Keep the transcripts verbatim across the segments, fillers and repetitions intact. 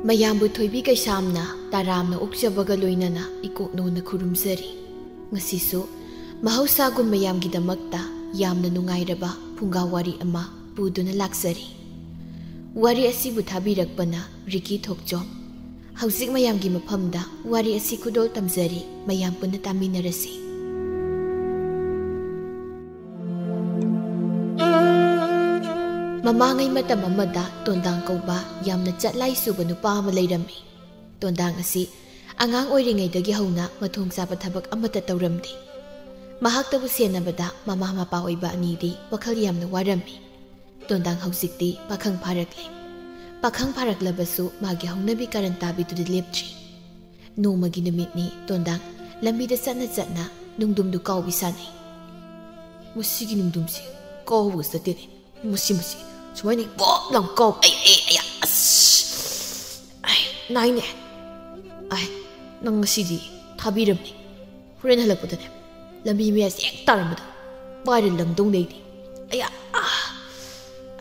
ꯃꯌꯥꯝꯕꯨ ꯊꯣꯏꯕꯤ ꯀꯩꯁꯥꯝꯅ ꯇꯔꯥꯝꯅ ꯑꯣꯛꯆꯕꯒ ꯂꯣꯏꯅꯅ ꯏꯀꯣꯛꯅꯧꯅ ꯈꯨꯔꯨꯝꯖꯔꯤ꯫ ꯉꯁꯤꯁꯨ ꯃꯍꯧꯁꯥꯒꯨꯝ ꯃꯌꯥꯝꯒꯤꯗꯃꯛꯇ ꯌꯥꯝꯅ ꯅꯨꯡꯉꯥꯏꯔꯕ ꯐꯨꯡꯒꯥ ꯋꯥꯔꯤ ꯑꯃ ꯄꯨꯗꯨꯅ ꯂꯥꯛꯆꯔꯤ꯫ ꯋꯥꯔꯤ ꯑꯁꯤꯕꯨ ꯊꯥꯕꯤꯔꯛꯄꯅ ꯔꯤꯀꯤ ꯊꯣꯛꯆꯣꯝ꯫ ꯍꯧꯖꯤꯛ ꯃꯌꯥꯝꯒꯤ ꯃꯐꯝꯗ ꯋꯥꯔꯤ ꯑꯁꯤ ꯈꯨꯗꯣꯜ ꯇꯝꯖꯔꯤ, ꯃꯌꯥꯝ ꯄꯨꯟꯅ ꯇꯥꯃꯤꯟꯅꯔꯁꯤ꯫ ꯃꯃꯥꯡꯉꯩ ꯃꯇꯝ ꯑꯃꯗ ꯇꯣꯟꯗꯥꯡ ꯀꯧꯕ ꯌꯥꯝꯅ ꯆꯠꯂꯥꯏ ꯁꯨꯕ ꯅꯨꯄꯥ ꯑꯃ ꯂꯩꯔꯝꯃꯤ꯫ ꯇꯣꯟꯗꯥꯡ ꯑꯁꯤ ꯑꯉꯥꯡ ꯑꯣꯏꯔꯤꯉꯩꯗꯒꯤ ꯍꯧꯅ ꯃꯊꯣꯡ ꯆꯥꯕ ꯊꯕꯛ ꯑꯃꯠꯇ ꯇꯧꯔꯝꯗꯦ꯫ ꯃꯍꯥꯛꯇꯕꯨ ꯁꯦꯟꯅꯕꯗ ꯃꯃꯥ ꯃꯄꯥ ꯑꯣꯏꯕ ꯑꯅꯤꯗꯤ ꯋꯥꯈꯜ ꯌꯥꯝꯅ ꯋꯥꯔꯝꯃꯤ꯫ ꯇꯣꯟꯗꯥꯡ ꯍꯧꯖꯤꯛꯇꯤ ꯄꯥꯈꯪ ꯐꯥꯔꯛꯂꯦ꯫ ꯄꯥꯈꯪ ꯐꯥꯔꯛꯂꯕꯁꯨ ꯃꯥꯒꯤ ꯍꯧꯅꯕꯤ ꯀꯥꯔꯟ ꯇꯥꯕꯤꯗꯨꯗꯤ ꯂꯦꯞꯇ꯭ꯔꯤ꯫ ꯅꯣꯡꯃꯒꯤ ꯅꯨꯃꯤꯠꯅꯤ ꯇꯣꯟꯗꯥꯡ ꯂꯝꯕꯤꯗ ꯆꯠꯅ ꯆꯠꯅ ꯅꯨꯡꯗꯨꯝꯗꯨ ꯀꯥꯎꯕꯤ ꯁꯥꯟꯅꯩ꯫ "ꯃꯁꯤꯒꯤ ꯅꯨꯡꯗꯨꯝꯁꯤ ꯀꯥꯎꯕꯒ ꯆꯠꯇꯦꯅꯦ꯫ ꯃꯁꯤ, ꯃꯁꯤ ꯁꯨꯃꯥꯏꯅ ꯄꯣꯞ ꯂꯥꯎ ꯀꯥꯎ-, ꯑꯩ, ꯑꯩ, ꯑꯩ, ꯑꯁ! ꯑꯩ, ꯅꯥꯏꯅꯦ꯫ ꯑꯩ, ꯅꯪ ꯉꯁꯤꯗꯤ ꯊꯥꯕꯤꯔꯝꯅꯦ꯫ ꯍꯣꯔꯦꯟ ꯍꯜꯂꯛꯄꯗꯅꯦ, ꯂꯝꯕꯤ ꯃꯌꯥꯏꯁꯦ ꯍꯦꯛ ꯇꯥꯔꯝꯕꯗ ꯄꯥꯏꯔ ꯂꯪꯗꯧꯅꯦ ꯑꯩꯗꯤ꯫ ꯑꯌꯥ! ꯑꯥ!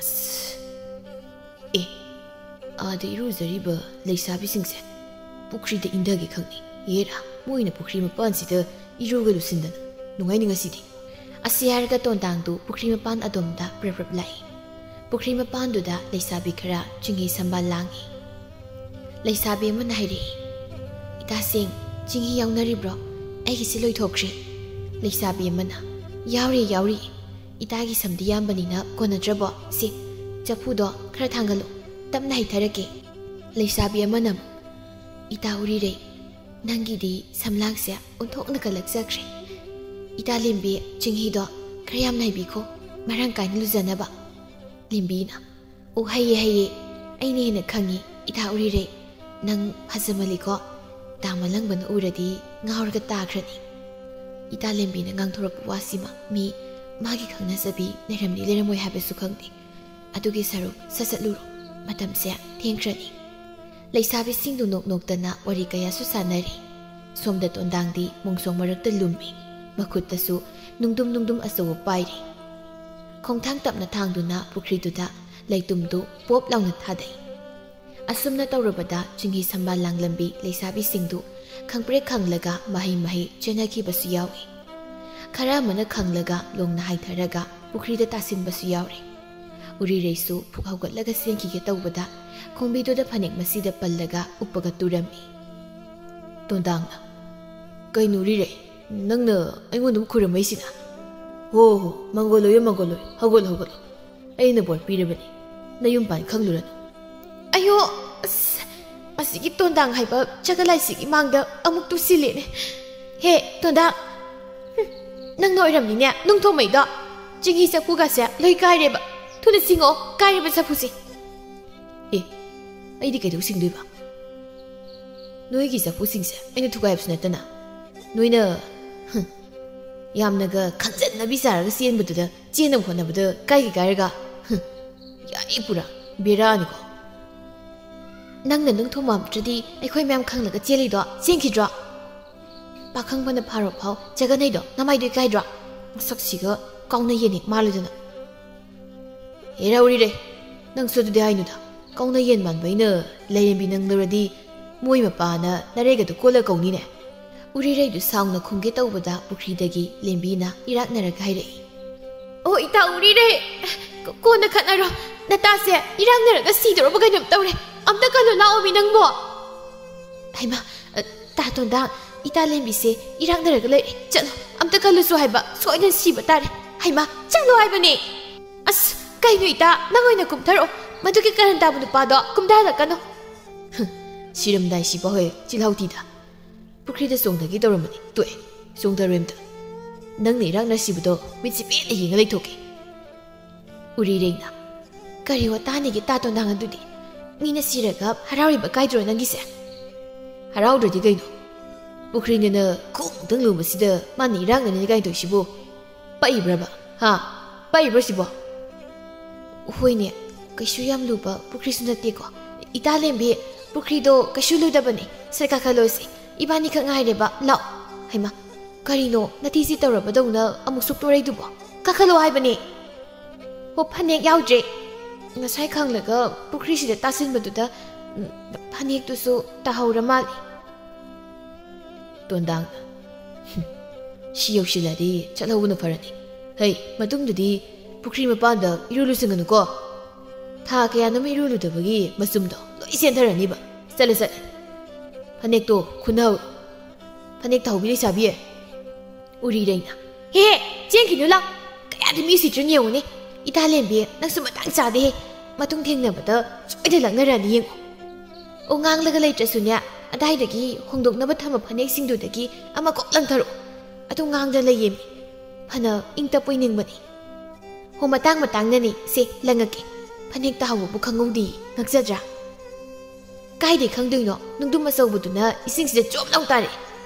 ꯑꯁ! ꯑꯦ, ꯑꯥꯗ ꯏꯔꯨꯖꯔꯤꯕ ꯂꯩꯁꯥꯕꯤꯁꯤꯡꯁꯦ ꯄꯨꯈ꯭ꯔꯤꯗ ꯏꯟꯊꯒꯦ ꯈꯪꯅꯤ꯫ ꯌꯦꯔꯥ, ꯃꯣꯏꯅ ꯄꯨꯈ꯭ꯔꯤ ꯃꯄꯥꯟꯁꯤꯗ ꯏꯔꯨꯒ ꯂꯨꯁꯤꯟꯗꯅ꯫ ꯅꯨꯡꯉꯥꯏꯅꯤ ꯉꯁꯤꯗꯤ꯫" ꯑꯁꯤ ꯍꯥꯏꯔꯒ ꯇꯣꯟꯗꯥꯡꯗꯨ ꯄꯨꯈ꯭ꯔꯤ ꯃꯄꯥꯟ ꯑꯗꯣꯝꯗ ꯄ꯭ꯔꯞ ꯄ꯭ꯔꯞ ꯂꯥꯛꯏ꯫ ꯄꯨꯈ꯭ꯔꯤ ꯃꯄꯥꯟꯗꯨꯗ ꯂꯩꯁꯥꯕꯤ ꯈꯔ ꯆꯤꯡꯍꯤ ꯁꯝꯕꯥꯜ ꯂꯥꯡꯏ꯫ ꯂꯩꯁꯥꯕꯤ ꯑꯃꯅ ꯍꯥꯏꯔꯛꯏ, "ꯏꯇꯥꯁꯤꯡ, ꯆꯤꯡꯍꯤ ꯌꯥꯎꯅꯔꯤꯕ꯭ꯔꯣ? ꯑꯩꯒꯤꯁꯤ ꯂꯣꯏꯊꯣꯛꯈ꯭ꯔꯦ꯫" ꯂꯩꯁꯥꯕꯤ ꯑꯃꯅ, "ꯌꯥꯎꯔꯤ, ꯌꯥꯎꯔꯤ꯫ ꯏꯇꯥꯒꯤ ꯁꯝꯗꯤ ꯌꯥꯝꯕꯅꯤꯅ ꯀꯣꯟꯅꯗ꯭ꯔꯕꯣ? ꯁꯤ, ꯆꯐꯨꯗꯣ ꯈꯔ ꯊꯥꯡꯒꯠꯂꯨ, ꯇꯞꯅ ꯍꯩꯊꯔꯛꯀꯦ꯫" ꯂꯩꯁꯥꯕꯤ ꯑꯃꯅ ꯑꯃꯨꯛ, "ꯏꯇꯥ ꯎꯔꯤꯔꯩ, ꯅꯪꯒꯤꯗꯤ ꯁꯝꯂꯥꯡꯁꯦ ꯑꯣꯟꯊꯣꯛꯅ ꯀꯜꯂꯛꯆꯈ꯭ꯔꯦ꯫ ꯏꯇꯥ ꯂꯦꯝꯕꯤ, ꯆꯤꯡꯍꯤꯗꯣ ꯈꯔ ꯌꯥꯝꯅ ꯍꯩꯕꯤꯈꯣ, ꯃꯔꯥꯡ ꯀꯥꯏꯅ ꯂꯨꯖꯅꯕ꯫" ꯂꯦꯝꯕꯤꯅ, "ꯑꯣ, ꯍꯩꯌꯦ, ꯍꯩꯌꯦ, ꯑꯩꯅ ꯍꯦꯟꯅ ꯈꯪꯉꯤ, ꯏꯇꯥ ꯎꯔꯤꯔꯩ꯫ ꯅꯪ ꯐꯖꯃꯜꯂꯤꯀꯣ, ꯇꯥ ꯃꯂꯪꯕꯅ ꯎꯔꯗꯤ ꯉꯥꯎꯔꯒ ꯇꯥꯈ꯭ꯔꯅꯤ꯫" ꯏꯇꯥ ꯂꯦꯝꯕꯤꯅ ꯉꯥꯡꯊꯣꯔꯛꯄ ꯋꯥꯁꯤꯃ ꯃꯤ ꯃꯥꯒꯤ ꯈꯪꯅꯖꯕꯤ ꯂꯩꯔꯝꯅꯤ ꯂꯩꯔꯝꯃꯣꯏ ꯍꯥꯏꯕꯁꯨ ꯈꯪꯗꯦ꯫ ꯑꯗꯨꯒꯤ ꯁꯔꯨꯛ ꯁꯠ ꯆꯠꯂꯨꯔꯣ, ꯃꯇꯝꯁꯦ ꯊꯦꯡꯈ꯭ꯔꯅꯤ꯫ ꯂꯩꯁꯥꯕꯤꯁꯤꯡꯗꯨ ꯅꯣꯛ ꯅꯣꯛꯇꯅ ꯋꯥꯔꯤ ꯀꯌꯥꯁꯨ ꯁꯥꯟꯅꯔꯤ꯫ ꯁꯣꯝꯗ ꯇꯣꯟꯗꯥꯡꯗꯤ ꯃꯣꯡꯁꯣꯡ ꯃꯔꯛꯇ ꯂꯨꯝꯃꯤ, ꯃꯈꯨꯠꯇꯁꯨ ꯅꯨꯡꯗꯨꯝ ꯅꯨꯡꯗꯨꯝ ꯑꯆꯧꯕ ꯄꯥꯏꯔꯤ꯫ ꯈꯣꯡꯊꯥꯡ ꯇꯞꯅ ꯊꯥꯡꯗꯨꯅ ꯄꯨꯈ꯭ꯔꯤꯗꯨꯗ ꯂꯩꯇꯨꯝꯗꯨ ꯄꯣꯞ ꯂꯥꯎꯅ ꯊꯥꯗꯩ꯫ ꯑꯁꯨꯝꯅ ꯇꯧꯔꯕꯗ ꯆꯤꯡꯍꯤ ꯁꯝꯕꯥꯜ ꯂꯥꯡꯂꯝꯕꯤ ꯂꯩꯁꯥꯕꯤꯁꯤꯡꯗꯨ ꯈꯪꯄ꯭ꯔꯦꯛ ꯈꯪꯂꯒ ꯃꯍꯩ ꯃꯍꯩ ꯆꯦꯟꯅꯈꯤꯕꯁꯨ ꯌꯥꯎꯏ꯫ ꯈꯔ ꯑꯃꯅ ꯈꯪꯂꯒ ꯂꯣꯡꯅ ꯍꯥꯏꯊꯔꯒ ꯄꯨꯈ꯭ꯔꯤꯗ ꯇꯥꯁꯤꯟꯕꯁꯨ ꯌꯥꯎꯔꯦ꯫ ꯎꯔꯤꯔꯩꯁꯨ ꯐꯨꯛ ꯍꯧꯒꯠꯂꯒ ꯆꯦꯟꯈꯤꯒꯦ ꯇꯧꯕꯗ ꯈꯣꯡꯕꯤꯗꯨꯗ ꯐꯅꯦꯛ ꯃꯁꯤꯗ ꯄꯜꯂꯒ ꯎꯞꯄꯒ ꯇꯨꯔꯝꯃꯤ꯫ ꯇꯣꯟꯗꯥꯡꯅ, "ꯀꯩꯅꯣ ꯎꯔꯤꯔꯩ, ꯅꯪꯅ ꯑꯩꯉꯣꯟꯗ ꯑꯃꯨꯛ ꯈꯨꯔꯨꯝꯃꯛꯏꯁꯤꯅ? ꯍꯣ ꯍꯣ, ꯃꯪꯒꯣꯜ ꯑꯣꯏꯌꯣ, ꯃꯪꯒꯣꯜ ꯑꯣꯏꯌꯣ, ꯍꯧꯒꯠꯂꯣ, ꯍꯧꯒꯠꯂꯣ꯫ ꯑꯩꯅ ꯕꯣꯔ ꯄꯤꯔꯕꯅꯤ, ꯅꯌꯨꯝ ꯄꯥꯟ ꯈꯪꯂꯨꯔꯅꯨ꯫" ꯑꯌꯣ, ꯑꯁ, ꯑꯁꯤꯒꯤ ꯇꯣꯟꯗꯥꯡ ꯍꯥꯏꯕ ꯆꯒꯂꯥꯏꯁꯤꯒꯤ ꯃꯥꯡꯗ ꯑꯃꯨꯛ ꯇꯨꯁꯤꯜꯂꯦꯅꯦ꯫ ꯍꯦ, ꯇꯣꯟꯗꯥꯡ, ꯍꯨꯝ, ꯅꯪꯅ ꯑꯣꯏꯔꯝꯅꯤꯅꯦ ꯅꯨꯡ ꯊꯣꯝꯃꯩꯗꯣ꯫ ꯆꯤꯡꯍꯤ ꯆꯐꯨꯒꯁꯦ ꯂꯣꯏ ꯀꯥꯏꯔꯦꯕ꯫ ꯊꯨꯅ ꯁꯤꯡꯉꯛꯑꯣ, ꯀꯥꯏꯔꯤꯕ ꯆꯐꯨꯁꯦ꯫ ꯑꯦ, ꯑꯩꯗꯤ ꯀꯩꯗꯧ ꯁꯤꯡꯗꯣꯏꯕ? ꯅꯣꯏꯒꯤ ꯆꯐꯨꯁꯤꯡꯁꯦ ꯑꯩꯅ ꯊꯨꯒꯥꯏꯕꯁꯨ ꯅꯠꯇꯅ꯫ ꯅꯣꯏꯅ, ꯍꯨꯝ, ꯌꯥꯝꯅꯒ ꯈꯟꯖꯟꯅꯕꯤ ꯆꯥꯔꯒ ꯆꯦꯟꯕꯗꯨꯗ, ꯆꯦꯟꯅꯕ ꯍꯣꯠꯅꯕꯗ ꯀꯥꯏꯒꯤ ꯀꯥꯏꯔꯒ, ꯍꯨꯝ, ꯌꯥꯏ ꯄꯨꯔꯥ, ꯕꯦꯔꯥꯅꯤꯀꯣ꯫ ꯅꯪꯅ ꯅꯨꯡ ꯊꯣꯝꯃꯝꯗ꯭ꯔꯗꯤ ꯑꯩꯈꯣꯏ ꯃꯌꯥꯝ ꯈꯪꯂꯒ ꯆꯦꯜꯂꯤꯗꯣ ꯆꯦꯟꯈꯤꯗ꯭ꯔꯣ? ꯄꯥꯈꯪ ꯐꯅ ꯐꯥꯔꯣ ꯐꯥꯎ ꯆꯒꯅꯩꯗꯣ ꯅꯃꯥꯏꯗꯣ ꯏꯀꯥꯏꯗ꯭ꯔꯣ? ꯃꯁꯛꯁꯤꯒ ꯀꯥꯎꯅ ꯌꯦꯟ ꯍꯦꯛ ꯃꯥꯜꯂꯨꯗꯅ꯫ ꯍꯦꯔꯥ ꯎꯔꯤꯔꯦ, ꯅꯪꯁꯨ ꯑꯗꯨꯗꯤ ꯍꯥꯏꯅꯨꯗ꯫ ꯀꯥꯎꯅ ꯌꯦꯟ ꯃꯥꯟꯕ ꯑꯩꯅ ꯂꯩꯔꯦꯝꯕꯤ ꯅꯪ ꯂꯧꯔꯗꯤ ꯃꯣꯏ ꯃꯄꯥꯅ ꯅꯔꯩꯒꯗꯨ ꯀꯣꯜꯂ ꯀꯧꯅꯤꯅꯦ꯫ ꯎꯔꯤꯔꯩꯗꯨ ꯁꯥꯎꯅ ꯈꯨꯝꯒꯦ ꯇꯧꯕꯗ ꯄꯨꯈ꯭ꯔꯤꯗꯒꯤ ꯂꯦꯝꯕꯤꯅ ꯏꯔꯥꯛꯅꯔꯒ ꯍꯥꯏꯔꯛꯏ꯫ "ꯑꯣ, ꯏꯇꯥ ꯎꯔꯤꯔꯩ, ꯀꯣ-, ꯀꯣꯟꯅ ꯈꯠꯅꯔꯣ꯫ ꯅꯇꯥꯁꯦ ꯏꯔꯥꯛꯅꯔꯒ ꯁꯤꯗꯧꯔꯕ ꯀꯩꯅꯣꯝ ꯇꯧꯔꯦ꯫ ꯑꯝꯇ ꯀꯜꯂꯨ ꯂꯥꯛꯑꯣꯃꯤ ꯅꯪꯕꯣ꯫" "ꯍꯩꯃꯥ, ꯑ, ꯇꯥ ꯇꯣꯟꯗꯥ, ꯏꯇꯥ ꯂꯦꯝꯕꯤꯁꯦ ꯏꯔꯥꯛꯅꯔꯒ ꯂꯩꯔꯦ꯫ ꯆꯠꯂꯣ, ꯑꯝꯇ ꯀꯜꯂꯨꯁꯨ ꯍꯥꯏꯕ, ꯁꯣꯏꯗꯅ ꯁꯤꯕ ꯇꯥꯔꯦ꯫ ꯍꯩꯃꯥ, ꯆꯠꯂꯣ ꯍꯥꯏꯕꯅꯦ꯫" "ꯑꯁ, ꯀꯩꯅꯣ ꯏꯇꯥ, ꯅꯪ ꯑꯣꯏꯅ ꯀꯨꯝꯊꯔꯛꯑꯣ꯫ ꯃꯗꯨꯒꯤ ꯀꯔꯟ ꯇꯥꯕ ꯅꯨꯄꯥꯗꯣ ꯀꯨꯝꯊꯍꯜꯂꯛꯀꯅꯨ꯫" "ꯍꯨꯝ, ꯁꯤꯔꯝꯗꯥꯏ ꯁꯤꯕ ꯍꯣꯏ, ꯆꯤꯜꯍꯥꯎ ꯊꯤꯗ꯫ ꯄꯨꯈ꯭ꯔꯤꯗ ꯆꯣꯡꯊꯒꯦ ꯇꯧꯔꯝꯕꯅꯤ, ꯇꯣꯛꯑꯦ, ꯆꯣꯡꯊꯔꯣꯏ ꯑꯝꯇ꯫ ꯅꯪꯅ ꯏꯔꯥꯛꯅ ꯁꯤꯕꯗꯣ ꯃꯤꯠꯁꯤ ꯄꯦꯟꯅ ꯌꯦꯡꯉ ꯂꯩꯊꯣꯛꯀꯦ꯫" ꯎꯔꯤꯔꯩꯅ, "ꯀꯔꯤ ꯋꯥꯇꯥꯅꯤꯒꯦ ꯇꯥ ꯇꯣꯟꯗꯥꯡ ꯑꯗꯨꯗꯤ? ꯃꯤꯅ ꯁꯤꯔꯒ ꯍꯔꯥꯎꯔꯤꯕ ꯀꯥꯏꯗ꯭ꯔꯣ ꯅꯪꯒꯤꯁꯦ?" "ꯍꯔꯥꯎꯗ꯭ꯔꯗꯤ ꯀꯩꯅꯣ? ꯄꯨꯈ꯭ꯔꯤꯅꯤꯅ ꯈꯣꯡꯇꯪ ꯂꯨꯕꯁꯤꯗ ꯃꯥꯅ ꯏꯔꯥꯛꯅꯅꯤ ꯀꯥꯏꯅ ꯇꯧꯏꯁꯤꯕꯨ? ꯄꯛꯏꯕ꯭ꯔꯕ? ꯍꯥ? ꯄꯛꯏꯕ꯭ꯔꯣ ꯁꯤꯕꯣ?" "ꯍꯣꯏꯅꯦ, ꯀꯩꯁꯨ ꯌꯥꯝ ꯂꯨꯕ ꯄꯨꯈ꯭ꯔꯤꯁꯨ ꯅꯠꯇꯦꯀꯣ꯫ ꯏꯇꯥ ꯂꯦꯝꯕꯤ, ꯄꯨꯈ꯭ꯔꯤꯗꯣ ꯀꯩꯁꯨ ꯂꯨꯗꯕꯅꯦ꯫ ꯁꯦ, ꯀꯥꯈꯠꯂꯣꯁꯦ꯫ ꯏꯕꯥꯅꯤꯈꯛ ꯉꯥꯏꯔꯦꯕ꯫ ꯂꯥꯛꯑꯣ꯫" "ꯍꯩꯃꯥ, ꯀꯔꯤꯅꯣ ꯅꯊꯤꯁꯤ ꯇꯧꯔꯕꯗꯧꯅ ꯑꯃꯨꯛ ꯁꯨꯛꯇꯣꯔꯛꯏꯗꯨꯕꯣ? ꯀꯥꯈꯠꯂꯣ ꯍꯥꯏꯕꯅꯦ꯫" "ꯍꯣ, ꯐꯅꯦꯛ ꯌꯥꯎꯗ꯭ꯔꯦ꯫ ꯉꯁꯥꯏ ꯈꯪꯂꯒ ꯄꯨꯈ꯭ꯔꯤꯁꯤꯗ ꯇꯥꯁꯤꯟꯕꯗꯨꯗ ꯐꯅꯦꯛꯇꯨꯁꯨ ꯇꯥꯍꯧꯔ ꯃꯥꯜꯂꯦ꯫ ꯇꯣꯟꯗꯥꯡꯅ, "ꯍꯨꯝ, ꯁꯤ ꯌꯧꯁꯤꯜꯂꯗꯤ ꯆꯠꯍꯧꯕꯅ ꯐꯔꯅꯤ꯫ ꯍꯩ, ꯃꯇꯨꯡꯗꯗꯤ ꯄꯨꯈ꯭ꯔꯤ ꯃꯄꯥꯟꯗ ꯏꯔꯨ ꯂꯨꯁꯤꯟꯒꯅꯨꯀꯣ꯫ ꯊꯥ ꯀꯌꯥꯅꯣꯝ ꯏꯔꯨ ꯂꯨꯗꯕꯒꯤ ꯃꯆꯨꯝꯗꯣ ꯂꯣꯏ ꯆꯦꯟꯊꯔꯅꯤꯕ꯫ ꯆꯠꯂꯦ, ꯆꯠꯂꯦ꯫ ꯐꯅꯦꯛꯇꯣ ꯈꯨꯟꯅꯍꯧꯔꯣ꯫ ꯐꯅꯦꯛ ꯇꯥꯍꯧꯕꯤ ꯂꯩꯁꯥꯕꯤ꯫ ꯎꯔꯤꯔꯩꯅ, "ꯍꯦ, ꯆꯦꯟꯈꯤꯅꯨ ꯂꯥꯎ꯫ ꯀꯌꯥꯗ ꯃꯤ ꯎꯁꯤꯠꯇ꯭ꯔꯤꯅꯣ ꯌꯦꯡꯉꯨꯅꯦ꯫ ꯏꯇꯥ ꯂꯦꯝꯕꯤ, ꯅꯪꯁꯨ ꯃꯇꯥꯡ ꯆꯥꯗꯦꯍꯦ꯫ ꯃꯇꯨꯡ ꯊꯦꯡꯅꯕꯗ ꯁꯣꯏꯗ ꯂꯛꯅꯔꯅꯤ ꯌꯦꯡꯉꯨ꯫ ꯑꯣ, ꯉꯥꯡꯂꯒ ꯂꯩꯇ꯭ꯔꯁꯨꯅꯦ, ꯑꯗꯥꯏꯗꯒꯤ ꯍꯣꯡꯗꯣꯛꯅꯕ ꯊꯝꯕ ꯐꯅꯦꯛꯁꯤꯡꯗꯨꯗꯒꯤ ꯑꯃ ꯀꯣꯛ ꯂꯪꯊꯔꯛꯑꯣ꯫ ꯑꯗꯨ ꯉꯥꯡꯗ ꯂꯩꯌꯦꯃꯤ꯫ ꯐꯅ ꯏꯪ ꯇꯞꯄꯣꯏ ꯅꯤꯡꯕꯅꯤ꯫ ꯍꯣ, ꯃꯇꯥꯡ ꯃꯇꯥꯡꯅꯅꯤ꯫ ꯁꯦ, ꯂꯪꯉꯛꯀꯦ꯫ ꯐꯅꯦꯛ ꯇꯥꯍꯧꯕꯕꯨ ꯈꯪꯍꯧꯗꯦ꯫ ꯉꯛꯆꯗ꯭ꯔꯥ?" ꯀꯥꯏꯗꯩ ꯈꯪꯗꯣꯏꯅꯣ? ꯅꯨꯡꯗꯨꯝ ꯑꯆꯧꯕꯗꯨꯅ ꯏꯁꯤꯡꯁꯤꯗ ꯆꯣꯞ ꯂꯥꯎ ꯇꯥꯔꯛꯑꯦ꯫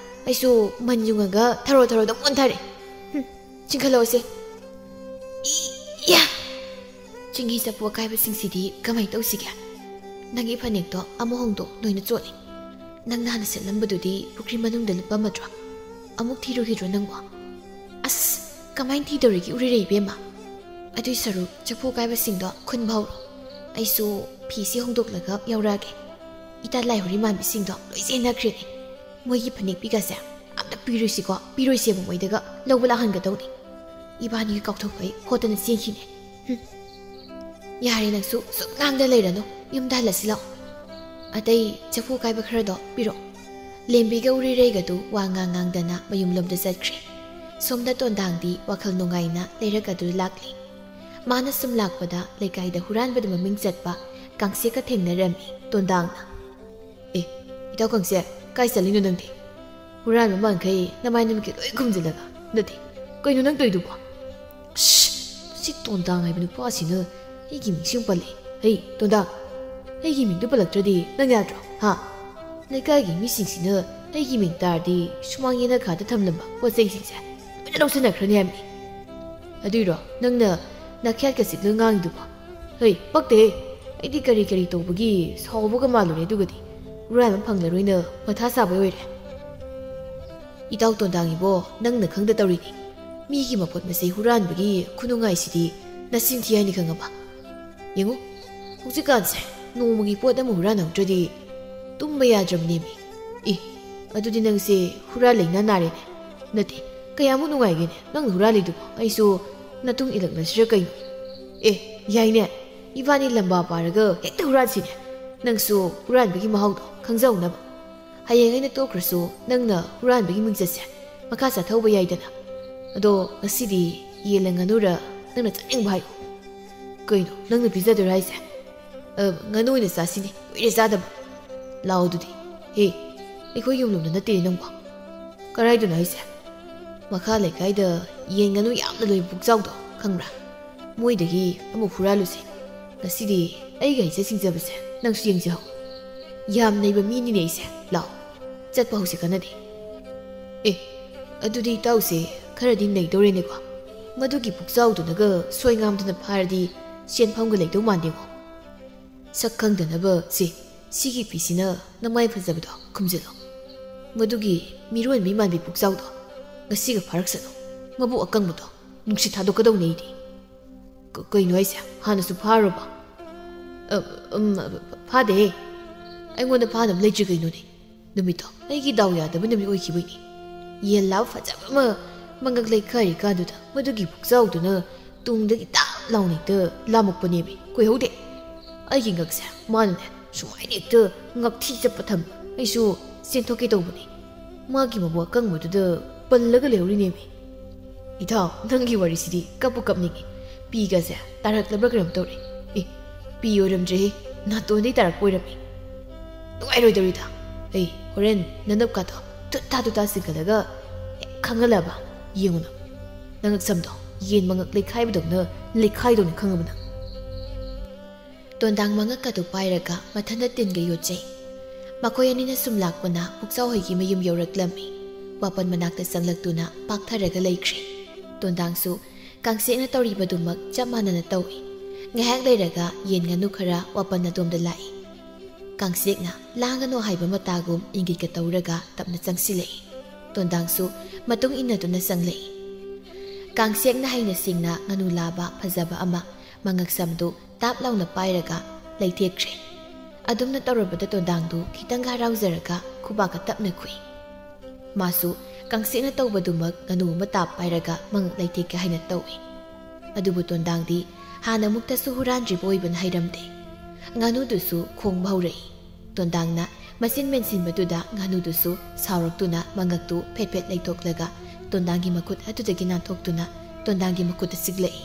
ꯑꯩꯁꯨ ꯃꯟ ꯌꯨꯡꯉꯒ ꯊꯔꯣ ꯊꯔꯣꯗ ꯑꯃꯨꯛ ꯑꯣꯟꯊꯔꯦ꯫ ꯍꯨꯝ, ꯆꯤꯡꯈꯠꯂꯛꯑꯣꯁꯦ꯫ ꯏꯌꯥ! ꯆꯤꯡꯍꯤ ꯆꯐꯨ ꯑꯀꯥꯏꯕꯁꯤꯡꯁꯤꯗꯤ ꯀꯃꯥꯏ ꯇꯧꯁꯤꯒꯦ? ꯅꯪꯒꯤ ꯐꯅꯦꯛꯇꯣ ꯑꯃꯨꯛ ꯍꯣꯡꯗꯣꯛ, ꯅꯣꯏꯅ ꯆꯣꯠꯂꯦ꯫ ꯅꯪ ꯅꯍꯥꯟꯅ ꯁꯦꯠꯂꯝꯕꯗꯨꯗꯤ ꯄꯨꯈ꯭ꯔꯤ ꯃꯅꯨꯡꯗ ꯂꯨꯞꯄꯝꯃꯗ꯭ꯔꯣ? ꯑꯃꯨꯛ ꯊꯤꯔꯨꯈꯤꯗ꯭ꯔꯣ ꯅꯪꯕꯣ? ꯑꯁ, ꯀꯃꯥꯏꯅ ꯊꯤꯗꯧꯔꯤꯒꯦ ꯎꯔꯤꯔꯩ ꯏꯕꯦꯝꯃ? ꯑꯗꯨꯏ ꯁꯔꯨꯛ ꯆꯐꯨ ꯑꯀꯥꯏꯕꯁꯤꯡꯗꯣ ꯈꯨꯟꯕ ꯍꯧꯔꯣ꯫ ꯑꯩꯁꯨ ꯐꯤꯁꯤ ꯍꯣꯡꯗꯣꯛꯂꯒ ꯌꯧꯔꯛꯑꯒꯦ꯫ ꯏꯇꯥ ꯂꯥꯏꯍꯣꯔꯤ ꯃꯥꯟꯕꯤꯁꯤꯡꯗꯣ ꯂꯣꯏ ꯆꯦꯟꯅꯈ꯭ꯔꯦꯅꯦ꯫ ꯃꯣꯏꯒꯤ ꯐꯅꯦꯛ ꯄꯤꯒꯁꯦ ꯑꯝꯇ ꯄꯤꯔꯣꯏꯁꯤꯀꯣ, ꯄꯤꯔꯣꯏꯁꯦꯕ ꯃꯣꯏꯗꯒ꯫ ꯂꯧꯕ ꯂꯥꯛꯍꯟꯒꯗꯧꯅꯤ꯫ ꯏꯕꯥꯅꯤꯒꯤ ꯀꯥꯎꯊꯣꯛꯄꯩ ꯍꯣꯠꯇꯅ ꯆꯦꯟꯈꯤꯅꯦ꯫ ꯍꯨꯝ꯫ ꯌꯥꯔꯦ, ꯅꯪꯁꯨ ꯁꯨꯝ ꯉꯥꯡꯗ ꯂꯩꯔꯅꯨ꯫ ꯌꯨꯝꯗ ꯍꯜꯂꯁꯤ ꯂꯥꯛꯑꯣ꯫ ꯑꯇꯩ ꯆꯐꯨ ꯀꯥꯏꯕ ꯈꯔꯗꯣ ꯄꯤꯔꯛꯑꯣ꯫ ꯂꯦꯝꯕꯤꯒ ꯎꯔꯤꯔꯩꯒꯗꯨ ꯋꯥ ꯉꯥꯡ ꯉꯥꯡꯗꯅ ꯃꯌꯨꯝꯂꯣꯝꯗ ꯆꯠꯈ꯭ꯔꯦ꯫ ꯁꯣꯝꯗ ꯇꯣꯟꯗꯥꯡꯗꯤ ꯋꯥꯈꯜ ꯅꯨꯡꯉꯥꯏꯅ ꯂꯩꯔꯛ ꯑꯗꯨ ꯂꯥꯛꯂꯤ꯫ ꯃꯥꯅ ꯁꯨꯝ ꯂꯥꯛꯄꯗ ꯂꯩꯀꯥꯏꯗ ꯍꯨꯔꯥꯟꯕꯗ ꯃꯃꯤꯡ ꯆꯠꯄ ꯀꯥꯡꯁꯦꯛꯀ ꯊꯦꯡꯅꯔꯝꯃꯤ꯫ ꯇꯣꯟꯗꯥꯡꯅ, "ꯑꯦ, ꯏꯇꯥꯎ ꯀꯥꯡꯁꯦꯛ, ꯀꯥꯏ ꯆꯠꯂꯤꯅꯣ ꯅꯪꯗꯤ? ꯍꯨꯔꯥꯟꯕ ꯃꯥꯟꯈꯩ ꯅꯃꯥꯏ ꯅꯃꯤꯠꯀ ꯂꯣꯏ ꯈꯨꯝꯖꯤꯜꯂꯒ꯫ ꯅꯠꯇꯦ, ꯀꯩꯅꯣ ꯅꯪ ꯇꯧꯔꯤꯗꯨꯕꯣ?" "ꯁꯤ, ꯁꯤ ꯇꯣꯟꯗꯥꯡ ꯍꯥꯏꯕ ꯅꯨꯄꯥꯁꯤꯅ ꯑꯩꯒꯤ ꯃꯤꯡꯁꯤ ꯑꯃꯨꯛ ꯄꯜꯂꯛꯑꯦ꯫ ꯍꯩ, ꯇꯣꯟꯗꯥꯡ, ꯑꯩꯒꯤ ꯃꯤꯡꯗꯨ ꯄꯜꯂꯛꯇ꯭ꯔꯗꯤ ꯅꯪ ꯌꯥꯗ꯭ꯔꯣ, ꯍꯥ? ꯂꯩꯀꯥꯏꯒꯤ ꯃꯤꯁꯤꯡꯁꯤꯅ ꯑꯩꯒꯤ ꯃꯤꯡ ꯇꯥꯔꯗꯤ ꯁꯨꯃꯥꯡ ꯌꯦꯅꯈꯥꯗ ꯊꯝꯂꯝꯕ ꯄꯣꯠ ꯆꯩꯁꯤꯡꯁꯦ ꯂꯣꯏꯅ ꯂꯧꯁꯤꯟꯅꯈ꯭ꯔꯅꯤ ꯍꯥꯏꯕꯅꯤ꯫ ꯑꯗꯨꯏꯔꯣ ꯅꯪꯅ ꯅꯥꯈ꯭ꯌꯥꯠꯀ ꯆꯤꯛꯂꯒ ꯉꯥꯡꯉꯤꯗꯨꯕꯣ? ꯍꯩ, ꯄꯛꯇꯦꯍꯦ꯫ ꯑꯩꯗꯤ ꯀꯔꯤ ꯀꯔꯤ ꯇꯧꯕꯒꯤ ꯁꯥꯎꯕꯒ ꯃꯥꯜꯂꯨꯔꯦ, ꯑꯗꯨꯒꯗꯤ ꯍꯨꯔꯥꯟꯕ ꯐꯪꯂꯔꯣꯏꯅ ꯃꯊꯥ ꯁꯥꯕꯩ ꯑꯣꯏꯔꯦ꯫ ꯏꯇꯥꯎ ꯇꯣꯟꯗꯥꯡ ꯏꯕꯣ, ꯅꯪꯅ ꯈꯪꯗ ꯇꯧꯔꯤꯅꯤ꯫ ꯃꯤꯒꯤ ꯃꯄꯣꯠ ꯃꯆꯩ ꯍꯨꯔꯥꯟꯕꯒꯤ ꯈꯨꯅꯨꯡꯉꯥꯏꯁꯤꯗꯤ ꯅꯆꯤꯟ ꯊꯤ ꯍꯥꯏꯅꯤ, ꯈꯪꯉꯕ? ꯌꯦꯡꯉꯨ, ꯍꯧꯖꯤꯛꯀꯥꯟꯁꯦ ꯅꯣꯡꯃꯒꯤ ꯄꯣꯠ ꯑꯃ ꯍꯨꯔꯥꯟꯍꯧꯗ꯭ꯔꯗꯤ ꯇꯨꯝꯕ ꯌꯥꯗ꯭ꯔꯕꯅꯦꯃꯤ꯫ ꯑꯦ, ꯑꯗꯨꯗꯤ ꯅꯪꯁꯦ ꯍꯨꯔꯥꯟ ꯂꯩꯅꯥ ꯅꯥꯔꯦꯅꯦ꯫ ꯅꯠꯇꯦ, ꯀꯌꯥꯃꯨꯛ ꯅꯨꯡꯉꯥꯏꯒꯦꯅꯦ ꯅꯪꯅ ꯍꯨꯔꯥꯜꯂꯤꯗꯨꯕꯣ? ꯑꯩꯁꯨ ꯅꯇꯨꯡ ꯏꯜꯂꯛꯂꯁꯤꯔ ꯀꯩꯅꯣ? ꯑꯦ, ꯌꯥꯏꯅꯦ, ꯏꯕꯥꯅꯤ ꯂꯝꯕꯥ ꯄꯥꯔꯒ ꯍꯦꯛꯇ ꯍꯨꯔꯥꯟꯁꯤꯅꯦ꯫ ꯅꯪꯁꯨ ꯍꯨꯔꯥꯟꯕꯒꯤ ꯃꯍꯥꯎꯗꯣ ꯈꯪꯖꯍꯧꯅꯕ꯫ ꯍꯌꯦꯡ ꯑꯩꯅ ꯇꯣꯛꯈ꯭ꯔꯁꯨ ꯅꯪꯅ ꯍꯨꯔꯥꯟꯕꯒꯤ ꯃꯤꯡꯆꯠꯁꯦ ꯃꯈꯥ ꯆꯠꯊꯍꯧꯕ ꯌꯥꯏꯗꯅ꯫ ꯑꯗꯣ ꯉꯁꯤꯗꯤ ꯌꯦꯟꯂ ꯉꯥꯅꯨꯔ ꯅꯪꯅ ꯆꯥꯅꯤꯡꯕ ꯍꯥꯏꯌꯨ꯫ ꯀꯩꯅꯣ ꯅꯪꯅ ꯄꯤꯖꯗꯣꯏꯔꯥ ꯍꯥꯏꯁꯦ? ꯑ, ꯉꯥꯅꯨ ꯑꯣꯏꯅ ꯆꯥꯁꯤꯅꯦ, ꯀꯨꯏꯔꯦ ꯆꯥꯗꯕ꯫ ꯂꯥꯛꯑꯣ ꯑꯗꯨꯗꯤ꯫ ꯍꯦ, ꯑꯩꯈꯣꯏ ꯌꯨꯝꯂꯣꯝꯗ ꯅꯠꯇꯦꯅꯦ ꯅꯪꯕꯣ꯫ ꯀꯔꯥꯏꯗꯅꯣ ꯍꯥꯏꯁꯦ? ꯃꯈꯥ ꯂꯩꯀꯥꯏꯗ ꯌꯦꯟ ꯉꯥꯅꯨ ꯌꯥꯝꯅ ꯂꯣꯏꯕ ꯄꯨꯛꯆꯥꯎꯗꯣ ꯈꯪꯕ꯭ꯔꯥ? ꯃꯣꯏꯗꯒꯤ ꯑꯃꯨꯛ ꯍꯨꯔꯥꯜꯂꯨꯁꯦ꯫ ꯉꯁꯤꯗꯤ ꯑꯩꯒ ꯍꯩꯖ ꯁꯤꯡꯖꯕꯁꯦ ꯅꯪꯁꯨ ꯌꯦꯡꯖꯍꯧ꯫ ꯌꯥꯝ ꯅꯩꯕ ꯃꯤꯅꯤꯅꯦ ꯑꯩꯁꯦ꯫ ꯂꯥꯛꯑꯣ, ꯆꯠꯄ ꯍꯧꯁꯦ ꯀꯟꯅꯗꯤ꯫ ꯑꯦ, ꯑꯗꯨꯗꯤ ꯏꯇꯥꯎꯁꯦ ꯈꯔꯗꯤ ꯅꯩꯗꯧꯔꯦꯅꯦꯀꯣ꯫ ꯃꯗꯨꯒꯤ ꯄꯨꯛꯆꯥꯎꯗꯨꯅꯒ ꯁꯣꯏ ꯉꯥꯝꯗꯅ ꯐꯥꯔꯗꯤ ꯁꯦꯟꯐꯝꯒ ꯂꯩꯗꯧ ꯃꯥꯟꯗꯦꯉꯣ꯫ ꯁꯛ ꯈꯪꯗꯅꯕ ꯁꯦ, ꯁꯤꯒꯤ ꯐꯤꯁꯤꯅ ꯅꯃꯥꯏ ꯐꯖꯕꯗꯣ ꯈꯨꯝꯖꯤꯜꯂꯣ꯫ ꯃꯗꯨꯒꯤ ꯃꯤꯔꯣꯟꯕꯤ ꯃꯥꯟꯕꯤ ꯄꯨꯛꯆꯥꯎꯗꯣ ꯉꯁꯤꯒ ꯐꯥꯔꯛꯁꯅꯨ꯫ ꯃꯕꯨꯛ ꯑꯀꯪꯕꯗꯣ ꯅꯨꯡꯁꯤꯠ ꯊꯥꯗꯣꯛꯀꯗꯧꯅꯦ ꯑꯩꯗꯤ꯫ ꯀ-, ꯀꯩꯅꯣ ꯍꯥꯏꯁꯦ? ꯍꯥꯟꯅꯁꯨ ꯐꯥꯔꯨꯔꯕ? ꯑ, ꯎꯝ, ꯐꯥꯗꯦꯍꯦ꯫ ꯑꯩꯉꯣꯟꯗ ꯐꯥꯅꯕ ꯂꯩꯇ꯭ꯔꯤ ꯀꯩꯅꯣꯅꯦ? ꯅꯨꯃꯤꯠꯇꯣ ꯑꯩꯒꯤ ꯗꯥꯎ ꯌꯥꯗꯕ ꯅꯨꯃꯤꯠ ꯑꯣꯏꯈꯤꯕꯩꯅꯦ꯫ ꯌꯦꯟ ꯂꯥꯕ ꯐꯖꯕ ꯑꯃ ꯃꯉꯛ ꯂꯩꯈꯥꯏꯔꯤꯀꯥꯟꯗꯨꯗ ꯃꯗꯨꯒꯤ ꯄꯨꯛꯆꯥꯎꯗꯨꯅ ꯇꯨꯡꯗꯒꯤ ꯇꯥꯞ ꯂꯥꯎꯅ ꯍꯦꯛꯇ ꯂꯥꯝꯃꯛꯄꯅꯦꯃꯤ꯫ ꯀꯨꯏꯍꯧꯗꯦ꯫ ꯑꯩꯒꯤ ꯉꯛꯁꯦ ꯃꯥꯅꯅꯦ ꯁꯨꯃꯥꯏꯅ ꯍꯦꯛꯇ ꯉꯛꯊꯤ ꯆꯠꯄ ꯊꯝꯃꯤ꯫ ꯑꯩꯁꯨ ꯆꯦꯟꯊꯣꯛꯀꯦ ꯇꯧꯕꯅꯦ꯫ ꯃꯥꯒꯤ ꯃꯕꯨꯛ ꯑꯀꯪꯕꯗꯨꯗ ꯄꯜꯂꯒ ꯂꯩꯍꯧꯔꯤꯅꯦꯃꯤ꯫ ꯏꯇꯥꯎ, ꯅꯪꯒꯤ ꯋꯥꯔꯤꯁꯤꯗꯤ ꯀꯞꯄꯨ ꯀꯞꯅꯤꯡꯉꯤ꯫ ꯄꯤꯒꯁꯦ ꯇꯥꯔꯛꯂꯕ꯭ꯔꯥ ꯀꯩꯅꯣꯝ ꯇꯧꯔꯦ꯫ ꯑꯦ, ꯄꯤ ꯑꯣꯏꯔꯝꯗ꯭ꯔꯦꯍꯦ, ꯅꯥꯇꯣꯟꯗꯩ ꯇꯥꯔꯛꯄ ꯑꯣꯏꯔꯝꯃꯤ꯫ ꯅꯨꯡꯉꯥꯏꯔꯣꯏꯗꯧꯔꯤꯗ꯫ ꯑꯩ ꯍꯣꯔꯦꯟ ꯅꯅꯞꯀꯥꯗꯣ ꯇꯨꯠ ꯇꯥ ꯇꯨꯠ ꯇꯥ ꯆꯤꯡꯈꯠꯂꯒ ꯍꯦꯛ ꯈꯪꯍꯜꯂꯕ꯫ ꯌꯦꯡꯉꯨꯅ, ꯅꯉꯛ ꯁꯝꯗꯣ ꯌꯦꯟ ꯃꯉꯛ ꯂꯩꯈꯥꯏꯕꯗꯧꯅ ꯂꯩꯈꯥꯏꯗꯧꯅ ꯈꯪꯉꯕ ꯅꯪ꯫ ꯇꯣꯟꯗꯥꯡ ꯃꯉꯛꯀꯗꯨ ꯄꯥꯏꯔꯒ ꯃꯊꯟꯇ ꯇꯤꯟꯒ ꯌꯣꯠꯆꯩ꯫ ꯃꯈꯣꯏ ꯑꯅꯤꯅ ꯁꯨꯝ ꯂꯥꯛꯄꯅ ꯄꯨꯛꯆꯥꯎ ꯍꯣꯏꯒꯤ ꯃꯌꯨꯝ ꯌꯧꯔꯛꯂꯝꯃꯤ꯫ ꯋꯥꯄꯟ ꯃꯅꯥꯛꯇ ꯆꯪꯂꯛꯇꯨꯅ ꯄꯥꯛꯊꯔꯒ ꯂꯩꯈ꯭ꯔꯦ꯫ ꯇꯣꯟꯗꯥꯡꯁꯨ ꯀꯥꯡꯆꯦꯛꯅ ꯇꯧꯔꯤꯕꯗꯨꯃꯛ ꯆꯞ ꯃꯥꯟꯅꯅ ꯇꯧꯏ꯫ ꯉꯥꯏꯍꯥꯛ ꯂꯩꯔꯒ ꯌꯦꯟ ꯉꯥꯅꯨ ꯈꯔ ꯋꯥꯄꯟ ꯑꯗꯣꯝꯗ ꯂꯥꯛꯏ꯫ ꯀꯥꯡꯆꯦꯛꯅ ꯂꯥꯡꯒꯅꯨ ꯍꯥꯏꯕ ꯃꯇꯥꯒꯨꯝ ꯏꯪꯒꯤꯠꯀ ꯇꯧꯔꯒ ꯇꯞꯅ ꯆꯪꯁꯤꯜꯂꯛꯏ꯫ ꯇꯣꯟꯗꯥꯡꯁꯨ ꯃꯇꯨꯡ ꯏꯟꯅꯗꯨꯅ ꯆꯪꯂꯛꯏ꯫ ꯀꯥꯡꯆꯦꯛꯅ ꯍꯩꯅ ꯁꯤꯡꯅ ꯉꯥꯅꯨ ꯂꯥꯕ ꯐꯖꯕ ꯑꯃ ꯃꯉꯛ ꯁꯝꯗꯨ ꯇꯥꯞ ꯂꯥꯎꯅ ꯄꯥꯏꯔꯒ ꯂꯩꯊꯦꯛꯈ꯭ꯔꯦ꯫ ꯑꯗꯨꯝꯅ ꯇꯧꯔꯕꯗ ꯇꯣꯟꯗꯥꯡꯗꯨ ꯈꯤꯇꯪꯒ ꯍꯔꯥꯎꯖꯔꯒ ꯈꯨꯕꯥꯛꯀ ꯇꯞꯅ ꯈꯨꯏ꯫ ꯃꯥꯁꯨ ꯀꯥꯡꯁꯦꯛꯅ ꯇꯧꯕꯗꯨꯃꯛ ꯉꯥꯅꯨ ꯑꯃ ꯇꯥꯞ ꯄꯥꯏꯔꯒ ꯃꯉꯛ ꯂꯩꯊꯦꯛꯀꯦ ꯍꯥꯏꯅ ꯇꯧꯏ꯫ ꯑꯗꯨꯕꯨ ꯇꯣꯟꯗꯥꯡꯗꯤ ꯍꯥꯟꯅꯃꯨꯛꯇꯁꯨ ꯍꯨꯔꯥꯟꯗ꯭ꯔꯤꯕ ꯑꯣꯏꯕꯅ ꯍꯩꯔꯝꯗꯦ꯫ ꯉꯥꯅꯨꯗꯨꯁꯨ ꯈꯣꯡꯕ ꯍꯧꯔꯛꯏ꯫ ꯇꯣꯟꯗꯥꯡꯅ ꯃꯆꯤꯟ ꯃꯦꯟꯁꯤꯟꯕꯗꯨꯗ ꯉꯥꯅꯨꯗꯨꯁꯨ ꯁꯥꯎꯔꯛꯇꯨꯅ ꯃꯉꯛꯇꯨ ꯐꯦꯠ ꯐꯦꯠ ꯂꯩꯊꯣꯛꯂꯒ ꯇꯣꯟꯗꯥꯡꯒꯤ ꯃꯈꯨꯠ ꯑꯗꯨꯗꯒꯤ ꯅꯥꯟꯊꯣꯛꯇꯨꯅ ꯇꯣꯟꯗꯥꯡꯒꯤ ꯃꯈꯨꯠꯇ ꯆꯤꯛꯂꯛꯏ꯫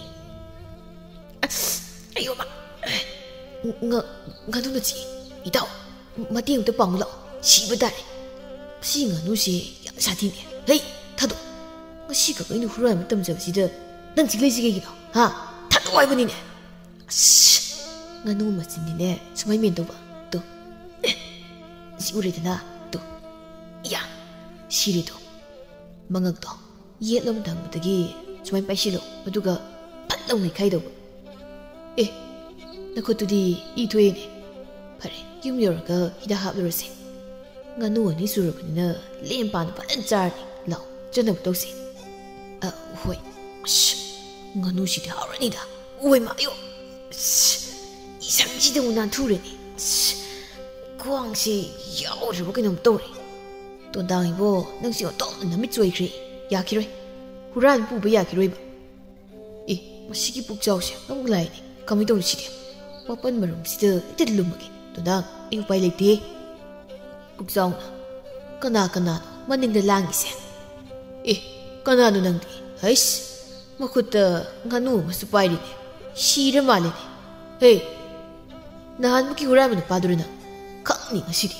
ꯑꯁ! ꯑꯌꯣ ꯃꯥ! ꯉ-, ꯉꯥꯅꯨꯅ ꯆꯤꯛꯏ꯫ ꯏꯇꯥꯎ, ꯃꯇꯦꯡ ꯑꯝꯇ ꯄꯥꯡꯉꯨ ꯂꯥꯛꯑꯣ꯫ ꯁꯤꯕ ꯇꯥꯔꯦ꯫ ꯁꯤ ꯉꯥꯅꯨꯁꯦ ꯌꯥꯝ ꯁꯥꯊꯤꯅꯦ꯫ ꯍꯩ, ꯊꯥꯗꯣꯛ꯫ ꯉꯁꯤꯈꯛ ꯑꯩꯅ ꯍꯨꯔꯥꯟꯕ ꯇꯝꯖꯕꯁꯤꯗ ꯅꯪ ꯆꯤꯛꯂꯛꯏꯁꯤ ꯀꯩꯒꯤꯅꯣ? ꯍꯥ? ꯊꯥꯗꯣꯛꯑꯣ ꯍꯥꯏꯕꯅꯤꯅꯦ꯫ ꯑꯁ! ꯉꯥꯅꯨ ꯃꯆꯤꯟꯗꯤꯅꯦ ꯁꯨꯃꯥꯏ ꯃꯦꯟ ꯇꯧꯕ꯫ ꯇꯨ꯫ ꯑꯦ, ꯁꯤ ꯎꯔꯦꯗꯅ? ꯇꯨ꯫ ꯏꯌꯥ! ꯁꯤꯔꯦꯗꯣ꯫ ꯃꯉꯛꯇꯣ ꯌꯦꯠꯂꯣꯝ ꯊꯪꯕꯗꯒꯤ ꯁꯨꯃꯥꯏꯅ ꯄꯥꯏꯁꯤꯜꯂꯣ, ꯑꯗꯨꯒ ꯐꯠ ꯂꯥꯎ ꯅꯩꯈꯥꯏꯗꯧꯕ꯫ ꯑꯦ, ꯅꯈꯨꯠꯇꯨꯗꯤ ꯏ ꯊꯣꯛꯑꯦꯅꯦ꯫ ꯐꯔꯦ, ꯌꯨꯝ ꯌꯧꯔꯒ ꯍꯤꯗꯥꯛ ꯍꯥꯞꯂꯨꯔꯁꯦ꯫ ꯉꯥꯅꯨ ꯑꯅꯤ ꯁꯨꯔꯕꯅꯤꯅ ꯂꯦꯝ ꯄꯥꯅ ꯐꯖꯅ ꯆꯥꯔꯅꯤ꯫ ꯂꯥꯛꯑꯣ, ꯆꯠꯅꯕ ꯇꯧꯁꯦ꯫ ꯑ, ꯍꯣꯏ꯫ ꯑꯁ, ꯉꯥꯅꯨꯁꯤꯗꯤ ꯍꯥꯎꯔꯅꯤꯗ꯫ ꯑꯣꯏ ꯃꯥ, ꯑꯌꯣ! ꯑꯁ, ꯏꯁꯪꯁꯤꯗ ꯑꯃꯨꯛ ꯅꯥꯟꯊꯨꯔꯦꯅꯦ꯫ ꯑꯁ, ꯈ꯭ꯋꯥꯡꯁꯦ ꯌꯥꯎꯔꯤꯕ ꯀꯩꯅꯣꯝ ꯇꯧꯔꯦ꯫ ꯇꯣꯟꯗꯥꯡ ꯏꯕꯣ, ꯅꯪꯁꯦ ꯑꯣꯟꯊꯣꯛꯅ ꯅꯃꯤꯠ ꯆꯣꯏꯈ꯭ꯔꯦ꯫ ꯌꯥꯈꯤꯔꯣꯏ꯫ ꯍꯨꯔꯥꯟ ꯄꯨꯕ ꯌꯥꯈꯤꯔꯣꯏꯕ꯫ ꯑꯦ, ꯃꯁꯤꯒꯤ ꯄꯨꯛꯆꯥꯎꯁꯦ ꯑꯃꯨꯛ ꯂꯥꯏꯅꯦ꯫ ꯀꯃꯥꯏꯅ ꯇꯧꯅꯤ ꯁꯤꯗꯤ? ꯃꯥꯄꯟ ꯃꯔꯨꯝꯁꯤꯗ ꯍꯦꯛꯇ ꯂꯨꯝꯃꯒꯦ꯫ ꯇꯣꯟꯗꯥꯡ, ꯑꯩ ꯎꯄꯥꯏ ꯂꯩꯇꯦ꯫ ꯄꯨꯛꯆꯥꯎꯅ, "ꯀꯅꯥ ꯀꯅꯥꯅꯣ ꯃꯅꯤꯡꯗ ꯂꯥꯡꯉꯤꯁꯦ?" "ꯑꯦ, ꯀꯅꯥꯅꯣ ꯅꯪꯗꯤ? ꯍꯩꯁ, ꯃꯈꯨꯠꯇ ꯉꯥꯅꯨ ꯑꯃꯁꯨ ꯄꯥꯏꯔꯤꯅꯦ꯫ ꯁꯤꯔ ꯃꯥꯜꯂꯦꯅꯦ꯫ ꯍꯦ, ꯅꯍꯥꯟꯃꯨꯛꯀꯤ ꯍꯨꯔꯥꯟꯕ ꯅꯨꯄꯥꯗꯨꯔ ꯅꯪ? ꯈꯪꯅꯤ ꯉꯁꯤꯗꯤ꯫"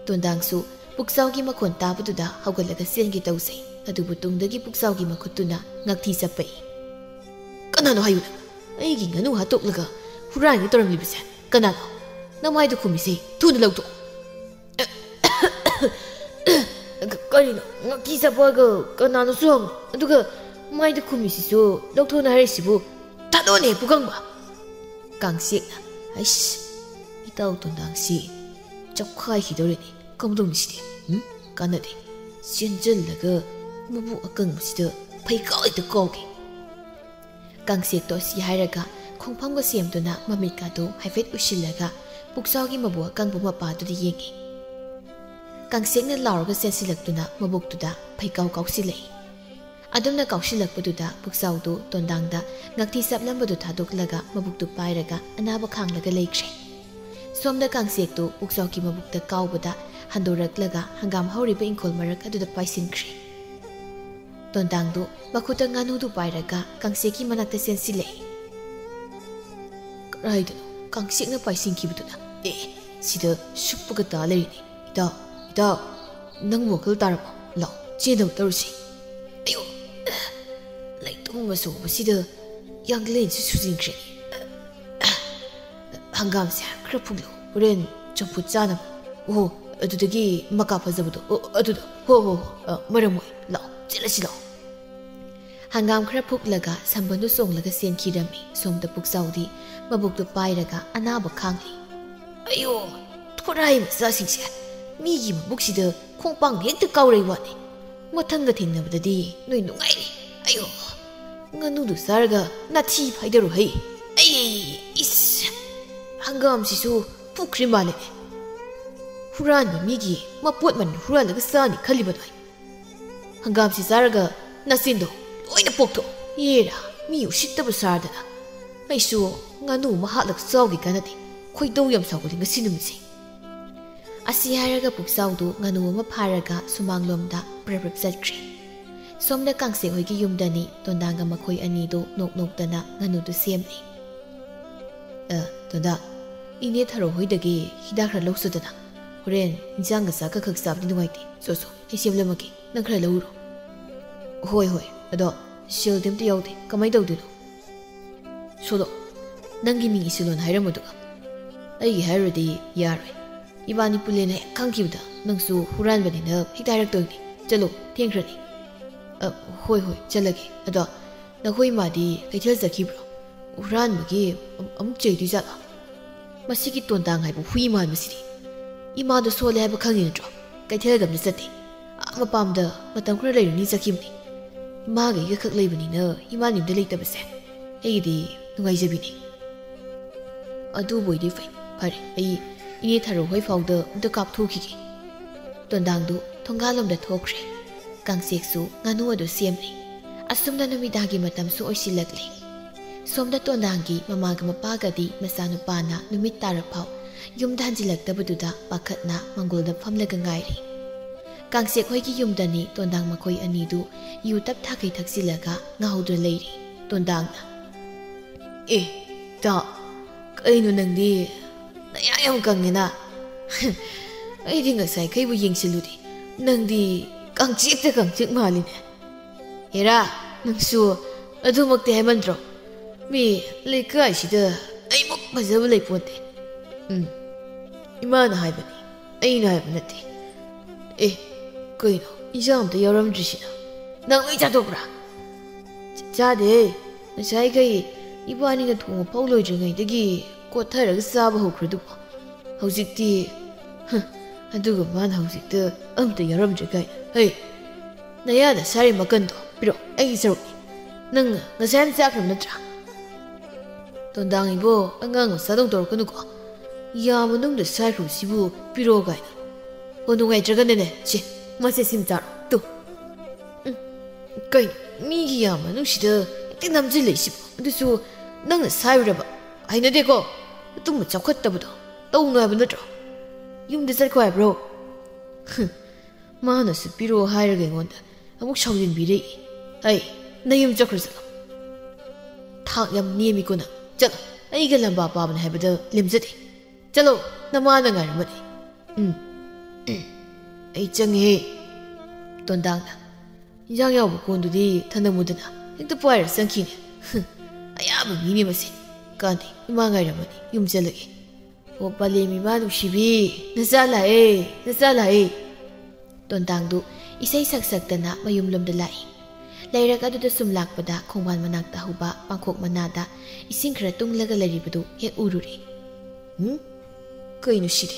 ꯇꯣꯟꯗꯥꯡꯁꯨ ꯄꯨꯛꯆꯥꯎꯒꯤ ꯃꯈꯣꯟ ꯇꯥꯕꯗꯨꯗ ꯍꯧꯒꯠꯂꯒ ꯆꯦꯟꯒꯦ ꯇꯧꯖꯩ꯫ ꯑꯗꯨꯕꯨ ꯇꯨꯡꯗꯒꯤ ꯄꯨꯛꯆꯥꯎꯒꯤ ꯃꯈꯨꯠꯇꯨꯅ ꯉꯥꯛꯊꯤ ꯆꯞꯄꯛꯏ꯫ "ꯀꯅꯥꯅꯣ ꯍꯥꯏꯌꯨ ꯅꯪ? ꯑꯩꯒꯤ ꯉꯥꯅꯨ ꯍꯥꯠꯇꯣꯛꯂꯒ ꯍꯨꯔꯥꯟꯒꯦ ꯇꯧꯔꯝꯂꯤꯕꯁꯦ ꯀꯅꯥꯅꯣ? ꯅꯃꯥꯏꯗ ꯈꯨꯝꯃꯤꯁꯦ ꯊꯨꯅ ꯂꯧꯊꯣꯛ꯫" "ꯀ-, ꯀꯔꯤꯅꯣ? ꯉꯥꯛꯊꯤ ꯆꯞꯄꯛꯑꯒ ꯀꯅꯥꯅꯣꯁꯨ ꯍꯪꯉꯨ꯫ ꯑꯗꯨꯒ ꯃꯥꯏꯗ ꯈꯨꯝꯃꯤꯁꯤꯁꯨ ꯂꯧꯊꯣꯛꯅ ꯍꯥꯏꯔꯤꯁꯤꯕꯨ ꯊꯥꯗꯣꯛꯑꯣꯅꯦ, ꯄꯨꯈꯪꯕ!" ꯀꯥꯡꯆꯦꯛꯅ, "ꯑꯩꯁ, ꯏꯇꯥꯎ ꯇꯣꯟꯗꯥꯡꯁꯤ ꯆꯞꯈꯥꯏꯈꯤꯗꯧꯔꯦꯅꯦ꯫ ꯀꯝꯗꯧꯅꯤ ꯁꯤꯗꯤ? ꯎꯝ? ꯀꯥꯟꯅꯗꯦ꯫ ꯆꯦꯟꯖꯜꯂꯒ ꯃꯕꯨꯛ ꯑꯀꯪꯕꯁꯤꯗ ꯐꯩꯀꯥꯎ ꯍꯦꯛꯇ ꯀꯥꯎꯒꯦ꯫" ꯀꯥꯡꯆꯦꯛꯇꯣ ꯁꯤ ꯍꯥꯏꯔꯒ ꯈꯣꯡꯐꯝꯒ ꯁꯦꯝꯗꯨꯅ ꯃꯃꯤꯠꯀꯥꯗꯨ ꯍꯥꯏꯐꯦꯠ ꯎꯏꯁꯤꯜꯂꯒ ꯄꯨꯛꯆꯥꯎꯒꯤ ꯃꯕꯨꯛ ꯑꯀꯪꯕ ꯃꯄꯥꯗꯨꯗ ꯌꯦꯡꯉꯤ꯫ ꯀꯥꯡꯁꯦꯛꯅ ꯂꯥꯎꯔꯒ ꯆꯦꯟꯁꯤꯜꯂꯛꯇꯨꯅ ꯃꯕꯨꯛꯇꯨꯗ ꯐꯩꯀꯥꯎ ꯀꯥꯎꯁꯤꯜꯂꯛꯏ꯫ ꯑꯗꯨꯝꯅ ꯀꯥꯎꯁꯤꯜꯂꯛꯄꯗꯨꯗ ꯄꯨꯛꯆꯥꯎꯗꯨ ꯇꯣꯟꯗꯥꯡꯗ ꯉꯛꯊꯤ ꯆꯞꯂꯝꯕꯗꯨ ꯊꯥꯗꯣꯛꯂꯒ ꯃꯕꯨꯛꯇꯨ ꯄꯥꯏꯔꯒ ꯑꯅꯥꯕ ꯈꯥꯡꯂꯒ ꯂꯩꯈ꯭ꯔꯦ꯫ ꯁꯣꯝꯗ ꯀꯥꯡꯁꯦꯛꯇꯨ ꯄꯨꯛꯆꯥꯎꯒꯤ ꯃꯕꯨꯛꯇ ꯀꯥꯎꯕꯗ ꯍꯟꯗꯣꯔꯛꯂꯒ ꯍꯪꯒꯥꯝ ꯍꯧꯔꯤꯕ ꯏꯪꯈꯣꯜ ꯃꯔꯛ ꯑꯗꯨꯗ ꯄꯥꯏꯁꯤꯟꯈ꯭ꯔꯦ꯫ ꯇꯣꯟꯗꯥꯡꯗꯨ ꯃꯈꯨꯠꯇ ꯉꯥꯅꯨꯗꯨ ꯄꯥꯏꯔꯒ ꯀꯥꯡꯁꯦꯛꯀꯤ ꯃꯅꯥꯛꯇ ꯆꯦꯟꯁꯤꯜꯂꯛꯏ꯫ "ꯀꯗꯥꯏꯗꯅꯣ ꯀꯥꯡꯁꯦꯛꯅ ꯄꯥꯏꯁꯤꯟꯈꯤꯕꯗꯨꯅ? ꯑꯦ, ꯁꯤꯗ ꯁꯨꯞꯄꯒ ꯇꯥ ꯂꯩꯔꯤꯅꯤ꯫ ꯏꯇꯥꯎ, ꯏꯇꯥꯎ, ꯅꯪ ꯋꯥꯈꯜ ꯇꯥꯔꯕꯣ? ꯂꯥꯎ, ꯆꯦꯟꯅꯕ ꯇꯧꯔꯁꯤ꯫ ꯑꯌꯣ, ꯂꯩꯇꯣꯡ ꯃꯆꯧꯕꯁꯤꯗ ꯌꯥꯡꯂꯦꯟꯁꯨ ꯁꯨꯖꯤꯟꯈ꯭ꯔꯦ꯫ ꯍꯪꯒꯥꯝꯁꯦ ꯈꯔ ꯐꯨꯛꯂꯣ, ꯍꯣꯔꯦꯟ ꯆꯝꯐꯨꯠ ꯆꯥꯅꯕ꯫ ꯑꯣ, ꯑꯗꯨꯗꯒꯤ ꯃꯀꯥ ꯐꯖꯕꯗꯣ, ꯑꯣ, ꯑꯗꯨꯗꯣ, ꯍꯣ, ꯍꯣ, ꯍꯣ, ꯑ, ꯃꯔꯝ ꯑꯣꯏ꯫ ꯂꯥꯎ, ꯆꯠꯂꯁꯤ ꯂꯥꯎ꯫" ꯍꯪꯒꯥꯝ ꯈꯔ ꯐꯨꯛꯂꯒ ꯁꯝꯕꯟꯗꯨ ꯆꯣꯡꯂꯒ ꯆꯦꯟꯈꯤꯔꯝꯃꯤ꯫ ꯁꯣꯝꯗ ꯄꯨꯛꯆꯥꯎꯗꯤ ꯃꯕꯨꯛꯇꯨ ꯄꯥꯏꯔꯒ ꯑꯅꯥꯕ ꯈꯥꯡꯂꯤ꯫ "ꯑꯌꯣ, ꯊꯣꯔꯥꯏ ꯃꯆꯥꯁꯤꯡꯁꯦ, ꯃꯤꯒꯤ ꯃꯕꯨꯛꯁꯤꯗ ꯈꯣꯡꯄꯥꯡ ꯍꯦꯛꯇ ꯀꯥꯎꯔꯩ ꯋꯥꯅꯤ꯫ ꯃꯊꯪꯒ ꯊꯦꯡꯅꯕꯗꯗꯤ ꯅꯣꯏ ꯅꯨꯡꯉꯥꯏꯅꯤ꯫ ꯑꯌꯣ, ꯉꯥꯅꯨꯗꯨ ꯆꯥꯔꯒ ꯅꯥꯊꯤ ꯐꯥꯏꯗꯔꯣ ꯍꯩ꯫ ꯑꯩ, ꯏꯁ, ꯍꯪꯒꯥꯝꯁꯤꯁꯨ ꯄꯨꯈ꯭ꯔꯤ ꯃꯥꯜꯂꯦꯅꯦ꯫ ꯍꯨꯔꯥꯟꯕ ꯃꯤꯒꯤ ꯃꯄꯣꯠ ꯃꯟ ꯍꯨꯔꯥꯜꯂꯒ ꯆꯥꯅꯤ ꯈꯜꯂꯤꯕ ꯅꯣꯏ꯫ ꯍꯪꯒꯥꯝꯁꯤ ꯆꯥꯔꯒ ꯅꯆꯤꯟꯗꯣ ꯂꯣꯏꯅ ꯄꯣꯛꯊꯣꯛ꯫ ꯌꯦꯔꯥ, ꯃꯤ ꯎꯁꯤꯠꯇꯕ ꯁꯥꯔꯗꯅ꯫ ꯑꯩꯁꯨ ꯉꯥꯅꯨ ꯑꯃ ꯍꯥꯠꯂꯒ ꯆꯥꯎꯒꯦ ꯀꯥꯟꯅꯗꯦ꯫ ꯈꯣꯏꯗꯧ ꯌꯥꯝ ꯁꯥꯎꯒꯠꯂꯤ ꯉꯁꯤ ꯅꯨꯃꯤꯠꯁꯦ꯫" ꯑꯁꯤ ꯍꯥꯏꯔꯒ ꯄꯨꯛꯆꯥꯎꯗꯨ ꯉꯥꯅꯨ ꯑꯃ ꯐꯥꯔꯒ ꯁꯨꯃꯥꯡꯂꯣꯝꯗ ꯄ꯭ꯔꯞ ꯄ꯭ꯔꯞ ꯆꯠꯈ꯭ꯔꯦ꯫ ꯁꯣꯝꯗ ꯀꯥꯡꯁꯦꯛ ꯍꯣꯏꯒꯤ ꯌꯨꯝꯗꯅꯤ꯫ ꯇꯣꯟꯗꯥꯡꯒ ꯃꯈꯣꯏ ꯑꯅꯤꯗꯨ ꯅꯣꯛ ꯅꯣꯛꯇꯅ ꯉꯥꯅꯨꯗꯨ ꯁꯦꯝꯂꯤ꯫ "ꯑ, ꯇꯣꯟꯗꯥ, ꯏꯅꯦ ꯊꯔꯣ ꯍꯣꯏꯗꯒꯤ ꯍꯤꯗꯥꯛ ꯈꯔ ꯂꯧꯁꯨꯗꯅ꯫ ꯍꯣꯔꯦꯟ ꯏꯟꯁꯥꯡꯒ ꯆꯥꯛꯀ ꯈꯛ ꯆꯥꯕꯗꯤ ꯅꯨꯡꯉꯥꯏꯇꯦ꯫ ꯁꯣ, ꯁꯣ, ꯑꯩ ꯁꯦꯝꯂꯝꯃꯒꯦ, ꯅꯪ ꯈꯔ ꯂꯧꯔꯨꯔꯣ꯫" "ꯍꯣꯏ, ꯍꯣꯏ, ꯑꯗꯣ ꯁꯦꯜꯗꯤ ꯑꯝꯇ ꯌꯥꯎꯗꯦ, ꯀꯃꯥꯏꯅ ꯇꯧꯗꯣꯏꯅꯣ?" "ꯁꯣꯂꯣ, ꯅꯪꯒꯤ ꯃꯤꯡ ꯏꯁꯤꯜꯂꯣꯅ ꯍꯥꯏꯔꯝꯕꯗꯨꯒ?" "ꯑꯩꯒꯤ ꯍꯥꯏꯔꯨꯔꯗꯤ ꯌꯥꯔꯣꯏ꯫ ꯏꯕꯥꯅꯤ ꯄꯨꯜꯂꯦꯅ ꯍꯦꯛ ꯈꯪꯈꯤꯕꯗ ꯅꯪꯁꯨ ꯍꯨꯔꯥꯟꯕꯅꯤꯅ ꯍꯦꯛꯇ ꯍꯥꯏꯔꯛꯇꯣꯏꯅꯤ꯫ ꯆꯠꯂꯣ, ꯊꯦꯡꯈ꯭ꯔꯅꯤ꯫" "ꯑ, ꯍꯣꯏ, ꯍꯣꯏ, ꯆꯠꯂꯒꯦ꯫ ꯑꯗꯣ ꯅꯈꯣꯏ ꯏꯃꯥꯗꯤ ꯀꯩꯊꯦꯜ ꯆꯠꯈꯤꯕ꯭ꯔꯣ? ꯍꯨꯔꯥꯟꯕꯒꯤ ꯑꯝ-, ꯑꯃꯨꯛ ꯆꯩꯗꯣꯏ ꯖꯥꯠꯂꯣ? ꯃꯁꯤꯒꯤ ꯇꯣꯟꯗꯥꯡ ꯍꯥꯏꯕ ꯍꯨꯏ ꯃꯥꯟꯕꯁꯤꯗꯤ꯫ ꯏꯃꯥꯗꯣ ꯁꯣꯜꯂꯦ ꯍꯥꯏꯕ ꯈꯪꯉꯤ ꯅꯠꯇ꯭ꯔꯣ? ꯀꯩꯊꯦꯜꯒ ꯑꯝꯇ ꯆꯠꯇꯦ꯫ ꯑꯥ ꯃꯄꯥꯝꯗ ꯃꯇꯝ ꯈꯔ ꯂꯩꯔꯨꯅꯤ ꯆꯠꯈꯤꯕꯅꯤ꯫ ꯏꯃꯥꯒ ꯑꯩꯒ ꯈꯛ ꯂꯩꯕꯅꯤꯅ ꯏꯃꯥꯅꯤ ꯌꯨꯝꯗ ꯂꯩꯇꯕꯁꯦ ꯑꯩꯒꯤꯗꯤ ꯅꯨꯡꯉꯥꯏꯖꯕꯤꯅꯦ꯫ ꯑꯗꯨꯕꯨ ꯑꯣꯏꯗꯤ ꯐꯩ꯫ ꯐꯔꯦ, ꯑꯩ ꯏꯅꯦ ꯊꯔꯣ ꯍꯣꯏ ꯐꯥꯎꯗ ꯑꯝꯇ ꯀꯥꯞꯊꯣꯛꯈꯤꯒꯦ꯫ ꯇꯣꯟꯗꯥꯡꯗꯨ ꯊꯣꯡꯒꯥꯜꯂꯣꯝꯗ ꯊꯣꯛꯈ꯭ꯔꯦ꯫ ꯀꯥꯡꯆꯦꯛꯁꯨ ꯉꯥꯅꯨ ꯑꯗꯨ ꯁꯦꯝꯂꯤ꯫ ꯑꯁꯨꯝꯅ ꯅꯨꯃꯤꯗꯥꯡꯒꯤ ꯃꯇꯝꯁꯨ ꯑꯣꯏꯁꯤꯜꯂꯛꯂꯦ꯫ ꯁꯣꯝꯗ ꯇꯣꯟꯗꯥꯡꯒꯤ ꯃꯃꯥꯒ ꯃꯄꯥꯒꯗꯤ ꯃꯆꯥꯅꯨꯄꯥꯅ ꯅꯨꯃꯤꯠ ꯇꯥꯔꯐꯥꯎ ꯌꯨꯝꯗ ꯍꯟꯖꯤꯜꯂꯛꯇꯕꯗꯨꯗ ꯄꯥꯈꯠꯅ ꯃꯪꯒꯣꯜꯗ ꯐꯝꯂꯒ ꯉꯥꯏꯔꯤ꯫ ꯀꯥꯡꯆꯦꯛ ꯍꯣꯏꯒꯤ ꯌꯨꯝꯗꯅꯤ ꯇꯣꯟꯗꯥꯡ ꯃꯈꯣꯏ ꯑꯅꯤꯗꯨ ꯌꯨ ꯇꯞ ꯊꯥꯈꯩ ꯊꯛꯆꯤꯜꯂꯒ ꯉꯥꯎꯗꯨꯅ ꯂꯩꯔꯤ꯫ ꯇꯣꯟꯗꯥꯡꯅ, "ꯑꯦ, ꯇꯥ, ꯀꯩꯅꯣ ꯅꯪꯗꯤ ꯅꯌꯥ ꯌꯥꯝ ꯀꯪꯉꯦꯅ? ꯑꯩꯗꯤ ꯉꯁꯥꯏꯈꯩꯕꯨ ꯌꯦꯡꯁꯤꯜꯂꯨꯗꯦ, ꯅꯪꯗꯤ ꯀꯥꯡꯆꯦꯛꯇ ꯀꯥꯡꯆꯦꯛ ꯃꯥꯜꯂꯤꯅꯦ꯫ ꯍꯦꯔꯥ, ꯅꯪꯁꯨ ꯑꯗꯨꯃꯛꯇꯤ ꯍꯥꯏꯃꯟꯗ꯭ꯔꯣ? ꯃꯤ ꯂꯩꯀꯥꯏꯁꯤꯗ ꯑꯩꯃꯨꯛ ꯐꯖꯕ ꯂꯩꯄꯣꯟꯇꯦ꯫ ꯎꯝ, ꯏꯃꯥꯅ ꯍꯥꯏꯕꯅꯤ, ꯑꯩꯅ ꯍꯥꯏꯕ ꯅꯠꯇꯦ꯫ ꯑꯦ, ꯀꯩꯅꯣ, ꯏꯟꯖꯥꯡ ꯑꯝꯇ ꯌꯥꯎꯔꯝꯗ꯭ꯔꯤꯁꯤꯅ? ꯅꯪ ꯂꯣꯏ ꯆꯥꯊꯣꯛꯄ꯭ꯔꯥ?" "ꯆ-, ꯆꯥꯗꯦꯍꯦ꯫ ꯉꯁꯥꯏꯈꯩ ꯏꯕꯥꯅꯤꯅ ꯊꯣꯡꯕ ꯐꯥꯎ ꯂꯣꯏꯗ꯭ꯔꯤꯉꯩꯗꯒꯤ ꯀꯣꯠꯊꯔꯒ ꯆꯥꯕ ꯍꯧꯈ꯭ꯔꯗꯨꯕꯨ꯫ ꯍꯧꯖꯤꯛꯇꯤ, ꯍ, ꯑꯗꯨꯒ ꯃꯥꯅ ꯍꯧꯖꯤꯛꯇ ꯑꯝꯇ ꯌꯥꯎꯔꯝꯗ꯭ꯔꯦ ꯀꯥꯏꯅ꯫ ꯍꯩ, ꯅꯌꯥꯗ ꯁꯥꯔꯤ ꯃꯀꯟꯗꯣ ꯄꯤꯔꯛꯑꯣ, ꯑꯩꯒꯤ ꯁꯔꯨꯛꯅꯤ꯫ ꯅꯪ ꯉꯁꯥꯏ ꯌꯥꯝ ꯆꯥꯈ꯭ꯔꯕ ꯅꯠꯇ꯭ꯔꯥ?" "ꯇꯣꯟꯗꯥꯡ ꯏꯕꯣ, ꯑꯉꯥꯡ ꯃꯆꯥꯗꯧ ꯇꯧꯔꯛꯀꯅꯨꯀꯣ꯫ ꯌꯥ ꯃꯅꯨꯡꯗ ꯁꯥꯏꯈ꯭ꯔꯕꯁꯤꯕꯨ ꯄꯤꯔꯛꯑꯣ ꯀꯥꯏꯅ꯫ ꯑꯣ, ꯅꯨꯡꯉꯥꯏꯇ꯭ꯔꯒꯅꯅꯦ, ꯁꯦ, ꯃꯁꯦ ꯁꯤꯝ ꯆꯥꯔꯣ, ꯇꯨ꯫ ꯎꯝ, ꯀꯩꯅꯣ, ꯃꯤꯒꯤ ꯌꯥ ꯃꯅꯨꯡꯁꯤꯗ ꯍꯦꯛꯇ ꯅꯝꯁꯤꯜꯂꯛꯏꯁꯤꯕꯣ? ꯑꯗꯨꯁꯨ ꯅꯪꯅ ꯁꯥꯏꯔꯨꯔꯕ? ꯍꯩꯅꯗꯦꯀꯣ, ꯑꯗꯨꯝꯕ ꯆꯥꯎꯈꯠꯇꯕꯗꯣ ꯇꯧꯅꯨ ꯍꯥꯏꯕ ꯅꯠꯇ꯭ꯔꯣ? ꯌꯨꯝꯗ ꯆꯠꯈꯣ ꯍꯥꯏꯕ꯭ꯔꯣ?" ꯍꯨꯝ, ꯃꯥꯅꯁꯨ ꯄꯤꯔꯛꯑꯣ ꯍꯥꯏꯔꯒ ꯑꯩꯉꯣꯟꯗ ꯑꯃꯨꯛ ꯁꯥꯎꯖꯤꯟꯕꯤꯔꯛꯏ꯫ "ꯑꯩ ꯅꯌꯨꯝ ꯆꯠꯈ꯭ꯔꯣ ꯆꯠꯂꯣ꯫ ꯊꯥꯛ ꯌꯥꯝ ꯅꯦꯝꯃꯤꯀꯣ ꯅꯪ꯫ ꯆꯠꯂꯣ, ꯑꯩꯒ ꯂꯝꯕꯥ ꯄꯥꯕꯅꯦ ꯍꯥꯏꯕꯗ ꯂꯦꯝꯖꯗꯦ꯫ ꯆꯠꯂꯣ, ꯅꯃꯥꯅ ꯉꯥꯏꯔꯝꯃꯅꯤ꯫" "ꯎꯝ, ꯎꯝ, ꯑꯩ ꯆꯪꯉꯦꯍꯦ꯫" ꯇꯣꯟꯗꯥꯡꯅ, "ꯏꯟꯖꯥꯡ ꯌꯥꯎꯕ ꯀꯣꯟꯗꯨꯗꯤ ꯊꯅꯝꯃꯨꯗꯅ, ꯍꯦꯛꯇ ꯄꯥꯏꯔ ꯆꯪꯈꯤꯅꯦ꯫ ꯍꯨꯝ, ꯑꯌꯥꯕ ꯃꯤꯅꯦ ꯃꯁꯤ꯫ ꯀꯥꯟꯗꯦ, ꯏꯃꯥ ꯉꯥꯏꯔꯝꯃꯅꯤ, ꯌꯨꯝ ꯆꯠꯂꯒꯦ꯫ ꯑꯣ, ꯄꯂꯦꯝ ꯏꯃꯥ ꯅꯨꯡꯁꯤꯕꯤ, ꯅꯆꯥ ꯂꯥꯛꯑꯦ, ꯅꯆꯥ ꯂꯥꯛꯑꯦ꯫" ꯇꯣꯟꯗꯥꯡꯗꯨ ꯏꯁꯩ ꯁꯛ ꯁꯛꯇꯅ ꯃꯌꯨꯝꯂꯣꯝꯗ ꯂꯥꯛꯏ꯫ ꯂꯩꯔꯛ ꯑꯗꯨꯗ ꯁꯨꯝ ꯂꯥꯛꯄꯗ ꯈꯣꯡꯕꯥꯟ ꯃꯅꯥꯛꯇ ꯍꯧꯕ ꯄꯥꯡꯈꯣꯛ ꯃꯅꯥꯗ ꯏꯁꯤꯡ ꯈꯔ ꯇꯨꯡꯂꯒ ꯂꯩꯔꯤꯕꯗꯨ ꯍꯦꯛ ꯎꯔꯨꯔꯦ꯫ "ꯎꯝ? ꯀꯩꯅꯣ ꯁꯤꯗꯤ?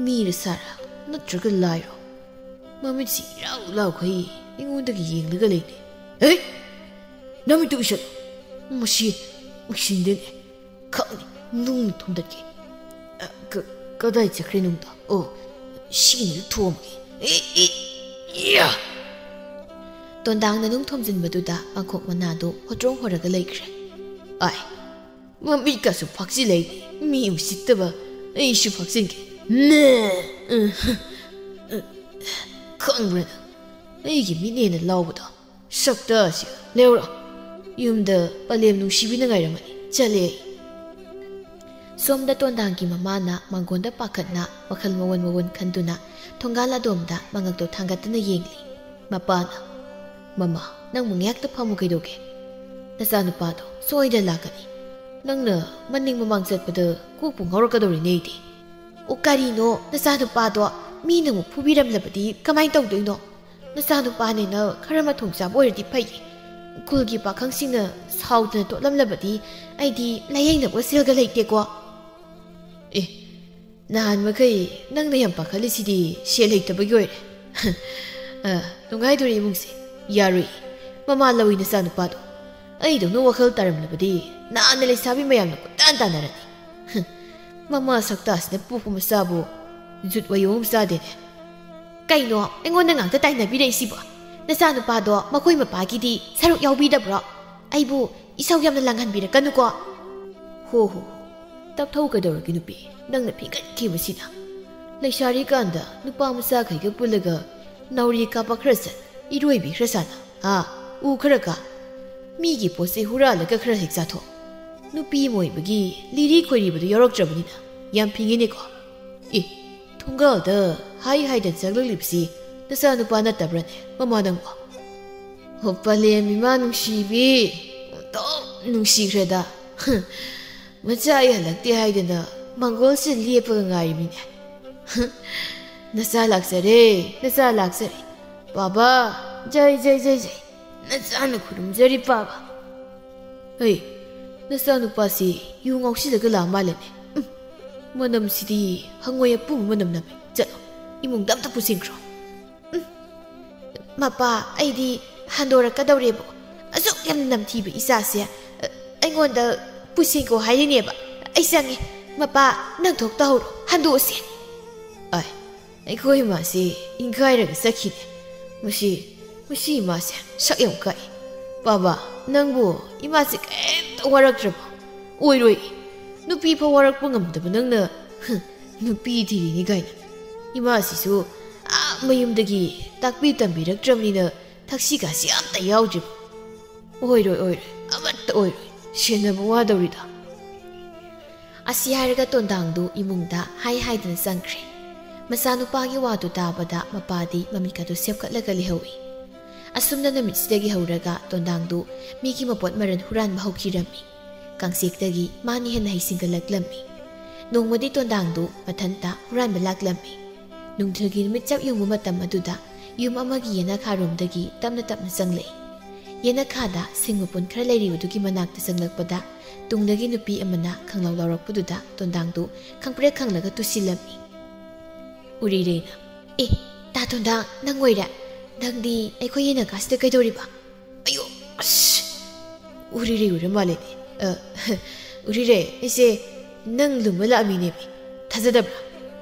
ꯃꯤꯔ ꯁꯥꯔ ꯅꯠꯇ꯭ꯔꯒ ꯂꯥꯏꯔꯣ? ꯃꯃꯤꯠꯁꯤ ꯏꯔꯥꯎ ꯂꯥꯎꯈꯩ ꯑꯩꯉꯣꯟꯗꯒꯤ ꯌꯦꯡꯂꯒ ꯂꯩꯅꯦ꯫ ꯍꯦ! ꯅꯃꯤꯠꯇꯨ ꯎꯏꯁꯜꯂꯨ꯫ ꯃꯁꯤ ꯎꯏꯁꯤꯟꯗꯦꯅꯦ꯫ ꯈꯪꯅꯤ, ꯅꯨꯡ ꯊꯣꯝꯗꯠꯀꯦ꯫ ꯑ, ꯀ-, ꯀꯗꯥꯏ ꯆꯠꯈ꯭ꯔꯦ ꯅꯨꯡꯗꯣ? ꯑꯣ, ꯁꯤꯅ ꯊꯣꯝꯒꯦ꯫ ꯏ, ꯏ, ꯏꯌꯥ! ꯇꯣꯟꯗꯥꯡꯅ ꯅꯨꯡ ꯊꯣꯝꯖꯤꯟꯕꯗꯨꯗ ꯄꯥꯡꯈꯣꯛ ꯃꯅꯥꯗꯨ ꯍꯣꯇ꯭ꯔꯣꯡ ꯍꯣꯔꯒ ꯂꯩꯈ꯭ꯔꯦ꯫ ꯑꯥꯏ, ꯃꯃꯤꯠꯀꯁꯨ ꯐꯥꯛꯆꯤꯜꯂꯛꯏ꯫ ꯃꯤ ꯎꯁꯤꯠꯇꯕ꯫ ꯑꯩꯁꯨ ꯐꯥꯛꯆꯤꯟꯒꯦ꯫ ꯅꯦ! ꯎꯝ, ꯎꯝ, ꯈꯪꯕ꯭ꯔꯥ ꯅꯪ? ꯑꯩꯒꯤ ꯃꯤꯠꯅꯦꯅ ꯂꯥꯎꯕꯗꯣ꯫ ꯁꯛꯇ ꯑꯁꯤ ꯂꯩꯍꯧꯔꯣ꯫ ꯌꯨꯝꯗ ꯄꯂꯦꯝ ꯅꯨꯡꯁꯤꯕꯤꯅ ꯉꯥꯏꯔꯝꯃꯅꯤ꯫ ꯆꯠꯂꯦ ꯑꯩ꯫ ꯁꯣꯝꯗ ꯇꯣꯟꯗꯥꯡꯒꯤ ꯃꯃꯥꯅ ꯃꯥꯡꯒꯣꯟꯗ ꯄꯥꯈꯠꯅ ꯋꯥꯈꯜ ꯃꯑꯣꯟ ꯃꯑꯣꯟ ꯈꯟꯗꯨꯅ ꯊꯣꯡꯒꯥꯜ ꯑꯗꯣꯝꯗ ꯃꯉꯛꯇꯣ ꯊꯥꯡꯒꯠꯇꯨꯅ ꯌꯦꯡꯂꯤ꯫ ꯃꯄꯥꯅ, "ꯃꯃꯥ, ꯅꯪꯕꯨ ꯉꯥꯏꯍꯥꯛꯇ ꯐꯝꯃꯨ ꯀꯩꯗꯧꯒꯦ? ꯅꯆꯥꯅꯨꯄꯥꯗꯣ ꯁꯣꯏꯗꯅ ꯂꯥꯛꯀꯅꯤ꯫ ꯅꯪꯅ ꯃꯅꯤꯡ ꯃꯃꯥꯡ ꯆꯠꯄꯗ ꯀꯣꯛꯄꯨ ꯉꯥꯎꯔꯛꯀꯗꯧꯔꯤꯅꯦ ꯑꯩꯗꯤ꯫" "ꯑꯣ, ꯀꯔꯤꯅꯣ, ꯅꯆꯥꯅꯨꯄꯥꯗꯣ ꯃꯤꯅ ꯑꯃꯨꯛ ꯐꯨꯕꯤꯔꯝꯂꯕꯗꯤ ꯀꯃꯥꯏꯅ ꯇꯧꯗꯣꯏꯅꯣ? ꯅꯆꯥꯅꯨꯄꯥꯅꯦꯅ ꯈꯔ ꯃꯊꯣꯡ ꯆꯥꯕ ꯑꯣꯏꯔꯗꯤ ꯐꯩꯌꯦ꯫ ꯈꯨꯜꯒꯤ ꯄꯥꯈꯪꯁꯤꯡꯅ ꯁꯥꯎꯗꯅ ꯇꯣꯠꯂꯝꯂꯕꯗꯤ ꯑꯩꯗꯤ ꯂꯥꯌꯦꯡꯅꯕ ꯁꯦꯜꯒ ꯂꯩꯇꯦꯀꯣ꯫" "ꯑꯦ, ꯅꯍꯥꯟ ꯃꯈꯩ ꯅꯪꯅ ꯌꯥꯝ ꯄꯥꯈꯠꯂꯤꯁꯤꯗꯤ ꯁꯦꯜ ꯂꯩꯇꯕꯒꯤ ꯑꯣꯏꯔꯦ꯫" "ꯑ, ꯅꯨꯡꯉꯥꯏꯗꯣꯔꯤ ꯏꯃꯨꯡꯁꯦ꯫ ꯌꯥꯔꯣꯏ꯫ ꯃꯃꯥ ꯂꯧꯏ ꯅꯆꯥꯅꯨꯄꯥꯗꯣ꯫ ꯑꯩꯗꯧꯅ ꯋꯥꯈꯜ ꯇꯥꯔꯝꯂꯕꯗꯤ ꯅꯍꯥꯟꯅ ꯂꯩꯁꯥꯕꯤ ꯃꯌꯥꯝꯅ ꯀꯣꯏꯇꯥꯟ ꯇꯥꯟꯅꯔꯅꯤ꯫" "ꯍ, ꯃꯃꯥ ꯁꯛꯇꯥꯁꯤꯅ ꯄꯣꯛꯄ ꯃꯆꯥꯕꯨ ꯖꯨꯠ ꯋꯥꯌꯣꯡ ꯑꯃ ꯆꯥꯗꯦꯅꯦ꯫" "ꯀꯩꯅꯣ ꯑꯩꯉꯣꯟꯗ ꯉꯥꯛꯇ ꯇꯥꯏꯅꯕꯤꯔꯛꯏꯁꯤꯕꯣ? ꯅꯆꯥꯅꯨꯄꯥꯗꯣ ꯃꯈꯣꯏ ꯃꯄꯥꯒꯤꯗꯤ ꯁꯔꯨꯛ ꯌꯥꯎꯕꯤꯗꯕ꯭ꯔꯣ? ꯑꯩꯕꯨ ꯏꯁꯧ ꯌꯥꯝꯅ ꯂꯥꯡꯍꯟꯕꯤꯔꯛꯀꯅꯨꯀꯣ꯫" "ꯍꯣ ꯍꯣ ꯍꯣ, ꯇꯞꯊꯧ ꯀꯩꯗꯧꯔꯒꯦ ꯅꯨꯄꯤ, ꯅꯪꯅ ꯐꯤꯡꯒꯠꯈꯤꯕꯁꯤꯅ꯫ ꯂꯩꯁꯥꯔꯤꯀꯥꯟꯗ ꯅꯨꯄꯥ ꯃꯆꯥꯈꯩꯒ ꯄꯨꯜꯂꯒ ꯅꯥꯎꯔꯤ ꯀꯥꯞꯄ ꯈꯔ ꯆꯠ, ꯏꯔꯣꯏꯕꯤ ꯈꯔ ꯁꯥꯟꯅ, ꯍꯥ, ꯎ ꯈꯔ ꯀꯥ, ꯃꯤꯒꯤ ꯄꯣꯠ ꯆꯩ ꯍꯨꯔꯥꯜꯂꯒ ꯈꯔ ꯍꯦꯛ ꯆꯥꯊꯣꯛ꯫ ꯅꯨꯄꯤ ꯑꯃ ꯑꯣꯏꯕꯒꯤ ꯂꯤꯔꯤ ꯈꯣꯏꯔꯤꯕꯗꯨ ꯌꯥꯎꯔꯛꯇ꯭ꯔꯕꯅꯤꯅ ꯌꯥꯝ ꯐꯤꯡꯉꯤꯅꯦꯀꯣ꯫ ꯑꯦ, ꯊꯣꯡꯒꯥꯜꯗ ꯍꯥꯏ ꯍꯥꯏꯗꯅ ꯆꯪꯂꯛꯂꯤꯕꯁꯤ ꯅꯆꯥꯅꯨꯄꯥ ꯅꯠꯇꯕ꯭ꯔꯅꯦ, ꯃꯃꯥ ꯅꯪꯕꯣ?" "ꯍꯣ, ꯄꯂꯦꯝ ꯏꯃꯥ ꯅꯨꯡꯁꯤꯕꯤ, ꯑꯣꯟꯊꯣꯛ ꯅꯨꯡꯁꯤꯈ꯭ꯔꯦꯗ꯫ ꯃꯆꯥ ꯑꯩ ꯍꯜꯂꯛꯇꯦ ꯍꯥꯏꯗꯅ ꯃꯪꯒꯣꯜꯁꯤꯗ ꯂꯦꯞꯄꯒ ꯉꯥꯏꯔꯤꯃꯤꯅꯦ꯫ ꯅꯆꯥ ꯂꯥꯛꯆꯔꯦ, ꯅꯆꯥ ꯂꯥꯛꯆꯔꯦ꯫ ꯄꯥꯕ, ꯖꯩ, ꯖꯩ, ꯖꯩ, ꯖꯩ꯫ ꯅꯆꯥꯅ ꯈꯨꯔꯨꯝꯖꯔꯤ, ꯄꯥꯕ꯫" "ꯍꯩ, ꯅꯆꯥꯅꯨꯄꯥꯁꯤ ꯌꯨ ꯉꯥꯎꯁꯤꯜꯂꯒ ꯂꯥꯛ ꯃꯥꯜꯂꯦꯅꯦ꯫ ꯎꯝ, ꯃꯅꯝꯁꯤꯗꯤ ꯍꯪꯉꯣꯏ ꯑꯄꯨꯝꯕ ꯃꯅꯝ ꯅꯝꯃꯦ꯫ ꯆꯠꯂꯣ, ꯏꯃꯨꯡꯗ ꯑꯝꯇ ꯄꯨꯁꯤꯟꯈ꯭ꯔꯣ꯫" "ꯎꯝ, ꯃꯄꯥ, ꯑꯩꯗꯤ ꯍꯟꯗꯣꯔꯛꯀꯗꯧꯔꯦꯕꯣ꯫ ꯑꯁꯨꯛ ꯌꯥꯝꯅ ꯅꯝꯊꯤꯕ ꯏꯆꯥꯁꯦ, ꯑ, ꯑꯩꯉꯣꯟꯗ "ꯄꯨꯁꯦꯡꯀꯣ" ꯍꯥꯏꯔꯤꯅꯦꯕ꯫ ꯑꯩ ꯆꯪꯉꯦ꯫ "ꯃꯄꯥ, ꯅꯪ ꯊꯣꯛ ꯇꯧꯍꯧꯔꯣ, ꯍꯟꯗꯣꯛꯑꯁꯦ"꯫ ꯑꯥꯏ, ꯑꯩꯈꯣꯏ ꯏꯃꯥꯁꯤ ꯏꯪꯈꯥꯏꯔꯒ ꯆꯠꯈꯤꯅꯦ꯫ ꯃꯁꯤ, ꯃꯁꯤ ꯏꯃꯥꯁꯦ ꯁꯛ ꯌꯥꯝ ꯀꯥꯛꯏ꯫ "ꯕꯥꯕꯥ, ꯅꯪꯕꯨ ꯏꯃꯥꯁꯦ ꯀꯩꯝꯇ ꯋꯥꯔꯛꯇ꯭ꯔꯕꯣ?" "ꯑꯣꯏꯔꯣꯏ꯫ ꯅꯨꯄꯤ ꯐꯥꯎ ꯋꯥꯔꯛꯄ ꯉꯝꯗꯕ ꯅꯪꯅ, ꯍꯝ, ꯅꯨꯄꯤ ꯊꯤꯔꯤꯅꯤ ꯀꯥꯏꯅ꯫ ꯏꯃꯥꯁꯤꯁꯨ ꯑꯥ ꯃꯌꯨꯝꯗꯒꯤ ꯇꯥꯛꯄꯤ ꯇꯝꯕꯤꯔꯛꯇ꯭ꯔꯕꯅꯤꯅ ꯊꯛꯁꯤ ꯈꯥꯁꯤ ꯑꯝꯇ ꯌꯥꯎꯗ꯭ꯔꯤꯕ꯫ ꯑꯣꯏꯔꯣꯏ, ꯑꯣꯏꯔꯣꯏ, ꯑꯃꯠꯇ ꯑꯣꯏꯔꯣꯏ꯫ ꯁꯦꯟꯅꯕ ꯋꯥꯗꯧꯔꯤꯗ"꯫ ꯑꯁꯤ ꯍꯥꯏꯔꯒ ꯇꯣꯟꯗꯥꯡꯗꯨ ꯏꯃꯨꯡꯗ ꯍꯥꯏ ꯍꯥꯏꯗꯅ ꯆꯪꯈ꯭ꯔꯦ꯫ ꯃꯆꯥꯅꯨꯄꯥꯒꯤ ꯋꯥꯗꯨ ꯇꯥꯕꯗ ꯃꯄꯥꯗꯤ ꯃꯃꯤꯠꯀꯗꯨ ꯁꯦꯞꯀꯠꯂꯒ ꯂꯩꯍꯧꯏ꯫ ꯑꯁꯨꯝꯅ ꯅꯨꯃꯤꯠꯁꯤꯗꯒꯤ ꯍꯧꯔꯒ ꯇꯣꯟꯗꯥꯡꯗꯨ ꯃꯤꯒꯤ ꯃꯄꯣꯠ ꯃꯔꯟ ꯍꯨꯔꯥꯟꯕ ꯍꯧꯈꯤꯔꯝꯃꯤ꯫ ꯀꯥꯡꯆꯦꯛꯇꯒꯤ ꯃꯥꯅ ꯍꯦꯟꯅ ꯍꯩꯁꯤꯡꯒꯠꯂꯛꯂꯝꯃꯤ꯫ ꯅꯣꯡꯃꯗꯤ ꯇꯣꯟꯗꯥꯡꯗꯨ ꯃꯊꯟꯇ ꯍꯨꯔꯥꯟꯕ ꯂꯥꯛꯂꯝꯃꯤ꯫ ꯅꯨꯡꯊꯤꯜꯒꯤ ꯅꯨꯃꯤꯠ ꯆꯞ ꯌꯨꯡꯕ ꯃꯇꯝ ꯑꯗꯨꯗ ꯌꯨꯝ ꯑꯃꯒꯤ ꯌꯦꯅꯈꯥꯔꯣꯝꯗꯒꯤ ꯇꯞꯅ ꯇꯞꯅ ꯆꯪꯂꯛꯏ꯫ ꯌꯦꯅꯈꯥꯗ ꯁꯤꯡ ꯃꯄꯨꯟ ꯈꯔ ꯂꯩꯔꯤꯕꯗꯨꯒꯤ ꯃꯅꯥꯛꯇ ꯆꯪꯂꯛꯄꯗ ꯇꯨꯡꯗꯒꯤ ꯅꯨꯄꯤ ꯑꯃꯅ ꯈꯪꯂꯥꯎ ꯂꯥꯎꯔꯛꯄꯗꯨꯗ ꯇꯣꯟꯗꯥꯡꯗꯨ ꯈꯪꯄ꯭ꯔꯦꯛ ꯈꯪꯂꯒ ꯇꯨꯁꯤꯜꯂꯝꯃꯤ꯫ ꯎꯔꯤꯔꯩꯅ, "ꯑꯦ, ꯇꯥ ꯇꯣꯟꯗꯥꯡ, ꯅꯪ ꯑꯣꯏꯔꯦ? ꯅꯪꯗꯤ ꯑꯩꯈꯣꯏ ꯌꯦꯅꯈꯥꯁꯤꯗ ꯀꯩꯗꯧꯔꯤꯕ?" "ꯑꯌꯣ, ꯑꯁ! ꯎꯔꯤꯔꯩ ꯑꯣꯏꯔ ꯃꯥꯜꯂꯦꯅꯦ꯫ ꯑ, ꯎꯔꯤꯔꯩ, ꯑꯩꯁꯦ ꯅꯪ ꯂꯨꯝꯕ ꯂꯥꯛꯑꯝꯃꯤꯅꯦꯃꯤ꯫ ꯊꯥꯖꯗꯕ꯭ꯔꯥ?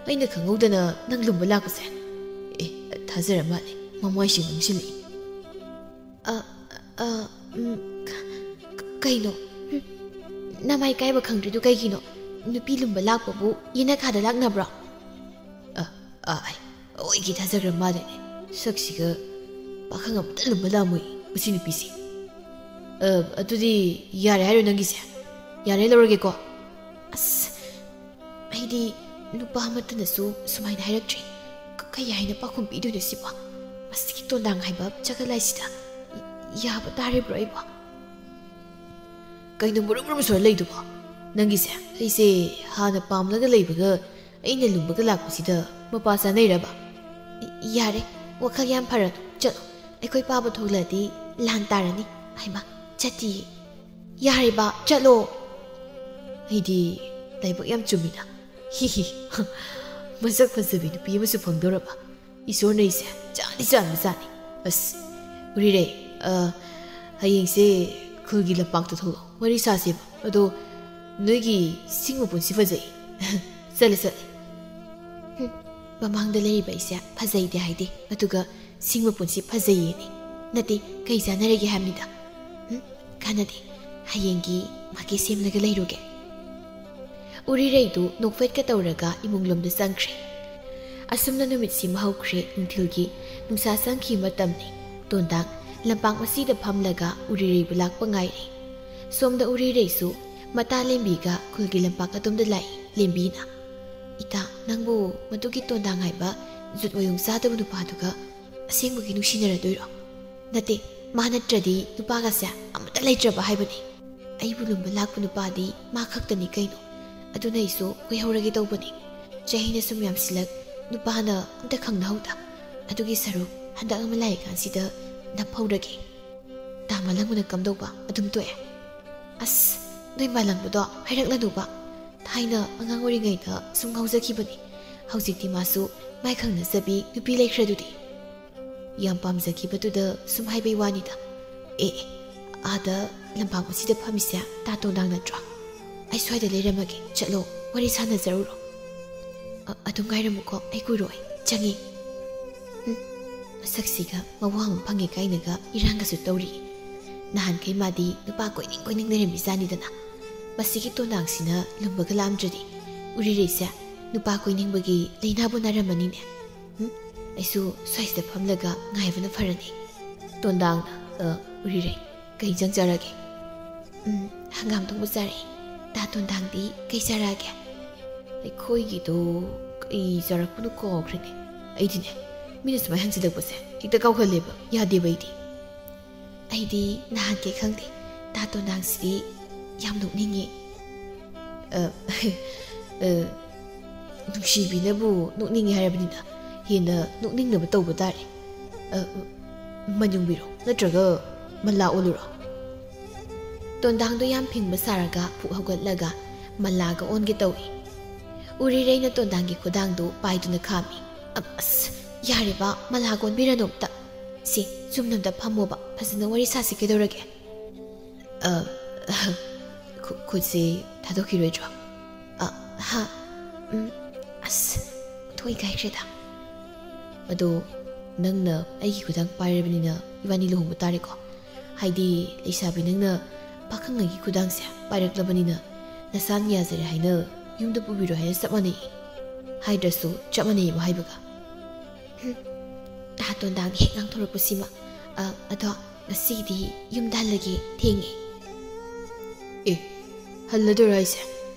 ꯑꯩꯅ ꯈꯪꯍꯧꯗꯅ ꯅꯪ ꯂꯨꯝꯕ ꯂꯥꯛꯄꯁꯦ?" ꯑꯦ, ꯊꯥꯖꯔ ꯃꯥꯜꯂꯦ꯫ ꯃꯃꯥꯏꯁꯤꯡ ꯉꯥꯡꯁꯤꯜꯂꯛꯏ꯫ "ꯑ, ꯑ, ꯎꯝ, ꯀ-, ꯀ-, ꯀꯩꯅꯣ? ꯎꯝ, ꯅꯃꯥꯏ ꯀꯥꯏꯕ ꯈꯪꯗ꯭ꯔꯤꯗꯨ ꯀꯩꯒꯤꯅꯣ? ꯅꯨꯄꯤ ꯂꯨꯝꯕ ꯂꯥꯛꯄꯕꯨ ꯌꯦꯅꯈꯥꯗ ꯂꯥꯛꯅꯕ꯭ꯔꯣ?" ꯑ, ꯑ, ꯑꯩ ꯑꯣꯏꯒꯤ ꯊꯥꯖꯈ꯭ꯔ ꯃꯥꯜꯂꯦꯅꯦ꯫ ꯁꯛꯁꯤꯒ ꯄꯥꯈꯪ ꯑꯃꯇ ꯂꯨꯝꯕ ꯂꯥꯛꯑꯝꯃꯣꯏ ꯃꯁꯤ ꯅꯨꯄꯤꯁꯦ꯫ ꯑ, ꯑꯗꯨꯗꯤ ꯌꯥꯔꯦ ꯍꯥꯏꯔꯣ ꯅꯪꯒꯤꯁꯦ? ꯌꯥꯔꯦ ꯂꯧꯔꯒꯦꯀꯣ? ꯑꯁ, ꯑꯩꯗꯤ ꯅꯨꯄꯥ ꯑꯃꯠꯇꯅꯁꯨ ꯁꯨꯃꯥꯏꯅ ꯍꯥꯏꯔꯛꯇ꯭ꯔꯤ꯫ ꯀ-, ꯀꯩ ꯍꯥꯏꯅ ꯄꯥꯎꯈꯨꯝ ꯄꯤꯗꯣꯏꯅꯣ ꯁꯤꯕꯣ? ꯃꯁꯤꯒꯤ ꯇꯣꯟꯗꯥꯡ ꯍꯥꯏꯕ ꯆꯒ ꯂꯥꯏꯁꯤꯗ ꯌꯥꯕ ꯇꯥꯔꯤꯕ꯭ꯔꯣ ꯑꯩꯕꯣ? ꯀꯩꯅꯣ ꯃꯨꯔꯨꯝ ꯃꯨꯔꯨꯝ ꯁꯣꯔ ꯂꯩꯗꯨꯕꯣ? ꯅꯪꯒꯤꯁꯦ ꯑꯩꯁꯦ ꯍꯥꯟꯅ ꯄꯥꯝꯂꯒ ꯂꯩꯕꯒ ꯑꯩꯅ ꯂꯨꯝꯕꯒ ꯂꯥꯛꯄꯁꯤꯗ ꯃꯄꯥ ꯆꯥꯅꯩꯔꯕ? ꯏ-, ꯌꯥꯔꯦ, ꯋꯥꯈꯜ ꯌꯥꯝ ꯐꯔꯅꯨ, ꯆꯠꯂꯣ꯫ ꯑꯩꯈꯣꯏ ꯄꯥꯕ ꯊꯣꯛꯂꯛꯑꯗꯤ ꯂꯥꯟ ꯇꯥꯔꯅꯤ꯫ ꯍꯩꯃꯥ, ꯆꯠꯇꯤꯌꯦ꯫ ꯌꯥꯔꯦꯕ, ꯆꯠꯂꯣ꯫ ꯑꯩꯗꯤ ꯂꯥꯏꯕꯛ ꯌꯥꯝ ꯆꯨꯝꯃꯤꯅ꯫ ꯍꯤ ꯍꯤ꯫ ꯃꯁꯛ ꯐꯖꯕꯤ ꯅꯨꯄꯤ ꯑꯃꯁꯨ ꯐꯪꯗꯧꯔꯕ꯫ ꯏꯁꯣꯔꯅ ꯑꯩꯁꯦ ꯆꯥꯟꯗꯤ ꯆꯥꯟꯕꯖꯥꯠꯅꯤ꯫ ꯑꯁ, ꯎꯔꯤꯔꯩ, ꯑ, ꯍꯌꯦꯡꯁꯦ ꯈꯨꯜꯒꯤ ꯂꯝꯄꯥꯛꯇ ꯊꯣꯛꯂꯛꯑꯣ, ꯋꯥꯔꯤ ꯁꯥꯁꯦꯕ꯫ ꯑꯗꯣ ꯅꯣꯏꯒꯤ ꯁꯤꯡ ꯃꯄꯨꯟꯁꯤ ꯐꯖꯩ꯫ ꯆꯠꯂꯦ, ꯆꯠꯂꯦ꯫ ꯍꯨꯝ, ꯃꯃꯥꯡꯗ ꯂꯩꯔꯤꯕ ꯑꯩꯁꯦ ꯐꯖꯩꯗꯤ ꯍꯥꯏꯗꯦ, ꯑꯗꯨꯒ ꯁꯤꯡ ꯃꯄꯨꯟꯁꯤ ꯐꯖꯩꯌꯦꯅꯦ꯫ ꯅꯠꯇꯦ, ꯀꯩ ꯆꯥꯟꯅꯔꯒꯦ ꯍꯥꯏꯕꯅꯤꯗ꯫ ꯍꯨꯝ, ꯀꯥꯟꯅꯗꯦ꯫ ꯍꯌꯦꯡꯒꯤ ꯃꯥꯒꯤ ꯁꯦꯝꯂꯒ ꯂꯩꯔꯨꯒꯦ꯫ ꯎꯔꯤꯔꯩꯗꯨ ꯅꯣꯛꯐꯦꯠꯀ ꯇꯧꯔꯒ ꯏꯃꯨꯡꯂꯣꯝꯗ ꯆꯪꯈ꯭ꯔꯦ꯫ ꯑꯁꯨꯝꯅ ꯅꯨꯃꯤꯠꯁꯤ ꯍꯧꯈ꯭ꯔꯦ꯫ ꯅꯨꯡꯊꯤꯜꯒꯤ ꯅꯨꯡꯁꯥ ꯆꯪꯈꯤꯕ ꯃꯇꯝꯅꯤ꯫ ꯇꯣꯟꯗꯥꯡ ꯂꯝꯄꯥꯛ ꯃꯁꯤꯗ ꯐꯝꯂꯒ ꯎꯔꯤꯔꯩꯕꯨ ꯂꯥꯛꯄ ꯉꯥꯏꯔꯤ꯫ ꯁꯣꯝꯗ ꯎꯔꯤꯔꯩꯁꯨ ꯃꯇꯥ ꯂꯦꯝꯕꯤꯒ ꯈꯨꯜꯒꯤ ꯂꯝꯄꯥꯛ ꯑꯗꯣꯝꯗ ꯂꯥꯛꯏ꯫ ꯂꯦꯝꯕꯤꯅ, "ꯏꯇꯥ, ꯅꯪꯕꯨ ꯃꯗꯨꯒꯤ ꯇꯣꯟꯗꯥꯡ ꯍꯥꯏꯕ ꯖꯨꯠ ꯋꯥꯌꯨꯡ ꯆꯥꯗꯕ ꯅꯨꯄꯥꯗꯨꯒ ꯑꯁꯦꯡꯕꯒꯤ ꯅꯨꯡꯁꯤꯅꯔꯗꯣꯏꯔꯣ? ꯅꯠꯇꯦ, ꯃꯥ ꯅꯠꯇ꯭ꯔꯗꯤ ꯅꯨꯄꯥꯒꯁꯦ ꯑꯃꯠꯇ ꯂꯩꯇ꯭ꯔꯕ ꯍꯥꯏꯕꯅꯤ꯫ ꯑꯩꯕꯨ ꯂꯨꯝꯕ ꯂꯥꯛꯄ ꯅꯨꯄꯥꯗꯤ ꯃꯥ ꯈꯛꯇꯅꯤ ꯀꯩꯅꯣ꯫ ꯑꯗꯨꯅ ꯑꯩꯁꯨ ꯀꯣꯏꯍꯧꯔꯒꯦ ꯇꯧꯕꯅꯤ꯫ ꯆꯍꯤꯅ ꯁꯨꯝ ꯌꯥꯝꯁꯤꯜꯂꯛ, ꯅꯨꯄꯥꯅ ꯑꯝꯇ ꯈꯪꯅꯍꯧꯗ꯫ ꯑꯗꯨꯒꯤ ꯁꯔꯨꯛ ꯍꯟꯗꯛ ꯑꯃ ꯂꯥꯛꯏꯀꯥꯟꯁꯤꯗ ꯅꯞꯍꯧꯔꯒꯦ꯫ ꯇꯥ ꯃꯂꯪꯕꯅ ꯀꯝꯗꯧꯕ? ꯑꯗꯨꯝ ꯇꯣꯛꯑꯦ?" "ꯑꯁ, ꯅꯣꯏ ꯃꯥꯂꯪꯕꯗꯣ ꯍꯥꯏꯔꯛꯂꯅꯨꯕ꯫ ꯊꯥꯏꯅ ꯑꯉꯥꯡ ꯑꯣꯏꯔꯤꯉꯩꯗ ꯁꯨꯝ ꯉꯥꯎꯖꯈꯤꯕꯅꯤ꯫ ꯍꯧꯖꯤꯛꯇꯤ ꯃꯥꯁꯨ ꯃꯥꯏ ꯈꯪꯅꯖꯕꯤ ꯅꯨꯄꯤ ꯂꯩꯈ꯭ꯔꯗꯨꯗꯤ꯫ ꯌꯥꯝ ꯄꯥꯝꯖꯈꯤꯕꯗꯨꯗ ꯁꯨꯝ ꯍꯥꯏꯕꯩ ꯋꯥꯅꯤꯗ꯫ ꯑꯦ, ꯑꯦ, ꯑꯥꯗ ꯂꯝꯄꯥꯛ ꯃꯁꯤꯗ ꯐꯝꯃꯤꯁꯦ ꯇꯥ ꯇꯣꯟꯗꯥꯡ ꯅꯠꯇ꯭ꯔꯣ? ꯑꯩ ꯁ꯭ꯋꯥꯏꯗ ꯂꯩꯔꯝꯃꯒꯦ, ꯆꯠꯂꯣ, ꯋꯥꯔꯤ ꯁꯥꯟꯅꯖꯔꯨꯔꯣ꯫ ꯑ-, ꯑꯗꯨꯝ ꯉꯥꯏꯔꯝꯃꯨꯀꯣ, ꯑꯩ ꯀꯨꯏꯔꯣꯏ, ꯆꯪꯉꯤ꯫" ꯎꯝ, ꯃꯁꯛꯁꯤꯒ ꯃꯋꯥ ꯑꯃ ꯐꯪꯉꯦ ꯀꯥꯏꯅꯒ ꯏꯔꯥꯡꯒꯁꯨ ꯇꯧꯔꯤ꯫ ꯅꯍꯥꯟꯈꯩ ꯃꯥꯗꯤ ꯅꯨꯄꯥ ꯀꯣꯏꯅꯤꯡ ꯀꯣꯏꯅꯤꯡ ꯂꯩꯔꯝꯃꯤꯖꯥꯠꯅꯤꯗꯅ꯫ ꯃꯁꯤꯒꯤ ꯇꯣꯟꯗꯥꯡꯁꯤꯅ ꯂꯨꯝꯕꯒ ꯂꯥꯝꯗ꯭ꯔꯗꯤ ꯎꯔꯤꯔꯩꯁꯦ ꯅꯨꯄꯥ ꯀꯣꯏꯅꯤꯡꯕꯒꯤ ꯂꯩꯅꯥꯕꯨ ꯅꯥꯔꯝꯃꯅꯤꯅꯦ꯫ ꯎꯝ, ꯑꯩꯁꯨ ꯁ꯭ꯋꯥꯏꯁꯤꯗ ꯐꯝꯂꯒ ꯉꯥꯏꯕꯅ ꯐꯔꯅꯤ꯫ ꯇꯣꯟꯗꯥꯡꯅ, "ꯑ, ꯎꯔꯤꯔꯩ, ꯀꯩ ꯏꯟꯖꯥꯡ ꯆꯥꯔꯒꯦ?" "ꯎꯝ, ꯍꯪꯒꯥꯝ ꯊꯣꯡꯕ ꯆꯥꯔꯛꯑꯦ꯫ ꯇꯥ ꯇꯣꯟꯗꯥꯡꯗꯤ ꯀꯩ ꯆꯥꯔꯛꯑꯒꯦ?" "ꯑꯩꯈꯣꯏꯒꯤꯗꯣ ꯀꯩ ꯆꯥꯔꯛꯄꯅꯣ ꯀꯥꯎꯈ꯭ꯔꯦꯅꯦ꯫ ꯑꯩꯗꯤꯅꯦ, ꯃꯤꯅ ꯁꯨꯃꯥꯏꯅ ꯍꯪꯖꯤꯜꯂꯛꯄꯁꯦ ꯍꯦꯛꯇ ꯀꯥꯎꯒꯜꯂꯦꯕ, ꯌꯥꯗꯦꯕ ꯑꯩꯗꯤ꯫" "ꯑꯩꯗꯤ ꯅꯍꯥꯟꯈꯩ ꯈꯪꯗꯦ, ꯇꯥ ꯇꯣꯟꯗꯥꯡꯁꯤꯗꯤ ꯌꯥꯝ ꯅꯣꯛꯅꯤꯡꯉꯤ꯫" "ꯑ, ꯑ, ꯅꯨꯡꯁꯤꯕꯤꯅꯕꯨ ꯅꯣꯛꯅꯤꯡꯉꯤ ꯍꯥꯏꯔꯕꯅꯤꯅ ꯍꯦꯟꯅ ꯅꯣꯛꯅꯤꯡꯅꯕ ꯇꯧꯕ ꯇꯥꯔꯦ꯫ ꯑ, ꯃꯟ ꯌꯨꯡꯕꯤꯔꯣ, ꯅꯠꯇ꯭ꯔꯒ ꯃꯂꯥ ꯑꯣꯜꯂꯨꯔꯣ?" ꯇꯣꯟꯗꯥꯡꯗꯣ ꯌꯥꯝ ꯐꯤꯡꯕ ꯁꯥꯔꯒ ꯐꯨꯛ ꯍꯧꯒꯠꯂꯒ ꯃꯂꯥꯒ ꯑꯣꯟꯒꯦ ꯇꯧꯏ꯫ ꯎꯔꯤꯔꯩꯅ ꯇꯣꯟꯗꯥꯡꯒꯤ ꯈꯨꯗꯥꯡꯗꯨ ꯄꯥꯏꯗꯨꯅ ꯈꯥꯝꯃꯤ꯫ "ꯑ-, ꯑꯁ, ꯌꯥꯔꯦꯕ, ꯃꯂꯥꯒ ꯑꯣꯟꯕꯤꯔꯅꯨ ꯑꯝꯇ꯫ ꯁꯤ, ꯆꯨꯝꯅ ꯑꯝꯇ ꯐꯝꯃꯣꯕ, ꯐꯖꯅ ꯋꯥꯔꯤ ꯁꯥꯁꯤ ꯀꯩꯗꯧꯔꯒꯦ?" ꯑ, ꯈꯨ-, ꯈꯨꯠꯁꯤ ꯊꯥꯗꯣꯛꯈꯤꯔꯣꯏꯗ꯭ꯔꯣ? ꯑ, ꯍꯥ? ꯎꯝ, ꯑꯁ, ꯊꯣꯏ ꯀꯥꯏꯈ꯭ꯔꯦꯗ꯫ ꯑꯗꯣ ꯅꯪꯅ ꯑꯩꯒꯤ ꯈꯨꯗꯥꯡ ꯄꯥꯏꯔꯕꯅꯤꯅ ꯏꯕꯥꯅꯤ ꯂꯨꯍꯣꯡꯕ ꯇꯥꯔꯦꯀꯣ? ꯍꯥꯏꯗꯤ ꯂꯩꯁꯥꯕꯤ ꯅꯪꯅ ꯄꯥꯈꯪ ꯑꯩꯒꯤ ꯈꯨꯗꯥꯡꯁꯦ ꯄꯥꯏꯔꯛꯂꯕꯅꯤꯅ ꯅꯁꯥꯅ ꯌꯥꯖꯔꯦ ꯍꯥꯏꯅ ꯌꯨꯝꯗ ꯄꯨꯕꯤꯔꯣ ꯍꯥꯏꯅ ꯆꯞ ꯃꯥꯟꯅꯩ꯫ ꯍꯥꯏꯗ꯭ꯔꯁꯨ ꯆꯞ ꯃꯥꯟꯅꯩ ꯑꯃ ꯍꯥꯏꯕꯒ꯫ ꯍꯨꯝ, ꯇꯥ ꯇꯣꯟꯗꯥꯡ ꯍꯦꯛ ꯉꯥꯡꯊꯣꯔꯛꯄꯁꯤꯃ꯫ ꯑ, ꯑꯗꯣ ꯉꯁꯤꯒꯤꯗꯤ ꯌꯨꯝꯗ ꯍꯜꯂꯒꯦ, ꯊꯦꯡꯉꯦ꯫ ꯑꯦ, ꯍꯜꯂꯗꯣꯏꯔꯣ ꯍꯥꯏꯁꯦ?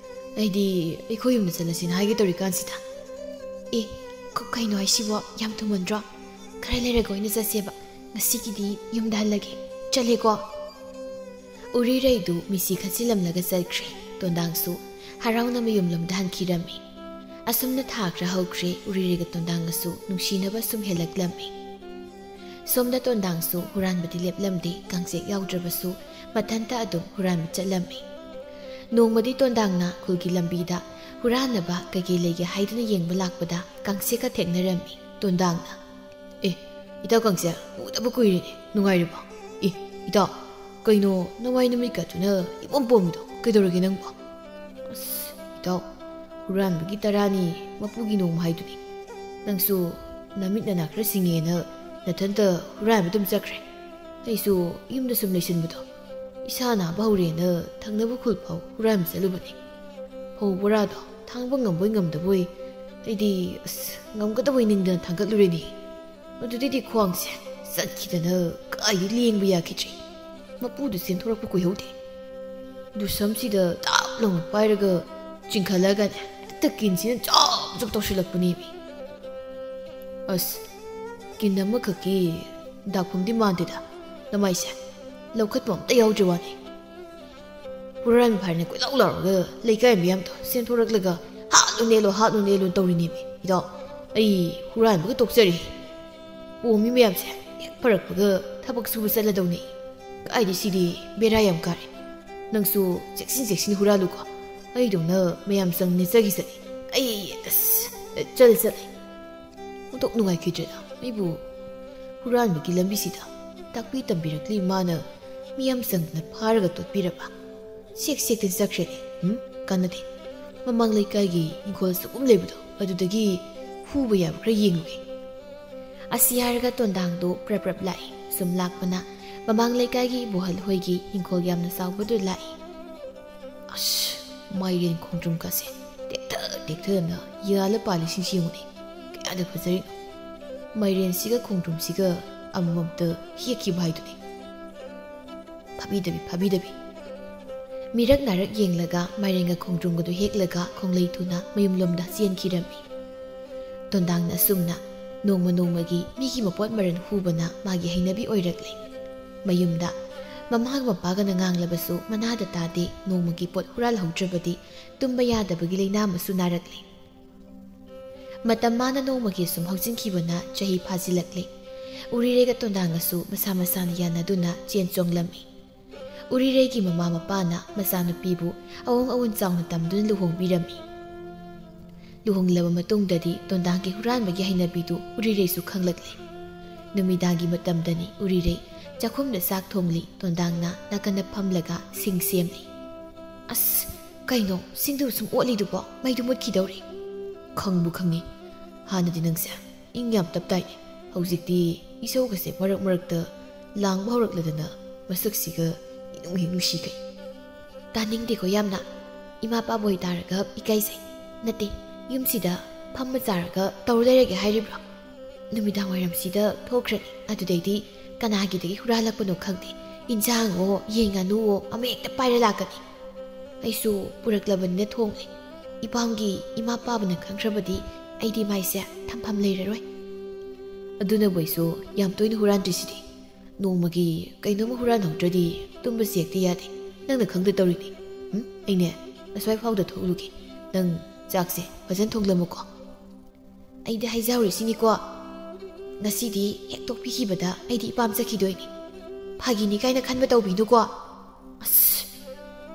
ꯑꯩꯗꯤ ꯑꯩꯈꯣꯏ ꯌꯨꯝꯗ ꯆꯠꯂꯁꯤꯅ ꯍꯥꯏꯒꯦ ꯇꯧꯔꯤꯀꯥꯟꯁꯤꯗ꯫ ꯑꯦ, ꯀ-, ꯀꯩꯅꯣ ꯍꯥꯏꯁꯤꯕꯣ? ꯌꯥꯝ ꯊꯨꯃꯟꯗ꯭ꯔꯣ? ꯈꯔ ꯂꯩꯔꯒ ꯑꯣꯏꯅ ꯆꯠꯁꯦꯕ꯫ ꯉꯁꯤꯒꯤꯗꯤ ꯌꯨꯝꯗ ꯍꯜꯂꯒꯦ꯫ ꯆꯠꯂꯦꯀꯣ꯫ ꯎꯔꯤꯔꯩꯗꯨ ꯃꯤꯁꯤ ꯈꯠꯆꯤꯜꯂꯝꯂꯒ ꯆꯠꯈ꯭ꯔꯦ꯫ ꯇꯣꯟꯗꯥꯡꯁꯨ ꯍꯔꯥꯎꯅ ꯃꯌꯨꯝꯂꯣꯝꯗ ꯍꯟꯈꯤꯔꯝꯃꯤ꯫ ꯑꯁꯨꯝꯅ ꯊꯥ ꯈꯔ ꯍꯧꯈ꯭ꯔꯦ꯫ ꯎꯔꯤꯔꯩꯒ ꯇꯣꯟꯗꯥꯡꯒꯁꯨ ꯅꯨꯡꯁꯤꯅꯕ ꯁꯨꯝ ꯍꯦꯜꯂꯛꯂꯝꯃꯤ꯫ ꯁꯣꯝꯗ ꯇꯣꯟꯗꯥꯡꯁꯨ ꯍꯨꯔꯥꯟꯕꯗꯤ ꯂꯦꯞꯂꯝꯗꯦ꯫ ꯀꯥꯡꯆꯦꯛ ꯌꯥꯎꯗ꯭ꯔꯕꯁꯨ ꯃꯊꯟꯇ ꯑꯗꯨꯝ ꯍꯨꯔꯥꯟꯕ ꯆꯠꯂꯝꯃꯤ꯫ ꯅꯣꯡꯃꯗꯤ ꯇꯣꯟꯗꯥꯡꯅ ꯈꯨꯜꯒꯤ ꯂꯝꯕꯤꯗ ꯍꯨꯔꯥꯟꯅꯕ ꯀꯩꯀꯩ ꯂꯩꯒꯦ ꯍꯥꯏꯗꯨꯅ ꯌꯦꯡꯕ ꯂꯥꯛꯄꯗ ꯀꯥꯡꯆꯦꯛꯀ ꯊꯦꯡꯅꯔꯝꯃꯤ꯫ ꯇꯣꯟꯗꯥꯡꯅ, "ꯑꯦ, ꯏꯇꯥꯎ ꯀꯥꯡꯆꯦꯛ, ꯎꯗꯕ ꯀꯨꯏꯔꯦꯅꯦ, ꯅꯨꯡꯉꯥꯏꯔꯤꯕꯣ? ꯑꯦ, ꯏꯇꯥꯎ, ꯀꯩꯅꯣ ꯅꯃꯥꯏ ꯅꯃꯤꯠꯀꯗꯨꯅ ꯏꯄꯣꯝ ꯄꯣꯝꯃꯤꯗꯣ? ꯀꯩꯗꯧꯔꯒꯦ ꯅꯪꯕꯣ?" "ꯑꯁ, ꯏꯇꯥꯎ, ꯍꯨꯔꯥꯟꯕꯒꯤ ꯇꯔꯥꯅꯤ ꯃꯄꯨꯒꯤ ꯅꯣꯡꯃ ꯍꯥꯏꯗꯨꯅꯤ꯫ ꯅꯪꯁꯨ ꯅꯃꯤꯠ ꯅꯅꯥ ꯈꯔ ꯁꯤꯡꯉꯦꯅ ꯅꯊꯟꯇ ꯍꯨꯔꯥꯟꯕ ꯑꯗꯨꯝ ꯆꯠꯈ꯭ꯔꯦ꯫ ꯑꯩꯁꯨ ꯌꯨꯝꯗ ꯁꯨꯝ ꯂꯩꯁꯤꯟꯕꯗꯣ ꯏꯁꯥ ꯅꯥꯕ ꯍꯧꯔꯦꯅ ꯊꯪꯅꯕ ꯈꯨꯜ ꯐꯥꯎ ꯍꯨꯔꯥꯟꯕ ꯆꯠꯂꯨꯕꯅꯤ꯫ ꯐꯧ ꯕꯣꯔꯥꯗꯣ ꯊꯥꯡꯕ ꯉꯝꯕꯣꯏ ꯉꯝꯗꯕꯣꯏ ꯑꯩꯗꯤ, ꯑꯁ, ꯉꯝꯒꯗꯕꯣꯏ ꯅꯤꯡꯗꯅ ꯊꯥꯡꯒꯠꯂꯨꯔꯦꯅꯦ꯫ ꯑꯗꯨꯗꯩꯗꯤ ꯈ꯭ꯋꯥꯡꯁꯦ ꯆꯠꯈꯤꯗꯅ ꯀꯥꯏꯗꯩ ꯂꯦꯡꯕ ꯌꯥꯈꯤꯗ꯭ꯔꯦ꯫ ꯃꯄꯨꯗꯨ ꯆꯦꯟꯊꯣꯔꯛꯄ ꯀꯨꯏꯍꯧꯗꯦ꯫ ꯗꯨꯁꯝꯁꯤꯗ ꯇꯥꯞ ꯂꯥꯎꯅ ꯄꯥꯏꯔꯒ ꯆꯤꯡꯈꯠꯂꯒꯅꯦ, ꯍꯦꯛꯇ ꯀꯤꯟꯁꯤꯅ ꯖꯞ ꯖꯞ ꯇꯧꯁꯤꯜꯂꯛꯄꯅꯦꯃꯤ꯫ ꯑꯁ, ꯀꯤꯟ ꯑꯃꯈꯛꯀꯤ ꯗꯥꯛꯐꯝꯗꯤ ꯃꯥꯟꯗꯦꯗ, ꯅꯃꯥꯏꯁꯦ ꯂꯧꯈꯠꯄ ꯑꯝꯇ ꯌꯥꯎꯗ꯭ꯔꯤ ꯋꯥꯅꯤ꯫ ꯍꯨꯔꯥꯟꯕ ꯐꯥꯔꯅꯦ ꯀꯣꯏꯂꯥꯎ ꯂꯥꯎꯔꯒ ꯂꯩꯀꯥꯏ ꯃꯤꯌꯥꯝꯗꯣ ꯆꯦꯟꯊꯣꯔꯛꯂꯒ "ꯍꯥꯠꯂꯨ ꯅꯦꯜꯂꯨ, ꯍꯥꯠꯂꯨ ꯅꯦꯜꯂꯨ" ꯇꯧꯔꯤꯅꯦꯃꯤ꯫ ꯏꯇꯥꯎ, ꯑꯩ ꯍꯨꯔꯥꯟꯕꯒ ꯇꯣꯛꯆꯔꯦ꯫ ꯄꯣꯝꯃꯤ ꯃꯌꯥꯝꯁꯦ ꯍꯦꯛ ꯐꯔꯛꯄꯒ ꯊꯕꯛ ꯁꯨꯕ ꯆꯠꯂꯗꯧꯅꯤ꯫ ꯀꯥꯏꯗꯩ ꯁꯤꯗꯤ ꯕꯦꯔꯥ ꯌꯥꯝ ꯀꯥꯔꯦ꯫ ꯅꯪꯁꯨ ꯆꯦꯛꯁꯤꯟ ꯆꯦꯛꯁꯤꯟ ꯍꯨꯔꯥꯜꯂꯨꯀꯣ꯫ ꯑꯩꯗꯧꯅ ꯃꯌꯥꯝ ꯆꯪ ꯅꯦꯠꯆꯈꯤ ꯆꯠꯂꯤ꯫ ꯑꯩ, ꯑꯁ, ꯆꯠꯂꯦ, ꯆꯠꯂꯦ꯫ ꯑꯣꯟꯊꯣꯛ ꯅꯨꯡꯉꯥꯏꯈꯤꯗ꯭ꯔꯦꯗ꯫ ꯑꯩꯕꯨ ꯍꯨꯔꯥꯟꯕꯒꯤ ꯂꯝꯕꯤꯁꯤꯗ ꯇꯥꯛꯄꯤ ꯇꯝꯕꯤꯔꯛꯂꯤ ꯃꯥꯅ꯫ ꯃꯤꯌꯥꯝ ꯆꯪꯗꯅ ꯐꯥꯔꯒ ꯇꯣꯠꯄꯤꯔꯕ? ꯁꯦꯛ ꯁꯦꯛꯇꯅ ꯆꯠꯈ꯭ꯔꯦꯅꯦ꯫ ꯎꯝ, ꯀꯥꯟꯅꯗꯦ꯫ ꯃꯃꯥꯡ ꯂꯩꯀꯥꯏꯒꯤ ꯏꯪꯈꯣꯜ ꯆꯒꯨꯝ ꯂꯩꯕꯗꯣ, ꯑꯗꯨꯗꯒꯤ ꯍꯨꯕ ꯌꯥꯕ ꯈꯔ ꯌꯦꯡꯉꯨꯒꯦ꯫ ꯑꯁꯤ ꯍꯥꯏꯔꯒ ꯇꯣꯟꯗꯥꯡꯗꯣ ꯄ꯭ꯔꯞ ꯄ꯭ꯔꯞ ꯂꯥꯛꯏ꯫ ꯁꯨꯝ ꯂꯥꯛꯄꯅ ꯃꯃꯥꯡ ꯂꯩꯀꯥꯏꯒꯤ ꯏꯕꯣꯍꯜ ꯍꯣꯏꯒꯤ ꯏꯪꯈꯣꯜ ꯌꯥꯝꯅ ꯆꯥꯎꯕꯗꯨ ꯂꯥꯛꯏ꯫ ꯑꯁ, ꯃꯥꯏꯔꯦꯟ ꯈꯣꯡꯗ꯭ꯔꯨꯝꯒꯁꯦ ꯇꯦꯛꯊ ꯇꯦꯛꯊꯗꯅ ꯌꯥꯜꯂ ꯄꯥꯜꯂꯤꯁꯤꯡꯁꯤ ꯌꯦꯡꯉꯨꯅꯦ꯫ ꯀꯌꯥꯗ ꯐꯖꯔꯤꯅꯣ꯫ ꯃꯥꯏꯔꯦꯟꯁꯤꯒ ꯈꯣꯡꯗ꯭ꯔꯨꯝꯁꯤꯒ ꯑꯃꯃꯝꯇ ꯍꯦꯛꯈꯤꯕ ꯍꯥꯏꯗꯨꯅꯤ꯫ ꯐꯥꯕꯤꯗꯕꯤ, ꯐꯥꯕꯤꯗꯕꯤ꯫ ꯃꯤꯔꯛ ꯅꯥꯔꯛ ꯌꯦꯡꯂꯒ ꯃꯥꯏꯔꯦꯟꯒ ꯈꯣꯡꯗ꯭ꯔꯨꯝꯒꯗꯨ ꯍꯦꯛꯂꯒ ꯈꯣꯡꯂꯩ ꯊꯨꯅ ꯃꯌꯨꯝꯂꯣꯝꯗ ꯆꯦꯟꯈꯤꯔꯝꯃꯤ꯫ ꯇꯣꯟꯗꯥꯡꯅ ꯑꯁꯨꯝꯅ ꯅꯣꯡꯃ ꯅꯣꯡꯃꯒꯤ ꯃꯤꯒꯤ ꯃꯄꯣꯠ ꯃꯔꯟ ꯍꯨꯕꯅ ꯃꯥꯒꯤ ꯍꯩꯅꯕꯤ ꯑꯣꯏꯔꯛꯂꯦ꯫ ꯃꯌꯨꯝꯗ ꯃꯃꯥꯒ ꯃꯄꯥꯒꯅ ꯉꯥꯡꯂꯕꯁꯨ ꯃꯅꯥꯗ ꯇꯥꯗꯦ, ꯅꯣꯡꯃꯒꯤ ꯄꯣꯠ ꯍꯨꯔꯥꯜꯍꯧꯗ꯭ꯔꯕꯗꯤ ꯇꯨꯝꯕ ꯌꯥꯗꯕꯒꯤ ꯂꯩꯅꯥ ꯑꯃꯁꯨ ꯅꯥꯔꯛꯂꯦ꯫ ꯃꯇꯝ ꯃꯥꯅ ꯅꯣꯡꯃꯒꯤ ꯁꯨꯝ ꯍꯧꯖꯤꯟꯈꯤꯕꯅ ꯆꯍꯤ ꯐꯥꯖꯤꯜꯂꯛꯂꯦ꯫ ꯎꯔꯤꯔꯩꯒ ꯇꯣꯟꯗꯥꯡꯒꯁꯨ ꯃꯁꯥ ꯃꯁꯥꯅ ꯌꯥꯅꯗꯨꯅ ꯆꯦꯟ ꯆꯣꯡꯂꯝꯃꯤ꯫ ꯎꯔꯤꯔꯩꯒꯤ ꯃꯃꯥ ꯃꯄꯥꯅ ꯃꯆꯥꯅꯨꯄꯤꯕꯨ ꯑꯋꯣꯡ ꯑꯋꯣꯟ ꯆꯥꯎꯅ ꯇꯝꯗꯨꯅ ꯂꯨꯍꯣꯡꯕꯤꯔꯝꯃꯤ꯫ ꯂꯨꯍꯣꯡꯂꯕ ꯃꯇꯨꯡꯗꯗꯤ ꯇꯣꯟꯗꯥꯡꯒꯤ ꯍꯨꯔꯥꯟꯕꯒꯤ ꯍꯩꯅꯕꯤꯗꯨ ꯎꯔꯤꯔꯩꯁꯨ ꯈꯪꯂꯛꯂꯦ꯫ ꯅꯨꯃꯤꯗꯥꯡꯒꯤ ꯃꯇꯝꯗꯅꯤ ꯎꯔꯤꯔꯩ ꯆꯥꯛꯈꯨꯝꯗ ꯆꯥꯛ ꯊꯣꯡꯂꯤ, ꯇꯣꯟꯗꯥꯡꯅ ꯅꯥꯀꯟꯗ ꯐꯝꯂꯒ ꯁꯤꯡ ꯁꯦꯝꯂꯤ꯫ "ꯑꯁ, ꯀꯩꯅꯣ, ꯁꯤꯡꯗꯨ ꯁꯨꯝ ꯑꯣꯠꯂꯤꯗꯨꯕꯣ? ꯃꯩꯗꯨ ꯃꯨꯠꯈꯤꯗꯧꯔꯦ꯫" "ꯈꯪꯕꯨ ꯈꯪꯉꯤ꯫ ꯍꯥꯟꯅꯗꯤ ꯅꯪꯁꯦ ꯏꯪ ꯌꯥꯝ ꯇꯞꯇꯥꯏꯅꯦ꯫ ꯍꯧꯖꯤꯛꯇꯤ ꯏꯁꯧꯒꯁꯦ ꯃꯔꯛ ꯃꯔꯛꯇ ꯂꯥꯡꯕ ꯍꯧꯔꯛꯂꯗꯅ ꯃꯁꯛꯁꯤꯒ ꯏꯅꯨꯡ ꯍꯦꯛ ꯅꯨꯡꯁꯤꯈꯩ꯫" "ꯇꯥꯅꯤꯡꯗꯦꯀꯣ ꯌꯥꯝꯅ꯫ ꯏꯃꯥ ꯄꯥꯕ ꯑꯣꯏꯇꯥꯔꯒ ꯏꯀꯥꯏꯖꯩ꯫ ꯅꯠꯇꯦ, ꯌꯨꯝꯁꯤꯗ ꯐꯝꯃ ꯆꯥꯔꯒ ꯇꯧꯔ ꯂꯩꯔꯒꯦ ꯍꯥꯏꯔꯤꯕ꯭ꯔꯣ? ꯅꯨꯃꯤꯗꯥꯡ ꯋꯥꯏꯔꯝꯁꯤꯗ ꯊꯣꯛꯈ꯭ꯔꯅꯤ, ꯑꯗꯨꯗꯩꯗꯤ ꯀꯅꯥꯒꯤꯗꯒꯤ ꯍꯨꯔꯥꯜꯂꯛꯄꯅꯣ ꯈꯪꯗꯦ, ꯏꯟꯁꯥꯡꯉꯣ ꯌꯦꯟ ꯉꯥꯅꯨꯋꯣ ꯑꯃ ꯍꯦꯛꯇ ꯄꯥꯏꯔ ꯂꯥꯛꯀꯅꯤ꯫ ꯑꯩꯁꯨ ꯄꯨꯔꯛꯂꯕꯅꯤꯅ ꯊꯣꯡꯂꯦ꯫ ꯏꯄꯥꯝꯒꯤ ꯏꯃꯥ ꯄꯥꯕꯅ ꯈꯪꯈ꯭ꯔꯕꯗꯤ ꯑꯩꯗꯤ ꯃꯥꯏꯁꯦ ꯊꯝꯐꯝ ꯂꯩꯔꯔꯣꯏ꯫" "ꯑꯗꯨꯅꯕꯨ ꯑꯩꯁꯨ ꯌꯥꯝ ꯇꯣꯏꯅ ꯍꯨꯔꯥꯟꯗ꯭ꯔꯤꯁꯤꯗꯤ꯫ ꯅꯣꯡꯃꯒꯤ ꯀꯩꯅꯣꯝꯃ ꯍꯨꯔꯥꯟꯍꯧꯗ꯭ꯔꯗꯤ ꯇꯨꯝꯕꯁꯦ ꯍꯦꯛꯇ ꯌꯥꯗꯦ꯫ ꯅꯪꯅ ꯈꯪꯗ ꯇꯧꯔꯤꯅꯤ꯫ ꯎꯝ, ꯑꯩꯅꯦ ꯑꯁ꯭ꯋꯥꯏ ꯐꯥꯎꯗ ꯊꯣꯛꯎꯔꯨꯒꯦ꯫ ꯅꯪ ꯆꯥꯛꯁꯦ ꯐꯖꯅ ꯊꯣꯡꯂꯝꯃꯨꯀꯣ꯫" "ꯑꯩꯗꯤ ꯍꯥꯏꯖꯍꯧꯔꯤꯁꯤꯅꯤꯀꯣ, ꯉꯁꯤꯗꯤ ꯍꯦꯛ ꯇꯣꯛꯄꯤꯈꯤꯕꯗ ꯑꯩꯗꯤ ꯏꯄꯥꯝ ꯆꯠꯈꯤꯗꯣꯏꯅꯤ꯫ ꯐꯥꯒꯤꯅꯤ ꯀꯥꯏꯅ ꯈꯟꯕ ꯇꯧꯕꯤꯅꯨꯀꯣ꯫" "ꯑꯁ,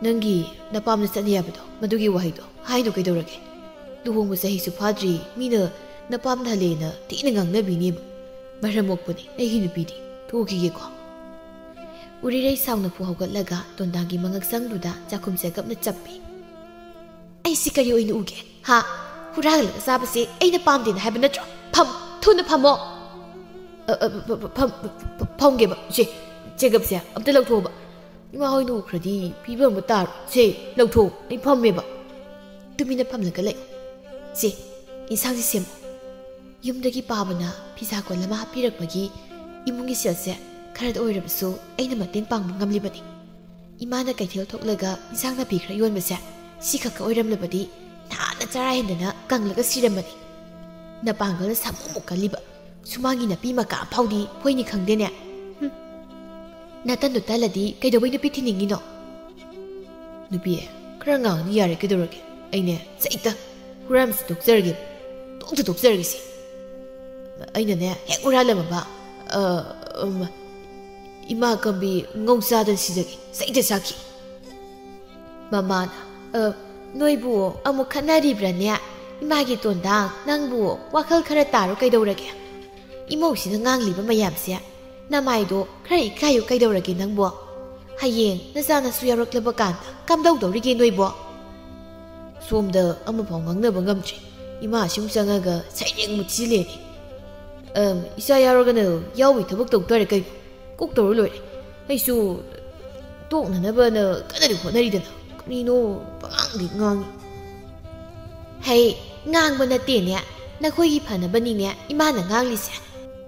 ꯅꯪꯒꯤ ꯅꯄꯥꯝꯅ ꯆꯠꯅꯤ ꯍꯥꯏꯕꯗꯣ, ꯃꯗꯨꯒꯤ ꯋꯥꯍꯩꯗꯣ ꯍꯥꯏꯅꯨ ꯀꯩꯗꯧꯔꯒꯦ? ꯂꯨꯍꯣꯡꯕ ꯆꯍꯤꯁꯨ ꯐꯥꯗ꯭ꯔꯤ, ꯃꯤꯅ ꯅꯄꯥꯝꯅ ꯍꯜꯂꯦꯅ ꯊꯤꯅ ꯉꯥꯡꯅꯕꯤꯅꯦꯕ꯫ ꯃꯔꯝ ꯃꯣꯛꯄꯅꯤ ꯑꯩꯒꯤ ꯅꯨꯄꯤꯗꯤ꯫ ꯊꯣꯛꯈꯤꯒꯦꯀꯣ꯫" ꯎꯔꯤꯔꯩ ꯁꯥꯎꯅ ꯐꯨ ꯍꯧꯒꯠꯂꯒ ꯇꯣꯟꯗꯥꯡꯒꯤ ꯃꯉꯛꯁꯪꯗꯨꯗ ꯆꯥꯛꯈꯨꯝ ꯆꯦꯒꯞꯅ ꯆꯞꯄꯤ꯫ "ꯑꯩꯁꯤ ꯀꯔꯤ ꯑꯣꯏꯅ ꯎꯒꯦ? ꯍꯥ? ꯍꯨꯔꯥꯜꯂꯒ ꯆꯥꯕꯁꯦ ꯑꯩꯅ ꯄꯥꯝꯗꯦꯅ ꯍꯥꯏꯕ ꯅꯠꯇ꯭ꯔꯣ? ꯐꯝ! ꯊꯨꯅ ꯐꯝꯃꯣ!" "ꯑ, ꯑ, ꯐ-, ꯐ-, ꯐꯝ-, ꯐ-, ꯐ-, ꯐꯝꯒꯦꯕ꯫ ꯁꯦ, ꯆꯦꯒꯞꯁꯦ ꯑꯝꯇ ꯂꯧꯊꯣꯛꯑꯣꯕ꯫ ꯏꯃꯥ ꯍꯣꯏꯅ ꯎꯈ꯭ꯔꯗꯤ ꯐꯤꯕꯝ ꯑꯃ ꯇꯥꯔꯣꯏ꯫ ꯁꯦ, ꯂꯧꯊꯣꯛꯑꯣ꯫ ꯑꯩ ꯐꯝꯃꯦꯕ꯫ ꯇꯨꯃꯤꯟꯅ ꯐꯝꯂꯒ ꯂꯩ꯫ ꯁꯦ, ꯏꯟꯁꯥꯡꯁꯦ ꯁꯦꯝꯃꯣ꯫" ꯌꯨꯝꯗꯒꯤ ꯄꯥꯕꯅ ꯐꯤꯁꯥ ꯀꯣꯟ ꯑꯃ ꯍꯥꯞꯄꯤꯔꯛꯄꯒꯤ ꯏꯃꯨꯡꯒꯤ ꯁꯦꯜꯁꯦ ꯈꯔꯗ ꯑꯣꯏꯔꯕꯁꯨ ꯑꯩꯅ ꯃꯇꯦꯡ ꯄꯥꯡꯕ ꯉꯝꯂꯤꯕꯅꯤ꯫ ꯏꯃꯥꯅ ꯀꯩꯊꯦꯜ ꯊꯣꯛꯂꯒ ꯏꯟꯁꯥꯡ ꯅꯥꯄꯤ ꯈꯔ ꯌꯣꯟꯕꯁꯦ ꯁꯤꯈꯛꯀ ꯑꯣꯏꯔꯝꯂꯕꯗꯤ ꯅꯍꯥꯟꯅ ꯆꯔꯥ ꯍꯦꯟꯗꯅ ꯀꯪꯂꯒ ꯁꯤꯔꯝꯃꯅꯤ꯫ ꯅꯄꯥꯡꯒꯜꯅ ꯁꯥꯃꯨꯃꯨꯛ ꯀꯜꯂꯤꯕ ꯁꯨꯃꯥꯡꯒꯤ ꯅꯥꯄꯤ ꯃꯀꯥ ꯐꯥꯎꯗꯤ ꯐꯣꯏꯅꯤ ꯈꯪꯗꯦꯅꯦ꯫ ꯍꯨꯝ꯫ ꯅꯇꯟꯗꯣ ꯇꯜꯂꯗꯤ ꯀꯩꯗꯧꯕꯩ ꯅꯨꯄꯤ ꯊꯤꯅꯤꯡꯉꯤꯅꯣ? ꯅꯨꯄꯤ, ꯈꯔ ꯉꯥꯡꯉꯗꯤ ꯌꯥꯔꯦ ꯀꯩꯗꯧꯔꯒꯦ? ꯑꯩꯅꯦ ꯆꯩꯇ ꯍꯨꯔꯥꯟꯕꯁꯤ ꯇꯣꯛꯆꯔꯒꯦ, ꯇꯣꯛꯇ ꯇꯣꯛꯆꯔꯒꯦ ꯁꯤ꯫ ꯑꯩꯅꯅꯦ ꯍꯦꯛ ꯍꯨꯔꯥꯜꯂꯝꯃꯕ, ꯑ, ꯎꯝ, ꯏꯃꯥ ꯀꯝꯕꯤ ꯉꯧ ꯆꯥꯗꯅ ꯁꯤꯖꯒꯦ, ꯆꯩꯇ ꯆꯥꯈꯤ꯫ ꯃꯃꯥꯅ, "ꯑ, ꯅꯣꯏꯕꯨ ꯑꯃꯨꯛ ꯈꯠꯅꯔꯤꯕ꯭ꯔꯥꯅꯦ? ꯏꯃꯥꯒꯤ ꯇꯣꯟꯗꯥꯡ, ꯅꯪꯕꯨ ꯋꯥꯈꯜ ꯈꯔ ꯇꯥꯔꯣ ꯀꯩꯗꯧꯔꯒꯦ? ꯏꯃꯧꯁꯤꯅ ꯉꯥꯡꯂꯤꯕ ꯃꯌꯥꯝꯁꯦ, ꯅꯃꯥꯏꯗꯣ ꯈꯔ ꯏꯀꯥꯏꯌꯨ ꯀꯩꯗꯧꯔꯒꯦ ꯅꯪꯕꯣ? ꯍꯌꯦꯡ ꯅꯆꯥ ꯅꯁꯨ ꯌꯥꯎꯔꯛꯂꯕ ꯀꯥꯟꯗ ꯀꯝꯗꯧꯗꯧꯔꯤꯒꯦ ꯅꯣꯏꯕꯣ?" ꯁꯣꯝꯗ ꯑꯃꯐꯥꯎ ꯉꯥꯡꯅꯕ ꯉꯝꯗ꯭ꯔꯦ꯫ ꯏꯃꯥ ꯑꯁꯤꯃꯨꯛ ꯆꯪꯉꯒ ꯁꯩꯔꯦꯡ ꯃꯨꯠꯁꯤꯜꯂꯦꯅꯦ꯫ "ꯑꯝ, ꯏꯆꯥ ꯌꯥꯎꯔꯒꯅ ꯌꯥꯎꯕꯒꯤ ꯊꯕꯛ ꯇꯧ ꯇꯥꯔꯦ ꯀꯩꯅꯣ? ꯀꯣꯛ ꯇꯧꯔ ꯂꯣꯏꯔꯦ꯫ ꯑꯩꯁꯨ ꯇꯣꯛꯅꯅꯕꯅ ꯀꯟꯅꯗꯤ ꯍꯣꯠꯅꯔꯤꯗꯅ꯫ ꯀꯔꯤꯅꯣ ꯄꯉꯥꯡꯗꯤ ꯉꯥꯡꯉꯤ꯫" "ꯍꯩ, ꯉꯥꯡꯕ ꯅꯠꯇꯦꯅꯦ, ꯅꯈꯣꯏꯒꯤ ꯐꯅꯕꯅꯤꯅꯦ ꯏꯃꯥꯅ ꯉꯥꯡꯂꯤꯁꯦ꯫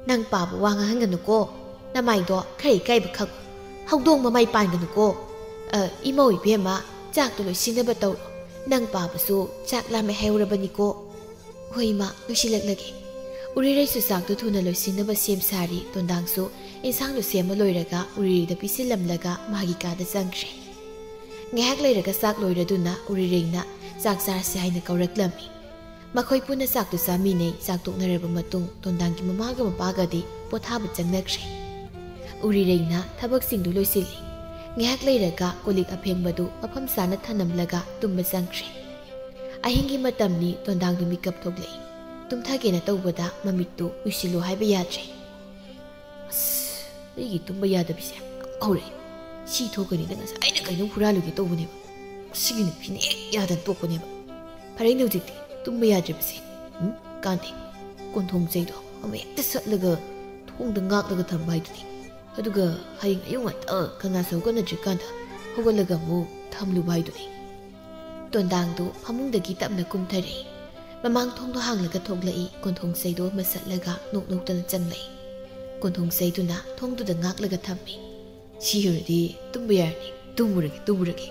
ꯅꯪ ꯄꯥꯕ ꯋꯥ ꯉꯥꯡꯍꯟꯒꯅꯨꯀꯣ, ꯅꯃꯥꯏꯗꯣ ꯈꯔ ꯏꯀꯥꯏꯕ ꯈꯛ꯫ ꯍꯧꯗꯣꯡ ꯃꯃꯥꯏ ꯄꯥꯟꯒꯅꯨꯀꯣ꯫ ꯑ, ꯏꯃꯧ ꯏꯕꯦꯝꯃ, ꯆꯥꯛꯇꯣ ꯂꯣꯏꯁꯤꯟꯅꯕ ꯇꯧꯔꯣ꯫ ꯅꯪ ꯄꯥꯕꯁꯨ ꯆꯥꯛ ꯂꯥꯝꯃꯦ ꯍꯥꯏꯍꯧꯔꯕꯅꯤꯀꯣ꯫" "ꯍꯣꯏ ꯏꯃꯥ, ꯂꯣꯏꯁꯤꯜꯂꯛꯂꯒꯦ꯫" ꯎꯔꯤꯔꯩꯁꯨ ꯆꯥꯛꯇꯨ ꯊꯨꯅ ꯂꯣꯏꯁꯤꯟꯅꯕ ꯁꯦꯝ ꯁꯥꯔꯤ꯫ ꯇꯣꯟꯗꯥꯡꯁꯨ ꯏꯟꯁꯥꯡꯗꯨ ꯁꯦꯝꯕ ꯂꯣꯏꯔꯒ ꯎꯔꯤꯔꯩꯗ ꯄꯤꯁꯤꯜꯂꯝꯂꯒ ꯃꯥꯒꯤ ꯀꯥꯗ ꯆꯪꯈ꯭ꯔꯦ꯫ ꯉꯥꯏꯍꯥꯛ ꯂꯩꯔꯒ ꯆꯥꯛ ꯂꯣꯏꯔꯗꯨꯅ ꯎꯔꯤꯔꯩꯅ ꯆꯥꯛ ꯆꯥꯔꯁꯤ ꯍꯥꯏꯅ ꯀꯧꯔꯛꯂꯝꯃꯤ꯫ ꯃꯈꯣꯏ ꯄꯨꯟꯅ ꯆꯥꯛꯇꯨ ꯆꯥꯃꯤꯟꯅꯩ꯫ ꯆꯥꯛ ꯇꯣꯛꯅꯔꯕ ꯃꯇꯨꯡ ꯇꯣꯟꯗꯥꯡꯒꯤ ꯃꯃꯥꯒ ꯃꯄꯥꯒꯗꯤ ꯄꯣꯊꯥꯕ ꯆꯪꯅꯈ꯭ꯔꯦ꯫ ꯎꯔꯤꯔꯩꯅ ꯊꯕꯛꯁꯤꯡꯗꯨ ꯂꯣꯏꯁꯤꯜꯂꯤ꯫ ꯉꯥꯏꯍꯥꯛ ꯂꯩꯔꯒ ꯀꯣꯜꯂꯤꯛ ꯑꯐꯦꯡꯕꯗꯨ ꯃꯐꯝ ꯆꯥꯅ ꯊꯅꯝꯂꯒ ꯇꯨꯝꯕ ꯆꯪꯈ꯭ꯔꯦ꯫ ꯑꯍꯤꯡꯒꯤ ꯃꯇꯝꯅꯤ꯫ ꯇꯣꯟꯗꯥꯡꯗꯨ ꯃꯤꯀꯞ ꯊꯣꯛꯂꯛꯏ꯫ ꯇꯨꯝꯊꯒꯦꯅ ꯇꯧꯕꯗ ꯃꯃꯤꯠꯇꯨ ꯎꯏꯁꯤꯜꯂꯨ ꯍꯥꯏꯕ ꯌꯥꯗ꯭ꯔꯦ꯫ ꯑꯁ, ꯑꯩꯒꯤ ꯇꯨꯝꯕ ꯌꯥꯗꯕꯤꯁꯦ ꯍꯧꯔꯛꯑꯦ꯫ ꯁꯤ ꯊꯣꯛꯀꯅꯤꯅ ꯉꯁꯥꯏꯅ ꯀꯩꯅꯣ ꯍꯨꯔꯥꯜꯂꯨꯒꯦ ꯇꯧꯕꯅꯦꯕ꯫ ꯁꯤꯒꯤ ꯅꯨꯄꯤꯅ ꯍꯦꯛ ꯌꯥꯗꯅ ꯇꯣꯛꯄꯅꯦꯕ꯫ ꯐꯔꯦꯅꯦ ꯍꯧꯖꯤꯛꯇꯤ ꯇꯨꯝꯕ ꯌꯥꯗ꯭ꯔꯤꯕꯁꯦ꯫ ꯎꯝ? ꯀꯥꯟꯗꯦ꯫ ꯀꯣꯟꯊꯣꯡ ꯆꯩꯗꯣ ꯑꯃ ꯍꯦꯛꯇ ꯁꯠꯂꯒ ꯊꯣꯡꯗ ꯉꯥꯛꯂꯒ ꯊꯝꯕ ꯍꯥꯏꯗꯨꯅꯤ꯫ ꯑꯗꯨꯒ ꯍꯌꯦꯡ ꯑꯌꯨꯛ ꯉꯟꯇꯥ ꯀꯅꯥꯁꯨ ꯍꯧꯒꯠꯅꯗ꯭ꯔꯤꯀꯥꯟꯗ ꯍꯧꯒꯠꯂꯒ ꯑꯃꯨꯛ ꯊꯝꯂꯨꯕ ꯍꯥꯏꯗꯨꯅꯤ꯫ ꯇꯣꯟꯗꯥꯡꯗꯨ ꯐꯃꯨꯡꯗꯒꯤ ꯇꯞꯅ ꯀꯨꯝꯊꯔꯛꯏ꯫ ꯃꯃꯥꯡ ꯊꯣꯡꯗꯣ ꯍꯥꯡꯂꯒ ꯊꯣꯛꯂꯛꯏ꯫ ꯀꯣꯟꯊꯣꯡ ꯆꯩꯗꯣ ꯃꯁꯠꯂꯒ ꯅꯣꯛ ꯅꯣꯛꯇꯅ ꯆꯪꯂꯛꯏ꯫ ꯀꯣꯟꯊꯣꯡ ꯆꯩꯗꯨꯅ ꯊꯣꯡꯗꯨꯗ ꯉꯥꯛꯂꯒ ꯊꯝꯃꯤ꯫ "ꯁꯤ ꯌꯧꯔꯗꯤ ꯇꯨꯝꯕ ꯌꯥꯔꯅꯤ꯫ ꯇꯨꯝꯃꯨꯔꯒꯦ, ꯇꯨꯝꯃꯨꯔꯒꯦ꯫"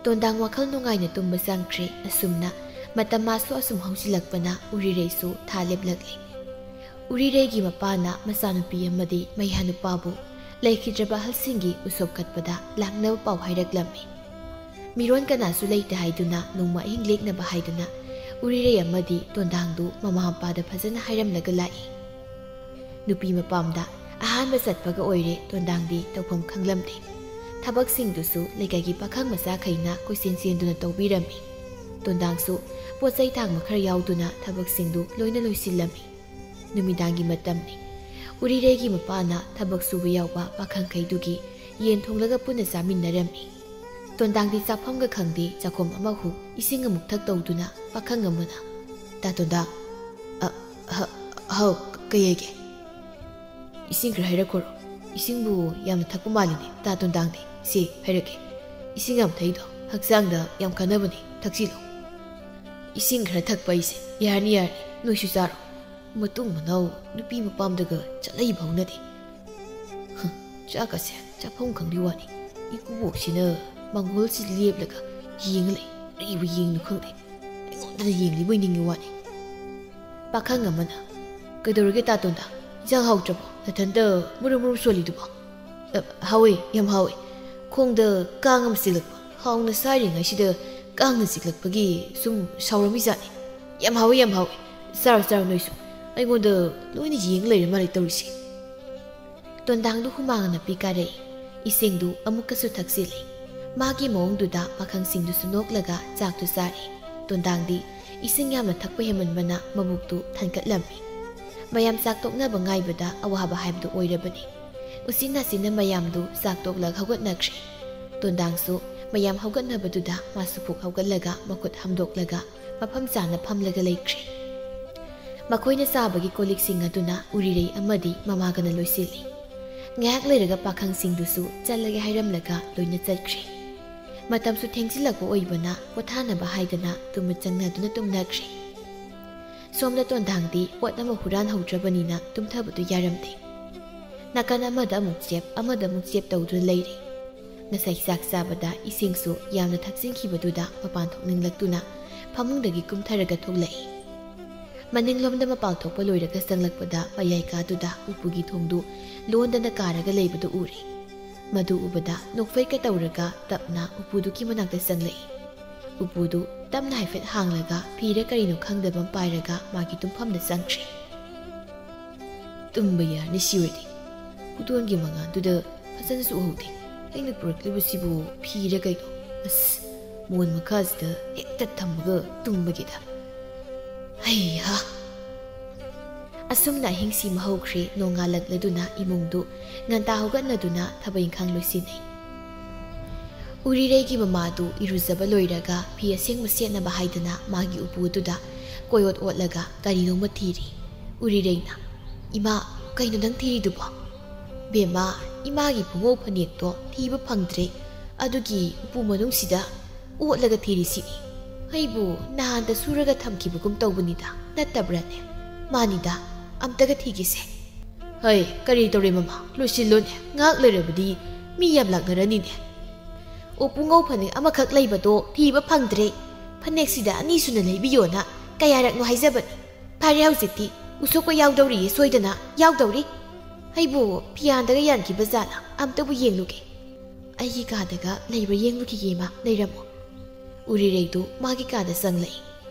ꯇꯣꯟꯗꯥꯡ ꯋꯥꯈꯜ ꯅꯨꯡꯉꯥꯏꯅ ꯇꯨꯝꯕ ꯆꯪꯈ꯭ꯔꯦ꯫ ꯑꯁꯨꯝꯅ ꯃꯇꯝ ꯃꯥꯁꯨ ꯑꯁꯨꯝ ꯍꯧꯖꯤꯜꯂꯛꯄꯅ ꯎꯔꯤꯔꯩꯁꯨ ꯊꯥ ꯂꯦꯞꯂꯛꯂꯤ꯫ ꯎꯔꯤꯔꯩꯒꯤ ꯃꯄꯥꯅ ꯃꯆꯥꯅꯨꯄꯤ ꯑꯃꯗꯤ ꯃꯌꯥꯅꯨꯄꯥꯕꯨ ꯂꯩꯈꯤꯗ꯭ꯔꯕ ꯑꯍꯜꯁꯤꯡꯒꯤ ꯎꯁꯣꯞ ꯀꯠꯄꯗ ꯂꯥꯛꯅꯕ ꯄꯥꯎ ꯍꯥꯏꯔꯛꯂꯝꯃꯤ꯫ ꯃꯤꯔꯣꯟ ꯀꯅꯥꯁꯨ ꯂꯩꯇꯦ ꯍꯥꯏꯗꯨꯅ ꯅꯣꯡꯃ ꯑꯍꯤꯡ ꯂꯦꯛꯅꯕ ꯍꯥꯏꯗꯨꯅ ꯎꯔꯤꯔꯩ ꯑꯃꯗꯤ ꯇꯣꯟꯗꯥꯡꯗꯨ ꯃꯃꯥ ꯃꯄꯥꯗ ꯐꯖꯅ ꯍꯥꯏꯔꯝꯂꯒ ꯂꯥꯛꯏ꯫ ꯅꯨꯄꯤ ꯃꯄꯥꯝꯗ ꯑꯍꯥꯟꯕ ꯆꯠꯄꯒ ꯑꯣꯏꯔꯦ ꯇꯣꯟꯗꯥꯡꯗꯤ ꯇꯧꯐꯝ ꯈꯪꯂꯝꯗꯦ꯫ ꯊꯕꯛꯁꯤꯡꯗꯨꯁꯨ ꯂꯩꯀꯥꯏꯒꯤ ꯄꯥꯈꯪ ꯃꯆꯥꯈꯩꯅ ꯀꯣꯏꯆꯦꯟ ꯆꯦꯟꯗꯨꯅ ꯇꯧꯕꯤꯔꯝꯃꯤ꯫ ꯇꯣꯟꯗꯥꯡꯁꯨ ꯄꯣꯠ ꯆꯩ ꯊꯥꯡꯕ ꯈꯔ ꯌꯥꯎꯗꯨꯅ ꯊꯕꯛꯁꯤꯡꯗꯨ ꯂꯣꯏꯅ ꯂꯣꯏꯁꯤꯜꯂꯝꯃꯤ꯫ ꯅꯨꯃꯤꯗꯥꯡꯒꯤ ꯃꯇꯝꯅꯤ꯫ ꯎꯔꯤꯔꯩꯒꯤ ꯃꯄꯥꯅ ꯊꯕꯛ ꯁꯨꯕ ꯌꯥꯎꯕ ꯄꯥꯈꯪꯈꯩꯗꯨꯒꯤ ꯌꯦꯟ ꯊꯣꯡꯂꯒ ꯄꯨꯟꯅ ꯆꯥꯃꯤꯟꯅꯔꯝꯃꯤ꯫ ꯇꯣꯟꯗꯥꯡꯗꯤ ꯆꯥꯐꯝꯒ ꯈꯪꯗꯦ ꯆꯥꯛꯈꯣꯝ ꯑꯃ ꯍꯨꯛ ꯏꯁꯤꯡ ꯑꯃꯨꯛ ꯊꯛ ꯇꯧꯗꯨꯅ ꯄꯥꯈꯪ ꯑꯃꯅ, "ꯇꯥ ꯇꯣꯟꯗꯥꯡ, ꯑ, ꯍ-, ꯍꯥꯎ, ꯀꯩ ꯍꯥꯏꯒꯦ?" "ꯏꯁꯤꯡ ꯈꯔ ꯍꯩꯔꯛꯈꯣꯔꯣ꯫ ꯏꯁꯤꯡꯕꯨ ꯌꯥꯝꯅ ꯊꯛꯄ ꯃꯥꯜꯂꯤꯅꯦ ꯇꯥ ꯇꯣꯟꯗꯥꯡꯗꯤ꯫ ꯁꯦ, ꯍꯩꯔꯛꯀꯦ꯫ ꯏꯁꯤꯡ ꯌꯥꯝ ꯊꯛꯏꯗꯣ ꯍꯛꯆꯥꯡꯗ ꯌꯥꯝ ꯀꯥꯟꯅꯕꯅꯦ, ꯊꯛꯆꯤꯜꯂꯣ꯫" "ꯏꯁꯤꯡ ꯈꯔ ꯊꯛꯄ ꯑꯩꯁꯦ꯫ ꯌꯥꯔꯅꯤ, ꯌꯥꯔꯅꯤ, ꯅꯣꯏꯁꯨ ꯆꯥꯔꯣ꯫" ꯃꯇꯨꯡ ꯃꯅꯥꯎ ꯅꯨꯄꯤ ꯃꯄꯥꯝꯗꯒ ꯆꯠꯂꯛꯏꯕ ꯍꯧꯅꯗꯦ꯫ ꯍ, ꯆꯥꯛꯀꯁꯦ ꯆꯥꯐꯝ ꯈꯪꯗꯦ ꯋꯥꯅꯤ꯫ ꯏꯀꯨꯕꯣꯛꯁꯤꯅ ꯃꯥꯡꯒꯣꯜꯁꯤ ꯂꯦꯞꯂꯒ ꯌꯦꯡꯉ ꯂꯩ꯫ ꯀꯔꯤꯕꯨ ꯌꯦꯡꯉꯤꯅꯣ ꯈꯪꯗꯦ꯫ ꯑꯩꯉꯣꯟꯗꯅ ꯌꯦꯡꯂꯤꯕꯣꯏ ꯅꯤꯡꯉꯤ ꯋꯥꯅꯤ꯫ ꯄꯥꯈꯪ ꯑꯃꯅ, "ꯀꯩꯗꯧꯔꯒꯦ ꯇꯥ ꯇꯣꯟꯗꯥ? ꯏꯟꯁꯥꯡ ꯍꯥꯎꯇ꯭ꯔꯕꯣ? ꯅꯊꯟꯇ ꯃꯨꯔꯨꯝ ꯃꯨꯔꯨꯝ ꯁꯣꯜꯂꯤꯗꯨꯕꯣ?" "ꯑ, ꯍꯥꯎꯋꯦ, ꯌꯥꯝ ꯍꯥꯎꯋꯦ꯫ ꯈꯣꯡꯗ ꯀꯥꯡ ꯑꯃ ꯆꯤꯛꯂꯛꯄ꯫ ꯍꯥꯎꯅ ꯁꯥꯏꯔꯤꯉꯩꯁꯤꯗ ꯀꯥꯡꯅ ꯆꯤꯛꯂꯛꯄꯒꯤ ꯁꯨꯝ ꯁꯥꯎꯔꯝꯃꯤꯖꯥꯠꯅꯤ꯫ ꯌꯥꯝ ꯍꯥꯎꯋꯦ, ꯌꯥꯝ ꯍꯥꯎꯋꯦ꯫ ꯆꯥꯔꯣ, ꯆꯥꯔꯣ ꯅꯣꯏꯁꯨ꯫ ꯑꯩꯉꯣꯟꯗ ꯂꯣꯏꯅ ꯌꯦꯡ ꯂꯩꯔ ꯃꯥꯜꯂꯦ ꯇꯧꯔꯤꯁꯦ꯫" ꯇꯣꯟꯗꯥꯡꯗꯨ ꯍꯨꯃꯥꯡ ꯑꯅꯞꯄꯤ ꯀꯥꯔꯛꯏ꯫ ꯏꯁꯤꯡꯗꯨ ꯑꯃꯨꯛꯀꯁꯨ ꯊꯛꯆꯤꯜꯂꯤ꯫ ꯃꯥꯒꯤ ꯃꯑꯣꯡꯗꯨꯗ ꯄꯥꯈꯪꯁꯤꯡꯗꯨꯁꯨ ꯅꯣꯛꯂꯒ ꯆꯥꯛꯇꯨ ꯆꯥꯔꯤ꯫ ꯇꯣꯟꯗꯥꯡꯗꯤ ꯏꯁꯤꯡ ꯌꯥꯝꯅ ꯊꯛꯄ ꯍꯦꯟꯃꯟꯕꯅ ꯃꯕꯨꯛꯇꯨ ꯊꯟꯒꯠꯂꯝꯃꯤ꯫ ꯃꯌꯥꯝ ꯆꯥꯛ ꯇꯣꯛꯅꯕ ꯉꯥꯏꯕꯗ ꯑꯋꯥꯕ ꯍꯥꯏꯕꯗꯨ ꯑꯣꯏꯔꯕꯅꯤ꯫ ꯎꯆꯤꯟ ꯅꯥꯆꯤꯟꯅ ꯃꯌꯥꯝꯗꯨ ꯆꯥꯛ ꯇꯣꯛꯂꯒ ꯍꯧꯒꯠꯅꯈ꯭ꯔꯦ꯫ ꯇꯣꯟꯗꯥꯡꯁꯨ ꯃꯌꯥꯝ ꯍꯧꯒꯠꯅꯕꯗꯨꯗ ꯃꯥꯁꯨ ꯐꯨꯛ ꯍꯧꯒꯠꯂꯒ ꯃꯈꯨꯠ ꯍꯥꯝꯗꯣꯛꯂꯒ ꯃꯐꯝ ꯆꯥꯅ ꯐꯝꯂꯒ ꯂꯩꯈ꯭ꯔꯦ꯫ ꯃꯈꯣꯏꯅ ꯆꯥꯕꯒꯤ ꯀꯣꯜꯂꯤꯛꯁꯤꯡ ꯑꯗꯨꯅ ꯎꯔꯤꯔꯩ ꯑꯃꯗꯤ ꯃꯃꯥꯒꯅ ꯂꯣꯏꯁꯤꯜꯂꯤ꯫ ꯉꯥꯏꯍꯥꯛ ꯂꯩꯔꯒ ꯄꯥꯈꯪꯁꯤꯡꯗꯨꯁꯨ ꯆꯠꯂꯒꯦ ꯍꯥꯏꯔꯝꯂꯒ ꯂꯣꯏꯅ ꯆꯠꯈ꯭ꯔꯦ꯫ ꯃꯇꯝꯁꯨ ꯊꯦꯡꯖꯤꯜꯂꯛꯄ ꯑꯣꯏꯕꯅ ꯄꯣꯊꯥꯅꯕ ꯍꯥꯏꯗꯅ ꯇꯨꯝꯃꯨꯠ ꯆꯪꯅꯗꯨꯅ ꯇꯨꯝꯅꯈ꯭ꯔꯦ꯫ ꯁꯣꯝꯗ ꯇꯣꯟꯗꯥꯡꯗꯤ ꯄꯣꯠ ꯑꯃ ꯍꯨꯔꯥꯟꯍꯧꯗ꯭ꯔꯕꯅꯤꯅ ꯇꯨꯝꯊꯕꯗꯨ ꯌꯥꯔꯝꯗꯦ꯫ ꯅꯥꯀꯟ ꯑꯃꯗ ꯑꯃꯨꯛ ꯆꯦꯞ, ꯑꯃꯗ ꯑꯃꯨꯛ ꯆꯦꯞ ꯇꯧꯗꯨꯅ ꯂꯩꯔꯦ꯫ ꯉꯁꯥꯏ ꯆꯥꯛ ꯆꯥꯕꯗ ꯏꯁꯤꯡꯁꯨ ꯌꯥꯝꯅ ꯊꯛꯆꯤꯟꯈꯤꯕꯗꯨꯗ ꯃꯄꯥꯟ ꯊꯣꯛꯅꯤꯡꯂꯛꯇꯨꯅ ꯐꯃꯨꯡꯗꯒꯤ ꯀꯨꯝꯊꯔꯒ ꯊꯣꯛꯂꯛꯏ꯫ ꯃꯅꯤꯡꯂꯣꯝꯗ ꯃꯄꯥꯟ ꯊꯣꯛꯄ ꯂꯣꯏꯔꯒ ꯆꯪꯂꯛꯄꯗ ꯃꯌꯥꯏ ꯀꯥꯗꯨꯗ ꯎꯄꯨꯒꯤ ꯊꯣꯡꯗꯨ ꯂꯣꯟꯗꯅ ꯀꯥꯔꯒ ꯂꯩꯕꯗꯨ ꯎꯔꯦ꯫ ꯃꯗꯨ ꯎꯕꯗ ꯅꯣꯛꯐꯦꯠꯀ ꯇꯧꯔꯒ ꯇꯞꯅ ꯎꯄꯨꯗꯨꯒꯤ ꯃꯅꯥꯛꯇ ꯆꯪꯂꯛꯏ꯫ ꯎꯄꯨꯗꯨ ꯇꯞꯅ ꯍꯥꯏꯐꯦꯠ ꯍꯥꯡꯂꯒ ꯐꯤꯔ ꯀꯔꯤꯅꯣ ꯈꯪꯗꯕ ꯑꯃ ꯄꯥꯏꯔꯒ ꯃꯥꯒꯤ ꯇꯨꯝꯐꯝꯗ ꯆꯪꯈ꯭ꯔꯦ꯫ "ꯇꯨꯝꯕ ꯌꯥꯔꯅꯤ ꯁꯤ ꯑꯣꯏꯔꯗꯤ꯫ ꯈꯨꯗꯣꯟꯒꯤ ꯃꯉꯥꯜꯗꯨꯗ ꯐꯖꯅꯁꯨ ꯎꯍꯧꯗꯦ꯫ ꯑꯩꯅ ꯄꯨꯔꯛꯂꯤꯕꯁꯤꯕꯨ ꯐꯤꯔ ꯀꯩꯅꯣ? ꯑꯁ, ꯃꯣꯟ ꯃꯈꯥꯁꯤꯗ ꯍꯦꯛꯇ ꯊꯝꯃꯒ ꯇꯨꯝꯕꯒꯤꯗ꯫ ꯍꯩꯍꯥ!" ꯑꯁꯨꯝꯅ ꯑꯍꯤꯡ ꯁꯤꯃ ꯍꯧꯈ꯭ꯔꯦ꯫ ꯅꯣꯡꯉꯥꯜꯂꯛꯂꯗꯨꯅ ꯏꯃꯨꯡꯗꯨ ꯉꯟꯇꯥ ꯍꯧꯒꯠꯅꯗꯨꯅ ꯊꯕꯛ ꯏꯪꯈꯥꯡ ꯂꯣꯏꯁꯤꯟꯅꯩ꯫ ꯎꯔꯤꯔꯩꯒꯤ ꯃꯃꯥꯗꯨ ꯏꯔꯨꯖꯕ ꯂꯣꯏꯔꯒ ꯐꯤ ꯑꯁꯦꯡꯕ ꯁꯦꯠꯅꯕ ꯍꯥꯏꯗꯅ ꯃꯥꯒꯤ ꯎꯄꯨ ꯑꯗꯨꯗ ꯀꯣꯏꯑꯣꯠ ꯑꯣꯠꯂꯒ ꯀꯔꯤꯅꯣꯃ ꯊꯤꯔꯤ꯫ ꯎꯔꯤꯔꯩꯅ, "ꯏꯃꯥ, ꯀꯩꯅꯣ ꯅꯪ ꯊꯤꯔꯤꯗꯨꯕꯣ?" "ꯕꯦꯝꯃ, ꯏꯃꯥꯒꯤ ꯄꯨꯡꯉꯧ ꯐꯅꯦꯛꯇꯣ ꯊꯤꯕ ꯐꯪꯗ꯭ꯔꯦ, ꯑꯗꯨꯒꯤ ꯎꯄꯨ ꯃꯅꯨꯡꯁꯤꯗ ꯑꯣꯠꯂꯒ ꯊꯤꯔꯤꯁꯤꯅꯤ꯫ ꯑꯩꯕꯨ ꯅꯍꯥꯟꯗ ꯁꯨꯔꯒ ꯊꯝꯈꯤꯕꯒꯨꯝ ꯇꯧꯕꯅꯤꯗ, ꯅꯠꯇꯕ꯭ꯔꯥꯅꯦ? ꯃꯥꯅꯤꯗ, ꯑꯝꯇꯒ ꯊꯤꯒꯦꯁꯦ꯫" "ꯍꯩ, ꯀꯔꯤ ꯇꯧꯔꯦ ꯃꯃꯥ? ꯂꯣꯏꯁꯤꯜꯂꯣꯅꯦ, ꯉꯥꯏꯍꯥꯛ ꯂꯩꯔꯕꯗꯤ ꯃꯤ ꯌꯥꯝ ꯂꯥꯛꯅꯔꯅꯤꯅꯦ꯫" "ꯑꯣ, ꯄꯨꯡꯉꯧ ꯐꯅꯦꯛ ꯑꯃꯈꯛ ꯂꯩꯕꯗꯣ ꯊꯤꯕ ꯐꯪꯗ꯭ꯔꯦ꯫ ꯐꯅꯦꯛꯁꯤꯗ ꯑꯅꯤ ꯁꯨꯅ ꯂꯩꯕꯤꯌꯣꯅ ꯀꯌꯥꯔꯛꯅꯣ ꯍꯥꯏꯖꯕꯅꯤ꯫ ꯐꯔꯦ, ꯍꯧꯖꯤꯛꯇꯤ ꯎꯁꯣꯞꯀ ꯌꯥꯎꯗꯧꯔꯤꯌꯦ, ꯁꯣꯏꯗꯅ ꯌꯥꯎꯗꯧꯔꯤ꯫ ꯑꯩꯕꯨ ꯐꯤꯌꯥꯟꯗꯒ ꯌꯥꯟꯈꯤꯕ ꯖꯥꯠꯂ? ꯑꯝꯇꯕꯨ ꯌꯦꯡꯂꯨꯒꯦ꯫" "ꯑꯩꯒꯤ ꯀꯥꯗꯒ ꯂꯩꯕ꯭ꯔꯥ ꯌꯦꯡꯂꯨꯈꯤꯒꯦ, ꯏꯃꯥ, ꯂꯩꯔꯝꯃꯣ꯫" ꯎꯔꯤꯔꯩꯗꯨ ꯃꯥꯒꯤ ꯀꯥꯗ ꯆꯪꯂꯛꯏ꯫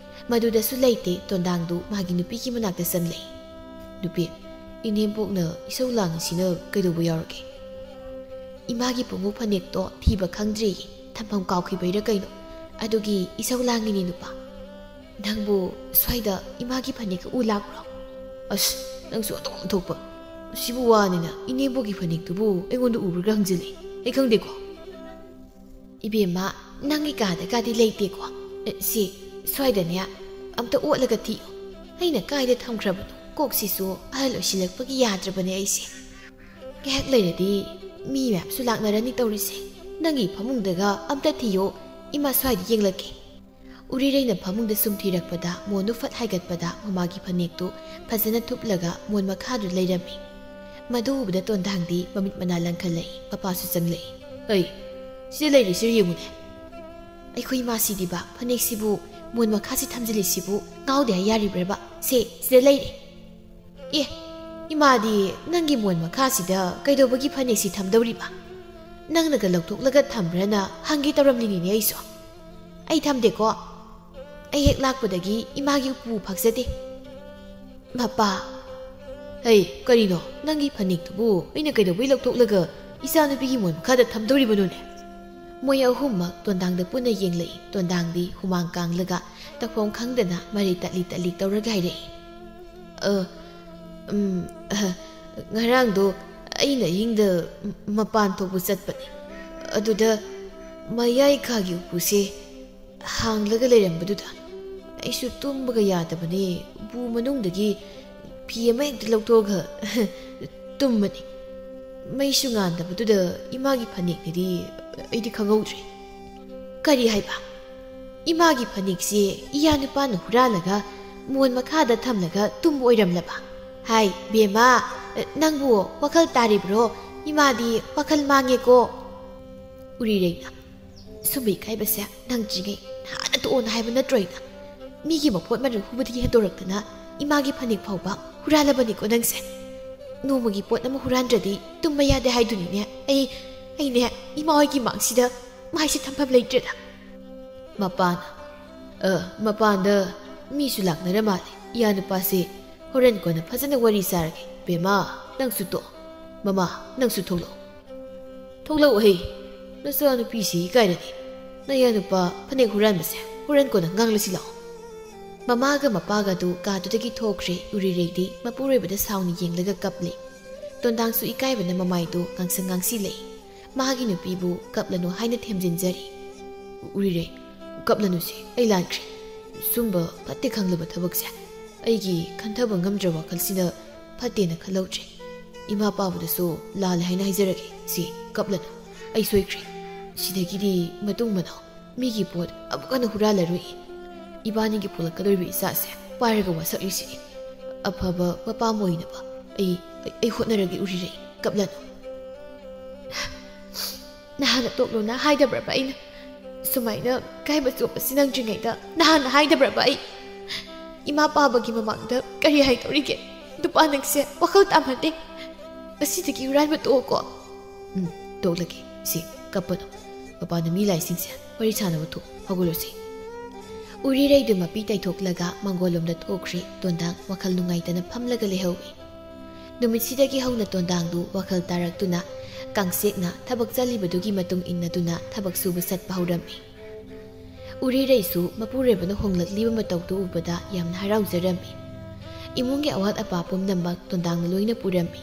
ꯃꯗꯨꯗꯁꯨ ꯂꯩꯇꯦ, ꯇꯣꯟꯗꯥꯡꯗꯨ ꯃꯥꯒꯤ ꯅꯨꯄꯤꯒꯤ ꯃꯅꯥꯛꯇ ꯆꯪꯂꯛꯏ꯫ "ꯅꯨꯄꯤ, ꯏꯅꯦꯝꯕꯣꯛꯅ ꯏꯁꯧ ꯂꯥꯡꯉꯤꯁꯤꯅ ꯀꯩꯗꯧꯕ ꯌꯥꯎꯔꯒꯦ?" "ꯏꯃꯥꯒꯤ ꯄꯨꯡꯉꯧ ꯐꯅꯦꯛꯇꯣ ꯊꯤꯕ ꯈꯪꯗ꯭ꯔꯦꯌꯦ, ꯊꯝꯐꯝ ꯀꯥꯎꯈꯤꯕꯩꯔꯥ ꯀꯩꯅꯣ, ꯑꯗꯨꯒꯤ ꯏꯁꯧ ꯂꯥꯡꯉꯤꯅꯦ ꯅꯨꯄꯥ꯫ ꯅꯪꯕꯨ ꯁ꯭ꯋꯥꯏꯗ ꯏꯃꯥꯒꯤ ꯐꯅꯦꯛꯀ ꯎ ꯂꯥꯛꯄ꯭ꯔꯣ?" "ꯑꯁ, ꯅꯪꯁꯨ ꯑꯣꯟꯊꯣꯛ ꯑꯣꯟꯊꯣꯛꯄ꯫ ꯁꯤꯕꯨ ꯋꯥꯅꯤꯅ ꯏꯅꯦꯝꯕꯣꯛꯀꯤ ꯐꯅꯦꯛꯇꯨꯕꯨ ꯑꯩꯉꯣꯟꯗ ꯎꯕ꯭ꯔꯥ ꯈꯪꯖꯤꯜꯂꯦ꯫ ꯑꯩ ꯈꯪꯗꯦꯀꯣ꯫ ꯏꯕꯦꯝꯃ, ꯅꯪꯒꯤ ꯀꯥꯗꯒꯗꯤ ꯂꯩꯇꯦꯀꯣ? ꯑꯦ, ꯁꯤ ꯁ꯭ꯋꯥꯏꯗꯅꯦ, ꯑꯝꯇ ꯑꯣꯠꯂꯒ ꯊꯤꯌꯨ꯫ ꯑꯩꯅ ꯀꯥꯏꯗ ꯊꯝꯈ꯭ꯔꯕꯅꯣ? ꯀꯣꯛꯁꯤꯁꯨ ꯑꯍꯜ ꯑꯣꯏꯁꯤꯜꯂꯛꯄꯒꯤ ꯌꯥꯗ꯭ꯔꯕꯅꯦ ꯑꯩꯁꯦ꯫ ꯉꯥꯏꯍꯥꯛ ꯂꯩꯔꯗꯤ ꯃꯤ ꯃꯌꯥꯝꯁꯨ ꯂꯥꯛꯅꯔꯅꯤ ꯇꯧꯔꯤꯁꯦ꯫ ꯅꯪꯒꯤ ꯐꯃꯨꯡꯗꯒ ꯑꯝꯇ ꯊꯤꯌꯣ, ꯏꯃꯥ ꯁ꯭ꯋꯥꯏꯗ ꯌꯦꯡꯂꯛꯀꯦ꯫ ꯎꯔꯤꯔꯩꯅ ꯐꯃꯨꯡꯗ ꯁꯨꯝ ꯊꯤꯔꯛꯄꯗ ꯃꯣꯟꯗꯨ ꯐꯠ ꯍꯥꯏꯒꯠꯄꯗ ꯃꯃꯥꯒꯤ ꯐꯅꯦꯛꯇꯨ ꯐꯖꯅ ꯊꯨꯞꯂꯒ ꯃꯣꯟ ꯃꯈꯥꯗꯨ ꯂꯩꯔꯝꯃꯤ꯫ ꯃꯗꯨ ꯎꯕꯗ ꯇꯣꯟꯗꯥꯡꯗꯤ ꯃꯃꯤꯠ ꯃꯅꯥ ꯂꯪꯈꯠꯂꯛꯏ, ꯃꯄꯥꯁꯨ ꯆꯪꯂꯛꯏ꯫ "ꯑꯩ, ꯁꯤꯗ ꯂꯩꯔꯤꯁꯤꯔ ꯌꯦꯡꯉꯨꯅꯦ꯫ ꯑꯩꯈꯣꯏ ꯏꯃꯥꯁꯤꯗꯤꯕ ꯐꯅꯦꯛꯁꯤꯕꯨ ꯃꯣꯟ ꯃꯈꯥꯁꯤ ꯊꯝꯖꯤꯜꯂꯤꯁꯤꯕꯨ ꯉꯥꯎꯗꯦ ꯍꯥꯏ ꯌꯥꯔꯤꯕ꯭ꯔꯕ? ꯁꯦ, ꯁꯤꯗ ꯂꯩꯔꯦ꯫" "ꯑꯦ, ꯏꯃꯥꯗꯤ ꯅꯪꯒꯤ ꯃꯣꯟ ꯃꯈꯥꯁꯤꯗ ꯀꯩꯗꯧꯕꯒꯤ ꯐꯅꯦꯛꯁꯤ ꯊꯝꯗꯧꯔꯤꯕ? ꯅꯪꯅꯒ ꯂꯧꯊꯣꯛꯂꯒ ꯊꯝꯕ꯭ꯔꯅ ꯍꯪꯒꯦ ꯇꯧꯔꯝꯂꯤꯅꯤꯅꯦ ꯑꯩꯁꯨ꯫ ꯑꯩ ꯊꯝꯗꯦꯀꯣ꯫ ꯑꯩ ꯍꯦꯛ ꯂꯥꯛꯄꯗꯒꯤ ꯏꯃꯥꯒꯤ ꯎꯄꯨ ꯐꯛꯆꯗꯦ꯫" "ꯃꯄꯥ꯫" "ꯍꯩ, ꯀꯔꯤꯅꯣ? ꯅꯪꯒꯤ ꯐꯅꯦꯛꯇꯨꯕꯨ ꯑꯩꯅ ꯀꯩꯗꯧꯕꯩ ꯂꯧꯊꯣꯛꯂꯒ ꯏꯆꯥꯅꯨꯄꯤꯒꯤ ꯃꯣꯟ ꯃꯈꯥꯗ ꯊꯝꯗꯧꯔꯤꯕꯅꯣꯅꯦ?" ꯃꯣꯏ ꯑꯍꯨꯝꯃꯛ ꯇꯣꯟꯗꯥꯡꯗ ꯄꯨꯟꯅ ꯌꯦꯡꯂꯛꯏ꯫ ꯇꯣꯟꯗꯥꯡꯗꯤ ꯍꯨꯃꯥꯡ ꯀꯥꯡꯂꯒ ꯇꯧꯐꯝ ꯈꯪꯗꯅ ꯃꯔꯩ ꯇꯠꯂꯤ ꯇꯠꯂꯤ ꯇꯧꯔꯒ ꯍꯥꯏꯔꯛꯏ꯫ "ꯑ, ꯎꯝ, ꯑ, ꯉꯔꯥꯡꯗꯣ ꯑꯩꯅ ꯑꯍꯤꯡꯗ ꯃꯄꯥꯟ ꯊꯣꯛꯄ ꯆꯠꯄꯅꯦ꯫ ꯑꯗꯨꯗ ꯃꯌꯥꯏ ꯀꯥꯒꯤ ꯎꯄꯨꯁꯦ ꯍꯥꯡꯂꯒ ꯂꯩꯔꯝꯕꯗꯨꯗ ꯑꯩꯁꯨ ꯇꯨꯝꯕꯒ ꯌꯥꯗꯕꯅꯦ꯫ ꯎꯄꯨ ꯃꯅꯨꯡꯗꯒꯤ ꯐꯤ ꯑꯃ ꯍꯦꯛꯇ ꯂꯧꯊꯣꯛꯑꯒ ꯇꯨꯝꯕꯅꯤ꯫ ꯃꯩꯁꯨ ꯉꯥꯟꯗꯕꯗꯨꯗ ꯏꯃꯥꯒꯤ ꯐꯅꯦꯛꯅꯤꯗꯤ ꯑꯩꯗꯤ ꯈꯪꯍꯧꯗ꯭ꯔꯦ꯫" "ꯀꯔꯤ ꯍꯥꯏꯕ? ꯏꯃꯥꯒꯤ ꯐꯅꯦꯛꯁꯦ ꯏꯌꯥ ꯅꯨꯄꯥꯅ ꯍꯨꯔꯥꯜꯂꯒ ꯃꯣꯟ ꯃꯈꯥꯗ ꯊꯝꯂꯒ ꯇꯨꯝꯕ ꯑꯣꯏꯔꯝꯂꯕ? ꯍꯥꯏ, ꯕꯦꯝꯃ, ꯅꯪꯕꯨ ꯋꯥꯈꯜ ꯇꯥꯔꯤꯕ꯭ꯔꯣ? ꯏꯃꯥꯗꯤ ꯋꯥꯈꯜ ꯃꯥꯡꯉꯦꯀꯣ꯫" ꯎꯔꯤꯔꯩꯅ, "ꯁꯨꯝꯕ ꯏꯀꯥꯏꯕꯁꯦ ꯅꯪꯗ꯭ꯔꯤꯉꯩ ꯅꯍꯥꯟꯅ ꯇꯣꯛꯑꯣꯅ ꯍꯥꯏꯕ ꯅꯠꯇ꯭ꯔꯣ ꯑꯩꯅ? ꯃꯤꯒꯤ ꯃꯄꯣꯠ ꯃꯔꯜ ꯍꯨꯕꯗꯒꯤ ꯍꯦꯟꯗꯣꯔꯛꯇꯅ ꯏꯃꯥꯒꯤ ꯐꯅꯦꯛ ꯐꯥꯎꯕ ꯍꯨꯔꯥꯜꯂꯕꯅꯤꯀꯣ ꯅꯪꯁꯦ꯫ ꯅꯣꯡꯃꯒꯤ ꯄꯣꯠ ꯑꯃ ꯍꯨꯔꯥꯟꯗ꯭ꯔꯗꯤ ꯇꯨꯝꯕ ꯌꯥꯗꯦ ꯍꯥꯏꯗꯨꯅꯤꯅꯦ꯫ ꯑꯩ, ꯑꯩꯅꯦ, ꯏꯃꯥ ꯍꯣꯏꯒꯤ ꯃꯥꯡꯁꯤꯗ ꯃꯥꯏꯁꯦ ꯊꯝꯐꯝ ꯂꯩꯇ꯭ꯔꯦꯗ꯫" ꯃꯄꯥꯟ, ꯑ, ꯃꯄꯥꯟꯗ ꯃꯤꯁꯨ ꯂꯥꯛꯅꯔ ꯃꯥꯜꯂꯦ꯫ ꯏꯌꯥ ꯅꯨꯄꯥꯁꯦ ꯍꯣꯔꯦꯟ ꯀꯣꯟꯅ ꯐꯖꯅ ꯋꯥꯔꯤ ꯁꯥꯔꯒꯦ꯫ ꯕꯦꯝꯃ, ꯅꯪꯁꯨ ꯇꯣꯛ꯫ ꯃꯃꯥ, ꯅꯪꯁꯨ ꯊꯣꯛꯂꯛꯑꯣ꯫ "ꯊꯣꯛꯂꯛꯑꯣ ꯍꯦ꯫ ꯅꯆꯥꯅꯨꯄꯤꯁꯤ ꯏꯀꯥꯏꯔꯅꯤ꯫ ꯅꯌꯥ ꯅꯨꯄꯥ ꯐꯅꯦꯛ ꯍꯨꯔꯥꯟꯕꯁꯦ ꯍꯣꯔꯦꯟ ꯀꯣꯟꯅ ꯉꯥꯡꯂꯁꯤ ꯂꯥꯛꯑꯣ꯫" ꯃꯃꯥꯒ ꯃꯄꯥꯒ ꯑꯗꯨ ꯀꯥꯗꯨꯗꯒꯤ ꯊꯣꯛꯈ꯭ꯔꯦ꯫ ꯎꯔꯤꯔꯩꯗꯤ ꯃꯄꯨꯔꯣꯏꯕꯗ ꯁꯥꯎꯅ ꯌꯦꯡꯂꯒ ꯀꯞꯂꯤ꯫ ꯇꯣꯟꯗꯥꯡꯁꯨ ꯏꯀꯥꯏꯕꯅ ꯃꯃꯥꯏꯗꯨ ꯉꯥꯡꯁꯪ ꯉꯥꯡꯁꯤꯜꯂꯛꯏ꯫ ꯃꯍꯥꯛꯀꯤ ꯅꯨꯄꯤꯕꯨ ꯀꯞꯂꯅꯨ ꯍꯥꯏꯅ ꯊꯦꯝꯖꯤꯟꯖꯔꯤ꯫ "ꯎꯔꯤꯔꯩ, ꯀꯞꯂꯅꯨꯁꯦ, ꯑꯩ ꯂꯥꯟꯈ꯭ꯔꯦ꯫ ꯁꯨꯝꯕ ꯐꯠꯇꯦ ꯈꯪꯂꯕ ꯊꯕꯛꯁꯦ ꯑꯩꯒꯤ ꯈꯟꯊꯕ ꯉꯝꯗ꯭ꯔꯕ ꯋꯥꯈꯜꯁꯤꯅ ꯐꯠꯇꯦꯅ ꯈꯜꯍꯧꯗ꯭ꯔꯦ꯫ ꯏꯃꯥ ꯄꯥꯕꯗꯁꯨ ꯂꯥꯜꯂꯦ ꯍꯥꯏꯅ ꯍꯥꯏꯖꯔꯒꯦ꯫ ꯁꯤ ꯀꯞꯂꯅꯨ, ꯑꯩ ꯁꯣꯏꯈ꯭ꯔꯦ꯫ ꯁꯤꯗꯒꯤꯗꯤ ꯃꯇꯨꯡ ꯃꯅꯥꯎ ꯃꯤꯒꯤ ꯄꯣꯠ ꯑꯃꯨꯛ ꯍꯟꯅ ꯍꯨꯔꯥꯜꯂꯔꯣꯏ꯫ ꯏꯕꯥꯅꯤꯒꯤ ꯄꯣꯛꯂꯛꯀꯗꯧꯔꯤꯕ ꯏꯆꯥꯁꯦ ꯄꯥꯏꯔꯒ ꯋꯥꯁꯛꯂꯤꯁꯤꯅꯤ꯫ ꯑꯐꯕ ꯃꯄꯥ ꯑꯃ ꯑꯣꯏꯅꯕ ꯑꯩ, ꯑꯩ, ꯑꯩ ꯍꯣꯠꯅꯔꯒꯦ ꯎꯔꯤꯔꯩ, ꯀꯞꯂꯅꯨ꯫" "ꯅꯍꯥꯟꯅ ꯇꯣꯛꯂꯣꯅ ꯍꯥꯏꯗꯕ꯭ꯔꯕ ꯑꯩꯅ? ꯁꯨꯃꯥꯏꯅ ꯀꯥꯏꯕ ꯆꯣꯞꯄꯁꯤ ꯅꯪꯗ꯭ꯔꯤꯉꯩꯗ ꯅꯍꯥꯟꯅ ꯍꯥꯏꯗꯕ꯭ꯔꯕ ꯑꯩ? ꯏꯃꯥ ꯄꯥꯕꯒꯤ ꯃꯃꯥꯡꯗ ꯀꯔꯤ ꯍꯥꯏꯗꯧꯔꯤꯒꯦ? ꯅꯨꯄꯥ ꯅꯪꯁꯦ ꯋꯥꯈꯜ ꯇꯥꯃꯟꯗꯦ꯫ ꯉꯁꯤꯗꯒꯤ ꯍꯨꯔꯥꯟꯕ ꯇꯣꯛꯑꯣꯀꯣ꯫" "ꯎꯝ, ꯇꯣꯛꯂꯒꯦ꯫ ꯁꯤ, ꯀꯞꯄꯅꯨ꯫ ꯃꯄꯥꯟꯗ ꯃꯤ ꯂꯥꯛꯏꯁꯤꯡꯁꯦ ꯋꯥꯔꯤ ꯁꯥꯟꯅꯕ ꯊꯣꯛ, ꯍꯧꯒꯠꯂꯁꯤ꯫" ꯎꯔꯤꯔꯩꯗꯨ ꯃꯄꯤ ꯇꯩꯊꯣꯛꯂꯒ ꯃꯥꯡꯒꯣꯜꯂꯣꯝꯗ ꯊꯣꯛꯈ꯭ꯔꯦ꯫ ꯇꯣꯟꯗꯥꯡ ꯋꯥꯈꯜ ꯅꯨꯡꯉꯥꯏꯇꯅ ꯐꯝꯂꯒ ꯂꯩꯍꯧꯏ꯫ ꯅꯨꯃꯤꯠꯁꯤꯗꯒꯤ ꯍꯧꯅ ꯇꯣꯟꯗꯥꯡꯗꯨ ꯋꯥꯈꯜ ꯇꯥꯔꯛꯇꯨꯅ ꯀꯥꯡꯁꯦꯛꯅ ꯊꯕꯛ ꯆꯠꯂꯤꯕꯗꯨꯒꯤ ꯃꯇꯨꯡ ꯏꯟꯅꯗꯨꯅ ꯊꯕꯛ ꯁꯨꯕ ꯆꯠꯄ ꯍꯧꯔꯝꯃꯤ꯫ ꯎꯔꯤꯔꯩꯁꯨ ꯃꯄꯨꯔꯣꯏꯕꯅ ꯍꯣꯡꯂꯛꯂꯤꯕ ꯃꯇꯧꯗꯨ ꯎꯕꯗ ꯌꯥꯝꯅ ꯍꯔꯥꯎꯖꯔꯝꯃꯤ꯫ ꯏꯃꯨꯡꯒꯤ ꯑꯋꯥꯠ ꯑꯄꯥ ꯄꯨꯝꯅꯃꯛ ꯇꯣꯟꯗꯥꯡꯅ ꯂꯣꯏꯅ ꯄꯨꯔꯝꯃꯤ꯫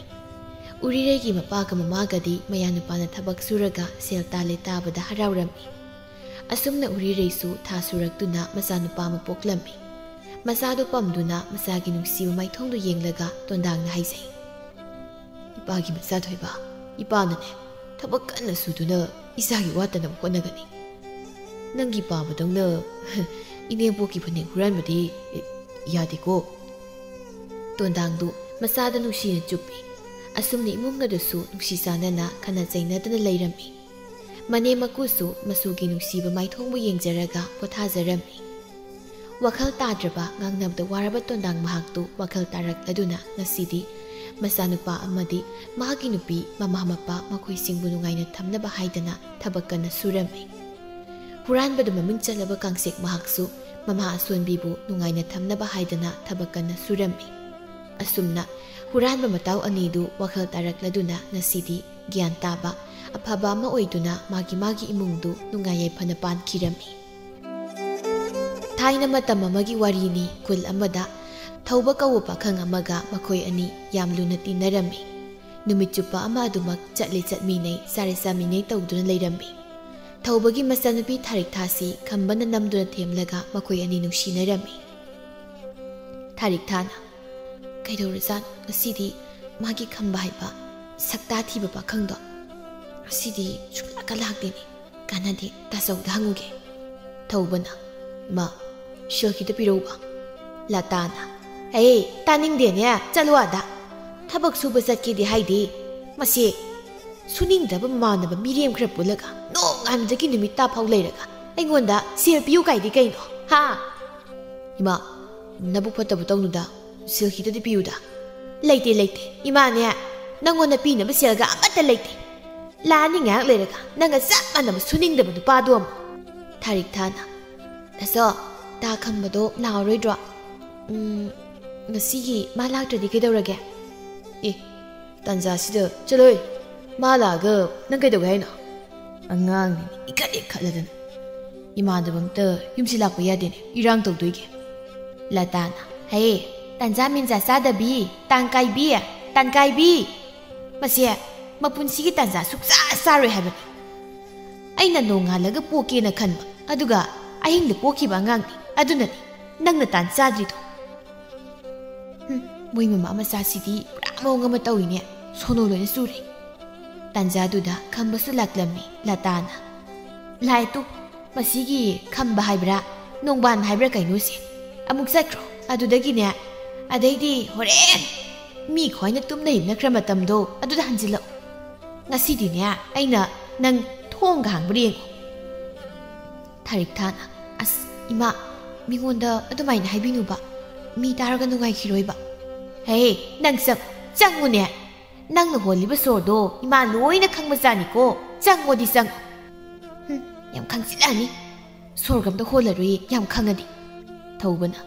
ꯎꯔꯤꯔꯩꯒꯤ ꯃꯄꯥꯒ ꯃꯃꯥꯒꯗꯤ ꯃꯌꯥꯅꯨꯄꯥꯅ ꯊꯕꯛ ꯁꯨꯔꯒ ꯁꯦꯜ ꯇꯥꯜꯂꯦ ꯇꯥꯕꯗ ꯍꯔꯥꯎꯔꯝꯃꯤ꯫ ꯑꯁꯨꯝꯅ ꯎꯔꯤꯔꯩꯁꯨ ꯊꯥ ꯁꯨꯔꯛꯇꯨꯅ ꯃꯆꯥꯅꯨꯄꯥ ꯑꯃ ꯄꯣꯛꯂꯝꯃꯤ꯫ ꯃꯆꯥꯗꯨ ꯄꯝꯗꯨꯅ ꯃꯆꯥꯒꯤ ꯅꯨꯡꯁꯤꯕ ꯃꯥꯏꯊꯣꯡꯗꯨ ꯌꯦꯡꯂꯒ ꯇꯣꯟꯗꯥꯡꯅ ꯍꯥꯏꯖꯩ, "ꯏꯄꯥꯒꯤ ꯃꯆꯥ ꯊꯣꯏꯕ, ꯏꯄꯥꯅꯅꯦ ꯊꯕꯛ ꯀꯟꯅ ꯁꯨꯗꯨꯅ ꯏꯆꯥꯒꯤ ꯋꯥꯠꯇꯅꯕ ꯍꯣꯠꯅꯒꯅꯤ꯫ ꯅꯪꯒꯤ ꯄꯥꯕꯗꯧꯅ ꯏꯅꯦꯝꯄꯣꯛꯀꯤ ꯐꯅꯦꯛ ꯍꯨꯔꯥꯟꯕꯗꯤ ꯌꯥꯗꯦꯀꯣ꯫" ꯇꯣꯟꯗꯥꯡꯗꯨ ꯃꯆꯥꯗ ꯅꯨꯡꯁꯤꯅ ꯆꯨꯞꯄꯤ꯫ ꯑꯁꯨꯝꯅ ꯏꯃꯨꯡ ꯑꯗꯨꯁꯨ ꯅꯨꯡꯁꯤ ꯆꯥꯟꯅꯅ ꯈꯠꯅ ꯆꯩꯅꯗꯅ ꯂꯩꯔꯝꯃꯤ꯫ ꯃꯅꯦꯝ ꯃꯀꯨꯁꯨ ꯃꯆꯨꯒꯤ ꯅꯨꯡꯁꯤꯕ ꯃꯥꯏꯊꯣꯡꯕꯨ ꯌꯦꯡꯖꯔꯒ ꯄꯣꯊꯥꯖꯔꯝꯃꯤ꯫ ꯋꯥꯈꯜ ꯇꯥꯗ꯭ꯔꯕ, ꯉꯥꯡꯅꯕꯗ ꯋꯥꯔꯕ ꯇꯣꯟꯗꯥꯡ ꯃꯍꯥꯛꯇꯨ ꯋꯥꯈꯜ ꯇꯥꯔꯛꯂꯗꯨꯅ ꯉꯁꯤꯗꯤ ꯃꯆꯥꯅꯨꯄꯥ ꯑꯃꯗꯤ ꯃꯍꯥꯛꯀꯤ ꯅꯨꯄꯤ, ꯃꯃꯥ ꯃꯄꯥ ꯃꯈꯣꯏꯁꯤꯡꯕꯨ ꯅꯨꯡꯉꯥꯏꯅ ꯊꯝꯅꯕ ꯍꯥꯏꯗꯅ ꯊꯕꯛ ꯀꯟꯅ ꯁꯨꯔꯝꯃꯤ꯫ ꯍꯨꯔꯥꯟꯕꯗ ꯃꯃꯤꯡ ꯆꯠꯂꯕ ꯀꯥꯡꯁꯦꯛ ꯃꯍꯥꯛꯁꯨ ꯃꯃꯥ ꯑꯁꯣꯟꯕꯤꯕꯨ ꯅꯨꯡꯉꯥꯏꯅ ꯊꯝꯅꯕ ꯍꯥꯏꯗꯅ ꯊꯕꯛ ꯀꯟꯅ ꯁꯨꯔꯝꯃꯤ꯫ ꯑꯁꯨꯝꯅ ꯍꯨꯔꯥꯟꯕ ꯃꯇꯥꯎ ꯑꯅꯤꯗꯨ ꯋꯥꯈꯜ ꯇꯥꯔꯛꯂꯗꯨꯅ ꯉꯁꯤꯗꯤ ꯒ꯭ꯌꯥꯟ ꯇꯥꯕ, ꯑꯐꯕ ꯑꯃ ꯑꯣꯏꯗꯨꯅ ꯃꯥꯒꯤ ꯃꯥꯒꯤ ꯏꯃꯨꯡꯗꯨ ꯅꯨꯡꯉꯥꯏ ꯌꯥꯏꯐꯅ ꯄꯥꯟꯈꯤꯔꯝꯃꯤ꯫ ꯊꯥꯏꯅ ꯃꯇꯝ ꯑꯃꯒꯤ ꯋꯥꯔꯤꯅꯤ꯫ ꯈꯨꯜ ꯑꯃꯗ ꯊꯧꯕ ꯀꯧꯕ ꯄꯥꯈꯪ ꯑꯃꯒ ꯃꯈꯣꯏ ꯑꯅꯤ ꯌꯥꯝ ꯂꯨꯅ ꯇꯤꯟꯅꯔꯝꯃꯤ꯫ ꯅꯨꯃꯤꯠ ꯆꯨꯞꯄ ꯑꯃ ꯑꯗꯨꯃꯛ ꯆꯠꯂꯤ ꯆꯠꯃꯤꯟꯅꯩ, ꯆꯥꯔꯤ ꯆꯥꯃꯤꯟꯅꯩ ꯇꯧꯗꯨꯅ ꯂꯩꯔꯝꯃꯤ꯫ ꯊꯧꯕꯒꯤ ꯃꯆꯥꯅꯨꯄꯤ ꯊꯥꯔꯤꯛꯊꯥꯁꯤ ꯈꯝꯕꯅ ꯅꯝꯗꯨꯅ ꯊꯦꯝꯂꯒ ꯃꯈꯣꯏ ꯑꯅꯤ ꯅꯨꯡꯁꯤꯅꯔꯝꯃꯤ꯫ ꯊꯥꯔꯤꯛꯊꯥꯅ, "ꯀꯩꯗꯧꯔꯖꯥꯠꯅꯣ ꯉꯁꯤꯗꯤ ꯃꯥꯒꯤ ꯈꯝꯕ ꯍꯥꯏꯕ ꯁꯛꯇꯥ ꯊꯤꯕ ꯄꯥꯈꯪꯗꯣ? ꯉꯁꯤꯗꯤ ꯁꯨꯡꯂꯥꯛꯀ ꯂꯥꯛꯇꯦꯅꯦ꯫ ꯀꯥꯟꯅꯗꯦ, ꯇꯥꯆꯧꯗ ꯍꯪꯉꯨꯒꯦ꯫" ꯊꯧꯕꯅ, "ꯃꯥ, ꯁꯦꯜ ꯈꯤꯇ ꯄꯤꯔꯛꯎꯕ꯫" ꯂꯇꯥꯅ, "ꯑꯦ, ꯇꯥꯅꯤꯡꯗꯦꯅꯦ, ꯆꯠꯂꯣ ꯑꯥꯗ꯫ ꯊꯕꯛ ꯁꯨꯕ ꯆꯠꯀꯦꯗꯤ ꯍꯥꯏꯗꯦ꯫ ꯃꯁꯤ ꯁꯨꯅꯤꯡꯗꯕ ꯃꯃꯥꯟꯅꯕ ꯃꯤꯔꯦꯝ ꯈꯔ ꯄꯨꯜꯂꯒ ꯅꯣꯡꯉꯥꯟꯕꯗꯒꯤ ꯅꯨꯃꯤꯠ ꯇꯥ ꯐꯥꯎ ꯂꯩꯔꯒ ꯑꯩꯉꯣꯟꯗ ꯁꯦꯜ ꯄꯤꯌꯨ ꯀꯥꯏꯗꯤ ꯀꯩꯅꯣ, ꯍꯥ?" "ꯏꯃꯥ, ꯅꯕꯨꯛ ꯐꯠꯇꯕ ꯇꯧꯅꯨꯗ, ꯁꯦꯜ ꯈꯤꯇꯗꯤ ꯄꯤꯌꯨꯗ꯫" "ꯂꯩꯇꯦ, ꯂꯩꯇꯦ꯫ ꯏꯃꯥꯅꯦ, ꯅꯪꯉꯣꯟꯗ ꯄꯤꯅꯕ ꯁꯦꯜꯒ ꯑꯃꯠꯇ ꯂꯩꯇꯦ꯫ ꯂꯥꯛꯑꯅꯤ ꯉꯥꯏꯍꯥꯛ ꯂꯩꯔꯒ ꯅꯪꯒ ꯆꯞ ꯃꯥꯟꯅꯕ ꯁꯨꯅꯤꯡꯗꯕ ꯅꯨꯄꯥꯗꯣ ꯑꯃꯨꯛ꯫" ꯊꯥꯔꯤꯛꯊꯥꯅ, "ꯇꯥꯆꯧ, ꯇꯥ ꯈꯝꯕꯗꯣ ꯂꯥꯛꯑꯔꯣꯏꯗ꯭ꯔꯣ? ꯎꯝ, ꯉꯁꯤꯒꯤ ꯃꯥ ꯂꯥꯛꯇ꯭ꯔꯗꯤ ꯀꯩꯗꯧꯔꯒꯦ?" "ꯑꯦ, ꯇꯥꯟꯖꯥꯁꯤꯗ ꯆꯠꯂꯣꯏ꯫ ꯃꯥ ꯂꯥꯛꯑꯒ ꯅꯪ ꯀꯩꯗꯧꯒꯦ ꯍꯥꯏꯅꯣ? ꯑꯉꯥꯡꯅꯤꯅꯦ, ꯏꯀꯠ ꯍꯦꯛ ꯈꯠꯂꯗꯅ꯫ ꯏꯃꯥꯟꯅꯕ ꯑꯝꯇ ꯌꯨꯝꯁꯤ ꯂꯥꯛꯄ ꯌꯥꯗꯦꯅꯦ, ꯏꯔꯥꯡ ꯇꯧꯗꯣꯏꯒꯦ꯫" ꯂꯇꯥꯅ, "ꯍꯦ, ꯇꯥꯟꯖꯥ ꯃꯦꯟꯖꯥ ꯆꯥꯗꯕꯤ, ꯇꯥꯟ ꯀꯥꯏꯕꯤ, ꯇꯥꯟ ꯀꯥꯏꯕꯤ! ꯃꯁꯦ ꯃꯄꯨꯟꯁꯤꯒꯤ ꯇꯥꯟꯖꯥ ꯁꯨꯛꯆꯥ ꯆꯥꯔꯣꯏ ꯍꯥꯏꯕꯅꯤ꯫ ꯑꯩꯅ ꯅꯣꯡꯉꯥꯜꯂꯒ ꯄꯣꯛꯀꯦꯅ ꯈꯟꯕ, ꯑꯗꯨꯒ ꯑꯍꯤꯡꯗ ꯄꯣꯛꯈꯤꯕ ꯑꯉꯥꯡꯅꯤ꯫ ꯑꯗꯨꯅꯅꯤ ꯅꯪꯅ ꯇꯥꯟ ꯆꯥꯗ꯭ꯔꯤꯗꯣ꯫" ꯍꯨꯝ, ꯃꯣꯏ ꯃꯃꯥ ꯃꯆꯥꯁꯤꯗꯤ ꯄꯨꯔꯥ ꯃꯑꯣꯡ ꯑꯃ ꯇꯧꯏꯅꯦ, ꯁꯣꯅꯣ ꯂꯣꯏꯅ ꯆꯨꯔꯦ꯫ ꯇꯥꯟꯖꯥꯗꯨꯗ ꯈꯝꯕꯁꯨ ꯂꯥꯛꯂꯝꯃꯤ꯫ ꯂꯇꯥꯅ, "ꯂꯥꯛꯑꯦ ꯇꯨ, ꯃꯁꯤꯒꯤ ꯈꯝꯕ ꯍꯥꯏꯕ꯭ꯔꯥ, ꯅꯣꯡꯕꯥꯟ ꯍꯥꯏꯕ꯭ꯔꯥ ꯀꯩꯅꯣꯁꯦ ꯑꯃꯨꯛ ꯆꯠꯈ꯭ꯔꯣ꯫ ꯑꯗꯨꯗꯒꯤꯅꯦ, ꯑꯗꯩꯗꯤ ꯍꯣꯔꯦꯟ ꯃꯤ ꯈꯣꯏꯅ ꯇꯨꯝꯅ ꯍꯤꯞꯅꯈ꯭ꯔ ꯃꯇꯝꯗꯣ ꯑꯗꯨꯗ ꯍꯟꯖꯤꯜꯂꯛꯑꯣ꯫ ꯉꯁꯤꯗꯤꯅꯦ, ꯑꯩꯅ ꯅꯪ ꯊꯣꯡꯒ ꯍꯥꯡꯕ꯭ꯔꯥ ꯌꯦꯡꯉꯣ꯫" ꯊꯥꯔꯤꯛꯊꯥꯅ, "ꯑꯁ, ꯏꯃꯥ, ꯃꯤꯉꯣꯟꯗ ꯑꯗꯨꯃꯥꯏꯅ ꯍꯥꯏꯕꯤꯅꯨꯕ꯫ ꯃꯤ ꯇꯥꯔꯒ ꯅꯨꯡꯉꯥꯏꯈꯤꯔꯣꯏꯕ꯫" "ꯍꯦ, ꯅꯪ ꯆꯪ-, ꯆꯪꯉꯨꯅꯦ꯫ ꯅꯪꯅ ꯍꯣꯜꯂꯤꯕ ꯁꯣꯔꯗꯣ ꯏꯃꯥ ꯂꯣꯏꯅ ꯈꯪꯕꯖꯥꯠꯅꯤꯀꯣ꯫ ꯆꯪꯉꯣꯗꯤ ꯆꯪꯉꯣ꯫" "ꯍꯨꯝ, ꯌꯥꯝ ꯈꯪꯖꯤꯜꯂꯛꯑꯅꯤ꯫ ꯁꯣꯔꯒ ꯑꯝꯇ ꯍꯣꯜꯂꯔꯣꯏꯌꯦ, ꯌꯥꯝ ꯈꯪꯉꯗꯤ꯫" ꯊꯧꯕꯅ,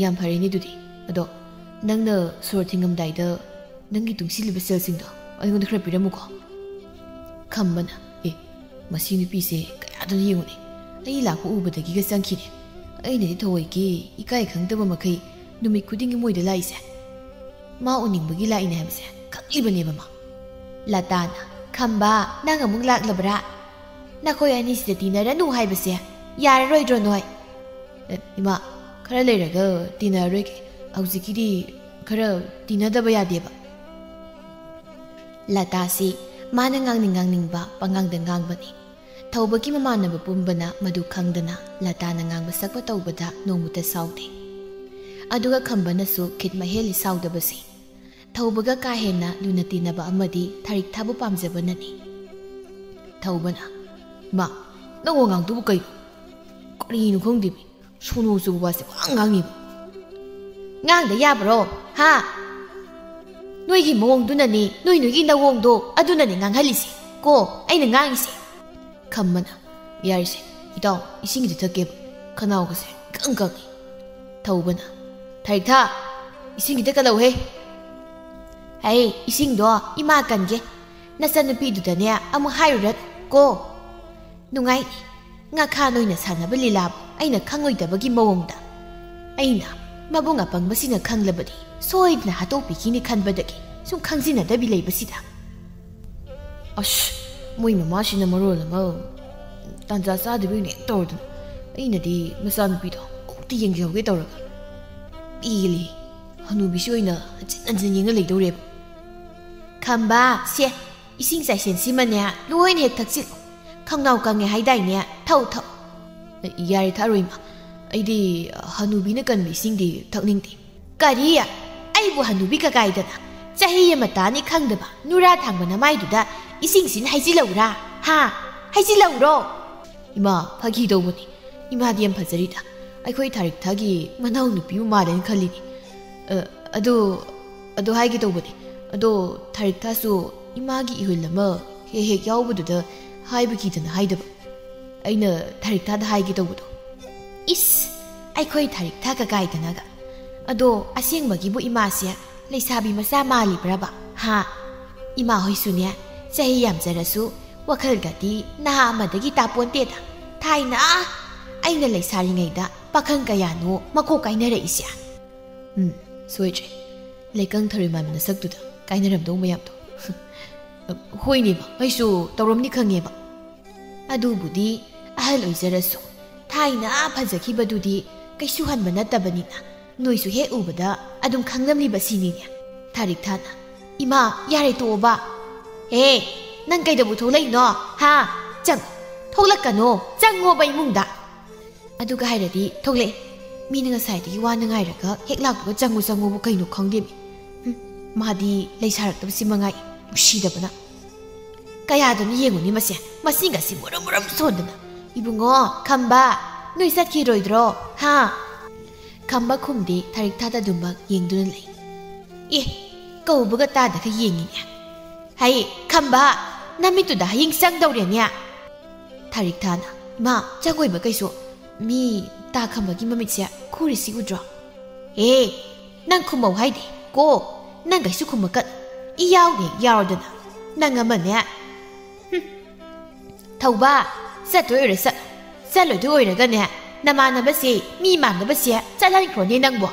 "ꯌꯥꯝ ꯐꯔꯦꯅꯦ ꯑꯗꯨꯗꯤ꯫ ꯑꯗꯣ ꯅꯪꯅ ꯁꯣꯔ ꯊꯤꯡꯉꯝꯗꯥꯏꯗ ꯅꯪꯒꯤ ꯇꯨꯡꯁꯤꯜꯂꯤꯕ ꯁꯦꯜꯁꯤꯡꯗꯣ ꯑꯩꯉꯣꯟꯗ ꯈꯔ ꯄꯤꯔꯝꯃꯨꯀꯣ꯫" ꯈꯝꯕꯅ, "ꯑꯦ, ꯃꯁꯤ ꯅꯨꯄꯤꯁꯦ ꯀꯌꯥꯗꯅꯣ ꯌꯦꯡꯉꯨꯅꯦ꯫ ꯑꯩ ꯂꯥꯛꯄ ꯎꯕꯗꯒꯤꯒ ꯆꯪꯈꯤꯅꯦ꯫ ꯑꯩꯅꯗꯤ ꯊꯧꯑꯣꯏꯀꯤ ꯏꯀꯥꯏ ꯈꯪꯗꯕ ꯃꯈꯩ ꯅꯨꯃꯤꯠ ꯈꯨꯗꯤꯡꯒꯤ ꯃꯣꯏꯗ ꯂꯥꯛꯏꯁꯦ꯫ ꯃꯥ ꯎꯅꯤꯡꯕꯒꯤ ꯂꯥꯛꯏꯅꯦ ꯍꯥꯏꯕꯁꯦ ꯈꯪ ꯏꯕꯅꯦꯕ ꯃꯥ꯫ ꯂꯇꯥꯅ, "ꯈꯝꯕ, ꯅꯪ ꯑꯃꯨꯛ ꯂꯥꯛꯂꯕ꯭ꯔꯥ? ꯅꯈꯣꯏ ꯑꯅꯤꯁꯤꯗ ꯇꯤꯟꯅꯔꯅꯨ ꯍꯥꯏꯕꯁꯦ ꯌꯥꯔꯔꯣꯏꯗ꯭ꯔꯣ ꯅꯣꯏ?" "ꯑꯦ, ꯏꯃꯥ, ꯈꯔ ꯂꯩꯔꯒ ꯇꯤꯟꯅꯔꯣꯏꯒꯦ꯫ ꯍꯧꯖꯤꯛꯀꯤꯗꯤ ꯈꯔ ꯇꯤꯟꯅꯗꯕ ꯌꯥꯗꯦꯕ꯫" ꯂꯇꯥꯁꯤ ꯃꯥꯅ ꯉꯥꯡꯅꯤꯡ ꯉꯥꯡꯅꯤꯡꯕ ꯄꯉꯥꯡꯗ ꯉꯥꯡꯕꯅꯤ꯫ ꯊꯧꯕꯒꯤ ꯃꯃꯥꯟꯅꯕ ꯄꯨꯝꯕꯅ ꯃꯗꯨ ꯈꯪꯗꯅ ꯂꯇꯥꯅ ꯉꯥꯡꯕ ꯁꯛꯄ ꯇꯧꯕꯗ ꯅꯣꯡꯃꯇ ꯁꯥꯎꯗꯦ꯫ ꯑꯗꯨꯒ ꯈꯝꯕꯅꯁꯨ ꯈꯤꯠ ꯃꯍꯦꯜꯂꯤ ꯁꯥꯎꯗꯕꯁꯤ꯫ ꯊꯧꯕꯒ ꯀꯥ ꯍꯦꯟꯅ ꯂꯨꯅ ꯇꯤꯟꯅꯕ ꯑꯃꯗꯤ ꯊꯔꯤꯛ ꯊꯥꯕꯨ ꯄꯥꯝꯖꯕꯅꯅꯤ꯫ ꯊꯧꯕꯅ, "ꯏꯃꯥ, ꯅꯪ ꯋꯥꯉꯥꯡꯗꯨꯕꯨ ꯀꯩꯅꯣ? ꯀꯔꯤꯅꯣ ꯈꯪꯗꯦꯃꯤ, ꯁꯣꯅꯣ ꯆꯨꯕ ꯋꯥꯁꯦ ꯄꯉꯥꯡ ꯉꯥꯡꯉꯤꯕ꯫" "ꯉꯥꯡꯗ ꯌꯥꯕ꯭ꯔꯣ? ꯍꯥ? ꯅꯣꯏꯒꯤ ꯃꯑꯣꯡꯗꯨꯅꯅꯦ, ꯅꯣꯏ ꯅꯣꯏꯒꯤ ꯅꯋꯣꯡꯗꯣ ꯑꯗꯨꯅꯅꯦ ꯉꯥꯡꯍꯜꯂꯤꯁꯦ ꯀꯣ ꯑꯩꯅ ꯉꯥꯡꯉꯤꯁꯦ꯫" ꯈꯝꯕꯅ, "ꯌꯥꯔꯤꯁꯦ, ꯏꯇꯥꯎ, ꯏꯁꯤꯡ ꯈꯤꯇ ꯊꯛꯀꯦꯕ, ꯈꯅꯥꯎꯒꯁꯦ ꯏꯀꯪ ꯀꯪꯉꯤ꯫" ꯊꯧꯕꯅ, "ꯊꯔꯤꯛꯊꯥ, ꯏꯁꯤꯡ ꯈꯤꯇ ꯀꯜꯂꯧꯍꯦ꯫" "ꯍꯩ, ꯏꯁꯤꯡꯗꯣ ꯏꯃꯥ ꯀꯟꯒꯦ, ꯅꯆꯟꯅꯨꯄꯤꯗꯨꯗꯅꯦ ꯑꯃꯨꯛ ꯍꯥꯏꯔꯨꯔ ꯀꯣ꯫ ꯅꯨꯡꯉꯥꯏ, ꯉꯥꯈꯥ ꯅꯣꯏꯅ ꯁꯥꯟꯅꯕ ꯂꯤꯂꯥꯕꯨ ꯑꯩꯅ ꯈꯪꯉꯣꯏꯗꯕꯒꯤ ꯃꯑꯣꯡꯗ꯫ ꯑꯩꯅ ꯃꯕꯨꯡ ꯑꯄꯪꯕꯁꯤꯅ ꯈꯪꯂꯕꯗꯤ ꯁꯣꯏꯗꯅ ꯍꯥꯠꯇꯣꯛꯄꯤꯈꯤꯅꯤ ꯈꯟꯕꯗꯒꯤ ꯁꯨꯝ ꯈꯪꯖꯤꯟꯅꯗꯕꯤ ꯂꯩꯕꯁꯤꯗ꯫" ꯑꯁ, ꯃꯣꯏ ꯃꯃꯥꯁꯤꯅ ꯃꯔꯣꯜ ꯑꯃ ꯇꯥꯟꯖꯥ ꯆꯥꯗꯕꯤꯅ ꯍꯦꯛ ꯇꯧꯔꯗꯅ꯫ ꯑꯩꯅꯗꯤ ꯃꯆꯥꯅꯨꯄꯤꯗꯣ ꯑꯃꯨꯛꯇ ꯌꯦꯡꯖꯍꯧꯒꯦ ꯇꯧꯔꯒ ꯄꯦꯜꯂꯦ꯫ ꯍꯅꯨꯕꯤꯁꯤ ꯑꯣꯏꯅ ꯍꯟꯖꯤꯟ ꯍꯟꯖꯤꯟ ꯌꯦꯡꯉ ꯂꯩꯗꯧꯔꯦꯕ꯫ "ꯈꯝꯕ, ꯁꯦ, ꯏꯁꯤꯡ ꯆꯥꯏꯁꯦꯟꯁꯤꯃꯅꯦ ꯂꯣꯏꯅ ꯍꯦꯛ ꯊꯛꯆꯤꯜꯂꯨ꯫ ꯈꯪꯅꯥꯎ ꯀꯪꯉꯦ ꯍꯥꯏꯗꯥꯏꯅꯦ? ꯊꯛꯎ, ꯊꯛꯎ꯫" "ꯌꯥꯔꯦ, ꯊꯛꯑꯔꯣꯏ, ꯏꯃꯥ꯫ ꯑꯩꯗꯤ ꯍꯅꯨꯕꯤꯅ ꯀꯟꯕ ꯏꯁꯤꯡꯗꯤ ꯊꯛꯅꯤꯡꯗꯦ꯫" "ꯀꯔꯤ? ꯑꯩꯕꯨ ꯍꯅꯨꯕꯤ ꯀꯀꯥꯏꯗꯅ ꯆꯍꯤ ꯑꯃ ꯇꯥꯅꯤ ꯈꯪꯗꯕ ꯅꯨꯔꯥ ꯊꯥꯡꯕ ꯅꯃꯥꯏꯗꯨꯗ ꯏꯁꯤꯡꯁꯤꯅ ꯍꯩꯖꯤꯜꯂꯧꯔꯥ? ꯍꯥ? ꯍꯩꯖꯤꯜꯂꯧꯔꯣ?" "ꯏꯃꯥ, ꯐꯥꯒꯤ ꯇꯧꯕꯅꯤ꯫ ꯏꯃꯥꯗꯤ ꯌꯥꯝ ꯐꯖꯔꯤꯗ꯫ ꯑꯩꯈꯣꯏ ꯊꯥꯔꯤꯛꯊꯥꯒꯤ ꯃꯅꯥꯎ ꯅꯨꯄꯤꯕꯨ ꯃꯥꯜꯂꯦꯅ ꯈꯜꯂꯤꯅꯤ꯫ ꯑ, ꯑꯗꯨ, ꯑꯗꯨ ꯍꯥꯏꯒꯦ ꯇꯧꯕꯅꯤ꯫ ꯑꯗꯣ ꯊꯥꯔꯤꯛꯊꯥꯁꯨ ꯏꯃꯥꯒꯤ ꯏꯍꯨꯜ ꯑꯃ ꯍꯦꯛ ꯍꯦꯛ ꯌꯥꯎꯕꯗꯨꯗ ꯍꯥꯏꯕ ꯀꯤꯗꯅ ꯍꯥꯏꯗꯕ꯫ ꯑꯩꯅ ꯊꯥꯔꯤꯛꯊꯥꯗ ꯍꯥꯏꯒꯦ ꯇꯧꯕꯗꯣ꯫" "ꯏꯁ, ꯑꯩꯈꯣꯏ ꯊꯥꯔꯤꯛꯊꯥ ꯀꯀꯥꯏꯗꯅꯒ꯫ ꯑꯗꯣ ꯑꯁꯦꯡꯕꯒꯤꯕꯨ ꯏꯃꯥꯁꯦ ꯂꯩꯁꯥꯕꯤ ꯃꯆꯥ ꯃꯥꯜꯂꯤꯕ꯭ꯔꯕ? ꯍꯥ? ꯏꯃꯥ ꯍꯣꯏꯁꯨꯅꯦ, ꯆꯍꯤ ꯌꯥꯝꯖꯔꯁꯨ ꯋꯥꯈꯜꯒꯗꯤ ꯅꯍꯥ ꯑꯃꯗꯒꯤ ꯇꯥꯄꯣꯟꯇꯦꯗ꯫ ꯊꯥꯏꯅ ꯑꯩꯅ ꯂꯩꯁꯥꯔꯤꯉꯩꯗ ꯄꯥꯈꯪ ꯀꯌꯥꯅꯣ ꯃꯀꯣꯛ ꯀꯥꯏꯅꯔꯛꯏꯁꯦ꯫" ꯎꯝ, ꯁꯣꯏꯗ꯭ꯔꯦ꯫ ꯂꯩꯀꯪ ꯊꯔꯣꯏ ꯃꯥꯟꯕ ꯅꯁꯛꯇꯨꯗ꯫ ꯀꯥꯏꯅꯔꯝꯗꯧ ꯃꯌꯥꯝꯗꯣ꯫ ꯍꯣꯏꯅꯦꯕ, ꯑꯩꯁꯨ ꯇꯧꯔꯝꯅꯤ ꯈꯪꯉꯦꯕ꯫ ꯑꯗꯨꯕꯨꯗꯤ ꯑꯍꯜ ꯑꯣꯏꯖꯔꯁꯨ ꯊꯥꯏꯅ ꯐꯖꯈꯤꯕꯗꯨꯗꯤ ꯀꯩꯁꯨ ꯍꯟꯕ ꯅꯠꯇꯕꯅꯤꯅ ꯅꯣꯏꯁꯨ ꯍꯦꯛ ꯎꯕꯗ ꯑꯗꯨꯝ ꯈꯪꯂꯝꯂꯤꯕ ꯁꯤꯅꯤꯅꯦ꯫ ꯊꯥꯔꯤꯛ ꯊꯥꯅ, "ꯏꯃꯥ, ꯌꯥꯔꯦ, ꯇꯣꯛꯑꯣꯕ꯫ ꯍꯦ, ꯅꯪ ꯀꯩꯗꯧꯕ ꯊꯣꯛꯂꯛꯏꯅꯣ? ꯍꯥ? ꯆꯪ, ꯊꯣꯛꯂꯛꯀꯅꯣ, ꯆꯪꯉꯣꯕ ꯏꯃꯨꯡꯗ꯫" ꯑꯗꯨꯒ ꯍꯥꯏꯔꯗꯤ ꯊꯣꯛꯂꯛꯑꯦ꯫ ꯃꯤꯅ ꯉꯁꯥꯏꯗꯒꯤ ꯋꯥꯅ ꯉꯥꯏꯔꯒ ꯍꯦꯛ ꯂꯥꯛꯄꯒ "ꯆꯪꯉꯨ, ꯆꯪꯉꯨꯕꯨ" ꯀꯩꯅꯣ ꯈꯪꯗꯦꯃꯤ꯫ ꯍꯨꯝ, ꯃꯥꯗꯤ ꯂꯩ ꯁꯥꯔꯛꯇꯕꯁꯤ ꯃꯉꯥꯏ, ꯅꯨꯡꯁꯤꯗꯕꯅ꯫ ꯀꯌꯥꯗꯅꯣ ꯌꯦꯡꯉꯨꯅꯦ ꯃꯁꯦ, ꯃꯁꯤꯡꯒꯁꯤ ꯃꯨꯔꯨꯝ ꯃꯨꯔꯨꯝ ꯁꯣꯟꯗꯅ꯫ "ꯏꯕꯨꯡꯉꯣ, ꯈꯝꯕ, ꯅꯣꯏ ꯆꯠꯈꯤꯔꯣꯏꯗ꯭ꯔꯣ? ꯍꯥ?" ꯈꯝꯕ ꯈꯨꯝꯗꯦ, ꯊꯥꯔꯤꯛ ꯊꯥꯗ ꯑꯗꯨꯃꯛ ꯌꯦꯡꯗꯨꯅ ꯂꯩ꯫ ꯑꯦ, ꯀꯧꯕꯒ ꯇꯥꯗꯒ ꯌꯦꯡꯉꯤꯅꯦ꯫ "ꯍꯩ, ꯈꯝꯕ, ꯅꯃꯤꯠꯇꯨꯗ ꯍꯌꯦꯡ ꯆꯪꯗꯧꯔꯦꯅꯦ꯫" ꯊꯥꯔꯤꯛ ꯊꯥꯅ, "ꯏꯃꯥ, ꯆꯪꯉꯣꯏꯕ ꯀꯩꯁꯨ꯫ ꯃꯤ ꯇꯥ ꯈꯝꯕꯒꯤ ꯃꯃꯤꯠꯁꯦ ꯈꯨꯔꯤꯁꯤ ꯎꯗ꯭ꯔꯣ?" "ꯑꯦ, ꯅꯪ ꯈꯨꯝꯃꯧ ꯍꯥꯏꯗꯦ ꯀꯣ, ꯅꯪ ꯀꯩꯁꯨ ꯈꯨꯝꯃꯛꯀꯅꯨ꯫ ꯏ ꯌꯥꯎꯗꯦ ꯌꯥꯎꯔꯗꯅ꯫ ꯅꯪ ꯑꯃꯅꯦ꯫ ꯍꯨꯝ꯫ ꯊꯧꯕ, ꯆꯠꯇꯣꯏ ꯑꯣꯏꯔ ꯆꯠ, ꯆꯠꯂꯣꯏꯗꯣꯏ ꯑꯣꯏꯔꯒꯅꯦ, ꯅꯃꯥꯟꯅꯕꯁꯦ, ꯃꯤ ꯃꯥꯟꯅꯕꯁꯦ ꯆꯠꯍꯟꯈ꯭ꯔꯣꯅꯦ ꯅꯪꯕꯣ꯫"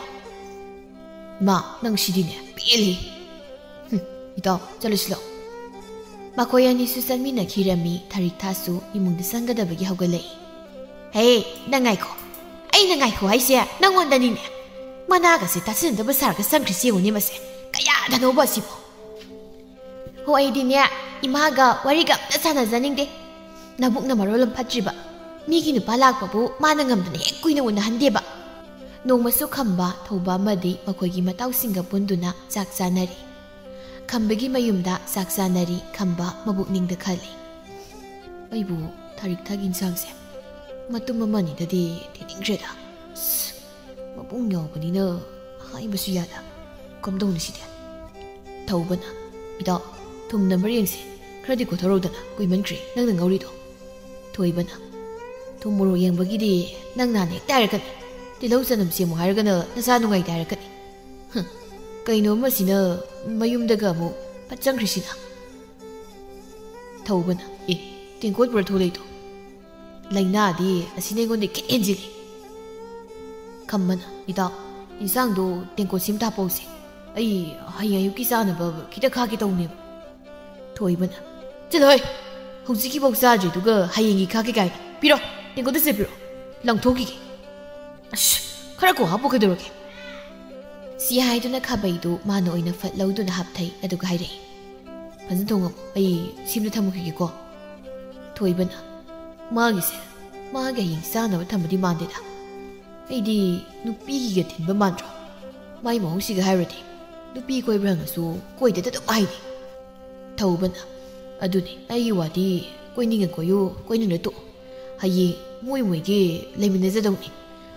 "ꯏꯃꯥ, ꯅꯪ ꯁꯤꯗꯤꯅꯦ, ꯄꯦꯜꯂꯦ꯫" "ꯍꯨꯝ, ꯏꯇꯥꯎ, ꯆꯠꯂꯨꯁꯤ ꯂꯥꯎ꯫" ꯃꯈꯣꯏ ꯑꯅꯤꯁꯨ ꯆꯠꯃꯤꯟꯅꯈꯤꯔꯝꯃꯤ꯫ ꯊꯥꯔꯤꯛ ꯊꯥꯁꯨ ꯏꯃꯨꯡꯗ ꯆꯪꯒꯗꯕꯒꯤ ꯍꯧꯒꯠꯂꯛꯏ꯫ "ꯍꯦ, ꯅꯪ ꯉꯥꯏꯈꯣ꯫ ꯑꯩꯅ ꯉꯥꯏꯈꯣ ꯍꯥꯏꯁꯦ ꯅꯪꯉꯣꯟꯗꯅꯤꯅꯦ꯫ ꯃꯅꯥꯒꯁꯦ ꯇꯥꯁꯤꯟꯅꯗꯕ ꯁꯥꯔꯒ ꯆꯪꯈ꯭ꯔꯤꯁꯤ ꯌꯦꯡꯉꯨꯅꯦ ꯃꯁꯦ꯫ ꯀꯌꯥꯗꯅꯣꯕ ꯑꯁꯤꯕꯣ?" "ꯍꯣ, ꯑꯩꯗꯤꯅꯦ, ꯏꯃꯥꯒ ꯋꯥꯔꯤꯒ ꯑꯝꯇ ꯁꯥꯟꯅꯖꯅꯤꯡꯗꯦ꯫ ꯅꯕꯨꯛꯅ ꯃꯔꯣꯜ ꯑꯃ ꯐꯠꯇ꯭ꯔꯤꯕ꯫ ꯃꯤꯒꯤ ꯅꯨꯄꯥ ꯂꯥꯛꯄꯕꯨ ꯃꯥꯅ ꯉꯝꯗꯅ ꯍꯦꯛ ꯀꯨꯏꯅ ꯎꯅꯍꯟꯗꯦꯕ꯫" ꯅꯣꯡꯃꯁꯨ ꯈꯝꯕ, ꯊꯧꯕ ꯑꯃꯗꯤ ꯃꯈꯣꯏꯒꯤ ꯃꯇꯥꯎꯁꯤꯡꯒ ꯄꯨꯟꯗꯨꯅ ꯆꯥꯛ ꯆꯥꯅꯔꯤ꯫ ꯈꯝꯕꯒꯤ ꯃꯌꯨꯝꯗ ꯆꯥꯛ ꯆꯥꯅꯔꯤ꯫ ꯈꯝꯕ ꯃꯕꯨꯛꯅꯤꯡꯗ ꯈꯜꯂꯤ, "ꯑꯩꯕꯨ ꯊꯥꯔꯤꯛ ꯊꯥꯒꯤ ꯏꯟꯁꯥꯡꯁꯦ ꯃꯇꯨꯝ ꯑꯃ ꯑꯅꯤꯗꯗꯤ ꯊꯤꯅꯤꯡꯗ꯭ꯔꯦꯗ꯫ ꯑꯁ, ꯃꯄꯨꯡ ꯌꯥꯎꯕꯅꯤꯅ ꯍꯥꯏꯕꯁꯨ ꯌꯥꯗ꯫ ꯀꯝꯗꯧꯅꯤ ꯁꯤꯗꯤ?" ꯊꯧꯕꯅ, "ꯏꯇꯥꯎ, ꯊꯨꯝ ꯅꯝꯕꯔ ꯌꯦꯡꯁꯤ꯫ ꯈꯔꯗꯤ ꯀꯣꯊꯧꯔꯧꯗꯅ, ꯀꯨꯏꯃꯟꯈ꯭ꯔꯦ ꯅꯪꯅ ꯉꯧꯔꯤꯗꯣ꯫" ꯊꯣꯏꯕꯅ, "ꯊꯨꯝ ꯃꯣꯔꯣꯛ ꯌꯦꯡꯕꯒꯤꯗꯤ ꯅꯪ ꯅꯍꯥꯟ ꯍꯦꯛꯇ ꯍꯥꯏꯔꯛꯀꯅꯤ꯫ ꯇꯤꯜꯍꯧ ꯆꯅꯝ ꯁꯦꯝꯃꯨ ꯍꯥꯏꯔꯒꯅ ꯅꯁꯥ ꯅꯨꯡꯉꯥꯏꯇꯦ ꯍꯥꯏꯔꯛꯀꯅꯤ꯫ ꯍꯨꯝ, ꯀꯩꯅꯣ ꯃꯁꯤꯅ ꯃꯌꯨꯝꯗꯒ ꯑꯃꯨꯛ ꯐꯠ ꯆꯪꯈ꯭ꯔꯤꯁꯤꯅ?" ꯊꯧꯕꯅ, "ꯑꯦ, ꯇꯦꯡꯀꯣꯠ ꯄꯨꯔ ꯊꯣꯛꯂꯛꯏꯗꯣ? ꯂꯥꯏꯅꯥꯗꯤ ꯑꯁꯤꯅ ꯑꯩꯉꯣꯟꯗ ꯈꯤꯠ ꯍꯦꯟꯖꯤꯜꯂꯤ꯫" ꯈꯝꯕꯅ, "ꯏꯇꯥꯎ, ꯏꯟꯁꯥꯡꯗꯣ ꯇꯦꯡꯀꯣꯠ ꯁꯤꯝꯇ ꯍꯥꯞꯄꯧꯁꯦ꯫ ꯑꯩ ꯍꯌꯦꯡ ꯑꯌꯨꯛꯀꯤ ꯆꯥꯅꯕ ꯈꯤꯇ ꯈꯥꯛꯀꯦ ꯇꯧꯅꯦꯕ꯫ ꯊꯣꯏꯕꯅ, "ꯆꯠꯂꯣꯍꯦ, ꯍꯧꯖꯤꯛꯀꯤꯐꯥꯎ ꯆꯥꯗ꯭ꯔꯤꯗꯨꯒ ꯍꯌꯦꯡꯒꯤ ꯈꯥꯛꯀꯦ ꯀꯥꯏꯅ꯫ ꯄꯤꯔꯣ, ꯇꯦꯡꯀꯣꯠꯇ ꯁꯦ ꯄꯤꯔꯣ, ꯂꯪꯊꯣꯛꯈꯤꯒꯦ꯫ ꯑꯁ, ꯈꯔ ꯀꯣꯛ ꯍꯥꯞꯄꯨ ꯀꯩꯗꯧꯔꯒꯦ?" ꯁꯤ ꯍꯥꯏꯗꯨꯅ ꯈꯥꯕꯩꯗꯨ ꯃꯥꯅ ꯑꯣꯏꯅ ꯐꯠ ꯂꯧꯗꯨꯅ ꯍꯥꯞꯊꯩ, ꯑꯗꯨꯒ ꯍꯥꯏꯔꯛꯏ, "ꯐꯖꯅ ꯊꯣꯡꯉꯝꯃꯨ, ꯑꯩ ꯁꯤꯝꯗ ꯊꯝꯃꯨꯈꯤꯒꯦꯀꯣ꯫" ꯊꯣꯏꯕꯅ, "ꯃꯥꯒꯤꯁꯦ ꯃꯥꯒꯤ ꯍꯌꯦꯡ ꯆꯥꯅꯕ ꯊꯝꯕꯗꯤ ꯃꯥꯟꯗꯦꯗ꯫ ꯑꯩꯗꯤ ꯅꯨꯄꯤꯒꯤꯒ ꯊꯤꯟꯕ ꯃꯥꯟꯗ꯭ꯔꯣ? ꯃꯥꯏ ꯃꯑꯣꯡꯁꯤꯒ ꯍꯥꯏꯔꯨꯔꯗꯤ ꯅꯨꯄꯤ ꯀꯣꯏꯕ꯭ꯔꯥ ꯍꯪꯉꯁꯨ ꯀꯣꯏꯗꯦꯗ ꯑꯗꯨꯝ ꯍꯥꯏꯅꯤ꯫" ꯊꯧꯕꯅ, "ꯑꯗꯨꯅꯤ, ꯑꯩꯒꯤ ꯋꯥꯗꯤ ꯀꯣꯏꯅꯤꯡꯉ ꯀꯣꯏꯌꯨ, ꯀꯣꯏꯅꯤꯡꯗ ꯇꯣꯛꯎ꯫ ꯍꯌꯦꯡ ꯃꯣꯏ ꯃꯣꯏꯒꯤ ꯂꯩꯃꯤꯟꯅꯖꯗꯧꯅꯤ꯫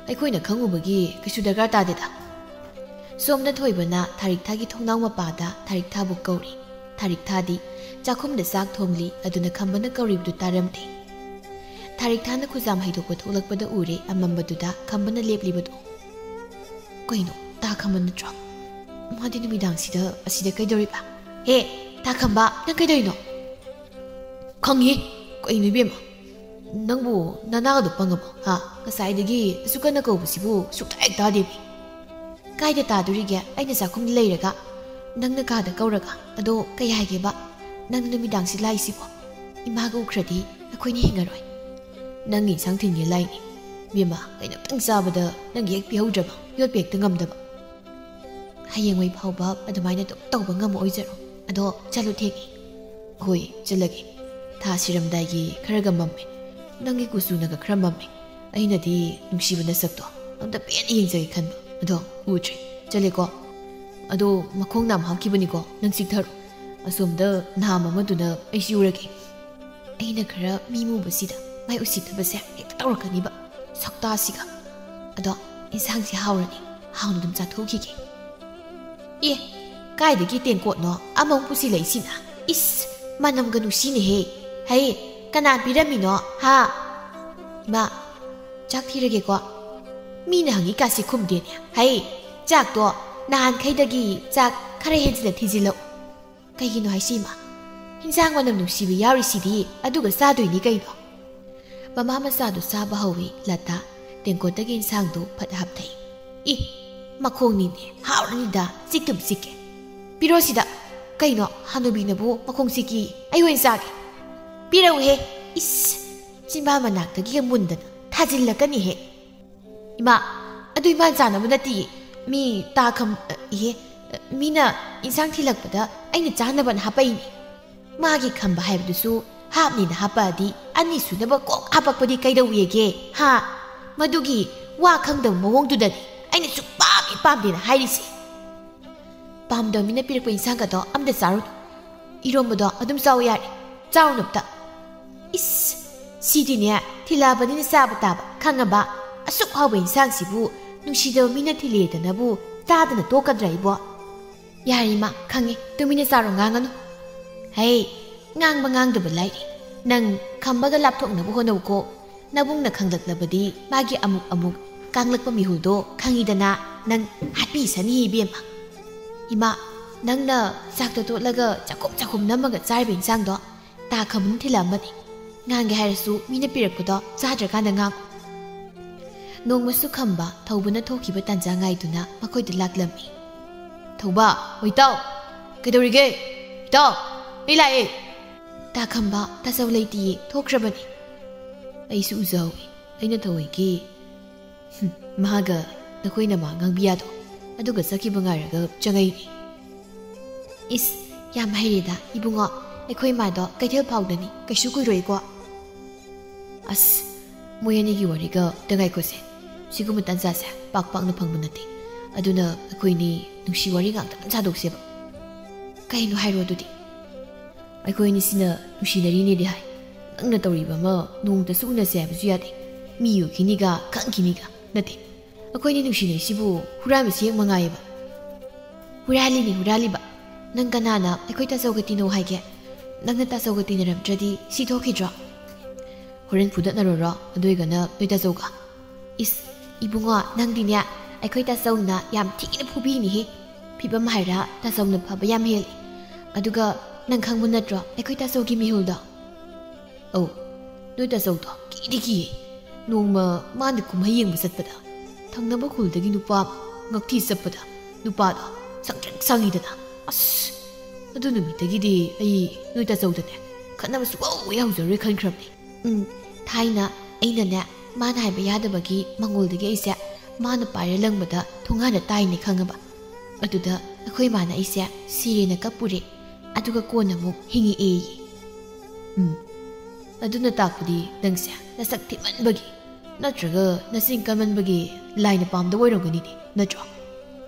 ꯑꯩꯈꯣꯏꯅ ꯈꯪꯉꯨꯕꯒꯤ ꯀꯩꯁꯨ ꯗꯔꯀꯥꯔ ꯇꯥꯗꯦꯗ꯫" ꯁꯣꯝꯗ ꯊꯣꯏꯕꯅ ꯊꯥꯔꯤꯛꯊꯥꯒꯤ ꯊꯣꯡꯅꯥꯎ ꯃꯄꯥꯗ ꯊꯥꯔꯤꯛꯊꯥꯕꯨ ꯀꯧꯔꯤ꯫ ꯊꯥꯔꯤꯛꯊꯥꯗꯤ ꯆꯥꯛꯈꯨꯝꯗ ꯆꯥꯛ ꯊꯣꯡꯂꯤ, ꯑꯗꯨꯅ ꯈꯝꯕꯅ ꯀꯧꯔꯤꯕꯗꯨ ꯇꯥꯔꯝꯗꯦ꯫ ꯊꯥꯔꯤꯛꯊꯥꯅ ꯈꯨꯖꯥꯝ ꯍꯩꯗꯣꯛꯄ ꯊꯣꯛꯂꯛꯄꯗ ꯎꯔꯦ ꯑꯃꯝꯕꯗꯨꯗ ꯈꯝꯕꯅ ꯂꯦꯞꯂꯤꯕꯗꯨ꯫ "ꯀꯩꯅꯣ, ꯇꯥ ꯈꯝꯕ ꯅꯠꯇ꯭ꯔꯣ? ꯃꯥꯗꯤ ꯅꯨꯃꯤꯗꯥꯡꯁꯤꯗ ꯑꯁꯤꯗ ꯀꯩꯗꯧꯔꯤꯕ? ꯍꯦ, ꯇꯥ ꯈꯝꯕ, ꯅꯪ ꯀꯩꯗꯧꯔꯤꯅꯣ?" "ꯈꯪꯉꯤ꯫ ꯀꯩꯅꯣ ꯏꯕꯦꯝꯃ, ꯅꯪꯕꯨ ꯅꯅꯥꯒꯗꯣ ꯄꯪꯉꯕꯣ? ꯍꯥ? ꯉꯁꯥꯏꯗꯒꯤ ꯑꯁꯨꯛ ꯀꯟꯅ ꯀꯧꯕꯁꯤꯕꯨ ꯁꯨꯛꯇꯥ ꯍꯦꯛ ꯇꯥꯗꯦꯃꯤ꯫" "ꯀꯥꯏꯗ ꯇꯥꯗꯣꯔꯤꯒꯦ? ꯑꯩꯅ ꯆꯥꯛꯈꯨꯝꯗ ꯂꯩꯔꯒ, ꯅꯪꯅ ꯀꯥꯗ ꯀꯧꯔꯒ꯫ ꯑꯗꯣ ꯀꯩ ꯍꯥꯏꯒꯦꯕ? ꯅꯪ ꯅꯨꯃꯤꯗꯥꯡꯁꯤ ꯂꯥꯛꯏꯁꯤꯕꯣ? ꯏꯃꯥꯒ ꯎꯈ꯭ꯔꯗꯤ ꯑꯩꯈꯣꯏꯅ ꯍꯤꯡꯉꯔꯣꯏ꯫" "ꯅꯪꯒꯤ ꯏꯟꯁꯥꯡ ꯊꯤꯟꯒꯦ ꯂꯥꯛꯏꯅꯤ ꯏꯕꯦꯝꯃ, ꯀꯩꯅꯣꯝꯇꯪ ꯆꯥꯕꯗ ꯅꯪꯒꯤ ꯍꯦꯛ ꯄꯤꯍꯧꯗ꯭ꯔꯕ, ꯌꯣꯠꯄ ꯍꯦꯛꯇ ꯉꯝꯗꯕ꯫" "ꯍꯌꯦꯡꯋꯥꯏ ꯐꯥꯎꯕ ꯑꯗꯨꯃꯥꯏꯅ ꯑꯗꯨꯝ ꯇꯧꯕ ꯉꯝꯃꯛꯑꯣꯏꯖꯔꯣ꯫ ꯑꯗꯣ ꯆꯠꯂꯨ, ꯊꯦꯡꯉꯦ꯫" "ꯍꯣꯏ, ꯆꯠꯂꯒꯦ꯫ ꯊꯥ ꯁꯤꯔꯝꯗꯥꯏꯒꯤ ꯈꯔꯒ ꯃꯝꯃꯦ꯫ ꯅꯪꯒꯤ ꯀꯨꯆꯨꯅꯒ ꯈꯔ ꯃꯝꯃꯦ꯫ ꯑꯩꯅꯗꯤ ꯅꯨꯡꯁꯤꯕ ꯅꯁꯛꯇꯣ ꯑꯝꯇ ꯄꯦꯟꯅ ꯌꯦꯡꯖꯒꯦ ꯈꯟꯕ꯫ ꯑꯗꯣ ꯎꯗ꯭ꯔꯦ꯫ ꯆꯠꯂꯦꯀꯣ꯫ ꯑꯗꯣ ꯃꯈꯣꯡ ꯅꯥꯝ ꯍꯥꯞꯈꯤꯕꯅꯤꯀꯣ, ꯅꯪ ꯆꯤꯛꯊꯔꯣ꯫ ꯑꯁꯣꯝꯗ ꯅꯍꯥꯝ ꯑꯃꯗꯨꯅ ꯑꯩ ꯁꯤꯎꯔꯒꯦ꯫" "ꯑꯩꯅ ꯈꯔ ꯃꯤ ꯃꯨꯕꯁꯤꯗ ꯃꯥꯏ ꯎꯁꯤꯠꯇꯕꯁꯦ ꯍꯦꯛꯇ ꯇꯧꯔꯛꯀꯅꯤꯕ, ꯁꯛꯇꯥꯁꯤꯒ꯫ ꯑꯗꯣ ꯏꯟꯁꯥꯡꯁꯦ ꯍꯥꯎꯔꯅꯤ, ꯍꯥꯎꯅ ꯑꯗꯨꯝ ꯆꯥꯊꯣꯛꯈꯤꯒꯦ꯫" "ꯑꯦ, ꯀꯥꯏꯗꯒꯤ ꯇꯦꯡꯀꯣꯠꯅꯣ ꯑꯃꯃꯨꯛ ꯄꯨꯁꯤꯜꯂꯛꯏꯁꯤꯅ? ꯏꯁ, ꯃꯅꯝꯒ ꯅꯨꯡꯁꯤꯅꯦꯍꯦ꯫ ꯍꯩ, ꯀꯅꯥ ꯄꯤꯔꯝꯃꯤꯅꯣ, ꯍꯥ? ꯏꯃꯥ, ꯆꯥꯛ ꯊꯤꯔꯒꯦꯀꯣ꯫" ꯃꯤꯅ ꯍꯪꯉꯤꯀꯥꯁꯦ ꯈꯨꯝꯗꯦꯅꯦ꯫ "ꯍꯩ, ꯆꯥꯛꯇꯣ ꯅꯍꯥꯟꯈꯩꯗꯒꯤ ꯆꯥꯛ ꯈꯔ ꯍꯦꯟꯖꯤꯟꯅ ꯊꯤꯖꯤꯜꯂꯛꯎ꯫ ꯀꯩꯒꯤꯅꯣ ꯍꯥꯏꯁꯤ, ꯏꯃꯥ? ꯍꯤꯟꯖꯥꯡ ꯃꯅꯝ ꯅꯨꯡꯁꯤꯕ ꯌꯥꯎꯔꯤꯁꯤꯗꯤ, ꯑꯗꯨꯒ ꯆꯥꯗꯣꯏꯅꯤ ꯀꯩꯅꯣ꯫" ꯃꯃꯥ ꯃꯆꯥꯗꯨ ꯆꯥꯕ ꯍꯧꯏ꯫ ꯂꯇꯥ ꯇꯦꯡꯀꯣꯠꯇꯒꯤ ꯏꯟꯁꯥꯡꯗꯨ ꯐꯠ ꯍꯥꯞꯊꯩ꯫ "ꯏ, ꯃꯈꯣꯡꯅꯤꯅꯦ, ꯍꯥꯎꯔꯅꯤꯗ, ꯆꯤꯛꯇꯨꯝ ꯆꯤꯛꯀꯦ꯫ ꯄꯤꯔꯣ ꯁꯤꯗ꯫ ꯀꯩꯅꯣ, ꯍꯅꯨꯕꯤꯅꯕꯨ ꯃꯈꯣꯡ ꯆꯤꯛꯀꯤ? ꯑꯩ ꯑꯣꯏꯅ ꯆꯥꯒꯦ꯫ ꯄꯤꯔꯛꯎꯍꯦ꯫ ꯏꯁ, ꯆꯤꯟꯕꯥꯟ ꯃꯅꯥꯛꯇꯒꯤꯒ ꯃꯨꯟꯗꯅ ꯊꯥꯖꯤꯜꯂꯛꯀꯅꯤꯍꯦ꯫ ꯏꯃꯥ, ꯑꯗꯨ ꯏꯃꯥꯅ ꯆꯥꯅꯕ ꯅꯠꯇꯤꯌꯦ꯫ ꯃꯤ ꯇꯥ ꯈꯝ-, ꯑ, ꯏꯍꯦ, ꯑ, ꯃꯤꯅ ꯏꯟꯁꯥꯡ ꯊꯤꯜꯂꯛꯄꯗ ꯑꯩꯅ ꯆꯥꯅꯕꯅ ꯍꯥꯄꯛꯏꯅꯦ꯫ ꯃꯥꯒꯤ ꯈꯝꯕ ꯍꯥꯏꯕꯗꯨꯁꯨ ꯍꯥꯞꯅꯤꯅ ꯍꯥꯄꯛꯑꯗꯤ ꯑꯅꯤ ꯁꯨꯅꯕ ꯀꯣꯛ ꯍꯥꯄꯛꯄꯗꯤ ꯀꯩꯗꯧꯋꯦꯒꯦ? ꯍꯥ? ꯃꯗꯨꯒꯤ ꯋꯥ ꯈꯪꯗꯕ ꯃꯑꯣꯡꯗꯨꯗꯅꯤ ꯑꯩꯅ ꯁꯨꯛꯄꯥꯝ ꯍꯦꯛ ꯄꯥꯝꯗꯦꯅ ꯍꯥꯏꯔꯤꯁꯦ꯫ ꯄꯥꯝꯗꯕ ꯃꯤꯅ ꯄꯤꯔꯛꯄ ꯏꯟꯁꯥꯡꯒꯗꯣ ꯑꯝꯇ ꯆꯥꯔꯨꯅꯨ꯫ ꯏꯔꯣꯝꯕꯗꯣ ꯑꯗꯨꯝ ꯆꯥꯎ ꯌꯥꯔꯦ꯫ ꯆꯥꯔꯨꯅꯨ ꯑꯝꯇ꯫ ꯏꯁ, ꯁꯤꯗꯤꯅꯦ, ꯊꯤꯜꯂꯛꯑꯕꯅꯤꯅ ꯆꯥꯕ ꯇꯥꯕ, ꯈꯪꯉꯕ? ꯑꯁꯨꯛ ꯍꯥꯎꯕ ꯏꯟꯁꯥꯡꯁꯤꯕꯨ ꯅꯨꯡꯁꯤꯗꯕ ꯃꯤꯅ ꯊꯤꯜꯂꯛꯑꯦꯗꯅꯕꯨ ꯆꯥꯗꯅ ꯇꯣꯛꯀꯗ꯭ꯔꯥ ꯑꯩꯕꯣ? ꯌꯥꯔꯦ ꯏꯃꯥ, ꯈꯪꯉꯦ, ꯇꯨꯃꯤꯟꯅ ꯆꯥꯔꯣ, ꯉꯥꯡꯉꯅꯨ꯫ ꯍꯩ, ꯉꯥꯡꯕ ꯉꯥꯡꯗꯕ ꯂꯥꯏꯔꯤ꯫ ꯅꯪ ꯈꯝꯕꯒ ꯂꯥꯞꯊꯣꯛꯅꯕ ꯍꯣꯠꯅꯧꯀꯣ꯫ ꯅꯕꯨꯡꯅ ꯈꯪꯂꯛꯂꯕꯗꯤ ꯃꯥꯒꯤ ꯑꯃꯨꯛ ꯑꯃꯨꯛ ꯀꯥꯡꯂꯛꯄ ꯃꯤꯍꯨꯜꯗꯣ ꯈꯪꯉꯤꯗꯅ, ꯅꯪ ꯍꯥꯠꯄꯤꯁꯅꯤ ꯏꯕꯦꯝꯃ꯫ ꯏꯃꯥ, ꯅꯪꯅ ꯆꯥꯛꯇ ꯇꯣꯠꯂꯒ ꯆꯥꯛꯈꯨꯝ ꯆꯥꯛꯈꯨꯝ ꯅꯝꯃꯒ ꯆꯥꯔꯤꯕ ꯏꯟꯁꯥꯡꯗꯣ ꯇꯥ ꯈꯝꯕꯅ ꯊꯤꯜꯂꯛꯑꯝꯕꯅꯤ꯫ ꯉꯥꯡꯒꯦ ꯍꯥꯏꯔꯁꯨ ꯃꯤꯅ ꯄꯤꯔꯛꯄꯗꯣ ꯆꯥꯗ꯭ꯔꯀꯥꯟꯗ ꯉꯥꯡꯉꯨ꯫ ꯅꯣꯡꯃꯁꯨ ꯈꯝꯕ ꯊꯧꯕꯅ ꯊꯣꯛꯈꯤꯕ ꯇꯥꯟꯖꯥ ꯉꯥꯏꯗꯨꯅ ꯃꯈꯣꯏꯗ ꯂꯥꯛꯂꯝꯃꯤ꯫ ꯊꯧꯕ, ꯍꯣꯏ ꯏꯇꯥꯎ, ꯀꯩꯗꯧꯔꯤꯒꯦ? ꯏꯇꯥꯎ, ꯑꯩ ꯂꯥꯛꯑꯦ꯫ ꯇꯥ ꯈꯝꯕ, ꯇꯥꯆꯧ ꯂꯩꯇꯤꯌꯦ, ꯊꯣꯛꯈ꯭ꯔꯕꯅꯤ꯫ ꯑꯩꯁꯨ ꯎꯖꯍꯧꯏ, ꯑꯩꯅ ꯊꯧꯑꯣꯏꯒꯤ꯫ ꯍꯨꯝ, ꯃꯥꯒ ꯅꯈꯣꯏ ꯅꯃꯥ ꯉꯥꯡꯕꯤꯌꯥꯗꯣ ꯑꯗꯨꯒ ꯆꯠꯈꯤꯕ ꯉꯥꯏꯔꯒ ꯆꯪꯉꯛꯏꯅꯤ꯫ ꯏꯁ, ꯌꯥꯝ ꯍꯩꯔꯦꯗ ꯏꯕꯨꯡꯉꯣ, ꯑꯩꯈꯣꯏ ꯃꯥꯗꯣ ꯀꯩꯊꯦꯜ ꯐꯥꯎꯗꯅꯤ, ꯀꯩꯁꯨ ꯀꯨꯏꯔꯣꯏꯀꯣ꯫ ꯑꯁ, ꯃꯣꯏ ꯑꯅꯤꯒꯤ ꯋꯥꯔꯤꯒ ꯑꯝꯇ ꯉꯥꯏꯈꯣꯁꯦ꯫ ꯁꯤꯒꯨꯝꯕ ꯇꯥꯟꯖꯥꯁꯦ ꯄꯥꯛ ꯄꯥꯛꯅ ꯐꯪꯕ ꯅꯠꯇꯦ꯫ ꯑꯗꯨꯅ ꯑꯩꯈꯣꯏꯅꯤ ꯅꯨꯡꯁꯤ ꯋꯥꯔꯤ ꯉꯥꯛꯇ ꯑꯗꯨꯝ ꯁꯥꯗꯣꯛꯁꯦꯕ꯫ ꯀꯩꯅꯣ ꯍꯥꯏꯔꯣ ꯑꯗꯨꯗꯤ? ꯑꯩꯈꯣꯏ ꯑꯅꯤꯁꯤꯅ ꯅꯨꯡꯁꯤꯅꯔꯤꯅꯦꯗꯤ ꯍꯥꯏ꯫ ꯅꯪꯅ ꯇꯧꯔꯤꯕ ꯑꯃ ꯅꯣꯡꯃꯇꯁꯨ ꯎꯅꯁꯦ ꯍꯥꯏꯕꯁꯨ ꯌꯥꯗꯦ꯫ ꯃꯤ ꯎꯈꯤꯅꯤꯒ ꯈꯪꯈꯤꯅꯤꯒ ꯅꯠꯇꯦ꯫ ꯑꯩꯈꯣꯏꯅꯤ ꯅꯨꯡꯁꯤꯅꯔꯤꯁꯤꯕꯨ ꯍꯨꯔꯥꯟꯕꯁꯤ ꯍꯦꯛ ꯃꯉꯥꯏꯌꯦꯕ꯫ ꯍꯨꯔꯥꯜꯂꯤꯅꯤ ꯍꯨꯔꯥꯜꯂꯤꯕ꯫ ꯅꯪ ꯀꯅꯥꯅ ꯑꯩꯈꯣꯏ ꯇꯥꯆꯧꯒ ꯇꯤꯟꯅꯧ ꯍꯥꯏꯒꯦ? ꯅꯪꯅ ꯇꯥꯆꯧꯒ ꯇꯤꯟꯅꯔꯝꯗ꯭ꯔꯗꯤ ꯁꯤ ꯊꯣꯛꯈꯤꯗ꯭ꯔꯣ? ꯍꯣꯔꯦꯟ ꯐꯨꯗꯠꯅꯔꯨꯔꯣ, ꯑꯗꯨ ꯑꯣꯏꯒꯅ ꯅꯣꯏ ꯇꯥꯆꯧꯒ꯫ ꯏꯁ, ꯏꯕꯨꯡꯉꯣ, ꯅꯪꯗꯤꯅꯦ, ꯑꯩꯈꯣꯏ ꯇꯥꯆꯧꯅ ꯌꯥꯝ ꯊꯤꯅ ꯐꯨꯕꯤꯅꯤꯍꯦ꯫ ꯐꯤꯕꯝ ꯍꯥꯏꯔ ꯇꯥꯆꯧꯅ ꯐꯕ ꯌꯥꯝ ꯍꯦꯜꯂꯤ꯫ ꯑꯗꯨꯒ ꯅꯪ ꯈꯪꯕ ꯅꯠꯇ꯭ꯔꯣ ꯑꯩꯈꯣꯏ ꯇꯥꯆꯧꯒꯤ ꯃꯤꯍꯨꯜꯗꯣ? ꯑꯧ, ꯅꯣꯏ ꯇꯥꯆꯧꯗꯣ ꯀꯤꯗꯤ ꯀꯤꯌꯦ꯫ ꯅꯣꯡꯃ ꯃꯥꯅ ꯀꯨꯝꯍꯩ ꯌꯦꯡꯕ ꯆꯠꯄꯗ ꯊꯪꯅꯕ ꯈꯨꯜꯗꯒꯤ ꯅꯨꯄꯥ ꯑꯃ ꯉꯛꯊꯤ ꯆꯠꯄꯗ ꯅꯨꯄꯥꯗꯣ ꯁꯪꯇ꯭ꯔꯤꯛ ꯁꯪꯉꯤꯗꯅ꯫ ꯑꯁ, ꯑꯗꯨ ꯅꯨꯃꯤꯠꯇꯒꯤꯗꯤ ꯑꯩ ꯅꯣꯏ ꯇꯥꯆꯧꯗꯅꯦ ꯈꯠꯅꯕ ꯁꯨꯛꯍꯧ ꯍꯧꯖꯔꯣꯏ ꯈꯟꯈ꯭ꯔꯕꯅꯤ꯫ ꯎꯝ, ꯊꯥꯏꯅ ꯑꯩꯅꯅꯦ ꯃꯥꯅ ꯍꯥꯏꯕ ꯌꯥꯗꯕꯒꯤ ꯃꯉꯣꯜꯗꯒꯤ ꯑꯩꯁꯦ ꯃꯥꯅ ꯄꯥꯏꯔ ꯂꯪꯕꯗ ꯊꯣꯡꯒꯥꯟꯗ ꯇꯥꯏꯅꯦ ꯈꯪꯉꯕ꯫ ꯑꯗꯨꯗ ꯑꯩꯈꯣꯏ ꯃꯥꯅ ꯑꯩꯁꯦ ꯁꯤꯔꯦꯅ ꯀꯞꯄꯨꯔꯦ, ꯑꯗꯨꯒ ꯀꯣꯟꯅ ꯑꯃꯨꯛ ꯍꯤꯡꯉꯛꯑꯦꯌꯦ꯫ ꯎꯝ, ꯑꯗꯨꯅ ꯇꯥꯛꯄꯗꯤ ꯅꯪꯁꯦ ꯅꯁꯛ ꯊꯤꯃꯟꯕꯒꯤ ꯅꯠꯇ꯭ꯔꯒ ꯅꯆꯤꯟ ꯀꯟꯃꯟꯕꯒꯤ ꯂꯥꯏꯅ ꯄꯥꯝꯗꯕ ꯑꯣꯏꯔꯝꯒꯅꯤꯅꯦ, ꯅꯠꯇ꯭ꯔꯣ?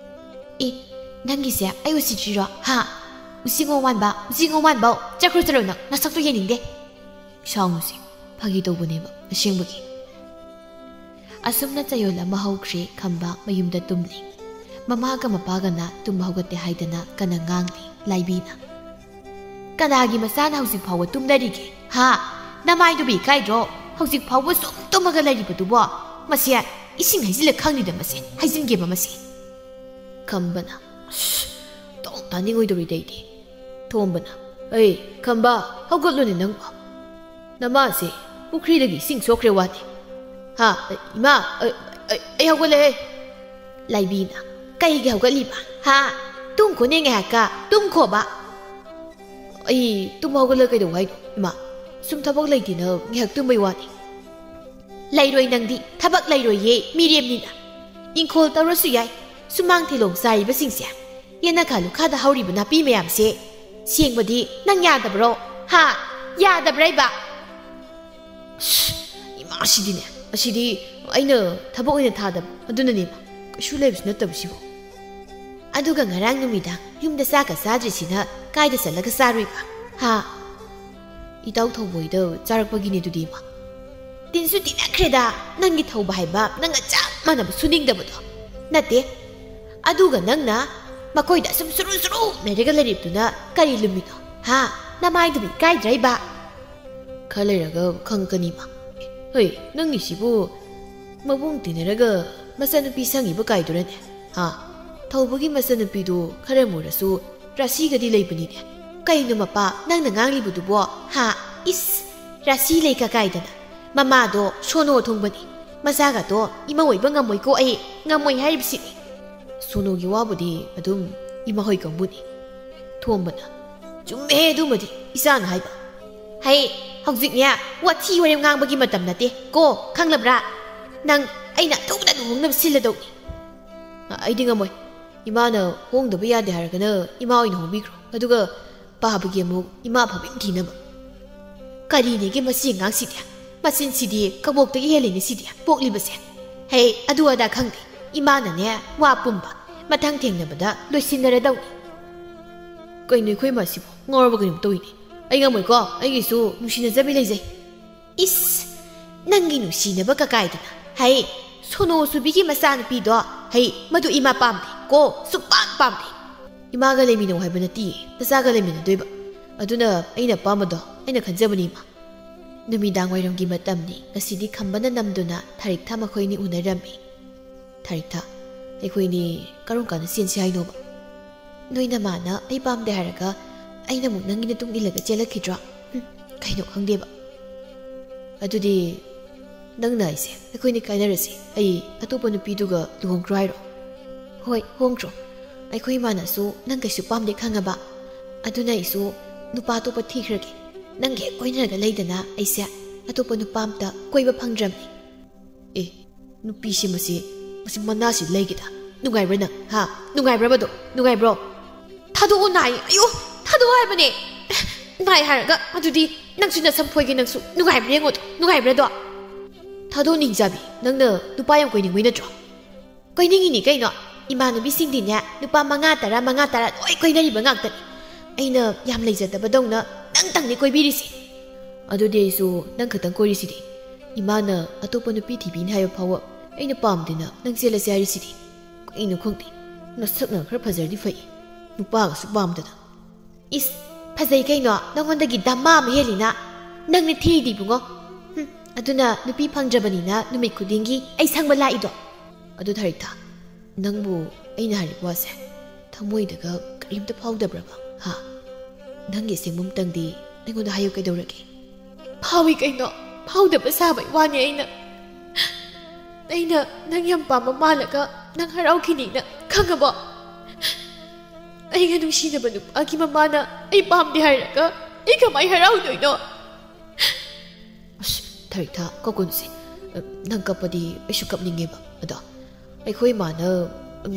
ꯑꯦ, ꯅꯪꯒꯤꯁꯦ ꯑꯩ ꯎꯁꯤꯠꯇ꯭ꯔꯤꯔꯣ? ꯍꯥ? ꯎꯆꯤ ꯉꯧ ꯃꯥꯟꯕ, ꯎꯆꯤ ꯉꯧ ꯃꯥꯟꯕꯧ! ꯆꯠꯈ꯭ꯔꯣ, ꯆꯠꯂꯣ ꯅꯪ, ꯅꯁꯛꯇꯣ ꯌꯦꯡꯅꯤꯡꯗꯦ꯫ ꯁꯥꯎꯅꯨꯁꯦ, ꯐꯥꯒꯤ ꯇꯧꯕꯅꯦꯕ ꯑꯁꯦꯡꯕꯒꯤ꯫ ꯑꯁꯨꯝꯅ ꯆꯌꯣꯜ ꯑꯃ ꯍꯧꯈ꯭ꯔꯦ, ꯈꯝꯕ ꯃꯌꯨꯝꯗ ꯇꯨꯝꯂꯤ꯫ ꯃꯃꯥꯒ ꯃꯄꯥꯒꯅ ꯇꯨꯝꯕ ꯍꯧꯒꯠꯇꯦ ꯍꯥꯏꯗꯅ ꯀꯟꯅ ꯉꯥꯡꯂꯤ ꯂꯥꯏꯕꯤꯅ꯫ "ꯀꯅꯥꯒꯤ ꯃꯆꯥꯅ ꯍꯧꯖꯤꯛ ꯐꯥꯎꯕ ꯇꯨꯝꯅꯔꯤꯒꯦ? ꯍꯥ? ꯅꯃꯥꯏꯗꯨꯕꯨ ꯏꯀꯥꯏꯗ꯭ꯔꯣ? ꯍꯧꯖꯤꯛ ꯐꯥꯎꯕ ꯁꯨꯝ ꯇꯨꯝꯃꯒ ꯂꯩꯔꯤꯕꯗꯨꯕꯣ? ꯃꯁꯦ, ꯏꯁꯤꯡ ꯍꯩꯖꯤꯜꯂ ꯈꯪꯅꯤꯗ ꯃꯁꯦ, ꯍꯩꯖꯤꯟꯒꯦꯕ ꯃꯁꯦ꯫" ꯈꯝꯕꯅ, "ꯑꯁ, ꯇꯣꯛ ꯇꯥꯅꯤꯡꯉꯣꯏꯗꯧꯔꯤꯗ ꯑꯩꯗꯤ꯫" ꯊꯣꯝꯕꯅ, "ꯑꯩ, ꯈꯝꯕ, ꯍꯧꯒꯠꯂꯨꯅꯦ ꯅꯪꯕꯣ꯫ ꯅꯃꯥꯁꯦ ꯄꯨꯈ꯭ꯔꯤꯗꯒꯤ ꯏꯁꯤꯡ ꯁꯣꯛꯈ꯭ꯔꯦ ꯋꯥꯅꯤ꯫ ꯍꯥ, ꯏꯃꯥ, ꯑꯩ, ꯑꯩ, ꯑꯩ ꯍꯧꯒꯠꯂꯦ꯫" ꯂꯥꯏꯕꯤꯅ, "ꯀꯩꯒꯤ ꯍꯧꯒꯠꯂꯤꯕ? ꯍꯥ? ꯇꯨꯝꯈꯣꯅꯦ ꯉꯥꯏꯍꯥꯛꯀ, ꯇꯨꯝꯈꯣꯕ꯫" "ꯑꯩ ꯇꯨꯝ ꯍꯧꯒꯠꯂ ꯀꯩꯗꯧ ꯍꯥꯏꯅꯣ, ꯏꯃꯥ? ꯁꯨꯝ ꯊꯕꯛ ꯂꯩꯇꯦꯅ ꯉꯥꯏꯍꯥꯛ ꯇꯨꯝꯕꯩ ꯋꯥꯅꯤ꯫" "ꯂꯩꯔꯣꯏ ꯅꯪꯗꯤ, ꯊꯕꯛ ꯂꯩꯔꯣꯏꯌꯦ, ꯃꯤꯔꯦꯝꯅꯤꯅ꯫ ꯏꯪꯈꯣꯜ ꯇꯧꯔꯁꯨ ꯌꯥꯏ, ꯁꯨꯃꯥꯡ ꯊꯤꯂꯣꯡ ꯆꯥꯏꯔꯤꯕꯁꯤꯡꯁꯦ, ꯌꯦꯅꯈꯥ ꯂꯨꯈꯥꯗ ꯍꯧꯔꯤꯕ ꯅꯥꯄꯤ ꯃꯌꯥꯝꯁꯦ ꯁꯦꯡꯕꯗꯤ ꯅꯪ ꯌꯥꯗꯕ꯭ꯔꯣ? ꯍꯥ? ꯌꯥꯗꯕ꯭ꯔꯥ ꯏꯕ?" "ꯑꯁ, ꯏꯃꯥꯁꯤꯗꯤꯅꯦ, ꯑꯁꯤꯗꯤ ꯑꯩꯅ ꯊꯕꯛ ꯑꯣꯏꯅ ꯊꯥꯗꯕ, ꯑꯗꯨꯅꯅꯦꯕ, ꯀꯩꯁꯨ ꯂꯩꯕꯁꯨ ꯅꯠꯇꯕꯁꯤꯕꯨ꯫" "ꯑꯗꯨꯒ ꯉꯔꯥꯡ ꯅꯨꯃꯤꯗꯥꯡ ꯌꯨꯝꯗ ꯆꯥꯛꯀ ꯆꯥꯗ꯭ꯔꯤꯁꯤꯅ ꯀꯥꯏꯗ ꯆꯠꯂꯒ ꯆꯥꯔꯨꯏꯕ? ꯍꯥ?" "ꯏꯇꯥꯎ ꯊꯧꯕꯣꯏꯗ ꯆꯥꯔꯛꯄꯒꯤꯅꯦ ꯑꯗꯨꯗꯤ, ꯏꯃꯥ꯫" "ꯇꯤꯟꯁꯨ ꯇꯤꯟꯅꯈ꯭ꯔꯦꯗ, ꯅꯪꯒꯤ ꯊꯧꯕ ꯍꯥꯏꯕ ꯅꯪꯒ ꯆꯞ ꯃꯥꯟꯅꯕ ꯁꯨꯅꯤꯡꯗꯕꯗꯣ꯫ ꯅꯠꯇꯦ, ꯑꯗꯨꯒ ꯅꯪꯅ ꯃꯈꯣꯏꯗ ꯑꯁꯨꯝ ꯁꯨꯔꯨ ꯁꯨꯔꯨ ꯂꯩꯔꯒ ꯂꯩꯔꯤꯕꯗꯨꯅ ꯀꯔꯤ ꯂꯨꯝꯃꯤꯅꯣ? ꯍꯥ? ꯅꯃꯥꯏꯗꯨꯕꯨ ꯏꯀꯥꯏꯗ꯭ꯔꯥ ꯏꯕ?" "ꯈꯔ ꯂꯩꯔꯒ ꯈꯪꯉꯛꯀꯅꯤ, ꯏꯃꯥ꯫" "ꯍꯩ, ꯅꯪꯒꯤꯁꯤꯕꯨ ꯃꯕꯨꯡ ꯇꯤꯟꯅꯔꯒ ꯃꯆꯥꯅꯨꯄꯤ ꯁꯪꯉꯤꯕ ꯀꯥꯏꯗꯨꯔꯅꯦ? ꯍꯥ? ꯊꯧꯕꯒꯤ ꯃꯆꯥꯅꯨꯄꯤꯗꯨ ꯈꯔ ꯃꯨꯔꯁꯨ ꯔꯥꯁꯤꯒꯗꯤ ꯂꯩꯕꯅꯤꯅꯦ꯫ ꯀꯩꯅꯣ ꯃꯄꯥ, ꯅꯪꯅ ꯉꯥꯡꯂꯤꯕꯗꯨꯕꯣ? ꯍꯥ? ꯏꯁ, ꯔꯥꯁꯤ ꯂꯩ ꯀꯀꯥꯏꯗꯅ꯫ ꯃꯃꯥꯗꯣ ꯁꯣꯅꯣ ꯊꯨꯡꯕꯅꯤ꯫ ꯃꯆꯥꯒꯗꯣ ꯏꯃꯧ ꯑꯣꯏꯕ ꯉꯝꯃꯣꯏꯀꯣ ꯑꯩ, ꯉꯝꯃꯣꯏ ꯍꯥꯏꯔꯤꯕꯁꯤꯅꯤ꯫" ꯁꯣꯅꯨꯒꯤ ꯋꯥꯕꯨꯗꯤ ꯑꯗꯨꯝ ꯏꯃꯥ ꯍꯣꯏ ꯀꯥꯡꯕꯨꯅꯤ꯫ ꯊꯣꯝꯕꯅ, "ꯆꯨꯝꯃꯦ ꯑꯗꯨꯃꯗꯤ, ꯏꯆꯥꯅ ꯍꯥꯏꯕ꯫ ꯍꯩ, ꯍꯧꯖꯤꯛꯅꯦ, ꯋꯥꯊꯤ ꯋꯥꯔꯦꯝ ꯉꯥꯡꯕꯒꯤ ꯃꯇꯝ ꯅꯠꯇꯦ ꯀꯣ, ꯈꯪꯂꯕ꯭ꯔꯥ? ꯅꯪ ꯑꯩꯅ ꯊꯨꯅ ꯂꯨꯍꯣꯡꯅꯕ ꯁꯤꯜꯂꯗꯧꯅꯤ꯫" "ꯑ, ꯑꯩꯗꯤ ꯉꯝꯃꯣꯏ꯫ ꯏꯃꯥꯅ ꯍꯣꯡꯗꯕ ꯌꯥꯗꯦ ꯍꯥꯏꯔꯒꯅ ꯏꯃꯥ ꯑꯣꯏꯅ ꯍꯣꯡꯕꯤꯈ꯭ꯔꯣ꯫ ꯑꯗꯨꯒ ꯄꯥꯕꯒꯤ ꯑꯃꯨꯛ ꯏꯃꯥ ꯐꯕꯤꯟ ꯊꯤꯅꯕ꯫" "ꯀꯔꯤꯅꯦꯒꯦ ꯃꯁꯤ ꯑꯉꯥꯡꯁꯤꯗꯤ? ꯃꯆꯤꯟꯁꯤꯗꯤ ꯀꯕꯣꯛꯇꯒꯤ ꯍꯦꯜꯂꯤꯅꯦ ꯁꯤꯗꯤ, ꯄꯣꯛꯂꯤꯕꯁꯦ꯫ ꯍꯦ, ꯑꯗꯨ ꯑꯗꯥ ꯈꯪꯗꯦ꯫ ꯏꯃꯥꯅꯅꯦ, ꯋꯥ ꯄꯨꯝꯕ꯫ ꯃꯊꯪ ꯊꯦꯡꯅꯕꯗ ꯂꯣꯏꯁꯤꯟꯅꯔꯗꯧꯅꯤ꯫" "ꯀꯩꯅꯣ ꯑꯩꯈꯣꯏ ꯏꯃꯥꯁꯤꯕꯨ? ꯉꯥꯎꯔꯕ ꯀꯩꯅꯣꯝ ꯇꯧꯏꯅꯦ꯫ ꯑꯩ ꯉꯝꯃꯣꯏꯀꯣ, ꯑꯩꯒꯤꯁꯨ ꯅꯨꯡꯁꯤꯅꯖꯕꯤ ꯂꯩꯖꯩ꯫" "ꯏꯁ, ꯅꯪꯒꯤ ꯅꯨꯡꯁꯤꯅꯕ ꯀꯀꯥꯏꯗꯅ꯫ ꯍꯩ, ꯁꯣꯅꯣ ꯁꯨꯕꯤꯒꯤ ꯃꯆꯥꯅꯨꯄꯤꯗꯣ, ꯍꯩ, ꯃꯗꯨ ꯏꯃꯥ ꯄꯥꯝꯗꯦ ꯀꯣ, ꯁꯨꯛꯄꯥꯝ ꯄꯥꯝꯗꯦ꯫ ꯏꯃꯥꯒ ꯂꯩꯃꯤꯟꯅꯧ ꯍꯥꯏꯕ ꯅꯠꯇꯤꯌꯦ, ꯅꯆꯥꯒ ꯂꯩꯃꯤꯟꯅꯗꯣꯏꯕ꯫ ꯑꯗꯨꯅ ꯑꯩꯅ ꯑꯄꯥꯝꯕꯗꯣ ꯑꯩꯅ ꯈꯟꯖꯕꯅꯤ, ꯏꯃꯥ꯫" ꯅꯨꯃꯤꯗꯥꯡ ꯋꯥꯏꯔꯝꯒꯤ ꯃꯇꯝꯅꯤ꯫ ꯉꯁꯤꯗꯤ ꯈꯝꯕꯅ ꯅꯝꯗꯨꯅ ꯊꯥꯔꯤꯛꯊꯥ ꯃꯈꯣꯏꯅꯤ ꯎꯅꯔꯝꯃꯤ꯫ "ꯊꯥꯔꯤꯛꯊꯥ, ꯑꯩꯈꯣꯏꯅꯤ ꯀꯔꯝ ꯀꯥꯟꯗ ꯆꯦꯟꯁꯤ ꯍꯥꯏꯅꯣꯕ? ꯅꯣꯏ ꯅꯃꯥꯅ ꯑꯩ ꯄꯥꯝꯗꯦ ꯍꯥꯏꯔꯒ ꯑꯩꯅ ꯑꯃꯨꯛ ꯅꯪꯒꯤ ꯅꯇꯨꯡ ꯏꯜꯂꯒ ꯆꯦꯜꯂꯛꯈꯤꯗ꯭ꯔꯣ? ꯍꯨꯝ, ꯀꯩꯅꯣ ꯈꯪꯗꯦꯕ꯫ ꯑꯗꯨꯗꯤ ꯅꯪꯅ ꯑꯩꯁꯦ, ꯑꯩꯈꯣꯏꯅꯤ ꯀꯥꯏꯅꯔꯁꯤ, ꯑꯩ ꯑꯇꯣꯞꯄ ꯅꯨꯄꯤꯗꯨꯒ ꯂꯨꯍꯣꯡꯈ꯭ꯔꯣ ꯍꯥꯏꯔꯣ?" "ꯍꯣꯏ, ꯍꯣꯡꯈ꯭ꯔꯣ꯫ ꯑꯩꯈꯣꯏ ꯏꯃꯥꯅꯁꯨ ꯅꯪ ꯀꯩꯁꯨ ꯄꯥꯝꯗꯦ ꯈꯪꯉꯕ꯫ ꯑꯗꯨꯅ ꯑꯩꯁꯨ ꯅꯨꯄꯥ ꯑꯇꯣꯞꯄ ꯊꯤꯈ꯭ꯔꯒꯦ꯫ ꯅꯪꯒ ꯍꯦꯛ ꯀꯣꯏꯅꯔꯒ ꯂꯩꯗꯅ ꯑꯩꯁꯦ ꯑꯇꯣꯞꯄ ꯅꯨꯄꯥ ꯑꯝꯇ ꯀꯣꯏꯕ ꯐꯪꯗ꯭ꯔꯕꯅꯤ꯫" "ꯑꯦ, ꯅꯨꯄꯤꯁꯤ ꯃꯁꯤ, ꯃꯁꯤ ꯃꯅꯥꯁꯤ ꯂꯩꯒꯦꯗ꯫ ꯅꯨꯡꯉꯥꯏꯕ꯭ꯔꯥ ꯅꯪ? ꯍꯥ? ꯅꯨꯡꯉꯥꯏꯕ꯭ꯔꯕꯗꯣ? ꯅꯨꯡꯉꯥꯏꯕ꯭ꯔꯣ?" "ꯊꯥꯗꯣꯛꯑꯣ, ꯅꯥꯏ꯫ ꯑꯌꯣ, ꯊꯥꯗꯣꯛꯑꯣ ꯍꯥꯏꯕꯅꯦ꯫" "ꯅꯥꯏ ꯍꯥꯏꯔꯒ ꯑꯗꯨꯗꯤ ꯅꯪꯁꯨ ꯅꯁꯝ ꯐꯣꯏꯒꯦ ꯅꯪꯁꯨ꯫ ꯅꯨꯡꯉꯥꯏꯕ꯭ꯔꯥ ꯌꯦꯡꯉꯣꯗꯣ, ꯅꯨꯡꯉꯥꯏꯕ꯭ꯔꯥꯗꯣ?" "ꯊꯥꯗꯣꯛꯑꯣ ꯅꯤꯡꯖꯥꯕꯤ, ꯅꯪꯅ ꯅꯨꯄꯥ ꯌꯥꯝ ꯀꯣꯏꯅꯤꯡꯕꯩ ꯅꯠꯇ꯭ꯔꯣ?" "ꯀꯣꯏꯅꯤꯡꯉꯤꯅꯤ ꯀꯩꯅꯣ꯫ ꯏꯃꯥꯟꯅꯕꯤꯁꯤꯡꯗꯤꯅꯦ ꯅꯨꯄꯥ ꯃꯉꯥ, ꯇꯔꯥ, ꯃꯉꯥ, ꯇꯔꯥ ꯂꯣꯏ ꯀꯣꯏꯅꯔꯤꯕ ꯉꯥꯛꯇꯅꯤ꯫ ꯑꯩꯅ ꯌꯥꯝ ꯂꯩꯖꯗꯕꯗꯧꯅ ꯅꯪꯇꯪꯅꯤ ꯀꯣꯏꯕꯤꯔꯤꯁꯤ꯫" "ꯑꯗꯨꯗꯤ ꯑꯩꯁꯨ ꯅꯪ ꯈꯛꯇꯪ ꯀꯣꯏꯔꯤꯁꯤꯗꯤ꯫ ꯏꯃꯥꯅ ꯑꯇꯣꯞꯄ ꯅꯨꯄꯤ ꯊꯤꯕꯤꯅꯤ ꯍꯥꯏꯕ ꯐꯥꯎꯕ ꯑꯩꯅ ꯄꯥꯝꯗꯦꯅ ꯅꯪ ꯆꯦꯜꯂꯁꯦ ꯍꯥꯏꯔꯤꯁꯤꯗꯤ꯫ ꯀꯩꯅꯣ ꯈꯪꯗꯦ, ꯅꯁꯛꯅ ꯈꯔ ꯐꯖꯔꯗꯤ ꯐꯩ, ꯅꯨꯄꯥꯒꯁꯨ ꯄꯥꯝꯗꯅ꯫" "ꯏꯁ, ꯐꯖꯩ ꯀꯩꯅꯣ, ꯅꯉꯣꯟꯗꯒꯤ ꯗꯃꯥ ꯑꯃ ꯍꯦꯜꯂꯤꯅ꯫ ꯅꯪꯅ ꯊꯤꯔꯤꯗꯤ ꯏꯕꯨꯡꯉꯣ꯫ ꯍꯨꯝ, ꯑꯗꯨꯅ ꯅꯨꯄꯤ ꯐꯪꯗ꯭ꯔꯕꯅꯤꯅ ꯅꯨꯃꯤꯠ ꯈꯨꯗꯤꯡꯒꯤ ꯑꯩ ꯁꯪꯕ ꯂꯥꯛꯏꯗꯣ꯫" "ꯑꯗꯨ ꯊꯥꯔꯤꯛꯊꯥ, ꯅꯪꯕꯨ ꯑꯩꯅ ꯍꯥꯏꯔꯤꯕ ꯋꯥꯁꯦ ꯊꯃꯣꯏꯗꯒ ꯀꯔꯤꯝꯇ ꯐꯥꯎꯗꯕ꯭ꯔꯕ? ꯍꯥ? ꯅꯪꯒꯤ ꯑꯁꯦꯡꯕ ꯑꯝꯇꯪꯗꯤ ꯑꯩꯉꯣꯟꯗ ꯍꯥꯏꯌꯨ ꯀꯩꯗꯧꯔꯒꯦ?" "ꯐꯥꯎꯏ ꯀꯩꯅꯣ, ꯐꯥꯎꯗꯕ ꯁꯥꯕꯩ ꯋꯥꯅꯤ ꯑꯩꯅ꯫ ꯑꯩꯅ ꯅꯪ ꯌꯥꯝ ꯄꯥꯝꯕ ꯃꯥꯜꯂꯒ ꯅꯪ ꯍꯔꯥꯎꯈꯤꯅꯤꯅ ꯈꯪꯉꯕꯣ? ꯑꯩꯒ ꯅꯨꯡꯁꯤꯅꯕ ꯅꯨꯄꯥꯒꯤ ꯃꯃꯥꯅ ꯑꯩ ꯄꯥꯝꯗꯦ ꯍꯥꯏꯔꯒ ꯑꯩ ꯀꯃꯥꯏ ꯍꯔꯥꯎꯗꯣꯏꯅꯣ? ꯑꯁ, ꯊꯔꯤꯛꯊꯥ, ꯀꯞꯀꯨꯟꯁꯦ꯫ ꯅꯪ ꯀꯞꯄꯗꯤ ꯑꯩꯁꯨ ꯀꯞꯅꯤꯡꯉꯦꯕ꯫ ꯑꯗꯣ ꯑꯩꯈꯣꯏ ꯏꯃꯥꯅ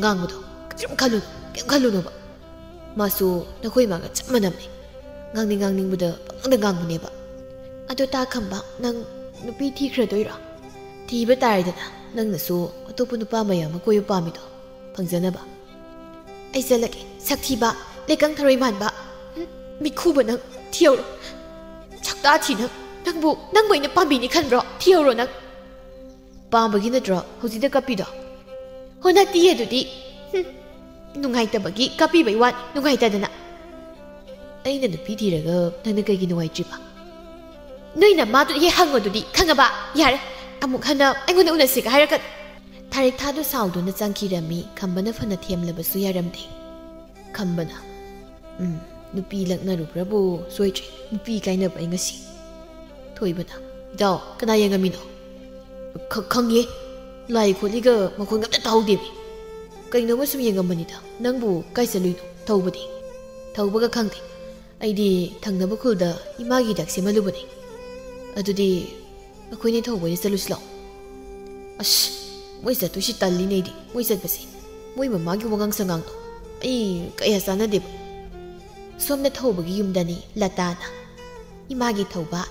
ꯉꯥꯡꯕꯗꯣ ꯀꯔꯤꯝ ꯈꯜꯂꯨꯅꯨ, ꯀꯔꯤꯝ ꯈꯜꯂꯨꯅꯣꯕ꯫ ꯃꯥꯁꯨ ꯅꯈꯣꯏ ꯏꯃꯥꯒ ꯆꯞ ꯃꯥꯟꯅꯕꯅꯦ꯫ ꯉꯥꯡꯅꯤꯡ ꯉꯥꯡꯅꯤꯡꯕꯗ ꯄꯪꯉꯥꯡꯗ ꯉꯥꯡꯕꯅꯦꯕ꯫ ꯑꯗꯣ ꯇꯥ ꯈꯝꯕ, ꯅꯪ ꯅꯨꯄꯤ ꯊꯤꯈ꯭ꯔꯗꯣꯏꯔꯣ? ꯊꯤꯕ ꯇꯥꯔꯦꯗꯅ, ꯅꯪꯅꯁꯨ ꯑꯇꯣꯞꯄ ꯅꯨꯄꯥ ꯃꯌꯥꯝ ꯑꯃ ꯀꯣꯏꯕ ꯄꯥꯝꯃꯤꯗꯣ ꯐꯪꯖꯅꯕ꯫ ꯑꯩ ꯆꯠꯂꯒꯦ, ꯁꯛꯊꯤꯕ, ꯂꯩꯀꯪ ꯊꯔꯣꯏ ꯃꯥꯟꯕ꯫ ꯍꯨꯝ, ꯃꯤꯈꯨꯕ ꯅꯪ, ꯊꯤꯍꯧꯔꯣ꯫ ꯁꯛꯇꯥ ꯊꯤ ꯅꯪ, ꯅꯪꯕꯨ, ꯅꯪꯕꯨ ꯑꯩꯅ ꯄꯥꯝꯕꯤꯅꯤ ꯈꯟꯕ꯭ꯔꯣ? ꯊꯤꯍꯧꯔꯣ ꯅꯪ꯫ ꯄꯥꯝꯕꯒꯤ ꯅꯠꯇ꯭ꯔꯣ ꯍꯧꯖꯤꯛꯇ ꯀꯞꯄꯤꯗꯣ? ꯍꯣ, ꯅꯠꯇꯤꯌꯦ ꯑꯗꯨꯗꯤ꯫ ꯍꯨꯝ, ꯅꯨꯡꯉꯥꯏꯇꯕꯒꯤ ꯀꯞꯄꯤꯕꯩ ꯋꯥ, ꯅꯨꯡꯉꯥꯏꯇꯗꯅ꯫ ꯑꯩꯅ ꯅꯨꯄꯤ ꯊꯤꯔꯒ ꯅꯪꯅ ꯀꯩꯒꯤ ꯅꯨꯡꯉꯥꯏꯇ꯭ꯔꯤꯕ? ꯅꯣꯏ ꯅꯃꯥꯗꯨꯗ ꯍꯦꯛ ꯍꯪꯉꯣ ꯑꯗꯨꯗꯤ, ꯈꯪꯉꯕ? ꯌꯥꯔꯦ, ꯑꯃꯨꯛ ꯍꯟꯅ ꯑꯩꯉꯣꯟꯗ ꯎꯅꯁꯤꯒ ꯍꯥꯏꯔꯛꯀꯅꯨ꯫ ꯊꯥꯔꯤꯛꯊꯥꯗꯨ ꯁꯥꯎꯗꯨꯅ ꯆꯪꯈꯤꯔꯝꯃꯤ꯫ ꯈꯝꯕꯅ ꯐꯅ ꯊꯦꯝꯂꯕꯁꯨ ꯌꯥꯔꯝꯗꯦ꯫ ꯈꯝꯕꯅ, "ꯎꯝ, ꯅꯨꯄꯤ ꯂꯛꯅꯔꯨꯕ꯭ꯔꯕꯨ ꯁꯣꯏꯗ꯭ꯔꯦ꯫ ꯅꯨꯄꯤ ꯀꯥꯏꯅꯕ ꯑꯩ ꯉꯁꯤ꯫" ꯊꯣꯏꯕꯅ, "ꯏꯇꯥꯎ, ꯀꯅꯥ ꯌꯦꯡꯉꯝꯃꯤꯅꯣ?" "ꯈ-, ꯈꯪꯉꯦ꯫ ꯂꯥꯏ ꯈꯣꯠꯂꯤꯒ ꯃꯈꯣꯟꯒ ꯑꯝꯇ ꯇꯥꯍꯧꯗꯦꯃꯤ꯫ ꯀꯩꯅꯣꯝꯃ ꯁꯨꯝ ꯌꯦꯡꯉꯝꯕꯅꯤꯗ꯫ ꯅꯪꯕꯨ ꯀꯥꯏ ꯆꯠꯂꯨꯏꯅꯣ? ꯊꯧꯕꯗꯤ?" "ꯊꯧꯕꯒ ꯈꯪꯗꯦ꯫ ꯑꯩꯗꯤ ꯊꯪꯅꯕ ꯈꯨꯜꯗ ꯏꯃꯥꯒꯤ ꯍꯤꯗꯥꯛ ꯁꯦꯝꯍꯜꯂꯨꯕꯅꯦ꯫ ꯑꯗꯨꯗꯤ ꯑꯩꯈꯣꯏꯅꯤ ꯊꯧꯕ ꯑꯣꯏꯅ ꯆꯠꯂꯨꯁꯤ ꯂꯥꯛꯑꯣ꯫" ꯑꯁ, ꯃꯣꯏ ꯆꯠꯇꯣꯏꯁꯤ ꯇꯜꯂꯤꯅꯦ ꯑꯩꯗꯤ, ꯃꯣꯏ ꯆꯠꯄꯁꯦ꯫ ꯃꯣꯏ ꯃꯃꯥꯒꯤ ꯋꯥꯉꯥꯡ ꯁꯉꯥꯡꯗꯣ ꯑꯩ ꯀꯌꯥ ꯆꯥꯟꯅꯗꯦꯕ꯫ ꯁꯣꯝꯗ ꯊꯧꯕꯒꯤ ꯌꯨꯝꯗꯅꯤ ꯂꯇꯥꯅ, "ꯏꯃꯥꯒꯤ ꯊꯧꯕ,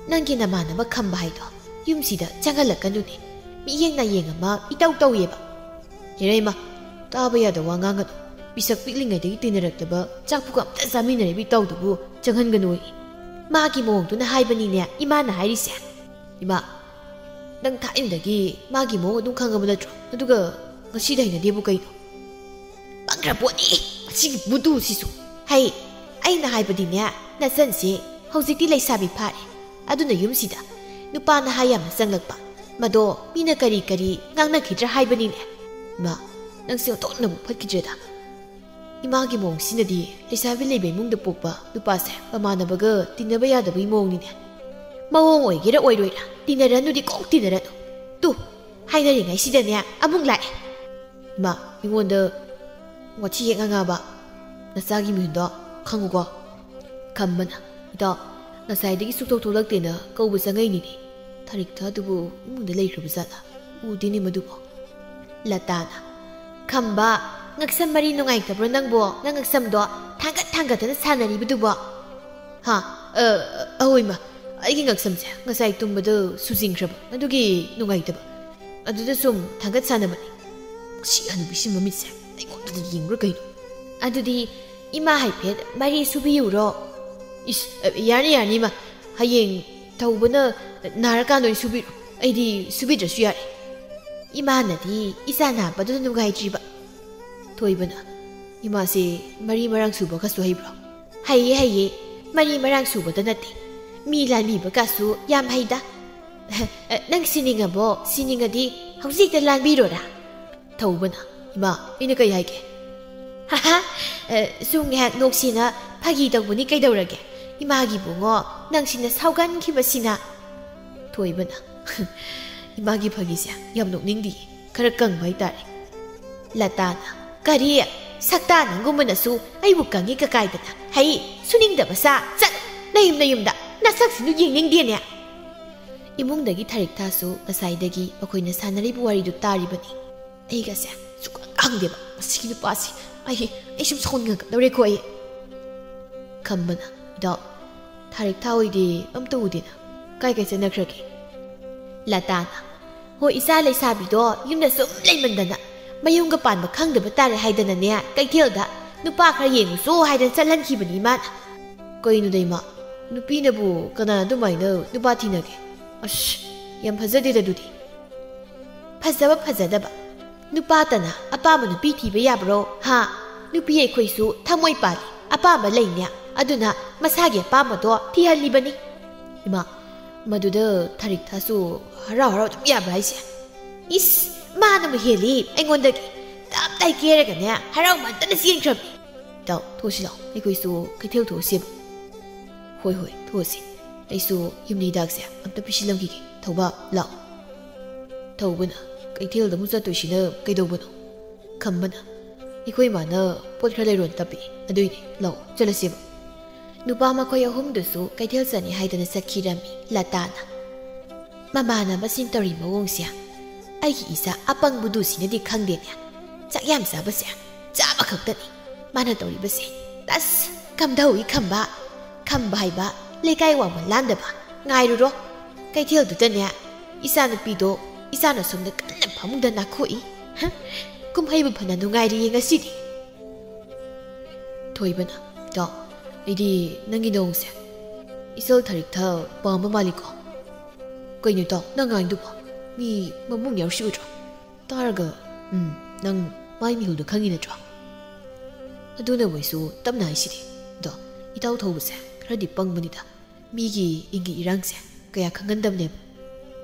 ꯅꯪꯒꯤ ꯅꯃꯥꯟꯅꯕ ꯈꯝꯕ ꯍꯥꯏꯗꯣ ꯌꯨꯝꯁꯤꯗ ꯆꯪꯍꯜꯂꯛꯀꯅꯨꯅꯦ꯫ ꯃꯤꯠꯌꯦꯡ ꯅꯥꯌꯦꯡ ꯑꯃ ꯏꯇꯧ ꯇꯧꯏꯌꯦꯕ꯫" "ꯏꯔꯩꯃ, ꯇꯥꯕ ꯌꯥꯗ ꯋꯥ ꯉꯥꯡꯒꯅꯨ꯫ ꯄꯤꯁꯛ ꯄꯤꯛꯂꯤꯉꯩꯗꯒꯤ ꯇꯤꯟꯅꯔꯛꯇꯕ ꯆꯥꯛꯄꯨꯒ ꯑꯝꯇ ꯆꯥꯃꯤꯟꯅꯔꯤꯕ ꯏꯇꯧꯗꯨꯕꯨ ꯆꯪꯍꯟꯒꯅꯨ ꯑꯌꯦ꯫ ꯃꯥꯒꯤ ꯃꯑꯣꯡꯗꯨꯅ ꯍꯥꯏꯕꯅꯤꯅꯦ ꯏꯃꯥꯅ ꯍꯥꯏꯔꯤꯁꯦ꯫" "ꯏꯃꯥ, ꯅꯪ ꯊꯥꯏꯅꯗꯒꯤ ꯃꯥꯒꯤ ꯃꯑꯣꯡ ꯑꯗꯨꯝ ꯈꯪꯉꯕ ꯅꯠꯇ꯭ꯔꯣ? ꯑꯗꯨꯒ ꯉꯁꯤꯗ ꯍꯩꯅꯗꯦꯕꯨ ꯀꯩꯅꯣ?" "ꯄꯪꯈ꯭ꯔ ꯄꯣꯠꯅꯤ ꯃꯁꯤꯒꯤ ꯕꯨꯗꯨꯁꯤꯁꯨ꯫ ꯍꯩ, ꯑꯩꯅ ꯍꯥꯏꯕꯗꯤꯅꯦ, ꯅꯆꯟꯁꯦ ꯍꯧꯖꯤꯛꯇꯤ ꯂꯩꯁꯥꯕꯤ ꯐꯥꯔꯦ꯫ ꯑꯗꯨꯅ ꯌꯨꯝꯁꯤꯗ ꯅꯨꯄꯥ ꯅꯍꯥ ꯌꯥꯝꯅ ꯆꯪꯂꯛꯄ, ꯃꯗꯣ ꯃꯤꯅ ꯀꯔꯤ ꯀꯔꯤ ꯉꯥꯡꯅꯈꯤꯗ꯭ꯔꯥ ꯍꯥꯏꯕꯅꯤꯅꯦ꯫" "ꯏꯃꯥ, ꯅꯪꯁꯦ ꯑꯣꯟꯊꯣꯛꯅꯕꯨ ꯐꯠꯈꯤꯗ꯭ꯔꯦꯗ꯫ ꯏꯃꯥꯒꯤ ꯃꯑꯣꯡꯁꯤꯅꯗꯤ ꯂꯩꯁꯥꯕꯤ ꯂꯩꯕ ꯏꯃꯨꯡꯗ ꯄꯣꯛꯄ ꯅꯨꯄꯥꯁꯦ ꯃꯃꯥꯟꯅꯕꯒ ꯇꯤꯟꯅꯕ ꯌꯥꯗꯕꯒꯤ ꯃꯑꯣꯡꯅꯤꯅꯦ꯫ ꯃꯑꯣꯡ ꯑꯣꯏꯒꯦꯔꯥ ꯑꯣꯏꯔꯣꯏꯔꯥ, ꯇꯤꯟꯅꯔꯅꯨꯗꯤ ꯀꯣꯛ ꯇꯤꯟꯅꯔꯅꯨ꯫ ꯇꯨ, ꯍꯥꯏꯅꯔꯤꯉꯩꯁꯤꯗꯅꯦ ꯑꯃꯨꯛ ꯂꯥꯛꯑꯦ꯫ ꯏꯃꯥ, ꯑꯩꯉꯣꯟꯗ ꯋꯥꯊꯤ ꯍꯦꯛ ꯉꯥꯡꯉꯛꯑꯕ, ꯅꯆꯥꯒꯤ ꯃꯤꯍꯨꯟꯗꯣ ꯈꯪꯉꯨꯀꯣ꯫ ꯈꯝꯕꯅ, "ꯏꯇꯥꯎ, ꯉꯁꯥꯏꯗꯒꯤ ꯁꯨꯛꯊꯣꯛ ꯊꯣꯛꯂꯛꯇꯦꯅ ꯀꯧꯕ ꯆꯪꯉꯛꯏꯅꯤꯅꯦ꯫ ꯊꯥꯔꯤꯛꯊꯥꯗꯨꯕꯨ ꯏꯃꯨꯡꯗ ꯂꯩꯈ꯭ꯔꯕ ꯖꯥꯠꯂꯥ? ꯎꯗꯦꯅꯦ ꯃꯗꯨꯕꯣ꯫" ꯂꯇꯥꯅ, "ꯈꯝꯕ, ꯉꯛꯁꯝ ꯃꯔꯤ ꯅꯨꯡꯉꯥꯏꯇꯕ꯭ꯔꯣ ꯅꯪꯕꯣ? ꯅꯪ ꯉꯛꯁꯝꯗꯣ ꯊꯥꯡꯒꯠ ꯊꯥꯡꯒꯠꯇꯅ ꯁꯥꯟꯅꯔꯤꯕꯗꯨꯕꯣ?" "ꯍꯥ? ꯑ, ꯑ, ꯑꯍꯣꯏ ꯃꯥ, ꯑꯩꯒꯤ ꯉꯛꯁꯝꯁꯦ ꯉꯁꯥꯏ ꯇꯨꯝꯕꯗ ꯁꯨꯖꯤꯟꯈ꯭ꯔꯕ, ꯑꯗꯨꯒꯤ ꯅꯨꯡꯉꯥꯏꯇꯕ꯫ ꯑꯗꯨꯗ ꯁꯨꯝ ꯊꯥꯡꯒꯠ ꯁꯥꯟꯅꯕꯅꯤ꯫" ꯃꯁꯤ ꯍꯅꯨꯕꯤꯁꯤ ꯃꯃꯤꯠꯁꯦ ꯑꯩꯉꯣꯟꯗꯗ ꯌꯦꯡꯕ꯭ꯔꯥ ꯀꯩꯅꯣ? "ꯑꯗꯨꯗꯤ ꯏꯃꯥ ꯍꯥꯏꯐꯦꯠ ꯃꯔꯤ ꯁꯨꯕꯤꯌꯨꯔꯣ?" "ꯏꯁ, ꯑ, ꯌꯥꯅꯤ, ꯌꯥꯅꯤ ꯏꯃꯥ, ꯍꯌꯦꯡ ꯊꯧꯕꯅ ꯅꯥꯔꯀꯥꯟꯗ ꯑꯣꯏꯅ ꯁꯨꯕꯤꯔꯣ, ꯑꯩꯗꯤ ꯁꯨꯕꯤꯗ꯭ꯔꯁꯨ ꯌꯥꯔꯦ꯫" ꯏꯃꯥꯅꯗꯤ ꯏꯆꯥ ꯅꯥꯕꯗꯨꯗ ꯅꯨꯡꯉꯥꯏꯇ꯭ꯔꯤꯕ꯫ ꯊꯣꯏꯕꯅ, "ꯏꯃꯥꯁꯦ ꯃꯔꯤ ꯃꯔꯥꯡ ꯁꯨꯕꯒꯁꯨ ꯍꯩꯕ꯭ꯔꯣ?" "ꯍꯩꯌꯦ, ꯍꯩꯌꯦ꯫ ꯃꯔꯤ ꯃꯔꯥꯡ ꯁꯨꯕꯗ ꯅꯠꯇꯦ, ꯃꯤ ꯂꯥꯟꯕꯤꯕꯒꯁꯨ ꯌꯥꯝ ꯍꯩꯗ꯫" "ꯅꯪ ꯁꯤꯅꯤꯡꯉꯕꯣ? ꯁꯤꯅꯤꯡꯉꯗꯤ ꯍꯧꯖꯤꯛꯇ ꯂꯥꯟꯕꯤꯔꯣꯔꯥ?" ꯊꯧꯕꯅ, "ꯏꯃꯥ, ꯑꯩꯅ ꯀꯩ ꯍꯥꯏꯒꯦ?" "ꯍꯥꯍꯥ, ꯑ, ꯁꯨꯝ ꯉꯥꯏꯍꯥꯛ ꯅꯣꯛꯁꯤꯅ ꯐꯥꯒꯤ ꯇꯧꯕꯅꯤ, ꯀꯩꯗꯧꯔꯒꯦ? ꯏꯃꯥꯒꯤ ꯏꯕꯨꯡꯉꯣ, ꯅꯪꯁꯤꯅ ꯁꯥꯎꯒꯟꯈꯤꯕꯁꯤꯅ꯫" ꯊꯣꯏꯕꯅ, "ꯏꯃꯥꯒꯤ ꯐꯥꯒꯤꯁꯦ ꯌꯥꯝ ꯅꯣꯛꯅꯤꯡꯗꯤꯌꯦ, ꯈꯔ ꯀꯪꯕ ꯍꯥꯏꯇꯥꯔꯦ꯫" ꯂꯇꯥꯅ, "ꯀꯔꯤ? ꯁꯛꯇꯥ ꯅꯪꯒꯨꯝꯕꯅꯁꯨ ꯑꯩꯕꯨ ꯀꯪꯉꯤ ꯀꯀꯥꯏꯗꯅ꯫ ꯍꯩ, ꯁꯨꯅꯤꯡꯗꯕ ꯁꯥ, ꯆꯠ, ꯅꯌꯨꯝ ꯅꯌꯨꯝꯗ, ꯅꯁꯛꯁꯤꯡꯗꯨ ꯌꯦꯡꯅꯤꯡꯗꯦꯅꯦ꯫" ꯏꯃꯨꯡꯗꯒꯤ ꯊꯥꯔꯤꯛꯊꯥꯁꯨ ꯉꯁꯥꯏꯗꯒꯤ ꯃꯈꯣꯏꯅ ꯁꯥꯟꯅꯔꯤꯕ ꯋꯥꯔꯤꯗꯨ ꯇꯥꯔꯤꯕꯅꯤ꯫ "ꯑꯩꯒꯁꯦ ꯁꯨꯛꯈꯪ ꯈꯪꯗꯦꯕ ꯃꯁꯤꯒꯤ ꯅꯨꯄꯥꯁꯤ꯫ ꯑꯩ, ꯑꯩ ꯁꯨꯝ ꯁꯥꯎꯅꯤꯡꯉꯛꯀꯗꯧꯔꯦꯀꯣ ꯑꯩ꯫" ꯈꯝꯕꯅ, "ꯏꯇꯥꯎ, ꯊꯥꯔꯤꯛꯊꯥ ꯍꯣꯏꯗꯤ ꯑꯝꯇ ꯎꯗꯦꯅ꯫ ꯀꯥꯏ ꯀꯥꯏ ꯆꯠꯅꯈ꯭ꯔꯒꯦ?" ꯂꯇꯥꯅ, "ꯍꯣꯏ, ꯏꯆꯥ ꯂꯩꯁꯥꯕꯤꯗꯣ ꯌꯨꯝꯗ ꯁꯨꯝ ꯂꯩꯃꯟꯗꯅ ꯃꯌꯨꯝꯒ ꯄꯥꯟꯕ ꯈꯪꯗꯕ ꯇꯥꯔꯦ ꯍꯥꯏꯗꯅꯅꯦ, ꯀꯩꯊꯦꯜꯗ ꯅꯨꯄꯥ ꯈꯔ ꯌꯦꯡꯉꯨꯆꯣ ꯍꯥꯏꯗꯅ ꯆꯠꯍꯟꯈꯤꯕꯅꯤ ꯏꯃꯥꯅ꯫" "ꯀꯩꯅꯣꯗ ꯏꯃꯥ, ꯅꯨꯄꯤꯅꯕꯨ ꯀꯅꯥꯅ ꯑꯗꯨꯃꯥꯏꯅ ꯅꯨꯄꯥ ꯊꯤꯅꯒꯦ? ꯑꯁ, ꯌꯥꯝ ꯐꯖꯗꯦꯗ ꯑꯗꯨꯗꯤ꯫" "ꯐꯖꯕ ꯐꯖꯗꯕ, ꯅꯨꯄꯥꯇꯅ ꯑꯄꯥꯝꯕ ꯅꯨꯄꯤ ꯊꯤꯕ ꯌꯥꯕ꯭ꯔꯣ? ꯍꯥ? ꯅꯨꯄꯤ ꯑꯩꯈꯣꯏꯁꯨ ꯊꯃꯣꯏ ꯄꯥꯜꯂꯤ, ꯑꯄꯥꯝꯕ ꯂꯩꯅꯦ, ꯑꯗꯨꯅ ꯃꯁꯥꯒꯤ ꯑꯄꯥꯝꯕꯗꯣ ꯊꯤꯍꯜꯂꯤꯕꯅꯤ꯫" "ꯏꯃꯥ, ꯃꯗꯨꯗ ꯊꯥꯔꯤꯛꯊꯥꯁꯨ ꯍꯔꯥꯎ ꯍꯔꯥꯎ ꯑꯗꯨꯝ ꯌꯥꯕ꯭ꯔꯥ ꯍꯥꯏꯁꯦ?" "ꯏꯁ, ꯃꯥꯅꯕꯨ ꯍꯦꯜꯂꯤ ꯑꯩꯉꯣꯟꯗꯒꯤ꯫ ꯇꯞ ꯇꯥꯏ ꯀꯦꯔꯒꯅꯦ, ꯍꯔꯥꯎꯃꯟꯗꯅ ꯆꯦꯟꯈ꯭ꯔꯕꯅꯤ꯫" "ꯏꯇꯥꯎ, ꯊꯣꯛꯁꯤ ꯂꯥꯎ, ꯑꯩꯈꯣꯏꯁꯨ ꯀꯩꯊꯦꯜ ꯊꯣꯛꯎꯁꯦꯕ꯫" "ꯍꯣꯏ, ꯍꯣꯏ, ꯊꯣꯛꯎꯁꯤ꯫ ꯑꯩꯁꯨ ꯌꯨꯝꯗ ꯍꯤꯗꯥꯛꯁꯦ ꯑꯝꯇ ꯄꯤꯁꯤꯜꯂꯝꯈꯤꯒꯦ꯫ ꯊꯧꯕꯥꯜ, ꯂꯥꯛꯑꯣ꯫" ꯊꯧꯕꯅ, "ꯀꯩꯊꯦꯜꯗ ꯑꯃꯨꯛ ꯆꯠꯇꯣꯏꯁꯤꯅ ꯀꯩꯗꯧꯕꯅꯣ?" ꯈꯝꯕꯅ, "ꯑꯩꯈꯣꯏ ꯏꯃꯥꯅ ꯄꯣꯠ ꯈꯔ ꯂꯩꯔꯣꯅ ꯇꯞꯄꯤ, ꯑꯗꯨꯏꯅꯦ, ꯂꯥꯛꯑꯣ ꯆꯠꯂꯁꯦꯕ"꯫ ꯅꯨꯄꯥ ꯃꯈꯣꯏ ꯑꯍꯨꯝꯗꯨꯁꯨ ꯀꯩꯊꯦꯜ ꯆꯠꯅꯤ ꯍꯥꯏꯗꯅ ꯆꯠꯈꯤꯔꯝꯃꯤ ꯂꯇꯥꯅ꯫ ꯃꯃꯥꯟꯅꯕꯁꯤꯡ ꯇꯧꯔꯤ ꯃꯑꯣꯡꯁꯦ ꯑꯩꯒꯤ ꯏꯆꯥ ꯑꯄꯪꯕꯗꯨꯁꯤꯅꯗꯤ ꯈꯪꯗꯦꯅꯦ꯫ ꯆꯥꯛ ꯌꯥꯝ ꯆꯥꯕꯁꯦ ꯆꯥꯕ ꯈꯛꯇꯅꯤ ꯃꯥꯅ ꯇꯧꯔꯤꯕꯁꯦ꯫ ꯑꯁ, ꯀꯝꯗꯧꯏ ꯈꯝꯕ? ꯈꯝꯕ ꯍꯥꯏꯕ ꯂꯩꯀꯥꯏ ꯋꯥꯡꯃ ꯂꯥꯟꯗꯕ꯫ ꯉꯥꯏꯔꯨꯔꯣ, ꯀꯩꯊꯦꯜꯗꯨꯗꯅꯦ ꯏꯆꯥꯅꯨꯄꯤꯗꯣ ꯏꯆꯥꯅ ꯁꯣꯝꯗ ꯀꯟꯅ ꯐꯃꯨꯡꯗ ꯅꯥꯈꯣꯛꯏ꯫ ꯍ, ꯀꯨꯝꯍꯩꯕꯨ ꯐꯅ ꯅꯨꯡꯉꯥꯏꯔꯤꯌꯦ ꯉꯁꯤꯗꯤ꯫ ꯊꯣꯏꯕꯅ, "ꯏꯇꯥꯎ, ꯑꯩꯗꯤ ꯅꯪꯒꯤ ꯅꯑꯣꯡꯁꯦ ꯏꯆꯜ ꯊꯔꯤꯛꯊ ꯄꯥꯝꯕ ꯃꯥꯜꯂꯤꯀꯣ꯫ ꯀꯩꯅꯣ ꯏꯇꯥꯎ, ꯅꯪ ꯉꯥꯡꯗꯨꯕꯣ? ꯃꯤ ꯃꯕꯨꯡ ꯌꯥꯎꯁꯤꯒꯗ꯭ꯔꯣ? ꯇꯥꯔꯒ, ꯎꯝ, ꯅꯪ ꯃꯥꯏ ꯃꯤꯍꯨꯜꯗꯣ ꯈꯪꯉꯤ ꯅꯠꯇ꯭ꯔꯣ? ꯑꯗꯨꯅ ꯃꯣꯏꯁꯨ ꯇꯞꯅ ꯍꯥꯏꯁꯤꯗꯤ꯫ ꯑꯗꯣ ꯏꯇꯥꯎ ꯊꯧꯕꯁꯦ ꯈꯔꯗꯤ ꯄꯪꯕꯅꯤꯗ꯫ ꯃꯤꯒꯤ ꯏꯪꯒꯤ ꯏꯔꯥꯡꯁꯦ ꯀꯌꯥ ꯈꯪꯒꯟꯗꯕꯅꯦꯕ"꯫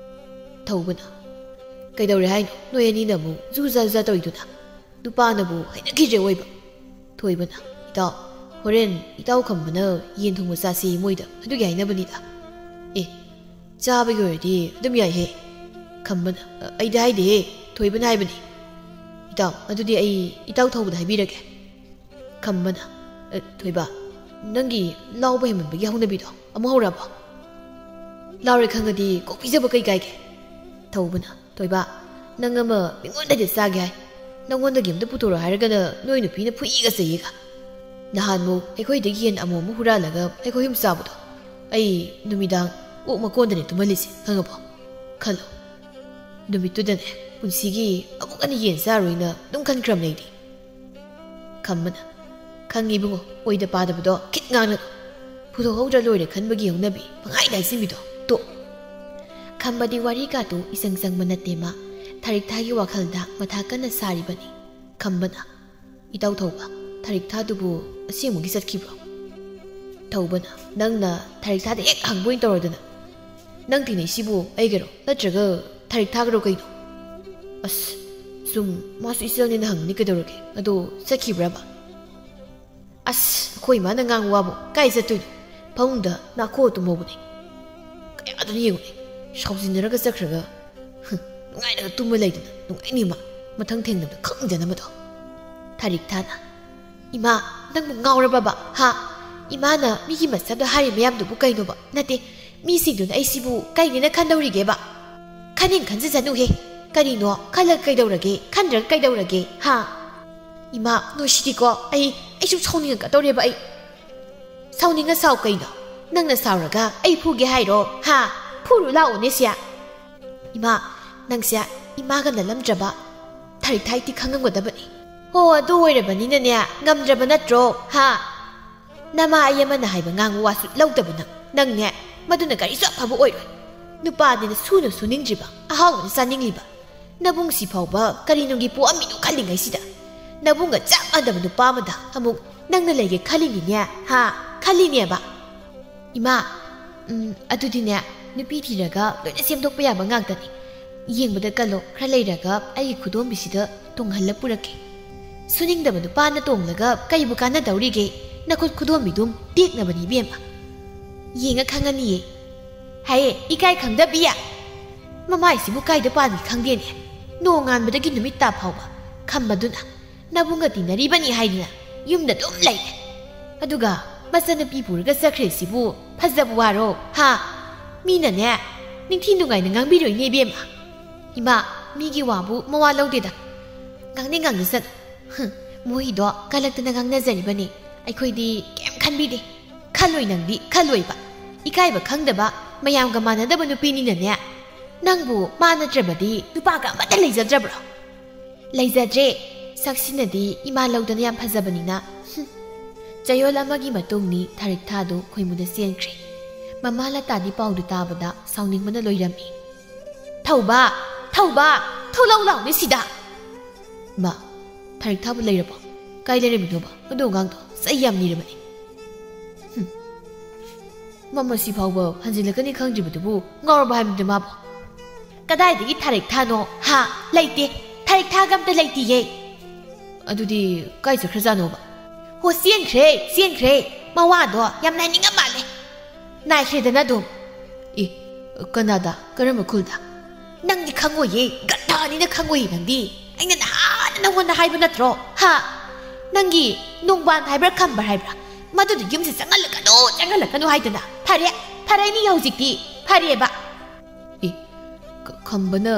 ꯊꯧꯕꯅ, "ꯀꯩꯗꯧꯔꯦ ꯍꯥꯏꯅꯣ? ꯅꯣꯏ ꯑꯅꯤꯅ ꯑꯃꯨꯛ ꯖꯨ ꯖꯥ ꯖꯨ ꯖꯥ ꯇꯧꯔꯤꯗꯨꯅ? ꯅꯨꯄꯥꯅꯕꯨ ꯍꯩꯅꯈꯤꯗ꯭ꯔꯦ ꯑꯣꯏꯕ"꯫ ꯊꯣꯏꯕꯅ, "ꯏꯇꯥꯎ, ꯍꯣꯔꯦꯟ ꯏꯇꯥꯎ ꯈꯝꯕꯅ ꯌꯦꯟ ꯊꯣꯡꯕ ꯆꯥꯁꯤ ꯃꯣꯏꯗ, ꯑꯗꯨꯒꯤ ꯍꯥꯏꯅꯕꯅꯤꯗ"꯫ "ꯑꯦ, ꯆꯥꯕꯒꯤ ꯑꯣꯏꯔꯗꯤ ꯑꯗꯨꯝ ꯌꯥꯏꯍꯦ"꯫ ꯈꯝꯕꯅ, "ꯑꯩꯗꯤ ꯍꯥꯏꯗꯦꯍꯦ, ꯊꯣꯏꯕꯅ ꯍꯥꯏꯕꯅꯤ"꯫ "ꯏꯇꯥꯎ, ꯑꯗꯨꯗꯤ ꯑꯩ ꯏꯇꯥꯎ ꯊꯧꯕꯗ ꯍꯥꯏꯕꯤꯔꯒꯦ"꯫ ꯈꯝꯕꯅ, "ꯑ, ꯊꯣꯏꯕ, ꯅꯪꯒꯤ ꯂꯥꯎꯕ ꯍꯦꯟꯃꯟꯕꯒꯤ ꯍꯧꯅꯕꯤꯗꯣ ꯑꯃꯨꯛ ꯍꯧꯔꯛꯑꯕꯣ? ꯂꯥꯎꯔꯦ ꯈꯪꯉꯗꯤ ꯀꯣꯛ ꯄꯤꯖꯕ ꯀꯩ ꯀꯥꯏꯒꯦ?" ꯊꯧꯕꯅ, "ꯊꯣꯏꯕ, ꯅꯪ ꯑꯃ ꯃꯤꯉꯣꯟꯗꯒꯤ ꯆꯥꯒꯦ ꯍꯥꯏ? ꯅꯪꯉꯣꯟꯗꯒꯤ ꯑꯝꯇ ꯄꯨꯊꯣꯔꯛꯑꯣ ꯍꯥꯏꯔꯒꯅ ꯅꯣꯏ ꯅꯨꯄꯤꯅ ꯐꯨꯏꯒ ꯆꯩꯌꯦꯒ꯫ ꯅꯍꯥꯟꯃꯨꯛ ꯑꯩꯈꯣꯏꯗꯒꯤ ꯌꯦꯟ ꯑꯃꯣꯝ ꯑꯃ ꯍꯨꯔꯥꯜꯂꯒ ꯑꯩꯈꯣꯏ ꯑꯍꯨꯝ ꯆꯥꯕꯗꯣ, ꯑꯩ ꯅꯨꯃꯤꯗꯥꯡ ꯑꯣꯛ ꯃꯀꯣꯟꯗꯅꯦ ꯇꯨꯝꯍꯜꯂꯤꯁꯦ, ꯈꯪꯉꯕꯣ? ꯈꯜꯂꯣ, ꯅꯨꯃꯤꯠꯇꯨꯗꯅꯦ ꯄꯨꯟꯁꯤꯒꯤ ꯑꯃꯨꯛ ꯍꯟꯅ ꯌꯦꯟ ꯆꯥꯔꯣꯏꯅ ꯑꯗꯨꯝ ꯈꯟꯈ꯭ꯔꯕꯅꯦ ꯑꯩꯗꯤ"꯫ ꯈꯝꯕꯅ, "ꯈꯪꯉꯤ ꯏꯕꯨꯡꯉꯣ, ꯑꯣꯏꯗ ꯄꯥꯗꯕꯗꯣ ꯈꯤꯠ ꯉꯥꯡꯂꯅꯨ꯫ ꯄꯨꯊꯣꯛꯍꯧꯗ꯭ꯔ ꯂꯣꯏꯔꯦ ꯈꯟꯕꯒꯤ ꯍꯧꯅꯕꯤ, ꯄꯪꯍꯥꯏꯗ ꯍꯥꯏꯖꯤꯟꯕꯤꯗꯣ ꯇꯣꯛ"꯫ ꯈꯝꯕꯗꯤ ꯋꯥꯔꯤ ꯀꯥꯇꯨ ꯏꯆꯪ ꯆꯪꯕ ꯅꯠꯇꯦ ꯃꯥ, ꯊꯔꯤꯛ ꯊꯥꯒꯤ ꯋꯥꯈꯜꯗ ꯃꯊꯥ ꯀꯟꯅ ꯁꯥꯔꯤꯕꯅꯤ꯫ ꯈꯝꯕꯅ, "ꯏꯇꯥꯎ ꯊꯧꯕ, ꯊꯔꯤꯛ ꯊꯥꯗꯨꯕꯨ ꯑꯁꯦꯡꯕꯒꯤ ꯆꯠꯈꯤꯕ꯭ꯔꯣ?" ꯊꯧꯕꯅ, "ꯅꯪꯅ ꯊꯔꯤꯛ ꯊꯥꯗ ꯍꯦꯛ ꯍꯪꯕ ꯑꯣꯏꯅ ꯇꯧꯔꯗꯅ꯫ ꯅꯪ ꯇꯤꯟꯅꯩꯁꯤꯕꯨ ꯑꯩꯒꯔꯣ, ꯅꯠꯇ꯭ꯔꯒ ꯊꯔꯤꯛ ꯊꯥꯒꯔꯣ ꯀꯩꯅꯣ?" "ꯑꯁ, ꯁꯨꯝ ꯃꯥꯁꯨ ꯏꯆꯜꯅꯦꯅ ꯍꯪꯕꯅꯤ ꯀꯩꯗꯧꯔꯒꯦ? ꯑꯗꯣ ꯆꯠꯈꯤꯕ꯭ꯔꯕ?" "ꯑꯁ, ꯑꯩꯈꯣꯏ ꯏꯃꯥꯅ ꯉꯥꯡꯕ ꯋꯥꯕꯨ ꯀꯥꯏ ꯆꯠꯇꯣꯏꯅꯣ? ꯐꯃꯨꯡꯗ ꯅꯥꯈꯣꯛꯑ ꯇꯨꯝꯍꯧꯕꯅꯦ꯫ ꯀꯌꯥꯗꯅ ꯌꯦꯡꯉꯨꯅꯦ, ꯁꯥꯎꯖꯤꯟꯅꯔꯒ ꯆꯠꯈ꯭ꯔꯒ꯫ ꯍꯨꯝ, ꯅꯨꯡꯉꯥꯏꯅꯒ ꯇꯨꯝꯃ ꯂꯩꯗꯅ, ꯅꯨꯡꯉꯥꯏꯅꯤ ꯃꯥ꯫ ꯃꯊꯪ ꯊꯦꯡꯅꯕꯗ ꯈꯪꯗꯅꯕꯗꯣ꯫ ꯊꯥꯔꯤꯛ ꯊꯥꯅ, "ꯏꯃꯥ, ꯅꯪꯕꯨ ꯉꯥꯎꯔꯕꯕ? ꯍꯥ? ꯏꯃꯥꯅ ꯃꯤꯒꯤ ꯃꯁꯝꯗ ꯍꯥꯏꯔꯤ ꯃꯌꯥꯝꯗꯨꯕꯨ ꯀꯩꯅꯣꯕ? ꯅꯠꯇꯦ, ꯃꯤꯁꯤꯡꯗꯨꯅ ꯑꯩꯁꯤꯕꯨ ꯀꯩꯅꯦꯅ ꯈꯟꯗꯧꯔꯤꯒꯦꯕ? ꯈꯟꯅꯤꯡ ꯈꯟꯖꯖꯅꯨꯍꯦ꯫ ꯀꯔꯤꯅꯣ? ꯈꯜꯂꯒ ꯀꯩꯗꯧꯔꯒꯦ? ꯈꯟꯗ꯭ꯔꯒ ꯀꯩꯗꯧꯔꯒꯦ? ꯍꯥ? ꯏꯃꯥ, ꯅꯣꯏꯁꯤꯗꯤꯀꯣ, ꯑꯩ, ꯑꯩꯁꯨ ꯁꯥꯎꯅꯤꯡꯉꯛꯀꯗꯧꯔꯦꯕ ꯑꯩ꯫" "ꯁꯥꯎꯅꯤꯡꯉ ꯁꯥꯎ ꯀꯩꯅꯣ? ꯅꯪꯅ ꯁꯥꯎꯔꯒ ꯑꯩ ꯐꯨꯒꯦ ꯍꯥꯏꯔꯣ? ꯍꯥ? ꯐꯨꯔꯨ ꯂꯥꯛꯑꯣꯅꯦ ꯁꯦ꯫" "ꯏꯃꯥ, ꯅꯪꯁꯦ ꯏꯃꯥꯒ ꯅꯠꯂꯝꯗ꯭ꯔꯕ ꯊꯥꯔꯤꯛ ꯊꯥꯏꯗꯤ ꯈꯪꯉꯝꯒꯗꯕꯅꯤ꯫" "ꯍꯣ, ꯑꯗꯨ ꯑꯣꯏꯔꯕꯅꯤꯅꯅꯦ, ꯉꯝꯗ꯭ꯔꯕ ꯅꯠꯇ꯭ꯔꯣ? ꯍꯥ? ꯅꯃꯥ ꯑꯩ ꯑꯃꯅ ꯍꯥꯏꯕ ꯉꯥꯡꯕ ꯋꯥꯁꯨ ꯂꯧꯗꯕ ꯅꯪ, ꯅꯪꯅꯦ, ꯃꯗꯨꯅ ꯀꯔꯤꯁꯨ ꯑꯐꯕ ꯑꯣꯏꯔꯣꯏ꯫ ꯅꯨꯄꯥꯗꯤꯅ ꯁꯨꯅ ꯁꯨꯅꯤꯡꯗ꯭ꯔꯤꯕ, ꯑꯍꯥꯎꯕꯅ ꯆꯥꯅꯤꯡꯂꯤꯕ꯫ ꯅꯕꯨꯡꯁꯤ ꯐꯥꯎꯕ ꯀꯔꯤꯅꯨꯡꯒꯤ ꯄꯣꯛꯑꯝꯃꯤꯅꯣ ꯈꯜꯂꯤꯉꯩꯁꯤꯗ, ꯅꯕꯨꯡꯒ ꯆꯞ ꯃꯥꯟꯅꯕ ꯅꯨꯄꯥ ꯑꯃꯗ ꯑꯃꯨꯛ ꯅꯪꯅ ꯂꯩꯒꯦ ꯈꯜꯂꯤꯅꯤꯅꯦ, ꯍꯥ? ꯈꯜꯂꯤꯅꯦꯕ?" "ꯏꯃꯥ, ꯎꯝ, ꯑꯗꯨꯗꯤꯅꯦ, ꯅꯨꯄꯤ ꯊꯤꯔꯒ ꯂꯣꯏꯅ ꯁꯦꯝꯗꯣꯛꯄ ꯌꯥꯕ ꯉꯥꯛꯇꯅꯤ꯫ ꯌꯦꯡꯕꯗ ꯀꯜꯂꯣ, ꯈꯔ ꯂꯩꯔꯒ ꯑꯩꯒꯤ ꯈꯨꯗꯣꯝꯕꯤꯁꯤꯗ ꯇꯣꯡꯍꯜꯂ ꯄꯨꯔꯛꯀꯦ꯫ ꯁꯨꯅꯤꯡꯗꯕ ꯅꯨꯄꯥꯅ ꯇꯣꯡꯂꯒ ꯀꯩꯕꯨ ꯀꯥꯟꯅꯗꯧꯔꯤꯒꯦ? ꯅꯈꯨꯠ ꯈꯨꯗꯣꯝꯕꯤꯗꯨꯝ ꯇꯦꯛꯅꯕꯅꯤ ꯏꯕꯦꯝꯃ꯫ ꯌꯦꯡꯉ ꯈꯪꯉꯅꯤꯌꯦ꯫" "ꯍꯥꯏꯌꯦ, ꯏꯀꯥꯏ ꯈꯪꯗꯕꯤ! ꯃꯃꯥꯏꯁꯤꯕꯨ ꯀꯥꯏꯗ ꯄꯥꯟꯒꯦ ꯈꯪꯗꯦꯅꯦ꯫ ꯅꯣꯡꯉꯥꯟꯕꯗꯒꯤ ꯅꯨꯃꯤꯠ ꯇꯥ ꯐꯥꯎꯕ ꯈꯝꯕꯗꯨꯅ ꯅꯕꯨꯡꯒ ꯇꯤꯟꯅꯔꯤꯕꯅꯤ ꯍꯥꯏꯗꯅ ꯌꯨꯝꯗ ꯑꯗꯨꯝ ꯂꯩꯔꯦ꯫ ꯑꯗꯨꯒ ꯃꯆꯟꯅꯨꯄꯤ ꯄꯨꯔꯒ ꯆꯠꯈ꯭ꯔꯦꯁꯤꯕꯨ ꯐꯖꯕ ꯋꯥꯔꯣ, ꯍꯥ? ꯃꯤꯅꯅꯦ, ꯅꯤꯡꯊꯤ ꯅꯨꯡꯉꯥꯏꯅ ꯉꯥꯡꯕꯤꯔꯣꯏꯅꯦ ꯏꯕꯦꯝꯃ꯫ ꯏꯃꯥ, ꯃꯤꯒꯤ ꯋꯥꯕꯨ ꯃꯋꯥ ꯂꯧꯗꯦꯗ꯫ ꯉꯥꯡꯅꯤꯡ ꯉꯥꯡꯖꯁꯅꯨ꯫ ꯍꯨꯝ, ꯃꯣꯏꯗꯣ ꯀꯜꯂꯛꯇꯅ ꯉꯥꯡꯅꯖꯔꯤꯕꯅꯤ꯫ ꯑꯩꯈꯣꯏꯗꯤ ꯀꯩꯝ ꯈꯟꯕꯤꯗꯦ꯫ ꯈꯜꯂꯣꯏ ꯅꯪꯗꯤ, ꯈꯜꯂꯣꯏꯕ꯫ ꯏꯀꯥꯏꯕ ꯈꯪꯗꯕ, ꯃꯌꯥꯝꯒ ꯃꯥꯟꯅꯗꯕ ꯅꯨꯄꯤꯅꯤꯅꯅꯦ꯫ ꯅꯪꯕꯨ ꯃꯥ ꯅꯠꯇ꯭ꯔꯕꯗꯤ ꯅꯨꯄꯥꯒ ꯑꯃꯠꯇ ꯂꯩꯖꯗ꯭ꯔꯕ꯭ꯔꯣ?" "ꯂꯩꯖꯗ꯭ꯔꯦ꯫ ꯁꯛꯁꯤꯅꯗꯤ ꯏꯃꯥ ꯂꯧꯗꯅ ꯌꯥꯝ ꯐꯖꯕꯅꯤꯅ꯫" ꯍꯨꯝ꯫ ꯆꯌꯣꯜ ꯑꯃꯒꯤ ꯃꯇꯨꯡꯅꯤ ꯊꯥꯔꯤꯛ ꯊꯥꯗꯨ ꯈꯣꯏꯃꯨꯗ ꯆꯦꯟꯈ꯭ꯔꯦ꯫ ꯃꯃꯥ ꯂꯇꯥꯗꯤ ꯄꯥꯎꯗꯨ ꯇꯥꯕꯗ ꯁꯥꯎꯅꯤꯡꯕꯅ ꯂꯣꯏꯔꯝꯃꯤ꯫ "ꯊꯧꯕ! ꯊꯧꯕ! ꯊꯣꯛꯂꯛꯎ ꯂꯥꯎꯅꯦ ꯁꯤꯗ!" "ꯃꯥ, ꯊꯥꯔꯤꯛ ꯊꯥꯕꯨ ꯂꯩꯔꯕꯣ? ꯀꯥꯏ ꯂꯩꯔꯝꯃꯤꯅꯣꯕ? ꯃꯗꯨ ꯑꯉꯥꯡꯗꯣ ꯆꯩ ꯌꯥꯝ ꯅꯤꯔꯕꯅꯤ꯫" ꯍꯨꯝ꯫ ꯃꯃꯁꯤ ꯐꯥꯎꯕ ꯍꯟꯖꯤꯜꯂꯛꯀꯅꯤ ꯈꯪꯗ꯭ꯔꯤꯕꯗꯨꯕꯨ ꯉꯥꯎꯔꯕ ꯍꯥꯏꯕꯅꯤꯗ ꯃꯥꯕꯨ꯫ "ꯀꯗꯥꯏꯗꯒꯤ ꯊꯥꯔꯤꯛ ꯊꯥꯅꯣ? ꯍꯥ? ꯂꯩꯇꯦ꯫ ꯊꯥꯔꯤꯛ ꯊꯥꯒ ꯑꯝꯇ ꯂꯩꯇꯤꯌꯦ꯫" "ꯑꯗꯨꯗꯤ ꯀꯥꯏ ꯆꯠꯈ꯭ꯔꯖꯥꯠꯅꯣꯕ?" "ꯍꯣ, ꯆꯦꯟꯈ꯭ꯔꯦ, ꯆꯦꯟꯈ꯭ꯔꯦ꯫ ꯃꯋꯥꯗꯣ ꯌꯥꯝ ꯅꯥꯏꯅꯤꯡꯉ ꯃꯥꯜꯂꯦ꯫ ꯅꯥꯏꯈ꯭ꯔꯦꯗꯅ ꯑꯗꯨꯝ꯫" "ꯑꯦ, ꯀꯅꯥꯗ? ꯀꯔꯝꯕ ꯈꯨꯜꯗ?" "ꯅꯪꯗꯤ ꯈꯪꯉꯣꯏꯌꯦ, ꯒꯟꯙꯥꯅꯤꯅ ꯈꯪꯉꯣꯏꯌꯦ ꯅꯪꯗꯤ꯫ ꯑꯩꯅ ꯅꯍꯥꯟꯅ ꯅꯪꯉꯣꯟꯗ ꯍꯥꯏꯕ ꯅꯠꯇ꯭ꯔꯣ? ꯍꯥ? ꯅꯪꯒꯤ ꯅꯣꯡꯕꯥꯟ ꯍꯥꯏꯕ꯭ꯔꯥ, ꯈꯝꯕ ꯍꯥꯏꯕ꯭ꯔꯥ, ꯃꯗꯨꯗ ꯌꯨꯝꯁꯦ ꯆꯪꯍꯜꯂꯛꯀꯅꯨ, ꯆꯪꯍꯜꯂꯛꯀꯅꯨ ꯍꯥꯏꯗꯅ? ꯐꯔꯦ, ꯐꯔꯦꯅꯤ ꯍꯧꯖꯤꯛꯇꯤ, ꯐꯔꯦꯕ꯫ ꯑꯦ, ꯈ-, ꯈꯝꯕꯅ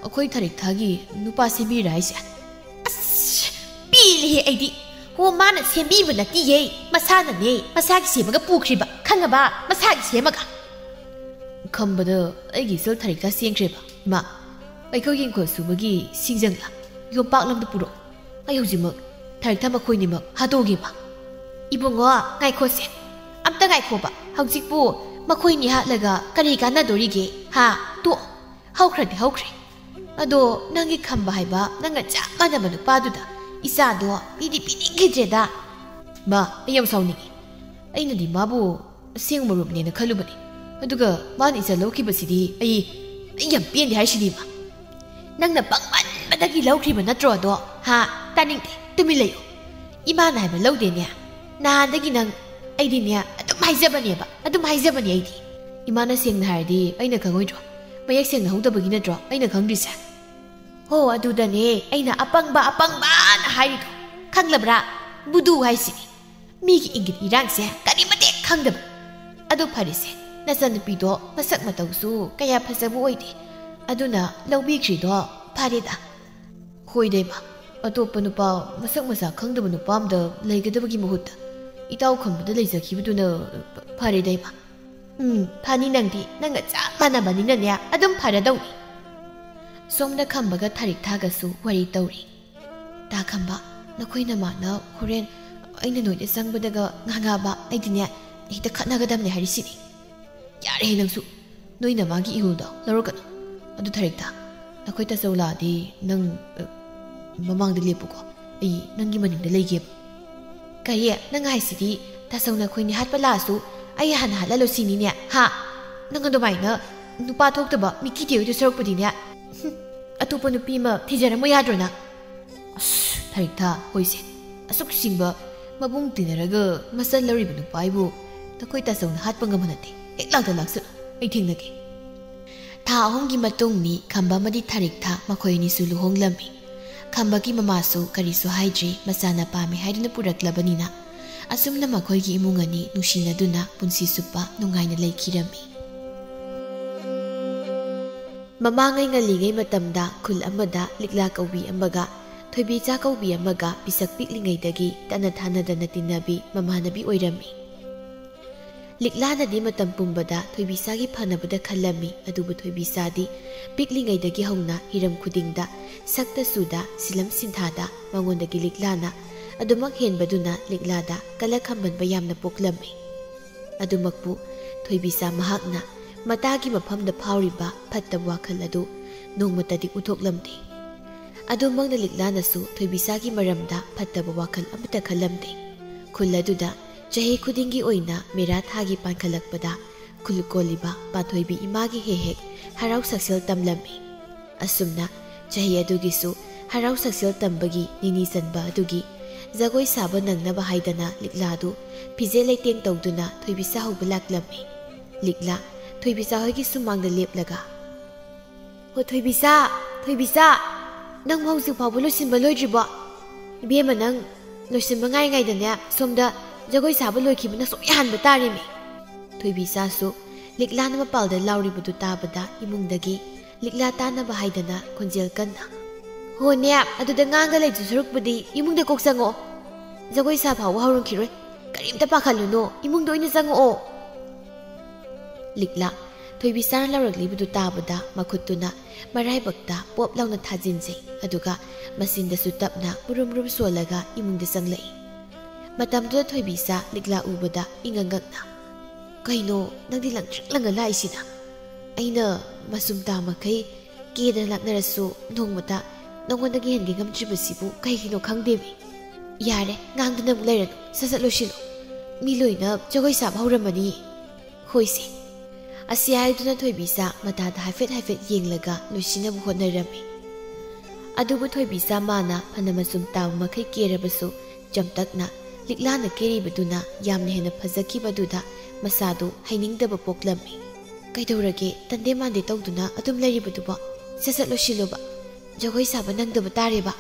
ꯑꯩꯈꯣꯏ ꯊꯔꯤꯛꯊꯥꯒꯤ ꯅꯨꯄꯥ ꯁꯦꯝꯕꯤꯔꯥ ꯍꯥꯏꯁꯦ? ꯑꯁ, ꯄꯦꯜꯂꯦꯍꯦ ꯑꯩꯗꯤ꯫ ꯍꯣ, ꯃꯥꯅ ꯁꯦꯝꯕꯤꯕ ꯅꯠꯇꯤꯌꯦ, ꯃꯁꯥꯅꯅꯦ, ꯃꯁꯥꯒꯤ ꯁꯦꯝꯃꯒ ꯄꯨꯈ꯭ꯔꯤꯕ, ꯈꯪꯉꯕ? ꯃꯁꯥꯒꯤ ꯁꯦꯝꯃꯒ꯫ ꯈꯝꯕꯗ ꯑꯩꯒꯤ ꯏꯆꯜ ꯊꯔꯤꯛꯊꯥ ꯆꯦꯟꯈ꯭ꯔꯦꯕ꯫ ꯏꯃꯥ, ꯑꯩꯈꯣꯏ ꯏꯪꯈꯣꯜ ꯁꯨꯕꯒꯤ ꯁꯤꯡꯖꯪꯂ, ꯌꯣꯝꯄꯥꯛꯂ ꯑꯝꯇ ꯄꯨꯔꯛꯑꯣ꯫ ꯑꯩ ꯍꯧꯖꯤꯛꯃꯛ ꯊꯔꯤꯛꯊꯥ ꯃꯈꯣꯏꯅꯤꯃꯛ ꯍꯥꯠꯇꯣꯛꯑꯒꯦꯕ꯫ ꯏꯕꯨꯡꯉꯣ, ꯉꯥꯏꯈꯣꯁꯦ꯫ ꯑꯝꯇ ꯉꯥꯏꯈꯣꯕ꯫ ꯍꯧꯖꯤꯛꯄꯨ ꯃꯈꯣꯏꯅꯤ ꯍꯥꯠꯂꯒ ꯀꯔꯤ ꯀꯥꯟꯅꯗꯣꯔꯤꯒꯦ? ꯍꯥ? ꯇꯣꯛꯑꯣ꯫ ꯍꯧꯈ꯭ꯔꯗꯤ ꯍꯧꯈ꯭ꯔꯦ꯫ ꯑꯗꯣ ꯅꯪꯒꯤ ꯈꯝꯕ ꯍꯥꯏꯕ ꯅꯪꯒ ꯆꯞ ꯃꯥꯟꯅꯕ ꯅꯨꯄꯥꯗꯨꯗ ꯏꯆꯥꯗꯣ ꯄꯤꯗꯤ ꯄꯤꯅꯤꯡꯈꯤꯗ꯭ꯔꯦꯗ꯫ ꯃꯥ, ꯑꯩ ꯌꯥꯝ ꯁꯥꯎꯅꯤꯡꯉꯤ꯫ ꯑꯩꯅꯗꯤ ꯃꯥꯕꯨ ꯑꯁꯦꯡꯕ ꯃꯔꯨꯞꯅꯦꯅ ꯈꯜꯂꯨꯕꯅꯤ꯫ ꯑꯗꯨꯒ ꯃꯥꯅ ꯏꯆꯥ ꯂꯧꯈꯤꯕꯁꯤꯗꯤ ꯑꯩ, ꯑꯩ ꯌꯥꯝ ꯄꯦꯟꯗꯦ ꯍꯥꯏꯁꯤꯅꯤ ꯏꯃꯥ꯫ ꯅꯪꯅ ꯄꯪꯃꯟꯕꯗꯒꯤ ꯂꯧꯈ꯭ꯔꯤꯕ ꯅꯠꯇ꯭ꯔꯣ ꯑꯗꯣ? ꯍꯥ? ꯇꯥꯅꯤꯡꯗꯦ, ꯇꯨꯃꯤꯟ ꯂꯩꯌꯨ꯫ ꯏꯃꯥꯅ ꯍꯥꯏꯕ ꯂꯧꯗꯦꯅꯦ꯫ ꯅꯍꯥꯟꯗꯒꯤ ꯅꯪ, ꯑꯩꯗꯤꯅꯦ, ꯑꯗꯨꯝ ꯍꯥꯏꯖꯕꯅꯦꯕ, ꯑꯗꯨꯝ ꯍꯥꯏꯖꯕꯅꯦ ꯑꯩꯗꯤ꯫ ꯏꯃꯥꯅ ꯁꯦꯡꯅ ꯍꯥꯏꯔꯗꯤ ꯑꯩꯅ ꯈꯪꯉꯣꯏꯗ꯭ꯔꯣ? ꯃꯌꯦꯛ ꯁꯦꯡꯅ ꯍꯧꯗꯕꯒꯤ ꯅꯠꯇ꯭ꯔꯣ ꯑꯩꯅ ꯈꯪꯗ꯭ꯔꯤꯁꯦ? ꯍꯣ, ꯑꯗꯨꯗꯅꯦ ꯑꯩꯅ ꯑꯄꯪꯕ, ꯑꯄꯪꯕꯅ ꯍꯥꯏꯔꯤꯗꯣ꯫ ꯈꯪꯂꯕ꯭ꯔꯥ? ꯕꯨꯗꯨ ꯍꯥꯏꯁꯤꯅꯤ꯫ ꯃꯤꯒꯤ ꯏꯪꯒꯤꯠ ꯏꯔꯥꯡꯁꯦ ꯀꯔꯤꯃꯇꯤꯛ ꯈꯪꯗꯕ꯫ ꯑꯗꯨ ꯐꯔꯦꯁꯦ, ꯅꯆꯟꯅꯨꯄꯤꯗꯣ ꯃꯁꯛ ꯃꯇꯧꯁꯨ ꯀꯌꯥ ꯐꯖꯕ ꯑꯣꯏꯗꯦ꯫ ꯑꯗꯨꯅ ꯂꯧꯕꯤꯈ꯭ꯔꯤꯗꯣ ꯐꯔꯦꯗ꯫ ꯍꯣꯏꯗ ꯏꯃꯥ, ꯑꯇꯣꯞꯄ ꯅꯨꯄꯥ, ꯃꯁꯛ ꯃꯁꯥ ꯈꯪꯗꯕ ꯅꯨꯄꯥ ꯑꯝꯗ ꯂꯩꯒꯗꯕꯒꯤ ꯃꯍꯨꯠꯇ ꯏꯇꯥꯎ ꯈꯝꯕꯗ ꯂꯩꯖꯈꯤꯕꯗꯨꯅ ꯐꯔꯦꯗ ꯏꯃꯥ꯫ ꯎꯝ, ꯐꯅꯤ ꯅꯪꯗꯤ, ꯅꯪꯒ ꯆꯞ ꯃꯥꯟꯅꯕꯅꯤꯅꯅꯦ, ꯑꯗꯨꯝ ꯐꯔꯗꯧꯅꯤ꯫ ꯁꯣꯝꯗ ꯈꯝꯕꯒ ꯊꯔꯤꯛꯊꯥꯒꯁꯨ ꯋꯥꯔꯤ ꯇꯧꯔꯤ꯫ ꯇꯥ ꯈꯝꯕ, ꯅꯈꯣꯏ ꯅꯃꯥꯅ ꯍꯣꯔꯦꯟ ꯑꯩꯅ ꯅꯣꯏꯗ ꯆꯪꯕꯗꯒ ꯉꯥꯡꯉꯛꯑꯕ, ꯑꯩꯗꯤꯅꯦ, ꯍꯦꯛꯇ ꯈꯠꯅꯒꯗꯕꯅꯦ ꯍꯥꯏꯔꯤꯁꯤꯅꯤ꯫ ꯌꯥꯔꯦꯍꯦ ꯅꯪꯁꯨ, ꯅꯣꯏ ꯅꯃꯥꯒꯤ ꯏꯍꯨꯜꯗꯣ ꯂꯧꯔꯛꯀꯅꯨ꯫ ꯑꯗꯨ ꯊꯔꯤꯛꯊꯥ, ꯅꯈꯣꯏ ꯇꯥꯆꯧ ꯂꯥꯛꯑꯗꯤ ꯅꯪ, ꯑ, ꯃꯃꯥꯡꯗ ꯂꯦꯞꯄꯨꯀꯣ, ꯑꯩ ꯅꯪꯒꯤ ꯃꯅꯤꯡꯗ ꯂꯩꯒꯦꯕ꯫ ꯀꯔꯤ? ꯅꯪ ꯍꯥꯏꯁꯤꯗꯤ ꯇꯥꯆꯧꯅ ꯑꯩꯈꯣꯏꯅꯤ ꯍꯥꯠꯄ ꯂꯥꯛꯑꯁꯨ ꯑꯩ ꯍꯥꯟꯅ ꯍꯥꯠꯍꯜꯂꯣ ꯁꯤꯅꯤꯅꯦ, ꯍꯥ? ꯅꯪ ꯑꯗꯨꯃꯥꯏꯅ ꯅꯨꯄꯥ ꯊꯣꯛꯇꯕ ꯃꯤꯀꯤ ꯊꯤꯔꯣꯏꯗꯣꯏ ꯁꯔꯨꯛꯄꯨꯗꯤꯅꯦ, ꯍꯨꯝ, ꯑꯇꯣꯞꯄ ꯅꯨꯄꯤ ꯑꯃ ꯊꯤꯖꯔꯝꯃꯣ ꯌꯥꯗ꯭ꯔꯣ ꯅꯪ? ꯑꯁ, ꯊꯔꯤꯛꯊꯥ, ꯍꯣꯏꯁꯦ꯫ ꯑꯁꯨꯛ ꯁꯤꯡꯕ ꯃꯕꯨꯡ ꯇꯤꯟꯅꯔꯒ ꯃꯆꯜ ꯂꯧꯔꯤꯕ ꯅꯨꯄꯥ ꯑꯩꯕꯨ ꯅꯈꯣꯏ ꯇꯥꯆꯧꯅ ꯍꯥꯠꯄ ꯉꯝꯕ ꯅꯠꯇꯦ꯫ ꯍꯦꯛ ꯂꯥꯛꯇ ꯂꯥꯛꯁꯤꯜꯂꯨ, ꯑꯩ ꯊꯦꯡꯅꯒꯦ꯫ ꯊꯥ ꯑꯍꯨꯝꯒꯤ ꯃꯇꯨꯡꯅꯤ ꯈꯝꯕ ꯑꯃꯗꯤ ꯊꯔꯤꯛꯊꯥ ꯃꯈꯣꯏ ꯑꯅꯤꯁꯨ ꯂꯨꯍꯣꯡꯂꯝꯃꯤ꯫ ꯈꯝꯕꯒꯤ ꯃꯃꯥꯁꯨ ꯀꯔꯤꯁꯨ ꯍꯥꯏꯗ꯭ꯔꯤ, ꯃꯆꯥꯅ ꯄꯥꯝꯃꯤ ꯍꯥꯏꯗꯨꯅ ꯄꯨꯔꯛꯂꯕꯅꯤꯅ꯫ ꯑꯁꯨꯝꯅ ꯃꯈꯣꯏꯒꯤ ꯏꯃꯨꯡ ꯑꯅꯤ ꯅꯨꯡꯁꯤꯅꯗꯨꯅ ꯄꯨꯟꯁꯤ ꯆꯨꯞꯄ ꯅꯨꯡꯉꯥꯏꯅ ꯂꯩꯈꯤꯔꯝꯃꯤ꯫ ꯃꯃꯥꯡꯉꯩ ꯉꯜꯂꯤꯉꯩ ꯃꯇꯝꯗ ꯈꯨꯜ ꯑꯃꯗ ꯂꯤꯛꯂꯥ ꯀꯧꯕꯤ ꯑꯃꯒ ꯊꯣꯏꯕꯤꯆꯥ ꯀꯧꯕꯤ ꯑꯃꯒ ꯄꯤꯁꯛ ꯄꯤꯛꯂꯤꯉꯩꯗꯒꯤ ꯇꯠꯅ ꯊꯥꯅꯗꯅ ꯇꯤꯟꯅꯕꯤ ꯃꯃꯥꯟꯅꯕꯤ ꯑꯣꯏꯔꯝꯃꯤ꯫ ꯂꯤꯛꯂꯥꯅꯗꯤ ꯃꯇꯝ ꯄꯨꯝꯕꯗ ꯊꯣꯏꯕꯤꯆꯥꯒꯤ ꯐꯅꯕꯗ ꯈꯜꯂꯝꯃꯤ, ꯑꯗꯨꯕꯨ ꯊꯣꯏꯕꯤꯆꯥꯗꯤ ꯄꯤꯛꯂꯤꯉꯩꯗꯒꯤ ꯍꯧꯅ ꯍꯤꯔꯝ ꯈꯨꯗꯤꯡꯗ ꯁꯛꯇ ꯆꯨꯗ, ꯁꯤꯂꯝ ꯁꯤꯟꯊꯥꯗ ꯃꯉꯣꯟꯗꯒꯤ ꯂꯤꯛꯂꯥꯅ ꯑꯗꯨꯃꯛ ꯍꯦꯟꯕꯗꯨꯅ ꯂꯤꯛꯂꯥꯗ ꯀꯂꯛ ꯈꯝꯕꯟꯕ ꯌꯥꯝꯅ ꯄꯣꯛꯂꯝꯃꯤ꯫ ꯑꯗꯨꯃꯛꯄꯨ ꯊꯣꯏꯕꯤꯆꯥ ꯃꯍꯥꯛꯅ ꯃꯇꯥꯒꯤ ꯃꯐꯝꯗ ꯐꯥꯎꯔꯤꯕ ꯐꯠꯇꯕ ꯋꯥꯈꯜ ꯑꯗꯨ ꯅꯣꯡꯃꯇꯗꯤ ꯎꯊꯣꯛꯂꯝꯗꯦ꯫ ꯑꯗꯨꯃꯛꯅ ꯂꯤꯛꯂꯥꯅꯁꯨ ꯊꯣꯏꯕꯤꯆꯥꯒꯤ ꯃꯔꯝꯗ ꯐꯠꯇꯕ ꯋꯥꯈꯜ ꯑꯃꯠꯇ ꯈꯜꯂꯝꯗꯦ꯫ ꯈꯨꯜ ꯑꯗꯨꯗ ꯆꯍꯤ ꯈꯨꯗꯤꯡꯒꯤ ꯑꯣꯏꯅ ꯃꯦꯔꯥ ꯊꯥꯒꯤ ꯄꯥꯟꯈꯠꯂꯛꯄꯗ ꯈꯨꯜ ꯀꯣꯜꯂꯤꯕ ꯄꯥꯟꯊꯣꯏꯕꯤ ꯏꯃꯥꯒꯤ ꯍꯦꯛ ꯍꯦꯛ ꯍꯔꯥꯎ ꯁꯛꯁꯦꯜ ꯇꯝꯂꯝꯃꯤ꯫ ꯑꯁꯨꯝꯅ ꯆꯍꯤ ꯑꯗꯨꯒꯤꯁꯨ ꯍꯔꯥꯎ ꯁꯛꯁꯦꯜ ꯇꯝꯕꯒꯤ ꯅꯤꯅꯤ ꯆꯟꯕ ꯑꯗꯨꯒꯤ ꯖꯒꯣꯏ ꯁꯥꯕ ꯅꯪꯅꯕ ꯍꯥꯏꯗꯅ ꯂꯤꯛꯂꯥꯗꯨ ꯐꯤꯖꯦ ꯂꯩꯇꯦꯡ ꯇꯧꯗꯨꯅ ꯊꯣꯏꯕꯤꯆꯥ ꯍꯧꯕ ꯂꯥꯛꯂꯝꯃꯤ꯫ ꯂꯤꯛꯂꯥ ꯊꯣꯏꯕꯤꯆꯥ ꯍꯣꯏꯒꯤ ꯁꯨꯃꯥꯡꯗ ꯂꯦꯞꯂꯒ, "ꯍꯣ ꯊꯣꯏꯕꯤꯆꯥ, ꯊꯣꯏꯕꯤꯆꯥ, ꯅꯪ ꯍꯧꯖꯤꯛ ꯐꯥꯎꯕ ꯂꯣꯏꯁꯤꯟꯕ ꯂꯣꯏꯗ꯭ꯔꯤꯕꯣ? ꯏꯕꯦꯝꯃ, ꯅꯪ ꯂꯣꯏꯁꯤꯟꯕ ꯉꯥꯏ ꯉꯥꯏꯗꯅꯦ ꯁꯣꯝꯗ ꯖꯒꯣꯏ ꯁꯥꯕ ꯂꯣꯏꯈꯤꯕꯅ ꯁꯣꯏ ꯍꯥꯟꯕ ꯇꯥꯔꯦꯃꯤ!" ꯊꯣꯏꯕꯤꯆꯥꯁꯨ ꯂꯤꯛꯂꯥꯅ ꯃꯄꯥꯜꯗ ꯂꯥꯎꯔꯤꯕꯗꯨ ꯇꯥꯕꯗ ꯏꯃꯨꯡꯗꯒꯤ ꯂꯤꯛꯂꯥ ꯇꯥꯅꯕ ꯍꯥꯏꯗꯅ ꯈꯣꯟꯖꯦꯜ ꯀꯟꯅ, "ꯍꯣꯅꯦ, ꯑꯗꯨꯗ ꯉꯥꯡꯒ ꯂꯩꯗꯨ ꯁꯔꯨꯛꯄꯨꯗꯤ ꯏꯃꯨꯡꯗ ꯀꯣꯛ ꯆꯪꯉꯛꯑꯣ꯫ ꯖꯒꯣꯏ ꯁꯥ ꯐꯥꯎꯕ ꯍꯧꯔꯝꯈꯤꯔꯣꯏ꯫ ꯀꯔꯤꯝꯇ ꯄꯥꯈꯠꯂꯨꯅꯨ, ꯏꯃꯨꯡꯗ ꯑꯣꯏꯅ ꯆꯪꯉꯛꯑꯣ꯫" ꯂꯤꯛꯂꯥ ꯊꯣꯏꯕꯤꯆꯥꯅ ꯂꯥꯎꯔꯛꯂꯤꯕꯗꯨ ꯇꯥꯕꯗ ꯃꯈꯨꯠꯇꯨꯅ ꯃꯔꯥꯏꯕꯛꯇ ꯄꯣꯞ ꯂꯥꯎꯅ ꯊꯥꯖꯤꯟꯖꯩ, ꯑꯗꯨꯒ ꯃꯆꯤꯟꯗꯁꯨ ꯇꯞꯅ ꯃꯨꯔꯨꯝ ꯃꯨꯔꯨꯝ ꯁꯣꯜꯂꯒ ꯏꯃꯨꯡꯗ ꯆꯪꯂꯛꯏ꯫ ꯃꯇꯝꯗꯨꯗ ꯊꯣꯏꯕꯤꯆꯥ ꯂꯤꯛꯂꯥ ꯎꯕꯗ ꯏꯉꯛ ꯉꯛꯅ, "ꯀꯩꯅꯣ ꯅꯪꯗꯤ ꯂꯪꯇ꯭ꯔꯤꯛ ꯂꯪꯉ ꯂꯥꯛꯏꯁꯤꯅ? ꯑꯩꯅ ꯃꯆꯨꯝ ꯇꯥ ꯃꯈꯩ ꯀꯦꯗꯅ ꯂꯥꯛꯅꯔꯁꯨ ꯅꯣꯡꯃꯇ ꯅꯉꯣꯟꯗꯒꯤ ꯍꯦꯟꯒꯦ ꯉꯝꯗ꯭ꯔꯤꯕꯁꯤꯕꯨ ꯀꯩꯒꯤꯅꯣ ꯈꯪꯗꯦꯃꯤ꯫ ꯌꯥꯔꯦ, ꯉꯥꯡꯗꯅ ꯑꯃꯨꯛ ꯂꯩꯔꯅꯨ, ꯁꯠ ꯁꯠ ꯂꯣꯏꯁꯤꯜꯂꯨ꯫ ꯃꯤ ꯂꯣꯏꯅ ꯖꯒꯣꯏ ꯁꯥꯕ ꯍꯧꯔꯝꯃꯅꯤ꯫ ꯍꯣꯏꯁꯦ꯫" ꯑꯁꯤ ꯍꯥꯏꯗꯨꯅ ꯊꯣꯏꯕꯤꯆꯥ ꯃꯇꯥꯗ ꯍꯥꯏꯐꯦꯠ ꯍꯥꯏꯐꯦꯠ ꯌꯦꯡꯂꯒ ꯂꯣꯏꯁꯤꯟꯅꯕ ꯍꯣꯠꯅꯔꯝꯃꯤ꯫ ꯑꯗꯨꯕꯨ ꯊꯣꯏꯕꯤꯆꯥ ꯃꯥꯅ ꯐꯅ ꯃꯆꯨꯝ ꯇꯥꯕ ꯃꯈꯩ ꯀꯦꯔꯕꯁꯨ ꯆꯝꯇꯛꯅ ꯂꯤꯛꯂꯥꯅ ꯀꯦꯔꯤꯕꯗꯨꯅ ꯌꯥꯝꯅ ꯍꯦꯟꯅ ꯐꯖꯈꯤꯕꯗꯨꯗ ꯃꯁꯥꯗꯨ ꯍꯩꯅꯤꯡꯗꯕ ꯄꯣꯛꯂꯝꯃꯤ꯫ "ꯀꯩꯗꯧꯔꯒꯦ ꯇꯟꯗꯦ ꯃꯥꯟꯗꯦ ꯇꯧꯗꯨꯅ ꯑꯗꯨꯝ ꯂꯩꯔꯤꯕꯗꯨꯕꯣ? ꯁꯠ ꯁꯠ ꯂꯣꯏꯁꯤꯜꯂꯨꯕ꯫ ꯖꯒꯣꯏ ꯁꯥꯕ ꯅꯪꯗꯕ ꯇꯥꯔꯦꯕ꯫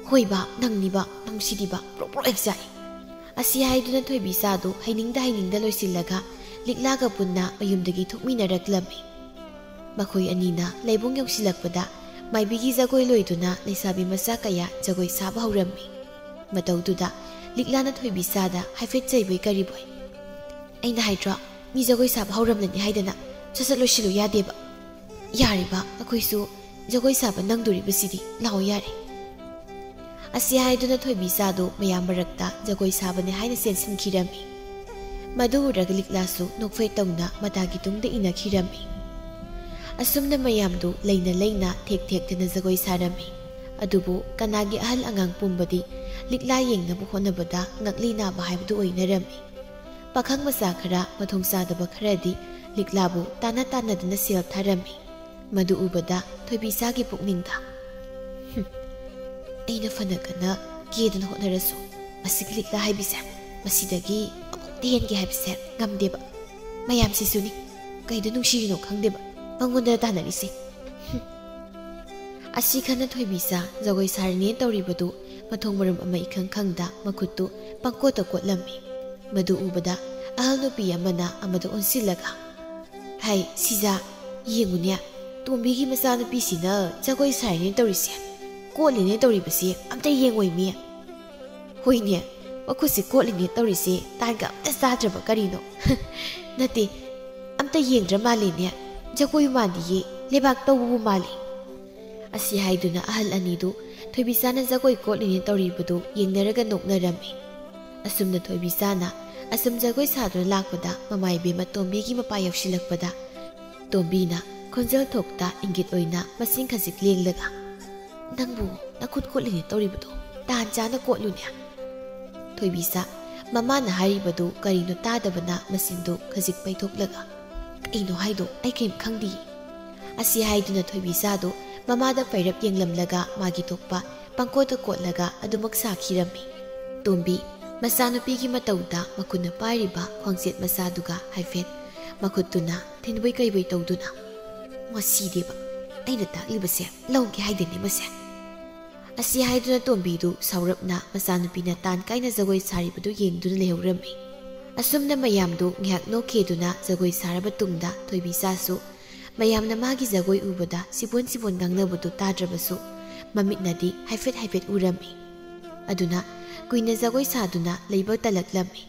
ꯍꯣꯏꯕ, ꯅꯪꯅꯤꯕ, ꯅꯪꯁꯤꯗꯤꯕ, ꯄ꯭ꯔꯣꯛ ꯄ꯭ꯔꯣꯛ ꯍꯦꯛ ꯆꯥꯛꯏ꯫ ꯑꯁꯤ ꯍꯥꯏꯗꯨꯅ ꯊꯣꯏꯕꯤꯆꯥꯗꯨ ꯍꯩꯅꯤꯡꯗ ꯍꯩꯅꯤꯡꯗ ꯂꯣꯏꯁꯤꯜꯂꯒ ꯂꯤꯛꯂꯥꯒ ꯄꯨꯟꯅ ꯃꯌꯨꯝꯗꯒꯤ ꯊꯣꯛꯃꯤꯟꯅꯔꯛꯂꯝꯃꯤ꯫ ꯃꯈꯣꯏ ꯑꯅꯤꯅ ꯂꯩꯕꯨꯡ ꯌꯧꯁꯤꯜꯂꯛꯄꯗ ꯃꯥꯏꯕꯤꯒꯤ ꯖꯒꯣꯏ ꯂꯣꯏꯗꯨꯅ ꯂꯩꯁꯥꯕꯤ ꯃꯆꯥ ꯀꯌꯥ ꯖꯒꯣꯏ ꯁꯥꯕ ꯍꯧꯔꯝꯃꯤ꯫ ꯃꯇꯧꯗꯨꯗ ꯂꯤꯛꯂꯥꯅ ꯊꯣꯏꯕꯤꯆꯥꯗ ꯍꯥꯏꯐꯦꯠ ꯆꯩꯕꯣꯏ ꯀꯔꯤꯕꯣꯏ, "ꯑꯩꯅ ꯍꯥꯏꯗ꯭ꯔꯣ, ꯃꯤ ꯖꯒꯣꯏ ꯁꯥꯕ ꯍꯧꯔꯝꯂꯅꯤ ꯍꯥꯏꯗꯅ ꯁꯠ ꯁꯠ ꯂꯣꯏꯁꯤꯜꯂꯨ ꯌꯥꯗꯦꯕ꯫ ꯌꯥꯔꯤꯕ, ꯑꯩꯈꯣꯏꯁꯨ ꯖꯒꯣꯏ ꯁꯥꯕ ꯅꯪꯗꯣꯔꯤꯕꯁꯤꯗꯤ, ꯂꯥꯛꯑꯣ ꯌꯥꯔꯦ"꯫ ꯑꯁꯤ ꯍꯥꯏꯗꯨꯅ ꯊꯣꯏꯕꯤꯆꯥꯗꯨ ꯃꯌꯥꯝ ꯃꯔꯛꯇ ꯖꯒꯣꯏ ꯁꯥꯕꯅꯦ ꯍꯥꯏꯅ ꯆꯦꯟꯁꯤꯟꯈꯤꯔꯝꯃꯤ꯫ ꯃꯗꯨ ꯎꯔꯒ ꯂꯤꯛꯂꯥꯁꯨ ꯅꯣꯛꯐꯦꯠ ꯇꯧꯅ ꯃꯇꯥꯒꯤ ꯇꯨꯡꯗ ꯏꯟꯅꯈꯤꯔꯝꯃꯤ꯫ ꯑꯁꯨꯝꯅ ꯃꯌꯥꯝꯗꯨ ꯂꯩꯅ ꯂꯩꯅ ꯊꯦꯛ ꯊꯦꯛꯇꯅ ꯖꯒꯣꯏ ꯁꯥꯔꯝꯃꯤ꯫ ꯑꯗꯨꯕꯨ ꯀꯅꯥꯒꯤ ꯑꯍꯜ ꯑꯉꯥꯡ ꯄꯨꯝꯕꯗꯤ ꯂꯤꯛꯂꯥ ꯌꯦꯡꯅꯕ ꯍꯣꯠꯅꯕꯗ ꯉꯛꯂꯤ ꯅꯥꯕ ꯍꯥꯏꯕꯗꯨ ꯑꯣꯏꯅꯔꯝꯃꯤ꯫ ꯄꯥꯈꯪ ꯃꯆꯥ ꯈꯔ ꯃꯊꯣꯡ ꯆꯥꯗꯕ ꯈꯔꯗꯤ ꯂꯤꯛꯂꯥꯕꯨ ꯇꯥꯟꯅ ꯇꯥꯟꯅꯗꯨꯅ ꯁꯦꯜ ꯊꯥꯔꯝꯃꯤ꯫ ꯃꯗꯨ ꯎꯕꯗ ꯊꯣꯏꯕꯤꯆꯥꯒꯤ ꯄꯨꯛꯅꯤꯡꯗ, "ꯍꯨꯝ, ꯑꯩꯅ ꯐꯅ ꯀꯟꯅ ꯀꯦꯗꯅ ꯍꯣꯠꯅꯔꯁꯨ ꯃꯁꯤꯒꯤ ꯂꯤꯛꯂꯥ ꯍꯥꯏꯕꯤꯁꯦ ꯃꯁꯤꯗꯒꯤ ꯑꯃꯨꯛꯇ ꯍꯦꯟꯒꯦ ꯍꯥꯏꯕꯁꯦ ꯉꯝꯗꯦꯕ꯫ ꯃꯌꯥꯝꯁꯤꯁꯨꯅꯤ, ꯀꯩꯗ ꯅꯨꯡꯁꯤꯔꯤꯅꯣ ꯈꯪꯗꯦꯕ ꯃꯉꯣꯟꯗ ꯇꯥꯟꯅꯔꯤꯁꯦ"꯫ ꯍꯨꯝ꯫ ꯑꯁꯤ ꯈꯟꯅ ꯊꯣꯏꯕꯤꯆꯥ ꯖꯒꯣꯏ ꯁꯥꯔꯤꯅꯦ ꯇꯧꯔꯤꯕꯗꯨ ꯃꯊꯣꯡ ꯃꯔꯝ ꯑꯃ ꯏꯈꯪ ꯈꯪꯗ ꯃꯈꯨꯠꯇꯨ ꯄꯪꯀꯣꯠꯇ ꯀꯣꯠꯂꯝꯃꯤ꯫ ꯃꯗꯨ ꯎꯕꯗ ꯑꯍꯜ ꯅꯨꯄꯤ ꯑꯃꯅ ꯑꯃꯗ ꯑꯣꯟꯁꯤꯜꯂꯒ, "ꯍꯩ, ꯁꯤꯖꯥ, ꯌꯦꯡꯉꯨꯅꯦ, ꯇꯣꯝꯕꯤꯒꯤ ꯃꯆꯥꯅꯨꯄꯤꯁꯤꯅ ꯖꯒꯣꯏ ꯁꯥꯔꯤꯅꯦ ꯇꯧꯔꯤꯁꯦ, ꯀꯣꯠꯂꯤꯅꯦ ꯇꯧꯔꯤꯕꯁꯦ ꯑꯝꯇ ꯌꯦꯡꯉꯣꯏꯃꯤ꯫ ꯍꯣꯏꯅꯦ, ꯃꯈꯨꯠꯁꯤ ꯀꯣꯠꯂꯤꯅꯦ ꯇꯧꯔꯤꯁꯦ ꯇꯥꯟꯒ ꯑꯝꯇ ꯆꯥꯗ꯭ꯔꯕ ꯀꯔꯤꯅꯣ? ꯅꯠꯇꯦ, ꯑꯝꯇ ꯌꯦꯡꯗ꯭ꯔ ꯃꯥꯜꯂꯦꯅꯦ, ꯖꯒꯣꯏ ꯃꯥꯟꯗꯤꯌꯦ, ꯂꯩꯕꯥꯛ ꯇꯧꯕꯕꯨ ꯃꯥꯜꯂꯤ"꯫ ꯑꯁꯤ ꯍꯥꯏꯗꯨꯅ ꯑꯍꯜ ꯑꯅꯤꯗꯨ ꯊꯣꯏꯕꯤꯆꯥꯅ ꯖꯒꯣꯏ ꯀꯣꯠꯂꯤꯅꯦ ꯇꯧꯔꯤꯕꯗꯨ ꯌꯦꯡꯅꯔꯒ ꯅꯣꯛꯅꯔꯝꯃꯤ꯫ ꯑꯁꯨꯝꯅ ꯊꯣꯏꯕꯤꯆꯥꯅ ꯑꯁꯨꯝ ꯖꯒꯣꯏ ꯁꯥꯗꯨꯅ ꯂꯥꯛꯄꯗ ꯃꯃꯥ ꯏꯕꯦꯝꯃ ꯇꯣꯝꯕꯤꯒꯤ ꯃꯄꯥ ꯌꯧꯁꯤꯜꯂꯛꯄꯗ ꯇꯣꯝꯕꯤꯅ ꯈꯣꯟꯖꯦꯜ ꯊꯣꯛꯇ ꯏꯪꯒꯤꯠ ꯑꯣꯏꯅ ꯃꯁꯤꯡ ꯈꯖꯤꯛ ꯂꯦꯡꯂꯒ, "ꯅꯪꯕꯨ ꯅꯈꯨꯠ ꯀꯣꯠꯂꯤꯅꯦ ꯇꯧꯔꯤꯕꯗꯣ ꯇꯥꯟ ꯆꯥꯅ ꯀꯣꯠꯂꯨꯅꯦ"꯫ ꯊꯣꯏꯕꯤꯆꯥ ꯃꯃꯥꯅ ꯍꯥꯏꯔꯤꯕꯗꯨ ꯀꯔꯤꯅꯣ ꯇꯥꯗꯕꯅ ꯃꯆꯤꯟꯗꯨ ꯈꯖꯤꯛ ꯄꯩꯊꯣꯛꯂꯒ, "ꯀꯩꯅꯣ ꯍꯥꯏꯗꯣ ꯑꯩ ꯀꯔꯤꯝ ꯈꯪꯗꯤꯌꯦ"꯫ ꯑꯁꯤ ꯍꯥꯏꯗꯨꯅ ꯊꯣꯏꯕꯤꯆꯥꯗꯨ ꯃꯃꯥꯗ ꯄꯩꯔꯞ ꯌꯦꯡꯂꯝꯂꯒ ꯃꯥꯒꯤ ꯊꯣꯛꯄ ꯄꯪꯀꯣꯠꯇ ꯀꯣꯠꯂꯒ ꯑꯗꯨꯃꯛ ꯁꯥꯈꯤꯔꯝꯃꯤ꯫ ꯇꯣꯝꯕꯤ ꯃꯆꯥꯅꯨꯄꯤꯒꯤ ꯃꯇꯧꯗ ꯃꯈꯨꯠꯅ ꯄꯥꯏꯔꯤꯕ ꯈ꯭ꯋꯥꯡꯆꯦꯠ ꯃꯆꯥꯗꯨꯒ ꯍꯥꯏꯐꯦꯠ ꯃꯈꯨꯠꯇꯨꯅ ꯊꯤꯟꯕꯣꯏ ꯀꯩꯕꯣꯏ ꯇꯧꯗꯨꯅ, "ꯃꯁꯤꯗꯤꯕ, ꯑꯩꯅ ꯇꯥꯛꯂꯤꯕꯁꯦ ꯂꯧꯒꯦ ꯍꯥꯏꯗꯦꯅꯦ ꯃꯁꯦ꯫ ꯑꯁꯤ ꯍꯥꯏꯗꯨꯅ ꯇꯣꯝꯕꯤꯗꯨ ꯁꯥꯎꯔꯞꯅ ꯃꯆꯥꯅꯨꯄꯤꯅ ꯇꯥꯟ ꯀꯥꯏꯅ ꯖꯒꯣꯏ ꯁꯥꯔꯤꯕꯗꯨ ꯌꯦꯡꯗꯨꯅ ꯂꯩꯍꯧꯔꯝꯃꯤ꯫ ꯑꯁꯨꯝꯅ ꯃꯌꯥꯝꯗꯨ ꯉꯥꯏꯍꯥꯛ ꯅꯣꯛꯈꯤꯗꯨꯅ ꯖꯒꯣꯏ ꯁꯥꯔꯕ ꯇꯨꯡꯗ ꯊꯣꯏꯕꯤꯆꯥꯁꯨ ꯃꯌꯥꯝꯅ ꯃꯥꯒꯤ ꯖꯒꯣꯏ ꯎꯕꯗ ꯁꯤꯕꯣꯟ ꯁꯤꯕꯣꯟ ꯉꯥꯡꯅꯕꯗꯨ ꯇꯥꯗ꯭ꯔꯕꯁꯨ ꯃꯃꯤꯠꯅꯗꯤ ꯍꯥꯏꯐꯦꯠ ꯍꯥꯏꯐꯦꯠ ꯎꯔꯝꯃꯤ꯫ ꯑꯗꯨꯅ ꯀꯨꯏꯅ ꯖꯒꯣꯏ ꯁꯥꯗꯨꯅ ꯂꯩꯕ ꯇꯜꯂꯛꯂꯝꯃꯤ꯫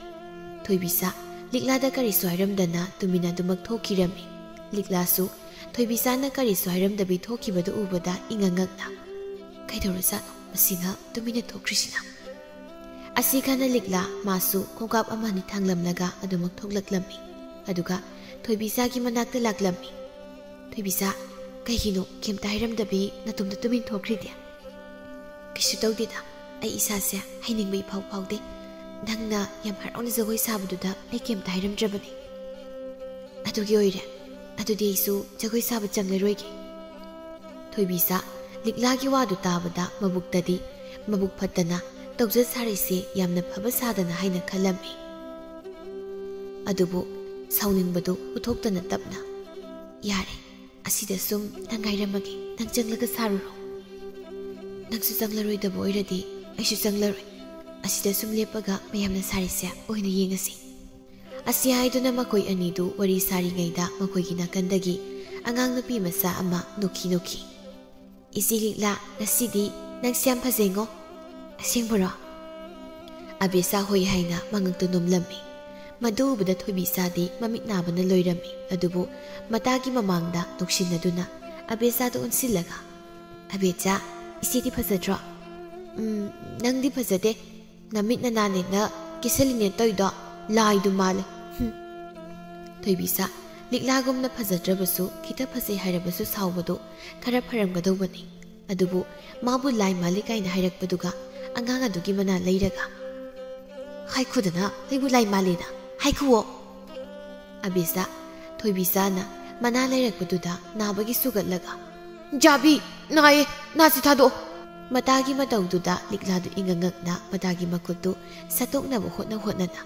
ꯊꯣꯏꯕꯤꯆꯥ ꯂꯤꯛꯂꯥꯗ ꯀꯔꯤꯁꯨ ꯍꯥꯏꯔꯝꯗꯅ ꯇꯨꯃꯤꯟꯅ ꯑꯗꯨꯃꯛ ꯊꯣꯛꯈꯤꯔꯝꯃꯤ꯫ ꯂꯤꯛꯂꯥꯁꯨ ꯊꯣꯏꯕꯤꯆꯥꯅ ꯀꯔꯤꯁꯨ ꯍꯥꯏꯔꯝꯗꯕꯤ ꯊꯣꯛꯈꯤꯕꯗꯨ ꯎꯕꯗ ꯏꯉꯛ ꯉꯛꯅ, "ꯀꯩꯗꯧꯔꯖꯥꯠꯅꯣ ꯃꯁꯤꯅ ꯇꯨꯃꯤꯟꯅ ꯊꯣꯛꯈ꯭ꯔꯤꯁꯤꯅ?" ꯑꯁꯤ ꯈꯟꯅ ꯂꯤꯛꯂꯥ ꯃꯥꯁꯨ ꯈꯣꯡꯀꯥꯞ ꯑꯃ ꯑꯅꯤ ꯊꯥꯡꯂꯝꯂꯒ ꯑꯗꯨꯃꯛ ꯊꯣꯛꯂꯛꯂꯝꯃꯤ꯫ ꯑꯗꯨꯒ ꯊꯣꯏꯕꯤꯆꯥꯒꯤ ꯃꯅꯥꯛꯇ ꯂꯥꯛꯂꯝꯃꯤ꯫ "ꯊꯣꯏꯕꯤꯆꯥ, ꯀꯩꯒꯤꯅꯣ ꯀꯩꯝꯇ ꯍꯥꯏꯔꯝꯗꯕꯤ ꯅꯇꯣꯝꯇ ꯇꯨꯃꯤꯟ ꯊꯣꯛꯈ꯭ꯔꯤꯗꯤ?" "ꯀꯩꯁꯨ ꯇꯧꯗꯦꯗ, ꯑꯩ ꯏꯁꯥꯁꯦ ꯍꯩꯅꯤꯡꯕ ꯏꯐꯥꯎ ꯐꯥꯎꯗꯦ꯫ ꯅꯪꯅ ꯌꯥꯝ ꯍꯔꯥꯎꯅ ꯖꯒꯣꯏ ꯁꯥꯕꯗꯨꯗ ꯑꯩ ꯀꯩꯝꯇ ꯍꯥꯏꯔꯝꯗ꯭ꯔꯕꯅꯦ꯫" "ꯑꯗꯨꯒꯤ ꯑꯣꯏꯔꯦ꯫ ꯑꯗꯨꯗꯤ ꯑꯩꯁꯨ ꯖꯒꯣꯏ ꯁꯥꯕ ꯆꯪꯂꯔꯣꯏꯒꯦ꯫" ꯊꯣꯏꯕꯤꯆꯥ ꯂꯤꯛꯂꯥꯒꯤ ꯋꯥꯗꯨ ꯇꯥꯕꯗ ꯃꯕꯨꯛꯇꯗꯤ ꯃꯕꯨꯛ ꯐꯠꯇꯅ ꯇꯧꯖ ꯁꯥꯔꯤꯁꯦ ꯌꯥꯝꯅ ꯐꯕ ꯁꯥꯗꯅ ꯍꯥꯏꯅ ꯈꯜꯂꯝꯃꯤ꯫ ꯑꯗꯨꯕꯨ ꯁꯥꯎꯅꯤꯡꯕꯗꯨ ꯎꯠꯊꯣꯛꯇꯅ ꯇꯞꯅ, "ꯌꯥꯔꯦ, ꯑꯁꯤꯗ ꯁꯨꯝ ꯅꯪ ꯉꯥꯏꯔꯝꯃꯒꯦ, ꯅꯪ ꯆꯪꯂꯒ ꯁꯥꯔꯨꯔꯣ꯫ ꯅꯪꯁꯨ ꯆꯪꯂꯔꯣꯏꯗꯕ ꯑꯣꯏꯔꯗꯤ ꯑꯩꯁꯨ ꯆꯪꯂꯔꯣꯏ꯫ ꯑꯁꯤꯗ ꯁꯨꯝ ꯂꯦꯞꯄꯒ ꯃꯌꯥꯝꯅ ꯁꯥꯔꯤꯁꯦ ꯑꯣꯏꯅ ꯌꯦꯡꯉꯁꯤ꯫" ꯑꯁꯤ ꯍꯥꯏꯗꯨꯅ ꯃꯈꯣꯏ ꯑꯅꯤꯗꯨ ꯋꯥꯔꯤ ꯁꯥꯔꯤꯉꯩꯗ ꯃꯈꯣꯏꯒꯤ ꯅꯥꯀꯟꯗꯒꯤ ꯑꯉꯥꯡ ꯅꯨꯄꯤ ꯃꯆꯥ ꯑꯃ ꯅꯣꯛꯈꯤ ꯅꯣꯛꯈꯤ, "ꯏꯆꯦ ꯂꯤꯛꯂꯥ, ꯉꯁꯤꯗꯤ ꯅꯪꯁꯦ ꯌꯥꯝ ꯐꯖꯩꯉꯣ꯫" "ꯑꯁꯦꯡꯕꯔꯣ?" ꯑꯕꯦꯆꯥ ꯍꯣꯏ ꯍꯥꯏꯅ ꯃꯉꯛꯇꯨ ꯅꯣꯝꯂꯝꯃꯤ꯫ ꯃꯗꯨ ꯎꯕꯗ ꯊꯣꯏꯕꯤꯆꯥꯗꯤ ꯃꯃꯤꯠ ꯅꯥꯕꯅ ꯂꯣꯏꯔꯝꯃꯤ꯫ ꯑꯗꯨꯕꯨ ꯃꯇꯥꯒꯤ ꯃꯃꯥꯡꯗ ꯅꯣꯛꯁꯤꯟꯅꯗꯨꯅ ꯑꯕꯦꯆꯥꯗꯨ ꯑꯣꯟꯁꯤꯜꯂꯒ, "ꯑꯕꯦꯆꯥ, ꯏꯆꯦꯗꯤ ꯐꯖꯗ꯭ꯔꯣ?" "ꯎꯝ, ꯅꯪꯗꯤ ꯐꯖꯗꯦ꯫ ꯅꯃꯤꯠ ꯅꯅꯥꯅꯦꯅ ꯀꯦꯁꯜꯂꯤꯅꯦ ꯇꯧꯏꯗꯣ, ꯂꯥꯏꯗꯨ ꯃꯥꯜꯂꯦ꯫" ꯍꯨꯝ꯫ ꯊꯣꯏꯕꯤꯆꯥ ꯂꯤꯛꯂꯥꯒꯨꯝꯅ ꯐꯖꯗ꯭ꯔꯕꯁꯨ ꯈꯤꯇ ꯐꯖꯩ ꯍꯥꯏꯔꯕꯁꯨ ꯁꯥꯎꯕꯗꯨ ꯈꯔ ꯐꯔꯝꯒꯗꯧꯕꯅꯤ꯫ ꯑꯗꯨꯕꯨ ꯃꯥꯕꯨ ꯂꯥꯏ ꯃꯥꯜꯂꯤ ꯀꯥꯏꯅ ꯍꯥꯏꯔꯛꯄꯗꯨꯒ ꯑꯉꯥꯡ ꯑꯗꯨꯒꯤ ꯃꯅꯥ ꯂꯩꯔꯒ, "ꯍꯥꯏꯈꯣꯗꯅ, ꯑꯩꯕꯨ ꯂꯥꯏ ꯃꯥꯜꯂꯦꯅ ꯍꯥꯏꯈꯨꯋꯣ꯫" ꯑꯕꯦꯆꯥ ꯊꯣꯏꯕꯤꯆꯥꯅ ꯃꯅꯥ ꯂꯩꯔꯛꯄꯗꯨꯗ ꯅꯥꯕꯒꯤ ꯁꯨꯒꯠꯂꯒ, "ꯖꯥꯕꯤ, ꯅꯥꯏꯌꯦ, ꯅꯥꯁꯤ ꯊꯥꯗꯣꯛꯑꯣ꯫" ꯃꯇꯥꯒꯤ ꯃꯇꯧꯗꯨꯗ ꯂꯤꯛꯂꯥꯗꯨ ꯏꯉꯛ ꯉꯛꯅ ꯃꯇꯥꯒꯤ ꯃꯈꯨꯠꯇꯨ ꯁꯠꯇꯣꯛꯅꯕ ꯍꯣꯠꯅ ꯍꯣꯠꯅꯅ,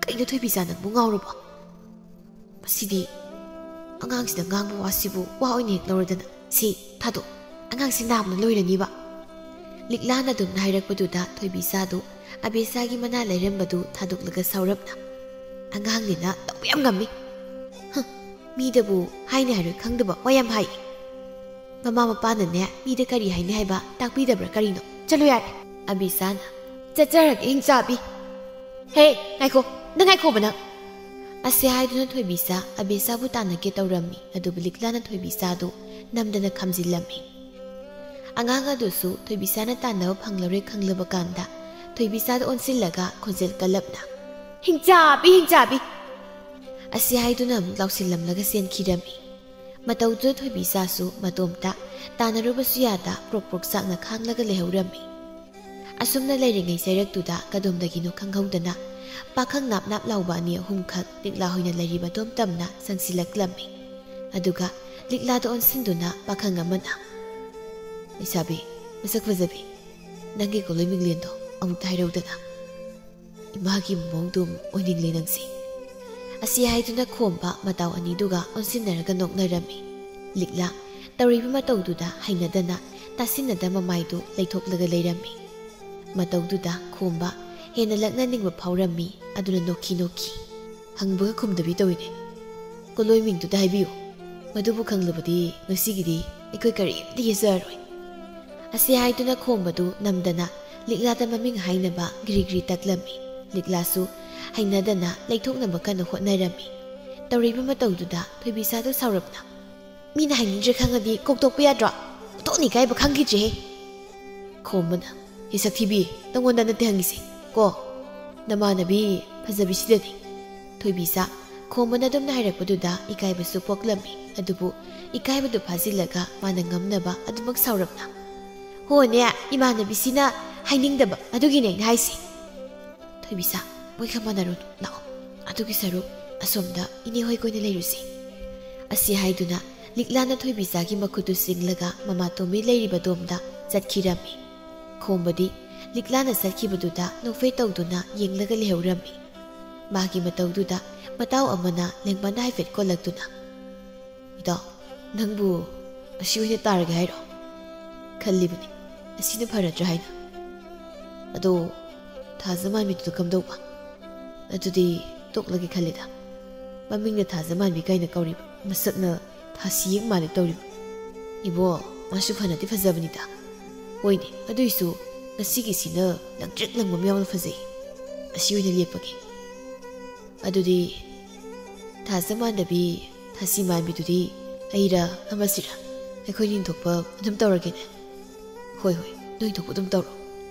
"ꯀꯩꯅꯣ ꯊꯣꯏꯕꯤꯆꯥ, ꯅꯪꯕꯨ ꯉꯥꯎꯔꯕꯣ? ꯃꯁꯤꯗꯤ ꯑꯉꯥꯡꯁꯤꯗ ꯉꯥꯡꯕ ꯋꯥꯁꯤꯕꯨ ꯋꯥ ꯑꯣꯏꯅ ꯍꯦꯛ ꯂꯧꯔꯗꯅ꯫ "ꯁꯤ ꯊꯥꯗꯣꯛ, ꯑꯉꯥꯡꯁꯤ ꯅꯥꯕꯅ ꯂꯣꯏꯔꯅꯤꯕ"꯫ ꯂꯤꯛꯂꯥꯅ ꯑꯗꯨꯝꯅ ꯍꯥꯏꯔꯛꯄꯗꯨꯗ ꯊꯣꯏꯕꯤꯆꯥꯗꯨ ꯑꯕꯦꯆꯥꯒꯤ ꯃꯅꯥ ꯂꯩꯔꯝꯕꯗꯨ ꯊꯥꯗꯣꯛꯂꯒ ꯁꯥꯎꯔꯞꯅ, "ꯑꯉꯥꯡꯅꯤꯅ ꯇꯧꯕ ꯌꯥꯝ ꯉꯝꯃꯤ꯫ ꯍ, ꯃꯤꯗꯕꯨ ꯍꯥꯏꯅꯤ ꯍꯥꯏꯔꯣꯏ ꯈꯪꯗꯕ ꯋꯥ ꯌꯥꯝ ꯍꯥꯏ꯫ ꯃꯃꯥ ꯃꯄꯥꯅꯅꯦ ꯃꯤꯗ ꯀꯔꯤ ꯍꯥꯏꯅꯤ ꯍꯥꯏꯕ ꯇꯥꯛꯄꯤꯗꯕ꯭ꯔꯥ ꯀꯔꯤꯅꯣ? ꯆꯠꯂꯣ ꯌꯥꯔꯦ"꯫ ꯑꯕꯦꯆꯥꯅ, "ꯆꯠꯆꯔꯒꯦ ꯍꯤꯡꯆꯥꯕꯤ"꯫ "ꯍꯦ, ꯉꯥꯏꯈꯣ, ꯅꯪ ꯉꯥꯏꯈꯣꯕ ꯅꯪ"꯫ ꯑꯁꯤ ꯍꯥꯏꯗꯨꯅ ꯊꯣꯏꯕꯤꯆꯥ ꯑꯕꯦꯆꯥꯕꯨ ꯇꯥꯟꯅꯒꯦ ꯇꯧꯔꯝꯃꯤ, ꯑꯗꯨꯕꯨ ꯂꯤꯛꯂꯥꯅ ꯊꯣꯏꯕꯤꯆꯥꯗꯨ ꯅꯝꯗꯅ ꯈꯥꯝꯖꯤꯜꯂꯝꯃꯤ꯫ ꯑꯉꯥꯡ ꯑꯗꯨꯁꯨ ꯊꯣꯏꯕꯤꯆꯥꯅ ꯇꯥꯟꯅꯕ ꯐꯪꯂꯔꯣꯏ ꯈꯪꯂꯕ ꯀꯥꯟꯗ ꯊꯣꯏꯕꯤꯆꯥꯗ ꯑꯣꯟꯁꯤꯜꯂꯒ ꯈꯣꯟꯖꯦꯜ ꯀꯜꯂꯞꯅ, "ꯍꯤꯡꯆꯥꯕꯤ, ꯍꯤꯡꯆꯥꯕꯤ!" ꯑꯁꯤ ꯍꯥꯏꯗꯨꯅ ꯑꯃꯨꯛ ꯂꯥꯎꯁꯤꯜꯂꯝꯂꯒ ꯆꯦꯟꯈꯤꯔꯝꯃꯤ꯫ ꯃꯇꯧꯗꯨꯗ ꯊꯣꯏꯕꯤꯆꯥꯁꯨ ꯃꯇꯣꯝꯇ ꯇꯥꯟꯅꯔꯨꯕꯁꯨ ꯌꯥꯗ ꯄ꯭ꯔꯣꯛ ꯄ꯭ꯔꯣꯛ ꯆꯥꯛꯅ ꯈꯥꯡꯂꯒ ꯂꯩꯍꯧꯔꯝꯃꯤ꯫ ꯑꯁꯨꯝꯅ ꯂꯩꯔꯤꯉꯩ ꯆꯩꯔꯛꯇꯨꯗ ꯀꯗꯣꯝꯗꯒꯤꯅꯣ ꯈꯪꯍꯧꯗꯅ ꯄꯥꯈꯪ ꯅꯥꯞ ꯅꯥꯞ ꯂꯥꯎꯕ ꯑꯅꯤ ꯑꯍꯨꯝꯈꯛ ꯂꯤꯛꯂꯥ ꯍꯣꯏꯅ ꯂꯩꯔꯤꯕ ꯑꯗꯣꯝ ꯇꯝꯅ ꯆꯪꯁꯤꯜꯂꯛꯂꯝꯃꯤ꯫ ꯑꯗꯨꯒ ꯂꯤꯛꯂꯥꯗ ꯑꯣꯟꯁꯤꯟꯗꯨꯅ ꯄꯥꯈꯪ ꯑꯃꯅ, "ꯂꯩꯁꯥꯕꯤ, ꯃꯁꯛ ꯐꯖꯕꯤ, ꯅꯪꯒꯤ ꯀꯣꯂꯣꯏ ꯃꯤꯡꯂꯦꯟꯗꯣ ꯑꯃꯨꯛꯇ ꯍꯥꯏꯔꯧꯗꯅ꯫ ꯏꯃꯥꯒꯤ ꯃꯑꯣꯡꯗꯨ ꯑꯣꯏꯅꯤꯡꯂꯦ ꯅꯪꯁꯦ"꯫ ꯑꯁꯤ ꯍꯥꯏꯗꯨꯅ ꯈꯣꯝꯕ ꯃꯇꯥꯎ ꯑꯅꯤꯗꯨꯒ ꯑꯣꯟꯁꯤꯟꯅꯔꯒ ꯅꯣꯛꯅꯔꯝꯃꯤ꯫ ꯂꯤꯛꯂꯥ ꯇꯧꯔꯤꯕ ꯃꯇꯧꯗꯨꯗ ꯍꯩꯅꯗꯅ ꯇꯥꯁꯤꯟꯅꯗ ꯃꯃꯥꯏꯗꯨ ꯂꯩꯊꯣꯛꯂꯒ ꯂꯩꯔꯝꯃꯤ꯫ ꯃꯇꯧꯗꯨꯗ ꯈꯣꯝꯕ ꯍꯦꯟꯅ ꯂꯛꯅꯅꯤꯡꯕ ꯐꯥꯎꯔꯝꯃꯤ꯫ ꯑꯗꯨꯅ ꯅꯣꯛꯈꯤ ꯅꯣꯛꯈꯤ꯫ "ꯍꯪꯕꯒ ꯈꯨꯝꯗꯕꯤ ꯇꯧꯏꯅꯦ꯫ ꯀꯣꯂꯣꯏ ꯃꯤꯡꯗꯨꯗ ꯍꯥꯏꯕꯤꯌꯨ꯫ ꯃꯗꯨꯕꯨ ꯈꯪꯂꯕꯗꯤ ꯉꯁꯤꯒꯤꯗꯤ ꯑꯩꯈꯣꯏ ꯀꯔꯤꯝꯇ ꯌꯦꯠꯆꯔꯔꯣꯏ"꯫ ꯑꯁꯤ ꯍꯥꯏꯗꯨꯅ ꯈꯣꯝꯕꯗꯨ ꯅꯝꯗꯅ ꯂꯤꯛꯂꯥꯗ ꯃꯃꯤꯡ ꯍꯥꯏꯅꯕ ꯒ꯭ꯔꯤ ꯒ꯭ꯔꯤ ꯇꯛꯂꯝꯃꯤ꯫ ꯂꯤꯛꯂꯥꯁꯨ ꯍꯩꯅꯗꯅ ꯂꯩꯊꯣꯛꯅꯕ ꯀꯟꯅ ꯍꯣꯠꯅꯔꯝꯃꯤ꯫ ꯇꯧꯔꯤꯕ ꯃꯇꯧꯗꯨꯗ ꯊꯣꯏꯕꯤꯆꯥꯗꯨ ꯁꯥꯎꯔꯞꯅ, "ꯃꯤꯅ ꯍꯥꯏꯅꯤꯡꯗ꯭ꯔꯦ ꯈꯪꯉꯗꯤ ꯀꯣꯛꯇꯣꯛꯄ ꯌꯥꯗ꯭ꯔꯣ? ꯑꯣꯟꯊꯣꯛꯅ ꯏꯀꯥꯏꯕ ꯈꯪꯈꯤꯗ꯭ꯔꯦꯍꯦ"꯫ ꯈꯣꯝꯕꯅ, "ꯍꯦ ꯁꯛ ꯊꯤꯕꯤ, ꯅꯪꯉꯣꯟꯗ ꯅꯠꯇꯦ ꯍꯪꯉꯤꯁꯦ ꯀꯣ, ꯅꯃꯥꯟꯅꯕꯤ ꯐꯖꯕꯤꯁꯤꯗꯅꯤ"꯫ ꯊꯣꯏꯕꯤꯆꯥ ꯈꯣꯝꯕꯅ ꯑꯗꯨꯝꯅ ꯍꯥꯏꯔꯛꯄꯗꯨꯗ ꯏꯀꯥꯏꯕꯁꯨ ꯄꯣꯛꯂꯝꯃꯤ, ꯑꯗꯨꯕꯨ ꯏꯀꯥꯏꯕꯗꯨ ꯐꯥꯖꯤꯜꯂꯒ ꯃꯥꯅ ꯉꯝꯅꯕ ꯑꯗꯨꯃꯛ ꯁꯥꯎꯔꯞꯅ, "ꯍꯣꯅꯦ, ꯏꯃꯥꯟꯅꯕꯤꯁꯤꯅ ꯍꯥꯏꯅꯤꯡꯗꯕ, ꯑꯗꯨꯒꯤꯅꯦ ꯑꯩꯅ ꯍꯥꯏꯁꯦ"꯫ "ꯊꯣꯏꯕꯤꯆꯥ, ꯃꯣꯏꯒ ꯃꯥꯟꯅꯔꯨꯅꯨ, ꯂꯥꯛꯑꯣ꯫ ꯑꯗꯨꯒꯤ ꯁꯔꯨꯛ ꯑꯁꯣꯝꯗ ꯏꯅꯦ ꯍꯣꯏ ꯀꯣꯏꯅ ꯂꯩꯔꯨꯁꯤ"꯫ ꯑꯁꯤ ꯍꯥꯏꯗꯨꯅ ꯂꯤꯛꯂꯥꯅ ꯊꯣꯏꯕꯤꯆꯥꯒꯤ ꯃꯈꯨꯠꯇꯨ ꯆꯤꯡꯂꯒ ꯃꯃꯥ ꯇꯣꯝꯕꯤ ꯂꯩꯔꯤꯕ ꯑꯗꯣꯝꯗ ꯆꯠꯈꯤꯔꯝꯃꯤ꯫ ꯈꯣꯝꯕꯗꯤ ꯂꯤꯛꯂꯥꯅ ꯆꯠꯈꯤꯕꯗꯨꯗ ꯅꯣꯛꯐꯦꯠ ꯇꯧꯗꯨꯅ ꯌꯦꯡꯂꯒ ꯂꯩꯍꯧꯔꯝꯃꯤ꯫ ꯃꯥꯒꯤ ꯃꯇꯧꯗꯨꯗ ꯃꯇꯥꯎ ꯑꯃꯅ ꯂꯦꯡꯕꯥꯟꯗ ꯍꯥꯏꯐꯦꯠ ꯀꯣꯜꯂꯛꯇꯨꯅ, "ꯏꯇꯥꯎ, ꯅꯪꯕꯨ ꯑꯁꯤ ꯑꯣꯏꯅ ꯇꯥꯔꯒꯦ ꯍꯥꯏꯔꯣ? ꯈꯜꯂꯤꯕꯅꯤ, ꯑꯁꯤꯅ ꯐꯔꯗ꯭ꯔꯥ ꯍꯥꯏꯅ꯫ ꯑꯗꯣ ꯊꯥꯖ ꯃꯥꯟꯕꯤꯗꯨꯗ ꯀꯝꯗꯧꯕ? ꯑꯗꯨꯗꯤ ꯇꯣꯛꯂꯒꯦ ꯈꯜꯂꯤꯗ꯫ ꯃꯃꯤꯡꯅ ꯊꯥꯖ ꯃꯥꯟꯕꯤ ꯀꯥꯏꯅ ꯀꯧꯔꯤꯕ, ꯃꯁꯛꯅ ꯊꯥꯁꯤ ꯌꯦꯛ ꯃꯥꯜꯂꯤ ꯇꯧꯔꯤꯕ꯫ ꯏꯕꯣ, ꯃꯥꯁꯨ ꯐꯅꯗꯤ ꯐꯖꯕꯅꯤꯗ꯫ ꯍꯣꯏꯅꯦ, ꯑꯗꯨꯏꯁꯨ ꯉꯁꯤꯒꯤꯁꯤꯅ ꯂꯪꯇ꯭ꯔꯤꯛ ꯂꯪꯕ ꯑꯃ ꯌꯥꯎꯅ ꯐꯖꯩ꯫ ꯑꯁꯤ ꯑꯣꯏꯅ ꯂꯦꯞꯄꯒꯦ꯫ ꯑꯗꯨꯗꯤ ꯊꯥꯖ ꯃꯥꯟꯗꯕꯤ, ꯊꯥꯁꯤ ꯃꯥꯟꯕꯤꯗꯨꯗꯤ ꯑꯩꯔ ꯑꯃꯁꯤꯔ? ꯑꯩꯈꯣꯏ ꯅꯤꯡꯊꯣꯛꯄ ꯑꯗꯨꯝ ꯇꯧꯔꯒꯦꯅꯦ꯫ ꯍꯣꯏ, ꯍꯣꯏ, ꯅꯣꯏ ꯊꯣꯛꯄ ꯑꯗꯨꯝ ꯇꯧꯔꯣ꯫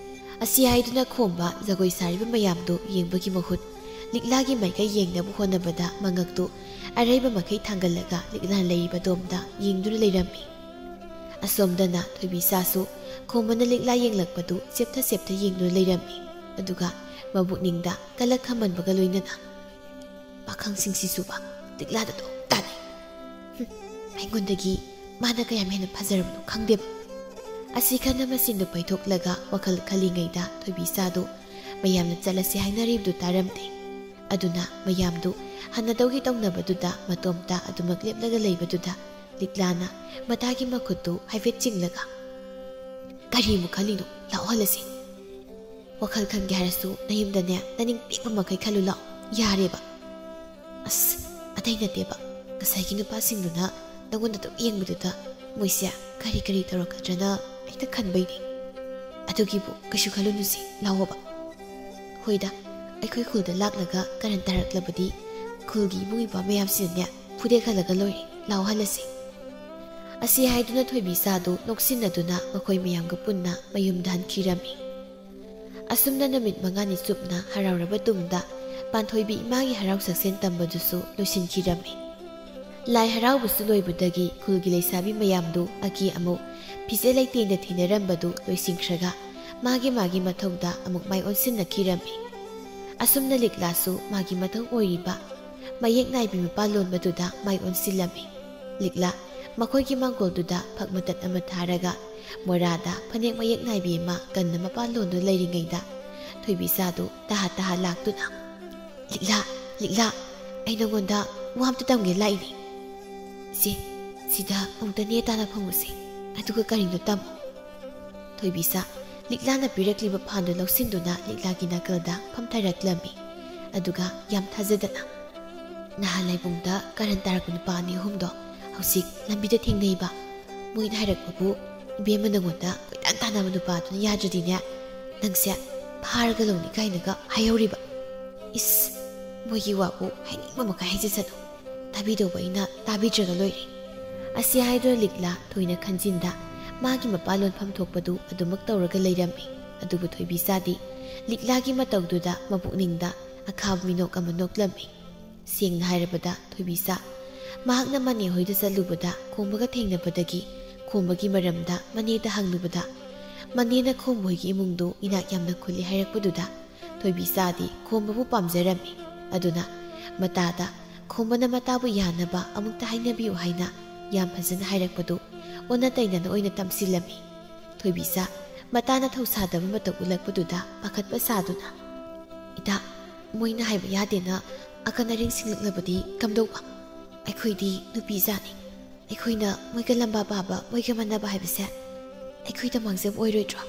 ꯑꯁꯤ ꯍꯥꯏꯗꯨꯅ ꯈꯣꯝꯕ ꯖꯒꯣꯏ ꯁꯥꯔꯤꯕ ꯃꯌꯥꯝꯗꯨ ꯌꯦꯡꯕꯒꯤ ꯃꯍꯨꯠ ꯂꯤꯛꯂꯥꯒꯤ ꯃꯥꯏꯀꯩ ꯌꯦꯡꯅꯕ ꯍꯣꯠꯅꯕꯗ ꯃꯉꯛꯇꯨ ꯑꯔꯩꯕ ꯃꯈꯩ ꯊꯥꯡꯒꯠꯂꯒ ꯂꯤꯛꯂꯥ ꯂꯩꯔꯤꯕ ꯑꯗꯣꯝꯗ ꯌꯦꯡꯗꯨꯅ ꯂꯩꯔꯝꯃꯤ꯫ ꯑꯁꯣꯝꯗꯅ ꯊꯣꯏꯕꯤꯆꯥꯁꯨ ꯈꯣꯝꯕꯅ ꯂꯤꯛꯂꯥ ꯌꯦꯡꯂꯛꯄꯗꯨ ꯆꯦꯞꯊ ꯆꯦꯞꯊ ꯌꯦꯡꯗꯨꯅ ꯂꯩꯔꯝꯃꯤ꯫ ꯑꯗꯨꯒ ꯃꯕꯨꯛꯅꯤꯡꯗ ꯀꯂꯛ ꯈꯝꯃꯟꯕꯒ ꯂꯣꯏꯅꯅ, "ꯄꯥꯈꯪꯁꯤꯡꯁꯤꯁꯨꯕ ꯂꯤꯛꯂꯥꯗ ꯑꯗꯨꯝ ꯇꯥꯅꯩ꯫ ꯍꯨꯝ, ꯑꯩꯉꯣꯟꯗꯒꯤ ꯃꯥꯅ ꯀꯌꯥꯝ ꯍꯦꯟꯅ ꯐꯖꯔꯕꯅꯣ ꯈꯪꯗꯦꯕ"꯫ ꯑꯁꯤ ꯈꯟꯅ ꯃꯆꯤꯟꯗꯨ ꯄꯩꯊꯣꯛꯂꯒ ꯋꯥꯈꯜ ꯈꯜꯂꯤꯉꯩꯗ ꯊꯣꯏꯕꯤꯆꯥꯗꯨ ꯃꯌꯥꯝꯅ ꯆꯠꯂꯁꯤ ꯍꯥꯏꯅꯔꯤꯕꯗꯨ ꯇꯥꯔꯝꯗꯦ꯫ ꯑꯗꯨꯅ ꯃꯌꯥꯝꯗꯨ ꯍꯟꯅꯗꯧꯒꯤ ꯇꯧꯅꯕꯗꯨꯗ ꯃꯇꯣꯝꯇ ꯑꯗꯨꯃꯛ ꯂꯦꯞꯂꯒ ꯂꯩꯕꯗꯨꯗ ꯂꯤꯛꯂꯥꯅ ꯃꯇꯥꯒꯤ ꯃꯈꯨꯠꯇꯨ ꯍꯥꯏꯐꯦꯠ ꯆꯤꯡꯂꯒ, "ꯀꯔꯤꯃꯨꯛ ꯈꯜꯂꯤꯅꯣ? ꯂꯥꯛꯑꯣ ꯍꯜꯂꯁꯤ꯫ ꯋꯥꯈꯜ ꯈꯟꯒꯦ ꯍꯥꯏꯔꯁꯨ ꯅꯌꯨꯝꯗꯅꯦ ꯅꯅꯤꯡ ꯄꯤꯛꯄ ꯃꯈꯩ ꯈꯜꯂꯨ ꯂꯥꯛꯑꯣ꯫ ꯌꯥꯔꯦꯕ꯫ ꯑꯁ, ꯑꯇꯩ ꯅꯠꯇꯦꯕ꯫ ꯉꯁꯥꯏꯒꯤ ꯅꯨꯄꯥꯁꯤꯡꯗꯨꯅ ꯅꯪꯉꯣꯟꯗ ꯑꯗꯨꯝ ꯌꯦꯡꯕꯗꯨꯗ ꯃꯣꯏꯁꯦ ꯀꯔꯤ ꯀꯔꯤ ꯇꯧꯔꯛꯀꯗ꯭ꯔꯅ ꯍꯦꯛꯇ ꯈꯟꯕꯩꯅꯦ꯫ ꯑꯗꯨꯒꯤꯕꯨ ꯀꯩꯁꯨ ꯈꯜꯂꯨꯅꯨꯁꯦ, ꯂꯥꯛꯑꯣꯕ꯫ ꯍꯣꯏꯗ, ꯑꯩꯈꯣꯏ ꯈꯨꯜꯗ ꯂꯥꯛꯂꯒ ꯀꯔꯟ ꯇꯥꯔꯛꯂꯕꯗꯤ ꯈꯨꯜꯒꯤ ꯏꯕꯨꯡ ꯏꯄ꯭ꯋꯥ ꯃꯌꯥꯝꯁꯤꯅꯅꯦ ꯐꯨꯗꯦꯛꯍꯜꯂꯒ ꯂꯣꯏꯔꯦ꯫ ꯂꯥꯛꯑꯣ ꯍꯜꯂꯁꯤ"꯫ ꯑꯁꯤ ꯍꯥꯏꯗꯨꯅ ꯊꯣꯏꯕꯤꯆꯥꯗꯨ ꯅꯣꯛꯁꯤꯟꯅꯗꯨꯅ ꯃꯈꯣꯏ ꯃꯌꯥꯝꯒ ꯄꯨꯟꯅ ꯃꯌꯨꯝꯗ ꯍꯟꯈꯤꯔꯝꯃꯤ꯫ ꯑꯁꯨꯝꯅ ꯅꯨꯃꯤꯠ ꯃꯉꯥꯅꯤ ꯆꯨꯞꯅ ꯍꯔꯥꯎꯔꯕ ꯇꯨꯡꯗ ꯄꯥꯟꯊꯣꯏꯕꯤ ꯏꯃꯥꯒꯤ ꯍꯔꯥꯎ ꯁꯛꯁꯦꯟ ꯇꯝꯕꯗꯨꯁꯨ ꯂꯣꯏꯁꯤꯟꯈꯤꯔꯝꯃꯤ꯫ ꯂꯥꯏ ꯍꯔꯥꯎꯕꯁꯨ ꯂꯣꯏꯕꯗꯒꯤ ꯈꯨꯜꯒꯤ ꯂꯩꯁꯥꯕꯤ ꯃꯌꯥꯝꯗꯨ ꯑꯀꯤ ꯑꯃꯨꯛ ꯐꯤꯖꯦ ꯂꯩꯇꯦꯡꯗ ꯊꯦꯡꯅꯔꯝꯕꯗꯨ ꯂꯣꯏꯁꯤꯟꯈ꯭ꯔꯒ ꯃꯥꯒꯤ ꯃꯥꯒꯤ ꯃꯊꯧꯗ ꯑꯃꯨꯛ ꯃꯥꯏ ꯑꯣꯟꯁꯤꯟꯅꯈꯤꯔꯝꯃꯤ꯫ ꯑꯁꯨꯝꯅ ꯂꯤꯛꯂꯥꯁꯨ ꯃꯥꯒꯤ ꯃꯊꯧ ꯑꯣꯏꯔꯤꯕ ꯃꯌꯦꯛ ꯅꯥꯏꯕꯤ ꯃꯄꯥꯜ ꯂꯣꯟꯕꯗꯨꯗ ꯃꯥꯏ ꯑꯣꯟꯁꯤꯜꯂꯝꯃꯤ꯫ ꯂꯤꯛꯂꯥ ꯃꯈꯣꯏꯒꯤ ꯃꯥꯡꯒꯣꯜꯗꯨꯗ ꯐꯛ ꯃꯇꯠ ꯑꯃ ꯊꯥꯔꯒ ꯃꯣꯔꯥꯗ ꯐꯅꯦꯛ ꯃꯌꯦꯛ ꯅꯥꯏꯕꯤ ꯑꯃ ꯀꯟꯅ ꯃꯄꯥꯜ ꯂꯣꯟꯗꯨꯅ ꯂꯩꯔꯤꯉꯩꯗ ꯊꯣꯏꯕꯤꯆꯥꯗꯨ ꯇꯍꯥ ꯇꯍꯥ ꯂꯥꯛꯇꯨꯅ, "ꯂꯤꯛꯂꯥ, ꯂꯤꯛꯂꯥ, ꯑꯩ ꯅꯉꯣꯟꯗ ꯋꯥ ꯑꯝꯇ ꯇꯝꯒꯦ ꯂꯥꯛꯏꯅꯦ"꯫ "ꯏꯆꯦ, "ꯁꯤꯗ ꯑꯃꯨꯛꯇ ꯅꯦ ꯇꯥꯅ ꯐꯝꯃꯨꯁꯦ, ꯑꯗꯨꯒ ꯀꯔꯤꯅꯣ ꯇꯝꯃꯨ꯫" ꯊꯣꯏꯕꯤꯆꯥ ꯂꯤꯛꯂꯥꯅ ꯄꯤꯔꯛꯂꯤꯕ ꯐꯥꯟꯗꯨ ꯂꯧꯁꯤꯟꯗꯨꯅ ꯂꯤꯛꯂꯥꯒꯤ ꯅꯥꯀꯜꯗ ꯐꯝꯊꯔꯛꯂꯝꯃꯤ꯫ ꯑꯗꯨꯒ ꯌꯥꯝ ꯊꯥꯖꯗꯅ, "ꯅꯍꯥꯟ ꯂꯥꯏꯕꯨꯡꯗ ꯀꯥꯔꯟ ꯇꯥꯔꯛꯄ ꯅꯨꯄꯥ ꯑꯅꯤ ꯑꯍꯨꯝꯗꯣ ꯍꯧꯖꯤꯛ ꯂꯝꯕꯤꯗ ꯊꯦꯡꯅꯩꯕ꯫ ꯃꯣꯏꯅ ꯍꯥꯏꯔꯛꯄꯕꯨ ꯏꯕꯦꯝꯃ ꯅꯉꯣꯟꯗ ꯀꯣꯏꯇꯥꯟ ꯇꯥꯟꯅꯕ ꯅꯨꯄꯥꯗꯨꯅ ꯌꯥꯗ꯭ꯔꯗꯤꯅꯦ, ꯅꯪꯁꯦ ꯐꯥꯔꯒ ꯂꯧꯅꯤ ꯀꯥꯏꯅꯒ ꯍꯥꯏꯍꯧꯔꯤꯕ꯫ ꯏꯁ, ꯃꯣꯏꯒꯤ ꯋꯥꯕꯨ ꯍꯥꯏꯅꯤꯡꯕ ꯃꯈꯩ ꯍꯥꯏꯖꯁꯅꯨ꯫ ꯇꯥꯕꯤꯗꯧꯕ ꯑꯩꯅ ꯇꯥꯕꯤꯗ꯭ꯔꯒ ꯂꯣꯏꯔꯦ꯫" ꯑꯁꯤ ꯍꯥꯏꯗꯨꯅ ꯂꯤꯛꯂꯥ ꯊꯣꯏꯅ ꯈꯟꯖꯤꯟꯗ ꯃꯥꯒꯤ ꯃꯄꯥ ꯂꯣꯟꯐꯝ ꯊꯣꯛꯄꯗꯨ ꯑꯗꯨꯃꯛ ꯇꯧꯔꯒ ꯂꯩꯔꯝꯃꯤ꯫ ꯑꯗꯨꯕꯨ ꯊꯣꯏꯕꯤꯆꯥꯗꯤ ꯂꯤꯛꯂꯥꯒꯤ ꯃꯇꯧꯗꯨꯗ ꯃꯄꯨꯛꯅꯤꯡꯗ ꯑꯈꯥꯕ ꯃꯤꯅꯣꯛ ꯑꯃ ꯅꯣꯛꯂꯝꯃꯤ꯫ ꯁꯦꯡꯅ ꯍꯥꯏꯔꯕꯗ ꯊꯣꯏꯕꯤꯆꯥ ꯃꯍꯥꯛꯅ ꯃꯅꯦ ꯍꯣꯏꯗ ꯆꯠꯂꯨꯕꯗ ꯈꯣꯝꯕꯒ ꯊꯦꯡꯅꯕꯗꯒꯤ ꯈꯣꯝꯕꯒꯤ ꯃꯔꯝꯗ ꯃꯅꯦꯗ ꯍꯪꯂꯨꯕꯗ ꯃꯅꯦꯅ ꯈꯣꯝꯕ ꯍꯣꯏꯒꯤ ꯏꯃꯨꯡꯗꯨ ꯏꯅꯥꯛ ꯌꯥꯝꯅ ꯈꯨꯜꯂꯤ ꯍꯥꯏꯔꯛꯄꯗꯨꯗ ꯊꯣꯏꯕꯤꯆꯥꯗꯤ ꯈꯣꯝꯕꯕꯨ ꯄꯥꯝꯖꯔꯝꯃꯤ꯫ ꯑꯗꯨꯅ ꯃꯇꯥꯗ ꯈꯣꯝꯕꯅ ꯃꯇꯥꯕꯨ ꯌꯥꯅꯕ ꯑꯃꯨꯛꯇ ꯍꯥꯏꯅꯕꯤꯌꯨ ꯍꯥꯏꯅ ꯌꯥꯝ ꯐꯖꯅ ꯍꯥꯏꯔꯛꯄꯗꯨ ꯑꯣꯟꯅ ꯇꯩꯅꯅ ꯑꯣꯏꯅ ꯇꯝꯁꯤꯜꯂꯝꯃꯤ꯫ ꯊꯣꯏꯕꯤꯆꯥ ꯃꯇꯥꯅ ꯊꯧꯁꯥꯗꯕ ꯃꯇꯧ ꯎꯠꯂꯛꯄꯗꯨꯗ ꯄꯥꯈꯠꯄ ꯁꯥꯗꯨꯅ, "ꯏꯇꯥ, ꯃꯣꯏꯅ ꯍꯥꯏꯕ ꯌꯥꯗꯦꯅ ꯑꯀꯟ ꯑꯔꯤꯡ ꯁꯤꯡꯂꯛꯂꯕꯗꯤ ꯀꯝꯗꯧꯕ? ꯑꯩꯈꯣꯏꯗꯤ ꯅꯨꯄꯤ ꯏꯆꯥꯅꯤ꯫ ꯑꯩꯈꯣꯏꯅ ꯃꯣꯏꯒ ꯂꯝꯕꯥ ꯄꯥꯕ, ꯃꯣꯏꯒ ꯃꯥꯟꯅꯕ ꯍꯥꯏꯕꯁꯦ ꯑꯩꯈꯣꯏꯗ ꯃꯥꯡꯖꯕ ꯑꯣꯏꯔꯣꯏꯗ꯭ꯔꯣ?"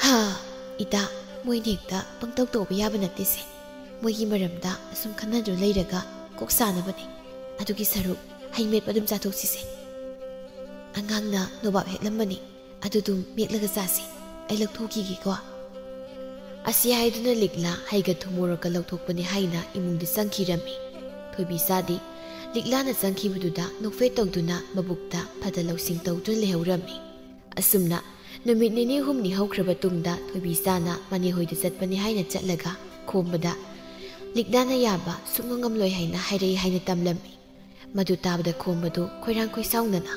"ꯍꯥ, ꯏꯇꯥ, ꯃꯣꯏꯅ ꯍꯦꯛꯇ ꯄꯪꯇꯧ ꯇꯧꯕ ꯌꯥꯕ ꯅꯠꯇꯦꯁꯦ꯫ ꯃꯣꯏꯒꯤ ꯃꯔꯝꯗ ꯑꯁꯨꯝ ꯈꯟꯅꯗꯨꯅ ꯂꯩꯔꯒ ꯀꯣꯛ ꯁꯥꯅꯕꯅꯦ꯫ ꯑꯗꯨꯒꯤ ꯁꯔꯨꯛ ꯍꯩ ꯃꯦꯠꯄ ꯑꯗꯨꯝ ꯆꯥꯊꯣꯛꯁꯤꯁꯦ꯫ ꯑꯉꯥꯡꯅ ꯅꯣꯕꯥꯞ ꯍꯦꯛꯂꯝꯕꯅꯤ, ꯑꯗꯨꯗꯨꯝ ꯃꯦꯠꯂꯒ ꯆꯥꯁꯤ꯫ ꯑꯩ ꯂꯧꯊꯣꯛꯈꯤꯒꯦꯀꯣ꯫" ꯑꯁꯤ ꯍꯥꯏꯗꯨꯅ ꯂꯤꯛꯂꯥ ꯍꯩꯒ ꯊꯨꯝ ꯃꯣꯔꯣꯛꯀ ꯂꯧꯊꯣꯛꯄꯅꯤ ꯍꯥꯏꯅ ꯏꯃꯨꯡꯗ ꯆꯪꯈꯤꯔꯝꯃꯤ꯫ ꯊꯣꯏꯕꯤꯆꯥꯗꯤ ꯂꯤꯛꯂꯥꯅ ꯆꯪꯈꯤꯕꯗꯨꯗ ꯅꯣꯛꯐꯦꯠ ꯇꯧꯗꯨꯅ ꯃꯕꯨꯛꯇ ꯐꯗ ꯂꯧꯁꯤꯡ ꯇꯧꯗꯨꯅ ꯂꯩꯍꯧꯔꯝꯃꯤ꯫ ꯑꯁꯨꯝꯅ ꯅꯨꯃꯤꯠ ꯅꯤꯅꯤ ꯍꯨꯝꯅꯤ ꯍꯧꯈ꯭ꯔꯕ ꯇꯨꯡꯗ ꯊꯣꯏꯕꯤꯆꯥꯅ ꯃꯅꯦ ꯍꯣꯏꯗ ꯆꯠꯄꯅꯤ ꯍꯥꯏꯅ ꯆꯠꯂꯒ ꯈꯣꯝꯕꯗ ꯂꯤꯛꯂꯥꯅ ꯌꯥꯕ ꯁꯨꯛꯉꯝ ꯉꯝꯂꯣꯏ ꯍꯥꯏꯅ ꯍꯥꯏꯔꯛꯏ ꯍꯥꯏꯅ ꯇꯝꯂꯝꯃꯤ꯫ ꯃꯗꯨ ꯇꯥꯕꯗ ꯈꯣꯝꯕꯗꯨ ꯈꯣꯏꯔꯥꯡ ꯈꯣꯏꯁꯥꯎꯅꯅ,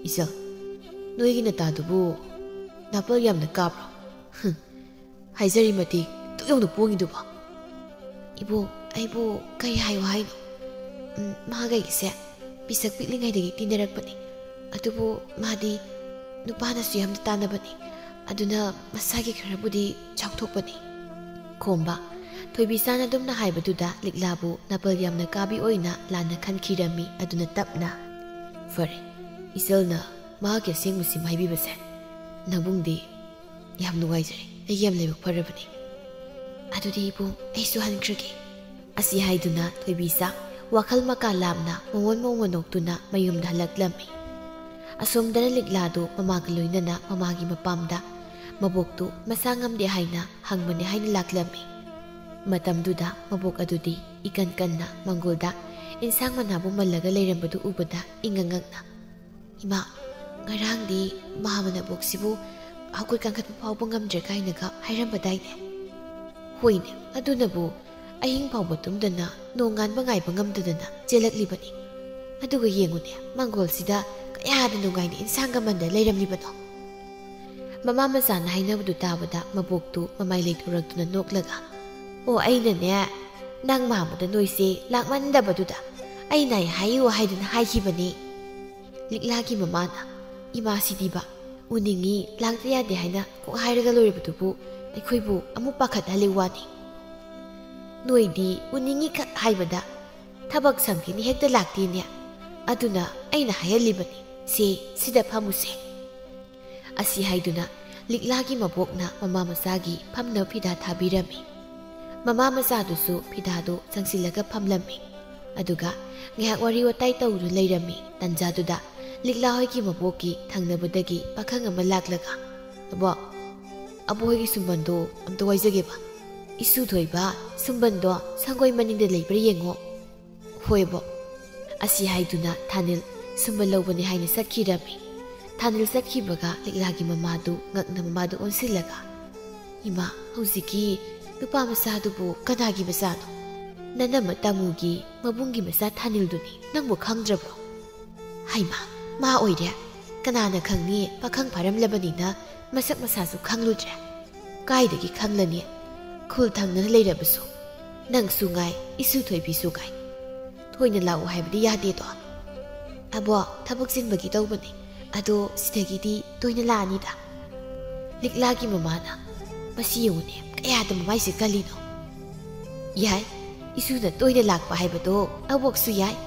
"ꯏꯆꯜ, ꯅꯣꯏꯒꯤ ꯅꯇꯥꯗꯨꯕꯨ ꯅꯥꯄꯜ ꯌꯥꯝꯅ ꯀꯥꯕ꯭ꯔꯣ? ꯍꯨꯝ, ꯍꯥꯏꯖꯔꯤ ꯃꯇꯤꯛ ꯗꯨꯛ ꯌꯧꯅ ꯄꯣꯡꯉꯤꯗꯨꯕꯣ?" "ꯏꯕꯣꯛ, ꯑꯩꯕꯨ ꯀꯩ ꯍꯥꯏꯌꯨ ꯍꯥꯏꯅꯣ? ꯎꯝ, ꯃꯥꯒ ꯑꯩꯒꯁꯦ ꯄꯤꯁꯛ ꯄꯤꯛꯂꯤꯉꯩꯗꯒꯤ ꯇꯤꯟꯅꯔꯛꯄꯅꯤ꯫ ꯑꯗꯨꯕꯨ ꯃꯥꯗꯤ ꯅꯨꯄꯥꯅꯁꯨ ꯌꯥꯝꯅ ꯇꯥꯟꯅꯕꯅꯤ꯫ ꯑꯗꯨꯅ ꯃꯁꯥꯒꯤ ꯈꯔꯕꯨꯗꯤ ꯆꯥꯎꯊꯣꯛꯄꯅꯤ꯫" ꯈꯣꯝꯕ ꯊꯣꯏꯕꯤꯆꯥꯅ ꯑꯗꯨꯝꯅ ꯍꯥꯏꯕꯗꯨꯗ ꯂꯤꯛꯂꯥꯕꯨ ꯅꯥꯄꯜ ꯌꯥꯝꯅ ꯀꯥꯕꯤ ꯑꯣꯏꯅ ꯂꯥꯟꯅ ꯈꯟꯈꯤꯔꯝꯃꯤ꯫ ꯑꯗꯨꯅ ꯇꯞꯅ, "ꯐꯔꯦ, ꯏꯆꯜꯅ ꯃꯍꯥꯛꯀꯤ ꯑꯁꯦꯡꯕꯁꯤ ꯍꯥꯏꯕꯤꯕꯁꯦ ꯅꯕꯨꯡꯗꯤ ꯌꯥꯝ ꯅꯨꯡꯉꯥꯏꯖꯔꯦ꯫ ꯑꯩ ꯌꯥꯝ ꯂꯥꯏꯕꯛ ꯐꯔꯕꯅꯤ꯫ ꯑꯗꯨꯗꯤ ꯏꯕꯨꯡ, ꯑꯩꯁꯨ ꯍꯟꯈ꯭ꯔꯒꯦ"꯫ ꯑꯁꯤ ꯍꯥꯏꯗꯨꯅ ꯊꯣꯏꯕꯤꯁꯥ ꯋꯥꯈꯜ ꯃꯀꯥ ꯂꯥꯝꯅ ꯃꯉꯣꯟ ꯃꯣꯡ ꯃꯅꯣꯛꯇꯨꯅ ꯃꯌꯨꯝꯗ ꯍꯜꯂꯛꯂꯝꯃꯤ꯫ ꯑꯁꯣꯝꯗꯅ ꯂꯤꯛꯂꯥꯗꯨ ꯃꯃꯥꯒ ꯂꯣꯏꯅꯅ ꯃꯃꯥꯒꯤ ꯃꯄꯥꯝꯗ ꯃꯕꯣꯛꯇꯨ ꯃꯁꯥ ꯉꯝꯗꯦ ꯍꯥꯏꯅ ꯍꯪꯕꯅꯦ ꯍꯥꯏꯅ ꯂꯥꯛꯂꯝꯃꯤ꯫ ꯃꯇꯝꯗꯨꯗ ꯃꯕꯣꯛ ꯑꯗꯨꯗꯤ ꯏꯀꯟ ꯀꯟꯅ ꯃꯪꯒꯣꯜꯗ ꯏꯟꯁꯥꯡ ꯃꯅꯥꯕꯨ ꯃꯜꯂꯒ ꯂꯩꯔꯝꯕꯗꯨ ꯎꯕꯗ ꯏꯉꯛ ꯉꯛꯅ, "ꯏꯃꯥ, ꯉꯔꯥꯡꯗꯤ ꯃꯥꯃ ꯅꯕꯣꯛꯁꯤꯕꯨ ꯍꯧꯒꯠ ꯀꯥꯡꯈꯠꯄ ꯐꯥꯎꯕ ꯉꯝꯗ꯭ꯔꯦ ꯀꯥꯏꯅꯒ ꯍꯥꯏꯔꯝꯕꯗꯥꯏꯅꯦ?" "ꯍꯣꯏꯅꯦ, ꯑꯗꯨꯅꯕꯨ ꯑꯍꯤꯡ ꯐꯥꯎꯕ ꯇꯨꯝꯗꯅ ꯅꯣꯡꯉꯥꯟꯕ ꯉꯥꯏꯕ ꯉꯝꯗꯗꯅ ꯆꯦꯜꯂꯛꯂꯤꯕꯅꯤ꯫ ꯑꯗꯨꯒ ꯌꯦꯡꯉꯨꯅꯦ, ꯃꯪꯒꯣꯜꯁꯤꯗ ꯀꯌꯥꯗ ꯅꯨꯡꯉꯥꯏꯅ ꯏꯟꯁꯥꯡꯒ ꯃꯟꯗ ꯂꯩꯔꯝꯂꯤꯕꯅꯣ"꯫ ꯃꯃꯥ ꯃꯆꯥꯅ ꯍꯥꯏꯅꯕꯗꯨ ꯇꯥꯕꯗ ꯃꯕꯣꯛꯇꯨ ꯃꯃꯥꯏ ꯂꯩꯊꯣꯔꯛꯇꯨꯅ ꯅꯣꯛꯂꯒ, "ꯑꯣ, ꯑꯩꯅꯅꯦ, ꯅꯪ ꯃꯥꯃꯗ ꯅꯣꯏꯁꯦ ꯂꯥꯛꯃꯟꯗꯕꯗꯨꯗ ꯑꯩ ꯅꯥꯏ ꯍꯥꯏꯌꯨ ꯍꯥꯏꯗꯨꯅ ꯍꯥꯏꯈꯤꯕꯅꯤ꯫ ꯂꯤꯛꯂꯥꯒꯤ ꯃꯃꯥꯅ ꯏꯃꯥꯁꯤꯗꯤꯕ ꯎꯅꯤꯡꯉꯤ, ꯂꯥꯛꯇ ꯌꯥꯗꯦ ꯍꯥꯏꯅ ꯀꯣꯛ ꯍꯥꯏꯔꯒ ꯂꯣꯏꯔꯕꯗꯨꯕꯨ ꯑꯩꯈꯣꯏꯕꯨ ꯑꯃꯨꯛ ꯄꯥꯈꯠꯍꯜꯂꯤ ꯋꯥꯅꯤ꯫ ꯅꯣꯏꯗꯤ ꯎꯅꯤꯡꯉꯤ ꯈꯛ ꯍꯥꯏꯕꯗ ꯊꯕꯛ ꯁꯪꯈꯤꯅꯤ ꯍꯦꯛꯇ ꯂꯥꯛꯇꯦꯅꯦ꯫ ꯑꯗꯨꯅ ꯑꯩꯅ ꯍꯥꯏꯍꯜꯂꯤꯕꯅꯤ, ꯁꯦ, ꯁꯤꯗ ꯐꯝꯃꯨꯁꯦ"꯫ ꯑꯁꯤ ꯍꯥꯏꯗꯨꯅ ꯂꯤꯛꯂꯥꯒꯤ ꯃꯕꯣꯛꯅ ꯃꯃꯥ ꯃꯆꯥꯒꯤ ꯐꯝꯅꯕ ꯐꯤꯗꯥ ꯊꯥꯕꯤꯔꯝꯃꯤ꯫ ꯃꯃꯥ ꯃꯆꯥꯗꯨꯁꯨ ꯐꯤꯗꯥꯗꯨ ꯆꯪꯁꯤꯜꯂꯒ ꯐꯝꯂꯝꯃꯤ꯫ ꯑꯗꯨꯒ ꯉꯥꯏꯍꯥꯛ ꯋꯥꯔꯤ ꯋꯥꯇꯥꯏ ꯇꯧꯗꯨꯅ ꯂꯩꯔꯝꯃꯤ꯫ ꯇꯟꯖꯥꯗꯨꯗ ꯂꯤꯛꯂꯥ ꯍꯣꯏꯒꯤ ꯃꯕꯣꯛꯀꯤ ꯊꯪꯅꯕꯗꯒꯤ ꯄꯥꯈꯪ ꯑꯃ ꯂꯥꯛꯂꯒ, "ꯑꯕꯣꯛ, ꯑꯕꯣꯛ ꯍꯣꯏꯒꯤ ꯁꯨꯝꯕꯟꯗꯣ ꯑꯝꯇ ꯋꯥꯏꯖꯒꯦꯕ꯫ ꯏꯁꯨ ꯊꯣꯏꯕ ꯁꯨꯝꯕꯟꯗꯣ ꯁꯪꯒꯣꯏ ꯃꯅꯤꯡꯗ ꯂꯩꯕ꯭ꯔꯥ ꯌꯦꯡꯉꯣ"꯫ "ꯍꯣꯏ, ꯑꯕꯣꯛ"꯫ ꯑꯁꯤ ꯍꯥꯏꯗꯨꯅ ꯊꯥꯅꯤꯜ ꯁꯨꯝꯕꯟ ꯂꯧꯕꯅꯤ ꯍꯥꯏꯅ ꯆꯠꯈꯤꯔꯝꯃꯤ꯫ ꯊꯥꯅꯤꯜ ꯆꯠꯈꯤꯕꯒ ꯂꯤꯛꯂꯥꯒꯤ ꯃꯃꯥꯗꯨ ꯉꯛꯅ ꯃꯃꯥꯗꯨ ꯑꯣꯟꯁꯤꯜꯂꯒ, "ꯏꯃꯥ, ꯍꯧꯖꯤꯛꯀꯤ ꯅꯨꯄꯥ ꯃꯆꯥꯗꯨꯕꯨ ꯀꯅꯥꯒꯤ ꯃꯆꯥꯅꯣ? ꯅꯅꯝꯃ ꯇꯥꯃꯨꯒꯤ ꯃꯕꯨꯡꯒꯤ ꯃꯆꯥ ꯊꯥꯅꯤꯜꯗꯨꯅꯤ, ꯅꯪꯕꯨ ꯈꯪꯗ꯭ꯔꯕ꯭ꯔꯣ?" "ꯍꯩꯃꯥ, ꯃꯥ ꯑꯣꯏꯔꯦ꯫ ꯀꯅꯥꯅ ꯈꯪꯅꯤ, ꯄꯥꯈꯪ ꯐꯥꯔꯝꯂꯕꯅꯤꯅ ꯃꯁꯛ ꯃꯁꯥꯁꯨ ꯈꯪꯂꯨꯗ꯭ꯔꯦ꯫ ꯀꯥꯏꯗꯒꯤ ꯈꯪꯂꯅꯤ? ꯈꯨꯜ ꯊꯪꯅꯅ ꯂꯩꯔꯕꯁꯨ꯫ ꯅꯪꯁꯨ ꯉꯥꯏ, ꯏꯁꯨ ꯊꯣꯏꯕꯤꯁꯨ ꯉꯥꯏ꯫ ꯊꯣꯏꯅ ꯂꯥꯛꯎ ꯍꯥꯏꯕꯗꯤ ꯌꯥꯗꯦꯗꯣ"꯫ "ꯑꯕꯣꯛ, ꯊꯕꯛ ꯆꯤꯟꯕꯒꯤ ꯇꯧꯕꯅꯤ꯫ ꯑꯗꯣ ꯁꯤꯗꯒꯤꯗꯤ ꯇꯣꯏꯅ ꯂꯥꯛꯑꯅꯤꯗ"꯫ ꯂꯤꯛꯂꯥꯒꯤ ꯃꯃꯥꯅ, "ꯃꯁꯤ ꯌꯦꯡꯉꯨꯅꯦ, ꯀꯌꯥꯗ ꯃꯃꯥꯏꯁꯦ ꯀꯜꯂꯤꯅꯣ"꯫ "ꯌꯥꯏ, ꯏꯁꯨꯅ ꯇꯣꯏꯅ ꯂꯥꯛꯄ ꯍꯥꯏꯕꯗꯣ ꯑꯕꯣꯛꯁꯨ ꯌꯥꯏ"꯫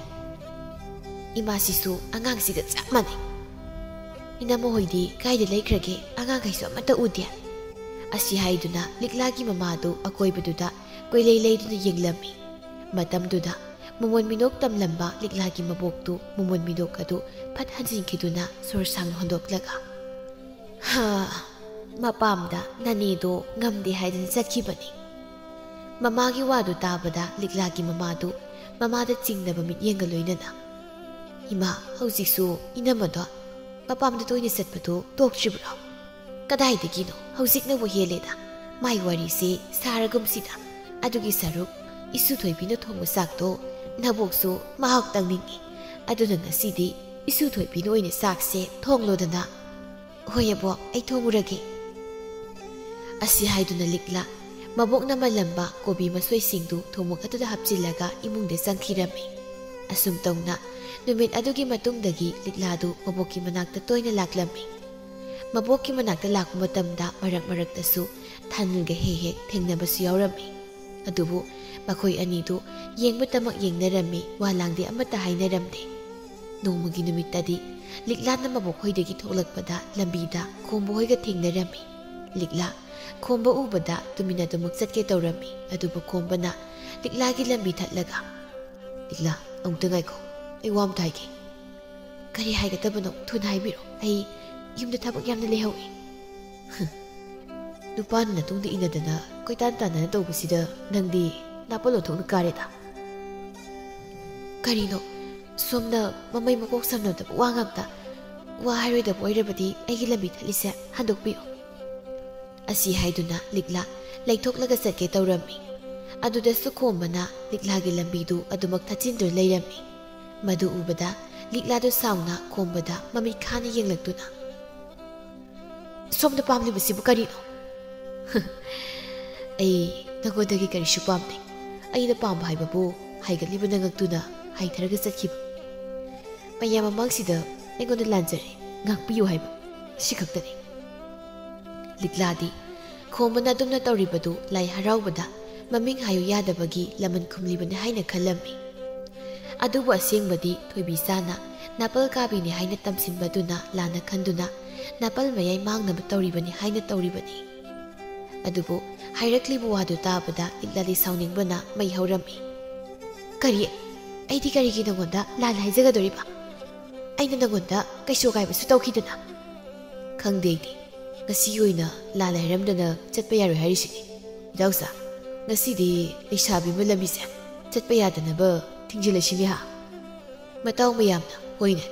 ꯏꯃꯥꯁꯤꯁꯨ ꯑꯉꯥꯡꯁꯤꯒ ꯆꯞ ꯃꯥꯟꯅꯩ꯫ "ꯏꯅꯝꯃ ꯍꯣꯏꯗꯤ ꯀꯥꯏꯗ ꯂꯩꯈ꯭ꯔꯒꯦ? ꯑꯉꯥꯡꯈꯩꯁꯨ ꯑꯃꯠꯇ ꯎꯗꯦ"꯫ ꯑꯁꯤ ꯍꯥꯏꯗꯨꯅ ꯂꯤꯛꯂꯥꯒꯤ ꯃꯃꯥꯗꯨ ꯑꯀꯣꯏꯕꯗꯨꯗ ꯀꯣꯏꯂꯩ ꯂꯩꯗꯨꯅ ꯌꯦꯡꯂꯝꯃꯤ꯫ ꯃꯇꯝꯗꯨꯗ ꯃꯃꯣꯟ ꯃꯤꯅꯣꯛ ꯇꯝꯂꯝꯕ ꯂꯤꯛꯂꯥꯒꯤ ꯃꯕꯣꯛꯇꯨ ꯃꯃꯣꯟ ꯃꯤꯅꯣꯛ ꯑꯗꯨ ꯐꯠ ꯍꯟꯖꯤꯟꯈꯤꯗꯨꯅ ꯁꯣꯔ ꯁꯥꯡꯅ ꯍꯣꯟꯗꯣꯛꯂꯒ, "ꯍꯥ, ꯃꯄꯥꯝꯗ ꯅꯅꯦꯗꯣ ꯉꯝꯗꯦ ꯍꯥꯏꯗꯅ ꯆꯠꯈꯤꯕꯅꯤ"꯫ ꯃꯃꯥꯒꯤ ꯋꯥꯗꯨ ꯇꯥꯕꯗ ꯂꯤꯛꯂꯥꯒꯤ ꯃꯃꯥꯗꯨ ꯃꯃꯥꯗ ꯆꯤꯡꯅꯕ ꯃꯤꯠꯌꯦꯡꯒ ꯂꯣꯏꯅꯅ, "ꯏꯃꯥ, ꯍꯧꯖꯤꯛꯁꯨ ꯏꯅꯝꯃꯗꯣ ꯃꯄꯥꯝꯗ ꯇꯣꯏꯅ ꯆꯠꯄꯗꯣ ꯇꯣꯛꯇ꯭ꯔꯤꯕ꯭ꯔꯣ? ꯀꯗꯥꯏꯗꯒꯤꯅꯣ, ꯍꯧꯖꯤꯛꯅꯕꯨ ꯍꯦꯜꯂꯦꯗ꯫ ꯃꯥꯏ ꯋꯥꯔꯤꯁꯦ ꯁꯥꯔꯒꯨꯝꯁꯤꯗ꯫ ꯑꯗꯨꯒꯤ ꯁꯔꯨꯛ, ꯏꯁꯨ ꯊꯣꯏꯕꯤꯅ ꯊꯣꯡꯕ ꯆꯥꯛꯇꯣ ꯅꯕꯣꯛꯁꯨ ꯃꯍꯥꯎ ꯇꯪꯅꯤꯡꯉꯤ꯫ ꯑꯗꯨꯅ ꯉꯁꯤꯗꯤ ꯏꯁꯨ ꯊꯣꯏꯕꯤꯅ ꯑꯣꯏꯅ ꯆꯥꯛꯁꯦ ꯊꯣꯡꯂꯣꯗꯅ"꯫ "ꯍꯣꯏ ꯑꯕꯣꯛ, ꯑꯩ ꯊꯣꯡꯉꯨꯔꯒꯦ"꯫ ꯑꯁꯤ ꯍꯥꯏꯗꯨꯅ ꯂꯤꯛꯂꯥ ꯃꯕꯣꯛꯅ ꯃꯜꯂꯝꯕ ꯀꯣꯕꯤ ꯃꯁꯣꯏꯁꯤꯡꯗꯨ ꯊꯨꯝꯃꯣꯛ ꯑꯗꯨꯗ ꯍꯥꯞꯆꯤꯜꯂꯒ ꯏꯃꯨꯡꯗ ꯆꯪꯈꯤꯔꯝꯃꯤ꯫ ꯑꯁꯨꯝ ꯇꯧꯅ ꯅꯨꯃꯤꯠ ꯑꯗꯨꯒꯤ ꯃꯇꯨꯡꯗꯒꯤ ꯂꯤꯛꯂꯥꯗꯨ ꯃꯕꯣꯛꯀꯤ ꯃꯅꯥꯛꯇ ꯇꯣꯏꯅ ꯂꯥꯛꯂꯝꯃꯤ꯫ ꯃꯕꯣꯛꯀꯤ ꯃꯅꯥꯛꯇ ꯂꯥꯛꯄ ꯃꯇꯝꯗ ꯃꯔꯛ ꯃꯔꯛꯇꯁꯨ ꯊꯥꯅꯤꯜꯒ ꯍꯦꯛ ꯍꯦꯛ ꯊꯦꯡꯅꯕꯁꯨ ꯌꯥꯎꯔꯝꯃꯤ꯫ ꯑꯗꯨꯕꯨ ꯃꯈꯣꯏ ꯑꯅꯤꯗꯨ ꯌꯦꯡꯕꯇꯃꯛ ꯌꯦꯡꯅꯔꯝꯃꯤ, ꯋꯥ ꯂꯥꯡꯗꯤ ꯑꯃꯠꯇ ꯍꯥꯏꯅꯔꯝꯗꯦ꯫ ꯅꯣꯡꯃꯒꯤ ꯅꯨꯃꯤꯠꯇꯗꯤ ꯂꯤꯛꯂꯥꯅ ꯃꯕꯣꯛ ꯍꯣꯏꯗꯒꯤ ꯊꯣꯛꯂꯛꯄꯗ ꯂꯝꯕꯤꯗ ꯈꯣꯝꯕ ꯍꯣꯏꯒ ꯊꯦꯡꯅꯔꯝꯃꯤ꯫ ꯂꯤꯛꯂꯥ ꯈꯣꯝꯕ ꯎꯕꯗ ꯇꯨꯃꯤꯟꯅ ꯑꯗꯨꯃꯛ ꯆꯠꯀꯦ ꯇꯧꯔꯝꯃꯤ꯫ ꯑꯗꯨꯕꯨ ꯈꯣꯝꯕꯅ ꯂꯤꯛꯂꯥꯒꯤ ꯂꯝꯕꯤ ꯊꯠꯂꯒ, "ꯂꯤꯛꯂꯥ, ꯑꯃꯨꯛꯇ ꯉꯥꯏꯈꯣ, ꯑꯩ ꯋꯥ ꯑꯃꯇ ꯍꯥꯏꯒꯦ"꯫ "ꯀꯔꯤ ꯍꯥꯏꯒꯗꯕꯅꯣ? ꯊꯨꯅ ꯍꯥꯏꯕꯤꯔꯣ꯫ ꯑꯩ ꯌꯨꯝꯗ ꯊꯕꯛ ꯌꯥꯝꯅ ꯂꯩꯍꯧꯏ"꯫ "ꯅꯨꯄꯥꯅ ꯅꯇꯨꯡꯗ ꯏꯟꯅꯗꯅ ꯀꯣꯏꯇꯥꯟ ꯇꯥꯟꯅꯅ ꯇꯧꯕꯁꯤꯗ ꯅꯪꯗꯤ ꯅꯥꯄꯜ ꯑꯣꯟꯊꯣꯛꯅ ꯀꯥꯔꯦꯗ"꯫ "ꯀꯔꯤꯅꯣ? ꯁꯣꯝꯅ ꯃꯃꯩ ꯃꯀꯣꯛ ꯁꯝꯅꯗꯕ ꯋꯥ ꯉꯥꯛꯇ꯫ ꯋꯥ ꯍꯥꯏꯔꯣꯏꯗꯕ ꯑꯣꯏꯔꯕꯗꯤ ꯑꯩꯒꯤ ꯂꯝꯕꯤ ꯊꯠꯂꯤꯁꯦ ꯍꯟꯗꯣꯛꯄꯤꯌꯨ"꯫ ꯑꯁꯤ ꯍꯥꯏꯗꯨꯅ ꯂꯤꯛꯂꯥ ꯂꯩꯊꯣꯛꯂꯒ ꯆꯠꯀꯦ ꯇꯧꯔꯝꯃꯤ꯫ ꯑꯗꯨꯗꯁꯨ ꯈꯣꯝꯕꯅ ꯂꯤꯛꯂꯥꯒꯤ ꯂꯝꯕꯤꯗꯨ ꯑꯗꯨꯃꯛ ꯊꯠꯆꯤꯟꯗꯨꯅ ꯂꯩꯔꯝꯃꯤ꯫ ꯃꯗꯨ ꯎꯕꯗ ꯂꯤꯛꯂꯥꯗꯨ ꯁꯥꯎꯅ ꯈꯣꯝꯕꯗ ꯃꯃꯤꯠ ꯈꯥꯅ ꯌꯦꯡꯂꯛꯇꯨꯅ, "ꯁꯣꯝꯗ ꯄꯥꯝꯂꯤꯕꯁꯤꯕꯨ ꯀꯔꯤꯅꯣ?" "ꯑꯩ ꯅꯉꯣꯟꯗꯒꯤ ꯀꯔꯤꯁꯨ ꯄꯥꯝꯗꯦ꯫ ꯑꯩꯅ ꯄꯥꯝꯕ ꯍꯥꯏꯕꯕꯨ ꯍꯥꯏꯒꯠꯂꯤꯕ ꯅꯉꯛꯇꯨꯅ ꯍꯥꯏꯊꯔꯒ ꯆꯠꯈꯤꯕ꯫ ꯃꯌꯥꯝ ꯃꯃꯥꯡꯁꯤꯗ ꯑꯩꯉꯣꯟꯗ ꯂꯥꯟꯖꯔꯦ, ꯉꯥꯛꯄꯤꯌꯨ ꯍꯥꯏꯕ, ꯁꯤ ꯈꯛꯇꯅꯤ"꯫ ꯂꯤꯛꯂꯥꯗꯤ ꯈꯣꯝꯕꯅ ꯑꯗꯨꯝꯅ ꯇꯧꯔꯤꯕꯗꯨ ꯂꯥꯏ ꯍꯔꯥꯎꯕꯗ ꯃꯃꯤꯡ ꯍꯥꯏꯌꯨ ꯌꯥꯗꯕꯒꯤ ꯂꯃꯟ ꯈꯨꯝꯂꯤꯕꯅꯤ ꯍꯥꯏꯅ ꯈꯜꯂꯝꯃꯤ꯫ ꯑꯗꯨꯕꯨ ꯑꯁꯦꯡꯕꯗꯤ ꯊꯣꯏꯕꯤꯆꯥꯅ ꯅꯥꯄꯜ ꯀꯥꯕꯤꯅꯤ ꯍꯥꯏꯅ ꯇꯝꯁꯤꯟꯕꯗꯨꯅ ꯂꯥꯟꯅ ꯈꯟꯗꯨꯅ ꯅꯥꯄꯜ ꯃꯌꯥꯏ ꯃꯥꯡꯅꯕ ꯇꯧꯔꯤꯕꯅꯤ ꯍꯥꯏꯅ ꯇꯧꯔꯤꯕꯅꯤ꯫ ꯑꯗꯨꯕꯨ ꯍꯥꯏꯔꯛꯂꯤꯕ ꯋꯥꯗꯨ ꯇꯥꯕꯗ ꯂꯤꯛꯂꯥꯗꯤ ꯁꯥꯎꯅꯤꯡꯕꯅ ꯃꯩ ꯍꯧꯔꯝꯃꯤ꯫ "ꯀꯔꯤ? ꯑꯩꯗꯤ ꯀꯔꯤꯒꯤ ꯅꯉꯣꯟꯗ ꯂꯥꯜ ꯍꯥꯏꯖꯒꯗꯣꯔꯤꯕ? ꯑꯩꯅ ꯅꯉꯣꯟꯗ ꯀꯩꯁꯨ ꯑꯀꯥꯏꯕꯁꯨ ꯇꯧꯈꯤꯗꯅ?" "ꯈꯪꯗꯦ ꯑꯩꯗꯤ꯫ ꯉꯁꯤꯒꯤ ꯑꯣꯏꯅ ꯂꯥꯜ ꯍꯥꯏꯔꯝꯗꯅ ꯆꯠꯄ ꯌꯥꯔꯣꯏ ꯍꯥꯏꯔꯤꯁꯤꯅꯤ꯫ ꯏꯇꯥꯎꯆꯥ, ꯉꯁꯤꯗꯤ ꯂꯩꯁꯥꯕꯤ ꯑꯃ ꯂꯝꯕꯤꯁꯦ ꯆꯠꯄ ꯌꯥꯗꯅꯕ ꯊꯤꯡꯖꯤꯜꯂꯁꯤꯅꯦ ꯍꯥ?" ꯃꯇꯥꯎ ꯃꯌꯥꯝꯅ, "ꯍꯣꯏꯅꯦ,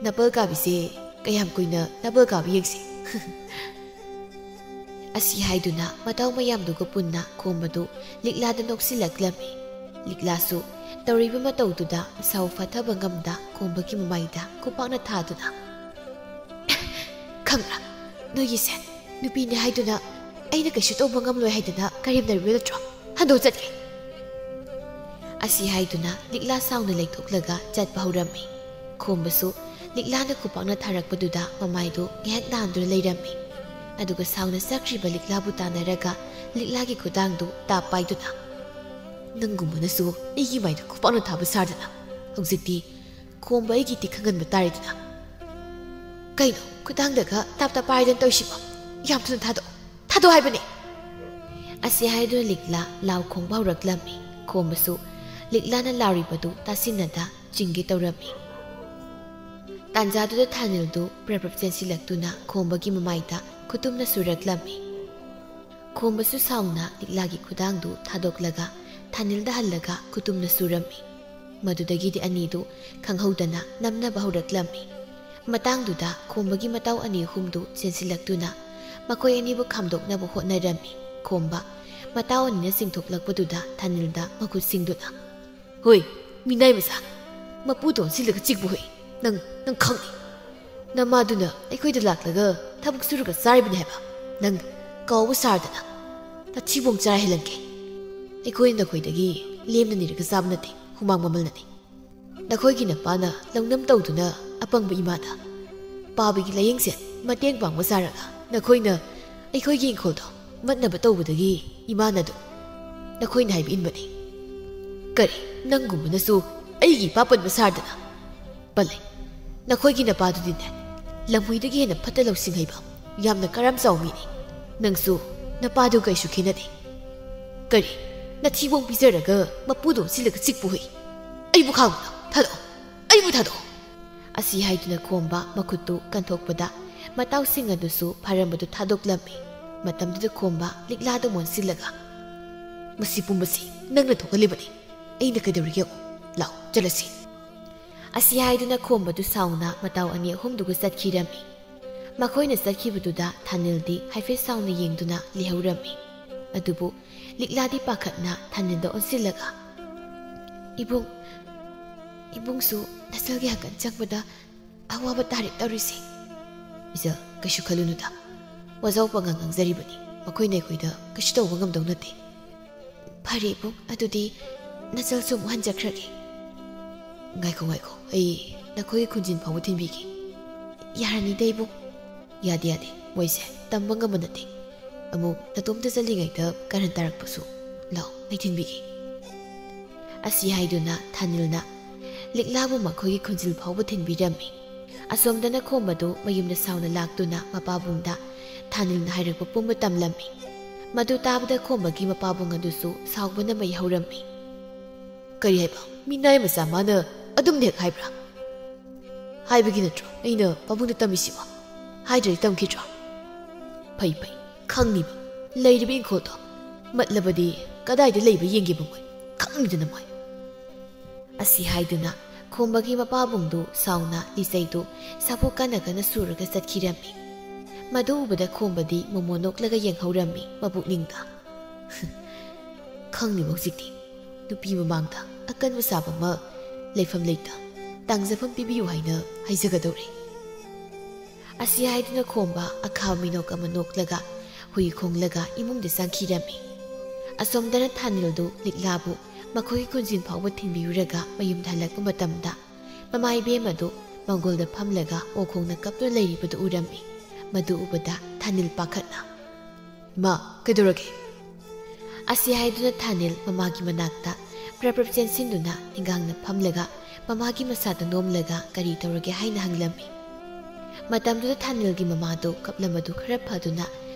ꯅꯥꯄꯜ ꯀꯥꯕꯤꯁꯦ ꯀꯌꯥꯝ ꯀꯨꯏꯅ ꯅꯥꯄꯜ ꯀꯥꯕ ꯌꯦꯡꯁꯤ?" ꯑꯁꯤ ꯍꯥꯏꯗꯨꯅ ꯃꯇꯥꯎ ꯃꯌꯥꯝꯗꯨꯒ ꯄꯨꯟꯅ ꯈꯣꯝꯕꯗꯨ ꯂꯤꯛꯂꯥꯗ ꯅꯣꯛꯁꯤꯜꯂꯛꯂꯝꯃꯤ꯫ ꯂꯤꯛꯂꯥꯁꯨ ꯇꯧꯔꯤꯕ ꯃꯇꯧꯗꯨꯗ ꯃꯁꯥꯎ ꯐꯊꯕ ꯉꯝꯗ ꯈꯣꯝꯕꯒꯤ ꯃꯃꯥꯏꯗ ꯈꯨꯄꯥꯛꯅ ꯊꯥꯗꯨꯅ, "ꯈꯪꯕ꯭ꯔꯥ, ꯅꯣꯏꯒꯤꯁꯦ ꯅꯨꯄꯤꯅꯦ ꯍꯥꯏꯗꯨꯅ ꯑꯩꯅ ꯀꯩꯁꯨ ꯇꯧꯕ ꯉꯝꯂꯣꯏ ꯍꯥꯏꯗꯅ ꯀꯔꯦꯝꯅꯔꯤꯕ ꯅꯠꯇ꯭ꯔꯣ? ꯍꯟꯗꯣꯛ ꯆꯠꯀꯦ!" ꯑꯁꯤ ꯍꯥꯏꯗꯨꯅ ꯂꯤꯛꯂꯥ ꯁꯥꯎꯅ ꯂꯩꯊꯣꯛꯂꯒ ꯆꯠꯄ ꯍꯧꯔꯝꯃꯤ꯫ ꯈꯣꯝꯕꯁꯨ ꯂꯤꯛꯂꯥꯅ ꯈꯨꯄꯥꯛꯅ ꯊꯥꯔꯛꯄꯗꯨꯗ ꯃꯃꯥꯏꯗꯨ ꯉꯥꯏꯍꯥꯛ ꯅꯥꯟꯗꯨꯅ ꯂꯩꯔꯝꯃꯤ꯫ ꯑꯗꯨꯒ ꯁꯥꯎꯅ ꯆꯠꯈ꯭ꯔꯤꯕ ꯂꯤꯛꯂꯥꯕꯨ ꯇꯥꯟꯅꯔꯒ ꯂꯤꯛꯂꯥꯒꯤ ꯈꯨꯗꯥꯡꯗꯨ ꯇꯥꯞ ꯄꯥꯏꯗꯨꯅ, "ꯅꯪꯒꯨꯝꯕꯅꯁꯨ ꯑꯩꯒꯤ ꯃꯥꯏꯗ ꯈꯨꯄꯥꯛꯅ ꯊꯥꯕ ꯁꯥꯗꯅ ꯍꯧꯖꯤꯛꯇꯤ ꯈꯣꯝꯕ ꯑꯩꯒꯤ ꯏꯊꯤꯛ ꯈꯪꯍꯟꯕ ꯇꯥꯔꯦꯗꯅ꯫ ꯀꯩꯅꯣ, ꯈꯨꯗꯥꯡꯗꯒ ꯇꯥꯞ ꯇꯥꯞ ꯄꯥꯏꯗꯅ ꯇꯧꯔꯤꯁꯤꯕꯣ? ꯌꯥꯝ ꯊꯨꯅ ꯊꯥꯗꯣꯛꯑꯣ, ꯊꯥꯗꯣꯛꯑꯣ ꯍꯥꯏꯕꯅꯦ!" ꯑꯁꯤ ꯍꯥꯏꯗꯨꯅ ꯂꯤꯛꯂꯥ ꯂꯥꯎ ꯈꯣꯡꯕ ꯍꯧꯔꯛꯂꯝꯃꯤ꯫ ꯈꯣꯝꯕꯁꯨ ꯂꯤꯛꯂꯥꯅ ꯂꯥꯎꯔꯤꯕꯗꯨ ꯇꯥꯁꯤꯟꯅꯗ ꯆꯤꯡꯒꯦ ꯇꯧꯔꯝꯃꯤ꯫ ꯇꯥꯟꯖꯥꯗꯨꯗ ꯊꯥꯅꯤꯜꯗꯨ ꯄ꯭ꯔꯞ ꯄ꯭ꯔꯞ ꯆꯦꯟꯁꯤꯜꯂꯛꯇꯨꯅ ꯈꯣꯝꯕꯒꯤ ꯃꯃꯥꯏꯗ ꯈꯨꯇꯨꯝꯅ ꯁꯨꯔꯛꯂꯝꯃꯤ꯫ ꯈꯣꯝꯕꯁꯨ ꯁꯥꯎꯅ ꯂꯤꯛꯂꯥꯒꯤ ꯈꯨꯗꯥꯡꯗꯨ ꯊꯥꯗꯣꯛꯂꯒ ꯊꯥꯅꯤꯜꯗ ꯍꯜꯂꯒ ꯈꯨꯇꯨꯝꯅ ꯁꯨꯔꯝꯃꯤ꯫ ꯃꯗꯨꯗꯒꯤꯗꯤ ꯑꯅꯤꯗꯨ ꯈꯪꯍꯧꯗꯅ ꯅꯝꯅꯕ ꯍꯧꯔꯛꯂꯝꯃꯤ꯫ ꯃꯇꯥꯡꯗꯨꯗ ꯈꯣꯝꯕꯒꯤ ꯃꯇꯥꯎ ꯑꯅꯤ ꯑꯍꯨꯝꯗꯨ ꯆꯦꯟꯁꯤꯜꯂꯛꯇꯨꯅ ꯃꯈꯣꯏ ꯑꯅꯤꯕꯨ ꯈꯥꯝꯗꯣꯛꯅꯕ ꯍꯣꯠꯅꯔꯝꯃꯤ꯫ ꯈꯣꯝꯕ ꯃꯇꯥꯎ ꯑꯅꯤꯅ ꯆꯤꯡꯊꯣꯛꯂꯛꯄꯗꯨꯗ ꯊꯥꯅꯤꯜꯗ ꯃꯈꯨꯠ ꯁꯤꯡꯗꯨꯅ, "ꯍꯣꯏ, ꯃꯤꯅꯥꯏ ꯃꯆꯥ, ꯃꯄꯨ ꯇꯣꯟꯁꯤꯜꯂꯒ ꯆꯤꯛꯄ ꯍꯨꯏ, ꯅꯪ, ꯅꯪ ꯈꯪꯅꯤ꯫ ꯅꯃꯥꯗꯨꯅ ꯑꯩꯈꯣꯏꯗ ꯂꯥꯛꯂꯒ ꯊꯕꯛ ꯁꯨꯔꯒ ꯆꯥꯔꯤꯕꯅꯤ ꯍꯥꯏꯕ ꯅꯪ ꯀꯥꯎꯕ ꯁꯥꯔꯗꯅ ꯅꯊꯤꯕꯣꯡ ꯆꯔꯥ ꯍꯦꯜꯍꯟꯒꯦ꯫ ꯑꯩꯈꯣꯏꯅ ꯅꯈꯣꯏꯗꯒꯤ ꯂꯦꯝꯅ ꯅꯤꯔꯒ ꯆꯥꯕ ꯅꯠꯇꯦ, ꯍꯨꯃꯥꯡ ꯃꯃꯜꯅꯅꯤ꯫ ꯅꯈꯣꯏꯒꯤ ꯅꯄꯥꯅ ꯂꯧꯅꯝ ꯇꯧꯗꯨꯅ ꯑꯄꯪꯕ ꯏꯃꯥꯗ ꯄꯥꯕꯒꯤ ꯂꯥꯏꯌꯦꯡꯁꯦ ꯃꯇꯦꯡ ꯄꯥꯡꯕ ꯁꯥꯔꯒ ꯅꯈꯣꯏꯅ ꯑꯩꯈꯣꯏꯒꯤ ꯏꯪꯈꯣꯜꯗꯣ ꯃꯠꯅꯕ ꯇꯧꯕꯗꯒꯤ ꯏꯃꯥꯅ ꯑꯗꯨꯝ ꯅꯈꯣꯏꯅ ꯍꯥꯏꯕ ꯏꯟꯕꯅꯤ꯫ ꯀꯔꯤ, ꯅꯪꯒꯨꯝꯕꯅꯁꯨ ꯑꯩꯒꯤ ꯏꯄꯥ ꯄꯟꯕ ꯁꯥꯔꯗꯅ꯫ ꯄꯜꯂꯦ, ꯅꯈꯣꯏꯒꯤ ꯅꯄꯥꯗꯨꯗꯤꯅꯦ, ꯂꯝꯍꯨꯏꯗꯒꯤ ꯍꯦꯟꯅ ꯐꯠꯇ ꯂꯧꯁꯤꯡ ꯍꯩꯕ, ꯌꯥꯝꯅ ꯀꯔꯥꯝ ꯆꯥꯎ ꯃꯤꯅꯤ꯫ ꯅꯪꯁꯨ ꯅꯄꯥꯗꯨ ꯀꯩꯁꯨ ꯈꯦꯠꯅꯗꯦ꯫ ꯀꯔꯤ? ꯅꯊꯤꯕꯣꯡ ꯄꯤꯖꯔꯒ ꯃꯄꯨꯗꯣ ꯑꯣꯟꯁꯤꯜꯂꯒ ꯆꯤꯛꯄ ꯍꯨꯏ? ꯑꯩꯕꯨ ꯈꯥꯡꯉꯨ, ꯊꯥꯗꯣꯛꯑꯣ, ꯑꯩꯕꯨ ꯊꯥꯗꯣꯛꯑꯣ꯫ ꯑꯁꯤ ꯍꯥꯏꯗꯨꯅ ꯈꯣꯝꯕ ꯃꯈꯨꯠꯇꯨ ꯀꯟꯊꯣꯛꯄꯗ ꯃꯇꯥꯎꯁꯤꯡ ꯑꯗꯨꯁꯨ ꯐꯥꯔꯝꯕꯗꯨ ꯊꯥꯗꯣꯛꯂꯝꯃꯤ꯫ ꯃꯇꯝꯗꯨꯗ ꯈꯣꯝꯕ ꯂꯤꯛꯂꯥꯗꯨ ꯃꯣꯟꯁꯤꯜꯂꯒ, "ꯃꯁꯤ ꯄꯨꯝꯕꯁꯤ ꯅꯪꯅ ꯊꯣꯛꯍꯜꯂꯤꯕꯅꯤ꯫ ꯑꯩꯅ ꯀꯩꯗꯧꯔꯤꯒꯦ ꯌꯦꯡꯉꯨ꯫ ꯂꯥꯎ, ꯆꯠꯂꯁꯤ꯫" ꯑꯁꯤ ꯍꯥꯏꯗꯨꯅ ꯈꯣꯝꯕꯗꯨ ꯁꯥꯎꯅ ꯃꯇꯥꯎ ꯑꯅꯤ ꯑꯍꯨꯝꯗꯨꯒ ꯆꯠꯈꯤꯔꯝꯃꯤ꯫ ꯃꯈꯣꯏꯅ ꯆꯠꯈꯤꯕꯗꯨꯗ ꯊꯥꯅꯤꯜꯗꯤ ꯍꯥꯏꯐꯦꯠ ꯁꯥꯎꯅ ꯌꯦꯡꯗꯨꯅ ꯂꯩꯍꯧꯔꯝꯃꯤ꯫ ꯑꯗꯨꯕꯨ ꯂꯤꯛꯂꯥꯗꯤ ꯄꯥꯈꯠꯅ ꯊꯥꯅꯤꯜꯗ ꯑꯣꯟꯁꯤꯜꯂꯒ, "ꯏꯕꯨꯡ, ꯏꯕꯨꯡꯁꯨ ꯅꯆꯜꯒꯤ ꯍꯀꯟ ꯆꯪꯕꯗ ꯑꯋꯥꯕ ꯇꯥꯔꯦ ꯇꯧꯔꯤꯁꯦ꯫" "ꯏꯆꯜ, ꯀꯩꯁꯨ ꯈꯜꯂꯨꯅꯨꯗ꯫ ꯋꯥꯖꯥꯎ ꯄꯉꯥꯡ ꯉꯥꯡꯖꯔꯤꯕꯅꯤ꯫ ꯃꯈꯣꯏꯅ ꯑꯩꯈꯣꯏꯗ ꯀꯩꯁꯨ ꯇꯧꯕ ꯉꯝꯗꯧ ꯅꯠꯇꯦ꯫" "ꯐꯔꯦ ꯏꯕꯨꯡ, ꯑꯗꯨꯗꯤ ꯅꯆꯜꯁꯨ ꯑꯃꯨꯛ ꯍꯟꯖꯈ꯭ꯔꯒꯦ꯫" "ꯉꯥꯏꯈꯣ, ꯉꯥꯏꯈꯣ, ꯑꯩ ꯅꯈꯣꯏꯒꯤ ꯈꯨꯟꯖꯤꯟ ꯐꯥꯎꯕ ꯊꯤꯟꯕꯤꯒꯦ꯫" "ꯌꯥꯔꯅꯤꯗ ꯏꯕꯨꯡ꯫" "ꯌꯥꯗꯦ, ꯌꯥꯗꯦ, ꯃꯣꯏꯁꯦ ꯇꯝꯕ ꯉꯝꯕ ꯅꯠꯇꯦ꯫ ꯑꯃꯨꯛ ꯅꯇꯣꯝꯇ ꯆꯠꯂꯤꯉꯩꯗ ꯀꯔꯟ ꯇꯥꯔꯛꯄꯁꯨ꯫ ꯂꯥꯎ, ꯑꯩ ꯊꯤꯟꯕꯤꯒꯦ꯫" ꯑꯁꯤ ꯍꯥꯏꯗꯨꯅ ꯊꯥꯅꯤꯜꯅ ꯂꯤꯛꯂꯥꯕꯨ ꯃꯈꯣꯏꯒꯤ ꯈꯨꯟꯖꯤꯜ ꯐꯥꯎꯕ ꯊꯤꯟꯕꯤꯔꯝꯃꯤ꯫ ꯑꯁꯣꯝꯗꯅ ꯈꯣꯝꯕꯗꯨ ꯃꯌꯨꯝꯗ ꯁꯥꯎꯅ ꯂꯥꯛꯇꯨꯅ ꯃꯄꯥꯕꯨꯡꯗ ꯊꯥꯅꯤꯜꯅ ꯍꯥꯏꯔꯛꯄ ꯄꯨꯝꯕ ꯇꯝꯂꯝꯃꯤ꯫ ꯃꯗꯨ ꯇꯥꯕꯗ ꯈꯣꯝꯕꯒꯤ ꯃꯄꯥꯕꯨꯡ ꯑꯗꯨꯁꯨ ꯁꯥꯎꯕꯅ ꯃꯩ ꯍꯧꯔꯝꯃꯤ꯫ "ꯀꯔꯤ ꯍꯥꯏꯕ? ꯃꯤꯅꯥꯏ ꯃꯆꯥ ꯃꯥꯅ ꯑꯗꯨꯝꯅ ꯍꯦꯛ ꯍꯥꯏꯕ꯭ꯔꯥ? ꯍꯥꯏꯕꯒꯤ ꯅꯠꯇ꯭ꯔꯣ ꯑꯩꯅ ꯄꯥꯕꯨꯡꯗ ꯇꯝꯃꯤꯁꯤꯕꯣ? ꯍꯥꯏꯗ꯭ꯔꯗꯤ ꯇꯝꯈꯤꯗ꯭ꯔꯣ?" "ꯐꯩ, ꯐꯩ, ꯈꯪꯅꯤꯕ꯫ ꯂꯩꯔꯤꯕ ꯏꯪꯈꯣꯜꯗꯣ ꯃꯠꯂꯕꯗꯤ ꯀꯗꯥꯏꯗ ꯂꯩꯕ ꯌꯦꯡꯒꯦꯕ ꯃꯣꯏ? ꯈꯪꯅꯤꯗꯅ ꯃꯣꯏ꯫" ꯑꯁꯤ ꯍꯥꯏꯗꯨꯅ ꯈꯣꯝꯕꯒꯤ ꯃꯄꯥꯕꯨꯡꯗꯨ ꯁꯥꯎꯅ ꯂꯤꯆꯩꯗꯨ ꯁꯥꯐꯨ ꯀꯟꯅ ꯀꯟꯅ ꯁꯨꯔꯒ ꯆꯠꯈꯤꯔꯝꯃꯤ꯫ ꯃꯗꯨ ꯎꯕꯗ ꯈꯣꯝꯕꯗꯤ ꯃꯣꯃꯣ ꯅꯣꯛꯂꯒ ꯌꯦꯡꯍꯧꯔꯝꯃꯤ ꯃꯄꯨꯛꯅꯤꯡꯗ꯫ "ꯈꯪꯅꯤꯕ ꯍꯧꯖꯤꯛꯇꯤ꯫ ꯅꯨꯄꯤ ꯃꯃꯥꯡꯗ ꯑꯀꯟꯕ ꯁꯥꯕ ꯑꯃ ꯂꯩꯐꯝ ꯂꯩꯇ ꯇꯥꯡꯖꯐꯝ ꯄꯤꯕꯤꯌꯨ ꯍꯥꯏꯅ ꯍꯥꯏꯖꯒꯗꯧꯔꯦ꯫" ꯑꯁꯤ ꯍꯥꯏꯗꯨꯅ ꯈꯣꯝꯕ ꯑꯈꯥꯕ ꯃꯤꯅꯣꯛ ꯑꯃ ꯅꯣꯛꯂꯒ ꯍꯨꯏ ꯈꯣꯡꯂꯒ ꯏꯃꯨꯡꯗ ꯆꯪꯈꯤꯔꯝꯃꯤ꯫ ꯑꯁꯣꯝꯗꯅ ꯊꯥꯅꯤꯜꯗꯨ ꯂꯤꯛꯂꯥꯕꯨ ꯃꯈꯣꯏꯒꯤ ꯈꯨꯟꯖꯤꯟ ꯐꯥꯎꯕ ꯊꯤꯟꯕꯤꯔꯨꯔꯒ ꯃꯌꯨꯝꯗ ꯍꯜꯂꯛꯄ ꯃꯇꯝꯗ ꯃꯃꯥ ꯏꯕꯦꯝ ꯑꯗꯨ ꯃꯪꯒꯣꯜꯗ ꯐꯝꯂꯒ ꯑꯣꯛ ꯈꯣꯡꯅ ꯀꯞꯇꯨꯅ ꯂꯩꯔꯤꯕꯗꯨ ꯎꯔꯝꯃꯤ꯫ ꯃꯗꯨ ꯎꯕꯗ ꯊꯥꯅꯤꯜ ꯄꯥꯈꯠꯅ, "ꯏꯃꯥ, ꯀꯩꯗꯧꯔꯒꯦ?" ꯑꯁꯤ ꯍꯥꯏꯗꯨꯅ ꯊꯥꯅꯤꯜ ꯃꯃꯥꯒꯤ ꯃꯅꯥꯛꯇ ꯄ꯭ꯔꯞ ꯄ꯭ꯔꯞ ꯆꯦꯟꯁꯤꯟꯗꯨꯅ ꯅꯤꯡꯒꯥꯡꯅ ꯐꯝꯂꯒ ꯃꯃꯥꯒꯤ ꯃꯁꯥꯗ ꯅꯣꯝꯂꯒ ꯀꯔꯤ ꯇꯧꯔꯒꯦ ꯍꯥꯏꯅ ꯍꯪꯂꯝꯃꯤ꯫ ꯃꯇꯝꯗꯨꯗ ꯊꯥꯅꯤꯜꯒꯤ ꯃꯃꯥꯗꯨ ꯀꯞꯂꯝꯕꯗꯨ ꯈꯔ ꯐꯗꯨꯅ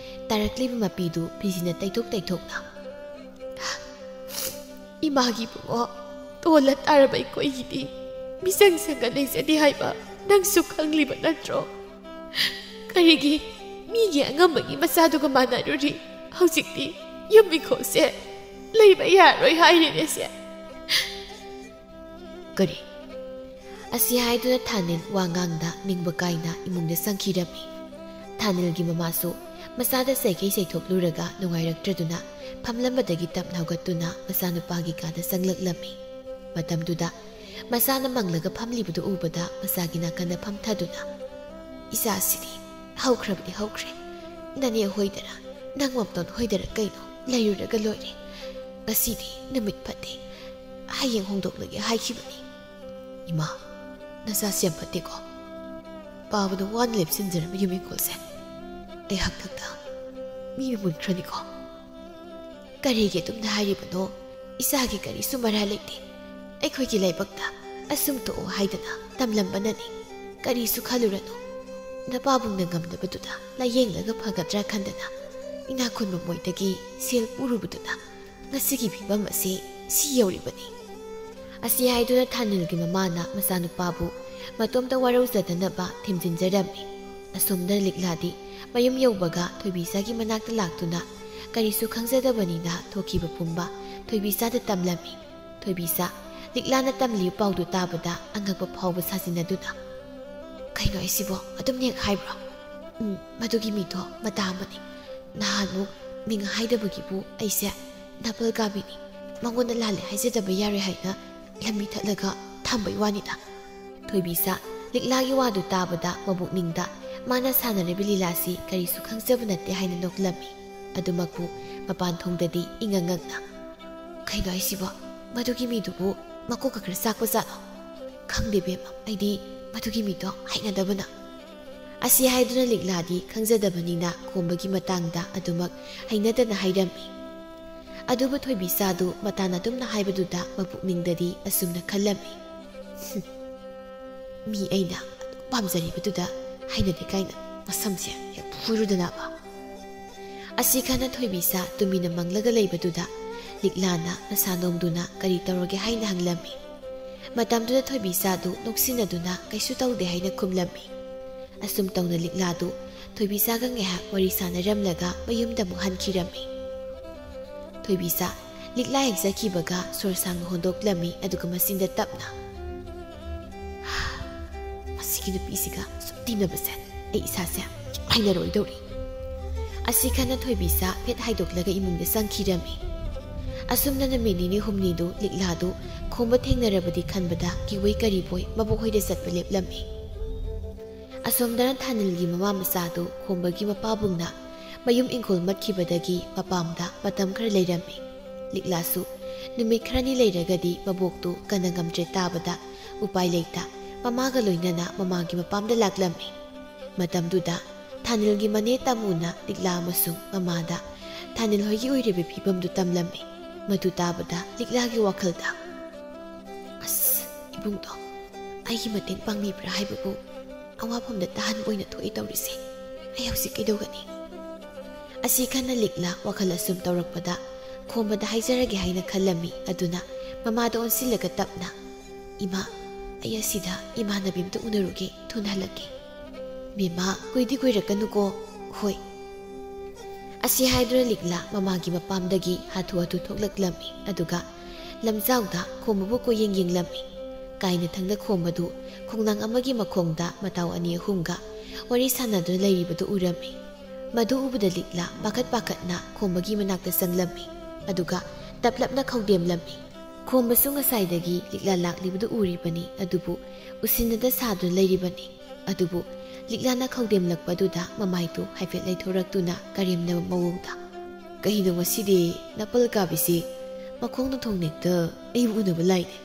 ꯇꯥꯔꯛꯂꯤꯕ ꯃꯄꯤꯗꯨ ꯐꯤꯖꯤꯅ ꯇꯩꯊꯣꯛ ꯇꯩꯊꯣꯛꯅ, "ꯏꯃꯥꯒꯤ ꯏꯕꯨꯡꯉꯣ, ꯇꯣꯜꯂ ꯇꯥꯔꯕ ꯑꯩꯈꯣꯏꯒꯤꯗꯤ ꯃꯤꯆꯪ ꯁꯪꯒ ꯂꯩꯖꯗꯦ ꯍꯥꯏꯕ ꯅꯪꯁꯨ ꯈꯪꯂꯤꯕ ꯅꯠꯇ꯭ꯔꯣ? ꯀꯔꯤꯒꯤ ꯃꯤꯒꯤ ꯑꯉꯝꯕꯒꯤ ꯃꯆꯥꯗꯨꯒ ꯃꯥꯟꯅꯔꯨꯔꯤ? ꯍꯧꯖꯤꯛꯇꯤ ꯌꯨꯝ ꯏꯪꯈꯣꯜꯁꯦ ꯂꯩꯕ ꯌꯥꯔꯣꯏ ꯍꯥꯏꯔꯤꯅꯦ ꯁꯦ꯫" "ꯀꯔꯤ?" ꯑꯁꯤ ꯍꯥꯏꯗꯨꯅ ꯊꯥꯅꯤꯜ ꯋꯥ ꯉꯥꯡꯗ ꯅꯤꯡꯕ ꯀꯥꯏꯅ ꯏꯃꯨꯡꯗ ꯆꯪꯈꯤꯔꯝꯃꯤ꯫ ꯊꯥꯅꯤꯜꯒꯤ ꯃꯃꯥꯁꯨ ꯃꯆꯥꯗ ꯆꯩꯈꯩ ꯆꯩꯊꯣꯛꯂꯨꯔꯒ ꯅꯨꯡꯉꯥꯏꯔꯛꯇ꯭ꯔꯗꯨꯅ ꯐꯝꯂꯝꯕꯗꯒꯤ ꯇꯞꯅ ꯍꯧꯒꯠꯇꯨꯅ ꯃꯆꯥꯅꯨꯄꯥꯒꯤ ꯀꯥꯗ ꯆꯪꯂꯛꯂꯝꯃꯤ꯫ ꯃꯇꯝꯗꯨꯗ ꯃꯆꯥꯅ ꯃꯪꯂꯒ ꯐꯝꯂꯤꯕꯗꯨ ꯎꯕꯗ ꯃꯆꯥꯒꯤ ꯅꯥꯀꯟꯗ ꯐꯝꯊꯗꯨꯅ, "ꯏꯆꯥꯁꯤꯗꯤ ꯍꯧꯈ꯭ꯔꯕꯗꯤ ꯍꯧꯈ꯭ꯔꯦ꯫ ꯅꯅꯦ ꯍꯣꯏꯗꯔ, ꯅꯪ ꯃꯝꯇꯣꯟ ꯍꯣꯏꯗꯔ ꯀꯩꯅꯣ ꯂꯩꯔꯨꯔꯒ ꯂꯣꯏꯔꯦ꯫ ꯉꯁꯤꯗꯤ ꯅꯨꯃꯤꯠ ꯐꯠꯇꯦ꯫ ꯍꯌꯦꯡ ꯍꯣꯡꯗꯣꯛꯂꯒꯦ ꯍꯥꯏꯈꯤꯕꯅꯤ꯫" "ꯏꯃꯥ, ꯅꯆꯥꯁꯤ ꯌꯥꯝ ꯐꯠꯇꯦꯀꯣ꯫ ꯄꯥꯕꯅ ꯋꯥꯅ ꯂꯦꯞꯁꯤꯟꯖꯔꯝꯕ ꯌꯨꯝ ꯏꯪꯈꯣꯜꯁꯦ ꯑꯩ ꯍꯛꯊꯛꯇ ꯃꯤꯅ ꯃꯨꯟꯈ꯭ꯔꯅꯤꯀꯣ꯫" "ꯀꯔꯤꯒꯤ ꯑꯗꯨꯝꯅ ꯍꯥꯏꯔꯤꯕꯅꯣ? ꯏꯆꯥꯒꯤ ꯀꯔꯤꯁꯨ ꯃꯔꯥꯜ ꯂꯩꯇꯦ꯫ ꯑꯩꯈꯣꯏꯒꯤ ꯂꯥꯏꯕꯛꯇ ꯑꯁꯨꯝ ꯇꯣꯛꯑꯣ ꯍꯥꯏꯗꯅ ꯇꯝꯂꯝꯕꯅꯅꯤ꯫ ꯀꯔꯤꯁꯨ ꯈꯜꯂꯨꯔꯅꯨ꯫ ꯅꯄꯥꯕꯨꯡꯅ ꯉꯝꯗꯕꯗꯨꯗ ꯂꯥꯏꯌꯦꯡꯂꯒ ꯐꯒꯗ꯭ꯔꯥ ꯈꯟꯗꯅ ꯏꯅꯥꯛ ꯈꯨꯟꯕ ꯃꯣꯏꯗꯒꯤ ꯁꯦꯜ ꯄꯨꯔꯨꯕꯗꯨꯅ ꯉꯁꯤꯒꯤ ꯐꯤꯕꯝ ꯑꯁꯤ ꯁꯤ ꯌꯧꯔꯤꯕꯅꯤ꯫" ꯑꯁꯤ ꯍꯥꯏꯗꯨꯅ ꯊꯥꯅꯤꯜꯒꯤ ꯃꯃꯥꯅ ꯃꯆꯥꯅꯨꯄꯥꯕꯨ ꯃꯇꯣꯝꯇ ꯋꯥꯔꯧꯖꯗꯅꯕ ꯊꯦꯝꯖꯤꯟꯖꯔꯝꯃꯤ꯫ ꯑꯁꯣꯝꯗ ꯂꯤꯛꯂꯥꯗꯤ ꯃꯌꯨꯝ ꯌꯧꯕꯒ ꯊꯣꯏꯕꯤꯆꯥꯒꯤ ꯃꯅꯥꯛꯇ ꯂꯥꯛꯇꯨꯅ ꯀꯔꯤꯁꯨ ꯈꯪꯖꯗꯕꯅꯤꯅ ꯊꯣꯛꯈꯤꯕ ꯄꯨꯝꯕ ꯊꯣꯏꯕꯤꯆꯥꯗ ꯇꯝꯂꯝꯃꯤ꯫ ꯊꯣꯏꯕꯤꯆꯥ, ꯂꯤꯛꯂꯥꯅ ꯇꯝꯂꯤꯕ ꯄꯥꯎꯗꯨ ꯇꯥꯕꯗ ꯑꯉꯛꯄ ꯐꯥꯎꯕ ꯁꯥꯖꯤꯟꯅꯗꯨꯅ, "ꯀꯩꯅꯣ ꯑꯩꯁꯤꯕꯣ? ꯑꯗꯨꯝ ꯅꯦꯛ ꯍꯥꯏꯕ꯭ꯔꯣ? ꯎꯝ, ꯃꯗꯨꯒꯤ ꯃꯤꯗꯣ ꯃꯇꯥ ꯑꯃꯅꯤ꯫ ꯅꯍꯥꯟꯃꯨꯛ ꯃꯤꯡ ꯍꯥꯏꯗꯕꯒꯤꯕꯨ ꯑꯩꯁꯦ ꯅꯥꯄꯜ ꯀꯥꯕꯤꯅꯤ꯫ ꯃꯉꯣꯟꯗ ꯂꯥꯜꯂꯦ ꯍꯥꯏꯖꯗꯕ ꯌꯥꯔꯣꯏ ꯍꯥꯏꯅ ꯂꯝꯕꯤ ꯊꯠꯂꯒ ꯊꯝꯕꯩ ꯋꯥꯅꯤꯗ꯫" ꯊꯣꯏꯕꯤꯆꯥ, ꯂꯤꯛꯂꯥꯒꯤ ꯋꯥꯗꯨ ꯇꯥꯕꯗ ꯃꯕꯨꯛꯅꯤꯡꯗ ꯃꯥꯅ ꯁꯥꯟꯅꯔꯤꯕ ꯂꯤꯂꯥꯁꯤ ꯀꯔꯤꯁꯨ ꯈꯪꯖꯕ ꯅꯠꯇꯦ ꯍꯥꯏꯅ ꯅꯣꯛꯂꯝꯃꯤ꯫ ꯑꯗꯨꯃꯛꯄꯨ ꯃꯄꯥꯟ ꯊꯣꯡꯗꯗꯤ ꯏꯉꯪ ꯉꯪꯅ, "ꯀꯩꯅꯣ ꯍꯥꯏꯁꯤꯕꯣ? ꯃꯗꯨꯒꯤ ꯃꯤꯗꯨꯕꯨ ꯃꯀꯣꯛꯀ ꯈꯔ ꯆꯥꯛꯄ ꯖꯥꯠꯂꯣ? ꯈꯪꯗꯦ ꯕꯦꯝꯃ, ꯑꯩꯗꯤ ꯃꯗꯨꯒꯤ ꯃꯤꯗꯣ ꯍꯩꯅꯗꯕꯅ꯫" ꯑꯁꯤ ꯍꯥꯏꯗꯨꯅ ꯂꯤꯛꯂꯥꯗꯤ ꯈꯪꯖꯗꯕꯅꯤꯅ ꯈꯣꯝꯕꯒꯤ ꯃꯇꯥꯡꯗ ꯑꯗꯨꯃꯛ ꯍꯩꯅꯗꯅ ꯍꯥꯏꯔꯝꯃꯤ꯫ ꯑꯗꯨꯕꯨ ꯊꯣꯏꯕꯤꯆꯥꯗꯨ ꯃꯇꯥꯅ ꯑꯗꯨꯝꯅ ꯍꯥꯏꯕꯗꯨꯗ ꯃꯄꯨꯛꯅꯤꯡꯗꯗꯤ ꯑꯁꯨꯝꯅ ꯈꯜꯂꯝꯃꯤ, "ꯍꯨꯝ, ꯃꯤ ꯑꯩꯅ ꯑꯗꯨꯛ ꯄꯥꯝꯖꯔꯤꯕꯗꯨꯗ ꯍꯩꯅꯗꯦ ꯀꯥꯏꯅ ꯃꯁꯝꯁꯦ ꯍꯦꯛ ꯐꯣꯏꯔꯨꯗꯅꯕ"꯫ ꯑꯁꯤ ꯈꯟꯅ ꯊꯣꯏꯕꯤꯆꯥ ꯇꯨꯃꯤꯟꯅ ꯃꯪꯂꯒ ꯂꯩꯕꯗꯨꯗ ꯂꯤꯛꯂꯥꯅ ꯃꯁꯥ ꯅꯣꯝꯗꯨꯅ ꯀꯔꯤ ꯇꯧꯔꯒꯦ ꯍꯥꯏꯅ ꯍꯪꯂꯝꯃꯤ꯫ ꯃꯇꯝꯗꯨꯗ ꯊꯣꯏꯕꯤꯆꯥꯗꯨ ꯅꯣꯛꯁꯤꯟꯅꯗꯨꯅ ꯀꯩꯁꯨ ꯇꯧꯗꯦ ꯍꯥꯏꯅ ꯈꯨꯝꯂꯝꯃꯤ꯫ ꯑꯁꯨꯝ ꯇꯧꯅ ꯂꯤꯛꯂꯥꯗꯨ ꯊꯣꯏꯕꯤꯆꯥꯒ ꯉꯥꯏꯍꯥꯛ ꯋꯥꯔꯤ ꯁꯥꯟꯅꯔꯝꯂꯒ ꯃꯌꯨꯝꯗ ꯑꯃꯨꯛ ꯍꯟꯈꯤꯔꯝꯃꯤ꯫ ꯊꯣꯏꯕꯤꯆꯥ ꯂꯤꯛꯂꯥ ꯍꯦꯛ ꯆꯠꯈꯤꯕꯒ ꯁꯣꯔ ꯁꯥꯡꯅ ꯍꯣꯟꯗꯣꯛꯂꯝꯃꯤ, ꯑꯗꯨꯒ ꯃꯆꯤꯟꯗ ꯇꯞꯅ, "ꯃꯁꯤꯒꯤ ꯅꯨꯄꯤꯁꯤꯒ ꯁꯨꯝ ꯇꯤꯟꯅꯕꯁꯦ ꯑꯩ ꯏꯁꯥꯁꯦ ꯍꯩꯅꯔꯣꯏꯗꯧꯔꯤ"꯫ ꯑꯁꯤ ꯈꯟꯅ ꯊꯣꯏꯕꯤꯆꯥ ꯐꯦꯠ ꯍꯥꯏꯗꯣꯛꯂꯒ ꯏꯃꯨꯡꯗ ꯆꯪꯈꯤꯔꯝꯃꯤ꯫ ꯑꯁꯨꯝꯅ ꯅꯨꯃꯤꯠ ꯅꯤꯅꯤ ꯍꯨꯝꯅꯤꯗꯨ ꯂꯤꯛꯂꯥꯗꯨ ꯈꯣꯝꯕ ꯊꯦꯡꯅꯔꯕꯗꯤ ꯈꯟꯕꯗ ꯀꯤꯋꯣꯏ ꯀꯔꯤꯕꯣꯏ ꯃꯕꯣꯛ ꯍꯣꯏꯗ ꯆꯠꯄ ꯂꯦꯞꯂꯝꯃꯤ꯫ ꯑꯁꯣꯝꯗꯅ ꯊꯥꯅꯤꯜꯒꯤ ꯃꯃꯥ ꯃꯆꯥꯗꯨ ꯈꯣꯝꯕꯒꯤ ꯃꯄꯥꯕꯨꯡꯅ ꯃꯌꯨꯝ ꯏꯪꯈꯣꯜ ꯃꯠꯈꯤꯕꯗꯒꯤ ꯃꯄꯥꯝꯗ ꯃꯇꯝ ꯈꯔ ꯂꯩꯔꯝꯃꯤ꯫ ꯂꯤꯛꯂꯥꯁꯨ ꯅꯨꯃꯤꯠ ꯈꯔꯅꯤ ꯂꯩꯔꯒꯗꯤ ꯃꯕꯣꯛꯇꯨ ꯀꯟꯅ ꯉꯝꯗ꯭ꯔꯦ ꯇꯥꯕꯗ ꯎꯄꯥꯏ ꯂꯩꯇ ꯃꯃꯥꯒ ꯂꯣꯏꯅꯅ ꯃꯃꯥꯒꯤ ꯃꯄꯥꯝꯗ ꯂꯥꯛꯂꯝꯃꯤ꯫ ꯃꯇꯝꯗꯨꯗ ꯊꯥꯅꯤꯜꯒꯤ ꯃꯅꯦ ꯇꯥꯃꯨꯅ ꯂꯤꯛꯂꯥ ꯑꯃꯁꯨꯡ ꯃꯃꯥꯗ ꯊꯥꯅꯤꯜ ꯍꯣꯏꯒꯤ ꯑꯣꯏꯔꯤꯕ ꯐꯤꯕꯝꯗꯨ ꯇꯝꯂꯝꯃꯤ꯫ ꯃꯗꯨ ꯇꯥꯕꯗ ꯂꯤꯛꯂꯥꯒꯤ ꯋꯥꯈꯜꯗ, "ꯑꯁ, ꯏꯕꯨꯡꯗꯣ ꯑꯩꯒꯤ ꯃꯇꯦꯡ ꯄꯥꯡꯕꯤꯕ꯭ꯔꯥ ꯍꯥꯏꯕꯕꯨ ꯑꯋꯥꯐꯝꯗ ꯇꯥꯍꯟꯕ ꯑꯣꯏꯅ ꯊꯣꯛꯏ ꯇꯧꯔꯤꯁꯦ꯫ ꯑꯩ ꯍꯧꯖꯤꯛ ꯀꯩꯗꯧꯒꯅꯤ?" ꯑꯁꯤ ꯈꯟꯅ ꯂꯤꯛꯂꯥ ꯋꯥꯈꯜ ꯑꯁꯨꯝ ꯇꯧꯔꯛꯄꯗ ꯈꯣꯝꯕꯗ ꯍꯥꯏꯖꯔꯒꯦ ꯍꯥꯏꯅ ꯈꯜꯂꯝꯃꯤ꯫ ꯑꯗꯨꯅ ꯃꯃꯥꯗ ꯑꯣꯟꯁꯤꯜꯂꯒ ꯇꯞꯅ, "ꯏꯃꯥ, ꯑꯩ ꯑꯁꯤꯗ ꯏꯃꯥꯟꯅꯕꯤ ꯑꯃꯇ ꯎꯅꯔꯨꯒꯦ, ꯊꯨꯅ ꯍꯜꯂꯛꯀꯦ"꯫ "ꯕꯦꯝꯃ, ꯀꯨꯏꯗꯤ ꯀꯨꯏꯔꯛꯀꯅꯨꯀꯣ"꯫ "ꯍꯣꯏ"꯫ ꯑꯁꯤ ꯍꯥꯏꯗꯨꯅ ꯂꯤꯛꯂꯥ ꯃꯃꯥꯒꯤ ꯃꯄꯥꯝꯗꯒꯤ ꯍꯥꯊꯨ ꯍꯥꯊꯨ ꯊꯣꯛꯂꯛꯂꯝꯃꯤ꯫ ꯑꯗꯨꯒ ꯂꯝꯖꯥꯎꯗ ꯈꯣꯝꯕꯕꯨ ꯀꯣꯏꯌꯦꯡ ꯌꯦꯡꯂꯝꯃꯤ꯫ ꯀꯥꯏꯅ ꯊꯪꯅ ꯈꯣꯝꯕꯗꯨ ꯈꯣꯡꯅꯥꯡ ꯑꯃꯒꯤ ꯃꯈꯣꯡꯗ ꯃꯇꯥꯎ ꯑꯅꯤ ꯑꯍꯨꯝꯒ ꯋꯥꯔꯤ ꯁꯥꯟꯅꯗꯨꯅ ꯂꯩꯔꯤꯕꯗꯨ ꯎꯔꯝꯃꯤ꯫ ꯃꯗꯨ ꯎꯕꯗ ꯂꯤꯛꯂꯥ ꯄꯥꯈꯠ ꯄꯥꯈꯠꯅ ꯈꯣꯝꯕꯒꯤ ꯃꯅꯥꯛꯇ ꯆꯪꯂꯝꯃꯤ꯫ ꯑꯗꯨꯒ ꯇꯞꯂꯞꯅ ꯈꯧꯗꯦꯝꯂꯝꯃꯤ꯫ ꯈꯣꯝꯕꯁꯨ ꯉꯁꯥꯏꯗꯒꯤ ꯂꯤꯛꯂꯥ ꯂꯥꯛꯂꯤꯕꯗꯨ ꯎꯔꯤꯕꯅꯤ, ꯑꯗꯨꯕꯨ ꯎꯁꯤꯟꯅꯗ ꯁꯥꯗꯨꯅ ꯂꯩꯔꯤꯕꯅꯤ꯫ ꯑꯗꯨꯕꯨ ꯂꯤꯛꯂꯥꯅ ꯈꯧꯗꯦꯝꯂꯛꯄꯗꯨꯗ ꯃꯃꯥꯏꯗꯨ ꯍꯥꯏꯐꯦꯠ ꯂꯩꯊꯣꯔꯛꯇꯨꯅ ꯀꯔꯦꯝꯅꯕ ꯃꯑꯣꯡꯗ, "ꯀꯩꯅꯣ ꯉꯁꯤꯗꯤ ꯅꯥꯄꯜ ꯀꯥꯕꯤꯁꯤ ꯃꯈꯣꯡ ꯅꯊꯣꯡ ꯅꯦꯛꯇ ꯑꯩꯕꯨ ꯎꯅꯕ ꯂꯥꯛꯏꯅꯦ?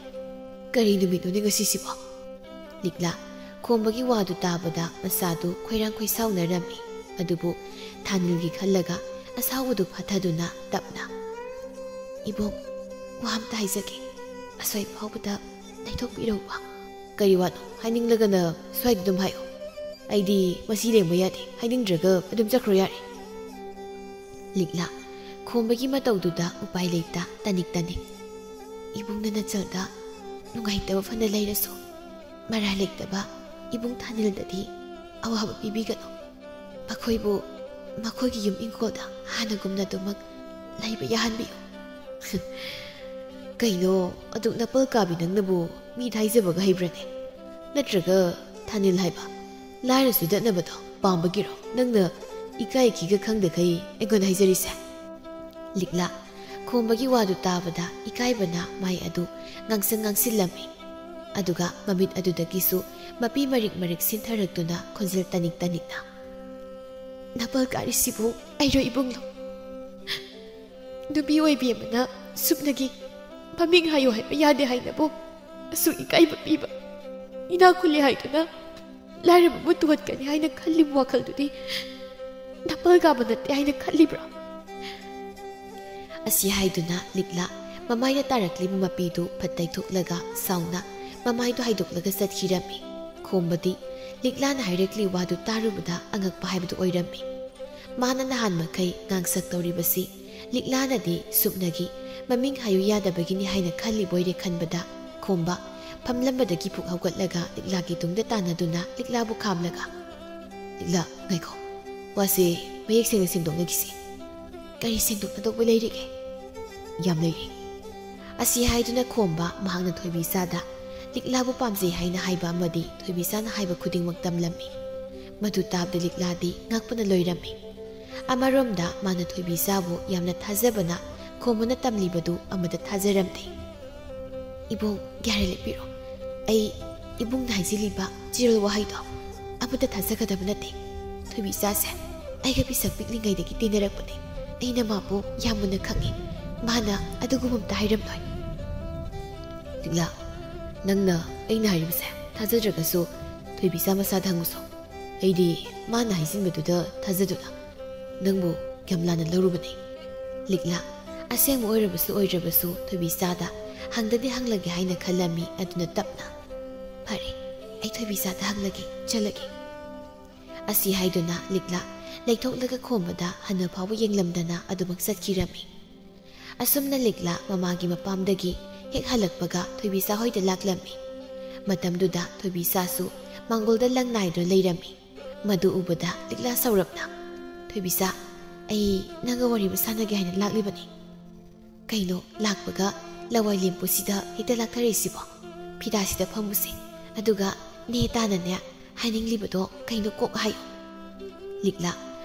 ꯀꯔꯤ ꯅꯨꯃꯤꯠꯅꯣꯅꯦ ꯉꯁꯤꯁꯤꯕꯣ?" ꯂꯤꯛꯂꯥ ꯈꯣꯝꯕꯒꯤ ꯋꯥꯗꯨ ꯇꯥꯕꯗ ꯃꯁꯥꯗꯨ ꯈꯣꯏꯔꯥꯡ ꯈꯣꯏꯁꯥꯎꯅꯔꯝꯃꯤ꯫ ꯑꯗꯨꯕꯨ ꯊꯥꯅꯤꯜꯒꯤ ꯈꯜꯂꯒ ꯑꯁꯥꯎꯕꯗꯨ ꯐꯥꯊꯗꯨꯅ ꯇꯞꯅ, "ꯏꯕꯣꯛ, ꯋꯥ ꯑꯝꯇ ꯍꯥꯏꯖꯒꯦ꯫ ꯑꯁ꯭ꯋꯥꯏ ꯐꯥꯎꯕꯗ ꯂꯩꯊꯣꯛꯄꯤꯔꯧꯕ꯫" "ꯀꯔꯤ ꯋꯥꯅꯣ? ꯍꯥꯏꯅꯤꯡꯂꯒꯅ ꯁ꯭ꯋꯥꯏꯗ ꯑꯗꯨꯝ ꯍꯥꯏꯌꯣ꯫ ꯑꯩꯗꯤ ꯃꯁꯤ ꯂꯦꯡꯕ ꯌꯥꯗꯦ, ꯍꯥꯏꯅꯤꯡꯗ꯭ꯔꯒ ꯑꯗꯨꯝ ꯆꯠꯈ꯭ꯔꯣ ꯌꯥꯔꯦ꯫" ꯂꯤꯛꯂꯥ ꯈꯣꯝꯕꯒꯤ ꯃꯇꯧꯗꯨꯗ ꯎꯄꯥꯏ ꯂꯩꯇ ꯇꯅꯤꯛ ꯇꯅꯤꯛ, "ꯏꯕꯨꯡꯅ ꯅꯆꯜꯗ ꯅꯨꯡꯉꯥꯏꯇꯕ ꯐꯅ ꯂꯩꯔꯁꯨ, ꯃꯔꯥꯏ ꯂꯩꯇꯕ ꯏꯕꯨꯡ ꯊꯥꯅꯤꯜꯗꯗꯤ ꯑꯋꯥꯕ ꯄꯤꯕꯤꯒꯅꯨ꯫ ꯃꯈꯣꯏꯕꯨ ꯃꯈꯣꯏꯒꯤ ꯌꯨꯝ ꯏꯪꯈꯣꯜꯗ ꯍꯥꯟꯅꯒꯨꯝꯅ ꯑꯗꯨꯃꯛ ꯂꯩꯕ ꯌꯥꯍꯟꯕꯤꯌꯨ꯫" "ꯀꯩꯅꯣ, ꯑꯗꯨꯛ ꯅꯄꯜ ꯀꯥꯕꯤ ꯅꯪꯅꯕꯨ ꯃꯤꯗ ꯍꯥꯏꯖꯕꯒ ꯍꯩꯕ꯭ꯔꯅꯦ? ꯅꯠꯇ꯭ꯔꯒ ꯊꯥꯅꯤꯜ ꯍꯥꯏꯕ ꯂꯥꯏꯔ ꯆꯨꯗꯠꯅꯕꯗꯣ ꯄꯥꯝꯕꯒꯤꯔꯣ ꯅꯪꯅ ꯏꯀꯥꯏ ꯏꯈꯤꯒ ꯈꯪꯗꯈꯩ ꯑꯩꯉꯣꯟꯗ ꯍꯥꯏꯖꯔꯤꯁꯦ?" ꯂꯤꯛꯂꯥ ꯈꯣꯝꯕꯒꯤ ꯋꯥꯗꯨ ꯇꯥꯕꯗ ꯏꯀꯥꯏꯕꯅ ꯃꯥꯏ ꯑꯗꯨ ꯉꯥꯡꯁꯪ ꯉꯥꯡꯁꯤꯜꯂꯝꯃꯤ꯫ ꯑꯗꯨꯒ ꯃꯃꯤꯠ ꯑꯗꯨꯗꯒꯤꯁꯨ ꯃꯄꯤ ꯃꯔꯤꯛ ꯃꯔꯤꯛ ꯁꯤꯟꯊꯔꯛꯇꯨꯅ ꯈꯣꯟꯖꯦꯜ ꯇꯅꯤꯛ ꯇꯅꯤꯛꯅ, "ꯅꯄꯜ ꯀꯥꯔꯤꯁꯤꯕꯨ ꯑꯩꯔꯣ ꯏꯕꯨꯡꯂꯣ? ꯅꯨꯄꯤ ꯑꯣꯏꯕꯤ ꯑꯃꯅ ꯁꯨꯞꯅꯒꯤ ꯃꯃꯤꯡ ꯍꯥꯏꯌꯣ ꯍꯥꯏꯕ ꯌꯥꯗꯦ ꯍꯥꯏꯅꯕꯨ ꯑꯁꯨꯛ ꯏꯀꯥꯏꯕ ꯄꯤꯕ, ꯏꯅꯥꯛ ꯈꯨꯜꯂꯤ ꯍꯥꯏꯗꯨꯅ ꯂꯥꯏꯔꯕꯕꯨ ꯇꯨꯍꯠꯀꯅꯤ ꯍꯥꯏꯅ ꯈꯜꯂꯤꯕ ꯋꯥꯈꯜꯗꯨꯗꯤ ꯅꯄꯜ ꯀꯥꯕ ꯅꯠꯇꯦ ꯍꯥꯏꯅ ꯈꯜꯂꯤꯕ꯭ꯔꯥ?" ꯑꯁꯤ ꯍꯥꯏꯗꯨꯅ ꯂꯤꯛꯂꯥ ꯃꯃꯥꯏꯗ ꯇꯥꯔꯛꯂꯤꯕ ꯃꯄꯤꯗꯨ ꯐꯠ ꯇꯩꯊꯣꯛꯂꯒ ꯁꯥꯎꯅ ꯃꯃꯥꯏꯗꯨ ꯍꯥꯏꯗꯣꯛꯂꯒ ꯆꯠꯈꯤꯔꯝꯃꯤ꯫ ꯈꯣꯝꯕꯗꯤ ꯂꯤꯛꯂꯥꯅ ꯍꯥꯏꯔꯛꯂꯤ ꯋꯥꯗꯨ ꯇꯥꯔꯨꯕꯗ ꯑꯉꯛꯄ ꯍꯥꯏꯕꯗꯨ ꯑꯣꯏꯔꯝꯃꯤ꯫ ꯃꯥꯅ ꯅꯍꯥꯟ ꯃꯈꯩ ꯉꯥꯡꯁꯛ ꯇꯧꯔꯤꯕꯁꯤ ꯂꯤꯛꯂꯥꯅꯗꯤ ꯁꯨꯞꯅꯒꯤ ꯃꯃꯤꯡ ꯍꯥꯏꯌꯨ ꯌꯥꯗꯕꯒꯤꯅꯤ ꯍꯥꯏꯅ ꯈꯜꯂꯤꯕꯣꯏꯔꯦ ꯈꯟꯕꯗ ꯈꯣꯝꯕ ꯐꯝꯂꯝꯕꯗꯒꯤ ꯐꯨꯛ ꯍꯧꯒꯠꯂꯒ ꯂꯤꯛꯂꯥꯒꯤ ꯇꯨꯡꯗ ꯇꯥꯟꯅꯗꯨꯅ ꯂꯤꯛꯂꯥꯕꯨ ꯈꯥꯝꯂꯒ, "ꯂꯤꯛꯂꯥ, ꯉꯥꯏꯈꯣ꯫ ꯋꯥꯁꯦ ꯃꯌꯦꯛ ꯁꯦꯡꯅ ꯁꯦꯡꯗꯣꯛꯅꯈꯤꯁꯤ꯫" "ꯀꯔꯤ ꯁꯦꯡꯗꯣꯛꯅꯗꯧꯕ ꯂꯩꯔꯤꯒꯦ?" "ꯌꯥꯝ ꯂꯩꯔꯤ꯫" ꯑꯁꯤ ꯍꯥꯏꯗꯨꯅ ꯈꯣꯝꯕ ꯃꯍꯥꯛꯅ ꯊꯣꯏꯕꯤꯆꯥꯗ ꯂꯤꯛꯂꯥꯕꯨ ꯄꯥꯝꯖꯩ ꯍꯥꯏꯅ ꯍꯥꯏꯕ ꯑꯃꯗꯤ ꯊꯣꯏꯕꯤꯆꯥꯅ ꯍꯥꯏꯕ ꯈꯨꯗꯤꯡꯃꯛ ꯇꯝꯂꯝꯃꯤ꯫ ꯃꯗꯨ ꯇꯥꯕꯗ ꯂꯤꯛꯂꯥꯗꯤ ꯉꯛꯄꯅ ꯂꯣꯏꯔꯝꯃꯤ꯫ ꯑꯃꯔꯣꯝꯗ ꯃꯥꯅ ꯊꯣꯏꯕꯤꯆꯥꯕꯨ ꯌꯥꯝꯅ ꯊꯥꯖꯕꯅ ꯈꯣꯝꯕꯅ ꯇꯝꯂꯤꯕꯗꯨ ꯑꯃꯠꯇ ꯊꯥꯖꯔꯝꯗꯦ꯫ "ꯏꯕꯨꯡ, ꯒ꯭ꯌꯥꯔ ꯂꯦꯞꯄꯤꯔꯣ꯫ ꯑꯩ ꯏꯕꯨꯡꯅ ꯍꯥꯏꯖꯤꯜꯂꯤꯕ ꯆꯤꯔꯣꯜ ꯋꯥꯍꯩꯗꯣ ꯑꯃꯠꯇ ꯊꯥꯖꯒꯗꯕ ꯅꯠꯇꯦ꯫ ꯊꯣꯏꯕꯤꯆꯥꯁꯦ ꯑꯩꯒ ꯄꯤꯁꯛ ꯄꯤꯛꯂꯤꯉꯩꯗꯒꯤ ꯇꯤꯟꯅꯔꯛꯄꯅꯦ꯫ ꯑꯩꯅ ꯃꯥꯕꯨ ꯌꯥꯝ ꯃꯨꯟꯅ ꯈꯪꯉꯤ꯫ ꯃꯥꯅ ꯑꯗꯨꯒꯨꯝꯕ ꯑꯝꯇ ꯍꯥꯏꯔꯝꯂꯣꯏ꯫" "ꯂꯤꯛꯂꯥ, ꯅꯪꯅ ꯑꯩꯅ ꯍꯥꯏꯔꯤꯕꯁꯦ ꯊꯥꯖꯗ꯭ꯔꯒꯁꯨ ꯊꯣꯏꯕꯤꯆꯥ ꯃꯁꯥꯗ ꯍꯪꯉꯨꯁꯣ꯫ ꯑꯩꯗꯤ ꯃꯥꯅ ꯍꯥꯏꯖꯤꯟꯕꯗꯨꯗ ꯊꯥꯖꯗꯨꯅ ꯅꯪꯕꯨ ꯌꯥꯝ ꯂꯥꯟꯅ ꯂꯧꯔꯨꯕꯅꯦ꯫" ꯂꯤꯛꯂꯥ ꯑꯁꯦꯡꯕ ꯑꯣꯏꯔꯕꯁꯨ ꯑꯣꯏꯗ꯭ꯔꯕꯁꯨ ꯊꯣꯏꯕꯤꯆꯥꯗ ꯍꯪꯗꯗꯤ ꯍꯪꯂꯒꯦ ꯍꯥꯏꯅ ꯈꯜꯂꯝꯃꯤ꯫ ꯑꯗꯨꯅ ꯇꯞꯅ, "ꯐꯔꯦ, ꯑꯩ ꯊꯣꯏꯕꯤꯆꯥꯗ ꯍꯪꯂꯒꯦ, ꯆꯠꯂꯒꯦ" ꯑꯁꯤ ꯍꯥꯏꯗꯨꯅ ꯂꯤꯛꯂꯥ ꯂꯩꯊꯣꯛꯂꯒ ꯈꯣꯝꯕꯗ ꯍꯟꯅ ꯐꯥꯎꯕ ꯌꯦꯡꯂꯝꯗꯅ ꯑꯗꯨꯃꯛ ꯆꯠꯈꯤꯔꯝꯃꯤ꯫ ꯑꯁꯨꯝꯅ ꯂꯤꯛꯂꯥ ꯃꯃꯥꯒꯤ ꯃꯄꯥꯝꯗꯒꯤ ꯍꯦꯛ ꯍꯜꯂꯛꯄꯒ ꯊꯣꯏꯕꯤꯆꯥ ꯍꯣꯏꯗ ꯂꯥꯛꯂꯝꯃꯤ꯫ ꯃꯇꯝꯗꯨꯗ ꯊꯣꯏꯕꯤꯆꯥꯁꯨ ꯃꯥꯡꯒꯣꯜꯗ ꯂꯪ ꯅꯥꯏꯗꯨꯅ ꯂꯩꯔꯝꯃꯤ꯫ ꯃꯗꯨ ꯎꯕꯗ ꯂꯤꯛꯂꯥ ꯁꯧꯔꯞꯅ, "ꯊꯣꯏꯕꯤꯆꯥ, ꯑꯩ ꯅꯪꯒ ꯋꯥꯔꯤ ꯑꯃ ꯁꯥꯟꯅꯒꯦ ꯍꯥꯏꯅ ꯂꯥꯛꯂꯤꯕꯅꯤ꯫" "ꯀꯩꯅꯣ, ꯂꯥꯛꯄꯒ ꯂꯋꯥꯏ ꯂꯦꯝꯄꯨꯁꯤꯗ ꯍꯦꯛꯇ ꯂꯥꯛꯊꯔꯛꯏꯁꯤꯕꯣ? ꯐꯤꯗꯥꯁꯤꯗ ꯐꯝꯃꯨꯁꯦ, ꯑꯗꯨꯒ ꯅꯦ ꯇꯥꯅꯅꯦ ꯍꯥꯏꯅꯤꯡꯂꯤꯕꯗꯣ ꯀꯩꯅꯣ ꯀꯣꯛ ꯍꯥꯏꯌꯨ꯫" ꯂꯤꯛꯂꯥ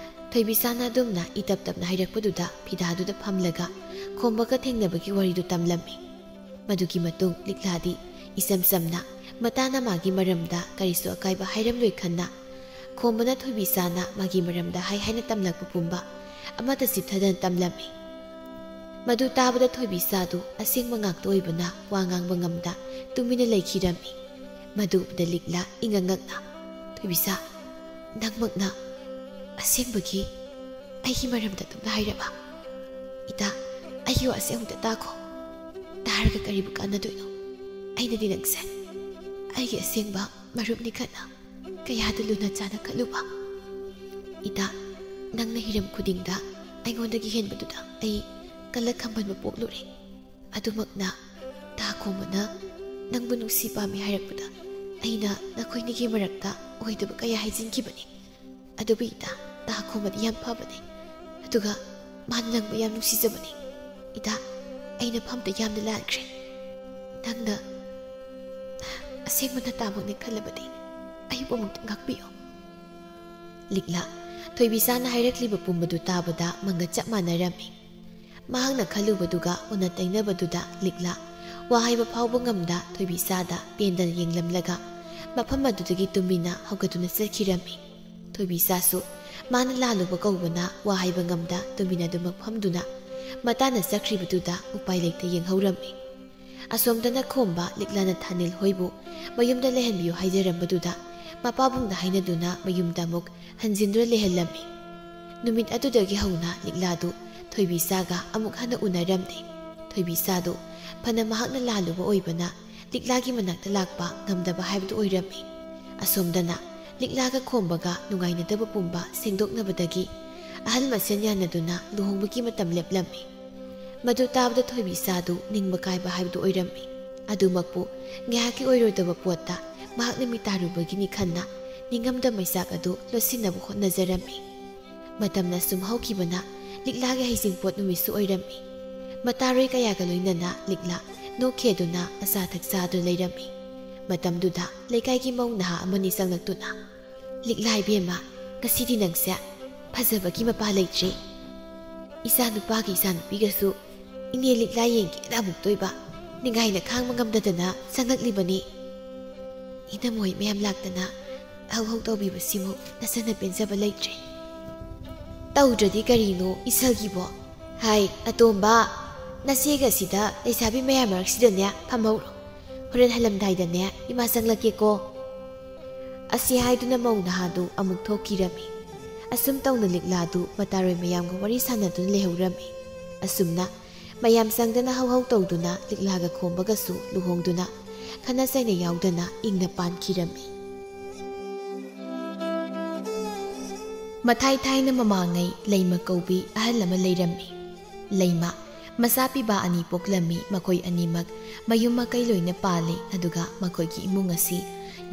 ꯊꯣꯏꯕꯤꯆꯥꯅ ꯑꯗꯨꯝꯅ ꯏꯇꯞ ꯇꯞꯅ ꯍꯥꯏꯔꯛꯄꯗꯨꯗ ꯐꯤꯗꯥꯗꯨꯗ ꯐꯝꯂꯒ ꯈꯣꯝꯕꯒ ꯊꯦꯡꯅꯕꯒꯤ ꯋꯥꯔꯤꯗꯨ ꯇꯝꯂꯝꯃꯤ꯫ ꯃꯗꯨꯒꯤ ꯃꯇꯨꯡ ꯂꯤꯛꯂꯥꯗꯤ ꯏꯆꯝ ꯆꯝꯅ ꯃꯇꯥꯅ ꯃꯥꯒꯤ ꯃꯔꯝꯗ ꯀꯔꯤꯁꯨ ꯑꯀꯥꯏꯕ ꯍꯥꯏꯔꯝꯂꯣꯏ ꯈꯟꯅ, ꯈꯣꯝꯕꯅ ꯊꯣꯏꯕꯤꯆꯥꯅ ꯃꯥꯒꯤ ꯃꯔꯝꯗ ꯍꯥꯏ ꯍꯥꯏꯅ ꯇꯝꯂꯛꯄ ꯄꯨꯝꯕ ꯑꯃꯠꯇ ꯆꯤꯞꯊꯗꯅ ꯇꯝꯂꯝꯃꯤ꯫ ꯃꯗꯨ ꯇꯥꯕꯗ ꯊꯣꯏꯕꯤꯆꯥꯗꯨ ꯑꯁꯦꯡꯕ ꯉꯥꯛꯇ ꯑꯣꯏꯕꯅ ꯋꯥ ꯉꯥꯡꯕ ꯉꯝꯗ ꯇꯨꯃꯤꯟꯅ ꯂꯩꯈꯤꯔꯝꯃꯤ꯫ ꯃꯗꯨ ꯎꯕꯗ ꯂꯤꯛꯂꯥ ꯏꯉꯛ ꯉꯛꯅ, "ꯊꯣꯏꯕꯤꯆꯥ, ꯅꯪꯃꯛꯅ ꯑꯁꯦꯡꯕꯒꯤ ꯑꯩꯒꯤ ꯃꯔꯝꯗ ꯑꯗꯨꯝꯅ ꯍꯥꯏꯔꯕ? ꯏꯇꯥ, ꯑꯩꯒꯤ ꯋꯥꯁꯦ ꯑꯃꯨꯛꯇ ꯇꯥꯈꯣ꯫ ꯇꯥꯔꯒ ꯀꯔꯤꯕꯨ ꯀꯥꯟꯅꯗꯣꯏꯅꯣ? ꯑꯩꯅꯗꯤ ꯅꯪꯁꯦ ꯑꯩꯒꯤ ꯑꯁꯦꯡꯕ ꯃꯔꯨꯞꯅꯤ ꯈꯟꯅ ꯀꯌꯥꯗ ꯂꯨꯅ ꯆꯥꯅ ꯈꯜꯂꯨꯕ꯫ ꯏꯇꯥ, ꯅꯪꯅ ꯍꯤꯔꯝ ꯈꯨꯗꯤꯡꯗ ꯑꯩꯉꯣꯟꯗꯒꯤ ꯍꯦꯟꯕꯗꯨꯗ ꯑꯩ ꯀꯜꯂ ꯈꯝꯕꯟꯕ ꯄꯣꯛꯂꯨꯔꯦ꯫ ꯑꯗꯨꯃꯛꯅ ꯇꯥ ꯈꯣꯝꯕꯅ ꯅꯪꯕꯨ ꯅꯨꯡꯁꯤ ꯄꯥꯝꯃꯤ ꯍꯥꯏꯔꯛꯄꯗ ꯑꯩꯅ ꯅꯈꯣꯏꯅꯤꯒꯤ ꯃꯔꯛꯇ ꯑꯣꯏꯗꯕ ꯀꯌꯥ ꯍꯥꯏꯖꯤꯟꯈꯤꯕꯅꯤ꯫ ꯑꯗꯨꯕꯨ ꯏꯇꯥ, ꯇꯥ ꯈꯣꯝꯕꯗꯤ ꯌꯥꯝ ꯐꯕꯅꯤ꯫ ꯑꯗꯨꯒ ꯃꯥꯅ ꯅꯪꯕꯨ ꯌꯥꯝ ꯅꯨꯡꯁꯤꯖꯕꯅꯤ꯫ ꯏꯇꯥ, ꯑꯩꯅ ꯐꯝꯗ ꯌꯥꯝꯅ ꯂꯥꯟꯈ꯭ꯔꯦ꯫ ꯅꯪꯅ ꯑꯁꯦꯡꯕ ꯅꯇꯥꯃꯛꯅꯤ ꯈꯜꯂꯕꯗꯤ ꯑꯩꯕꯨ ꯑꯃꯨꯛꯇ ꯉꯥꯛꯄꯤꯌꯨ꯫" ꯂꯤꯛꯂꯥ ꯊꯣꯏꯕꯤꯆꯥꯅ ꯍꯥꯏꯔꯛꯂꯤꯕ ꯄꯨꯝꯕꯗꯨ ꯇꯥꯕꯗ ꯃꯪꯒ ꯆꯞ ꯃꯥꯟꯅꯔꯝꯃꯤ꯫ ꯃꯍꯥꯛꯅ ꯈꯜꯂꯨꯕꯗꯨꯒ ꯑꯣꯟꯅ ꯇꯩꯅꯕꯗꯨꯗ ꯂꯤꯛꯂꯥ ꯋꯥ ꯍꯥꯏꯕ ꯐꯥꯎꯕ ꯉꯝꯗ ꯊꯣꯏꯕꯤꯆꯥꯗ ꯄꯦꯟꯗꯅ ꯌꯦꯡꯂꯝꯂꯒ ꯃꯐꯝ ꯑꯗꯨꯗꯒꯤ ꯇꯨꯃꯤꯟꯅ ꯍꯧꯒꯠꯇꯨꯅ ꯆꯠꯈꯤꯔꯝꯃꯤ꯫ ꯊꯣꯏꯕꯤꯆꯥꯁꯨ ꯃꯥꯅ ꯂꯥꯜꯂꯨꯕ ꯀꯧꯕꯅ ꯋꯥ ꯍꯥꯏꯕ ꯉꯝꯗ ꯇꯨꯃꯤꯟꯅ ꯑꯗꯨꯃꯛ ꯐꯝꯗꯨꯅ ꯃꯇꯥꯅ ꯆꯠꯈ꯭ꯔꯤꯕꯗꯨꯗ ꯎꯄꯥꯏ ꯂꯩꯇ ꯌꯦꯡꯍꯧꯔꯝꯃꯤ꯫ ꯑꯁꯣꯝꯗꯅ ꯈꯣꯝꯕ ꯂꯤꯛꯂꯥꯅ ꯊꯥꯅꯤꯜ ꯍꯣꯏꯕꯨ ꯃꯌꯨꯝꯗ ꯂꯩꯍꯟꯕꯤꯌꯨ ꯍꯥꯏꯖꯔꯝꯕꯗꯨꯗ ꯃꯄꯥꯕꯨꯡꯗ ꯍꯥꯏꯅꯗꯨꯅ ꯃꯌꯨꯝꯗ ꯑꯃꯨꯛ ꯍꯟꯖꯤꯟꯗꯨꯅ ꯂꯩꯍꯜꯂꯝꯃꯤ꯫ ꯅꯨꯃꯤꯠ ꯑꯗꯨꯗꯒꯤ ꯍꯧꯅ ꯂꯤꯛꯂꯥꯗꯨ ꯊꯣꯏꯕꯤꯆꯥꯒ ꯑꯃꯨꯛ ꯍꯟꯅ ꯎꯅꯔꯝꯗꯦ꯫ ꯊꯣꯏꯕꯤꯆꯥꯗꯨ ꯐꯅ ꯃꯍꯥꯛꯅ ꯂꯥꯜꯂꯨꯕ ꯑꯣꯏꯕꯅ ꯂꯤꯛꯂꯥꯒꯤ ꯃꯅꯥꯛꯇ ꯂꯥꯛꯄ ꯉꯝꯗꯕ ꯍꯥꯏꯕꯗꯨ ꯑꯣꯏꯔꯝꯃꯤ꯫ ꯑꯁꯣꯝꯗꯅ ꯂꯤꯛꯂꯥꯒ ꯈꯣꯝꯕꯒ ꯅꯨꯡꯉꯥꯏꯅꯗꯕ ꯄꯨꯝꯕ ꯁꯦꯡꯗꯣꯛꯅꯕꯗꯒꯤ ꯑꯍꯜ ꯃꯁꯦꯟ ꯌꯥꯅꯗꯨꯅ ꯂꯨꯍꯣꯡꯕꯒꯤ ꯃꯇꯝ ꯂꯦꯞꯂꯝꯃꯤ꯫ ꯃꯗꯨ ꯇꯥꯕꯗ ꯊꯣꯏꯕꯤꯆꯥꯗꯨ ꯅꯤꯡꯕ ꯀꯥꯏꯕ ꯍꯥꯏꯕꯗꯨ ꯑꯣꯏꯔꯝꯃꯤ꯫ ꯑꯗꯨꯃꯛꯄꯨ ꯉꯥꯏꯍꯥꯛꯀꯤ ꯑꯣꯏꯔꯣꯏꯗꯕ ꯄꯣꯠꯇ ꯃꯍꯥꯛꯅ ꯃꯤꯇꯥꯔꯨꯕꯒꯤꯅꯤ ꯈꯟꯅ ꯅꯤꯡꯉꯝꯗ ꯃꯩꯆꯥꯛ ꯑꯗꯨ ꯂꯣꯠꯁꯤꯟꯅꯕ ꯍꯣꯠꯅꯖꯔꯝꯃꯤ꯫ ꯃꯇꯝꯅ ꯁꯨꯝ ꯍꯧꯈꯤꯕꯅ ꯂꯤꯛꯂꯥꯒꯤ ꯍꯩꯖꯤꯡꯄꯣꯠ ꯅꯨꯃꯤꯠꯁꯨ ꯑꯣꯏꯔꯝꯃꯤ꯫ ꯃꯇꯥꯔꯣꯏ ꯀꯌꯥꯒ ꯂꯣꯏꯅꯅ ꯂꯤꯛꯂꯥ ꯅꯣꯛꯈꯦꯗꯨꯅ ꯑꯆꯥ ꯊꯛ ꯆꯥꯗꯨꯅ ꯂꯩꯔꯝꯃꯤ꯫ ꯃꯇꯝꯗꯨꯗ ꯂꯩꯀꯥꯏꯒꯤ ꯃꯧ ꯅꯍꯥ ꯑꯃꯅꯤ ꯆꯪꯂꯛꯇꯨꯅ, "ꯂꯤꯛꯂꯥ ꯏꯕꯦꯝꯃ, ꯉꯁꯤꯗꯤ ꯅꯪꯁꯦ ꯐꯖꯕꯒꯤ ꯃꯄꯥ ꯂꯩꯇ꯭ꯔꯦ꯫ ꯏꯆꯥ ꯅꯨꯄꯥꯒ ꯏꯆꯥ ꯅꯨꯄꯤꯒꯁꯨ ꯏꯅꯦ ꯂꯤꯛꯂꯥ ꯌꯦꯡꯒꯦꯅ ꯑꯃꯨꯛꯇꯣꯏꯕ ꯅꯤꯡꯉꯥꯏꯅ ꯈꯥꯡꯕ ꯉꯝꯗꯗꯅ ꯆꯪꯂꯛꯂꯤꯕꯅꯤ꯫ ꯏꯅꯝꯃꯣꯏ ꯃꯌꯥꯝ ꯂꯥꯛꯇꯅ ꯍꯧ ꯍꯧ ꯇꯧꯕꯤꯕꯁꯤꯃꯨꯛ ꯅꯆꯟꯅ ꯄꯦꯟꯖꯕ ꯂꯩꯇ꯭ꯔꯦ꯫ ꯇꯧꯗ꯭ꯔꯗꯤ ꯀꯔꯤꯅꯣ ꯏꯁꯜꯒꯤꯕꯣ? ꯍꯥꯏ, ꯑꯇꯣꯝꯕ, ꯅꯆꯦꯒ ꯁꯤꯗ ꯂꯩꯁꯥꯕꯤ ꯃꯌꯥꯝ ꯃꯔꯛꯁꯤꯗꯅꯦ ꯐꯝꯍꯧꯔꯣ꯫ ꯍꯣꯔꯦꯟ ꯍꯜꯂꯝꯗꯥꯏꯗꯅꯦ ꯏꯃꯥ ꯆꯪꯂꯛꯀꯦꯀꯣ꯫" ꯑꯁꯤ ꯍꯥꯏꯗꯨꯅ ꯃꯧ ꯅꯍꯥꯗꯨ ꯑꯃꯨꯛ ꯊꯣꯛꯈꯤꯔꯝꯃꯤ꯫ ꯑꯁꯨꯝ ꯇꯧꯅ ꯂꯤꯛꯂꯥꯗꯨ ꯃꯇꯥꯔꯣꯏ ꯃꯌꯥꯝꯒ ꯋꯥꯔꯤ ꯁꯥꯟꯅꯗꯨꯅ ꯂꯩꯍꯧꯔꯝꯃꯤ꯫ ꯑꯁꯨꯝꯅ ꯃꯌꯥꯝ ꯆꯪꯗꯅ ꯍꯧ ꯍꯧ ꯇꯧꯗꯨꯅ ꯂꯤꯛꯂꯥꯒ ꯈꯣꯝꯕꯒꯁꯨ ꯂꯨꯍꯣꯡꯗꯨꯅ ꯈꯠꯅ ꯆꯩꯅ ꯌꯥꯎꯗꯅ ꯏꯪꯅ ꯄꯥꯟꯈꯤꯔꯝꯃꯤ꯫ ꯃꯊꯥꯏ ꯊꯥꯏꯅ ꯃꯃꯥꯡꯉꯩ ꯂꯩꯃ ꯀꯧꯕꯤ ꯑꯍꯜ ꯑꯃ ꯂꯩꯔꯝꯃꯤ꯫ ꯂꯩꯃ ꯃꯆꯥ ꯄꯤꯕ ꯑꯅꯤ ꯄꯣꯛꯂꯝꯃꯤ꯫ ꯃꯈꯣꯏ ꯑꯅꯤꯃꯛ ꯃꯌꯨꯝ ꯃꯀꯩ ꯂꯣꯏꯅ ꯄꯥꯜꯂꯤ꯫ ꯑꯗꯨꯒ ꯃꯈꯣꯏꯒꯤ ꯏꯃꯨꯡ ꯑꯁꯤ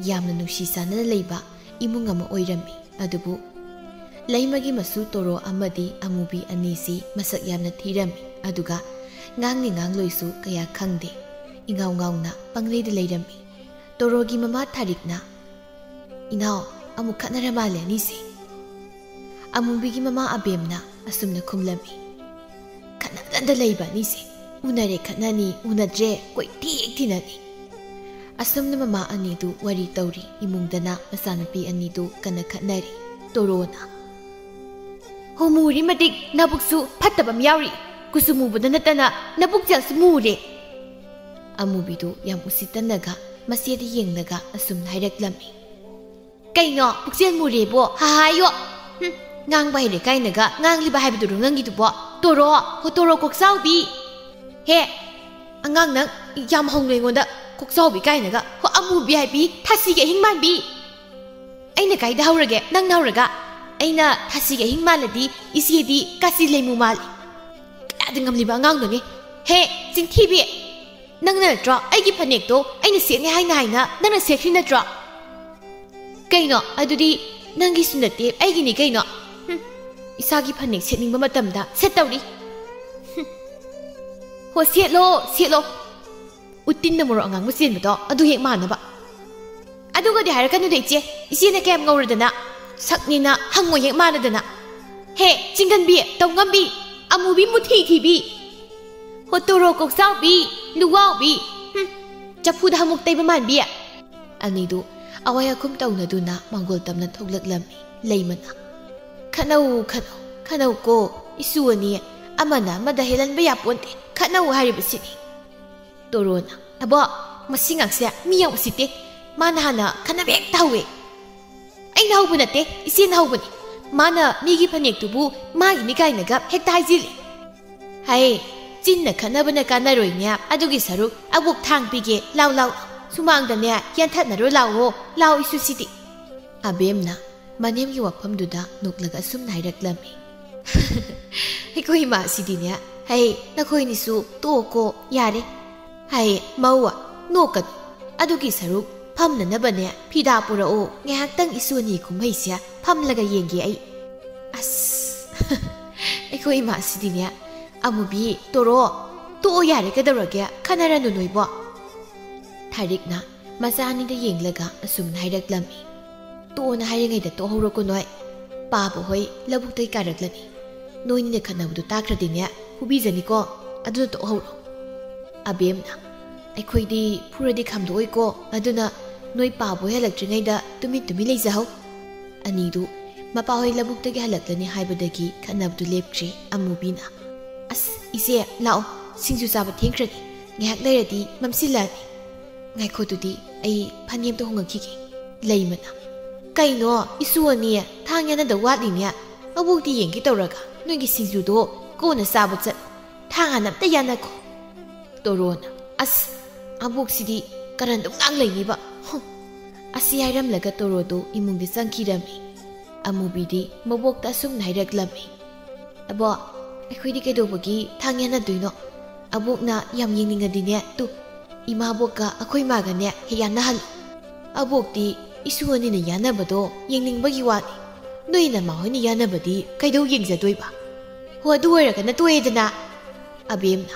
ꯌꯥꯝꯅ ꯅꯨꯡꯁꯤ ꯆꯥꯟꯅꯅ ꯂꯩꯕ ꯏꯃꯨꯡ ꯑꯃ ꯑꯣꯏꯔꯝꯃꯤ꯫ ꯑꯗꯨꯕꯨ ꯂꯩꯃꯒꯤ ꯃꯁꯨ ꯇꯣꯔꯣ ꯑꯃꯗꯤ ꯑꯃꯨꯕꯤ ꯑꯅꯤꯁꯤ ꯃꯁꯛ ꯌꯥꯝꯅ ꯊꯤꯔꯝꯃꯤ꯫ ꯑꯗꯨꯒ ꯉꯥꯡꯅꯤ ꯉꯥꯡꯂꯣꯏꯁꯨ ꯀꯌꯥ ꯈꯪꯗꯦ꯫ ꯏꯉꯥꯎ ꯉꯥꯎꯅ ꯄꯪꯂꯩꯗ ꯂꯩꯔꯝꯃꯤ꯫ ꯇꯣꯔꯣꯒꯤ ꯃꯃꯥ ꯊꯥꯔꯤꯛꯅ, "ꯏꯅꯥꯎ, ꯑꯃꯨꯛ ꯈꯠꯅꯔ ꯃꯥꯜꯂꯦ ꯑꯅꯤꯁꯦ꯫" ꯑꯃꯨꯕꯤꯒꯤ ꯃꯃꯥ ꯑꯕꯦꯝꯅ ꯑꯁꯨꯝꯅ ꯈꯨꯝꯂꯝꯃꯤ, "ꯈꯠꯅꯗ ꯂꯩꯕ ꯑꯅꯤꯁꯦ꯫ ꯎꯅꯔꯦ ꯈꯠꯅꯅꯤ, ꯎꯅꯗ꯭ꯔꯦ ꯀꯣꯏꯊꯤ ꯊꯤꯅꯅꯤ꯫" ꯑꯁꯨꯝꯅ ꯃꯃꯥ ꯑꯅꯤꯗꯨ ꯋꯥꯔꯤ ꯇꯧꯔꯤ꯫ ꯏꯃꯨꯡꯗꯅ ꯃꯆꯥꯅꯨꯄꯤ ꯑꯅꯤꯗꯨ ꯀꯟꯅ ꯈꯠꯅꯔꯤ꯫ ꯇꯣꯔꯣꯅ, "ꯍꯣ, ꯃꯨꯔꯤ ꯃꯇꯤꯛ ꯅꯕꯨꯛꯁꯨ ꯐꯠꯇꯕ ꯑꯃ ꯌꯥꯎꯔꯤ꯫ ꯀꯨꯆꯨ ꯃꯨꯕꯗ ꯅꯠꯇꯅ ꯅꯕꯨꯛ ꯆꯦꯜꯁꯨ ꯃꯨꯔꯦ꯫" ꯑꯃꯨꯕꯤꯗꯨ ꯌꯥꯝ ꯎꯁꯤꯠꯇꯅꯒ ꯃꯆꯦꯗ ꯌꯦꯡꯂꯒ ꯑꯁꯨꯝꯅ ꯍꯥꯏꯔꯛꯂꯝꯃꯤ, "ꯀꯩꯅꯣ ꯄꯨꯛꯆꯦꯜ ꯃꯨꯔꯦꯕꯣ? ꯍꯥ ꯍꯥꯏꯌꯣ꯫ ꯍꯨꯝ, ꯉꯥꯡꯕ ꯍꯩꯔꯦ ꯀꯥꯏꯅꯒ ꯉꯥꯡꯂꯤꯕ ꯍꯥꯏꯕꯗꯨꯔꯣ ꯅꯪꯒꯤꯗꯨꯕꯣ? ꯇꯣꯔꯣ, ꯍꯣ ꯇꯣꯔꯣ ꯀꯣꯛꯆꯥꯎꯕꯤ꯫ ꯍꯦ, ꯑꯉꯥꯡ ꯅꯪ ꯌꯥꯝ ꯍꯧꯅ ꯑꯩꯉꯣꯟꯗ ꯀꯣꯛꯆꯥꯎꯕꯤ ꯀꯥꯏꯅꯒ, ꯍꯣ ꯑꯃꯨꯕꯤ ꯍꯥꯏꯕꯤ, ꯊꯥꯁꯤꯒꯤ ꯑꯍꯤꯡ ꯃꯥꯟꯕꯤ꯫ ꯑꯩꯅ ꯀꯥꯏꯗ ꯍꯧꯔꯒꯦ? ꯅꯪꯅ ꯍꯧꯔꯒ꯫ ꯑꯩꯅ ꯊꯥꯁꯤꯒꯤ ꯑꯍꯤꯡ ꯃꯥꯜꯂꯗꯤ ꯏꯆꯦꯗꯤ ꯀꯥꯆꯤ ꯂꯩꯃꯨ ꯃꯥꯜꯂꯤ꯫ ꯀꯌꯥꯗ ꯉꯝꯂꯤꯕ ꯑꯉꯥꯡꯅꯣꯅꯦ? ꯍꯦ, ꯆꯤꯟꯊꯤꯕꯤ! ꯅꯪꯅ ꯅꯠꯇ꯭ꯔꯣ ꯑꯩꯒꯤ ꯐꯅꯦꯛꯇꯣ ꯑꯩꯅ ꯁꯦꯠꯅꯤ ꯍꯥꯏꯅ ꯍꯥꯏꯅ ꯅꯪꯅ ꯁꯦꯠꯈ꯭ꯔꯤ ꯅꯠꯇ꯭ꯔꯣ? ꯀꯩꯅꯣ? ꯑꯗꯨꯗꯤ ꯅꯪꯒꯤꯁꯨ ꯅꯠꯇꯦ, ꯑꯩꯒꯤꯅꯤ ꯀꯩꯅꯣ? ꯍꯨꯝ, ꯏꯁꯥꯒꯤ ꯐꯅꯦꯛ ꯁꯦꯠꯅꯤꯡꯕ ꯃꯇꯝꯗ ꯁꯦꯠꯇꯧꯔꯤ꯫ ꯍꯨꯝ꯫ ꯍꯣ, ꯁꯦꯠꯂꯣ, ꯁꯦꯠꯂꯣ꯫ ꯎꯇꯤꯟꯅ ꯃꯣꯔꯣꯛ ꯑꯉꯥꯡꯕ ꯆꯦꯟꯕꯗꯣ ꯑꯗꯨ ꯍꯦꯛ ꯃꯥꯟꯅꯕ꯫ ꯑꯗꯨꯒꯗꯤ ꯍꯥꯏꯔꯛꯀꯅꯨꯗ ꯏꯆꯦ, ꯏꯆꯦꯅ ꯀꯌꯥꯝ ꯉꯧꯔꯗꯅ, ꯁꯛꯅꯦꯅ ꯍꯪꯉꯣꯏ ꯍꯦꯛ ꯃꯥꯟꯅꯗꯅ꯫ ꯍꯦ, ꯆꯤꯡꯒꯟꯕꯤ, ꯇꯧꯉꯝꯕꯤ, ꯑꯃꯨꯕꯤ ꯃꯨꯊꯤ ꯊꯤꯕꯤ, ꯍꯣꯇꯣꯔꯣ ꯀꯣꯛꯆꯥꯎꯕꯤ, ꯂꯨꯋꯥꯎꯕꯤ, ꯍꯨꯝ, ꯆꯐꯨꯗ ꯍꯃꯨꯛ ꯇꯩꯕ ꯃꯥꯟꯕꯤ꯫ ꯑꯅꯤꯗꯨ ꯑꯋꯥꯏ ꯑꯈꯨꯝ ꯇꯧꯅꯗꯨꯅ ꯃꯥꯡꯒꯣꯜ ꯇꯝꯅ ꯊꯣꯛꯂꯛꯂꯝꯃꯤ꯫ ꯂꯩꯃꯅ, "ꯈꯠꯅꯧ, ꯈꯠꯅꯧ, ꯈꯠꯅꯧꯀꯣ, ꯏꯁꯨ ꯑꯅꯤ, ꯑꯃꯅ ꯑꯃꯗ ꯍꯦꯜꯍꯟꯕ ꯌꯥꯄꯣꯟꯇꯦ, ꯈꯠꯅꯧ ꯍꯥꯏꯔꯤꯕꯁꯤꯅꯤ"꯫ ꯇꯣꯔꯣꯅ, "ꯑꯕꯣ, ꯃꯁꯤ ꯉꯥꯛꯁꯦ ꯃꯤ ꯌꯥꯝ ꯎꯁꯤꯠꯇꯦ꯫ ꯃꯥꯅ ꯍꯥꯟꯅ ꯈꯠꯅꯕ ꯍꯦꯛꯇ ꯍꯧꯋꯦ꯫ ꯑꯩꯅ ꯍꯧꯕ ꯅꯠꯇꯦ, ꯏꯆꯦꯅ ꯍꯧꯕꯅꯤ꯫ ꯃꯥꯅ ꯃꯤꯒꯤ ꯐꯅꯦꯛꯇꯨꯕꯨ ꯃꯥꯒꯤꯅꯤ ꯀꯥꯏꯅꯒ ꯍꯦꯛꯇ ꯍꯥꯏꯖꯤꯜꯂꯤ꯫ ꯍꯥꯏ, ꯆꯤꯟꯅ ꯈꯠꯅꯕꯅ ꯀꯥꯟꯅꯔꯣꯏꯅꯦ꯫ ꯑꯗꯨꯒꯤ ꯁꯔꯨꯛ ꯑꯕꯣꯛ ꯊꯥꯡ ꯄꯤꯒꯦ, ꯂꯥꯎ, ꯂꯥꯎ꯫ ꯁꯨꯃꯥꯡꯗꯅꯦ ꯌꯥꯟꯊꯠꯅꯔꯣ ꯂꯥꯎꯑꯣ, ꯂꯥꯎ ꯏꯁꯨꯁꯤꯗꯤ"꯫ ꯑꯕꯦꯝꯅ ꯃꯅꯦꯝꯒꯤ ꯋꯥꯐꯝꯗꯨꯗ ꯅꯣꯛꯂꯒ ꯑꯁꯨꯝꯅ ꯍꯥꯏꯔꯛꯂꯝꯃꯤ꯫ "ꯑꯩꯈꯣꯏ ꯏꯃꯥꯁꯤꯗꯤꯅꯦ, ꯍꯩ, ꯅꯈꯣꯏꯅꯤꯁꯨ ꯇꯣꯛꯑꯣꯀꯣ, ꯌꯥꯔꯦ꯫ ꯍꯩ, ꯃꯧ, ꯅꯣꯛꯀꯅꯨ꯫ ꯑꯗꯨꯒꯤ ꯁꯔꯨꯛ ꯐꯝꯅꯅꯕꯅꯦ ꯐꯤꯗꯥ ꯄꯨꯔꯛꯑꯣ, ꯉꯥꯏꯍꯥꯛꯇꯪ ꯏꯁꯨ ꯑꯅꯤ ꯀꯨꯝꯍꯩꯁꯦ ꯐꯝꯂꯒ ꯌꯦꯡꯒꯦ ꯑꯩ"꯫ ꯑꯁ, ꯑꯩꯈꯣꯏ ꯏꯃꯥꯁꯤꯗꯤꯅꯦ꯫ "ꯑꯃꯨꯕꯤ, ꯇꯣꯔꯣ, ꯇꯣꯛꯑꯣ ꯌꯥꯔꯦ, ꯀꯩꯗꯧꯔꯒꯦ? ꯈꯟꯅꯔꯅꯨ ꯅꯣꯏꯕꯣ"꯫ ꯊꯥꯔꯤꯛꯅ ꯃꯆꯥ ꯑꯅꯤꯗ ꯌꯦꯡꯂꯒ ꯑꯁꯨꯝꯅ ꯍꯥꯏꯔꯛꯂꯝꯃꯤ꯫ "ꯇꯣꯛꯑꯣꯅ ꯍꯥꯏꯔꯤꯉꯩꯗ ꯇꯣꯛꯍꯧꯔꯣꯀꯣ ꯅꯣꯏ꯫ ꯄꯥꯕ ꯍꯣꯏ ꯂꯧꯕꯨꯛꯇꯒꯤ ꯀꯥꯔꯛꯂꯅꯤ꯫ ꯅꯣꯏꯅꯤꯅ ꯈꯠꯅꯕꯗꯨ ꯇꯥꯈ꯭ꯔꯗꯤꯅꯦ, ꯐꯨꯕꯤꯖꯅꯤꯀꯣ꯫ ꯑꯗꯨꯅ ꯇꯣꯛꯍꯧꯔꯣ"꯫ ꯑꯕꯦꯝꯅ, "ꯑꯩꯈꯣꯏꯗꯤ ꯐꯨꯔꯗꯤ ꯈꯥꯝꯗꯣꯛꯑꯣꯏꯀꯣ, ꯑꯗꯨꯅ ꯅꯣꯏ ꯄꯥꯕ ꯍꯣꯏ ꯍꯜꯂꯛꯇ꯭ꯔꯤꯉꯩꯗ ꯇꯨꯃꯤꯟ ꯇꯨꯃꯤꯟ ꯂꯩꯖꯍꯧ"꯫ ꯑꯅꯤꯗꯨ ꯃꯄꯥ ꯍꯣꯏ ꯂꯧꯕꯨꯛꯇꯒꯤ ꯍꯜꯂꯛꯂꯅꯤ ꯍꯥꯏꯕꯗꯒꯤ ꯈꯠꯅꯕꯗꯨ ꯂꯦꯞꯈ꯭ꯔꯦ꯫ ꯑꯃꯨꯕꯤꯅ, "ꯑꯁ, ꯏꯆꯦ, ꯂꯥꯛꯑꯣ, ꯁꯤꯡꯖꯨ ꯆꯥꯕ ꯊꯦꯡꯈ꯭ꯔꯅꯤ꯫ ꯉꯥꯏꯍꯥꯛ ꯂꯩꯔꯗꯤ ꯃꯝꯁꯤꯜꯂꯛꯑꯅꯤ꯫ ꯉꯥꯏꯈꯣ ꯑꯗꯨꯗꯤ, ꯑꯩ ꯐꯅꯦꯛꯇꯣ ꯍꯣꯡꯉꯛꯈꯤꯒꯦ"꯫ ꯂꯩꯃꯅ, "ꯀꯩꯅꯣ, ꯏꯁꯨ ꯑꯅꯤ, ꯊꯥꯡ ꯌꯥꯟꯅꯗ ꯋꯥꯠꯂꯤꯅꯦ꯫ ꯑꯕꯣꯛꯇꯤ ꯌꯦꯡꯒꯦ ꯇꯧꯔꯒ ꯅꯣꯏꯒꯤ ꯁꯤꯡꯖꯨꯗꯣ ꯀꯣꯟꯅ ꯆꯥꯕ ꯆꯠꯂꯣ꯫ ꯊꯥꯡ ꯍꯥꯟꯅ ꯑꯝꯇ ꯌꯥꯟꯅꯈꯣ꯫" ꯇꯣꯔꯣꯅ, "ꯑꯁ, ꯑꯕꯣꯛꯁꯤꯗꯤ ꯀꯔꯟ ꯑꯗꯨꯝ ꯉꯥꯡ ꯂꯩꯅꯤꯕ꯫ ꯍꯨꯝ꯫" ꯑꯁꯤ ꯍꯥꯏꯔꯝꯂꯒ ꯇꯣꯔꯣꯗꯨ ꯏꯃꯨꯡꯗ ꯆꯪꯈꯤꯔꯝꯃꯤ꯫ ꯑꯃꯨꯕꯤꯗꯤ ꯃꯕꯣꯛꯇ ꯑꯁꯨꯝꯅ ꯍꯥꯏꯔꯛꯂꯝꯃꯤ, "ꯑꯕꯣꯛ, ꯑꯩꯈꯣꯏꯗꯤ ꯀꯩꯗꯧꯕꯒꯤ ꯊꯥꯡ ꯌꯥꯟꯅꯗꯣꯏꯅꯣ? ꯑꯕꯣꯛꯅ ꯌꯥꯝ ꯌꯦꯡꯅꯤꯡꯉꯗꯤꯅꯦ, ꯇꯨ, ꯏꯃꯥꯕꯣꯛꯀ ꯑꯩꯈꯣꯏ ꯃꯥꯒꯅꯦ ꯍꯦꯛ ꯌꯥꯟꯅꯍꯜꯂꯨ꯫ ꯑꯕꯣꯛꯇꯤ ꯏꯁꯨ ꯑꯅꯤꯅ ꯌꯥꯟꯅꯕꯗꯣ ꯌꯦꯡꯅꯤꯡꯕꯒꯤ ꯋꯥꯅꯤ꯫ ꯅꯣꯏ ꯅꯃꯥ ꯍꯣꯏꯅ ꯌꯥꯟꯅꯕꯗꯤ ꯀꯩꯗꯧ ꯌꯦꯡꯖꯗꯣꯏꯕ? ꯍꯣ, ꯑꯗꯨ ꯑꯣꯏꯔꯒꯅ ꯇꯣꯛꯑꯦꯗꯅ꯫" ꯑꯕꯦꯝꯅ,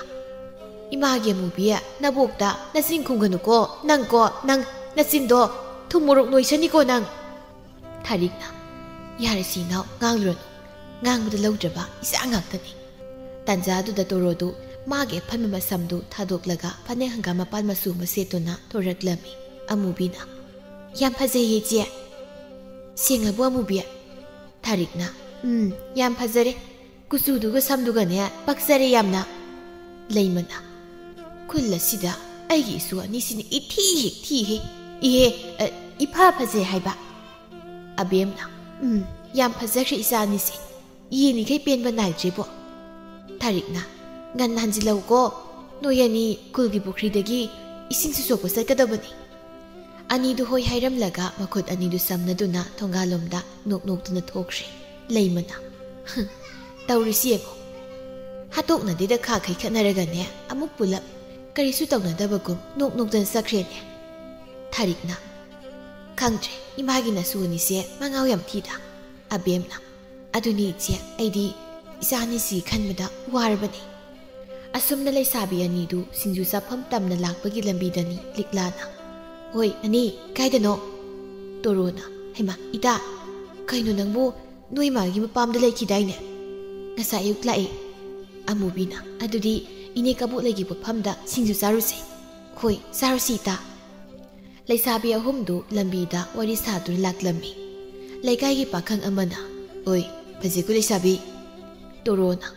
"ꯏꯃꯥꯒꯤ ꯑꯃꯨꯕꯤ, ꯅꯕꯣꯛꯇ ꯅꯆꯤꯟ ꯈꯨꯝꯒꯅꯨꯀꯣ, ꯅꯪꯀꯣ, ꯅꯪ, ꯅꯆꯤꯟꯗꯣ ꯊꯨꯝ ꯃꯣꯔꯣꯛ ꯅꯣꯏꯁꯅꯤꯀꯣ ꯅꯪ꯫" ꯊꯥꯔꯤꯛꯅ, "ꯌꯥꯔꯦꯁꯦ ꯏꯅꯥꯎ, ꯉꯥꯡꯂꯨꯔꯅꯨ꯫ ꯉꯥꯡꯕꯗ ꯂꯧꯗ꯭ꯔꯕ ꯏꯆꯥ ꯉꯥꯛꯇꯅꯤ꯫" ꯇꯥꯟꯖꯥꯗꯨꯗ ꯇꯣꯔꯣꯗꯨ ꯃꯥꯒꯤ ꯑꯐꯟꯕ ꯃꯁꯝꯗꯨ ꯊꯥꯗꯣꯛꯂꯒ ꯐꯅꯦꯛ ꯍꯪꯒꯥꯝ ꯃꯄꯥꯟ ꯃꯆꯨ ꯑꯃ ꯁꯦꯠꯇꯨꯅ ꯊꯣꯔꯛꯂꯝꯃꯤ꯫ ꯑꯃꯨꯕꯤꯅ, "ꯌꯥꯝ ꯐꯖꯩꯌꯦ ꯏꯆꯦ꯫ ꯁꯦꯡꯂꯕꯣ ꯑꯃꯨꯕꯤ?" ꯊꯥꯔꯤꯛꯅ, "ꯎꯝ, ꯌꯥꯝ ꯐꯖꯔꯦ꯫ ꯀꯨꯆꯨꯗꯨꯒ ꯁꯝꯗꯨꯒꯅꯦ ꯄꯛꯆꯔꯦ ꯌꯥꯝꯅ꯫" ꯂꯩꯃꯅ, "ꯈꯨꯜ ꯑꯁꯤꯗ ꯑꯩꯒꯤ ꯏꯁꯨ ꯑꯅꯤꯁꯤꯅ ꯏꯊꯤ ꯍꯦꯛ ꯊꯤꯍꯦ꯫ ꯏꯍꯦ, ꯑ, ꯏꯐ ꯐꯖꯩ ꯍꯥꯏꯕ꯫" ꯑꯕꯦꯝꯅ, "ꯎꯝ, ꯌꯥꯝ ꯐꯖꯈ꯭ꯔꯦ ꯏꯆꯥ ꯑꯅꯤꯁꯦ꯫ ꯌꯦꯡꯉꯤꯈꯩ ꯄꯦꯟꯕ ꯅꯥꯏꯗ꯭ꯔꯦꯕꯣ꯫" ꯊꯥꯔꯤꯛꯅ, "ꯉꯟꯅ ꯍꯟꯖꯤꯜꯂꯛꯎꯀꯣ꯫ ꯅꯣꯏ ꯑꯅꯤ ꯈꯨꯜꯒꯤ ꯄꯨꯈ꯭ꯔꯤꯗꯒꯤ ꯏꯁꯤꯡꯁꯨ ꯁꯣꯛꯄ ꯆꯠꯀꯗꯕꯅꯤ꯫" ꯑꯅꯤꯗꯨ ꯍꯣꯏ ꯍꯥꯏꯔꯝꯂꯒ ꯃꯈꯨꯠ ꯑꯅꯤꯗꯨ ꯁꯝꯅꯗꯨꯅ ꯊꯣꯡꯒꯥꯜꯂꯣꯝꯗ ꯅꯣꯛ ꯅꯣꯛꯇꯨꯅ ꯊꯣꯛꯈ꯭ꯔꯦ꯫ ꯂꯩꯃꯅ, "ꯍꯨꯝ, ꯇꯧꯔꯤꯁꯤ ꯌꯦꯡꯉꯣ꯫ ꯍꯥꯠꯇꯣꯛꯅꯗꯦꯗ ꯈꯥꯈꯩ ꯈꯠꯅꯔꯒꯅꯦ ꯑꯃꯨꯛ ꯄꯨꯂꯞ ꯀꯔꯤꯁꯨ ꯇꯧꯅꯗꯕꯒꯨꯝ ꯅꯣꯛ ꯅꯣꯛꯇꯅ ꯆꯠꯈ꯭ꯔꯦꯅꯦ꯫" ꯊꯥꯔꯤꯛꯅ, "ꯈꯪꯗ꯭ꯔꯦ, ꯏꯃꯥꯒꯤ ꯅꯁꯨ ꯑꯅꯤꯁꯦ ꯃꯉꯥꯎ ꯌꯥꯝ ꯊꯤꯗ꯫" ꯑꯕꯦꯝꯅ, "ꯑꯗꯨꯅꯤ ꯏꯆꯦ, ꯑꯩꯗꯤ ꯏꯆꯥ ꯑꯅꯤꯁꯤ ꯈꯟꯕꯗ ꯋꯥꯔꯕꯅꯤ꯫" ꯑꯁꯨꯝꯅ ꯂꯩꯁꯥꯕꯤ ꯑꯅꯤꯗꯨ ꯁꯤꯡꯖꯨ ꯆꯥꯐꯝ ꯇꯝꯅ ꯂꯥꯛꯄꯒꯤ ꯂꯝꯕꯤꯗꯅꯤ ꯂꯤꯛꯂꯥꯅ, "ꯍꯣꯏ ꯑꯅꯤ, ꯀꯥꯏꯗꯅꯣ?" ꯇꯣꯔꯣꯅ, "ꯍꯩꯃꯥ, ꯏꯇꯥ, ꯀꯩꯅꯣ ꯅꯪꯕꯨ ꯅꯣꯏ ꯃꯥꯒꯤ ꯃꯄꯥꯝꯗ ꯂꯩꯈꯤꯗꯥꯏꯅꯦ? ꯉꯁꯥꯏ ꯑꯌꯨꯛ ꯂꯥꯛꯑꯦ꯫" ꯑꯃꯨꯕꯤꯅ, "ꯑꯗꯨꯗꯤ ꯏꯅꯦ ꯀꯕꯣꯛ ꯂꯩꯒꯤ ꯄꯣꯠꯐꯝꯗ ꯁꯤꯡꯖꯨ ꯆꯥꯔꯨꯁꯦ꯫" "ꯍꯣꯏ, ꯆꯥꯔꯨꯁꯤ ꯏꯇꯥ꯫" ꯂꯩꯁꯥꯕꯤ ꯑꯍꯨꯝꯗꯨ ꯂꯝꯕꯤꯗ ꯋꯥꯔꯤ ꯁꯥꯗꯨꯅ ꯂꯥꯛꯂꯝꯃꯤ꯫ ꯂꯩꯀꯥꯏꯒꯤ ꯄꯥꯈꯪ ꯑꯃꯅ, "ꯑꯣꯏ, ꯐꯖꯩꯀꯣ ꯂꯩꯁꯥꯕꯤ꯫" ꯇꯣꯔꯣꯅ,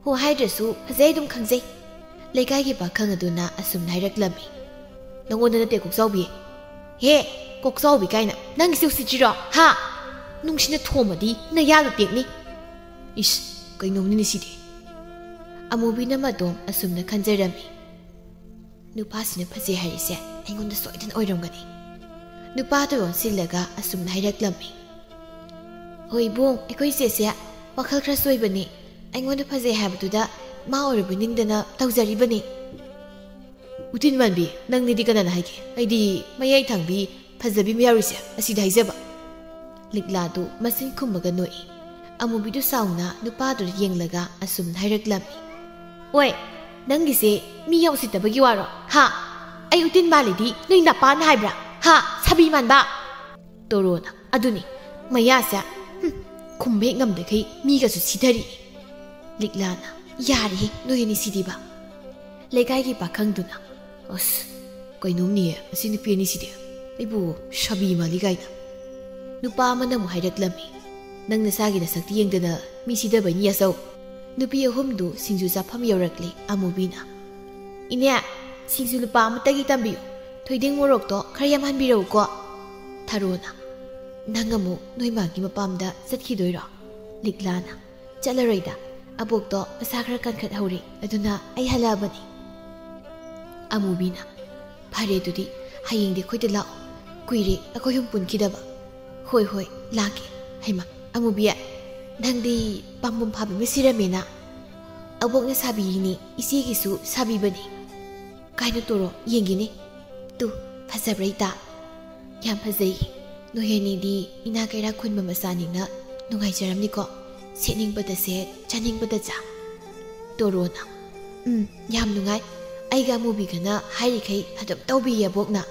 "ꯍꯣ ꯍꯥꯏꯗ꯭ꯔꯁꯨ ꯐꯖꯩ ꯑꯗꯨꯝ ꯈꯪꯖꯩ꯫" ꯂꯩꯀꯥꯏꯒꯤ ꯄꯥꯈꯪ ꯑꯗꯨꯅ ꯑꯁꯨꯝꯅ ꯍꯥꯏꯔꯛꯂꯝꯃꯤ, "ꯅꯉꯣꯟꯗ ꯅꯠꯇꯦ ꯀꯣꯛꯆꯥꯎꯕꯤ꯫" "ꯍꯦ, ꯀꯣꯛꯆꯥꯎꯕꯤ ꯀꯥꯏꯅ ꯅꯪꯒꯤꯁꯦ ꯎꯁꯤꯠꯇ꯭ꯔꯤꯔꯣ? ꯍꯥ? ꯅꯨꯡꯁꯤꯅ ꯊꯣꯝꯃꯗꯤ ꯅꯌꯥꯗꯣ ꯇꯦꯛꯅꯤ꯫" "ꯏꯁ, ꯀꯩꯅꯣꯝꯅꯤꯅꯦ ꯁꯤꯗꯤ꯫ ꯑꯃꯨꯕꯤꯅ ꯃꯇꯣꯝ ꯑꯁꯨꯝꯅ ꯈꯟꯖꯔꯝꯃꯤ꯫ "ꯅꯨꯄꯥꯁꯤꯅ ꯐꯖꯩ ꯍꯥꯏꯔꯤꯁꯦ ꯑꯩꯉꯣꯟꯗ ꯁꯣꯏꯗꯅ ꯑꯣꯏꯔꯝꯒꯅꯤ"꯫ ꯅꯨꯄꯥꯗꯨ ꯑꯣꯟꯁꯤꯜꯂꯒ ꯑꯁꯨꯝꯅ ꯍꯥꯏꯔꯛꯂꯝꯃꯤ꯫ "ꯍꯣꯏ ꯏꯕꯨꯡ, ꯑꯩꯈꯣꯏ ꯆꯦꯁꯦ ꯋꯥꯈꯜ ꯈꯔ ꯆꯣꯏꯕꯅꯤ꯫ ꯑꯩꯉꯣꯟꯗ ꯐꯖꯩ ꯍꯥꯏꯕꯗꯨꯗ ꯃꯥ ꯑꯣꯏꯔꯕꯣꯏ ꯅꯤꯡꯗꯅ ꯇꯧꯖꯔꯤꯕꯅꯤ"꯫ "ꯎꯇꯤꯟ ꯃꯥꯟꯕꯤ, ꯅꯪꯅꯤꯗꯤ ꯀꯅꯥꯅ ꯍꯥꯏꯒꯦ? ꯑꯩꯗꯤ ꯃꯌꯥꯏ ꯊꯥꯡꯕꯤ ꯐꯖꯕꯤ ꯑꯃ ꯌꯥꯎꯔꯤꯁꯦ ꯑꯁꯤꯗ ꯍꯥꯏꯖꯕ"꯫ ꯂꯤꯛꯂꯥꯗꯨ ꯃꯆꯤꯟ ꯈꯨꯝꯃꯒ ꯅꯣꯛꯏ꯫ ꯑꯃꯨꯕꯤꯗꯨ ꯁꯥꯎꯅ ꯅꯨꯄꯥꯗꯨꯗ ꯌꯦꯡꯂꯒ ꯑꯁꯨꯝꯅ ꯍꯥꯏꯔꯛꯂꯝꯃꯤ꯫ "ꯑꯣꯏ, ꯅꯪꯒꯤꯁꯦ ꯃꯤ ꯌꯥꯝ ꯎꯁꯤꯠꯇꯕꯒꯤ ꯋꯥꯔꯣ? ꯍꯥ? ꯑꯩ ꯎꯇꯤꯟ ꯃꯥꯜꯂꯤꯗꯤ ꯅꯣꯏ ꯅꯄꯥꯅ ꯍꯥꯏꯕ꯭ꯔꯥ? ꯍꯥ? ꯁꯥꯕꯤ ꯃꯥꯟꯕ!" ꯇꯣꯔꯣꯅ, "ꯑꯗꯨꯅꯤ, ꯃꯌꯥꯁꯦ, ꯍꯨꯝ, ꯈꯨꯝꯕ ꯍꯦꯛ ꯉꯝꯗꯈꯩ ꯃꯤꯒꯁꯨ ꯁꯤꯊꯔꯤ"꯫ ꯂꯤꯛꯂꯥꯅ, "ꯌꯥꯔꯦꯍꯦ, ꯅꯣꯏ ꯑꯅꯤ ꯁꯤꯗꯤꯕ"꯫ ꯂꯩꯀꯥꯏꯒꯤ ꯄꯥꯈꯪꯗꯨꯅ, "ꯑꯁ, ꯀꯩꯅꯣꯝꯅꯤꯌꯦ, ꯑꯁꯤ ꯅꯨꯄꯤ ꯑꯅꯤꯁꯤꯗꯤ꯫ ꯑꯩꯕꯨ ꯁꯥꯕꯤ ꯃꯥꯜꯂꯤ ꯀꯥꯏꯅ"꯫ ꯅꯨꯄꯥ ꯑꯃꯅ ꯑꯃꯨꯛ ꯍꯥꯏꯔꯛꯂꯝꯃꯤ꯫ "ꯅꯪ ꯅꯁꯥꯒꯤ ꯅꯁꯛꯇꯤ ꯌꯦꯡꯗꯅ ꯃꯤ ꯁꯤꯗꯕꯩꯅꯤ, ꯌꯥꯆꯧ"꯫ ꯅꯨꯄꯤ ꯑꯍꯨꯝꯗꯨ ꯁꯤꯡꯖꯨ ꯆꯥꯐꯝ ꯌꯧꯔꯛꯂꯦ꯫ ꯑꯃꯨꯕꯤꯅ, "ꯏꯅꯦ, ꯁꯤꯡꯖꯨ ꯂꯨꯄꯥ ꯑꯃꯇꯒꯤ ꯇꯝꯕꯤꯌꯨ꯫ ꯊꯣꯏꯗꯤꯡ ꯃꯣꯔꯣꯛꯇꯣ ꯈꯔ ꯌꯥꯝꯍꯟꯕꯤꯔꯛꯎꯀꯣ"꯫ ꯊꯔꯣꯅ, "ꯅꯪ ꯑꯃꯨꯛ ꯅꯣꯏ ꯃꯥꯒꯤ ꯃꯄꯥꯝꯗ ꯆꯠꯈꯤꯗꯣꯏꯔꯣ?" ꯂꯤꯛꯂꯥꯅ, "ꯆꯠꯂꯔꯣꯏꯗ꯫ ꯑꯕꯣꯛꯇꯣ ꯃꯁꯥ ꯈꯔ ꯀꯟꯈꯠꯍꯧꯔꯦ, ꯑꯗꯨꯅ ꯑꯩ ꯍꯜꯂꯛꯑꯕꯅꯤ"꯫ ꯑꯃꯨꯕꯤꯅ, "ꯐꯔꯦ ꯑꯗꯨꯗꯤ, ꯍꯌꯦꯡꯗꯤ ꯑꯩꯈꯣꯏꯗ ꯂꯥꯛꯑꯣ꯫ ꯀꯨꯏꯔꯦ ꯑꯩꯈꯣꯏ ꯑꯍꯨꯝ ꯄꯨꯟꯈꯤꯗꯕ"꯫ "ꯍꯣꯏ, ꯍꯣꯏ, ꯂꯥꯛꯀꯦ꯫ ꯍꯩꯃꯥ, ꯑꯃꯨꯕꯤ, ꯅꯪꯗꯤ ꯄꯥꯝꯕꯣꯝ ꯐꯥꯕꯤ ꯑꯃ ꯁꯤꯔꯝꯃꯦꯅ"꯫ "ꯑꯕꯣꯛꯅ ꯁꯥꯕꯤꯔꯤꯅꯦ, ꯏꯆꯦꯒꯤꯁꯨ ꯁꯥꯕꯤꯕꯅꯦ"꯫ "ꯀꯥꯏꯅ ꯇꯣꯔꯣ, ꯌꯦꯡꯒꯦꯅꯦ꯫ ꯇꯨ, ꯐꯖꯕ꯭ꯔꯥ ꯏꯇꯥ?" "ꯌꯥꯝ ꯐꯖꯩ꯫ ꯅꯣꯏ ꯑꯅꯤꯗꯤ ꯏꯅꯥ ꯀꯩꯔꯥꯛ ꯈꯨꯟꯕ ꯃꯆꯥꯅꯤꯅ ꯅꯨꯡꯉꯥꯏꯖꯔꯝꯅꯤꯀꯣ꯫ ꯁꯦꯠꯅꯤꯡꯕꯗ ꯁꯦꯠ, ꯆꯥꯅꯤꯡꯕꯗ ꯆꯥ"꯫ ꯇꯣꯔꯣꯅ, "ꯎꯝ, ꯌꯥꯝ ꯅꯨꯡꯉꯥꯏ꯫ ꯑꯩꯒ ꯑꯃꯨꯕꯤꯒꯅ ꯍꯥꯏꯔꯤꯈꯩ ꯑꯗꯨꯝ ꯇꯧꯕꯤꯌꯦ ꯑꯕꯣꯛꯅ"꯫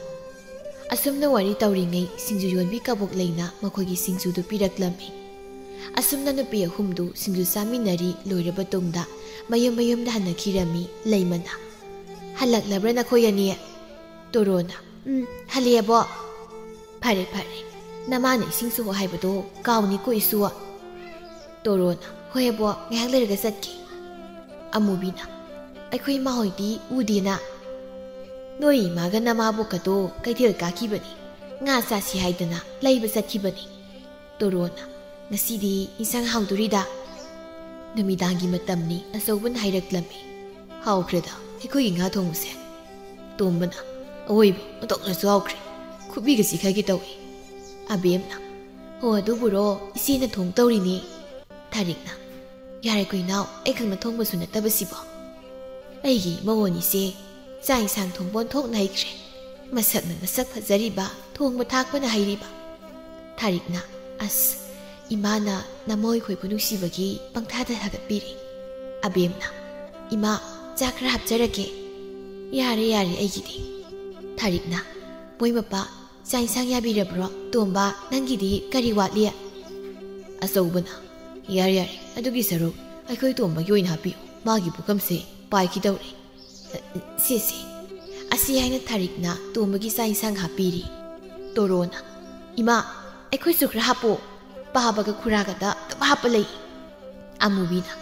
ꯑꯁꯨꯝꯅ ꯋꯥꯔꯤ ꯇꯧꯔꯤꯉꯩ ꯁꯤꯡꯖꯨ ꯌꯣꯟꯕꯤ ꯀꯕꯣꯛ ꯂꯩꯅ ꯃꯈꯣꯏꯒꯤ ꯁꯤꯡꯖꯨꯗꯨ ꯄꯤꯔꯛꯂꯝꯃꯤ꯫ ꯑꯁꯨꯝꯅ ꯅꯨꯄꯤ ꯑꯍꯨꯝꯗꯨ ꯁꯤꯡꯖꯨ ꯆꯥꯃꯤꯟꯅꯔꯤ ꯂꯣꯏꯔꯕ ꯇꯨꯡꯗ ꯃꯌꯨꯝ ꯃꯌꯨꯝꯗ ꯍꯟꯅꯈꯤꯔꯝꯃꯤ꯫ ꯂꯩꯃꯅ, "ꯍꯜꯂꯛꯂꯕ꯭ꯔꯥ ꯅꯈꯣꯏ ꯑꯅꯤ?" ꯇꯣꯔꯣꯅ, "ꯎꯝ, ꯍꯜꯂꯛꯑꯦꯕꯣ"꯫ "ꯐꯔꯦ, ꯐꯔꯦ꯫ ꯅꯃꯥꯅ ꯏꯁꯤꯡ ꯁꯣꯛꯑꯣ ꯍꯥꯏꯕꯗꯣ ꯀꯥꯎꯅꯤꯀꯣ ꯏꯁꯨ"꯫ ꯇꯣꯔꯣꯅ, "ꯍꯣꯏ ꯑꯕꯣ, ꯉꯥꯏꯍꯥꯛ ꯂꯩꯔꯒ ꯆꯠꯀꯦ"꯫ ꯑꯃꯨꯕꯤꯅ, "ꯑꯩꯈꯣꯏ ꯏꯃꯥ ꯍꯣꯏꯗꯤ ꯎꯗꯦꯅ"꯫ "ꯅꯣꯏ ꯏꯃꯥꯒ ꯅꯃꯥꯕꯣꯛꯀꯗꯣ ꯀꯩꯊꯦꯜ ꯀꯥꯈꯤꯕꯅꯤ꯫ ꯉꯥ ꯆꯥꯁꯤ ꯍꯥꯏꯗꯅ ꯂꯩꯕ ꯆꯠꯈꯤꯕꯅꯤ"꯫ ꯇꯣꯔꯣꯅ, "ꯉꯁꯤꯗꯤ ꯏꯟꯁꯥꯡ ꯍꯥꯎꯗꯣꯔꯤꯗ"꯫ ꯅꯨꯃꯤꯗꯥꯡꯒꯤ ꯃꯇꯝꯅꯤ꯫ ꯑꯆꯧꯕꯅ ꯍꯥꯏꯔꯛꯂꯝꯃꯤ, "ꯍꯥꯎꯈ꯭ꯔꯦꯗ ꯑꯩꯈꯣꯏꯒꯤ ꯉꯥ ꯊꯣꯡꯕꯁꯦ"꯫ ꯇꯣꯝꯕꯅ, "ꯑꯋꯣꯏꯕ ꯑꯣꯟꯊꯣꯛꯅꯁꯨ ꯍꯥꯎꯈ꯭ꯔꯦ, ꯈꯨꯕꯤꯒ ꯆꯤꯛꯈꯥꯏꯒꯦ ꯇꯧꯏ"꯫ ꯑꯕꯦꯝꯅ, "ꯍꯣ ꯑꯗꯨꯕꯨꯔꯣ, ꯏꯆꯦꯅ ꯊꯣꯡ ꯇꯧꯔꯤꯅꯦ"꯫ ꯊꯥꯔꯤꯛꯅ, "ꯌꯥꯔꯦꯀꯣ ꯏꯅꯥꯎ, ꯑꯩ ꯈꯛꯅ ꯊꯣꯡꯕꯁꯨ ꯅꯠꯇꯕꯁꯤꯕꯣ꯫ ꯑꯩꯒꯤ ꯃꯉꯣꯟ ꯏꯆꯦ ꯆꯥꯛ ꯏꯟꯁꯥꯡ ꯊꯣꯡꯕ ꯑꯣꯟꯊꯣꯛꯅ ꯍꯩꯈ꯭ꯔꯦ꯫ ꯃꯁꯛꯅ ꯃꯁꯛ ꯐꯖꯔꯤꯕ, ꯊꯣꯡꯕ ꯊꯥꯛꯄꯅ ꯍꯩꯔꯤꯕ"꯫ ꯊꯥꯔꯤꯛꯅ, "ꯑꯁ, ꯏꯃꯥꯅ ꯅꯃꯣꯏ ꯈꯣꯏꯕꯨ ꯅꯨꯡꯁꯤꯕꯒꯤ ꯄꯪꯊꯥꯗ ꯊꯥꯒꯠꯄꯤꯔꯤ"꯫ ꯑꯕꯦꯝꯅ, "ꯏꯃꯥ, ꯆꯥꯛ ꯈꯔ ꯍꯥꯞꯆꯔꯛꯀꯦ"꯫ "ꯌꯥꯔꯦ, ꯌꯥꯔꯦ ꯑꯩꯒꯤꯗꯤ"꯫ ꯊꯥꯔꯤꯛꯅ, "ꯃꯣꯏ ꯃꯄꯥ ꯆꯥꯛ ꯏꯟꯁꯥꯡ ꯌꯥꯕꯤꯔꯕ꯭ꯔꯣ? ꯇꯣꯝꯕ, ꯅꯪꯒꯤꯗꯤ ꯀꯔꯤ ꯋꯥꯠꯂꯤ?" ꯑꯆꯧꯕꯅ, "ꯌꯥꯔꯦ, ꯌꯥꯔꯦ, ꯑꯗꯨꯒꯤ ꯁꯔꯨꯛ ꯑꯩꯈꯣꯏ ꯇꯣꯝꯕꯒꯤ ꯑꯣꯏꯅ ꯍꯥꯞꯄꯤꯌꯨ, ꯃꯥꯒꯤ ꯄꯨꯈꯝꯁꯦ ꯄꯥꯏꯈꯤꯗꯧꯔꯦ"꯫ "ꯁꯦ, ꯁꯦ"꯫ ꯑꯁꯤ ꯍꯥꯏꯅ ꯊꯥꯔꯤꯛꯅ ꯇꯣꯝꯕꯒꯤ ꯆꯥꯛ ꯏꯟꯁꯥꯡ ꯍꯥꯞꯄꯤꯔꯤ꯫ ꯇꯣꯔꯣꯅ, "ꯏꯃꯥ, ꯑꯩꯈꯣꯏꯁꯨ ꯈꯔ ꯍꯥꯞꯄꯣ, ꯄꯥꯕꯒ ꯈꯨꯔꯥꯒꯗ ꯑꯗꯨꯝ ꯍꯥꯞꯄ ꯂꯩ"꯫ ꯑꯃꯨꯕꯤꯅ,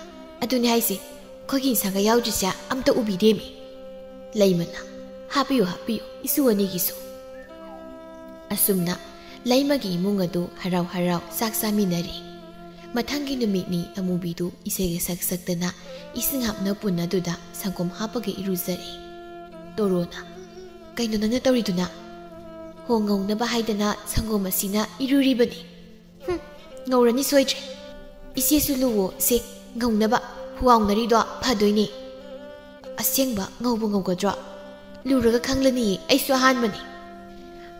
"ꯑꯗꯨꯅꯦ ꯍꯥꯏꯁꯦ, ꯑꯩꯈꯣꯏꯒꯤ ꯏꯟꯁꯥꯡꯒ ꯌꯥꯎꯗ꯭ꯔꯤꯁꯦ ꯑꯝꯇ ꯎꯕꯤꯗꯦꯃꯤ"꯫ ꯂꯩꯃꯅ, "ꯍꯥꯞꯄꯤꯌꯨ, ꯍꯥꯞꯄꯤꯌꯨ, ꯏꯁꯨ ꯑꯅꯤꯒꯤꯁꯨ"꯫ ꯑꯁꯨꯝꯅ ꯂꯩꯃꯒꯤ ꯏꯃꯨꯡ ꯑꯗꯨ ꯍꯔꯥꯎ ꯍꯔꯥꯎ ꯆꯥꯛ ꯆꯥꯃꯤꯟꯅꯔꯤ꯫ ꯃꯊꯪꯒꯤ ꯅꯨꯃꯤꯠꯅꯤ꯫ ꯑꯃꯨꯕꯤꯗꯨ ꯏꯁꯩꯒ ꯁꯛ ꯁꯛꯇꯅ ꯏꯁꯤꯡ ꯍꯥꯞꯅ ꯄꯨꯟ ꯑꯗꯨꯗ ꯁꯪꯒꯣꯝ ꯍꯥꯞꯄꯒ ꯏꯔꯨꯖꯔꯤ꯫ ꯇꯣꯔꯣꯅ, "ꯀꯩꯅꯣ ꯅꯪꯅ ꯇꯧꯔꯤꯗꯨꯅ?" "ꯍꯣ, ꯉꯧꯅꯕ ꯍꯥꯏꯗꯅ ꯁꯪꯒꯣꯝ ꯑꯁꯤꯅ ꯏꯔꯨꯔꯤꯕꯅꯤ"꯫ "ꯍꯨꯝ, ꯉꯧꯔꯅꯤ ꯁꯣꯏꯗ꯭ꯔꯦ꯫ ꯏꯆꯦꯁꯨ ꯂꯨꯋꯣ ꯁꯦ, ꯉꯧꯅꯕ ꯍꯨꯋꯥꯎꯅꯔꯤꯗꯣ ꯐꯗꯣꯏꯅꯦ"꯫ "ꯑꯁꯦꯡꯕ ꯉꯧꯕ ꯉꯧꯒꯗ꯭ꯔꯣ? ꯂꯨꯔꯒ ꯈꯪꯂꯅꯤꯌꯦ, ꯑꯩꯁꯨ ꯑꯍꯥꯟꯕꯅꯤ"꯫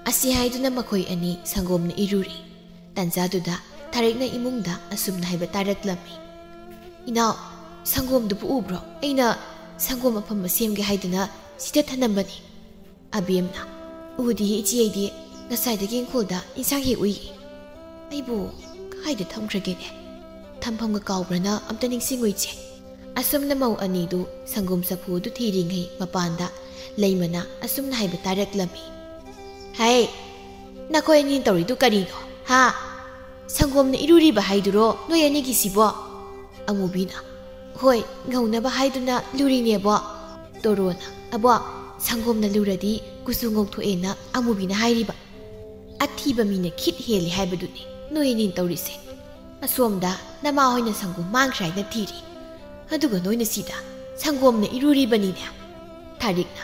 ꯑꯁꯤ ꯍꯥꯏꯗꯨꯅ ꯃꯈꯣꯏ ꯑꯅꯤ ꯁꯪꯒꯣꯝꯅ ꯏꯔꯨꯔꯤ꯫ ꯇꯥꯟꯖꯥꯗꯨꯗ ꯊꯥꯔꯤꯛꯅ ꯏꯃꯨꯡꯗ ꯑꯁꯨꯝꯅ ꯍꯥꯏꯕ ꯇꯥꯔꯛꯂꯝꯃꯤ, "ꯏꯅꯥꯎ, ꯁꯪꯒꯣꯝꯗꯨꯕꯨ ꯎꯕ꯭ꯔꯣ? ꯑꯩꯅ ꯁꯪꯒꯣꯝ ꯑꯐꯝꯕ ꯁꯦꯝꯒꯦ ꯍꯥꯏꯗꯅ ꯁꯤꯗ ꯊꯅꯝꯕꯅꯤ"꯫ ꯑꯕꯦꯝꯅ, "ꯎꯗꯤꯌꯦ ꯏꯆꯦ, ꯑꯩꯗꯤ ꯉꯁꯥꯏꯗꯒꯤ ꯏꯪꯈꯣꯜꯗ ꯏꯟꯁꯥꯡ ꯍꯦꯛ ꯎꯏꯌꯦ꯫ ꯑꯩꯕꯨ ꯀꯥꯏꯗ ꯊꯝꯈ꯭ꯔꯒꯦꯅꯦ? ꯊꯝꯐꯝꯒ ꯀꯥꯎꯕ꯭ꯔꯅ ꯑꯝꯇ ꯅꯤꯡꯁꯤꯡꯉꯨ ꯏꯆꯦ"꯫ ꯑꯁꯨꯝꯅ ꯃꯧ ꯑꯅꯤꯗꯨ ꯁꯪꯒꯣꯝ ꯆꯐꯨ ꯑꯗꯨ ꯊꯤꯔꯤꯉꯩ ꯃꯄꯥꯟꯗ ꯂꯩꯃꯅ ꯑꯁꯨꯝꯅ ꯍꯥꯏꯕ ꯇꯥꯔꯛꯂꯝꯃꯤ, "ꯍꯩ, ꯅꯈꯣꯏ ꯑꯅꯤ ꯇꯧꯔꯤꯗꯨ ꯀꯔꯤꯅꯣ? ꯍꯥ? ꯁꯪꯒꯣꯝꯅ ꯏꯔꯨꯔꯤꯕ ꯍꯥꯏꯗꯨꯔꯣ ꯅꯣꯏ ꯑꯅꯤꯒꯤꯁꯤꯕꯣ?" ꯑꯃꯨꯕꯤꯅ, "ꯍꯣꯏ, ꯉꯧꯅꯕ ꯍꯥꯏꯗꯨꯅ ꯂꯨꯔꯤꯅꯦꯕꯣ"꯫ ꯇꯣꯔꯣꯅ, "ꯑꯕꯣ, ꯁꯪꯒꯣꯝꯅ ꯂꯨꯔꯗꯤ ꯀꯨꯆꯨ ꯉꯧꯊꯣꯛꯑꯦꯅ ꯑꯃꯨꯕꯤꯅ ꯍꯥꯏꯔꯤꯕ꯫ ꯑꯊꯤꯕ ꯃꯤꯅ ꯈꯤꯠ ꯍꯦꯜꯂꯤ ꯍꯥꯏꯕꯗꯨꯅꯤ ꯅꯣꯏ ꯑꯅꯤꯅ ꯇꯧꯔꯤꯁꯦ"꯫ ꯑꯁꯣꯝꯗ ꯅꯃꯥ ꯍꯣꯏꯅ ꯁꯪꯒꯣꯝ ꯃꯥꯡꯈ꯭ꯔꯦ ꯍꯥꯏꯅ ꯊꯤꯔꯤ, ꯑꯗꯨꯒ ꯅꯣꯏꯅ ꯁꯤꯗ ꯁꯪꯒꯣꯝꯅ ꯏꯔꯨꯔꯤꯕꯅꯤꯅꯦ꯫ ꯊꯥꯔꯤꯛꯅ,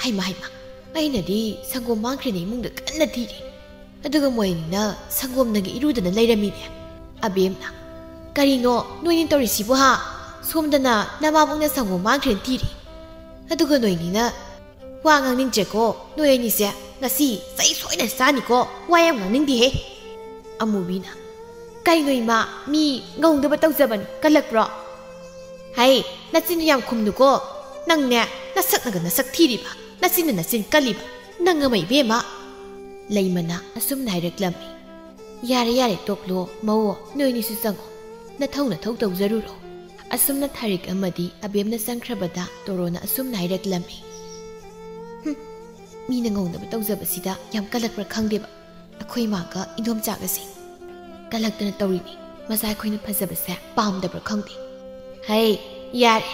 "ꯍꯩꯃ ꯍꯩꯃ, ꯑꯩꯅꯗꯤ ꯁꯪꯒꯣꯝ ꯃꯥꯡꯈ꯭ꯔꯦꯅ ꯏꯃꯨꯡꯗ ꯀꯟꯅ ꯊꯤꯔꯤ, ꯑꯗꯨꯒ ꯃꯣꯏ ꯑꯅꯤꯅ ꯁꯪꯒꯣꯝꯅꯒ ꯏꯔꯨꯗꯅ ꯂꯩꯔꯝꯃꯤꯅꯦ꯫" ꯑꯕꯦꯝꯅ, "ꯀꯔꯤꯅꯣ ꯅꯣꯏꯅ ꯇꯧꯔꯤꯁꯤꯕꯨ ꯍꯥ? ꯁꯣꯝꯗꯅ ꯅꯃꯥꯕꯣꯛꯅ ꯁꯪꯒꯣꯝ ꯃꯥꯡꯈ꯭ꯔꯦꯅ ꯊꯤꯔꯤ, ꯑꯗꯨꯒ ꯅꯣꯏꯅꯤꯅ ꯋꯥ ꯉꯥꯡꯅꯤꯡꯗ꯭ꯔꯦꯀꯣ꯫ ꯅꯣꯏ ꯑꯅꯤꯁꯦ ꯉꯁꯤ ꯆꯩ ꯁꯣꯏꯗꯅ ꯆꯥꯅꯤꯀꯣ꯫ ꯋꯥ ꯌꯥꯝ ꯉꯥꯡꯅꯤꯡꯗꯦꯍꯦ꯫" ꯑꯃꯨꯕꯤꯅ, "ꯀꯩꯅꯣ ꯏꯃꯥ, ꯃꯤ ꯉꯧꯅꯕ ꯇꯧꯖꯕꯅꯤ, ꯀꯜꯂꯛꯄ꯭ꯔꯣ?" "ꯍꯩ, ꯅꯆꯤꯟꯗꯨ ꯌꯥꯝ ꯈꯨꯝꯅꯨꯀꯣ꯫ ꯅꯪꯅꯦ, ꯅꯁꯛꯅꯒ ꯅꯁꯛ ꯊꯤꯔꯤꯕ, ꯅꯆꯤꯟꯅ ꯅꯆꯤꯟ ꯀꯜꯂꯤꯕ, ꯅꯪ ꯑꯃ ꯏꯕꯦꯝꯃ!" ꯂꯩꯃꯅ ꯑꯁꯨꯝꯅ ꯍꯥꯏꯔꯛꯂꯝꯃꯤ꯫ "ꯌꯥꯔꯦ ꯌꯥꯔꯦ, ꯇꯣꯛꯂꯣ꯫ ꯃꯧꯑꯣ, ꯅꯣꯏ ꯑꯅꯤꯁꯨ ꯆꯪꯉꯣ꯫ ꯅꯊꯧ ꯅꯊꯧ ꯇꯧꯖꯔꯨꯔꯣ꯫" ꯑꯁꯨꯝꯅ ꯊꯥꯔꯤꯛ ꯑꯃꯗꯤ ꯑꯕꯦꯝꯅ ꯆꯪꯈ꯭ꯔꯕꯗ ꯇꯣꯔꯣꯅ ꯑꯁꯨꯝꯅ ꯍꯥꯏꯔꯛꯂꯝꯃꯤ꯫ "ꯍꯨꯝ, ꯃꯤꯅ ꯉꯧꯅꯕ ꯇꯧꯖꯕꯁꯤꯗ ꯌꯥꯝ ꯀꯜꯂꯛꯄ꯭ꯔꯥ ꯈꯪꯗꯦꯕ꯫ ꯑꯩꯈꯣꯏ ꯃꯥꯒ ꯏꯟꯗꯣꯝꯆꯥꯒꯁꯦ ꯀꯜꯂꯛꯇꯅ ꯇꯧꯔꯤꯅꯤ꯫ ꯃꯆꯥ ꯑꯩꯈꯣꯏꯅ ꯐꯖꯕꯁꯦ ꯄꯥꯝꯗꯕ꯭ꯔꯥ ꯈꯪꯗꯦ꯫" "ꯍꯩ, ꯌꯥꯔꯦ꯫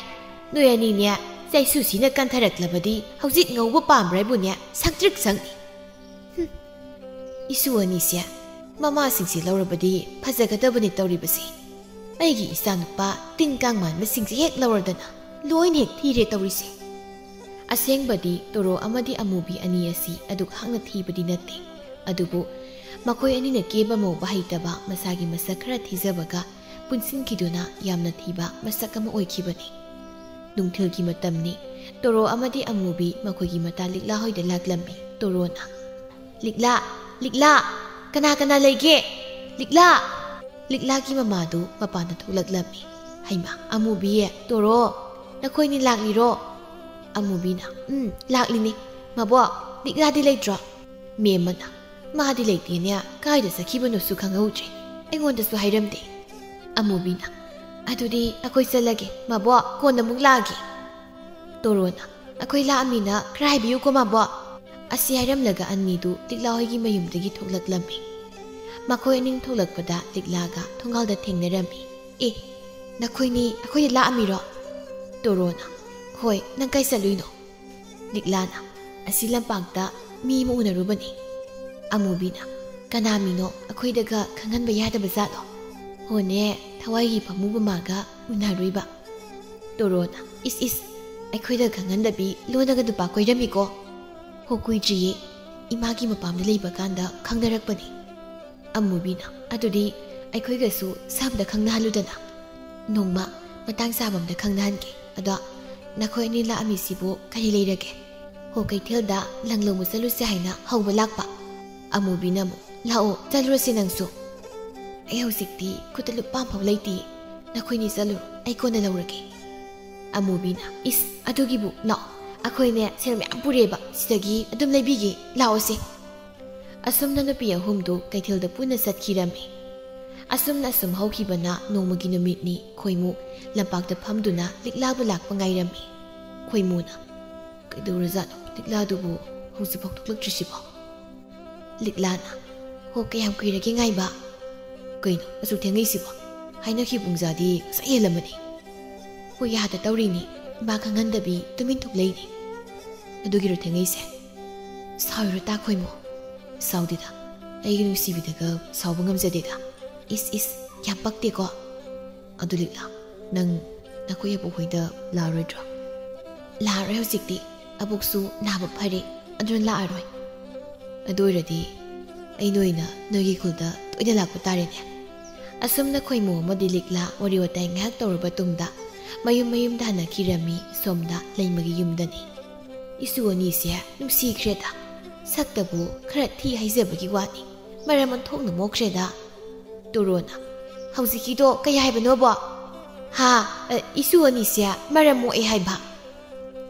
ꯅꯣꯏ ꯑꯅꯤꯅꯦ, ꯆꯩꯁꯨꯁꯤꯅ ꯀꯟꯊꯔꯛꯂꯕꯗꯤ ꯍꯧꯖꯤꯛ ꯉꯧꯕ ꯄꯥꯝꯕ꯭ꯔꯥ ꯍꯥꯏꯕꯨꯅꯦ ꯁꯪꯇ꯭ꯔꯤꯛ ꯁꯪꯅꯤ꯫ ꯍꯨꯝ, ꯏꯁꯨ ꯑꯅꯤꯁꯦ ꯃꯃꯥꯁꯤꯡꯁꯦ ꯂꯧꯔꯕꯗꯤ ꯐꯖꯒꯗꯕꯅꯤ ꯇꯧꯔꯤꯕꯁꯦ꯫ ꯑꯩꯒꯤ ꯏꯆꯥꯅꯨꯄꯥ ꯇꯤꯟ ꯀꯥꯡ ꯃꯥꯟꯕꯁꯤꯡꯁꯦ ꯍꯦꯛ ꯂꯧꯔꯗꯅ ꯂꯣꯏꯅ ꯍꯦꯛ ꯊꯤꯔꯦ ꯇꯧꯔꯤꯁꯦ꯫" ꯑꯁꯦꯡꯕꯗꯤ ꯇꯣꯔꯣ ꯑꯃꯗꯤ ꯑꯃꯨꯕꯤ ꯑꯅꯤ ꯑꯁꯤ ꯑꯗꯨꯛ ꯍꯥꯛꯅ ꯊꯤꯕꯗꯤ ꯅꯠꯇꯦ꯫ ꯑꯗꯨꯕꯨ ꯃꯈꯣꯏ ꯑꯅꯤꯅ ꯀꯦꯕ ꯃꯧꯕ ꯍꯩꯇꯕ, ꯃꯁꯥꯒꯤ ꯃꯁꯛ ꯈꯔ ꯊꯤꯖꯕꯒ ꯄꯨꯟꯁꯤꯟꯈꯤꯗꯨꯅ ꯌꯥꯝꯅ ꯊꯤꯕ ꯃꯁꯛ ꯑꯃ ꯑꯣꯏꯈꯤꯕꯅꯤ꯫ ꯅꯨꯡꯊꯤꯜꯒꯤ ꯃꯇꯝꯅꯤ꯫ ꯇꯣꯔꯣ ꯑꯃꯗꯤ ꯑꯃꯨꯕꯤ ꯃꯈꯣꯏꯒꯤ ꯃꯇꯥ ꯂꯤꯛꯂꯥ ꯍꯣꯏꯗ ꯂꯥꯛꯂꯝꯃꯤ꯫ ꯇꯣꯔꯣꯅ, "ꯂꯤꯛꯂꯥ, ꯂꯤꯛꯂꯥ, ꯀꯅꯥ ꯀꯅꯥ ꯂꯩꯒꯦ? ꯂꯤꯛꯂꯥ!" ꯂꯤꯛꯂꯥꯒꯤ ꯃꯃꯥꯗꯨ ꯃꯄꯥꯟꯗ ꯊꯣꯛꯂꯛꯂꯝꯃꯤ꯫ "ꯍꯩꯃꯥ, ꯑꯃꯨꯕꯤ, ꯇꯣꯔꯣ, ꯅꯈꯣꯏꯅꯤ ꯂꯥꯛꯂꯤꯔꯣ?" ꯑꯃꯨꯕꯤꯅ, "ꯎꯝ, ꯂꯥꯛꯂꯤꯅꯦ꯫ ꯃꯕꯣꯛ, ꯂꯤꯛꯂꯥꯗꯤ ꯂꯩꯇ꯭ꯔꯣ?" ꯃꯦꯝꯃꯅ, "ꯃꯥꯗꯤ ꯂꯩꯇꯦꯅꯦ, ꯀꯥꯏꯗ ꯆꯠꯈꯤꯕꯅꯣꯁꯨ ꯈꯪꯍꯧꯗ꯭ꯔꯦ, ꯑꯩꯉꯣꯟꯗꯁꯨ ꯍꯥꯏꯔꯝꯗꯦ꯫" ꯑꯃꯨꯕꯤꯅ, "ꯑꯗꯨꯗꯤ ꯑꯩꯈꯣꯏ ꯆꯠꯂꯒꯦ, ꯃꯕꯣꯛ, ꯀꯣꯟꯅ ꯑꯃꯨꯛ ꯂꯥꯛꯑꯒꯦ꯫" ꯇꯣꯔꯣꯅ, "ꯑꯩꯈꯣꯏ ꯂꯥꯛꯑꯃꯤꯅ ꯈꯔ ꯍꯥꯏꯕꯤꯌꯨꯀꯣ, ꯃꯕꯣꯛ꯫" ꯑꯁꯤ ꯍꯥꯏꯔꯝꯂꯒ ꯑꯅꯤꯗꯨ ꯂꯤꯛꯂꯥ ꯍꯣꯏꯒꯤ ꯃꯌꯨꯝꯗꯒꯤ ꯊꯣꯛꯂꯛꯂꯝꯃꯤ꯫ ꯃꯈꯣꯏ ꯑꯅꯤ ꯊꯣꯛꯂꯛꯄꯗ ꯂꯤꯛꯂꯥꯒ ꯊꯣꯡꯒꯥꯜꯗ ꯊꯦꯡꯅꯔꯝꯃꯤ꯫ "ꯑꯦ, ꯅꯈꯣꯏꯅꯤ ꯑꯩꯈꯣꯏꯗ ꯂꯥꯛꯑꯝꯃꯤꯔꯣ?" ꯇꯣꯔꯣꯅ, "ꯍꯣꯏ, ꯅꯪ ꯀꯥꯏ ꯆꯠꯂꯨꯏꯅꯣ?" ꯂꯤꯛꯂꯥꯅ, "ꯑꯁꯤ ꯂꯝꯄꯥꯛꯇ ꯃꯤ ꯑꯃ ꯎꯅꯔꯨꯕꯅꯤ꯫" ꯑꯃꯨꯕꯤꯅ, "ꯀꯅꯥ ꯃꯤꯅꯣ? ꯑꯩꯈꯣꯏꯗꯒ ꯈꯪꯍꯟꯕ ꯌꯥꯗꯕ ꯖꯥꯠꯂꯣ?" ꯍꯣꯅꯦ, ꯊꯋꯥꯏꯒꯤ ꯄꯥꯝꯃꯨꯕ ꯃꯥꯒ ꯎꯅꯔꯨꯏꯕ꯫ ꯇꯣꯔꯣꯅ, "ꯏꯁ ꯏꯁ, ꯑꯩꯈꯣꯏꯗ ꯈꯪꯍꯟꯗꯕꯤ ꯂꯣꯟꯅꯒ ꯅꯨꯄꯥ ꯀꯣꯏꯔꯝꯃꯤꯀꯣ?" "ꯍꯣ, ꯀꯨꯏꯗ꯭ꯔꯤꯌꯦ, ꯏꯃꯥꯒꯤ ꯃꯄꯥꯝꯗ ꯂꯩꯕ ꯀꯥꯟꯗ ꯈꯪꯅꯔꯛꯄꯅꯤ꯫" ꯑꯃꯨꯕꯤꯅ, "ꯑꯗꯨꯗꯤ ꯑꯩꯈꯣꯏꯒꯁꯨ ꯁꯛ ꯑꯝꯇ ꯈꯪꯅꯍꯜꯂꯨꯗꯅ꯫ ꯅꯣꯡꯃ ꯃꯇꯥꯡ ꯆꯥꯕ ꯑꯝꯗ ꯈꯪꯅꯍꯟꯒꯦ꯫ ꯑꯗꯣ ꯅꯈꯣꯏ ꯑꯅꯤ ꯂꯥꯛꯑꯝꯃꯤꯁꯤꯕꯨ ꯀꯔꯤ ꯂꯩꯔꯒꯦ?" "ꯍꯣ, ꯀꯩꯊꯦꯜꯗ ꯂꯪ ꯂꯧꯕ ꯆꯠꯂꯨꯁꯦ ꯍꯥꯏꯅ ꯍꯧꯕ ꯂꯥꯛꯄ꯫" ꯑꯃꯨꯕꯤꯅ ꯑꯃꯨꯛ, "ꯂꯥꯛꯑꯣ, ꯆꯠꯂꯨꯔꯁꯤ ꯅꯪꯁꯨ꯫ ꯑꯩ ꯍꯧꯖꯤꯛꯇꯤ ꯈꯨꯠꯇ ꯂꯨꯄꯥ ꯑꯃꯐꯥꯎ ꯂꯩꯇꯦ꯫ ꯅꯈꯣꯏꯅꯤ ꯆꯠꯂꯨꯔꯣ, ꯑꯩ ꯀꯣꯟꯅ ꯂꯧꯔꯒꯦ꯫" ꯑꯃꯨꯕꯤꯅ, "ꯏꯁ, ꯑꯗꯨꯒꯤꯕꯨ ꯂꯥꯛꯑꯣ, ꯑꯩꯈꯣꯏꯅꯦ ꯁꯦꯜ ꯃꯌꯥꯝ ꯄꯨꯔꯦꯕ, ꯁꯤꯗꯒꯤ ꯑꯗꯨꯝ ꯂꯩꯕꯤꯒꯦ, ꯂꯥꯛꯑꯣꯁꯦ꯫" ꯑꯁꯨꯝꯅ ꯅꯨꯄꯤ ꯑꯍꯨꯝꯗꯨ ꯀꯩꯊꯦꯜꯗ ꯄꯨꯟꯅ ꯆꯠꯈꯤꯔꯝꯃꯤ꯫ ꯑꯁꯨꯝꯅ ꯑꯁꯨꯝ ꯍꯧꯈꯤꯕꯅ ꯅꯣꯡꯃꯒꯤ ꯅꯨꯃꯤꯠꯅꯤ꯫ ꯈꯣꯏꯃꯨ ꯂꯝꯄꯥꯛꯇ ꯐꯝꯗꯨꯅ ꯂꯤꯛꯂꯥꯕꯨ ꯂꯥꯛꯄ ꯉꯥꯏꯔꯝꯃꯤ꯫ ꯈꯣꯏꯃꯨꯅ, "ꯀꯩꯗꯧꯔꯖꯥꯠꯅꯣ ꯂꯤꯛꯂꯥꯗꯨꯕꯨ ꯍꯧꯖꯤꯛꯐꯥꯎ ꯊꯣꯛꯂꯛꯇ꯭ꯔꯤꯁꯤꯕꯣ?" ꯂꯤꯛꯂꯥꯅ, "ꯍꯣ, ꯀꯌꯥꯝ ꯀꯨꯏꯔꯒꯦ ꯉꯥꯏꯕ? ꯀꯩꯅꯣ ꯑꯁꯨꯛ ꯊꯦꯡꯉꯛꯏꯁꯤꯕꯣ? ꯍꯥꯏꯅꯈꯤꯕ ꯄꯨꯡꯖꯥꯗꯤ ꯉꯁꯥꯏ ꯍꯦꯜꯂꯝꯃꯅꯤ꯫" "ꯍꯣ, ꯌꯥꯗ ꯇꯧꯔꯤꯅꯤ, ꯏꯃꯥ ꯈꯪꯍꯟꯗꯕꯤ ꯇꯨꯃꯤꯟ ꯊꯣꯛꯂꯛꯏꯅꯤ꯫ ꯑꯗꯨꯒꯤꯔꯣ ꯊꯦꯡꯉꯛꯏꯁꯦ? ꯁꯥꯎꯔꯤꯔꯣ ꯇꯥ ꯈꯣꯏꯃꯨ?" "ꯁꯥꯎꯗꯦꯗ, ꯑꯩꯒꯤ ꯅꯨꯡꯁꯤꯕꯤꯗꯒ ꯁꯥꯎꯕ ꯉꯝꯖꯗꯦꯗ꯫" "ꯏꯁ ꯏꯁ, ꯌꯥꯝ ꯄꯛꯇꯦꯀꯣ꯫ ꯑꯗꯨ ꯂꯤꯛꯂꯥ, ꯅꯪ ꯅꯈꯣꯏ ꯑꯕꯣꯛ ꯍꯣꯏꯗ ꯂꯥꯛꯑꯔꯣꯏꯗ꯭ꯔꯣ?" "ꯂꯥꯛꯑꯔꯣꯏ ꯍꯧꯖꯤꯛꯇꯤ, ꯑꯕꯣꯛꯁꯨ ꯅꯥꯕ ꯐꯔꯦ, ꯑꯗꯨꯅ ꯂꯥꯛꯑꯔꯣꯏ꯫" "ꯑꯗꯨ ꯑꯣꯏꯔꯗꯤ ꯑꯩ ꯅꯣꯏꯅ ꯅꯣꯏꯒꯤ ꯈꯨꯜꯗ ꯇꯣꯏꯅ ꯂꯥꯛꯄ ꯇꯥꯔꯦꯅꯦ꯫" ꯑꯁꯨꯝꯅ ꯈꯣꯏꯃꯨ ꯑꯃꯗꯤ ꯂꯤꯛꯂꯥ ꯋꯥꯔꯤ ꯋꯥꯇꯥꯏ ꯉꯥꯏꯍꯥꯛ ꯇꯧꯔꯕ ꯇꯨꯡꯗ ꯃꯌꯨꯝ ꯃꯌꯨꯝꯗ ꯍꯟꯅꯈꯤꯔꯝꯃꯤ꯫ ꯁꯣꯝꯗ ꯂꯩꯃꯒꯤ ꯌꯨꯝꯗꯅꯤ꯫ "ꯏꯁꯨ ꯑꯅꯤꯁꯦ ꯅꯨꯡꯁꯤꯈ꯭ꯔꯦꯗ, ꯁꯛꯇꯕꯨ ꯈꯔ ꯊꯤ ꯍꯥꯏꯖꯕꯒꯤ ꯋꯥꯅꯤ, ꯃꯔꯝ ꯑꯣꯟꯊꯣꯛꯅ ꯃꯣꯛꯈ꯭ꯔꯦꯗ꯫" ꯇꯣꯔꯣꯅ, "ꯍꯧꯖꯤꯛꯀꯤꯗꯣ ꯀꯩ ꯍꯥꯏꯕꯅꯣꯕꯣ?" "ꯍꯥ? ꯑ, ꯏꯁꯨ ꯑꯅꯤꯁꯦ ꯃꯔꯝ ꯃꯣꯛꯑꯦ ꯍꯥꯏꯕ꯫"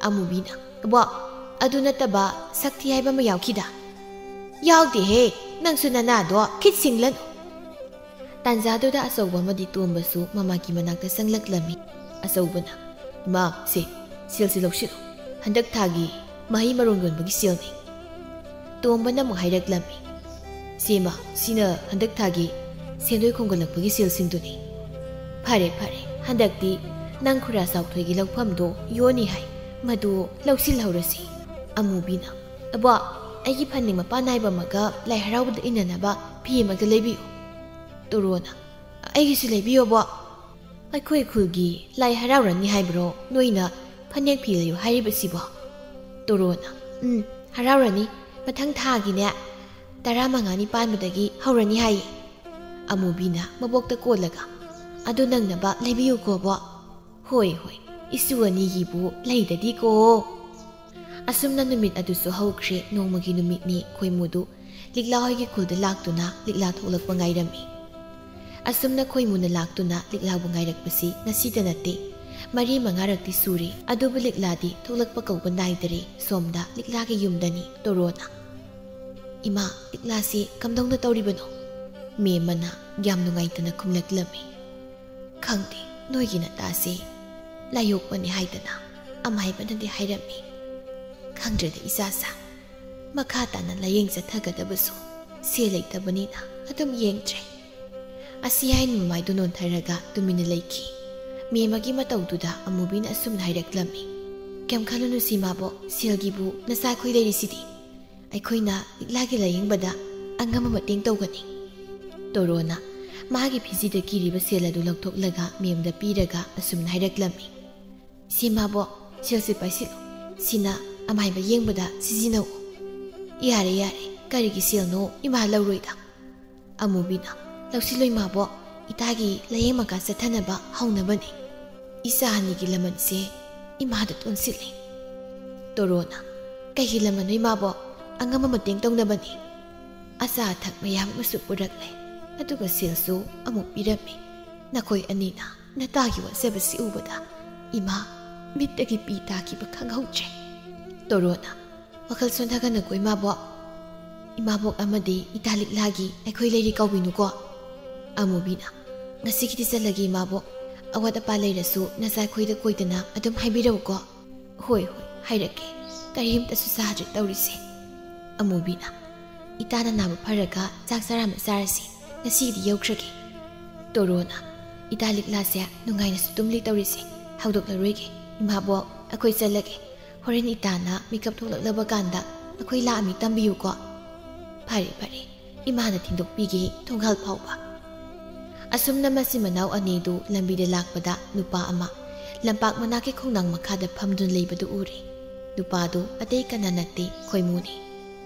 ꯑꯃꯨꯕꯤꯅ, "ꯕꯣ, ꯑꯗꯨ ꯅꯠꯇꯕ ꯁꯛ ꯊꯤ ꯍꯥꯏꯕ ꯑꯃ ꯌꯥꯎꯈꯤꯗ?" "ꯌꯥꯎꯗꯦꯍꯦ, ꯅꯪꯁꯨ ꯅꯅꯥꯗꯣ ꯈꯤꯠ ꯁꯤꯡꯂꯅꯨ꯫" ꯇꯥꯟꯖꯥꯗꯨꯗ ꯑꯆꯧꯕ ꯑꯃꯗꯤ ꯇꯣꯝꯕꯁꯨ ꯃꯃꯥꯒꯤ ꯃꯅꯥꯛꯇ ꯆꯪꯂꯛꯂꯝꯃꯤ꯫ ꯑꯆꯧꯕꯅ, "ꯏꯃꯥ, ꯁꯦ, ꯁꯦꯜꯁꯤ ꯂꯧꯁꯤꯜꯂꯨ꯫ ꯍꯟꯗꯛ ꯊꯥꯒꯤ ꯃꯍꯩ ꯃꯔꯣꯡ ꯌꯣꯟꯕꯒꯤ ꯁꯦꯜꯅꯤ꯫" ꯇꯣꯝꯕꯅ ꯑꯃꯨꯛ ꯍꯥꯏꯔꯛꯂꯝꯃꯤ, "ꯁꯦ ꯏꯃꯥ, ꯁꯤꯅ ꯍꯟꯗꯛ ꯊꯥꯒꯤ ꯁꯦꯟꯗꯣꯏ ꯈꯣꯝꯒꯠꯂꯛꯄꯒꯤ ꯁꯦꯜꯁꯤꯡꯗꯨꯅꯤ꯫ ꯐꯔꯦ, ꯐꯔꯦ, ꯍꯟꯗꯛꯇꯤ ꯅꯪ ꯈꯨꯔꯥ ꯆꯥꯎꯊꯣꯏꯒꯤ ꯂꯧꯐꯝꯗꯣ ꯌꯣꯟꯅꯤ ꯍꯥꯏ, ꯃꯗꯨ ꯂꯧꯁꯤꯜꯍꯧꯔꯁꯤ꯫" ꯑꯃꯨꯕꯤꯅ, "ꯑꯕꯣ, ꯑꯩꯒꯤ ꯐꯅꯦꯛ ꯃꯄꯥꯟ ꯅꯥꯏꯕ ꯑꯃꯒ ꯂꯥꯏ ꯍꯔꯥꯎꯕꯗ ꯏꯟꯅꯅꯕ ꯐꯤ ꯑꯃꯒ ꯂꯩꯕꯤꯌꯨ꯫" ꯇꯣꯔꯣꯅ, "ꯑ, ꯑꯩꯒꯤꯁꯨ ꯂꯩꯕꯤꯌꯣꯕꯣ꯫ ꯑꯩꯈꯣꯏ ꯈꯨꯜꯒꯤ ꯂꯥꯏ ꯍꯔꯥꯎꯔꯅꯤ ꯍꯥꯏꯕ꯭ꯔꯣ ꯅꯣꯏꯅ ꯐꯅꯦꯛ ꯐꯤ ꯂꯩꯌꯨ ꯍꯥꯏꯔꯤꯕꯁꯤꯕꯣ? ꯇꯣꯔꯣꯅ, "ꯎꯝ, ꯍꯔꯥꯎꯔꯅꯤ꯫ ꯃꯊꯪ ꯊꯥꯒꯤꯅꯦ, ꯇꯔꯥꯃꯉꯥꯅꯤ ꯄꯥꯟꯕꯗꯒꯤ ꯍꯧꯔꯅꯤ ꯍꯥꯏꯌꯦ"꯫ ꯑꯃꯨꯕꯤꯅ ꯃꯕꯣꯛꯇ ꯀꯣꯜꯂꯒ, "ꯑꯗꯨ ꯅꯪꯅꯕ ꯂꯩꯕꯤꯌꯨꯀꯣꯕꯣ"꯫ "ꯍꯣꯏ, ꯍꯣꯏ, ꯏꯁꯨ ꯑꯅꯤꯒꯤꯕꯨ ꯂꯩꯗꯗꯤꯀꯣ"꯫ ꯑꯁꯨꯝꯅ ꯅꯨꯃꯤꯠ ꯑꯗꯨꯁꯨ ꯍꯧꯈ꯭ꯔꯦ꯫ ꯅꯣꯡꯃꯒꯤ ꯅꯨꯃꯤꯠꯅꯤ꯫ ꯈꯣꯏꯃꯨꯗꯨ ꯂꯤꯛꯂꯥ ꯍꯣꯏꯒꯤ ꯈꯨꯜꯗ ꯂꯥꯛꯇꯨꯅ ꯂꯤꯛꯂꯥ ꯊꯣꯛꯂꯛꯄ ꯉꯥꯏꯔꯝꯃꯤ꯫ ꯑꯁꯨꯝꯅ ꯈꯣꯏꯃꯨꯅ ꯂꯥꯛꯇꯨꯅ ꯂꯤꯛꯂꯥꯕꯨ ꯉꯥꯏꯔꯛꯄꯁꯤ ꯉꯁꯤꯗ ꯅꯠꯇꯦ, ꯃꯔꯤ ꯃꯉꯥꯔꯛꯇꯤ ꯁꯨꯔꯦ꯫ ꯑꯗꯨꯕꯨ ꯂꯤꯛꯂꯥꯗꯤ ꯊꯣꯛꯂꯛꯄ ꯀꯧꯕ ꯅꯥꯏꯗꯔꯦ꯫ ꯁꯣꯝꯗ ꯂꯤꯛꯂꯥꯒꯤ ꯌꯨꯝꯗꯅꯤ ꯇꯣꯔꯣꯅ꯫ "ꯏꯃꯥ, ꯂꯤꯛꯂꯥꯁꯤ ꯀꯝꯗꯧꯅ ꯇꯧꯔꯤꯕꯅꯣ?" ꯃꯦꯝꯃꯅ ꯌꯥꯝ ꯅꯨꯡꯉꯥꯏꯇꯅ ꯈꯨꯝꯂꯛꯂꯝꯃꯤ꯫ "ꯈꯪꯗꯦ, ꯅꯣꯏꯒꯤ ꯅꯇꯥꯁꯦ ꯂꯥꯏꯌꯣꯛꯄꯅꯤ ꯍꯥꯏꯗꯅ ꯑꯃꯥꯏꯕꯅꯗꯤ ꯍꯥꯏꯔꯝꯃꯤ꯫ ꯈꯪꯗ꯭ꯔꯦꯗ ꯏꯆꯥꯁꯥ, ꯃꯈꯥ ꯇꯥꯅ ꯂꯥꯌꯦꯡ ꯆꯠꯊꯒꯗꯕꯁꯨ ꯁꯦꯜ ꯂꯩꯇꯕꯅꯤꯅ ꯑꯗꯨꯝ ꯌꯦꯡꯗ꯭ꯔꯦ"꯫ ꯑꯁꯤ ꯍꯥꯏꯅ ꯃꯃꯥꯏꯗꯨ ꯅꯣꯟꯊꯔꯒ ꯇꯨꯃꯤꯟꯅ ꯂꯩꯈꯤ꯫ ꯃꯦꯝꯃꯒꯤ ꯃꯇꯧꯗꯨꯗ ꯑꯃꯨꯕꯤꯅ ꯑꯁꯨꯝꯅ ꯍꯥꯏꯔꯛꯂꯝꯃꯤ, "ꯀꯩꯝ ꯈꯜꯂꯨꯅꯨ ꯁꯤꯃꯥꯕꯣ, ꯁꯦꯜꯒꯤꯕꯨ ꯅꯆꯥ ꯑꯩꯈꯣꯏ ꯂꯩꯔꯤꯁꯤꯗꯤ꯫ ꯑꯩꯈꯣꯏꯅ ꯂꯤꯛꯂꯥꯒꯤ ꯂꯥꯌꯦꯡꯕꯗ ꯑꯉꯝꯕ ꯃꯇꯦꯡ ꯇꯧꯒꯅꯤ"꯫ ꯇꯣꯔꯣꯅ ꯃꯥꯒꯤ ꯐꯤꯖꯤꯗ ꯀꯤꯔꯤꯕ ꯁꯦꯜ ꯑꯗꯨ ꯂꯧꯊꯣꯛꯂꯒ ꯃꯦꯝꯗ ꯄꯤꯔꯒ ꯑꯁꯨꯝꯅ ꯍꯥꯏꯔꯛꯂꯝꯃꯤ, "ꯁꯤꯃꯥꯕꯣ, ꯁꯦꯜꯁꯦ ꯄꯥꯏꯁꯤꯜꯂꯨ꯫ ꯁꯤꯅ ꯑꯃꯥꯏꯕ ꯌꯦꯡꯕꯗ ꯁꯤꯖꯤꯟꯅꯧ"꯫ "ꯌꯥꯔꯦ, ꯌꯥꯔꯦ, ꯀꯔꯤꯒꯤ ꯁꯦꯜꯅꯣ ꯏꯃꯥ ꯂꯧꯔꯣꯏꯗ"꯫ ꯑꯃꯨꯕꯤꯅ, "ꯂꯧꯁꯤꯜꯂꯨ ꯏꯃꯥꯕꯣꯛ, ꯏꯇꯥꯒꯤ ꯂꯥꯌꯦꯡ ꯃꯀꯥ ꯆꯠꯊꯅꯕ ꯍꯧꯅꯕꯅꯤ꯫ ꯏꯆꯥ ꯑꯅꯤꯒꯤ ꯂꯃꯟꯁꯦ ꯏꯃꯥꯗ ꯇꯣꯟꯁꯤꯜꯂꯤ"꯫ ꯇꯣꯔꯣꯅ, "ꯀꯩꯒꯤ ꯂꯃꯟꯅꯣ ꯏꯃꯥꯕꯣꯛ? ꯑꯉꯝꯕ ꯃꯇꯦꯡ ꯇꯧꯅꯕꯅꯤ꯫ ꯑꯆꯥ ꯑꯊꯛ ꯃꯌꯥꯝ ꯑꯃꯁꯨ ꯄꯨꯔꯛꯂꯦ, ꯑꯗꯨꯒ ꯁꯦꯜꯁꯨ ꯑꯃꯨꯛ ꯄꯤꯔꯝꯃꯤ꯫ ꯅꯈꯣꯏ ꯑꯅꯤꯅ ꯅꯇꯥꯒꯤ ꯋꯥꯖꯕꯁꯤ ꯎꯕꯗ ꯏꯃꯥ ꯃꯤꯠꯇꯒꯤ ꯄꯤ ꯇꯥꯈꯤꯕ ꯈꯪꯍꯧꯗ꯭ꯔꯦ"꯫ ꯇꯣꯔꯣꯅ, "ꯋꯥꯈꯜ ꯁꯣꯟꯊꯒꯅꯨꯀꯣ ꯏꯃꯥꯕꯣꯛ꯫ ꯏꯃꯥꯕꯣꯛ ꯑꯃꯗꯤ ꯏꯇꯥ ꯂꯤꯛꯂꯥꯒꯤ ꯑꯩꯈꯣꯏ ꯂꯩꯔꯤ ꯀꯧꯕꯤꯅꯨꯀꯣ"꯫ ꯑꯃꯨꯕꯤꯅ, "ꯉꯁꯤꯒꯤꯗꯤ ꯆꯠꯂꯒꯦ ꯏꯃꯥꯕꯣꯛ꯫ ꯑꯋꯥꯠ ꯑꯄꯥ ꯂꯩꯔꯁꯨ ꯅꯆꯥ ꯑꯩꯈꯣꯏꯗ ꯀꯣꯏꯗꯅ ꯑꯗꯨꯝ ꯍꯥꯏꯕꯤꯔꯛꯎꯀꯣ"꯫ "ꯍꯣꯏ, ꯍꯣꯏ, ꯍꯥꯏꯔꯛꯀꯦ꯫ ꯀꯔꯤꯝꯇꯁꯨ ꯆꯥꯗ꯭ꯔꯦ ꯇꯧꯔꯤꯁꯦ"꯫ ꯑꯃꯨꯕꯤꯅ, "ꯏꯇꯥꯅ ꯅꯥꯕ ꯐꯔꯒ ꯆꯥꯛ ꯆꯔꯥ ꯑꯃ ꯆꯥꯔꯁꯤ꯫ ꯉꯁꯤꯒꯤꯗꯤ ꯌꯧꯈ꯭ꯔꯒꯦ"꯫ ꯇꯣꯔꯣꯅ, "ꯏꯇꯥ ꯂꯤꯛꯂꯥꯁꯦ ꯅꯨꯡꯉꯥꯏꯅꯁꯨ ꯇꯨꯝꯂꯤ ꯇꯧꯔꯤꯁꯦ꯫ ꯍꯧꯗꯣꯛꯂꯔꯣꯏꯒꯦ꯫ ꯏꯃꯥꯕꯣꯛ, ꯑꯩꯈꯣꯏ ꯆꯠꯂꯒꯦ꯫ ꯍꯣꯔꯦꯟ ꯏꯇꯥꯅ ꯃꯤꯀꯞ ꯊꯣꯛꯂꯛꯂꯕ ꯀꯥꯟꯗ ꯑꯩꯈꯣꯏ ꯂꯥꯛꯑꯝꯃꯤ ꯇꯝꯕꯤꯌꯨꯀꯣ"꯫ "ꯐꯔꯦ, ꯐꯔꯦ꯫ ꯏꯃꯥꯅ ꯊꯤꯟꯗꯣꯛꯄꯤꯒꯦ ꯊꯣꯡꯒꯥꯜ ꯐꯥꯎꯕ"꯫ ꯑꯁꯨꯝꯅ ꯃꯆꯤꯟ ꯃꯅꯥꯎ ꯑꯅꯤꯗꯨ ꯂꯝꯕꯤꯗ ꯂꯥꯛꯄꯗ ꯅꯨꯄꯥ ꯑꯃ ꯂꯝꯄꯥꯛ ꯃꯅꯥꯛꯀꯤ ꯈꯣꯡꯅꯥꯡ ꯃꯈꯥꯗ ꯐꯝꯗꯨꯅ ꯂꯩꯕꯗꯨ ꯎꯔꯦ꯫ ꯅꯨꯄꯥꯗꯨ ꯑꯇꯩ ꯀꯅꯥ ꯅꯠꯇꯦ, ꯈꯣꯏꯃꯨꯅꯤ꯫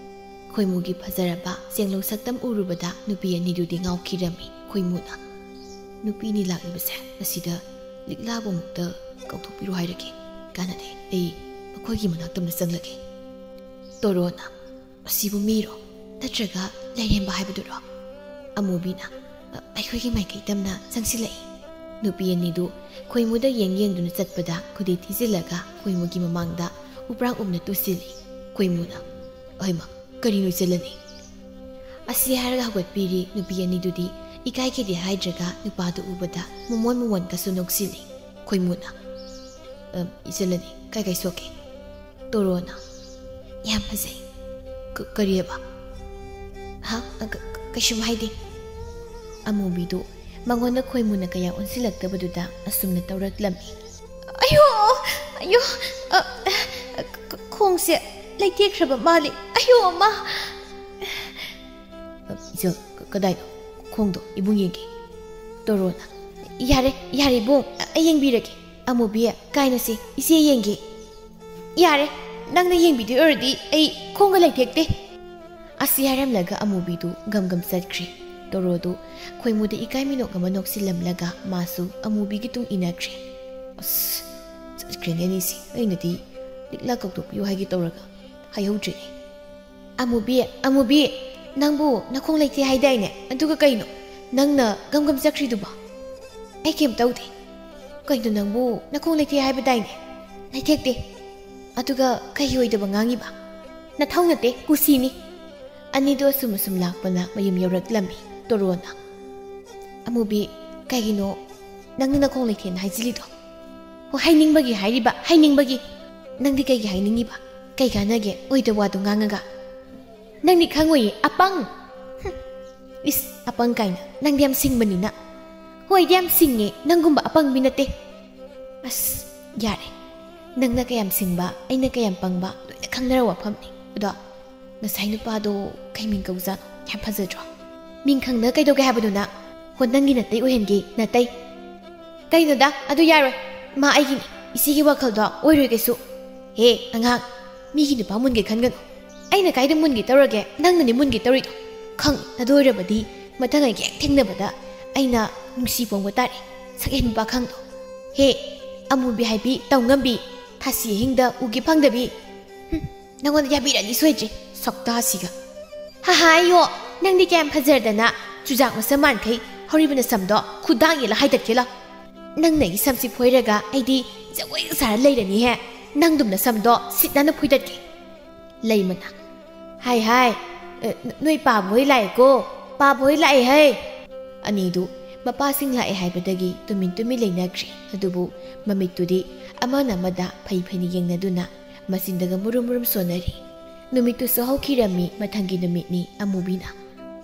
ꯈꯣꯏꯃꯨꯒꯤ ꯐꯖꯔꯕ ꯆꯦꯡꯂꯧ ꯁꯛꯇꯝ ꯎꯔꯨꯕꯗ ꯅꯨꯄꯤ ꯑꯅꯤꯗꯨꯗꯤ ꯉꯥꯎꯈꯤꯔꯝꯃꯤ꯫ ꯈꯣꯏꯃꯨꯅ, "ꯅꯨꯄꯤ ꯑꯅꯤ ꯂꯥꯛꯂꯤꯕꯁꯦ, ꯃꯁꯤꯗ ꯂꯤꯛꯂꯥꯕꯨ ꯑꯃꯨꯛꯇ ꯀꯧꯊꯣꯛꯄꯤꯔꯣ ꯍꯥꯏꯔꯒꯦ꯫ ꯀꯥꯟꯅꯗꯦ, ꯑꯩ ꯃꯈꯣꯏꯒꯤ ꯃꯅꯥꯛꯇ ꯑꯃ ꯆꯪꯂꯒꯦ꯫" ꯇꯣꯔꯣꯅ, "ꯑꯁꯤꯕꯨ ꯃꯤꯔꯣ? ꯅꯠꯇ꯭ꯔꯒ ꯂꯥꯏꯔꯦꯝꯕ ꯍꯥꯏꯕꯗꯨꯔꯣ?" ꯑꯃꯨꯕꯤꯅ, "ꯑ, ꯑꯩꯈꯣꯏꯒꯤ ꯃꯥꯏꯀꯩ ꯇꯝꯅ ꯆꯪꯁꯤꯜꯂꯛꯏ꯫" ꯅꯨꯄꯤ ꯑꯅꯤꯗꯨ ꯈꯣꯏꯃꯨꯗ ꯌꯦꯡ ꯌꯦꯡꯗꯨꯅ ꯆꯠꯄꯗ ꯈꯨꯗꯤ ꯊꯤꯖꯤꯜꯂꯒ ꯈꯣꯏꯃꯨꯒꯤ ꯃꯃꯥꯡꯗ ꯎꯄ꯭ꯔꯥꯡ ꯎꯞꯅ ꯇꯨꯁꯤꯜꯂꯤ꯫ ꯈꯣꯏꯃꯨꯅ, "ꯑꯍꯩꯃ, ꯀꯔꯤꯅꯣ ꯏꯆꯜ ꯑꯅꯤ?" ꯑꯁꯤ ꯍꯥꯏꯔꯒ ꯍꯧꯒꯠꯄꯤꯔꯤ꯫ ꯅꯨꯄꯤ ꯑꯅꯤꯗꯨꯗꯤ ꯏꯀꯥꯏꯈꯤꯗꯦ ꯍꯥꯏꯗ꯭ꯔꯒ ꯅꯨꯄꯥꯗꯨ ꯎꯕꯗ ꯃꯃꯣꯟ ꯃꯃꯣꯟꯒꯁꯨ ꯅꯣꯛꯁꯤꯜꯂꯤ꯫ ꯈꯣꯏꯃꯨꯅ, "ꯑ, ꯏꯆꯜ ꯑꯅꯤ, ꯀꯥꯏ ꯀꯥꯏ ꯁꯣꯛꯀꯦ?" ꯇꯣꯔꯣꯅ, "ꯌꯥꯝ ꯐꯖꯩ꯫" "ꯀ-, ꯀꯔꯤꯑꯕ?" "ꯍꯥ? ꯑ, ꯀ-, ꯀ-, ꯀꯩꯁꯨꯝ ꯍꯥꯏꯗꯦ꯫" ꯑꯃꯨꯕꯤꯗꯨ ꯃꯉꯣꯟꯗ ꯈꯣꯏꯃꯨꯅ ꯀꯌꯥ ꯑꯣꯟꯁꯤꯜꯂꯛꯇꯕꯗꯨꯗ ꯑꯁꯨꯝꯅ ꯇꯧꯔꯛꯂꯝꯃꯤ꯫ "ꯑꯌꯣ! ꯑꯌꯣ! ꯑ, ꯑ, ꯈ-, ꯈꯣꯡꯁꯦ ꯂꯩꯊꯦꯛꯈ꯭ꯔꯕ ꯃꯥꯜꯂꯤ꯫ ꯑꯌꯣ, ꯑꯃ!" "ꯑ, ꯏꯆꯜ, ꯀ-, ꯀꯗꯥꯏꯗꯣ? ꯈꯣꯡꯗꯣ ꯏꯕꯨꯡ ꯌꯦꯡꯒꯦ꯫" ꯇꯣꯔꯣꯅ, "ꯌꯥꯔꯦ, ꯌꯥꯔꯦ ꯏꯕꯨꯡ, ꯑ-, ꯑꯩ ꯌꯦꯡꯕꯤꯔꯒꯦ꯫" "ꯑꯃꯨꯕꯤ, ꯀꯥꯏꯅꯣꯁꯦ, ꯏꯆꯦ ꯌꯦꯡꯒꯦ꯫" "ꯌꯥꯔꯦ, ꯅꯪꯅ ꯌꯦꯡꯕꯤꯗꯣꯏ ꯑꯣꯏꯔꯗꯤ ꯑꯩ ꯈꯣꯡꯒ ꯂꯩꯊꯦꯛꯇꯦ꯫" ꯑꯁꯤ ꯍꯥꯏꯔꯝꯂꯒ ꯑꯃꯨꯕꯤꯗꯨ ꯒꯝ ꯒꯝ ꯆꯠꯈ꯭ꯔꯦ꯫ ꯇꯣꯔꯣꯗꯨ ꯈꯣꯏꯃꯨꯗ ꯏꯀꯥꯏ ꯃꯤꯅꯣꯛ ꯑꯃ ꯅꯣꯛꯁꯤꯜꯂꯝꯂꯒ ꯃꯥꯁꯨ ꯑꯃꯨꯕꯤꯒꯤ ꯇꯨꯡ ꯏꯟꯅꯈ꯭ꯔꯦ꯫ ꯑꯁ, ꯆꯠꯈ꯭ꯔꯦꯅꯦ ꯑꯅꯤꯁꯤ꯫ ꯑꯩꯅꯗꯤ ꯂꯤꯛꯂꯥ ꯀꯧꯊꯣꯛꯄꯤꯌꯨ ꯍꯥꯏꯒꯦ ꯇꯧꯔꯒ ꯍꯥꯏꯍꯧꯗ꯭ꯔꯦꯅꯦ꯫ "ꯑꯃꯨꯕꯤ, ꯑꯃꯨꯕꯤ, ꯅꯪꯕꯨ ꯅꯈꯣꯡ ꯂꯩꯊꯦꯛ ꯍꯥꯏꯗꯥꯏꯅꯦ? ꯑꯗꯨꯒ ꯀꯩꯅꯣ ꯅꯪꯅ ꯒꯝ ꯒꯝ ꯆꯠꯈ꯭ꯔꯤꯗꯨꯕꯣ?" "ꯑꯩ ꯀꯩꯝ ꯇꯧꯗꯦ꯫" "ꯀꯩꯅꯣ ꯅꯪꯕꯨ ꯅꯈꯣꯡ ꯂꯩꯊꯦꯛ ꯍꯥꯏꯕꯗꯥꯏꯅꯦ? ꯂꯩꯊꯦꯛꯇꯦ꯫ ꯑꯗꯨꯒ ꯀꯩꯒꯤ ꯑꯣꯏꯗꯕ ꯉꯥꯡꯉꯤꯕ? ꯅꯊꯧ ꯅꯠꯇꯦ, ꯀꯨꯁꯤꯅꯤ꯫" ꯑꯅꯤꯗꯣ ꯑꯁꯨꯝ ꯑꯁꯨꯝ ꯂꯥꯛꯄꯅ ꯃꯌꯨꯝ ꯌꯧꯔꯛꯂꯝꯃꯤ꯫ ꯇꯣꯔꯣꯅ, "ꯑꯃꯨꯕꯤ, ꯀꯩꯒꯤꯅꯣ ꯅꯪꯅ ꯅꯈꯣꯡ ꯂꯩꯊꯦꯛꯅ ꯍꯥꯏꯖꯤꯜꯂꯤꯗꯣ?" "ꯍꯣ, ꯍꯥꯏꯅꯤꯡꯕꯒꯤ ꯍꯥꯏꯔꯤꯕ, ꯍꯥꯏꯅꯤꯡꯕꯒꯤ꯫" "ꯅꯪꯗꯤ ꯀꯩꯒꯤ ꯍꯥꯏꯅꯤꯡꯉꯤꯕ? ꯀꯩ ꯀꯥꯟꯅꯒꯦ ꯑꯣꯏꯗ ꯋꯥꯗꯣ ꯉꯥꯡꯉꯒ?" "ꯅꯪꯗꯤ ꯈꯪꯉꯣꯏꯌꯦ, ꯑꯄꯪ!" "ꯍꯨꯝ, ꯏꯁ, ꯑꯄꯪ ꯀꯥꯏꯅ, ꯅꯪꯗꯤ ꯌꯥꯝ ꯁꯤꯡꯕꯅꯤꯅ꯫" "ꯍꯣꯏꯗꯤ ꯌꯥꯝ ꯁꯤꯡꯉꯦ, ꯅꯪꯒꯨꯝꯕ ꯑꯄꯪꯕꯤ ꯅꯠꯇꯦ꯫" "ꯑꯁ, ꯌꯥꯔꯦ, ꯅꯪꯅ ꯀꯌꯥꯝ ꯁꯤꯡꯕ, ꯑꯩꯅ ꯀꯌꯥꯝ ꯄꯪꯕ ꯂꯣꯏꯅ ꯈꯪꯅꯔ ꯋꯥꯐꯝꯅꯤ꯫ ꯑꯗꯣ ꯉꯁꯥꯏ ꯅꯨꯄꯥꯗꯣ ꯀꯩ ꯃꯤꯡ ꯀꯧꯖꯥꯠꯅꯣ? ꯌꯥꯝ ꯐꯖꯗ꯭ꯔꯣ?" "ꯃꯤꯡ ꯈꯪꯗꯅ ꯀꯩꯗꯧꯒꯦ ꯍꯥꯏꯕꯅꯣ ꯅꯪ?" ꯍꯣ, ꯅꯪꯒꯤ ꯅꯇꯩ ꯑꯣꯏꯍꯟꯒꯦ, ꯅꯇꯩ꯫ ꯀꯩꯅꯣꯗ, ꯑꯗꯨ ꯌꯥꯔꯣꯏ꯫ ꯃꯥ ꯑꯩꯒꯤꯅꯤ꯫ ꯏꯆꯦꯒꯤ ꯋꯥꯈꯜꯗꯣ ꯑꯣꯏꯔꯣꯏ ꯀꯩꯁꯨ꯫ ꯍꯦ, ꯑꯉꯥꯡ, ꯃꯤꯒꯤ ꯅꯨꯄꯥ ꯃꯨꯟꯒꯦ ꯈꯟꯒꯅꯨ꯫ ꯑꯩꯅ ꯀꯥꯏꯗ ꯃꯨꯟꯒꯦ ꯇꯧꯔꯒꯦ? ꯅꯪꯅꯅꯦ ꯃꯨꯟꯒꯦ ꯇꯧꯔꯤꯗꯣ꯫ ꯈꯪ, ꯑꯗꯨ ꯑꯣꯏꯔꯕꯗꯤ ꯃꯊꯪ ꯑꯩꯒ ꯍꯦꯛ ꯊꯦꯡꯅꯕꯗ ꯑꯩꯅ ꯅꯨꯡꯁꯤ ꯄꯣꯡꯕ ꯇꯥꯔꯦ꯫ ꯁꯛꯍꯦꯟ ꯄꯥꯈꯪꯗꯣ꯫ ꯍꯦ, ꯑꯃꯨꯕꯤ ꯍꯥꯏꯕꯤ, ꯇꯧ ꯉꯝꯕꯤ, ꯊꯥꯁꯤ ꯑꯍꯤꯡꯗ ꯎꯒꯦ ꯐꯪꯗꯕꯤ꯫ ꯍꯨꯝ, ꯅꯉꯣꯟꯗ ꯌꯥꯕꯤꯔꯅꯤ ꯁꯣꯏꯗ꯭ꯔꯦ, ꯁꯛꯇꯥꯁꯤꯒ꯫ ꯍꯥꯍꯥꯏꯌꯣ, ꯅꯪꯗꯤ ꯀꯌꯥꯝ ꯐꯖꯔꯗꯅ, ꯆꯨꯖꯥꯛ ꯃꯁꯝ ꯃꯥꯟꯈꯩ ꯍꯧꯔꯤꯕ ꯅꯁꯝꯗꯣ ꯈꯨꯗꯥꯡ ꯌꯦꯜꯂ ꯍꯥꯏꯗꯠꯀꯦ ꯂꯥꯎ꯫ ꯅꯪꯅ ꯑꯩꯒꯤ ꯁꯝꯁꯤ ꯐꯣꯏꯔꯒ ꯑꯩꯗꯤ ꯖꯒꯣꯏꯒ ꯁꯥꯔ ꯂꯩꯔꯅꯤꯍꯦ꯫ ꯅꯪꯗꯨꯝ ꯅꯁꯝꯗꯣ ꯁꯤꯠ ꯅꯥꯟꯅ ꯐꯣꯏꯗꯠꯀꯦ꯫ ꯂꯩꯃꯅ, ꯍꯥꯏ ꯍꯥꯏ, ꯑ, ꯅꯣꯏ ꯄꯥꯕ ꯍꯣꯏ ꯂꯥꯛꯑꯦꯀꯣ, ꯄꯥꯕ ꯍꯣꯏ ꯂꯥꯛꯑꯦ ꯍꯥꯏ꯫ ꯑꯅꯤꯗꯨ ꯃꯄꯥꯁꯤꯡ ꯂꯥꯛꯑꯦ ꯍꯥꯏꯕꯗꯒꯤ ꯇꯨꯃꯤꯟ ꯇꯨꯃꯤꯟ ꯂꯩꯅꯈ꯭ꯔꯦ꯫ ꯑꯗꯨꯕꯨ ꯃꯃꯤꯠꯇꯨꯗꯤ ꯑꯃꯅ ꯑꯃꯗ ꯐꯩ ꯐꯩꯅ ꯌꯦꯡꯅꯗꯨꯅ ꯃꯆꯤꯟꯗꯒ ꯃꯨꯔꯨꯝ ꯃꯨꯔꯨꯝ ꯁꯣꯟꯅꯔꯤ꯫ ꯅꯨꯃꯤꯠꯇꯨꯁꯨ ꯍꯧꯈꯤꯔꯝꯃꯤ꯫ ꯃꯊꯪꯒꯤ ꯅꯨꯃꯤꯠꯅꯤ꯫ ꯑꯃꯨꯕꯤꯅ,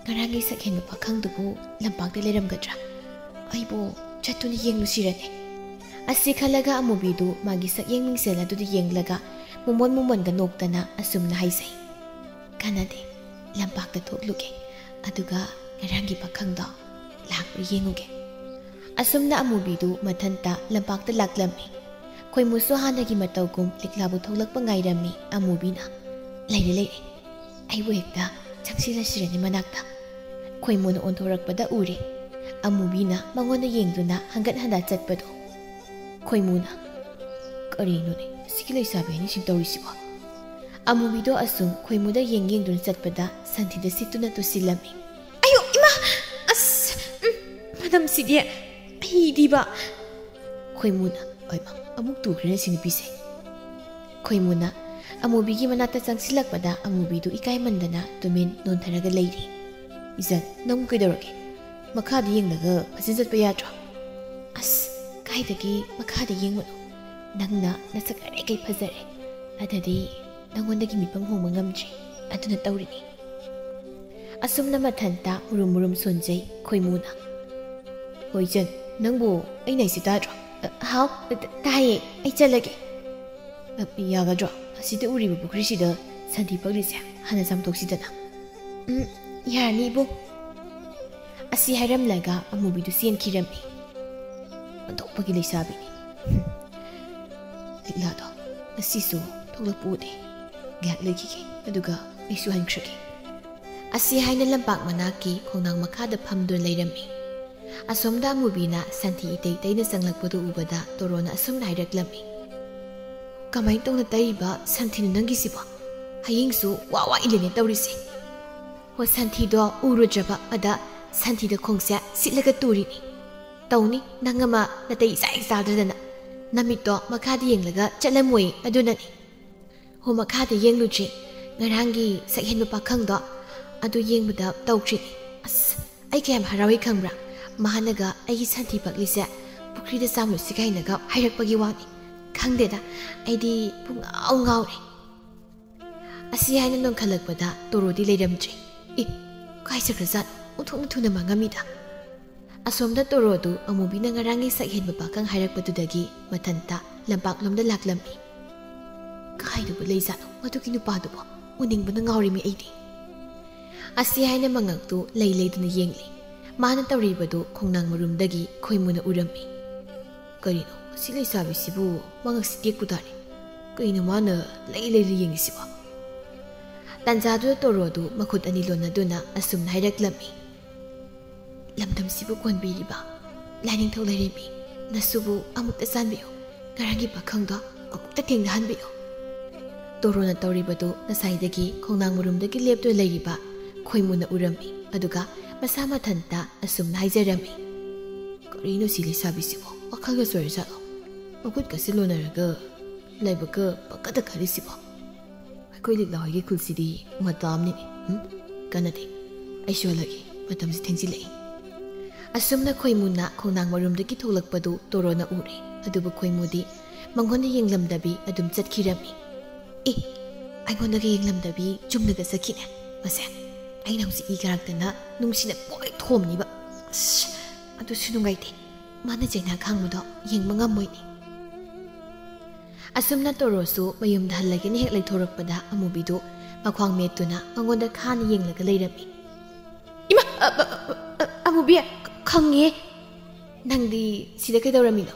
"ꯉꯔꯥꯡꯒꯤ ꯁꯛꯍꯦꯟꯕ ꯄꯥꯈꯪꯗꯨꯕꯨ ꯂꯝꯄꯥꯛꯇ ꯂꯩꯔꯝꯒꯗ꯭ꯔꯥ? ꯑꯩꯕꯨ ꯆꯠꯇꯨꯅ ꯌꯦꯡꯂꯨꯁꯤꯔꯅꯦ?" ꯑꯁꯤ ꯈꯜꯂꯒ ꯑꯃꯨꯕꯤꯗꯨ ꯃꯥꯒꯤ ꯁꯛꯌꯦꯡ ꯃꯤꯡꯁꯦꯜ ꯑꯗꯨꯗ ꯌꯦꯡꯂꯒ ꯃꯣꯃꯣꯟ ꯃꯣꯃꯣꯟꯒ ꯅꯣꯛꯇꯅ ꯑꯁꯨꯝꯅ ꯍꯥꯏꯖꯩ, "ꯀꯥꯟꯅꯗꯦ, ꯂꯝꯄꯥꯛꯇ ꯊꯣꯛꯂꯨꯒꯦ, ꯑꯗꯨꯒ ꯉꯔꯥꯡꯒꯤ ꯄꯥꯈꯪꯗꯣ ꯂꯥꯛꯄ꯭ꯔꯥ ꯌꯦꯡꯉꯨꯒꯦ꯫" ꯑꯁꯨꯝꯅ ꯑꯃꯨꯕꯤꯗꯨ ꯃꯊꯟꯇ ꯂꯝꯄꯥꯛꯇ ꯂꯥꯛꯂꯝꯃꯤ꯫ ꯈꯣꯏꯃꯨꯁꯨ ꯍꯥꯟꯅꯒꯤ ꯃꯇꯧꯒꯨꯝ ꯂꯤꯛꯂꯥꯕꯨ ꯊꯣꯛꯂꯛꯄ ꯉꯥꯏꯔꯝꯃꯤ꯫ ꯑꯃꯨꯕꯤꯅ, "ꯂꯩꯔꯦ, ꯂꯩꯔꯦ, ꯑꯩꯕꯨ ꯍꯦꯛꯇ ꯆꯪꯁꯤꯜꯂꯁꯤꯔꯅꯦ ꯃꯅꯥꯛꯇ꯫" ꯈꯣꯏꯃꯨꯅ ꯑꯣꯟꯊꯣꯔꯛꯄꯗ ꯎꯔꯦ꯫ ꯑꯃꯨꯕꯤꯅ ꯃꯉꯣꯟꯗ ꯌꯦꯡꯗꯨꯅ ꯍꯟꯒꯠ ꯍꯟꯗ ꯆꯠꯄꯗꯣ꯫ ꯈꯣꯏꯃꯨꯅ, "ꯀꯔꯤꯅꯣꯅꯦ ꯑꯁꯤꯒꯤ ꯂꯩꯁꯥꯕꯤ ꯑꯅꯤꯁꯤꯡ ꯇꯧꯔꯤꯁꯤꯕꯣ?" ꯑꯃꯨꯕꯤꯗꯣ ꯑꯁꯨꯝ ꯈꯣꯏꯃꯨꯗ ꯌꯦꯡ ꯌꯦꯡꯗꯨꯅ ꯆꯠꯄꯗ ꯁꯟꯊꯤꯗ ꯁꯤꯠꯇꯨꯅ ꯇꯨꯁꯤꯜꯂꯝꯃꯤ꯫ "ꯑꯌꯣ ꯏꯃꯥ! ꯑꯁ! ꯎꯝ, ꯃꯅꯝꯁꯤꯗꯤ ꯑꯩꯗꯤꯕ!" ꯈꯣꯏꯃꯨꯅ, "ꯑꯣꯏꯃ, ꯑꯃꯨꯛ ꯇꯨꯈ꯭ꯔꯦꯅꯦ ꯁꯤ ꯅꯨꯄꯤꯁꯦ꯫" ꯈꯣꯏꯃꯨꯅ ꯑꯃꯨꯕꯤꯒꯤ ꯃꯅꯥꯛꯇ ꯆꯪꯁꯤꯜꯂꯛꯄꯗ ꯑꯃꯨꯕꯤꯗꯨ ꯏꯀꯥꯏꯃꯟꯗꯅ ꯇꯨꯃꯤꯟ ꯅꯣꯟꯊꯔꯒ ꯂꯩꯔꯤ꯫ "ꯏꯖꯟ, ꯅꯪꯕꯨ ꯀꯩꯗꯧꯔꯒꯦ? ꯃꯈꯥꯗ ꯌꯦꯡꯂꯒ ꯐꯖꯅ ꯆꯠꯄ ꯌꯥꯗ꯭ꯔꯣ?" "ꯑꯁ, ꯀꯥꯏꯗꯒꯤ ꯃꯈꯥꯗ ꯌꯦꯡꯕꯅꯣ? ꯅꯪꯅ ꯅꯁꯛ ꯑꯔꯦꯀꯩ ꯐꯖꯔꯦ꯫ ꯑꯗꯨꯗꯤ ꯅꯪꯉꯣꯟꯗꯒꯤ ꯃꯤꯠꯄꯪ ꯍꯣꯡꯕ ꯉꯝꯗ꯭ꯔꯤ꯫ ꯑꯗꯨꯅ ꯇꯧꯔꯤꯅꯤ꯫" ꯑꯁꯨꯝꯅ ꯃꯊꯟꯇ ꯃꯨꯔꯨꯝ ꯃꯨꯔꯨꯝ ꯁꯣꯟꯖꯩ ꯈꯣꯏꯃꯨꯅ꯫ "ꯍꯣꯏ ꯏꯆꯟ, ꯅꯪꯕꯨ ꯑꯩꯅ ꯍꯥꯏꯁꯤ ꯇꯥꯗ꯭ꯔꯣ?" "ꯑ, ꯍꯥꯎ, ꯇ-, ꯇꯥꯏꯌꯦ, ꯑꯩ ꯆꯠꯂꯒꯦ꯫" "ꯑ, ꯌꯥꯒꯗ꯭ꯔꯣ? ꯑꯁꯤꯗ ꯎꯔꯤꯕ ꯄꯨꯈ꯭ꯔꯤꯁꯤꯗ ꯁꯟꯊꯤ ꯄꯛꯂꯤꯁꯦ ꯍꯥꯟꯅ ꯆꯥꯝꯊꯣꯛꯁꯤꯗꯅ꯫" "ꯎꯝ, ꯌꯥꯔꯅꯤ ꯏꯕꯨꯡ꯫" ꯑꯁꯤ ꯍꯥꯏꯔꯝꯂꯒ ꯑꯃꯨꯕꯤꯗꯨ ꯆꯦꯟꯈꯤꯔꯝꯃꯤ꯫ ꯑꯣꯟꯊꯣꯛꯄꯒꯤ ꯂꯩꯁꯥꯕꯤꯅꯤ꯫ ꯂꯤꯛꯂꯥꯗꯣ ꯉꯁꯤꯁꯨ ꯊꯣꯛꯂꯛꯄ ꯎꯗꯦ꯫ ꯉꯥꯏꯍꯥꯛ ꯂꯩꯈꯤꯒꯦ, ꯑꯗꯨꯒ ꯑꯩꯁꯨ ꯍꯟꯈ꯭ꯔꯒꯦ꯫ ꯑꯁꯤ ꯍꯥꯏꯅ ꯂꯝꯄꯥꯛ ꯃꯅꯥꯛꯀꯤ ꯈꯣꯡꯅꯥꯡ ꯃꯈꯥꯗ ꯐꯝꯗꯨꯅ ꯂꯩꯔꯝꯃꯤ꯫ ꯑꯁꯣꯝꯗ ꯑꯃꯨꯕꯤꯅ ꯁꯟꯊꯤ ꯏꯇꯩ ꯇꯩꯅ ꯆꯪꯂꯛꯄꯗꯨ ꯎꯕꯗ ꯇꯣꯔꯣꯅ ꯑꯁꯨꯝꯅ ꯍꯥꯏꯔꯛꯂꯝꯃꯤ꯫ "ꯀꯃꯥꯏꯅ ꯇꯧꯅ ꯇꯩꯔꯤꯕ ꯁꯟꯊꯤꯅꯣ ꯅꯪꯒꯤꯁꯤꯕꯣ? ꯍꯌꯦꯡꯁꯨ ꯋꯥ ꯋꯥ ꯏꯜꯂꯤꯅꯦ ꯇꯧꯔꯤꯁꯦ꯫ ꯍꯣ, ꯁꯟꯊꯤꯗꯣ ꯎꯔꯨꯗ꯭ꯔꯕ ꯑꯗ ꯁꯟꯊꯤꯗ ꯈꯣꯡꯁꯦ ꯁꯤꯠꯂꯒ ꯇꯨꯔꯤꯅꯤ꯫ ꯇꯧꯅꯤ, ꯅꯪ ꯑꯃ ꯅꯇꯩ ꯏꯆꯥ ꯍꯦꯛ ꯆꯥꯗ꯭ꯔꯗꯅ꯫ ꯅꯃꯤꯠꯇꯣ ꯃꯈꯥꯗ ꯌꯦꯡꯂꯒ ꯆꯠꯂꯝꯃꯣꯏ ꯑꯗꯨꯅꯅꯤ꯫ ꯍꯣ, ꯃꯈꯥꯗ ꯌꯦꯡꯂꯨꯗ꯭ꯔꯤ꯫ ꯉꯔꯥꯡꯒꯤ ꯁꯛꯍꯦꯟꯕ ꯄꯥꯈꯪꯗꯣ ꯑꯗꯨ ꯌꯦꯡꯕꯗ ꯇꯧꯈ꯭ꯔꯤꯅꯤ꯫ ꯑꯁ, ꯑꯩ ꯀꯌꯥꯝ ꯍꯔꯥꯎꯏ ꯈꯪꯕ꯭ꯔꯥ? ꯃꯥꯅꯒ ꯑꯩꯒꯤ ꯁꯟꯊꯤ ꯄꯛꯂꯤꯁꯦ ꯄꯨꯈ꯭ꯔꯤꯗ ꯆꯥꯝꯂꯨꯁꯤ ꯀꯥꯏꯅꯒ ꯍꯥꯏꯔꯛꯄꯒꯤ ꯋꯥꯅꯤ꯫ ꯈꯪꯗꯦꯗ, ꯑꯩꯗꯤ ꯄꯨꯡꯉꯥꯎ ꯉꯥꯎꯔꯦ꯫" ꯑꯁꯤ ꯍꯥꯏꯅ ꯅꯣꯡꯈꯠꯂꯛꯄꯗ ꯇꯣꯔꯣꯗꯤ ꯂꯩꯔꯝꯗ꯭ꯔꯦ꯫ "ꯑꯦ, ꯀꯥꯏ ꯆꯠꯈ꯭ꯔꯖꯥꯠꯅꯣ? ꯑꯣꯟꯊꯣꯛꯅ ꯊꯨꯅ ꯃꯥꯡꯉꯝꯃꯤꯗ꯫" ꯑꯁꯣꯝꯗ ꯇꯣꯔꯣꯗꯨ ꯑꯃꯨꯕꯤꯅ ꯉꯔꯥꯡꯒꯤ ꯁꯛꯍꯦꯟꯕ ꯄꯥꯈꯪ ꯍꯥꯏꯔꯛꯄꯗꯨꯗꯒꯤ ꯃꯊꯟꯇ ꯂꯝꯄꯥꯛꯂꯣꯝꯗ ꯂꯥꯛꯂꯝꯃꯤ꯫ "ꯀꯥꯏꯗꯕꯨ ꯂꯩꯖꯥꯠꯅꯣ ꯃꯗꯨꯒꯤ ꯅꯨꯄꯥꯗꯨꯕꯣ? ꯎꯅꯤꯡꯕꯅ ꯉꯥꯎꯔꯤꯃꯤ ꯑꯩꯗꯤ꯫" ꯑꯁꯤ ꯍꯥꯏꯅ ꯃꯉꯛꯇꯨ ꯂꯩ ꯂꯩꯗꯨꯅ ꯌꯦꯡꯂꯤ꯫ ꯃꯥꯅ ꯇꯧꯔꯤꯕꯗꯨ ꯈꯣꯡꯅꯥꯡ ꯃꯔꯨꯝꯗꯒꯤ ꯈꯣꯏꯃꯨꯅ ꯎꯔꯝꯃꯤ꯫ "ꯀꯔꯤꯅꯣ ꯑꯁꯤ ꯂꯩꯁꯥꯕꯤꯁꯤꯕꯨ ꯃꯉꯛꯁꯤ ꯇꯦꯛꯄꯨ ꯇꯥꯔꯦ꯫ ꯀꯩꯅꯣ ꯃꯥꯅ ꯂꯩ ꯂꯩꯗꯨꯅ ꯌꯦꯡꯉꯤꯁꯤꯕꯣ?" ꯇꯥꯟꯖꯥꯗꯨꯗ ꯇꯣꯔꯣꯗꯨ ꯃꯈꯨꯠ ꯑꯅꯤ ꯂꯣꯟꯅꯗꯨꯅ ꯑꯁꯨꯝꯅ ꯍꯥꯏꯔꯛꯂꯝꯃꯤ꯫ "ꯂꯝꯗꯝꯁꯤꯕꯨ ꯀꯣꯟꯕꯤꯔꯤꯕ ꯂꯥꯏꯅꯤꯡꯊꯧ ꯂꯩꯔꯦꯝꯕꯤ, ꯅꯁꯨꯕꯨ ꯑꯃꯨꯛꯇ ꯆꯥꯟꯕꯤꯌꯨ꯫ ꯉꯔꯥꯡꯒꯤ ꯄꯥꯈꯪꯗꯣ ꯑꯃꯨꯛꯇ ꯊꯦꯡꯅꯍꯟꯕꯤꯌꯨ꯫" ꯇꯣꯔꯣꯅ ꯇꯧꯔꯤꯕꯗꯨ ꯉꯁꯥꯏꯗꯒꯤ ꯈꯣꯡꯅꯥꯡ ꯃꯔꯨꯝꯗꯒꯤ ꯂꯦꯞꯇꯨꯅ ꯂꯩꯔꯤꯕ ꯈꯣꯏꯃꯨꯅ ꯎꯔꯝꯃꯤ, ꯑꯗꯨꯒ ꯃꯁꯥ ꯃꯊꯟꯇ ꯑꯁꯨꯝꯅ ꯍꯥꯏꯖꯔꯝꯃꯤ꯫ "ꯀꯔꯤꯅꯣ ꯁꯤ ꯂꯩꯁꯥꯕꯤꯁꯤꯕꯣ? ꯋꯥꯈꯜꯒ ꯆꯣꯏꯔꯖꯥꯠꯂꯣ? ꯃꯈꯨꯠꯀꯁꯦ ꯂꯣꯟꯅꯔꯒ ꯂꯥꯏꯕꯛꯀ ꯄꯪꯀꯗ ꯈꯜꯂꯤꯁꯤꯕꯣ? ꯑꯩꯈꯣꯏ ꯂꯤꯛꯂꯥ ꯍꯣꯏꯒꯤ ꯈꯨꯜꯁꯤꯗꯤ ꯃꯇꯥ ꯑꯃꯅꯤꯅꯦ꯫ ꯎꯝ? ꯀꯥꯟꯅꯗꯦ꯫ ꯑꯩꯁꯨ ꯍꯜꯂꯒꯦ꯫ ꯃꯇꯝꯁꯤ ꯊꯦꯡꯖꯤꯜꯂꯛꯏ꯫" ꯑꯁꯨꯝꯅ ꯈꯣꯏꯃꯨꯅ ꯈꯣꯡꯅꯥꯡ ꯃꯔꯨꯝꯗꯒꯤ ꯊꯣꯛꯂꯛꯄꯗꯨ ꯇꯣꯔꯣꯅ ꯎꯔꯦ꯫ ꯑꯗꯨꯕꯨ ꯈꯣꯏꯃꯨꯗꯤ ꯃꯉꯣꯟꯗ ꯌꯦꯡꯂꯝꯗꯕꯤ ꯑꯗꯨꯝ ꯆꯠꯈꯤꯔꯝꯃꯤ꯫ "ꯑꯦ, ꯑꯩꯉꯣꯟꯗꯒ ꯌꯦꯡꯂꯝꯗꯕꯤ ꯆꯨꯝꯅꯒ ꯆꯠꯈꯤꯅꯦ꯫ ꯃꯁꯦ, ꯑꯩꯅ ꯍꯧꯖꯤꯛ ꯏ ꯀꯥꯔꯛꯇꯅ ꯅꯨꯡꯁꯤꯅ ꯄꯣꯏ ꯊꯣꯝꯅꯤꯕ꯫ ꯑꯁ, ꯑꯗꯨꯁꯨ ꯅꯨꯡꯉꯥꯏꯇꯦ꯫ ꯃꯥꯅ ꯆꯩꯅꯥ ꯈꯥꯡꯕꯗꯣ ꯌꯦꯡꯕ ꯉꯝꯃꯣꯏꯅꯦ꯫" ꯑꯁꯨꯝꯅ ꯇꯣꯔꯣꯁꯨ ꯃꯌꯨꯝꯗ ꯍꯜꯂꯒꯦꯅ ꯍꯦꯛ ꯂꯩꯊꯣꯔꯛꯄꯗ ꯑꯃꯨꯕꯤꯗꯨ ꯃꯈ꯭ꯋꯥꯡ ꯃꯦꯠꯇꯨꯅ ꯃꯉꯣꯟꯗ ꯈꯥꯅ ꯌꯦꯡꯂꯒ ꯂꯩꯔꯝꯃꯤ꯫ "ꯏꯃꯥ! ꯑ, ꯑ, ꯑ, ꯑ, ꯕꯤ, ꯈꯪꯉꯦ꯫ ꯅꯪꯗꯤ ꯁꯤꯗ ꯀꯩꯗꯧꯔꯝꯃꯤꯅꯣ?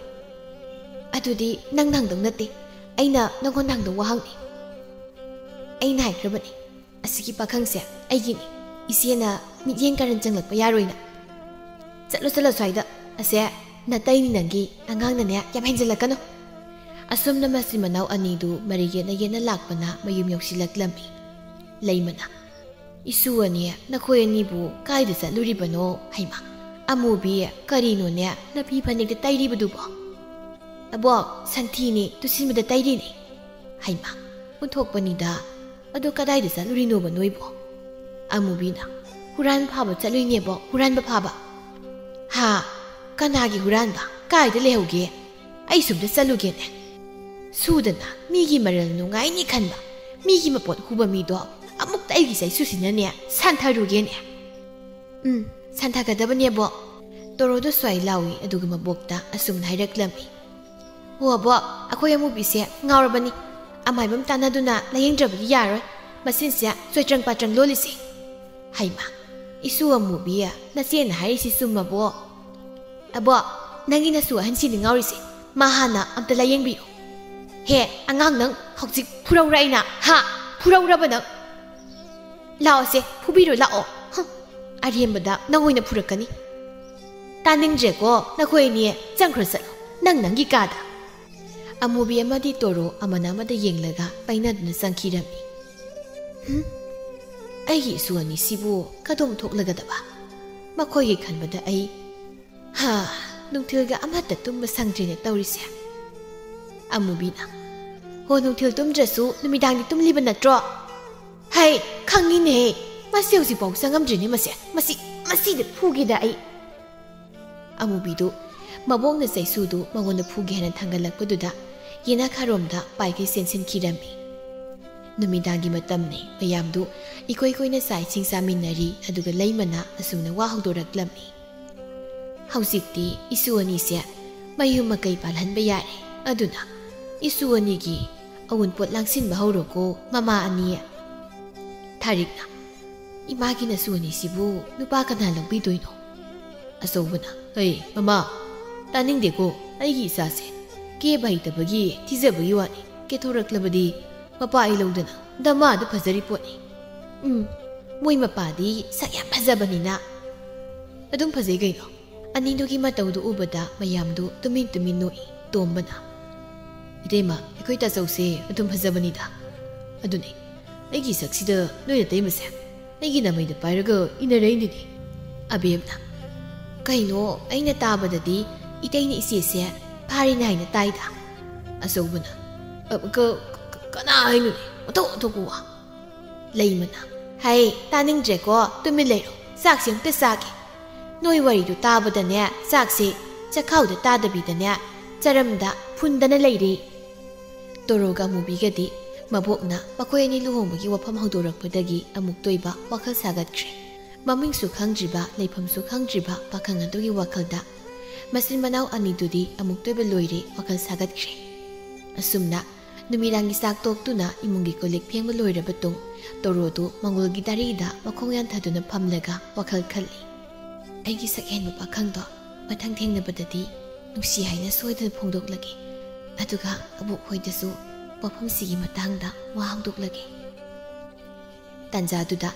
ꯑꯗꯨꯗꯤ ꯅꯪ ꯍꯪꯗꯧ ꯅꯠꯇꯦ, ꯑꯩꯅ ꯅꯪꯉꯣꯟꯗ ꯍꯪꯗꯧ ꯋꯥꯍꯪꯅꯤ꯫ ꯑꯩꯅ ꯍꯥꯏꯈ꯭ꯔꯕꯅꯤ, ꯑꯁꯤꯒꯤ ꯄꯥꯈꯪꯁꯦ ꯑꯩꯒꯤꯅꯤ꯫ ꯏꯆꯦꯅ ꯃꯤꯠꯌꯦꯡ ꯀꯥꯔꯟ ꯆꯪꯂꯛꯄ ꯌꯥꯔꯣꯏꯅ꯫ ꯆꯠꯂꯣ, ꯆꯠꯂꯣ ꯁ꯭ꯋꯥꯏꯗ꯫ ꯑꯁꯦ ꯅꯇꯩꯅꯤ ꯅꯪꯒꯤ, ꯑꯉꯥꯡꯅꯅꯦ ꯌꯥꯝ ꯍꯦꯟꯖꯤꯜꯂꯛꯀꯅꯨ꯫ ꯑꯁꯨꯝꯅ ꯃꯆꯤꯟ ꯃꯅꯥꯎ ꯑꯅꯤꯗꯨ ꯃꯔꯩ ꯌꯦꯠꯅ ꯌꯦꯠꯅ ꯂꯥꯛꯄꯅ ꯃꯌꯨꯝ ꯌꯧꯁꯤꯜꯂꯛꯂꯝꯃꯤ꯫ ꯂꯩꯃꯅ, "ꯏꯁꯨ ꯑꯅꯤ, ꯅꯈꯣꯏ ꯑꯅꯤꯕꯨ ꯀꯥꯏꯗ ꯆꯠꯂꯨꯔꯤꯕꯅꯣ?" ꯍꯩꯃꯥ, ꯑꯃꯨꯕꯤ, ꯀꯔꯤꯅꯣꯅꯦ ꯅꯐꯤ ꯐꯅꯦꯛꯇ ꯇꯩꯔꯤꯕꯗꯨꯕꯣ? "ꯑꯕꯣꯛ, ꯁꯟꯊꯤꯅꯤ, ꯇꯨꯁꯤꯟꯕꯗ ꯇꯩꯔꯤꯅꯤ꯫" ꯍꯩꯃꯥ, ꯑꯣꯟꯊꯣꯛꯄꯅꯤꯗ꯫ "ꯑꯗꯣ ꯀꯗꯥꯏꯗ ꯆꯠꯂꯨꯔꯤꯅꯣꯕ ꯅꯣꯏꯕꯣ?" ꯑꯃꯨꯕꯤꯅ, "ꯍꯨꯔꯥꯟ ꯐꯥꯕ ꯆꯠꯂꯨꯏꯅꯦꯕꯣ, ꯍꯨꯔꯥꯟꯕ ꯐꯥꯕ꯫" "ꯍꯥ? ꯀꯅꯥꯒꯤ ꯍꯨꯔꯥꯟꯕ? ꯀꯥꯏꯗ ꯂꯩꯍꯧꯒꯦ? ꯑꯩ ꯁꯨꯝꯗ ꯆꯠꯂꯨꯒꯦꯅꯦ꯫" ꯁꯨꯗꯅ ꯃꯤꯒꯤ ꯃꯔꯜ ꯅꯨꯡꯉꯥꯏꯅꯤ ꯈꯟꯕ, ꯃꯤꯒꯤ ꯃꯄꯣꯠ ꯍꯨꯕ ꯃꯤꯗꯣ ꯑꯃꯨꯛꯇ ꯑꯩꯒꯤ ꯆꯩꯁꯨꯁꯤꯅꯅꯦ ꯁꯥꯟꯊꯔꯨꯒꯦꯅꯦ꯫ ꯎꯝ, ꯁꯥꯟꯊꯒꯗꯕꯅꯦꯕꯣ꯫ ꯇꯣꯔꯣꯗꯣ ꯁ꯭ꯋꯥꯏ ꯂꯥꯎꯏ, ꯑꯗꯨꯒ ꯃꯕꯣꯛꯇ ꯑꯁꯨꯝꯅ ꯍꯥꯏꯔꯛꯂꯝꯃꯤ꯫ "ꯍꯣ ꯑꯕꯣꯛ, ꯑꯩꯈꯣꯏ ꯑꯃꯨꯕꯤꯁꯦ ꯉꯥꯎꯔꯕꯅꯤ꯫ ꯑꯃꯥꯏꯕꯝ ꯇꯥꯟꯅꯗꯨꯅ ꯂꯥꯌꯦꯡꯗ꯭ꯔꯕꯗꯤ ꯌꯥꯔꯣꯏ꯫ ꯃꯆꯤꯟꯁꯦ ꯆꯣꯏꯇ꯭ꯔꯪ ꯄꯥꯇ꯭ꯔꯪ ꯂꯣꯜꯂꯤꯁꯦ꯫" ꯍꯩꯃꯥ, ꯏꯁꯨ ꯑꯃꯨꯕꯤ, ꯅꯆꯦꯅ ꯍꯥꯏꯔꯤꯁꯤ ꯆꯨꯝꯃꯕꯣ? "ꯑꯕꯣꯛ, ꯅꯪꯒꯤ ꯅꯁꯨ ꯑꯍꯟꯁꯤꯅꯤ ꯉꯥꯎꯔꯤꯁꯦ꯫ ꯃꯥ ꯍꯥꯟꯅ ꯑꯝꯇ ꯂꯥꯌꯦꯡꯕꯤꯌꯨ꯫" "ꯍꯦ ꯑꯉꯥꯡ, ꯅꯪ ꯍꯧꯖꯤꯛ ꯐꯨꯔꯧꯔꯥ ꯑꯩꯅ? ꯍꯥ? ꯐꯨꯔꯧꯔꯕ ꯅꯪ? ꯂꯥꯛꯑꯣꯁꯦ, ꯐꯨꯕꯤꯔꯣ ꯂꯥꯛꯑꯣ꯫ ꯍꯝ, ꯑꯔꯦꯝꯕꯗ ꯅꯪ ꯑꯣꯏꯅ ꯐꯨꯔꯛꯀꯅꯤ꯫ ꯇꯥꯅꯤꯡꯗ꯭ꯔꯦꯀꯣ ꯅꯈꯣꯏ ꯑꯅꯤ, ꯆꯪꯈ꯭ꯔꯣ ꯆꯠꯂꯣ ꯅꯪ ꯅꯪꯒꯤ ꯀꯥꯗ꯫" ꯑꯃꯨꯕꯤ ꯑꯃꯗꯤ ꯇꯣꯔꯣ ꯑꯃꯅ ꯑꯃꯗ ꯌꯦꯡꯂꯒ ꯄꯥꯏꯅꯗꯨꯅ ꯆꯪꯈꯤꯔꯝꯃꯤ꯫ ꯍꯝ? ꯑꯩꯒꯤ ꯏꯁꯨ ꯑꯅꯤꯁꯤꯕꯨ ꯀꯗꯣꯝ ꯊꯣꯛꯂꯒꯗꯕ? ꯃꯈꯣꯏꯒꯤ ꯈꯟꯕꯗ ꯑꯩ, ꯍꯥ, ꯅꯨꯡꯊꯤꯜꯒ ꯑꯃꯠꯇ ꯇꯨꯝꯕ ꯁꯪꯗ꯭ꯔꯦꯅꯦ ꯇꯧꯔꯤꯁꯦ꯫ ꯑꯃꯨꯕꯤꯅ, "ꯍꯣ, ꯅꯨꯡꯊꯤꯜ ꯇꯨꯝꯗ꯭ꯔꯁꯨ ꯅꯨꯃꯤꯗꯥꯡꯗꯤ ꯇꯨꯝꯂꯤꯕ ꯅꯠꯇ꯭ꯔꯣ? ꯍꯩ, ꯈꯪꯉꯤꯅꯦꯍꯦ꯫ ꯃꯁꯤ ꯍꯧꯖꯤꯛꯐꯥꯎ ꯆꯪꯉꯝꯗ꯭ꯔꯤꯅꯦ ꯃꯁꯦ꯫ ꯃꯁꯤ, ꯃꯁꯤꯗ ꯐꯨꯒꯦꯗ ꯑꯩ꯫" ꯑꯃꯨꯕꯤꯗꯨ ꯃꯕꯣꯛꯅ ꯆꯩꯁꯨꯗꯨ ꯃꯉꯣꯟꯗ ꯐꯨꯒꯦ ꯍꯥꯏꯅ ꯊꯥꯡꯒꯠꯂꯛꯄꯗꯨꯗ ꯌꯦꯅꯈꯥꯔꯣꯝꯗ ꯄꯥꯏꯈꯩ ꯆꯦꯟꯁꯤꯟꯈꯤꯔꯝꯃꯤ꯫ ꯅꯨꯃꯤꯗꯥꯡꯒꯤ ꯃꯇꯝꯅꯤ꯫ ꯃꯌꯥꯝꯗꯨ ꯏꯀꯣꯏ ꯀꯣꯏꯅ ꯆꯥꯛ ꯏꯁꯤꯡ ꯆꯥꯃꯤꯟꯅꯔꯤ, ꯑꯗꯨꯒ ꯂꯩꯃꯅ ꯑꯁꯨꯝꯅ ꯋꯥ ꯍꯧꯗꯣꯔꯛꯂꯝꯃꯤ꯫ "ꯍꯧꯖꯤꯛꯇꯤ ꯏꯁꯨ ꯑꯅꯤꯁꯦ ꯃꯌꯨꯝ ꯃꯀꯩ ꯄꯥꯜꯍꯟꯕ ꯌꯥꯔꯦ꯫ ꯑꯗꯨꯅ ꯏꯁꯨ ꯑꯅꯤꯒꯤ ꯑꯋꯨꯟꯄꯣꯠ ꯂꯥꯡꯁꯤꯟꯕ ꯍꯧꯔꯣꯀꯣ, ꯃꯃꯥ ꯑꯅꯤ꯫" ꯊꯥꯔꯤꯛꯅ, "ꯏꯃꯥꯒꯤ ꯅꯁꯨ ꯑꯅꯤꯁꯤꯕꯨ ꯅꯨꯄꯥ ꯀꯅꯥ ꯂꯧꯕꯤꯗꯣꯏꯅꯣ?" ꯑꯆꯧꯕꯅ, "ꯍꯩ, ꯃꯃꯥ, ꯇꯥꯅꯤꯡꯗꯦꯀꯣ꯫ ꯑꯩꯒꯤ ꯏꯆꯥꯁꯦ ꯀꯦꯕ ꯍꯩꯇꯕꯒꯤ ꯊꯤꯖꯕꯒꯤ ꯋꯥꯅꯤ꯫ ꯀꯦꯊꯣꯔꯛꯂꯕꯗꯤ ꯃꯄꯥ ꯑꯩ ꯂꯧꯗꯅ ꯗꯃꯥꯗ ꯐꯖꯔꯤ ꯄꯣꯠꯅꯤ꯫ ꯎꯝ, ꯃꯣꯏ ꯃꯄꯥꯗꯤ ꯁꯛ ꯌꯥꯝ ꯐꯖꯕꯅꯤꯅ꯫ ꯑꯗꯨꯝ ꯐꯖꯩ ꯀꯩꯅꯣ꯫" ꯑꯅꯤꯗꯨꯒꯤ ꯃꯇꯧꯗꯨ ꯎꯕꯗ ꯃꯌꯥꯝꯗꯨ ꯇꯨꯃꯤꯟ ꯇꯨꯃꯤꯟ ꯅꯣꯛꯏ꯫ ꯇꯣꯝꯕꯅ, "ꯏꯇꯩꯃ, ꯑꯩꯈꯣꯏ ꯇꯥꯆꯧꯁꯦ ꯑꯗꯨꯝ ꯐꯖꯕꯅꯤꯗ꯫ ꯑꯗꯨꯅꯦ, ꯑꯩꯒꯤ ꯁꯛꯁꯤꯗ ꯅꯣꯏ ꯅꯇꯩꯃꯁꯦ ꯑꯩꯒꯤ ꯅꯃꯩꯗ ꯄꯥꯏꯔꯒ ꯏꯟꯅꯔꯛꯏꯅꯤꯅꯦ꯫" ꯑꯕꯦꯝꯅ, "ꯀꯩꯅꯣ, ꯑꯩꯅ ꯇꯥꯕꯗꯗꯤ ꯏꯇꯩꯅ ꯏꯆꯦꯁꯦ ꯐꯥꯔꯤꯅꯦ ꯍꯥꯏꯅ ꯇꯥꯏꯗ꯫" ꯑꯆꯧꯕꯅ, "ꯑ, ꯀ-, ꯀ-, ꯀꯅꯥ ꯍꯥꯏꯅꯣꯅꯦ? ꯑꯣꯟꯊꯣꯛ ꯑꯣꯟꯊꯣꯛꯄ ꯋꯥ꯫" ꯂꯩꯃꯅ, "ꯍꯩ, ꯇꯥꯅꯤꯡꯗ꯭ꯔꯦꯀꯣ, ꯇꯨꯃꯤꯟ ꯂꯩꯔꯣ, ꯆꯥꯛꯁꯦ ꯑꯝꯇ ꯆꯥꯒꯦ꯫ ꯅꯣꯏ ꯋꯥꯔꯤꯗꯨ ꯇꯥꯕꯗꯅꯦ, ꯆꯥꯛꯁꯦ ꯆꯈꯥꯎꯗ ꯇꯥꯗꯕꯤꯗꯅꯦ, ꯆꯔꯝꯗ ꯐꯨꯟꯗꯅ ꯂꯩꯔꯦ꯫" ꯇꯣꯔꯣꯒ ꯑꯃꯨꯕꯤꯒꯗꯤ ꯃꯕꯣꯛꯅ ꯃꯈꯣꯏ ꯑꯅꯤ ꯂꯨꯍꯣꯡꯕꯒꯤ ꯋꯥꯐꯝ ꯍꯧꯗꯣꯔꯛꯄꯗꯒꯤ ꯑꯃꯨꯛꯇ ꯑꯣꯏꯕ ꯋꯥꯈꯜ ꯁꯥꯒꯠꯈ꯭ꯔꯦ꯫ ꯃꯃꯤꯡꯁꯨ ꯈꯪꯗ꯭ꯔꯤꯕ, ꯂꯩꯐꯝꯁꯨ ꯈꯪꯗ꯭ꯔꯤꯕ ꯄꯥꯈꯪ ꯑꯗꯨꯒꯤ ꯋꯥꯈꯜꯗ ꯃꯆꯤꯟ ꯃꯅꯥꯎ ꯑꯅꯤꯗꯨꯗꯤ ꯑꯃꯨꯛꯇ ꯑꯣꯏꯕ ꯂꯣꯏꯔꯦ ꯋꯥꯈꯜ ꯁꯥꯒꯠꯈ꯭ꯔꯦ꯫ ꯑꯁꯨꯝꯅ ꯅꯨꯃꯤꯗꯥꯡꯒꯤ ꯆꯥꯛ ꯇꯣꯛꯇꯨꯅ ꯏꯃꯨꯡꯒꯤ ꯀꯣꯜ ꯂꯤꯛ ꯐꯦꯡꯕ ꯂꯣꯏꯔꯕ ꯇꯨꯡ, ꯇꯣꯔꯣꯗꯨ ꯃꯪꯒꯣꯜꯒꯤ ꯗꯥꯔꯤꯗ ꯃꯈꯣꯡ ꯌꯥꯟꯊꯗꯨꯅ ꯐꯝꯂꯒ ꯋꯥꯈꯜ ꯈꯜꯂꯤ꯫ "ꯑꯩꯒꯤ ꯁꯛꯍꯦꯟꯕ ꯄꯥꯈꯪꯗꯣ ꯃꯊꯪ ꯊꯦꯡꯅꯕꯗꯗꯤ ꯅꯨꯡꯁꯤ ꯍꯥꯏꯅ ꯁꯣꯏꯗꯅ ꯐꯣꯡꯗꯣꯛꯂꯒꯦ꯫ ꯑꯗꯨꯒ ꯑꯕꯣꯛ ꯍꯣꯏꯗꯁꯨ ꯋꯥꯐꯝꯁꯤꯒꯤ ꯃꯇꯥꯡꯗ ꯋꯥ ꯍꯧꯗꯣꯛꯂꯒꯦ꯫" ꯇꯥꯟꯖꯥꯗꯨꯗ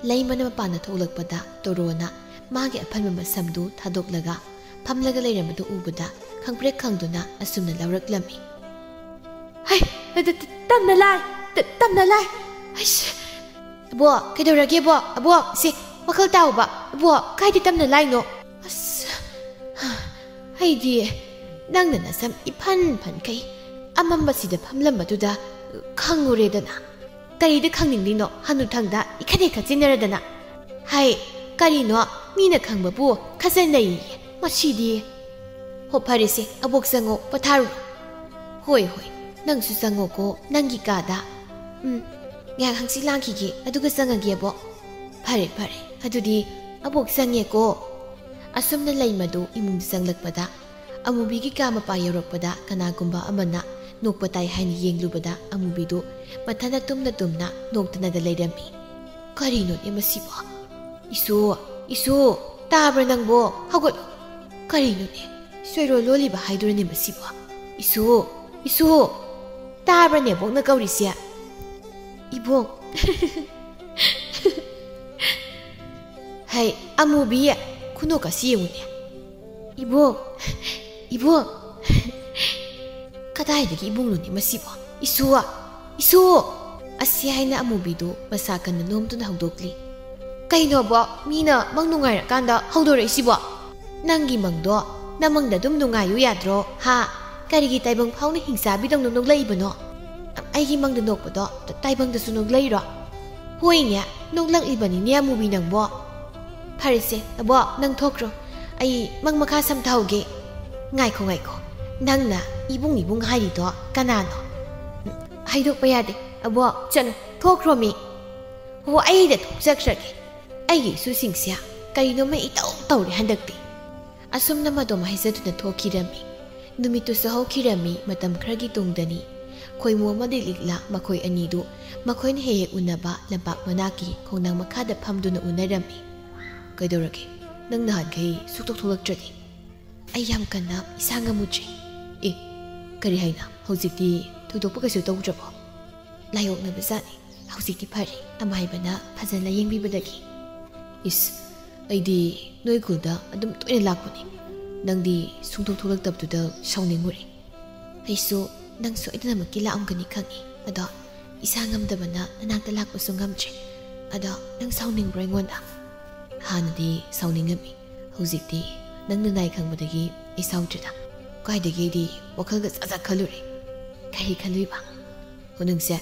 ꯂꯩꯃꯅ ꯃꯄꯥꯟꯗ ꯊꯣꯛꯂꯛꯄꯗ ꯇꯣꯔꯣꯅ ꯃꯥꯒꯤ ꯑꯐꯟꯕ ꯃꯁꯝꯗꯨ ꯊꯥꯗꯣꯛꯂꯒ ꯐꯝꯂꯒ ꯂꯩꯔꯝꯕꯗꯨ ꯎꯕꯗ ꯈꯪꯄ꯭ꯔꯦꯛ ꯈꯪꯗꯨꯅ ꯑꯁꯨꯝꯅ ꯂꯧꯔꯛꯂꯝꯃꯤ꯫ "ꯍꯩ, ꯇ-, ꯇ-, ꯇꯞꯅ ꯂꯥꯏ, ꯇ-, ꯇꯞꯅ ꯂꯥꯏ꯫ ꯍꯩꯁ! ꯑꯕꯣꯛ, ꯀꯩꯗꯧꯔꯒꯦꯕꯣ? ꯑꯕꯣꯛ, ꯁꯦ, ꯋꯥꯈꯜ ꯇꯥꯎꯕ꯫ ꯑꯕꯣꯛ, ꯀꯥꯏꯗ ꯇꯞꯅ ꯂꯥꯏꯅꯣ? ꯑꯁ, ꯑꯩꯗꯤ ꯅꯪꯅ ꯅꯁꯝ ꯏꯐꯟ ꯐꯟꯈꯩ ꯑꯃꯝꯕꯁꯤꯗ ꯐꯝꯂꯝꯕꯗꯨꯗ ꯈꯪꯉꯨꯔꯦꯗꯅ꯫ ꯀꯔꯤꯗ ꯈꯪꯅꯤꯡꯂꯤꯅꯣ? ꯍꯅꯨꯊꯪꯗ ꯏꯈꯠ ꯍꯦꯛ ꯈꯠꯆꯤꯟꯅꯔꯗꯅ꯫ ꯍꯥꯏ, ꯀꯔꯤꯅꯣ? ꯃꯤꯅ ꯈꯪꯕꯕꯨ ꯈꯠꯆꯟꯅꯩꯌꯦ꯫ ꯃꯁꯤꯗꯤ꯫" "ꯍꯣ, ꯐꯔꯦꯁꯦ, ꯑꯕꯣꯛ ꯆꯪꯉꯣ, ꯄꯣꯊꯥꯔꯨꯔꯣ꯫" "ꯍꯣꯏ, ꯍꯣꯏ, ꯅꯪꯁꯨ ꯆꯪꯉꯣꯀꯣ, ꯅꯪꯒꯤ ꯀꯥꯗ꯫ ꯎꯝ, ꯉꯥꯏꯍꯥꯛ ꯍꯪꯆꯤꯠ ꯂꯥꯡꯈꯤꯒꯦ, ꯑꯗꯨꯒ ꯆꯪꯉꯒꯦ, ꯑꯕꯣꯛ꯫" "ꯐꯔꯦ, ꯐꯔꯦ, ꯑꯗꯨꯗꯤ ꯑꯕꯣꯛ ꯆꯪꯉꯦꯀꯣ꯫" ꯑꯁꯨꯝꯅ ꯂꯩꯃꯗꯨ ꯏꯃꯨꯡꯗ ꯆꯪꯂꯛꯄꯗ, ꯑꯃꯨꯕꯤꯒꯤ ꯀꯥ ꯃꯄꯥ ꯌꯧꯔꯛꯄꯗ ꯀꯅꯥꯒꯨꯝꯕ ꯑꯃꯅ ꯅꯣꯛꯄ ꯇꯥꯏ ꯍꯥꯏꯅ ꯌꯦꯡꯂꯨꯕꯗ, ꯑꯃꯨꯕꯤꯗꯨ ꯃꯊꯟꯇ ꯇꯨꯝꯅ ꯇꯨꯝꯅ ꯅꯣꯛꯇꯅꯗ ꯂꯩꯔꯝꯃꯤ꯫ "ꯀꯔꯤꯅꯣꯅꯦ ꯃꯁꯤꯕꯣ? ꯏꯁꯨ, ꯏꯁꯨ!" ꯇꯥꯕ꯭ꯔꯥ ꯅꯪꯕꯣ? ꯍꯧꯒꯠꯂꯣ꯫ ꯀꯔꯤꯅꯣꯅꯦ? ꯁꯣꯏꯔꯣ ꯂꯣꯜꯂꯤꯕ ꯍꯥꯏꯗꯨꯔꯅꯦ ꯃꯁꯤꯕꯣ? ꯏꯁꯨ! ꯏꯁꯨ! ꯇꯥꯕ꯭ꯔꯥ ꯅꯦꯕꯣꯛꯅ ꯀꯧꯔꯤꯁꯦ? ꯏꯕꯣꯛ! ꯍꯩ, ꯑꯃꯨꯕꯤ! ꯈꯨꯅꯣꯛ ꯑꯁꯤ ꯌꯦꯡꯉꯨꯅꯦ꯫ ꯏꯕꯣꯛ! ꯏꯕꯣꯛ! ꯀꯗꯥꯏꯗꯒꯤ ꯏꯕꯨꯡꯅꯣꯅꯦ ꯃꯁꯤꯕꯣ? ꯏꯁꯨ! ꯏꯁꯨ! ꯑꯁꯤ ꯍꯥꯏꯅ ꯑꯃꯨꯕꯤꯗꯨ ꯃꯁꯥ ꯀꯟꯅ ꯅꯣꯝꯗꯨꯅ ꯍꯧꯗꯣꯛꯂꯤ꯫ ꯀꯩꯅꯣꯕꯣ? ꯃꯤꯅ ꯃꯪ ꯅꯨꯡꯉꯥꯏꯔꯀꯥꯟꯗ ꯍꯧꯗꯣꯔꯛꯏꯁꯤꯕꯣ? ꯅꯪꯒꯤ ꯃꯪꯗꯣ ꯅꯃꯪꯗ ꯑꯗꯨꯝ ꯅꯨꯡꯉꯥꯏꯌꯨ ꯌꯥꯗ꯭ꯔꯣ? ꯍꯥ? ꯀꯔꯤꯒꯤ ꯇꯥꯏꯕꯪ ꯐꯥꯎꯅ ꯍꯤꯡꯆꯥꯕꯤꯗꯧꯅ ꯅꯣꯛꯂꯛꯏꯕꯅꯣ? ꯑꯩꯒꯤ ꯃꯪꯗ ꯅꯣꯛꯄꯗꯣ ꯇ-, ꯇꯥꯏꯕꯪꯗꯁꯨ ꯅꯣꯛꯂꯛꯏꯔꯣ? ꯍꯣꯏꯅꯦ, ꯅꯣꯛꯂꯛꯂꯤꯕꯅꯤꯅꯦ ꯑꯃꯨꯕꯤ ꯅꯪꯕꯣ꯫ ꯐꯔꯦꯁꯦ, ꯑꯕꯣꯛ, ꯅꯪ ꯊꯣꯛꯈ꯭ꯔꯣ꯫ ꯑꯩ ꯃꯪ ꯃꯈꯥ ꯁꯝꯊꯍꯧꯒꯦ꯫ ꯉꯥꯏꯈꯣ, ꯉꯥꯏꯈꯣ꯫ ꯅꯪꯅ ꯏꯕꯨꯡ, ꯏꯕꯨꯡ ꯍꯥꯏꯔꯤꯗꯣ ꯀꯅꯥꯅꯣ? ꯍꯥꯏꯗꯣꯛꯄ ꯌꯥꯗꯦ꯫ ꯑꯕꯣꯛ, ꯆꯠꯂꯣ, ꯊꯣꯛꯈ꯭ꯔꯣꯃꯤ꯫ ꯍꯣ, ꯑꯩꯗ ꯊꯣꯛꯆꯈ꯭ꯔꯒꯦ꯫ ꯑꯩꯒꯤ ꯏꯁꯨꯁꯤꯡꯁꯦ ꯀꯔꯤꯅꯣꯃ ꯏꯇꯧ ꯇꯧꯔꯦ ꯍꯟꯗꯛꯇꯤ꯫ ꯑꯁꯨꯝꯅ ꯃꯗꯣꯝ ꯍꯥꯏꯖꯗꯨꯅ ꯊꯣꯛꯈꯤꯔꯝꯃꯤ꯫ ꯅꯨꯃꯤꯠꯇꯨꯁꯨ ꯍꯧꯈꯤꯔꯝꯃꯤ꯫ ꯃꯇꯝ ꯈꯔꯒꯤ ꯇꯨꯡꯗꯅꯤ꯫ ꯈꯣꯏꯃꯨ ꯑꯃꯗꯤ ꯂꯤꯛꯂꯥ ꯃꯈꯣꯏ ꯑꯅꯤꯗꯨ ꯃꯈꯣꯏꯅ ꯍꯦꯛ ꯍꯦꯛ ꯎꯅꯕ ꯂꯝꯄꯥꯛ ꯃꯅꯥꯛꯀꯤ ꯈꯣꯡꯅꯥꯡ ꯃꯈꯥꯗ ꯐꯝꯗꯨꯅ ꯎꯅꯔꯝꯃꯤ꯫ "ꯀꯩꯗꯧꯔꯒꯦ? ꯅꯪ ꯅꯍꯥꯟꯈꯩ ꯁꯨꯛꯊꯣꯛ ꯊꯣꯛꯂꯛꯇ꯭ꯔꯗꯤ?" "ꯑꯩ ꯌꯥꯝ ꯀꯟꯅ ꯏꯁꯥ ꯉꯝꯃꯨꯗ꯭ꯔꯦ꯫" "ꯑꯦ, ꯀꯔꯤ ꯍꯥꯏꯅ? ꯍꯧꯖꯤꯛꯇꯤ ꯊꯣꯏꯗꯣꯛꯄ ꯀꯩꯁꯨ ꯇꯧꯗ꯭ꯔꯕꯣ?" "ꯂꯥꯏꯑꯣꯛꯅꯕ ꯖꯥꯠꯅꯤ꯫ ꯍꯧꯖꯤꯛꯇꯤ ꯐꯔꯦ," ꯑꯃꯥꯏꯕꯅ ꯐꯖꯅ ꯂꯥꯌꯦꯡꯕꯤꯕꯗꯒꯤ꯫ "ꯏꯁ, ꯑꯩꯗꯤ ꯅꯣꯏ ꯈꯨꯜꯗ ꯑꯗꯨꯝ ꯇꯣꯏꯅ ꯂꯥꯛꯄꯅꯦ꯫ ꯅꯪꯗꯤ ꯁꯨꯡꯊꯣꯛ ꯊꯣꯛꯂꯛꯇꯕꯗꯨꯗ ꯁꯥꯎꯅꯤꯡꯉꯨꯔꯦ꯫ ꯑꯩꯁꯨ ꯅꯪ ꯁꯣꯏꯗꯅꯃꯛꯀꯤ ꯂꯥꯛꯑꯝꯒꯅꯤ ꯈꯪꯉꯤ꯫ ꯑꯗꯣ ꯏꯁꯥ ꯉꯝꯗꯕꯅ ꯅꯅꯥꯛꯇ ꯂꯥꯛꯄꯁꯨ ꯉꯝꯗ꯭ꯔꯦ꯫ ꯑꯗꯣ ꯅꯪ ꯁꯥꯎꯅꯤꯡꯕ꯭ꯔꯣ ꯑꯩꯉꯣꯟꯗ?" "ꯍꯥꯟꯅꯗꯤ ꯁꯥꯎꯅꯤꯡꯉꯝꯃꯤ꯫ ꯍꯧꯖꯤꯛꯇꯤ ꯅꯪꯅ ꯅꯥꯏ ꯈꯪꯕꯗꯒꯤ ꯑꯩ ꯁꯥꯎꯗ꯭ꯔꯦꯗ꯫ ꯀꯥꯏꯗꯒꯤ ꯑꯩꯗꯤ ꯋꯥꯈꯜꯒ ꯖꯥꯠ ꯖꯥꯠ ꯈꯜꯂꯨꯔꯦ꯫" "ꯀꯔꯤ ꯈꯜꯂꯨꯏꯕ?" "ꯑꯣ, ꯅꯪꯁꯦ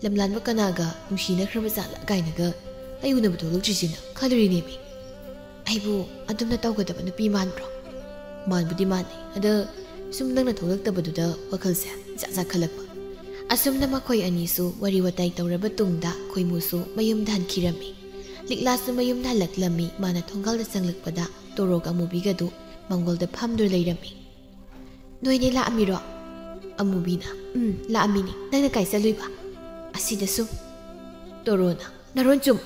ꯂꯝꯂꯥꯟꯕ ꯀꯅꯥꯒ ꯅꯨꯡꯁꯤꯅꯈ꯭ꯔꯕ ꯖꯥꯠꯂ ꯀꯥꯏꯅꯒ ꯑꯩ ꯎꯅꯕ ꯊꯣꯛꯂꯛꯇ꯭ꯔꯤꯁꯤꯅ ꯈꯜꯂꯨꯔꯤꯅꯦꯃꯤ꯫ ꯑꯩꯕꯨ ꯑꯗꯨꯝꯅ ꯇꯧꯒꯗꯕ ꯅꯨꯄꯤ ꯃꯥꯟꯕ꯭ꯔꯣ?" "ꯃꯥꯟꯕꯨꯗꯤ ꯃꯥꯟꯗꯦ꯫ ꯑꯗ ꯁꯨꯝ ꯅꯪꯅ ꯊꯣꯛꯂꯛꯇꯕꯗꯨꯗ ꯋꯥꯈꯜꯁꯦ ꯖꯥꯠ ꯖꯥꯠ ꯈꯜꯂꯛꯄ꯫" ꯑꯁꯨꯝꯅ ꯃꯈꯣꯏ ꯑꯅꯤꯁꯨ ꯋꯥꯔꯤ ꯋꯥꯇꯥꯏ ꯇꯧꯔꯕ ꯇꯨꯡꯗ ꯈꯣꯏꯃꯨꯁꯨ ꯃꯌꯨꯝꯗ ꯍꯟꯈꯤꯔꯝꯃꯤ꯫ ꯂꯤꯛꯂꯥꯁꯨ ꯃꯌꯨꯝꯗ ꯍꯜꯂꯛꯂꯝꯃꯤ꯫ ꯃꯥꯅ ꯊꯣꯡꯒꯥꯜꯗ ꯆꯪꯂꯛꯄꯗ ꯇꯣꯔꯣꯒ ꯑꯃꯨꯕꯤꯒꯗꯨ ꯃꯥꯡꯒꯣꯜꯗ ꯐꯝꯗꯨꯅ ꯂꯩꯔꯝꯃꯤ꯫ "ꯅꯣꯏꯅꯤ ꯂꯥꯛꯑꯝꯃꯤꯔꯣ?" ꯑꯃꯨꯕꯤꯅ, "ꯎꯝ, ꯂꯥꯛꯑꯝꯃꯤꯅꯤ꯫ ꯅꯪꯅ ꯀꯥꯏ ꯆꯠꯂꯨꯏꯕ?" "ꯑꯁꯤꯗ ꯁꯨꯝ꯫" ꯇꯣꯔꯣꯅ, "ꯅꯔꯣꯟ ꯆꯨꯝ꯫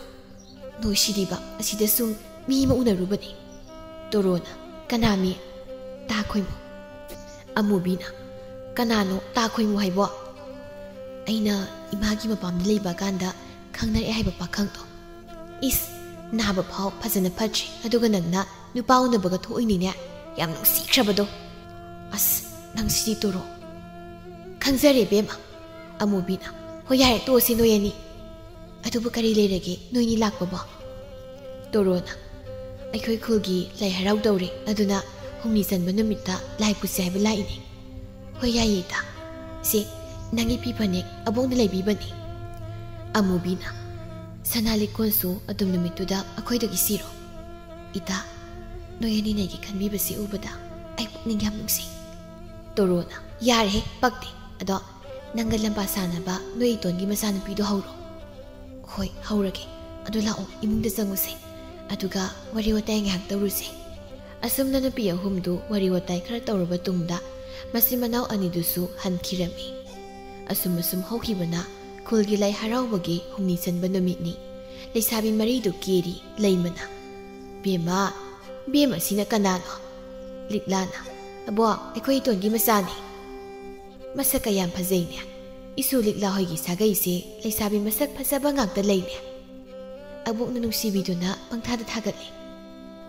ꯅꯣꯏ ꯁꯤꯗꯤꯕ, ꯑꯁꯤꯗ ꯁꯨꯝ ꯃꯤ ꯑꯃ ꯎꯅꯔꯨꯕꯅꯤ꯫" ꯇꯣꯔꯣꯅ, "ꯀꯅꯥꯃꯤ?" "ꯇꯥ ꯈꯣꯏꯃꯨ꯫" ꯑꯃꯨꯕꯤꯅ, "ꯀꯅꯥꯅꯣ ꯇꯥ ꯈꯣꯏꯃꯨ ꯍꯥꯏꯕꯣ?" "ꯑꯩꯅ ꯏꯃꯥꯒꯤ ꯃꯄꯥꯝꯗ ꯂꯩꯕ ꯀꯥꯟꯗ ꯈꯪꯅꯔꯛꯑꯦ ꯍꯥꯏꯕ ꯄꯥꯈꯪꯗꯣ꯫ ꯏꯁ, ꯅꯥꯕ ꯐꯥꯎ ꯐꯖꯅ ꯐꯠꯇ꯭ꯔꯤ, ꯑꯗꯨꯒ ꯅꯪꯅ ꯅꯨꯄꯥ ꯎꯅꯕꯒ ꯊꯣꯛꯏꯅꯤꯅꯦ, ꯌꯥꯝ ꯅꯨꯡꯁꯤꯈ꯭ꯔꯕꯗꯣ꯫ ꯑꯁ, ꯅꯪꯁꯤꯗꯤ ꯇꯣꯔꯣ꯫ ꯈꯪꯖꯔꯦ ꯕꯦꯝꯃ꯫" ꯑꯃꯨꯕꯤꯅ, "ꯍꯣꯏ ꯌꯥꯔꯦ, ꯇꯣꯛꯑꯁꯤ ꯅꯣꯏ ꯑꯅꯤ꯫ ꯑꯗꯨꯕꯨ ꯀꯔꯤ ꯂꯩꯔꯒꯦ ꯅꯣꯏꯅꯤ ꯂꯥꯛꯄꯕꯣ?" ꯇꯣꯔꯣꯅ, "ꯑꯩꯈꯣꯏ ꯈꯨꯜꯒꯤ ꯂꯥꯏ ꯍꯔꯥꯎ ꯇꯧꯔꯦ, ꯑꯗꯨꯅ ꯍꯨꯝꯅꯤ ꯆꯟꯕ ꯅꯨꯃꯤꯠꯇ ꯂꯥꯏ ꯄꯨꯁꯤ ꯍꯥꯏꯕ ꯂꯥꯛꯏꯅꯦ꯫" "ꯍꯣꯏ ꯌꯥꯏꯌꯦ ꯏꯇꯥ꯫ ꯁꯦ, ꯅꯪꯒꯤ ꯐꯤ ꯐꯅꯦꯛ ꯑꯕꯣꯛꯅ ꯂꯩꯕꯤꯕꯅꯤ꯫" ꯑꯃꯨꯕꯤꯅ, "ꯁꯅꯥ ꯂꯤꯛꯀꯣꯟꯁꯨ ꯑꯗꯨꯝ ꯅꯨꯃꯤꯠꯇꯨꯗ ꯑꯩꯈꯣꯏꯗꯒꯤ ꯁꯤꯔꯣ꯫ ꯏꯇꯥ, ꯅꯣꯏ ꯑꯅꯤ ꯂꯩꯒꯦ ꯈꯟꯕꯤꯕꯁꯤ ꯎꯕꯗ ꯑꯩ ꯄꯨꯛꯅꯤꯡ ꯌꯥꯝ ꯅꯨꯡꯁꯤ꯫" ꯇꯣꯔꯣꯅ, "ꯌꯥꯔꯦꯍꯦ, ꯄꯛꯇꯦ꯫ ꯑꯗꯣ ꯅꯪꯒ ꯂꯝꯕꯥ ꯁꯥꯟꯅꯕ ꯅꯣꯏ ꯏꯇꯣꯟꯒꯤ ꯃꯆꯥꯅꯨꯄꯤꯗꯣ ꯍꯧꯔꯣ꯫" "ꯍꯣꯏ, ꯍꯧꯔꯒꯦ꯫ ꯑꯗꯨ ꯂꯥꯛꯑꯣ, ꯏꯃꯨꯡꯗ ꯆꯪꯉꯨꯁꯦ꯫ ꯑꯗꯨꯒ ꯋꯥꯔꯤ ꯋꯥꯇꯥꯏ ꯉꯥꯏꯍꯥꯛ ꯇꯧꯔꯨꯁꯦ꯫" ꯑꯁꯨꯝꯅ ꯅꯨꯄꯤ ꯑꯍꯨꯝꯗꯨ ꯋꯥꯔꯤ ꯋꯥꯇꯥꯏ ꯈꯔ ꯇꯧꯔꯕ ꯇꯨꯡꯗ ꯃꯆꯤꯟ ꯃꯅꯥꯎ ꯑꯅꯤꯗꯨꯁꯨ ꯍꯟꯈꯤꯔꯝꯃꯤ꯫ ꯑꯁꯨꯝ ꯑꯁꯨꯝ ꯍꯧꯈꯤꯕꯅ ꯈꯨꯜꯒꯤ ꯂꯥꯏ ꯍꯔꯥꯎꯕꯒꯤ ꯍꯨꯝꯅꯤ ꯆꯟꯕ ꯅꯨꯃꯤꯠꯅꯤ꯫ ꯂꯩꯁꯥꯕꯤ ꯃꯔꯤꯗꯨ ꯀꯦꯔꯤ꯫ ꯂꯩꯃꯅ, "ꯕꯦꯝꯃ, ꯕꯦꯝꯃ, ꯁꯤꯅ ꯀꯅꯥꯅꯣ?" ꯂꯤꯛꯂꯥꯅ, "ꯑꯕꯣꯛ, ꯑꯩꯈꯣꯏ ꯏꯇꯣꯟꯒꯤ ꯃꯆꯥꯅꯤ꯫ ꯃꯁꯛꯀ ꯌꯥꯝ ꯐꯖꯩꯅꯦ꯫ ꯏꯁꯨ ꯂꯤꯛꯂꯥ ꯍꯣꯏꯒꯤ ꯁꯥꯒꯩꯁꯦ ꯂꯩꯁꯥꯕꯤ ꯃꯁꯛ ꯐꯖꯕ ꯉꯥꯛꯇ ꯂꯩꯅꯦ꯫" ꯑꯕꯣꯛꯅ ꯅꯨꯡꯁꯤꯕꯤꯗꯨꯅ ꯄꯪꯊꯥꯗ ꯊꯥꯒꯠꯂꯤ꯫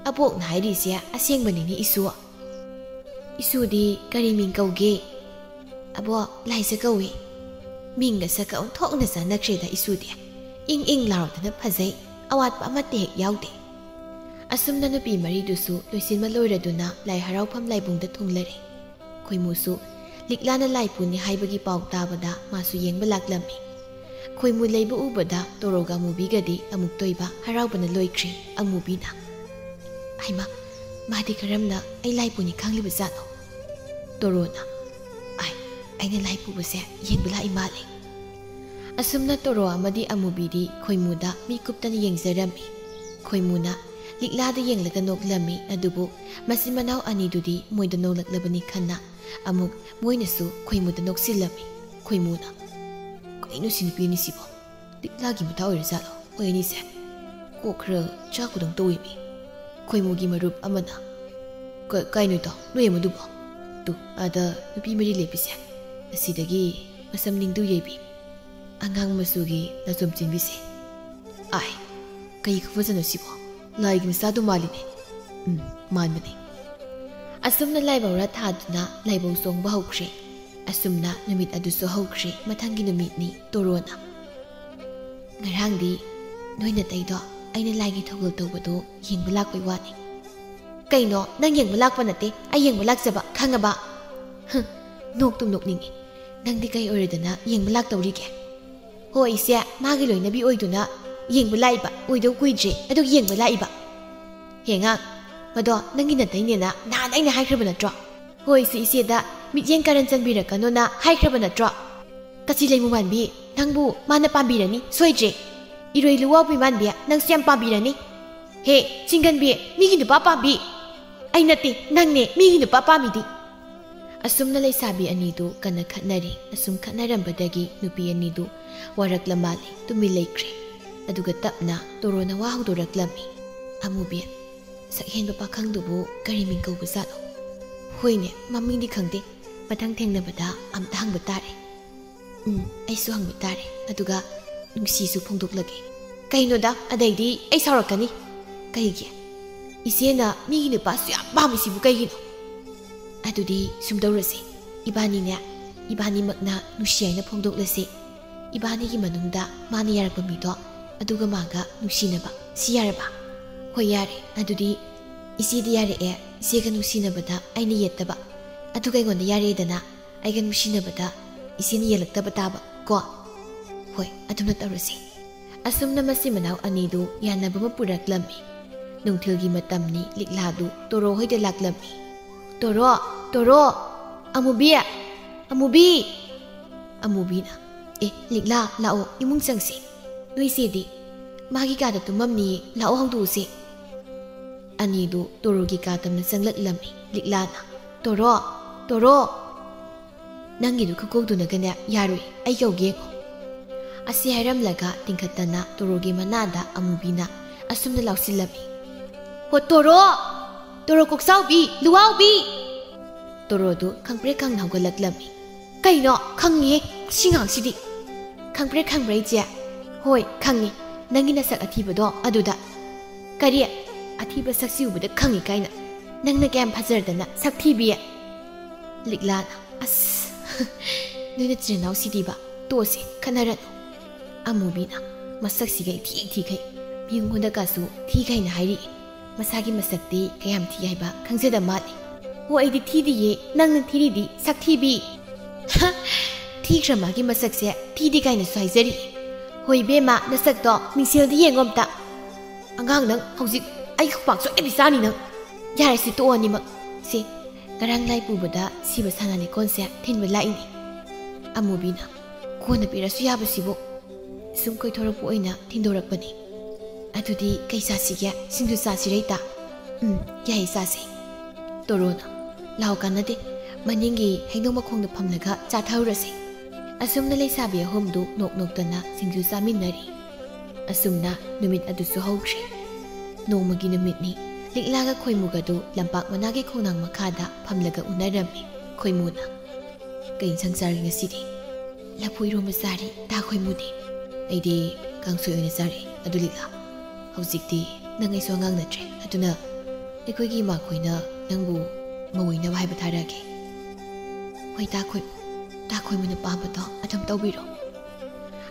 "ꯑꯕꯣꯛꯅ ꯍꯥꯏꯔꯤꯁꯦ ꯑꯁꯦꯡꯕꯅꯤꯅꯦ ꯏꯁꯨ꯫ ꯏꯁꯨꯗꯤ ꯀꯔꯤ ꯃꯤꯡ ꯀꯧꯒꯦ?" "ꯑꯕꯣꯛ, ꯂꯥꯏꯖ ꯀꯧꯏ꯫" "ꯃꯤꯡꯒ ꯁꯛꯀ ꯑꯣꯟꯊꯣꯛꯅ ꯆꯥꯟꯅꯈ꯭ꯔꯦꯗ ꯏꯁꯨꯗꯤ꯫ ꯏꯪ ꯏꯪ ꯂꯥꯎꯔꯗꯅ ꯐꯖꯩ, ꯑꯋꯥꯠꯄ ꯑꯃꯠꯇ ꯍꯦꯛ ꯌꯥꯎꯗꯦ꯫" ꯑꯁꯨꯝꯅ ꯅꯨꯄꯤ ꯃꯔꯤꯗꯨꯁꯨ ꯂꯣꯏꯁꯤꯟꯕ ꯂꯣꯏꯔꯗꯨꯅ ꯂꯥꯏ ꯍꯔꯥꯎꯐꯝ ꯂꯥꯏꯕꯨꯡꯗ ꯊꯨꯡꯂꯔꯦ꯫ ꯈꯣꯏꯃꯨꯁꯨ ꯂꯤꯛꯂꯥꯅ ꯂꯥꯏ ꯄꯨꯅꯤ ꯍꯥꯏꯕꯒꯤ ꯄꯥꯎ ꯇꯥꯕꯗ ꯃꯥꯁꯨ ꯌꯦꯡꯕ ꯂꯥꯛꯂꯝꯃꯤ꯫ ꯈꯣꯏꯃꯨ ꯂꯩꯕ ꯎꯕꯗ ꯇꯣꯔꯣꯒ ꯑꯃꯨꯕꯤꯒꯗꯤ ꯑꯃꯨꯛꯇꯣꯏꯕ ꯍꯔꯥꯎꯕꯅ ꯂꯣꯏꯈ꯭ꯔꯦ꯫ ꯑꯃꯨꯕꯤꯅ, "ꯍꯩꯃꯥ, ꯃꯥꯗꯤ ꯀꯔꯝꯅ ꯑꯩ ꯂꯥꯏ ꯄꯨꯅꯤ ꯈꯪꯂꯤꯕ ꯖꯥꯠꯅꯣ?" ꯇꯣꯔꯣꯅ, "ꯑꯥꯏ, ꯑꯩꯅ ꯂꯥꯏ ꯄꯨꯕꯁꯦ ꯌꯦꯡꯕ ꯂꯥꯛꯏ ꯃꯥꯜꯂꯦ꯫" ꯑꯁꯨꯝꯅ ꯇꯣꯔꯣ ꯑꯃꯗꯤ ꯑꯃꯨꯕꯤꯗꯤ ꯈꯣꯏꯃꯨꯗ ꯃꯤ ꯀꯨꯞꯇꯅ ꯌꯦꯡꯖꯔꯝꯃꯤ꯫ ꯈꯣꯏꯃꯨꯅ ꯂꯤꯛꯂꯥꯗ ꯌꯦꯡꯂꯒ ꯅꯣꯛꯂꯝꯃꯤ, ꯑꯗꯨꯕꯨ ꯃꯆꯤꯟ ꯃꯅꯥꯎ ꯑꯅꯤꯗꯨꯗꯤ ꯃꯣꯏꯗ ꯅꯣꯛꯂꯛꯂꯕꯅꯤ ꯈꯟꯅ ꯑꯃꯨꯛ ꯃꯣꯏꯅꯁꯨ ꯈꯣꯏꯃꯨꯗ ꯅꯣꯛꯁꯤꯜꯂꯝꯃꯤ꯫ ꯈꯣꯏꯃꯨꯅ, "ꯀꯩꯅꯣ ꯁꯤ ꯅꯨꯄꯤ ꯑꯅꯤꯁꯤꯕꯣ? ꯂꯤꯛꯂꯥꯒꯤ ꯃꯇꯥ ꯑꯣꯏꯔꯖꯥꯠꯂꯣ ꯃꯣꯏ ꯑꯅꯤꯁꯦ? ꯀꯣꯛ ꯈꯔ ꯆꯥꯛꯄꯗꯧ ꯇꯧꯏꯃꯤ꯫ ꯈꯣꯏꯃꯨꯒꯤ ꯃꯔꯨꯞ ꯑꯃꯅ, "ꯀ-, ꯀꯩꯅꯣꯗꯣ, ꯅꯣꯏ ꯑꯃꯗꯨꯕꯣ? ꯇꯨ, ꯑꯥꯗ ꯅꯨꯄꯤ ꯃꯔꯤ ꯂꯩꯕꯤꯁꯦ, ꯑꯁꯤꯗꯒꯤ ꯃꯁꯝ ꯅꯤꯡꯗꯨ ꯌꯩꯕꯤ, ꯑꯉꯥꯡ ꯃꯆꯨꯒꯤ ꯅꯥꯆꯣꯝ ꯆꯦꯟꯕꯤꯁꯦ꯫ ꯑꯥꯏ, ꯀꯩ ꯈꯨꯐꯖꯅꯣ ꯁꯤꯕꯣ? ꯂꯥꯏꯒꯤ ꯃꯆꯥꯗꯨ ꯃꯥꯜꯂꯤꯅꯦ꯫" ꯎꯝ, ꯃꯥꯟꯕꯅꯦ꯫ ꯑꯁꯨꯝꯅ ꯂꯥꯏꯕꯧꯔꯥ ꯊꯥꯗꯨꯅ ꯂꯥꯏꯕꯧ ꯆꯣꯡꯕ ꯍꯧꯈ꯭ꯔꯦ꯫ ꯑꯁꯨꯝꯅ ꯅꯨꯃꯤꯠ ꯑꯗꯨꯁꯨ ꯍꯧꯈ꯭ꯔꯦ꯫ ꯃꯊꯪꯒꯤ ꯅꯨꯃꯤꯠꯅꯤ꯫ ꯇꯣꯔꯣꯅ, "ꯉꯔꯥꯡꯗꯤ ꯅꯣꯏ ꯅꯇꯩꯗꯣ ꯑꯩꯅ ꯂꯥꯏꯒꯤ ꯊꯧꯒꯜ ꯇꯧꯕꯗꯣ ꯌꯦꯡꯕ ꯂꯥꯛꯄꯩ ꯋꯥꯅꯤ꯫" "ꯀꯩꯅꯣ, ꯅꯪ ꯌꯦꯡꯕ ꯂꯥꯛꯄ ꯅꯠꯇꯦ, ꯑꯩ ꯌꯦꯡꯕ ꯂꯥꯛꯆꯕ, ꯈꯪꯉꯕ?" "ꯍꯨꯝ, ꯅꯣꯛꯇꯨꯝ ꯅꯣꯛꯅꯤꯡꯉꯤ꯫ ꯅꯪꯗꯤ ꯀꯩ ꯑꯣꯏꯔꯗꯅ ꯌꯦꯡꯕ ꯂꯥꯛꯇꯧꯔꯤꯒꯦ?" "ꯍꯣ ꯏꯆꯦ, ꯃꯥꯒꯤ ꯂꯣꯏꯅꯕꯤ ꯑꯣꯏꯗꯨꯅ ꯌꯦꯡꯕ ꯂꯥꯛꯏꯕ, ꯑꯣꯏꯗꯧ ꯀꯨꯏꯗ꯭ꯔꯦ, ꯑꯗꯨ ꯌꯦꯡꯕ ꯂꯥꯛꯏꯕ꯫" "ꯍꯦ ꯑꯉꯥꯡ, ꯃꯗꯣ ꯅꯪꯒꯤ ꯅꯇꯩꯅꯦꯅ ꯅꯍꯥꯟ ꯑꯩꯅ ꯍꯥꯏꯈ꯭ꯔꯕ ꯅꯠꯇ꯭ꯔꯣ?" "ꯍꯣ ꯏꯆꯦ, ꯏꯆꯦꯗ ꯃꯤꯠꯌꯦꯡ ꯀꯥꯔꯟ ꯆꯟꯕꯤꯔꯛꯀꯅꯣꯅ ꯍꯥꯏꯈ꯭ꯔꯕ ꯅꯠꯇ꯭ꯔꯣ? ꯀꯆꯤ ꯂꯩꯃꯨ ꯃꯥꯟꯕꯤ, ꯅꯪꯕꯨ ꯃꯥꯅ ꯄꯥꯝꯕꯤꯔꯅꯤ, ꯁꯣꯏꯗ꯭ꯔꯦ꯫ ꯏꯔꯣꯏ ꯂꯨꯋꯥꯎꯕꯤ ꯃꯥꯟꯕꯤ, ꯅꯪꯁꯨ ꯌꯥꯝ ꯄꯥꯝꯕꯤꯔꯅꯤ꯫ ꯍꯦ, ꯆꯤꯡꯒꯟꯕꯤ, ꯃꯤꯒꯤ ꯅꯨꯄꯥ ꯄꯥꯝꯕꯤ꯫" "ꯑꯩ ꯅꯠꯇꯦ, ꯅꯪꯅꯦ ꯃꯤꯒꯤ ꯅꯨꯄꯥ ꯄꯥꯝꯃꯤꯗꯤ꯫" ꯑꯁꯨꯝꯅ ꯂꯩꯁꯥꯕꯤ ꯑꯅꯤꯗꯨ ꯀꯟꯅ ꯈꯠꯅꯔꯤ꯫ ꯑꯁꯨꯝ ꯈꯠꯅꯔꯝꯕꯗꯒꯤ ꯅꯨꯄꯤ ꯑꯅꯤꯗꯨ ꯋꯥꯔꯛꯂ ꯃꯥꯜꯂꯦ, ꯇꯨꯃꯤꯟ ꯂꯩꯈ꯭ꯔꯦ꯫ ꯑꯗꯨꯒ ꯇꯞꯅ ꯇꯣꯔꯣꯅ ꯋꯥ ꯍꯧꯗꯣꯔꯛꯂꯝꯃꯤ꯫ "ꯑꯃꯨꯕꯤ, ꯁꯛꯍꯦꯟꯕ ꯄꯥꯈꯪꯗꯨꯕꯨ ꯀꯔꯤ ꯃꯤꯡ ꯀꯧꯕꯖꯥꯠꯅꯣ?" "ꯍꯣꯏꯅꯦ, ꯃꯃꯤꯡꯗꯤ ꯈꯪꯗꯦ꯫ ꯃꯊꯪ ꯊꯦꯡꯅꯕꯗ ꯑꯝꯇ ꯍꯪꯕ ꯇꯥꯔꯦ꯫" "ꯎꯝ, ꯑꯩꯁꯨ ꯍꯪꯕ ꯇꯥꯔꯦ꯫ ꯑꯗꯨꯒ ꯅꯨꯡꯁꯤꯁꯨ ꯐꯣꯡꯗꯣꯛꯂꯒꯦ꯫" "ꯀꯩꯅꯣꯗ, ꯑꯗꯩꯗꯤ ꯑꯩ ꯁꯥꯎꯔꯛꯀꯅꯤ꯫" "ꯀꯩꯒꯤ?" "ꯏꯆꯦꯅ ꯃꯤꯒꯤ ꯅꯨꯄꯥꯁꯨ ꯌꯥꯝ ꯄꯥꯝꯃꯤꯁꯤꯕꯨ ꯀꯩꯒꯤꯅꯣ?" "ꯑꯗꯨꯗꯤ ꯁꯨꯝ ꯇꯧꯔꯁꯦ, ꯏꯕꯥꯅꯤꯅꯦ, ꯏꯕꯥꯅꯤꯃꯛꯅ ꯅꯨꯡꯁꯤ ꯍꯥꯏꯅ ꯐꯣꯡꯗꯣꯛꯂꯁꯦ꯫ ꯏꯕꯥꯅꯤꯒꯤ ꯃꯅꯨꯡꯗ ꯃꯥꯅ ꯌꯥꯔꯛꯄ ꯃꯤꯗꯣ, ꯑꯗꯨꯒ ꯃꯥꯒ ꯅꯨꯡꯁꯤꯅꯕ꯫ ꯁꯤ ꯌꯥꯔꯕ?" "ꯍꯣꯏ, ꯌꯥꯔꯦ꯫ ꯑꯗꯨꯗꯤ ꯏꯆꯦꯗꯤ ꯌꯥꯔꯛꯑꯦ, ꯏꯆꯦꯒ ꯅꯨꯡꯁꯤꯅꯕꯗ ꯑꯩꯅ ꯌꯦꯠꯇꯕ꯫ ꯑꯗꯨꯒ ꯑꯩꯉꯣꯟꯗ ꯌꯥꯔꯛꯑꯦꯗꯅ, ꯑꯩꯒ ꯅꯨꯡꯁꯤꯅꯕꯗ ꯏꯆꯦꯅ ꯌꯦꯜꯂꯛꯇꯕ ꯇꯥꯕ ꯀꯣ?" "ꯍꯣꯏ, ꯑꯗꯨꯝꯅ ꯇꯧꯔꯁꯤ꯫" ꯑꯁꯨꯝꯅ ꯃꯆꯤꯟ ꯃꯅꯥꯎ ꯑꯅꯤꯗꯨ ꯌꯥꯅꯕ ꯑꯃ ꯄꯨꯔꯛꯂꯝꯃꯤ꯫ ꯅꯨꯡꯊꯤꯜꯒꯤ ꯃꯇꯝꯅꯤ꯫ ꯂꯤꯛꯂꯥꯗꯨ ꯇꯣꯔꯣ ꯍꯣꯏꯗ ꯂꯥꯛꯂꯝꯃꯤ꯫ "ꯇꯣꯔꯣ, ꯇꯣꯔꯣ! ꯑꯃꯨꯕꯤ! ꯑꯃꯨꯕꯤ!" ꯑꯃꯨꯕꯤꯅ, "ꯑꯦ, ꯂꯤꯛꯂꯥ, ꯂꯥꯛꯑꯣ, ꯏꯃꯨꯡ ꯆꯪꯁꯤ꯫ ꯅꯣꯏ ꯆꯦꯗꯤ ꯃꯥꯒꯤ ꯀꯥꯗ ꯇꯨꯝꯃꯝꯅꯤꯌꯦ, ꯂꯥꯛꯑꯣ, ꯍꯧꯗꯣꯛꯎꯁꯦ꯫" ꯑꯅꯤꯗꯨ ꯇꯣꯔꯣꯒꯤ ꯀꯥ ꯇꯝꯅ ꯆꯪꯂꯛꯂꯝꯃꯤ꯫ ꯂꯤꯛꯂꯥꯅ, "ꯇꯣꯔꯣ, ꯇꯣꯔꯣ!" "ꯅꯪꯒꯤꯗꯨ ꯈꯨꯀꯧꯗꯨꯅꯒꯅꯦ ꯌꯥꯔꯣꯏ, ꯑꯩ ꯀꯧꯒꯦ ꯌꯦꯡꯉꯣ꯫" ꯑꯁꯤ ꯍꯥꯏꯔꯝꯂꯒ ꯇꯤꯡꯈꯠꯇꯅ ꯇꯣꯔꯣꯒꯤ ꯃꯅꯥꯗ ꯑꯃꯨꯕꯤꯅ ꯑꯁꯨꯝꯅ ꯂꯥꯎꯁꯤꯜꯂꯝꯃꯤ꯫ ꯍꯣ ꯇꯣꯔꯣ! ꯇꯣꯔꯣ ꯀꯣꯛꯆꯥꯎꯕꯤ, ꯂꯨꯋꯥꯎꯕꯤ! ꯇꯣꯔꯣꯗꯨ ꯈꯪꯄ꯭ꯔꯦꯛ ꯈꯪꯅ ꯍꯧꯒꯠꯂꯛꯂꯝꯃꯤ꯫ "ꯀꯩꯅꯣ? ꯈꯪꯉꯤꯍꯦ ꯁꯤ ꯉꯥꯡꯁꯤꯗꯤ꯫ ꯈꯪꯄ꯭ꯔꯦꯛ ꯈꯪꯕ꯭ꯔꯥ ꯏꯆꯦ?" "ꯍꯣꯏ ꯈꯪꯉꯤ, ꯅꯪꯒꯤ ꯅꯁꯛ ꯑꯊꯤꯕꯗꯣ ꯑꯗꯨꯗ꯫" "ꯀꯔꯤ? ꯑꯊꯤꯕ ꯁꯛꯁꯤ ꯎꯕꯗ ꯈꯪꯉꯤ ꯀꯥꯏꯅ? ꯅꯪꯅ ꯀꯌꯥꯝ ꯐꯖꯔꯗꯅ ꯁꯛ ꯊꯤꯕꯤ?" ꯂꯤꯛꯂꯥꯅ, "ꯑꯁ, ꯅꯣꯏ ꯅꯆꯤꯟ ꯅꯅꯥꯎꯁꯤꯗꯤꯕ, ꯇꯣꯛꯑꯁꯦ, ꯈꯠꯅꯔꯅꯨ꯫" ꯑꯃꯨꯕꯤꯅ, "ꯃꯁꯛꯁꯤꯒ ꯏꯊꯤ ꯏꯊꯤꯈꯩ, ꯃꯤꯉꯣꯟꯗꯀꯥꯁꯨ ꯊꯤꯈꯩꯅ ꯍꯥꯏꯔꯤ꯫ ꯃꯁꯥꯒꯤ ꯃꯁꯛꯇꯤ ꯀꯌꯥꯝ ꯊꯤ ꯍꯥꯏꯕ ꯈꯪꯖꯗ ꯃꯥꯜꯂꯤ꯫" "ꯑꯣ, ꯑꯩꯗꯤ ꯊꯤꯗꯤꯌꯦ, ꯅꯪꯅ ꯊꯤꯔꯤꯗꯤ, ꯁꯛ ꯊꯤꯕꯤ!" ꯍ! "ꯊꯤꯈ꯭ꯔ ꯃꯥꯒꯤ ꯃꯁꯛꯁꯦ ꯊꯤꯗꯤ ꯀꯥꯏꯅꯁꯨ ꯍꯥꯏꯖꯔꯤ꯫ ꯍꯣꯏ ꯏꯕꯦꯝꯃ, ꯅꯁꯛꯇꯣ ꯃꯤꯡꯁꯦꯜꯗ ꯌꯦꯡꯉꯣ ꯑꯝꯇ꯫ ꯑꯉꯥꯡ ꯅꯪ ꯍꯧꯖꯤꯛ ꯑꯩ ꯈꯨꯄꯥꯛ ꯁꯣꯏꯗꯕꯤ ꯆꯥꯅꯤ ꯅꯪ꯫ ꯌꯥꯔꯦ ꯁꯤ ꯇꯣꯛꯑꯣ ꯑꯅꯤꯃꯛ꯫ ꯁꯦ, ꯉꯔꯥꯡ ꯂꯥꯏ ꯄꯨꯕꯗ ꯁꯤꯕ ꯁꯅꯥ ꯂꯤꯛꯀꯣꯟꯁꯦ ꯊꯤꯟꯕ ꯂꯥꯛꯏꯅꯤ꯫" ꯑꯃꯨꯕꯤꯅ, "ꯀꯣꯟꯅ ꯄꯤꯔꯁꯨ ꯌꯥꯕꯁꯤꯕꯨ꯫ ꯁꯨꯝ ꯀꯣꯏꯊꯣꯔꯛꯄ ꯑꯣꯏꯅ ꯊꯤꯟꯗꯣꯔꯛꯄꯅꯤ꯫ ꯑꯗꯨꯗꯤ ꯀꯩ ꯆꯥꯁꯤꯒꯦ? ꯁꯤꯡꯖꯨ ꯆꯥꯁꯤꯔ ꯏꯇꯥ?" "ꯎꯝ, ꯌꯥꯏꯌꯦ, ꯆꯥꯁꯦ꯫" ꯇꯣꯔꯣꯅ, "ꯂꯥꯎ, ꯀꯥꯟꯅꯗꯦ, ꯃꯅꯤꯡꯒꯤ ꯍꯩꯅꯧ ꯃꯈꯣꯡꯗ ꯐꯝꯂꯒ ꯆꯥꯊꯔꯨꯔꯁꯦ꯫" ꯑꯁꯨꯝꯅ ꯂꯩꯁꯥꯕꯤ ꯑꯍꯨꯝꯗꯨ ꯅꯣꯛ ꯅꯣꯛꯇꯅ ꯁꯤꯡꯖꯨ ꯆꯥꯃꯤꯟꯅꯔꯤ꯫ ꯑꯁꯨꯝꯅ ꯅꯨꯃꯤꯠ ꯑꯗꯨꯁꯨ ꯍꯧꯈ꯭ꯔꯦ꯫ ꯅꯣꯡꯃꯒꯤ ꯅꯨꯃꯤꯠꯅꯤ꯫ ꯂꯤꯛꯂꯥꯒ ꯈꯣꯏꯃꯨꯒꯗꯨ ꯂꯝꯄꯥꯛ ꯃꯅꯥꯒꯤ ꯈꯣꯡꯅꯥꯡ ꯃꯈꯥꯗ ꯐꯝꯂꯒ ꯎꯅꯔꯝꯃꯤ꯫ ꯈꯣꯏꯃꯨꯅ, "ꯀꯩ ꯏꯟꯁꯥꯡ ꯆꯥꯔꯒꯦ ꯉꯁꯤꯗꯤ?" "ꯂꯐꯨ ꯏꯔꯣꯝꯕ ꯆꯥꯔꯦ, ꯇꯥ ꯈꯣꯏꯃꯨꯗꯤ?" "ꯑꯩꯗꯤ ꯀꯥꯡꯁꯣꯏ ꯑꯣꯏꯅ ꯆꯥꯔꯦ꯫ ꯑꯗꯨ ꯂꯤꯛꯂꯥ, ꯍꯧꯖꯤꯛꯇꯤ ꯅꯪ ꯑꯩꯁꯨ ꯑꯉꯥꯡ ꯅꯠꯇ꯭ꯔꯦ꯫ ꯑꯗꯨꯅ ꯑꯩꯈꯣꯏꯒꯤ ꯏꯃꯥꯈꯣꯏꯅ ꯅꯪꯕꯨ ꯃꯧ ꯑꯣꯏꯅꯕ ꯍꯥꯏꯕ ꯊꯥꯔꯛꯑꯒꯦ꯫" "ꯍꯣꯏ, ꯇꯥ ꯈꯣꯏꯃꯨ, ꯇꯥ ꯈꯣꯏꯃꯨꯅ ꯄꯥꯝꯕꯗꯣ ꯑꯗꯨꯝ ꯇꯧꯕꯤꯔꯣ꯫"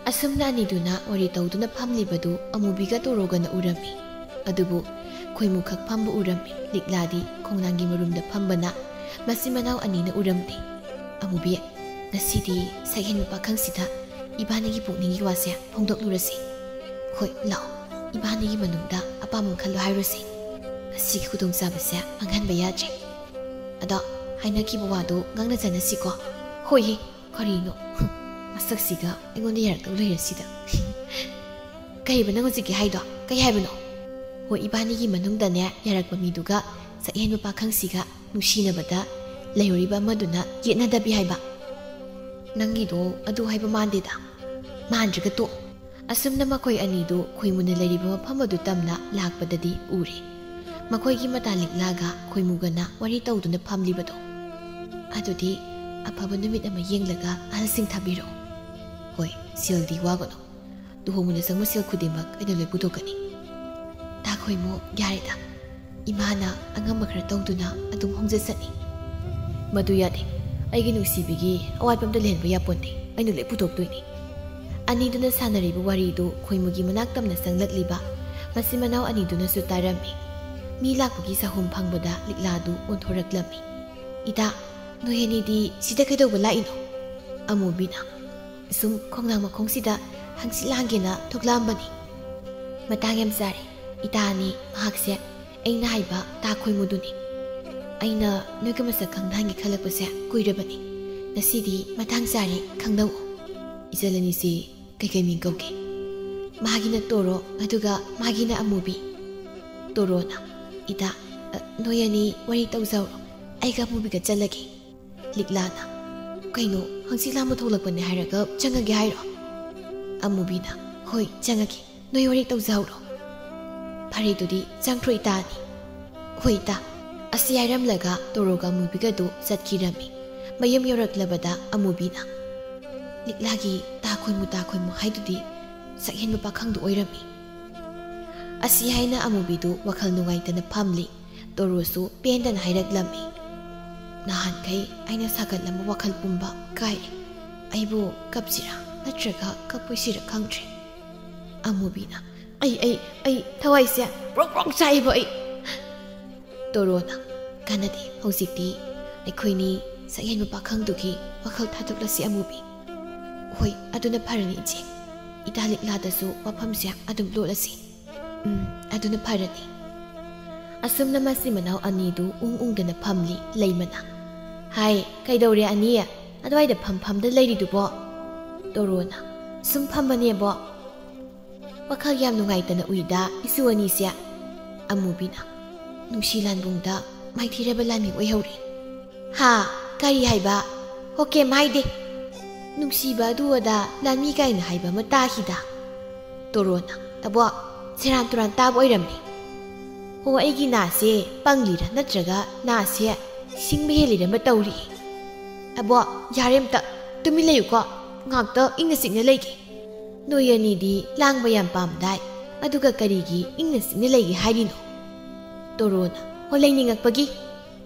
ꯑꯁꯨꯝꯅ ꯑꯅꯤꯗꯨꯅ ꯋꯥꯔꯤ ꯇꯧꯗꯨꯅ ꯐꯝꯂꯤꯕꯗꯨ ꯑꯃꯨꯕꯤꯒ ꯇꯣꯔꯣꯒꯅ ꯎꯔꯝꯃꯤ꯫ ꯑꯗꯨꯕꯨ ꯈꯣꯏꯃꯨ ꯈꯛ ꯐꯝꯕ ꯎꯔꯝꯃꯤ꯫ ꯂꯤꯛꯂꯥꯗꯤ ꯈꯣꯡꯅꯥꯡꯒꯤ ꯃꯔꯨꯝꯗ ꯐꯝꯕꯅ ꯃꯆꯤꯟ ꯃꯅꯥꯎ ꯑꯅꯤꯅ ꯎꯔꯝꯗꯦ꯫ "ꯑꯃꯨꯕꯤ, ꯉꯁꯤꯗꯤ ꯁꯛꯍꯦꯟꯕ ꯄꯥꯈꯪꯁꯤꯗ ꯏꯕꯥꯅꯤꯒꯤ ꯄꯨꯛꯅꯤꯡꯒꯤ ꯋꯥꯁꯦ ꯐꯣꯡꯗꯣꯛꯂꯨꯔꯁꯤ꯫ ꯍꯣꯏ, ꯂꯥꯛꯑꯣ, ꯏꯕꯥꯅꯤꯒꯤ ꯃꯅꯨꯡꯗ ꯑꯄꯥꯝꯕ ꯑꯃ ꯈꯜꯂꯣ ꯍꯥꯏꯔꯨꯁꯤ꯫ ꯉꯁꯤꯒꯤ ꯈꯨꯗꯣꯡꯆꯥꯕꯁꯦ ꯃꯥꯡꯍꯟꯕ ꯌꯥꯗ꯭ꯔꯦ꯫ ꯑꯗꯣ, ꯍꯥꯏꯅꯈꯤꯕ ꯋꯥꯗꯣ ꯉꯥꯡꯅ ꯆꯠꯅꯁꯤꯀꯣ꯫" "ꯍꯣꯏꯍꯦ, ꯀꯔꯤꯅꯣ? ꯍꯨꯝ, ꯃꯁꯛꯁꯤꯒ ꯑꯩꯉꯣꯟꯗ ꯌꯥꯔꯛꯇꯧ ꯂꯩꯔꯁꯤꯗ꯫" "ꯀꯩꯕ ꯅꯪ ꯍꯧꯖꯤꯛꯀꯤ ꯍꯥꯏꯗꯣ? ꯀꯩ ꯍꯥꯏꯕꯅꯣ?" "ꯍꯣꯏ, ꯏꯕꯥꯅꯤꯒꯤ ꯃꯅꯨꯡꯗꯅꯦ, ꯌꯥꯔꯛꯄ ꯃꯤꯗꯨꯒ ꯁꯛꯍꯦꯟꯕ ꯄꯥꯈꯪꯁꯤꯒ ꯅꯨꯡꯁꯤꯅꯕꯗ ꯂꯩꯍꯧꯔꯤꯕ ꯑꯃꯗꯨꯅ ꯌꯦꯠꯅꯗꯕꯤ ꯍꯥꯏꯕ꯫" "ꯅꯪꯒꯤꯗꯣ ꯑꯗꯨ ꯍꯥꯏꯕ ꯃꯥꯟꯗꯦꯗ꯫" "ꯃꯥꯟꯗ꯭ꯔꯒ ꯇꯣꯛ꯫" ꯑꯁꯨꯝꯅ ꯃꯈꯣꯏ ꯑꯅꯤꯗꯨ ꯈꯣꯏꯃꯨꯅ ꯂꯩꯔꯤꯕ ꯃꯐꯝ ꯑꯗꯨ ꯇꯝꯅ ꯂꯥꯛꯄꯗꯗꯤ ꯎꯔꯦ꯫ ꯃꯈꯣꯏꯒꯤ ꯃꯇꯥ ꯂꯤꯛꯂꯥꯒ ꯈꯣꯏꯃꯨꯒꯅ ꯋꯥꯔꯤ ꯇꯧꯗꯨꯅ ꯐꯝꯂꯤꯕꯗꯣ꯫ ꯑꯗꯨꯗꯤ ꯑꯐꯕ ꯅꯨꯃꯤꯠ ꯑꯃ ꯌꯦꯡꯂꯒ ꯑꯍꯜꯁꯤꯡ ꯊꯥꯕꯤꯔꯛꯑꯣ꯫ ꯍꯣꯏ, ꯁꯦꯜꯗꯤ ꯋꯥꯒꯅꯨ꯫ ꯂꯨꯍꯣꯡꯕꯗ ꯆꯪꯕ ꯁꯦꯜ ꯈꯨꯗꯤꯡꯃꯛ ꯑꯩꯅ ꯂꯣꯏ ꯄꯨꯊꯣꯛꯀꯅꯤ꯫ ꯇꯥ ꯈꯣꯏꯃꯨ, ꯌꯥꯔꯦꯗ꯫ ꯏꯃꯥꯅ ꯑꯉꯝꯕ ꯈꯔ ꯇꯧꯗꯨꯅ ꯑꯗꯨꯝ ꯍꯣꯡꯖꯁꯅꯤ꯫ ꯃꯗꯨ ꯌꯥꯗꯦ꯫ ꯑꯩꯒꯤ ꯅꯨꯡꯁꯤꯕꯤꯒꯤ ꯑꯋꯥꯠꯄ ꯑꯝꯇ ꯂꯩꯍꯟꯕ ꯌꯥꯄꯣꯟꯇꯦ꯫ ꯑꯩꯅ ꯂꯣꯏ ꯄꯨꯊꯣꯛꯇꯣꯏꯅꯤ꯫ ꯑꯅꯤꯗꯨꯅ ꯁꯥꯟꯅꯔꯤꯕ ꯋꯥꯔꯤꯗꯨ ꯈꯣꯏꯃꯨꯒꯤ ꯃꯅꯥꯛ ꯇꯝꯅ ꯆꯪꯂꯛꯂꯤꯕ ꯃꯆꯤꯟ ꯃꯅꯥꯎ ꯑꯅꯤꯗꯨꯅꯁꯨ ꯇꯥꯔꯝꯃꯤ꯫ ꯃꯤ ꯂꯥꯛꯄꯒꯤ ꯆꯍꯨꯝ ꯐꯪꯕꯗ ꯂꯤꯛꯂꯥꯗꯨ ꯑꯣꯟꯊꯣꯔꯛꯂꯝꯃꯤ꯫ "ꯏꯇꯥ, ꯅꯣꯏ ꯑꯅꯤꯗꯤ ꯁꯤꯗ ꯀꯩꯗꯧꯕ ꯂꯥꯛꯏꯅꯣ?" ꯑꯃꯨꯕꯤꯅ꯫ "ꯁꯨꯝ ꯈꯣꯡꯅꯥꯡ ꯃꯈꯣꯡꯁꯤꯗ ꯍꯪꯆꯤꯠ ꯂꯥꯡꯒꯦꯅ ꯊꯣꯛꯂꯛꯑꯝꯕꯅꯤ꯫ ꯃꯇꯥꯡ ꯌꯥꯝ ꯆꯥꯔꯦ꯫ ꯏꯇꯥ ꯑꯅꯤ, ꯃꯍꯥꯛꯁꯦ ꯑꯩꯅ ꯍꯥꯏꯕ ꯇꯥ ꯈꯣꯏꯃꯨꯗꯨꯅꯤ꯫ ꯑꯩꯅ ꯅꯣꯏꯒ ꯃꯁꯛ ꯈꯪꯅꯍꯟꯒꯦ ꯈꯜꯂꯛꯄꯁꯦ ꯀꯨꯏꯔꯕꯅꯤ꯫ ꯉꯁꯤꯗꯤ ꯃꯇꯥꯡ ꯆꯥꯔꯦ, ꯈꯪꯅꯧ꯫" "ꯏꯆꯜ ꯑꯅꯤꯁꯤ ꯀꯩꯀꯩ ꯃꯤꯡ ꯀꯧꯒꯦ?" "ꯃꯥꯒꯤꯅ ꯇꯣꯔꯣ, ꯑꯗꯨꯒ ꯃꯥꯒꯤꯅ ꯑꯃꯨꯕꯤ꯫" ꯇꯣꯔꯣꯅ꯫ "ꯏꯇꯥ, ꯑ, ꯅꯣꯏ ꯑꯅꯤ ꯋꯥꯔꯤ ꯇꯧꯖꯍꯧꯔꯣ, ꯑꯩꯒ ꯑꯃꯨꯕꯤꯒ ꯆꯠꯂꯒꯦ꯫" ꯂꯤꯛꯂꯥꯅ꯫ "ꯀꯩꯅꯣ, ꯍꯪꯆꯤꯠ ꯂꯥꯡꯕ ꯊꯣꯛꯂꯛꯄꯅꯦ ꯍꯥꯏꯔꯒ ꯆꯪꯉꯒꯦ ꯍꯥꯏꯔꯣ?" ꯑꯃꯨꯕꯤꯅ꯫ "ꯍꯣꯏ, ꯆꯪꯉꯒꯦ꯫ ꯅꯣꯏ ꯋꯥꯔꯤ ꯇꯧꯖꯍꯧꯔꯣ꯫" "ꯐꯔꯦ, ꯑꯗꯨꯗꯤ ꯆꯪꯈ꯭ꯔꯣ, ꯏꯇꯥ ꯑꯅꯤ꯫" "ꯍꯣꯏ, ꯏꯇꯥ꯫" ꯑꯁꯤ ꯍꯥꯏꯔꯝꯂꯒ ꯇꯣꯔꯣꯒ ꯑꯃꯨꯕꯤꯒꯗꯨ ꯆꯠꯈꯤꯔꯝꯃꯤ꯫ ꯃꯌꯨꯝ ꯌꯧꯔꯛꯂꯕꯗ ꯑꯃꯨꯕꯤꯅ꯫ "ꯂꯤꯛꯂꯥꯒꯤ ꯇꯥ ꯈꯣꯏꯃꯨ, ꯇꯥ ꯈꯣꯏꯃꯨ ꯍꯥꯏꯗꯨꯗꯤ ꯁꯛꯍꯦꯟꯕ ꯄꯥꯈꯪꯗꯨ ꯑꯣꯏꯔꯝꯃꯤ꯫" ꯑꯁꯤ ꯍꯥꯏꯅ ꯑꯃꯨꯕꯤꯗꯨ ꯋꯥꯈꯜ ꯅꯨꯡꯉꯥꯏꯇꯅ ꯐꯝꯂꯤ꯫ ꯇꯣꯔꯣꯁꯨ ꯄꯦꯟꯗꯅ ꯍꯥꯏꯔꯛꯂꯝꯃꯤ꯫ "ꯅꯍꯥꯟꯈꯩ ꯑꯩꯅ ꯁꯥꯒꯠꯂꯝꯕ ꯋꯥꯈꯜ ꯄꯨꯝꯕ ꯀꯥꯏꯔꯦ꯫ ꯑꯩꯕꯨ ꯀꯞꯁꯤꯔꯥ ꯅꯠꯇ꯭ꯔꯒ ꯀꯞꯄꯣꯏꯁꯤꯔꯥ ꯈꯪꯗ꯭ꯔꯦ꯫" ꯑꯃꯨꯕꯤꯅ꯫ "ꯑꯩ, ꯑꯩ, ꯑꯩ ꯊꯋꯥꯏꯁꯦ ꯄ꯭ꯔꯣꯛ ꯄ꯭ꯔꯣꯛ ꯆꯥꯛꯏꯕꯣ ꯑꯩ꯫" ꯇꯣꯔꯣꯅ꯫ "ꯀꯥꯟꯅꯗꯦ, ꯍꯧꯖꯤꯛꯇꯤ ꯑꯩꯈꯣꯏꯅꯤ ꯁꯛꯍꯦꯟꯕ ꯄꯥꯈꯪꯗꯨꯒꯤ ꯋꯥꯈꯜ ꯊꯥꯗꯣꯛꯂꯁꯤ ꯑꯃꯨꯕꯤ꯫" "ꯍꯣꯏ, ꯑꯗꯨꯅ ꯐꯔꯅꯤ ꯏꯆꯦ꯫ ꯏꯇꯥ ꯂꯤꯛꯂꯥꯗꯁꯨ ꯋꯥꯐꯝꯁꯦ ꯑꯗꯨꯝ ꯂꯣꯠꯂꯁꯤ꯫" "ꯎꯝ, ꯑꯗꯨꯅ ꯐꯔꯅꯤ꯫" ꯑꯁꯨꯝꯅ ꯃꯆꯤꯟ ꯃꯅꯥꯎ ꯑꯅꯤꯗꯨ ꯎꯪ ꯎꯪꯗꯅ ꯐꯝꯂꯤ꯫ ꯂꯩꯃꯅ꯫ "ꯍꯥꯏ, ꯀꯩꯗꯧꯔꯦ ꯑꯅꯤ? ꯑꯗꯨꯋꯥꯏꯗ ꯐꯝ ꯐꯝꯗ ꯂꯩꯔꯤꯗꯨꯕꯣ?" ꯇꯣꯔꯣꯅ꯫ "ꯁꯨꯝ ꯐꯝꯕꯅꯦꯕꯣ꯫" "ꯋꯥꯈꯜ ꯌꯥꯝ ꯅꯨꯡꯉꯥꯏꯇꯅ ꯎꯏꯗ ꯏꯁꯨ ꯑꯅꯤꯁꯦ꯫" ꯑꯃꯨꯕꯤꯅ꯫ "ꯅꯨꯡꯁꯤ ꯂꯥꯟꯕꯨꯡꯗ ꯃꯥꯏꯊꯤꯔꯕ ꯂꯥꯟꯃꯤ ꯑꯣꯏꯍꯧꯔꯦ꯫" "ꯍꯥ? ꯀꯔꯤ ꯍꯥꯏꯕ? ꯍꯣꯀꯦ ꯃꯥꯏꯗꯦ꯫ ꯅꯨꯡꯁꯤꯕ ꯑꯗꯨ ꯑꯗꯥ ꯂꯥꯟꯃꯤ ꯀꯥꯏꯅ ꯍꯥꯏꯕ ꯑꯃ ꯇꯥꯈꯤꯗ꯫" ꯇꯣꯔꯣꯅ꯫ "ꯑꯕꯣ, ꯁꯦꯔꯥꯟ ꯇꯨꯔꯥꯟ ꯇꯥꯕ ꯑꯣꯏꯔꯝꯅꯤ꯫" ꯍꯣ, ꯑꯩꯒꯤ ꯅꯥꯁꯦ ꯄꯪꯂꯤꯔ ꯅꯠꯇ꯭ꯔꯒ ꯅꯥꯁꯦ ꯁꯤꯡꯕ ꯍꯦꯜꯂꯤꯔ ꯑꯃ ꯇꯧꯔꯤ꯫ ꯑꯕꯣ, ꯌꯥꯔꯦ, ꯑꯝꯇ ꯇꯨꯃꯤꯟ ꯂꯩꯌꯨꯀꯣ, ꯉꯥꯛꯇ ꯏꯪꯅ ꯆꯤꯛꯅ ꯂꯩꯒꯦ꯫ ꯅꯣꯏ ꯑꯅꯤꯗꯤ ꯂꯥꯡꯕ ꯌꯥꯝ ꯄꯥꯝꯗꯥꯏ, ꯑꯗꯨꯒ ꯀꯔꯤꯒꯤ ꯏꯪꯅ ꯆꯤꯛꯅ ꯂꯩꯒꯦ ꯍꯥꯏꯔꯤꯅꯣ? ꯇꯣꯔꯣꯅ, ꯍꯣ, ꯂꯩꯅꯤꯡꯉꯛꯄꯒꯤ꯫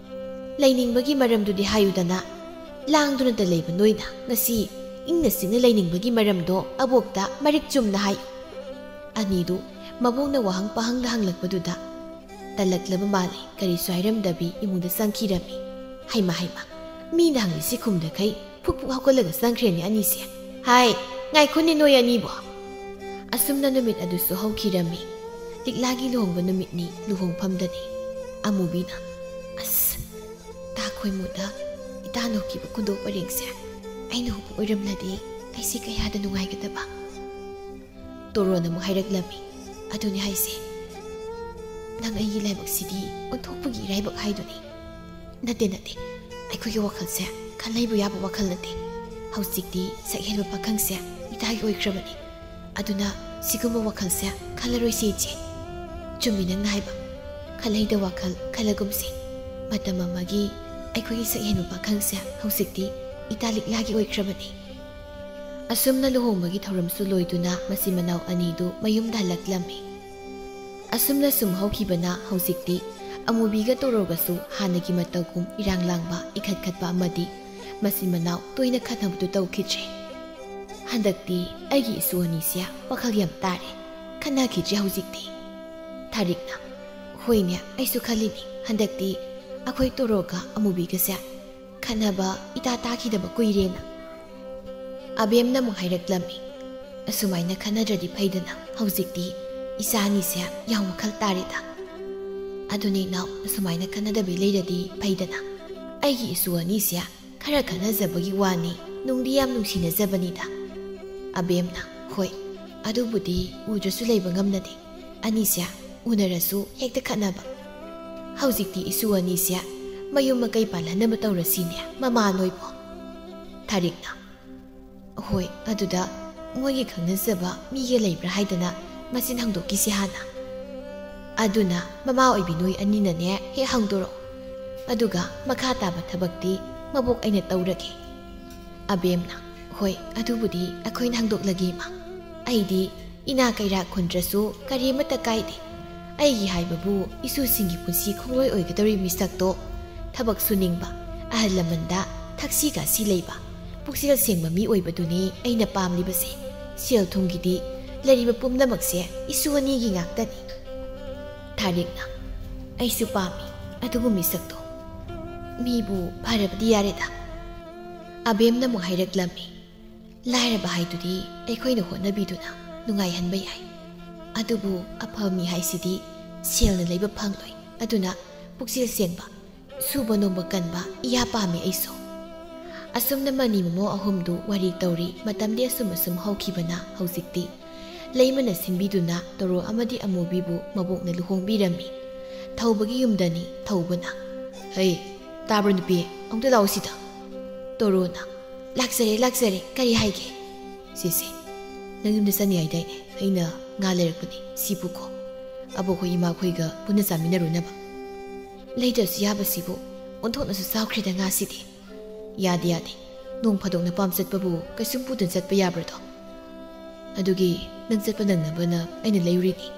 ꯂꯩꯅꯤꯡꯕꯒꯤ ꯃꯔꯝꯗꯨꯗꯤ ꯍꯥꯏꯌꯨꯗꯅ꯫ ꯂꯥꯡꯗꯨꯅꯇ ꯂꯩꯕ ꯅꯣꯏꯅ ꯉꯁꯤ ꯏꯪꯅ ꯆꯤꯛꯅ ꯂꯩꯅꯤꯡꯕꯒꯤ ꯃꯔꯝꯗꯣ ꯑꯕꯣꯛꯇ ꯃꯔꯤꯛ ꯆꯨꯝꯅ ꯍꯥꯏꯌꯨ꯫ ꯑꯅꯤꯗꯨ ꯃꯕꯣꯛꯅ ꯋꯥꯍꯪ ꯄꯍꯪꯗ ꯍꯪꯂꯛꯄꯗꯨꯗ ꯇꯜꯂꯛꯂꯕ ꯃꯥꯜꯂꯦ, ꯀꯔꯤꯁꯨ ꯍꯥꯏꯔꯝꯗꯕꯤ ꯏꯃꯨꯡꯗ ꯆꯪꯈꯤꯔꯝꯃꯤ꯫ ꯍꯩꯃ ꯍꯩꯃ, ꯃꯤꯅ ꯍꯪꯂꯤꯁꯤ ꯈꯨꯝꯗꯈꯩ ꯐꯨꯛ ꯐꯨꯛ ꯍꯧꯒꯠꯂꯒ ꯆꯪꯈ꯭ꯔꯦꯅꯦ ꯑꯅꯤꯁꯦ꯫ ꯍꯥꯏ, ꯉꯥꯏꯈꯣꯅꯦ ꯅꯣꯏ ꯑꯅꯤꯕꯣ꯫ ꯑꯁꯨꯝꯅ ꯅꯨꯃꯤꯠ ꯑꯗꯨꯁꯨ ꯍꯧꯈꯤꯔꯝꯃꯤ꯫ ꯂꯤꯛꯂꯥꯒꯤ ꯂꯨꯍꯣꯡꯕ ꯅꯨꯃꯤꯠꯅꯤ, ꯂꯨꯍꯣꯡꯐꯝꯗꯅꯤ꯫ ꯑꯃꯨꯕꯤꯅ, "ꯑꯁ, ꯇꯥ ꯈꯣꯏꯃꯨꯗ ꯏꯇꯥꯅ ꯍꯨꯛꯈꯤꯕ ꯈꯨꯗꯣꯞ ꯄꯔꯦꯡꯁꯦ ꯑꯩꯅ ꯍꯨꯛꯄ ꯑꯣꯏꯔꯝꯂꯗꯤ ꯑꯩꯁꯦ ꯀꯌꯥꯗ ꯅꯨꯡꯉꯥꯏꯒꯗꯕ?" ꯇꯣꯔꯣꯟ ꯑꯃꯨꯛ ꯍꯥꯏꯔꯛꯂꯝꯃꯤ꯫ "ꯑꯗꯨꯅꯤ ꯍꯥꯏꯁꯦ, ꯅꯪ ꯑꯩꯒꯤ ꯂꯥꯏꯕꯛꯁꯤꯗꯤ ꯑꯣꯟꯊꯣꯛꯄꯒꯤ ꯏꯔꯥꯏꯕꯛ ꯍꯥꯏꯗꯨꯅꯤ꯫ ꯅꯠꯇꯦ, ꯅꯠꯇꯦ, ꯑꯩꯈꯣꯏꯒꯤ ꯋꯥꯈꯜꯁꯦ ꯈꯜ ꯂꯩꯕ ꯌꯥꯕ ꯋꯥꯈꯜ ꯅꯠꯇꯦ꯫ ꯍꯧꯖꯤꯛꯇꯤ ꯁꯛꯍꯦꯟꯕ ꯄꯥꯈꯪꯁꯦ ꯏꯇꯥꯒꯤ ꯑꯣꯏꯈ꯭ꯔꯕꯅꯤ꯫ ꯑꯗꯨꯅ ꯁꯤꯒꯨꯝꯕ ꯋꯥꯈꯜꯁꯦ ꯈꯜꯂꯔꯣꯏꯁꯤ ꯏꯆꯦ꯫ ꯆꯨꯝꯃꯤ ꯅꯪꯅ ꯍꯥꯏꯕ, ꯈꯜ ꯍꯩꯗ ꯋꯥꯈꯜ ꯈꯜꯂꯒꯨꯝꯁꯤ꯫ ꯃꯇꯝ ꯑꯃꯒꯤ ꯑꯩꯈꯣꯏꯒꯤ ꯁꯛꯍꯦꯟꯕ ꯄꯥꯈꯪꯁꯦ ꯍꯧꯖꯤꯛꯇꯤ ꯏꯇꯥ ꯂꯤꯛꯂꯥꯒꯤ ꯑꯣꯏꯈ꯭ꯔꯕꯅꯤ꯫" ꯑꯁꯨꯝꯅ ꯂꯨꯍꯣꯡꯕꯒꯤ ꯊꯧꯔꯝꯁꯨ ꯂꯣꯏꯗꯨꯅ ꯃꯆꯤꯟ ꯃꯅꯥꯎ ꯑꯅꯤꯗꯨ ꯃꯌꯨꯝꯗ ꯍꯜꯂꯛꯂꯝꯃꯤ꯫ ꯑꯁꯨꯝꯅ ꯁꯨꯝ ꯍꯧꯈꯤꯕꯅ ꯍꯧꯖꯤꯛꯇꯤ ꯑꯃꯨꯕꯤꯒ ꯇꯣꯔꯣꯒꯁꯨ ꯍꯥꯟꯅꯒꯤ ꯃꯇꯧꯒꯨꯝ ꯏꯔꯥꯡ ꯂꯥꯡꯕ, ꯏꯈꯠ ꯈꯠꯄ ꯑꯃꯗꯤ ꯃꯆꯤꯟ ꯃꯅꯥꯎ ꯇꯣꯏꯅ ꯈꯠꯅꯕꯗꯨ ꯇꯧꯈꯤꯗ꯭ꯔꯦ꯫ "ꯍꯟꯗꯛꯇꯤ ꯑꯩꯒꯤ ꯏꯁꯨ ꯑꯅꯤꯁꯦ ꯋꯥꯈꯜ ꯌꯥꯝ ꯇꯥꯔꯦ, ꯈꯠꯅꯈꯤꯗ꯭ꯔꯦ ꯍꯧꯖꯤꯛꯇꯤ꯫" ꯊꯥꯔꯤꯛꯅ, "ꯍꯣꯏꯅꯦ, ꯑꯩꯁꯨ ꯈꯜꯂꯤꯅꯤ, ꯍꯟꯗꯛꯇꯤ ꯑꯩꯈꯣꯏ ꯇꯣꯔꯣꯒ ꯑꯃꯨꯕꯤꯒꯁꯦ ꯈꯠꯅꯕ ꯏꯇꯥ ꯇꯥꯈꯤꯗꯕ ꯀꯨꯏꯔꯦꯅ꯫" ꯑꯕꯦꯝꯅ ꯑꯃꯨꯛ ꯍꯥꯏꯔꯛꯂꯝꯃꯤ, "ꯑꯁꯨꯃꯥꯏꯅ ꯈꯠꯅꯗ꯭ꯔꯗꯤ ꯐꯩꯗꯅ, ꯍꯧꯖꯤꯛꯇꯤ ꯏꯆꯥ ꯑꯅꯤꯁꯦ ꯌꯥꯝ ꯋꯥꯈꯜ ꯇꯥꯔꯦꯗ꯫ ꯑꯗꯨꯅꯦ ꯏꯅꯥꯎ, ꯑꯁꯨꯃꯥꯏꯅ ꯈꯠꯅꯗꯕꯤ ꯂꯩꯔꯗꯤ ꯐꯩꯗꯅ꯫ ꯑꯩꯒꯤ ꯏꯁꯨ ꯑꯅꯤꯁꯦ ꯈꯔ ꯈꯠꯅꯖꯕꯒꯤ ꯋꯥꯅꯤ, ꯅꯨꯡꯗꯤ ꯌꯥꯝ ꯅꯨꯡꯁꯤꯅꯖꯕꯅꯤꯗ꯫" ꯑꯕꯦꯝꯅ, "ꯍꯣꯏ, ꯑꯗꯨꯕꯨꯗꯤ ꯎꯗ꯭ꯔꯁꯨ ꯂꯩꯕ ꯉꯝꯅꯗꯦ꯫ ꯑꯅꯤꯁꯦ ꯎꯅꯔꯁꯨ ꯍꯦꯛꯇ ꯈꯠꯅꯕ꯫ ꯍꯧꯖꯤꯛꯇꯤ ꯏꯁꯨ ꯑꯅꯤꯁꯦ ꯃꯌꯨꯝ ꯃꯀꯩ ꯄꯥꯜꯍꯟꯅꯕ ꯇꯧꯔꯁꯤꯅꯦ, ꯃꯃꯥ ꯅꯣꯏꯕꯣ꯫" ꯊꯥꯔꯤꯛꯅ, "ꯍꯣꯏ, ꯑꯗꯨꯗ ꯃꯣꯏꯒꯤ ꯈꯪꯅꯖꯕ ꯃꯤꯒ ꯂꯩꯕ꯭ꯔꯥ ꯍꯥꯏꯗꯅ ꯃꯆꯤꯟ ꯍꯪꯗꯣꯛꯈꯤꯁꯤ ꯍꯥꯟꯅ꯫" ꯑꯗꯨꯅ ꯃꯃꯥ ꯑꯣꯏꯕꯤ ꯅꯣꯏ ꯑꯅꯤꯅꯅꯦ ꯍꯦꯛ ꯍꯪꯗꯣꯔꯛꯑꯣ꯫ ꯑꯗꯨꯒ ꯃꯈꯥ ꯇꯥꯕ ꯊꯕꯛꯇꯤ ꯃꯕꯣꯛ ꯑꯩꯅ ꯇꯧꯔꯒꯦ꯫ ꯑꯕꯦꯝꯅ, "ꯍꯣꯏ, ꯑꯗꯨꯕꯨꯗꯤ ꯑꯩꯈꯣꯏꯅ ꯍꯪꯗꯣꯛꯂꯒꯦ, ꯏꯃꯥ꯫ ꯑꯩꯗꯤ ꯏꯅꯥ ꯀꯩꯔꯥꯛ ꯈꯨꯟꯗ꯭ꯔꯁꯨ ꯀꯔꯤ ꯑꯃꯠꯇ ꯀꯥꯏꯗꯦ꯫ ꯑꯩꯒꯤ ꯍꯥꯏꯕꯕꯨ ꯏꯁꯨꯁꯤꯡꯒꯤ ꯄꯨꯟꯁꯤ ꯈꯣꯡꯂꯣꯏ ꯑꯣꯏꯒꯗꯧꯔꯤ ꯃꯤꯁꯛꯇꯣ ꯊꯕꯛ ꯁꯨꯅꯤꯡꯕ, ꯑꯍꯜ ꯂꯃꯟꯗ ꯊꯛꯁꯤ ꯈꯥꯁꯤ ꯂꯩꯕ, ꯄꯨꯛꯆꯦꯜ ꯁꯦꯡꯕ ꯃꯤ ꯑꯣꯏꯕꯗꯨꯅꯤ ꯑꯩꯅ ꯄꯥꯝꯂꯤꯕꯁꯦ꯫ ꯁꯦꯜ ꯊꯨꯝꯒꯤꯗꯤ ꯂꯩꯔꯤꯕ ꯄꯨꯝꯅꯃꯛꯁꯦ ꯏꯁꯨ ꯑꯅꯤꯒꯤ ꯉꯥꯛꯇꯅꯤ꯫" ꯊꯥꯔꯤꯛꯅ, "ꯑꯩꯁꯨ ꯄꯥꯝꯃꯤ ꯑꯗꯨꯒꯨꯝꯕ ꯃꯤꯁꯛꯇꯣ꯫ ꯃꯤꯕꯨ ꯐꯔꯕꯗꯤ ꯌꯥꯔꯦꯗ꯫" ꯑꯕꯦꯝꯅ ꯑꯃꯨꯛ ꯍꯥꯏꯔꯛꯂꯝꯃꯤ, "ꯂꯥꯏꯔꯕ ꯍꯥꯏꯗꯨꯗꯤ ꯑꯩꯈꯣꯏꯅ ꯍꯣꯠꯅꯕꯤꯗꯨꯅ ꯅꯨꯡꯉꯥꯏꯍꯟꯕ ꯌꯥꯏ, ꯑꯗꯨꯕꯨ ꯑꯐꯕ ꯃꯤ ꯍꯥꯏꯁꯤꯗꯤ ꯁꯦꯜꯅ ꯂꯩꯕ ꯐꯪꯂꯣꯏ꯫ ꯑꯗꯨꯅ ꯄꯨꯛꯆꯦꯜ ꯁꯦꯡꯕ, ꯁꯨꯕ ꯅꯣꯝꯕ ꯀꯟꯕ ꯏꯌꯥ ꯄꯥꯝꯃꯤ ꯑꯩꯁꯨ꯫" ꯑꯁꯨꯝꯅ ꯃꯅꯤ ꯃꯃꯧ ꯑꯍꯨꯝꯗꯨ ꯋꯥꯔꯤ ꯇꯧꯔꯤ꯫ ꯃꯇꯝꯗꯤ ꯑꯁꯨꯝ ꯑꯁꯨꯝ ꯍꯧꯈꯤꯕꯅ ꯍꯧꯖꯤꯛꯇꯤ ꯂꯩꯃꯅ ꯁꯤꯟꯕꯤꯗꯨꯅ ꯇꯣꯔꯣ ꯑꯃꯗꯤ ꯑꯃꯨꯕꯤꯕꯨ ꯃꯕꯣꯛꯅ ꯂꯨꯍꯣꯡꯕꯤꯔꯝꯃꯤ꯫ ꯊꯧꯕꯒꯤ ꯌꯨꯝꯗꯅꯤ꯫ ꯊꯧꯕꯅ, "ꯍꯩ, ꯇꯥꯕ꯭ꯔꯣ ꯅꯨꯄꯤ? ꯑꯃꯨꯛꯇ ꯂꯥꯛꯑꯣ ꯁꯤꯗ꯫" ꯇꯣꯔꯣꯅ, "ꯂꯥꯛꯆꯔꯦ, ꯂꯥꯛꯆꯔꯦ, ꯀꯔꯤ ꯍꯥꯏꯒꯦ?" "ꯁꯤꯁꯦ, ꯅꯪ ꯌꯨꯝꯗ ꯆꯠꯅꯤ ꯍꯥꯏꯗꯥꯏꯅꯦ? ꯑꯩꯅ ꯉꯥ ꯂꯩꯔꯛꯄꯅꯤ, ꯁꯤ ꯄꯨꯈꯣ꯫ ꯑꯕꯣꯛꯈꯣꯏ ꯏꯃꯥꯈꯣꯏꯒ ꯄꯨꯟꯅ ꯆꯥꯃꯤꯟꯅꯔꯨꯅꯕ꯫" "ꯂꯩꯗ꯭ꯔꯁꯨ ꯌꯥꯕꯁꯤꯕꯨ, ꯑꯣꯟꯊꯣꯛꯅꯁꯨ ꯆꯥꯎꯈ꯭ꯔꯦꯗ ꯉꯥꯁꯤꯗꯤ꯫" "ꯌꯥꯗꯦ, ꯌꯥꯗꯦ꯫ ꯅꯣꯡ ꯐꯥꯗꯣꯛ ꯅꯄꯥꯝ ꯆꯠꯄꯕꯨ ꯀꯩꯁꯨꯝ ꯄꯨꯗꯅ ꯆꯠꯄ ꯌꯥꯕ꯭ꯔꯗꯣ? ꯑꯗꯨꯒꯤ ꯅꯪ ꯆꯠꯄ ꯅꯪꯅꯕꯅ ꯑꯩꯅ ꯂꯩꯔꯨꯔꯤꯅꯤ꯫"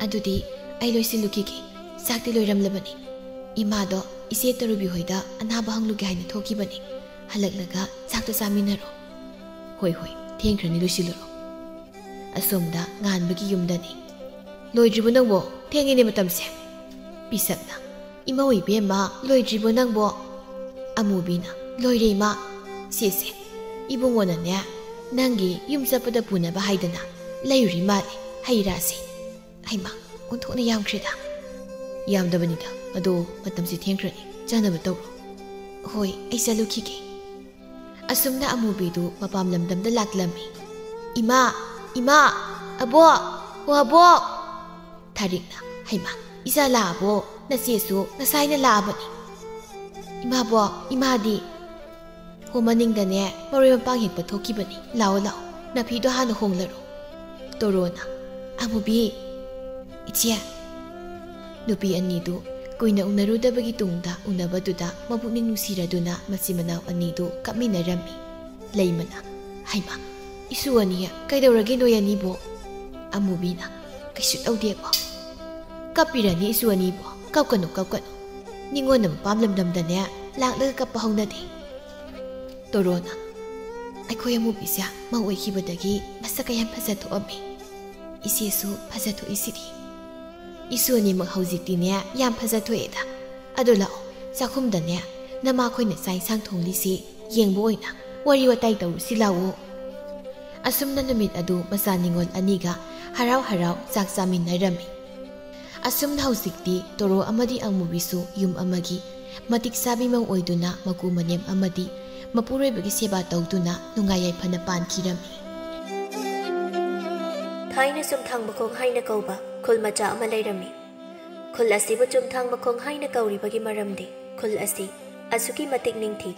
"ꯑꯗꯨꯗꯤ ꯑꯩ ꯂꯣꯏꯁꯤꯜꯂꯨꯈꯤꯒꯦ꯫ ꯆꯥꯛꯇꯤ ꯂꯣꯏꯔꯝꯂꯕꯅꯤ꯫ ꯏꯃꯥꯗꯣ ꯏꯆꯦ ꯇꯔꯨꯕꯤ ꯍꯣꯏꯗ ꯑꯅꯥꯕ ꯍꯪꯂꯨꯒꯦ ꯍꯥꯏꯅ ꯊꯣꯛꯈꯤꯕꯅꯤ꯫ ꯍꯜꯂꯛꯂꯒ ꯆꯥꯛꯇꯣ ꯆꯥꯃꯤꯟꯅꯔꯣ꯫" "ꯍꯣꯏ, ꯍꯣꯏ, ꯊꯦꯡꯈ꯭ꯔꯅꯤ, ꯂꯣꯏꯁꯤꯜꯂꯨꯔꯣ꯫" ꯑꯁꯣꯝꯗ ꯉꯥꯟꯕꯒꯤ ꯌꯨꯝꯗꯅꯤ꯫ "ꯂꯣꯏꯗ꯭ꯔꯤꯕꯣ ꯅꯪꯕꯣ? ꯊꯦꯡꯉꯦꯅꯦ ꯃꯇꯝꯁꯦ꯫" ꯄꯤꯁꯛꯅ, "ꯏꯃꯧ ꯏꯕꯦꯝꯃ, ꯂꯣꯏꯗ꯭ꯔꯤꯕꯣ ꯅꯪꯕꯣ?" ꯑꯃꯨꯕꯤꯅ, "ꯂꯣꯏꯔꯦ ꯏꯃꯥ꯫ ꯁꯤꯁꯦ, ꯏꯕꯨꯡꯉꯣꯅꯅꯦ, ꯅꯪꯒꯤ ꯌꯨꯝ ꯆꯠꯄꯗ ꯄꯨꯅꯕ ꯍꯥꯏꯗꯅ ꯂꯩꯔꯨꯔꯤ ꯃꯥꯜꯂꯦ, ꯍꯩ ꯔꯥꯁꯦ꯫ ꯍꯩꯃꯥ, ꯑꯣꯟꯊꯣꯛꯅ ꯌꯥꯝꯈ꯭ꯔꯦꯗ꯫" "ꯌꯥꯝꯗꯕꯅꯤꯗ, ꯑꯗꯣ ꯃꯇꯝꯁꯤ ꯊꯦꯡꯈ꯭ꯔꯅꯤ, ꯆꯥꯅꯕ ꯇꯧꯔꯣ꯫" "ꯍꯣꯏ, ꯑꯩ ꯆꯠꯂꯨꯈꯤꯒꯦ꯫" ꯑꯁꯨꯝꯅ ꯑꯃꯨꯕꯤꯗꯨ ꯃꯄꯥꯝ ꯂꯝꯗꯝꯗ ꯂꯥꯛꯂꯝꯃꯤ꯫ "ꯏꯃꯥ, ꯏꯃꯥ, ꯑꯕꯣꯛ, ꯍꯣ ꯑꯕꯣꯛ!" ꯊꯥꯔꯤꯛꯅ, "ꯍꯩꯃꯥ, ꯏꯆꯥ ꯂꯥꯛꯑꯕꯣ? ꯅꯆꯦꯁꯨ ꯉꯁꯥꯏꯅ ꯂꯥꯛꯑꯕꯅꯤ꯫" "ꯏꯃꯥꯕꯣꯛ, ꯏꯃꯥꯗꯤ?" "ꯍꯣ, ꯃꯅꯤꯡꯗꯅꯦ, ꯃꯔꯣꯏ ꯃꯄꯥꯡ ꯍꯦꯛꯄ ꯊꯣꯛꯈꯤꯕꯅꯤ꯫ ꯂꯥꯛꯑꯣ, ꯂꯥꯛꯑꯣ, ꯅꯥꯐꯤꯗꯣ ꯍꯥꯟꯅ ꯍꯣꯡꯂꯔꯣ꯫" ꯇꯣꯔꯣꯅ, "ꯑꯃꯨꯕꯤ, ꯏꯆꯦ, ꯅꯨꯄꯤ ꯑꯅꯤꯗꯨ ꯀꯨꯏꯅ ꯎꯅꯔꯨꯗꯕꯒꯤ ꯇꯨꯡꯗ ꯎꯅꯕꯗꯨꯗ ꯃꯄꯨꯛꯅꯤꯡ ꯅꯨꯡꯁꯤꯔꯗꯨꯅ ꯃꯆꯤꯟ ꯃꯅꯥꯎ ꯑꯅꯤꯗꯨ ꯀꯞꯃꯤꯟꯅꯔꯝꯃꯤ꯫ ꯂꯩꯃꯅ, "ꯍꯩꯃꯥ, ꯏꯁꯨ ꯑꯅꯤ ꯀꯩꯗꯧꯔꯒꯦ ꯅꯣꯏ ꯑꯅꯤꯕꯣ?" ꯑꯃꯨꯕꯤꯅ, "ꯀꯩꯁꯨ ꯇꯧꯗꯦꯕꯣ꯫ ꯀꯞꯄꯤꯔꯅꯤ ꯏꯁꯨ ꯑꯅꯤꯕꯣ, ꯀꯞꯀꯅꯨ ꯀꯞꯀꯅꯨ꯫ ꯅꯤꯉꯣꯟꯅ ꯃꯄꯥꯝ ꯂꯝꯗꯝꯗꯅꯦ ꯂꯥꯛꯂꯒ ꯀꯞꯄ ꯍꯧꯅꯗꯦ꯫" ꯇꯣꯔꯣꯅ, "ꯑꯩꯈꯣꯏ ꯑꯃꯨꯕꯤꯁꯦ ꯃꯧ ꯑꯣꯏꯈꯤꯕꯗꯒꯤ ꯃꯁꯛꯀ ꯌꯥꯝ ꯐꯖꯊꯣꯛꯑꯝꯃꯤ꯫ ꯏꯆꯦꯁꯨ ꯐꯖꯊꯣꯛꯏꯁꯤꯗꯤ꯫ ꯏꯁꯨ ꯑꯅꯤꯃꯛ ꯍꯧꯖꯤꯛꯇꯤꯅꯦ ꯌꯥꯝ ꯐꯖꯊꯣꯛꯑꯦꯗ꯫ ꯑꯗꯣ ꯂꯥꯛꯑꯣ, ꯆꯥꯛꯈꯨꯝꯗꯅꯦ ꯅꯃꯥꯈꯣꯏꯅ ꯆꯥꯛ ꯏꯟꯁꯥꯡ ꯊꯣꯡꯂꯤꯁꯤ ꯌꯦꯡꯕ ꯑꯣꯏꯅ ꯋꯥꯔꯤ ꯋꯥꯇꯥꯏ ꯇꯧꯔꯨꯁꯤ ꯂꯥꯛꯑꯣ꯫" ꯑꯁꯨꯝꯅ ꯅꯨꯃꯤꯠ ꯑꯗꯨ ꯃꯆꯥ ꯅꯤꯉꯣꯜ ꯑꯅꯤꯒ ꯍꯔꯥꯎ ꯍꯔꯥꯎ ꯆꯥꯛ ꯆꯥꯃꯤꯟꯅꯔꯝꯃꯤ꯫ ꯑꯁꯨꯝꯅ ꯍꯧꯖꯤꯛꯇꯤ ꯇꯣꯔꯣ ꯑꯃꯗꯤ ꯑꯃꯨꯕꯤꯁꯨ ꯌꯨꯝ ꯑꯃꯒꯤ ꯃꯇꯤꯛ ꯆꯥꯕꯤ ꯃꯧ ꯑꯣꯏꯗꯨꯅ ꯃꯀꯨ ꯃꯅꯦꯝ ꯑꯃꯗꯤ ꯃꯄꯨꯔꯣꯏꯕꯒꯤ ꯁꯦꯕꯥ ꯇꯧꯗꯨꯅ ꯅꯨꯡꯉꯥꯏ ꯌꯥꯏꯐꯅ ꯄꯥꯟꯈꯤꯔꯝꯃꯤ꯫ ꯊꯥꯏꯅ ꯆꯨꯝꯊꯥꯡ ꯃꯈꯣꯡ ꯍꯥꯏꯅ ꯀꯧꯕ ꯈꯨꯜ ꯃꯆꯥ ꯑꯃ ꯂꯩꯔꯝꯃꯤ꯫ ꯈꯨꯜ ꯑꯁꯤꯕꯨ ꯆꯨꯝꯊꯥꯡ ꯃꯈꯣꯡ ꯍꯥꯏꯅ ꯀꯧꯔꯤꯕꯒꯤ ꯃꯔꯝꯗꯤ ꯈꯨꯜ ꯑꯁꯤ ꯑꯁꯨꯛꯀꯤ ꯃꯇꯤꯛ ꯅꯤꯡꯊꯤ꯫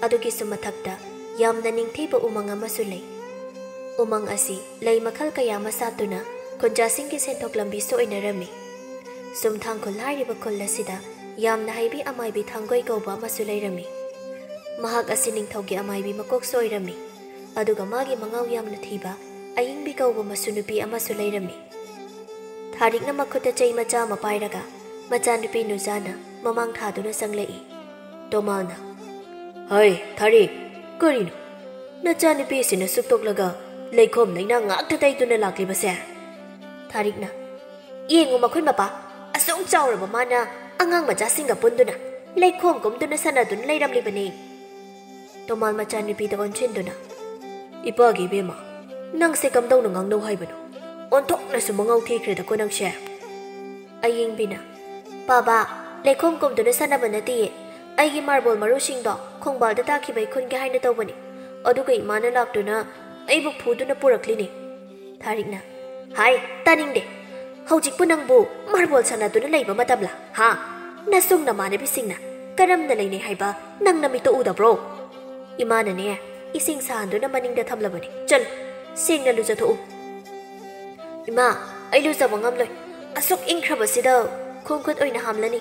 ꯑꯗꯨꯒꯤꯁꯨ ꯃꯊꯛꯇ ꯌꯥꯝꯅ ꯅꯤꯡꯊꯤꯕ ꯎꯃꯪ ꯑꯃꯁꯨ ꯂꯩ꯫ ꯎꯃꯪ ꯑꯁꯤ ꯂꯩ ꯃꯈꯜ ꯀꯌꯥ ꯑꯃ ꯁꯥꯠꯇꯨꯅ ꯈꯨꯟꯖꯥꯁꯤꯡꯒꯤ ꯁꯦꯟꯊꯣꯛ ꯂꯝꯕꯤꯁꯨ ꯑꯣꯏꯅꯔꯝꯃꯤ꯫ ꯆꯨꯝꯊꯥꯡ ꯈꯨꯜ ꯍꯥꯏꯔꯤꯕ ꯈꯨꯜ ꯑꯁꯤꯗ ꯌꯥꯝꯅ ꯍꯩꯕꯤ ꯑꯃꯥꯏꯕꯤ ꯊꯥꯡꯒꯣꯏ ꯀꯧꯕ ꯑꯃꯁꯨ ꯂꯩꯔꯝꯃꯤ꯫ ꯃꯍꯥꯛ ꯑꯁꯤ ꯅꯤꯡꯊꯧꯒꯤ ꯑꯃꯥꯏꯕꯤ ꯃꯀꯣꯛꯁꯨ ꯑꯣꯏꯔꯝꯃꯤ꯫ ꯑꯗꯨꯒ ꯃꯥꯒꯤ ꯃꯉꯥꯎ ꯌꯥꯝꯅ ꯊꯤꯕ ꯑꯌꯤꯡꯕꯤ ꯀꯧꯕ ꯃꯁꯨ ꯅꯨꯄꯤ ꯑꯃꯁꯨ ꯂꯩꯔꯝꯃꯤ꯫ ꯊꯥꯔꯤꯛꯅ ꯃꯈꯨꯠꯇ ꯆꯩ ꯃꯆꯥ ꯑꯃ ꯄꯥꯏꯔꯒ ꯃꯆꯥꯅꯨꯄꯤ ꯅꯨꯖꯥꯅ ꯃꯃꯥꯡ ꯊꯥꯗꯨꯅ ꯆꯪꯂꯛꯏ꯫ ꯇꯣꯃꯥꯜꯅ, "ꯍꯩ, ꯊꯥꯔꯤꯛ, ꯀꯔꯤꯅꯣ? ꯅꯆꯥꯅꯨꯄꯤꯁꯤꯅ ꯁꯨꯛꯇꯣꯛꯂꯒ ꯂꯩꯈꯣꯝ ꯂꯩꯅꯥꯡ ꯉꯥꯛꯇ ꯇꯩꯗꯨꯅ ꯂꯥꯛꯂꯤꯕꯁꯦ?" ꯊꯥꯔꯤꯛꯅ, "ꯌꯦꯡꯉꯨ ꯃꯈꯣꯏ ꯃꯄꯥ, ꯑꯁꯨꯛ ꯆꯥꯎꯔꯕ ꯃꯥꯅ ꯑꯉꯥꯡ ꯃꯆꯥꯁꯤꯡꯒ ꯄꯨꯟꯗꯨꯅ ꯂꯩꯈꯣꯝ ꯀꯨꯝꯗꯨꯅ ꯁꯥꯟꯅꯗꯨꯅ ꯂꯩꯔꯝꯂꯤꯕꯅꯤ꯫" ꯇꯣꯃꯥꯜ ꯃꯆꯥꯅꯨꯄꯤꯗ ꯑꯣꯟꯁꯤꯟꯗꯨꯅ, "ꯏꯄꯥꯒꯤ ꯏꯕꯦꯝꯃ, ꯅꯪꯁꯦ ꯀꯝꯗꯧꯅ ꯉꯥꯡꯅꯧ ꯍꯥꯏꯕꯅꯣ? ꯑꯣꯟꯊꯣꯛꯅꯁꯨ ꯃꯉꯥꯎ ꯊꯤꯈ꯭ꯔꯦꯗꯀꯣ ꯅꯪꯁꯦ꯫" ꯑꯌꯤꯡꯕꯤꯅ, "ꯄꯥꯕꯥ, ꯂꯩꯈꯣꯝ ꯀꯨꯝꯗꯨꯅ ꯁꯥꯟꯅꯕ ꯅꯠꯇꯤꯌꯦ꯫ ꯑꯩꯒꯤ ꯃꯥꯔꯕꯣꯜ ꯃꯔꯨꯁꯤꯡꯗꯣ ꯈꯣꯡꯕꯥꯜꯗ ꯇꯥꯈꯤꯕꯩ ꯈꯨꯟꯒꯦ ꯍꯥꯏꯅ ꯇꯧꯕꯅꯤ꯫ ꯑꯗꯨꯒ ꯏꯃꯥꯅ ꯂꯥꯛꯇꯨꯅ ꯑꯩꯕꯨ ꯐꯨꯗꯨꯅ ꯄꯨꯔꯛꯂꯤꯅꯤ꯫" ꯊꯥꯔꯤꯛꯅ, "ꯍꯥꯏ, ꯇꯥꯅꯤꯡꯗꯦ꯫ ꯍꯧꯖꯤꯛꯄꯨ ꯅꯪꯕꯨ ꯃꯥꯔꯕꯣꯜ ꯁꯥꯟꯅꯗꯨꯅ ꯂꯩꯕ ꯃꯇꯝꯂꯥ? ꯍꯥ? ꯅꯁꯨꯡ ꯅꯃꯥꯟꯅꯕꯤꯁꯤꯡꯅ ꯀꯔꯝꯅ ꯂꯩꯅꯩ ꯍꯥꯏꯕ ꯅꯪ ꯅꯃꯤꯠꯇ ꯎꯗꯕ꯭ꯔꯣ? ꯏꯃꯥꯅꯅꯦ, ꯏꯁꯤꯡ ꯁꯥꯍꯟꯗꯨꯅ ꯃꯅꯤꯡꯗ ꯊꯝꯂꯕꯅꯤ꯫ ꯆꯠꯂꯨ, ꯁꯦꯡꯅ ꯂꯨꯖꯊꯣꯛꯎ꯫" "ꯏꯃꯥ, ꯑꯩ ꯂꯨꯖꯕ ꯉꯝꯂꯣꯏ꯫ ꯑꯁꯨꯛ ꯏꯪꯈ꯭ꯔꯕꯁꯤꯗ ꯈꯣꯡ ꯈꯨꯠ ꯑꯣꯏꯅ ꯍꯥꯝꯂꯅꯤ꯫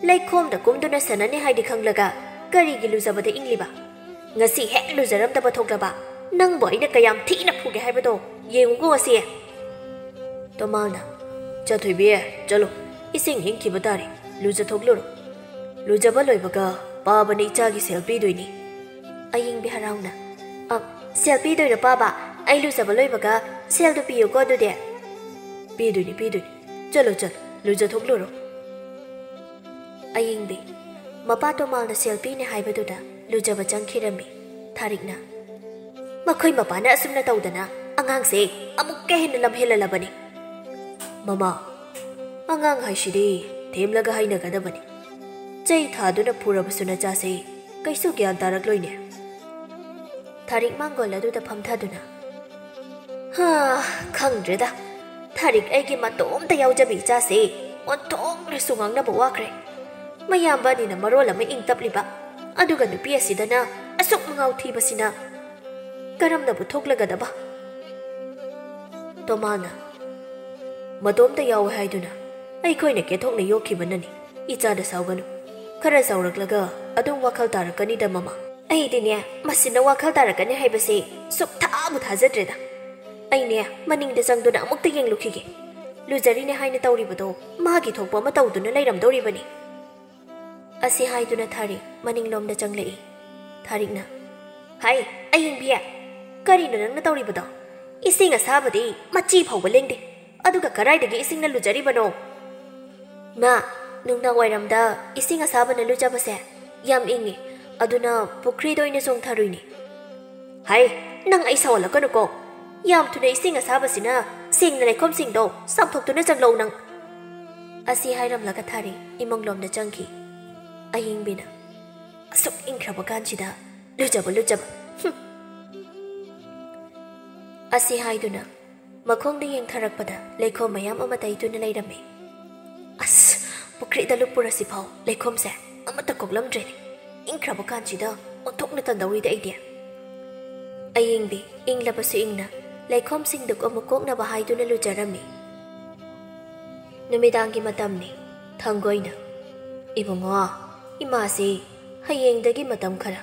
ꯂꯩꯈꯣꯝꯗ ꯀꯨꯝꯗꯨꯅ ꯁꯥꯟꯅꯅꯤ ꯍꯥꯏꯗꯤ ꯈꯪꯂꯒ ꯀꯔꯤꯒꯤ ꯂꯨꯖꯕꯗ ꯏꯪꯂꯤꯕ? ꯉꯁꯤ ꯍꯦꯛ ꯂꯨꯖꯔꯝꯗꯕ ꯊꯣꯛꯂꯕ ꯅꯪꯕꯨ ꯑꯩꯅ ꯀꯌꯥꯝ ꯊꯤꯅ ꯐꯨꯒꯦ ꯍꯥꯏꯕꯗꯣ ꯌꯦꯡꯉꯨꯀꯣ ꯉꯁꯤ꯫ ꯇꯣꯃꯥꯜꯅ, "ꯆꯥꯊꯣꯏꯕꯤ, ꯆꯠꯂꯣ, ꯏꯁꯤꯡ ꯏꯪꯈꯤꯕ ꯇꯥꯔꯦ, ꯂꯨꯖꯊꯣꯛꯂꯨꯔꯣ꯫ ꯂꯨꯖꯕ ꯂꯣꯏꯕꯒ ꯄꯥꯕꯅ ꯏꯆꯥꯒꯤ ꯁꯦꯜ ꯄꯤꯗꯣꯏꯅꯤ꯫" ꯑꯌꯤꯡꯕꯤ ꯍꯔꯥꯎꯅ, "ꯑ, ꯁꯦꯜ ꯄꯤꯗꯣꯏꯔꯣ ꯄꯥꯕ? ꯑꯩ ꯂꯨꯖꯕ ꯂꯣꯏꯕꯒ ꯁꯦꯜꯗꯣ ꯄꯤꯌꯨꯀꯣ ꯑꯗꯨꯗꯤ꯫" "ꯄꯤꯗꯣꯏꯅꯤ, ꯄꯤꯗꯣꯏꯅꯤ꯫ ꯆꯠꯂꯣ, ꯆꯠꯂꯣ, ꯂꯨꯖꯊꯣꯛꯂꯨꯔꯣ꯫" ꯑꯌꯤꯡꯕꯤ, ꯃꯄꯥ ꯇꯣꯃꯥꯜꯅ ꯁꯦꯜ ꯄꯤꯅꯦ ꯍꯥꯏꯕꯗꯨꯗ ꯂꯨꯖꯕ ꯆꯪꯈꯤꯔꯝꯃꯤ꯫ ꯊꯥꯔꯤꯛꯅ, "ꯃꯈꯣꯏ ꯃꯄꯥꯅ ꯑꯁꯨꯝꯅ ꯇꯧꯗꯅ ꯑꯉꯥꯡꯁꯦ ꯑꯃꯨꯛꯀ ꯍꯦꯟꯅ ꯂꯝꯍꯦꯜꯍꯜꯂꯕꯅꯤ꯫" "ꯃꯃꯥ, ꯑꯉꯥꯡ ꯍꯥꯏꯁꯤꯗꯤ ꯊꯦꯝꯂꯒ ꯍꯥꯏꯅꯒꯗꯕꯅꯤ꯫ ꯆꯩ ꯊꯥꯗꯨꯅ ꯐꯨꯔꯕꯁꯨ ꯅꯆꯥꯁꯦ ꯀꯩꯁꯨ ꯒ꯭ꯌꯥꯟ ꯇꯥꯔꯛꯂꯣꯏꯅꯦ꯫" ꯊꯥꯔꯤꯛ ꯃꯥꯡꯒꯣꯜ ꯑꯗꯨꯗ ꯐꯝꯊꯗꯨꯅ, "ꯍꯥ, ꯈꯪꯗ꯭ꯔꯦꯗ꯫ ꯊꯥꯔꯤꯛ ꯑꯩꯒꯤ ꯃꯇꯣꯝꯇ ꯌꯥꯎꯖꯕ ꯏꯆꯥꯁꯦ ꯑꯣꯟꯊꯣꯛꯅꯁꯨ ꯉꯥꯡꯅꯕ ꯋꯥꯈ꯭ꯔꯦ꯫ ꯃꯌꯥꯝꯕ ꯑꯅꯤꯅ ꯃꯔꯣꯜ ꯑꯃ ꯏꯪ ꯇꯞꯂꯤꯕ, ꯑꯗꯨꯒ ꯅꯨꯄꯤ ꯑꯁꯤꯗꯅ ꯑꯁꯨꯛ ꯃꯉꯥꯎ ꯊꯤꯕꯁꯤꯅ꯫ ꯀꯔꯝꯅꯕꯨ ꯊꯣꯛꯂꯒꯗꯕ?" ꯇꯣꯃꯥꯅ, "ꯃꯇꯣꯝꯇ ꯌꯥꯎꯋꯦ ꯍꯥꯏꯗꯨꯅ ꯑꯩꯈꯣꯏꯅ ꯀꯦꯊꯣꯛꯅ ꯌꯣꯛꯈꯤꯕꯅꯅꯤ꯫ ꯏꯆꯥꯗ ꯁꯥꯎꯒꯅꯨ꯫ ꯈꯔ ꯆꯥꯎꯔꯛꯂꯒ ꯑꯗꯨꯝ ꯋꯥꯈꯜ ꯇꯥꯔꯛꯀꯅꯤꯗ, ꯃꯃꯥ꯫" "ꯑꯩꯗꯤꯅꯦ, ꯃꯁꯤꯅ ꯋꯥꯈꯜ ꯇꯥꯔꯛꯀꯅꯤ ꯍꯥꯏꯕꯁꯤ ꯁꯨꯛꯊꯥꯕꯨ ꯊꯥꯖꯗ꯭ꯔꯦꯗ꯫ ꯑꯩꯅꯦ, ꯃꯅꯤꯡꯗ ꯆꯪꯗꯨꯅ ꯑꯃꯨꯛꯇ ꯌꯦꯡꯂꯨꯈꯤꯒꯦ꯫ ꯂꯨꯖꯔꯤꯅꯦ ꯍꯥꯏꯅ ꯇꯧꯔꯤꯕꯗꯣ ꯃꯥꯒꯤ ꯊꯣꯛꯄ ꯑꯃ ꯇꯧꯗꯨꯅ ꯂꯩꯔꯝꯗꯧꯔꯤꯕꯅꯤ꯫" ꯑꯁꯤ ꯍꯥꯏꯗꯨꯅ ꯊꯥꯔꯤꯛ ꯃꯅꯤꯡꯂꯣꯝꯗ ꯆꯪꯂꯛꯏ꯫ ꯊꯥꯔꯤꯛꯅ, "ꯍꯥꯏ, ꯑꯌꯤꯡꯕꯤ, ꯀꯔꯤꯅꯣ ꯅꯪꯅ ꯇꯧꯔꯤꯕꯗꯣ? ꯏꯁꯤꯡ ꯑꯁꯥꯕꯗꯤ ꯃꯆꯤ ꯐꯥꯎꯕ ꯂꯦꯡꯗꯦ, ꯑꯗꯨꯒ ꯀꯗꯥꯏꯗꯒꯤ ꯏꯁꯤꯡꯅ ꯂꯨꯖꯔꯤꯕꯅꯣ?" "ꯃꯥ, ꯅꯨꯡꯗꯥꯡ ꯋꯥꯏꯔꯝꯗ ꯏꯁꯤꯡ ꯑꯁꯥꯕꯅ ꯂꯨꯖꯕꯁꯦ ꯌꯥꯝ ꯏꯪꯉꯤ, ꯑꯗꯨꯅ ꯄꯨꯈ꯭ꯔꯤꯗ ꯑꯣꯏꯅ ꯆꯣꯡꯊꯔꯨꯏꯅꯤ꯫" "ꯍꯥꯏ, ꯅꯪ ꯑꯩ ꯁꯥꯎꯍꯜꯂꯛꯀꯅꯨꯀꯣ꯫ ꯌꯥꯝ ꯊꯨꯅ ꯏꯁꯤꯡ ꯑꯁꯥꯕꯁꯤꯅ ꯁꯦꯡꯅ ꯂꯩꯈꯣꯝꯁꯤꯡꯗꯣ ꯆꯥꯝꯊꯣꯛꯇꯨꯅ ꯆꯪꯂꯛꯎ ꯅꯪ꯫" ꯑꯁꯤ ꯍꯥꯏꯔꯝꯂꯒ ꯊꯥꯔꯤꯛ ꯏꯃꯨꯡꯂꯣꯝꯗ ꯆꯪꯈꯤ꯫ ꯑꯌꯤꯡꯕꯤꯅ, "ꯑꯁꯨꯛ ꯏꯪꯈ꯭ꯔꯕ ꯀꯥꯟꯁꯤꯗ ꯂꯨꯖꯕ, ꯂꯨꯖꯕ꯫ ꯍꯨꯝ!" ꯑꯁꯤ ꯍꯥꯏꯗꯨꯅ ꯃꯈꯣꯡꯗ ꯌꯦꯡꯊꯔꯛꯄꯗ ꯂꯩꯈꯣꯝ ꯃꯌꯥꯝ ꯑꯃ ꯇꯩꯗꯨꯅ ꯂꯩꯔꯝꯃꯤ꯫ "ꯑꯁ, ꯄꯨꯈ꯭ꯔꯤꯗ ꯂꯨꯞꯄꯨꯔꯁꯤ ꯐꯥꯎ ꯂꯩꯈꯣꯝꯁꯦ ꯑꯃꯠꯇ ꯀꯣꯛꯂꯝꯗ꯭ꯔꯦꯅꯦ꯫ ꯏꯪꯈ꯭ꯔꯕ ꯀꯥꯟꯁꯤꯗ ꯑꯣꯟꯊꯣꯛꯅ ꯇꯟꯗꯧꯔꯤꯗ ꯑꯩꯗꯤ꯫" ꯑꯌꯤꯡꯕꯤ ꯏꯪꯂꯕꯁꯨ ꯏꯪꯅ ꯂꯩꯈꯣꯝꯁꯤꯡꯗꯨ ꯑꯃꯨꯛ ꯀꯣꯛꯅꯕ ꯍꯥꯏꯗꯨꯅ ꯂꯨꯖꯔꯝꯃꯤ꯫ ꯅꯨꯃꯤꯗꯥꯡꯒꯤ ꯃꯇꯝꯅꯤ꯫ ꯊꯥꯡꯒꯣꯏꯅ, "ꯏꯕꯨꯡꯉꯣ, ꯏꯃꯥꯁꯤ ꯍꯌꯦꯡꯗꯒꯤ ꯃꯇꯝ ꯈꯔ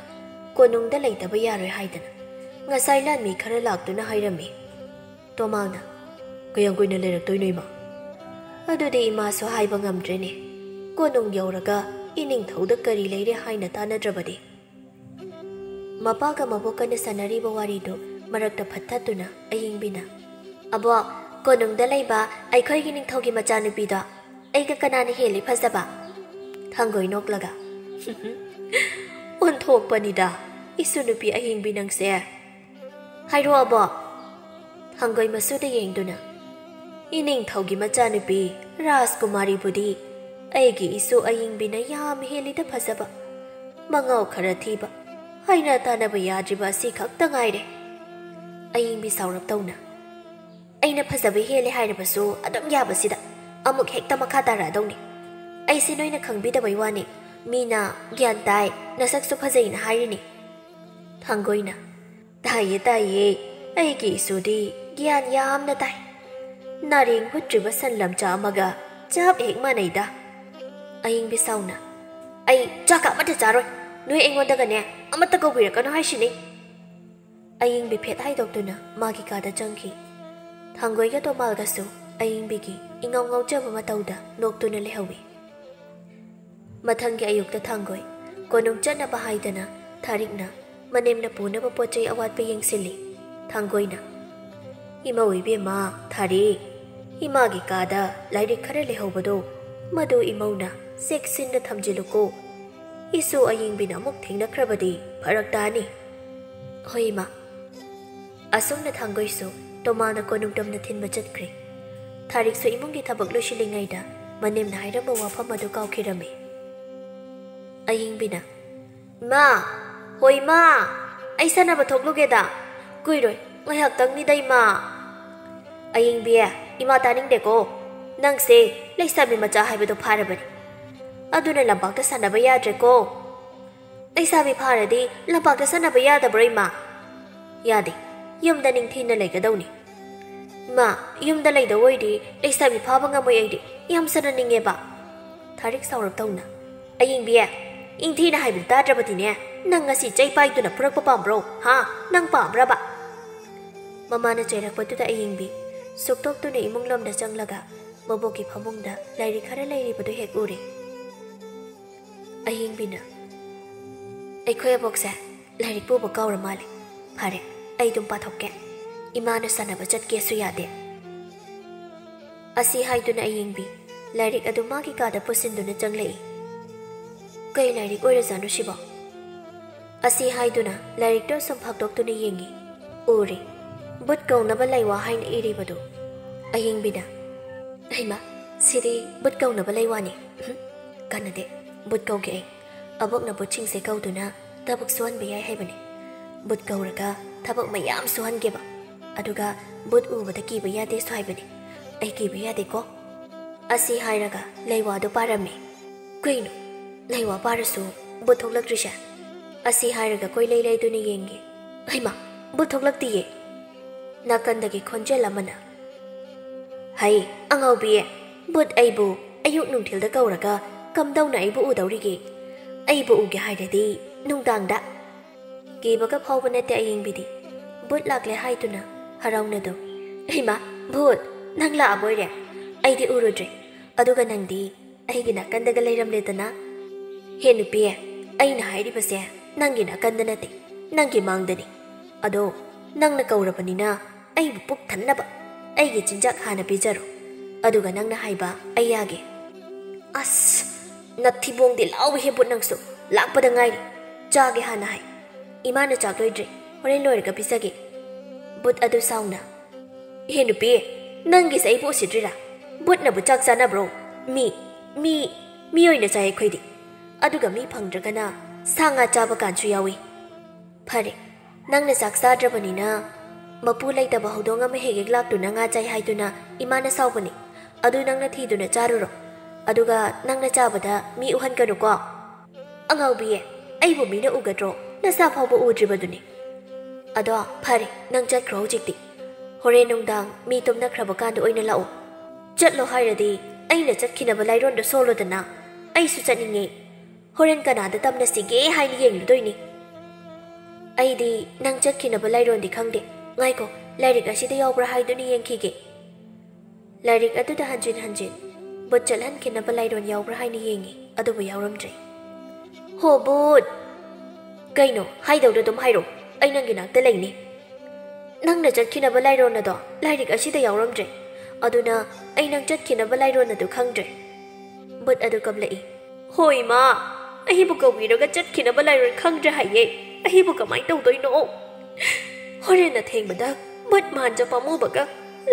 ꯀꯣꯅꯨꯡꯗ ꯂꯩꯇꯕ ꯌꯥꯔꯣꯏ ꯍꯥꯏꯗꯅ ꯉꯁꯥꯏ ꯂꯥꯟꯃꯤ ꯈꯔ ꯂꯥꯛꯇꯨꯅ ꯍꯥꯏꯔꯝꯃꯤ꯫" ꯇꯣꯃꯥꯜꯅ, "ꯀꯌꯥꯝ ꯀꯨꯏꯅ ꯂꯩꯔꯛꯇꯣꯏꯅꯣ, ꯏꯃꯥ?" "ꯑꯗꯨꯗꯤ ꯏꯃꯥꯁꯨ ꯍꯥꯏꯕ ꯉꯝꯗ꯭ꯔꯦꯅꯦ꯫ ꯀꯣꯅꯨꯡ ꯌꯧꯔꯒ ꯏꯅꯤꯡꯊꯧꯗ ꯀꯔꯤ ꯂꯩꯔꯦ ꯍꯥꯏꯅ ꯇꯥꯟꯅꯗ꯭ꯔꯕꯗꯤ?" ꯃꯄꯥꯒ ꯃꯕꯣꯛꯀꯅ ꯁꯥꯟꯅꯔꯤꯕ ꯋꯥꯔꯤꯗꯨ ꯃꯔꯛꯇ ꯐꯠꯊꯠꯇꯨꯅ ꯑꯌꯤꯡꯕꯤꯅ, "ꯑꯕꯣꯛ, ꯀꯣꯅꯨꯡꯗ ꯂꯩꯕ ꯑꯩꯈꯣꯏꯒꯤ ꯅꯤꯡꯊꯧꯒꯤ ꯃꯆꯥꯅꯨꯄꯤꯗꯣ ꯑꯩꯒ ꯀꯅꯥꯅ ꯍꯦꯜꯂꯤ ꯐꯖꯕ?" ꯊꯥꯡꯒꯣꯏ ꯅꯣꯛꯂꯒ, "ꯑꯣꯟꯊꯣꯛꯄꯅꯤꯗ, ꯏꯁꯨ ꯅꯨꯄꯤ ꯑꯌꯤꯡꯕꯤ ꯅꯪꯁꯦ꯫ ꯍꯥꯏꯔꯣ ꯑꯕꯣꯛ?" ꯊꯥꯡꯒꯣꯏ ꯃꯁꯨꯗ ꯌꯦꯡꯗꯨꯅ, "ꯏꯅꯤꯡꯊꯧꯒꯤ ꯃꯆꯥꯅꯨꯄꯤ ꯔꯥꯖꯀꯨꯃꯥꯔꯤꯕꯨꯗꯤ ꯑꯩꯒꯤ ꯏꯁꯨ ꯑꯌꯤꯡꯕꯤꯅ ꯌꯥꯝ ꯍꯦꯜꯂꯤꯗ ꯐꯖꯕ꯫ ꯃꯉꯥꯎ ꯈꯔ ꯊꯤꯕ, ꯍꯥꯏꯅ ꯇꯥꯟꯅꯕ ꯌꯥꯗ꯭ꯔꯤꯕ ꯑꯁꯤ ꯈꯛꯇ ꯉꯥꯏꯔꯦ꯫" ꯑꯌꯤꯡꯕꯤ ꯁꯥꯎꯔꯞ ꯇꯧꯅ, "ꯑꯩꯅ ꯐꯖꯕ ꯍꯦꯜꯂꯦ ꯍꯥꯏꯔꯕꯁꯨ ꯑꯗꯨꯝ ꯌꯥꯕꯁꯤꯗ ꯑꯃꯨꯛ ꯍꯦꯛꯇ ꯃꯈꯥ ꯇꯥꯔꯛꯑꯗꯧꯅꯤ꯫ ꯑꯩꯁꯦ ꯅꯣꯏꯅ ꯈꯪꯕꯤꯗꯕꯩ ꯋꯥꯅꯤ꯫ ꯃꯤꯅ ꯒ꯭ꯌꯥꯟ ꯇꯥꯏ, ꯅꯁꯛꯁꯨ ꯐꯖꯩꯅ ꯍꯥꯏꯔꯤꯅꯤ꯫" ꯊꯥꯡꯒꯣꯏꯅ, "ꯇꯥꯏꯌꯦ, ꯇꯥꯏꯌꯦ, ꯑꯩꯒꯤ ꯏꯁꯨꯗꯤ ꯒ꯭ꯌꯥꯟ ꯌꯥꯝꯅ ꯇꯥꯏ꯫ ꯅꯥꯔꯦꯡ ꯍꯨꯠꯇ꯭ꯔꯤꯕ ꯁꯟ ꯂꯝꯆꯥ ꯑꯃꯒ ꯆꯞ ꯍꯦꯛ ꯃꯥꯟꯅꯩꯗ꯫" ꯑꯌꯤꯡꯕꯤ ꯁꯥꯎꯅ, "ꯑꯩ ꯆꯥꯛꯀ ꯑꯃꯠꯇ ꯆꯥꯔꯣꯏ꯫ ꯅꯣꯏ ꯑꯩꯉꯣꯟꯗꯒꯅꯦ ꯑꯃꯠꯇ ꯀꯧꯕꯤꯔꯛꯀꯅꯨ ꯍꯥꯏꯁꯤꯅꯤ꯫" ꯑꯌꯤꯡꯕꯤ ꯐꯦꯠ ꯍꯥꯏꯗꯣꯛꯇꯨꯅ ꯃꯥꯒꯤ ꯀꯥꯗ ꯆꯪꯈꯤ꯫ ꯊꯥꯡꯒꯣꯏꯒ ꯇꯣꯃꯥꯜꯒꯁꯨ ꯑꯌꯤꯡꯕꯤꯒꯤ ꯏꯉꯥꯎ ꯉꯥꯎꯖꯕ ꯃꯇꯧꯗ ꯅꯣꯛꯇꯨꯅ ꯂꯩꯍꯧꯏ꯫ ꯃꯊꯪꯒꯤ ꯑꯌꯨꯛꯇ ꯊꯥꯡꯒꯣꯏ ꯀꯣꯅꯨꯡ ꯆꯠꯅꯕ ꯍꯥꯏꯗꯅ ꯊꯥꯔꯤꯛꯅ ꯃꯅꯦꯝꯅ ꯄꯨꯅꯕ ꯄꯣꯠ ꯆꯩ ꯑꯋꯥꯠꯄ ꯌꯦꯡꯁꯤꯜꯂꯤ꯫ ꯊꯥꯡꯒꯣꯏꯅ, "ꯏꯃꯧ ꯏꯕꯦꯝꯃ, ꯊꯥꯔꯤꯛ, ꯏꯃꯥꯒꯤ ꯀꯥꯗ ꯂꯥꯏꯔꯤꯛ ꯈꯔ ꯂꯩꯍꯧꯕꯗꯣ, ꯃꯗꯨ ꯏꯃꯧꯅ ꯆꯦꯛꯁꯤꯟꯅ ꯊꯝꯖꯤꯜꯂꯨꯀꯣ꯫ ꯏꯁꯨ ꯑꯌꯤꯡꯕꯤꯅ ꯑꯃꯨꯛ ꯊꯦꯡꯅꯈ꯭ꯔꯕꯗꯤ ꯐꯔꯛ ꯇꯥꯅꯤ꯫" "ꯍꯣꯏ, ꯏꯃꯥ꯫" ꯑꯁꯨꯝꯅ ꯊꯥꯡꯒꯣꯏꯁꯨ ꯇꯣꯃꯥꯜꯅ ꯀꯣꯅꯨꯡ ꯇꯝꯅ ꯊꯤꯟꯕ ꯆꯠꯈ꯭ꯔꯦ꯫ ꯊꯥꯔꯤꯛꯁꯨ ꯏꯃꯨꯡꯒꯤ ꯊꯕꯛ ꯂꯣꯏꯁꯤꯜꯂꯤꯉꯩꯗ ꯃꯅꯦꯝꯅ ꯍꯥꯏꯔꯝꯕ ꯋꯥꯐꯝ ꯑꯗꯨ ꯀꯥꯎꯈꯤꯔꯝꯃꯤ꯫ ꯑꯌꯤꯡꯕꯤꯅ, "ꯏꯃꯥ, ꯍꯣꯏ ꯏꯃꯥ, ꯑꯩ ꯁꯥꯟꯅꯕ ꯊꯣꯛꯂꯨꯒꯦꯗ꯫ ꯀꯨꯏꯔꯣꯏ, ꯉꯥꯏꯍꯥꯛꯇꯪꯅꯤꯗ ꯏꯃꯥ꯫" "ꯑꯌꯤꯡꯕꯤ, ꯏꯃꯥ ꯇꯥꯅꯤꯡꯗꯦꯀꯣ꯫ ꯅꯪꯁꯦ ꯂꯩꯁꯥꯕꯤ ꯃꯆꯥ ꯍꯥꯏꯕꯗꯣ ꯐꯥꯔꯕꯅꯤ꯫ ꯑꯗꯨꯅ ꯂꯝꯄꯥꯛꯇ ꯁꯥꯟꯅꯕ ꯌꯥꯗ꯭ꯔꯦꯀꯣ꯫" "ꯂꯩꯁꯥꯕꯤ ꯐꯥꯔꯗꯤ ꯂꯝꯄꯥꯛꯇ ꯁꯥꯟꯅꯕ ꯌꯥꯗꯕ꯭ꯔꯣ, ꯏꯃꯥ?" "ꯌꯥꯗꯦ, ꯌꯨꯝꯗ ꯅꯤꯡꯊꯤꯅ ꯂꯩꯒꯗꯧꯅꯤ꯫" "ꯏꯃꯥ, ꯌꯨꯝꯗ ꯂꯩꯗꯧ ꯑꯣꯏꯗꯤ ꯂꯩꯁꯥꯕꯤ ꯐꯥꯕ ꯉꯝꯃꯣꯏ ꯑꯩꯗꯤ꯫ ꯌꯥꯝ ꯁꯥꯟꯅꯅꯤꯡꯉꯦꯕ꯫ ꯊꯥꯔꯤꯛ ꯁꯥꯎꯔꯞ ꯇꯧꯅ, "ꯑꯌꯤꯡꯕꯤ, ꯏꯪꯊꯤꯅ ꯍꯥꯏꯕꯗꯨ ꯇꯥꯗ꯭ꯔꯕꯗꯤꯅꯦ, ꯅꯪ ꯉꯁꯤ ꯆꯩ ꯄꯥꯏꯗꯨꯅ ꯐꯨꯔꯛꯄ ꯄꯥꯝꯕ꯭ꯔꯣ? ꯍꯥ? ꯅꯪ ꯄꯥꯝꯕ꯭ꯔꯕ?" ꯃꯃꯥꯅ ꯆꯩꯔꯛꯄꯗꯨꯗ ꯑꯌꯤꯡꯕꯤ ꯁꯨꯛꯇꯣꯛꯇꯨꯅ ꯏꯃꯨꯡ ꯂꯣꯝꯗ ꯆꯪꯂꯒ ꯃꯕꯣꯛꯀꯤ ꯐꯃꯨꯡꯗ ꯂꯥꯏꯔꯤꯛ ꯈꯔ ꯂꯩꯔꯤꯕꯗꯨ ꯍꯦꯛ ꯎꯔꯦ꯫ ꯑꯌꯤꯡꯕꯤꯅ, "ꯑꯩꯈꯣꯏ ꯑꯕꯣꯛꯁꯦ ꯂꯥꯏꯔꯤꯛ ꯄꯨꯕ ꯀꯥꯎꯔ ꯃꯥꯜꯂꯦ꯫ ꯐꯔꯦ, ꯑꯩ ꯑꯗꯨꯝ ꯄꯥꯊꯣꯛꯀꯦ꯫ ꯏꯃꯥꯅ ꯁꯥꯟꯅꯕ ꯆꯠꯀꯦꯁꯨ ꯌꯥꯗꯦ"꯫ ꯑꯁꯤ ꯍꯥꯏꯗꯨꯅ ꯑꯌꯤꯡꯕꯤ ꯂꯥꯏꯔꯤꯛ ꯑꯗꯨ ꯃꯥꯒꯤ ꯀꯥꯗ ꯄꯨꯁꯤꯟꯗꯨꯅ ꯆꯪꯂꯛꯏ꯫ "ꯀꯩ ꯂꯥꯏꯔꯤꯛ ꯑꯣꯏꯔꯖꯥꯠꯅꯣ ꯁꯤꯕꯣ?" ꯑꯁꯤ ꯍꯥꯏꯗꯨꯅ ꯂꯥꯏꯔꯤꯛꯇꯣ ꯁꯨꯝ ꯐꯥꯛꯇꯣꯛꯇꯨꯅ ꯌꯦꯡꯉꯤ꯫ ꯎꯔꯦ, "ꯕꯨꯠ ꯀꯧꯅꯕ ꯂꯩꯋꯥ" ꯍꯥꯏꯅ ꯏꯔꯤꯕꯗꯨ꯫ ꯑꯌꯤꯡꯕꯤꯅ, "ꯍꯩꯃꯥ, ꯁꯤꯗꯤ ꯕꯨꯠ ꯀꯧꯅꯕ ꯂꯩꯋꯥꯅꯤ꯫ ꯎꯝ, ꯀꯥꯟꯅꯗꯦ, ꯕꯨꯠ ꯀꯧꯒꯦ ꯑꯩ꯫ ꯑꯕꯣꯛꯅ ꯕꯨꯠꯁꯤꯡꯁꯦ ꯀꯧꯗꯨꯅ ꯊꯕꯛ ꯁꯨꯍꯟꯕ ꯌꯥꯏ ꯍꯥꯏꯕꯅꯤ꯫ ꯕꯨꯠ ꯀꯧꯔꯒ ꯊꯕꯛ ꯃꯌꯥꯝ ꯁꯨꯍꯟꯒꯦꯕ꯫ ꯑꯗꯨꯒ ꯕꯨꯠ ꯎꯕꯗ ꯀꯤꯕ ꯌꯥꯗꯦꯁꯨ ꯍꯥꯏꯕꯅꯤ꯫ ꯑꯩ ꯀꯤꯕ ꯌꯥꯗꯦꯀꯣ"꯫ ꯑꯁꯤ ꯍꯥꯏꯔꯒ ꯂꯩꯋꯥꯗꯨ ꯄꯥꯔꯝꯃꯤ꯫ "ꯀꯩꯅꯣ, ꯂꯩꯋꯥ ꯄꯥꯔꯁꯨ ꯕꯨꯠ ꯊꯣꯛꯂꯛꯇ꯭ꯔꯤꯁꯦ?" ꯑꯁꯤ ꯍꯥꯏꯔꯒ ꯀꯣꯏꯂꯩ ꯂꯩꯗꯨꯅ ꯌꯦꯡꯉꯤ꯫ "ꯍꯩꯃꯥ, ꯕꯨꯠ ꯊꯣꯛꯂꯛꯇꯤꯌꯦ!" ꯅꯥꯀꯟꯗꯒꯤ ꯈꯣꯟꯖꯦꯜ ꯑꯃꯅ, "ꯍꯩ, ꯑꯉꯥꯎꯕꯤ, ꯕꯨꯠ ꯑꯩꯕꯨ ꯑꯌꯨꯛ ꯅꯨꯡꯊꯤꯜꯗ ꯀꯧꯔꯒ ꯀꯝꯗꯧꯅ ꯑꯩꯕꯨ ꯎꯗꯧꯔꯤꯒꯦ? ꯑꯩꯕꯨ ꯎꯒꯦ ꯍꯥꯏꯔꯗꯤ ꯅꯨꯡꯗꯥꯡꯗ"꯫ ꯀꯤꯕꯒ ꯐꯥꯎꯕ ꯅꯠꯇꯦ ꯑꯌꯤꯡꯕꯤꯗꯤ꯫ ꯕꯨꯠ ꯂꯥꯛꯂꯦ ꯍꯥꯏꯗꯨꯅ ꯍꯔꯥꯎꯅꯗꯨ, "ꯍꯩꯃꯥ, ꯚꯨꯠ, ꯅꯪ ꯂꯥꯛꯑꯕꯣꯏꯔꯦ? ꯑꯩꯗꯤ ꯎꯔꯨꯗ꯭ꯔꯦ꯫ ꯑꯗꯨꯒ ꯅꯪꯗꯤ ꯑꯩꯒꯤ ꯅꯥꯀꯟꯗꯒ ꯂꯩꯔꯝꯂꯦꯗꯅ"꯫ "ꯍꯦ ꯅꯨꯄꯤ, ꯑꯩꯅ ꯍꯥꯏꯔꯤꯕꯁꯦ ꯅꯪꯒꯤ ꯅꯥꯀꯟꯗ ꯅꯠꯇꯦ, ꯅꯪꯒꯤ ꯃꯥꯡꯗꯅꯤ꯫ ꯑꯗꯣ ꯅꯪꯅ ꯀꯧꯔꯕꯅꯤꯅ ꯑꯩꯕꯨ ꯄꯨꯛ ꯊꯟꯅꯕ ꯑꯩꯒꯤ ꯆꯤꯟꯖꯥꯛ ꯍꯥꯟꯅ ꯄꯤꯖꯔꯣ꯫ ꯑꯗꯨꯒ ꯅꯪꯅ ꯍꯥꯏꯕ ꯑꯩ ꯌꯥꯒꯦ"꯫ "ꯑꯁ, ꯅꯊꯤꯕꯣꯡꯗꯤ ꯂꯥꯎꯏꯍꯦ ꯕꯨꯠ ꯅꯪꯁꯨ, ꯂꯥꯛꯄꯗ ꯉꯥꯏꯔꯤ꯫ ꯆꯥꯒꯦ ꯍꯥꯟꯅ ꯍꯥꯏ꯫ ꯏꯃꯥꯅ ꯆꯥꯛ ꯂꯣꯏꯗ꯭ꯔꯤ, ꯍꯣꯔꯦꯟ ꯂꯣꯏꯔꯒ ꯄꯤꯖꯒꯦ"꯫ ꯕꯨꯠ ꯑꯗꯨ ꯁꯥꯎꯅ, "ꯍꯦ ꯅꯨꯄꯤ, ꯅꯪꯒꯤꯁꯦ ꯑꯩꯕꯨ ꯎꯁꯤꯠꯇ꯭ꯔꯤꯔꯥ? ꯕꯨꯠꯅꯕꯨ ꯆꯥꯛ ꯆꯥꯅꯕ꯭ꯔꯣ? ꯃꯤ, ꯃꯤ, ꯃꯤ ꯑꯣꯏꯅ ꯆꯥꯏ ꯑꯩꯈꯣꯏꯗꯤ꯫ ꯑꯗꯨꯒ ꯃꯤ ꯐꯪꯗ꯭ꯔꯒꯅ ꯁꯥ ꯉꯥ ꯆꯥꯕ ꯀꯥꯟꯁꯨ ꯌꯥꯎꯏ"꯫ "ꯐꯔꯦ, ꯅꯪꯅ ꯆꯥꯛ ꯆꯥꯗ꯭ꯔꯕꯅꯤꯅ ꯃꯄꯨ ꯂꯩꯇꯕ ꯍꯧꯗꯣꯡ ꯑꯃ ꯍꯦꯛ ꯍꯦꯛ ꯂꯥꯛꯇꯨꯅ ꯉꯥ ꯆꯥꯏ ꯍꯥꯏꯗꯨꯅ ꯏꯃꯥꯅ ꯁꯥꯎꯕꯅꯤ꯫ ꯑꯗꯨ ꯅꯪꯅ ꯊꯤꯗꯨꯅ ꯆꯥꯔꯨꯔꯣ꯫ ꯑꯗꯨꯒ ꯅꯪꯅ ꯆꯥꯕꯗ ꯃꯤ ꯎꯍꯟꯒꯅꯨꯀꯣ"꯫ "ꯑꯉꯥꯎꯕꯤꯌꯦ, ꯑꯩꯕꯨ ꯃꯤꯅ ꯎꯒꯗ꯭ꯔꯣ? ꯅꯁꯥ ꯐꯥꯎꯕ ꯎꯗ꯭ꯔꯤꯕꯗꯨꯅꯤ꯫ ꯑꯗꯣ ꯐꯔꯦ, ꯅꯪ ꯆꯠꯈ꯭ꯔꯣ ꯍꯧꯖꯤꯛꯇꯤ꯫ ꯍꯣꯔꯦꯟ ꯅꯨꯡꯗꯥꯡ ꯃꯤ ꯇꯨꯝꯅꯈ꯭ꯔꯕ ꯀꯥꯟꯗ ꯑꯣꯏꯅ ꯂꯥꯛꯑꯣ꯫ ꯆꯠꯂꯣ ꯍꯥꯏꯔꯗꯤ ꯑꯩꯅ ꯆꯠꯈꯤꯅꯕ ꯂꯥꯏꯔꯣꯟꯗꯣ ꯁꯣꯜꯂꯣꯗꯅ꯫ ꯑꯩꯁꯨ ꯆꯠꯅꯤꯡꯉꯦ꯫ ꯍꯣꯔꯦꯟ ꯀꯅꯥꯗ ꯇꯝꯅꯁꯤꯒꯦ ꯍꯥꯏꯅ ꯌꯦꯡꯂꯨꯗꯣꯏꯅꯤ꯫ ꯑꯩꯗꯤ ꯅꯪ ꯆꯠꯈꯤꯅꯕ ꯂꯥꯏꯔꯣꯟꯗꯤ ꯈꯪꯗꯦ꯫ ꯉꯥꯏꯈꯣ, ꯂꯥꯏꯔꯤꯛ ꯑꯁꯤꯗ ꯌꯥꯎꯕ꯭ꯔꯥ ꯍꯥꯏꯗꯨꯅ ꯌꯦꯡꯈꯤꯒꯦ꯫ ꯂꯥꯏꯔꯤꯛ ꯑꯗꯨꯗ ꯍꯟꯖꯤꯟ ꯍꯟꯖꯤꯟ ꯕꯨꯠ ꯆꯠꯍꯟꯈꯤꯅꯕ ꯂꯥꯏꯔꯣꯟ ꯌꯥꯎꯕ꯭ꯔꯥ ꯍꯥꯏꯅ ꯌꯦꯡꯉꯤ, ꯑꯗꯨꯕꯨ ꯌꯥꯎꯔꯝꯗ꯭ꯔꯦ꯫ "ꯍꯣ ꯕꯨꯠ!" "ꯀꯩꯅꯣ? ꯍꯥꯏꯗꯧꯗꯣ ꯑꯗꯨꯝ ꯍꯥꯏꯔꯣ, ꯑꯩ ꯅꯪꯒꯤ ꯅꯥꯛꯇ ꯂꯩꯅꯤ꯫ ꯅꯪꯅ ꯆꯠꯈꯤꯅꯕ ꯂꯥꯏꯔꯣꯟ ꯑꯗꯣ ꯂꯥꯏꯔꯤꯛ ꯑꯁꯤꯗ ꯌꯥꯎꯔꯝꯗ꯭ꯔꯦ, ꯑꯗꯨꯅ ꯑꯩ ꯅꯪ ꯆꯠꯈꯤꯅꯕ ꯂꯥꯏꯔꯣꯟ ꯑꯗꯨ ꯈꯪꯗ꯭ꯔꯦ꯫" ꯕꯨꯠ ꯑꯗꯨ ꯀꯞꯂꯛꯏ꯫ "ꯍꯣ ꯏꯃꯥ, ꯑꯩꯕꯨ ꯀꯧꯕꯤꯔꯒ ꯆꯠꯈꯤꯅꯕ ꯂꯥꯏꯔꯣꯟ ꯈꯪꯗ꯭ꯔꯦ ꯍꯥꯏꯌꯦ꯫ ꯑꯩꯕꯨ ꯀꯃꯥꯏꯅ ꯇꯧꯗꯣꯏꯅꯣ? ꯍꯣꯔꯦꯟ ꯑꯊꯦꯡꯕꯗ ꯕꯨꯠ ꯃꯥꯟꯖ ꯄꯥꯝꯃꯨꯕꯒ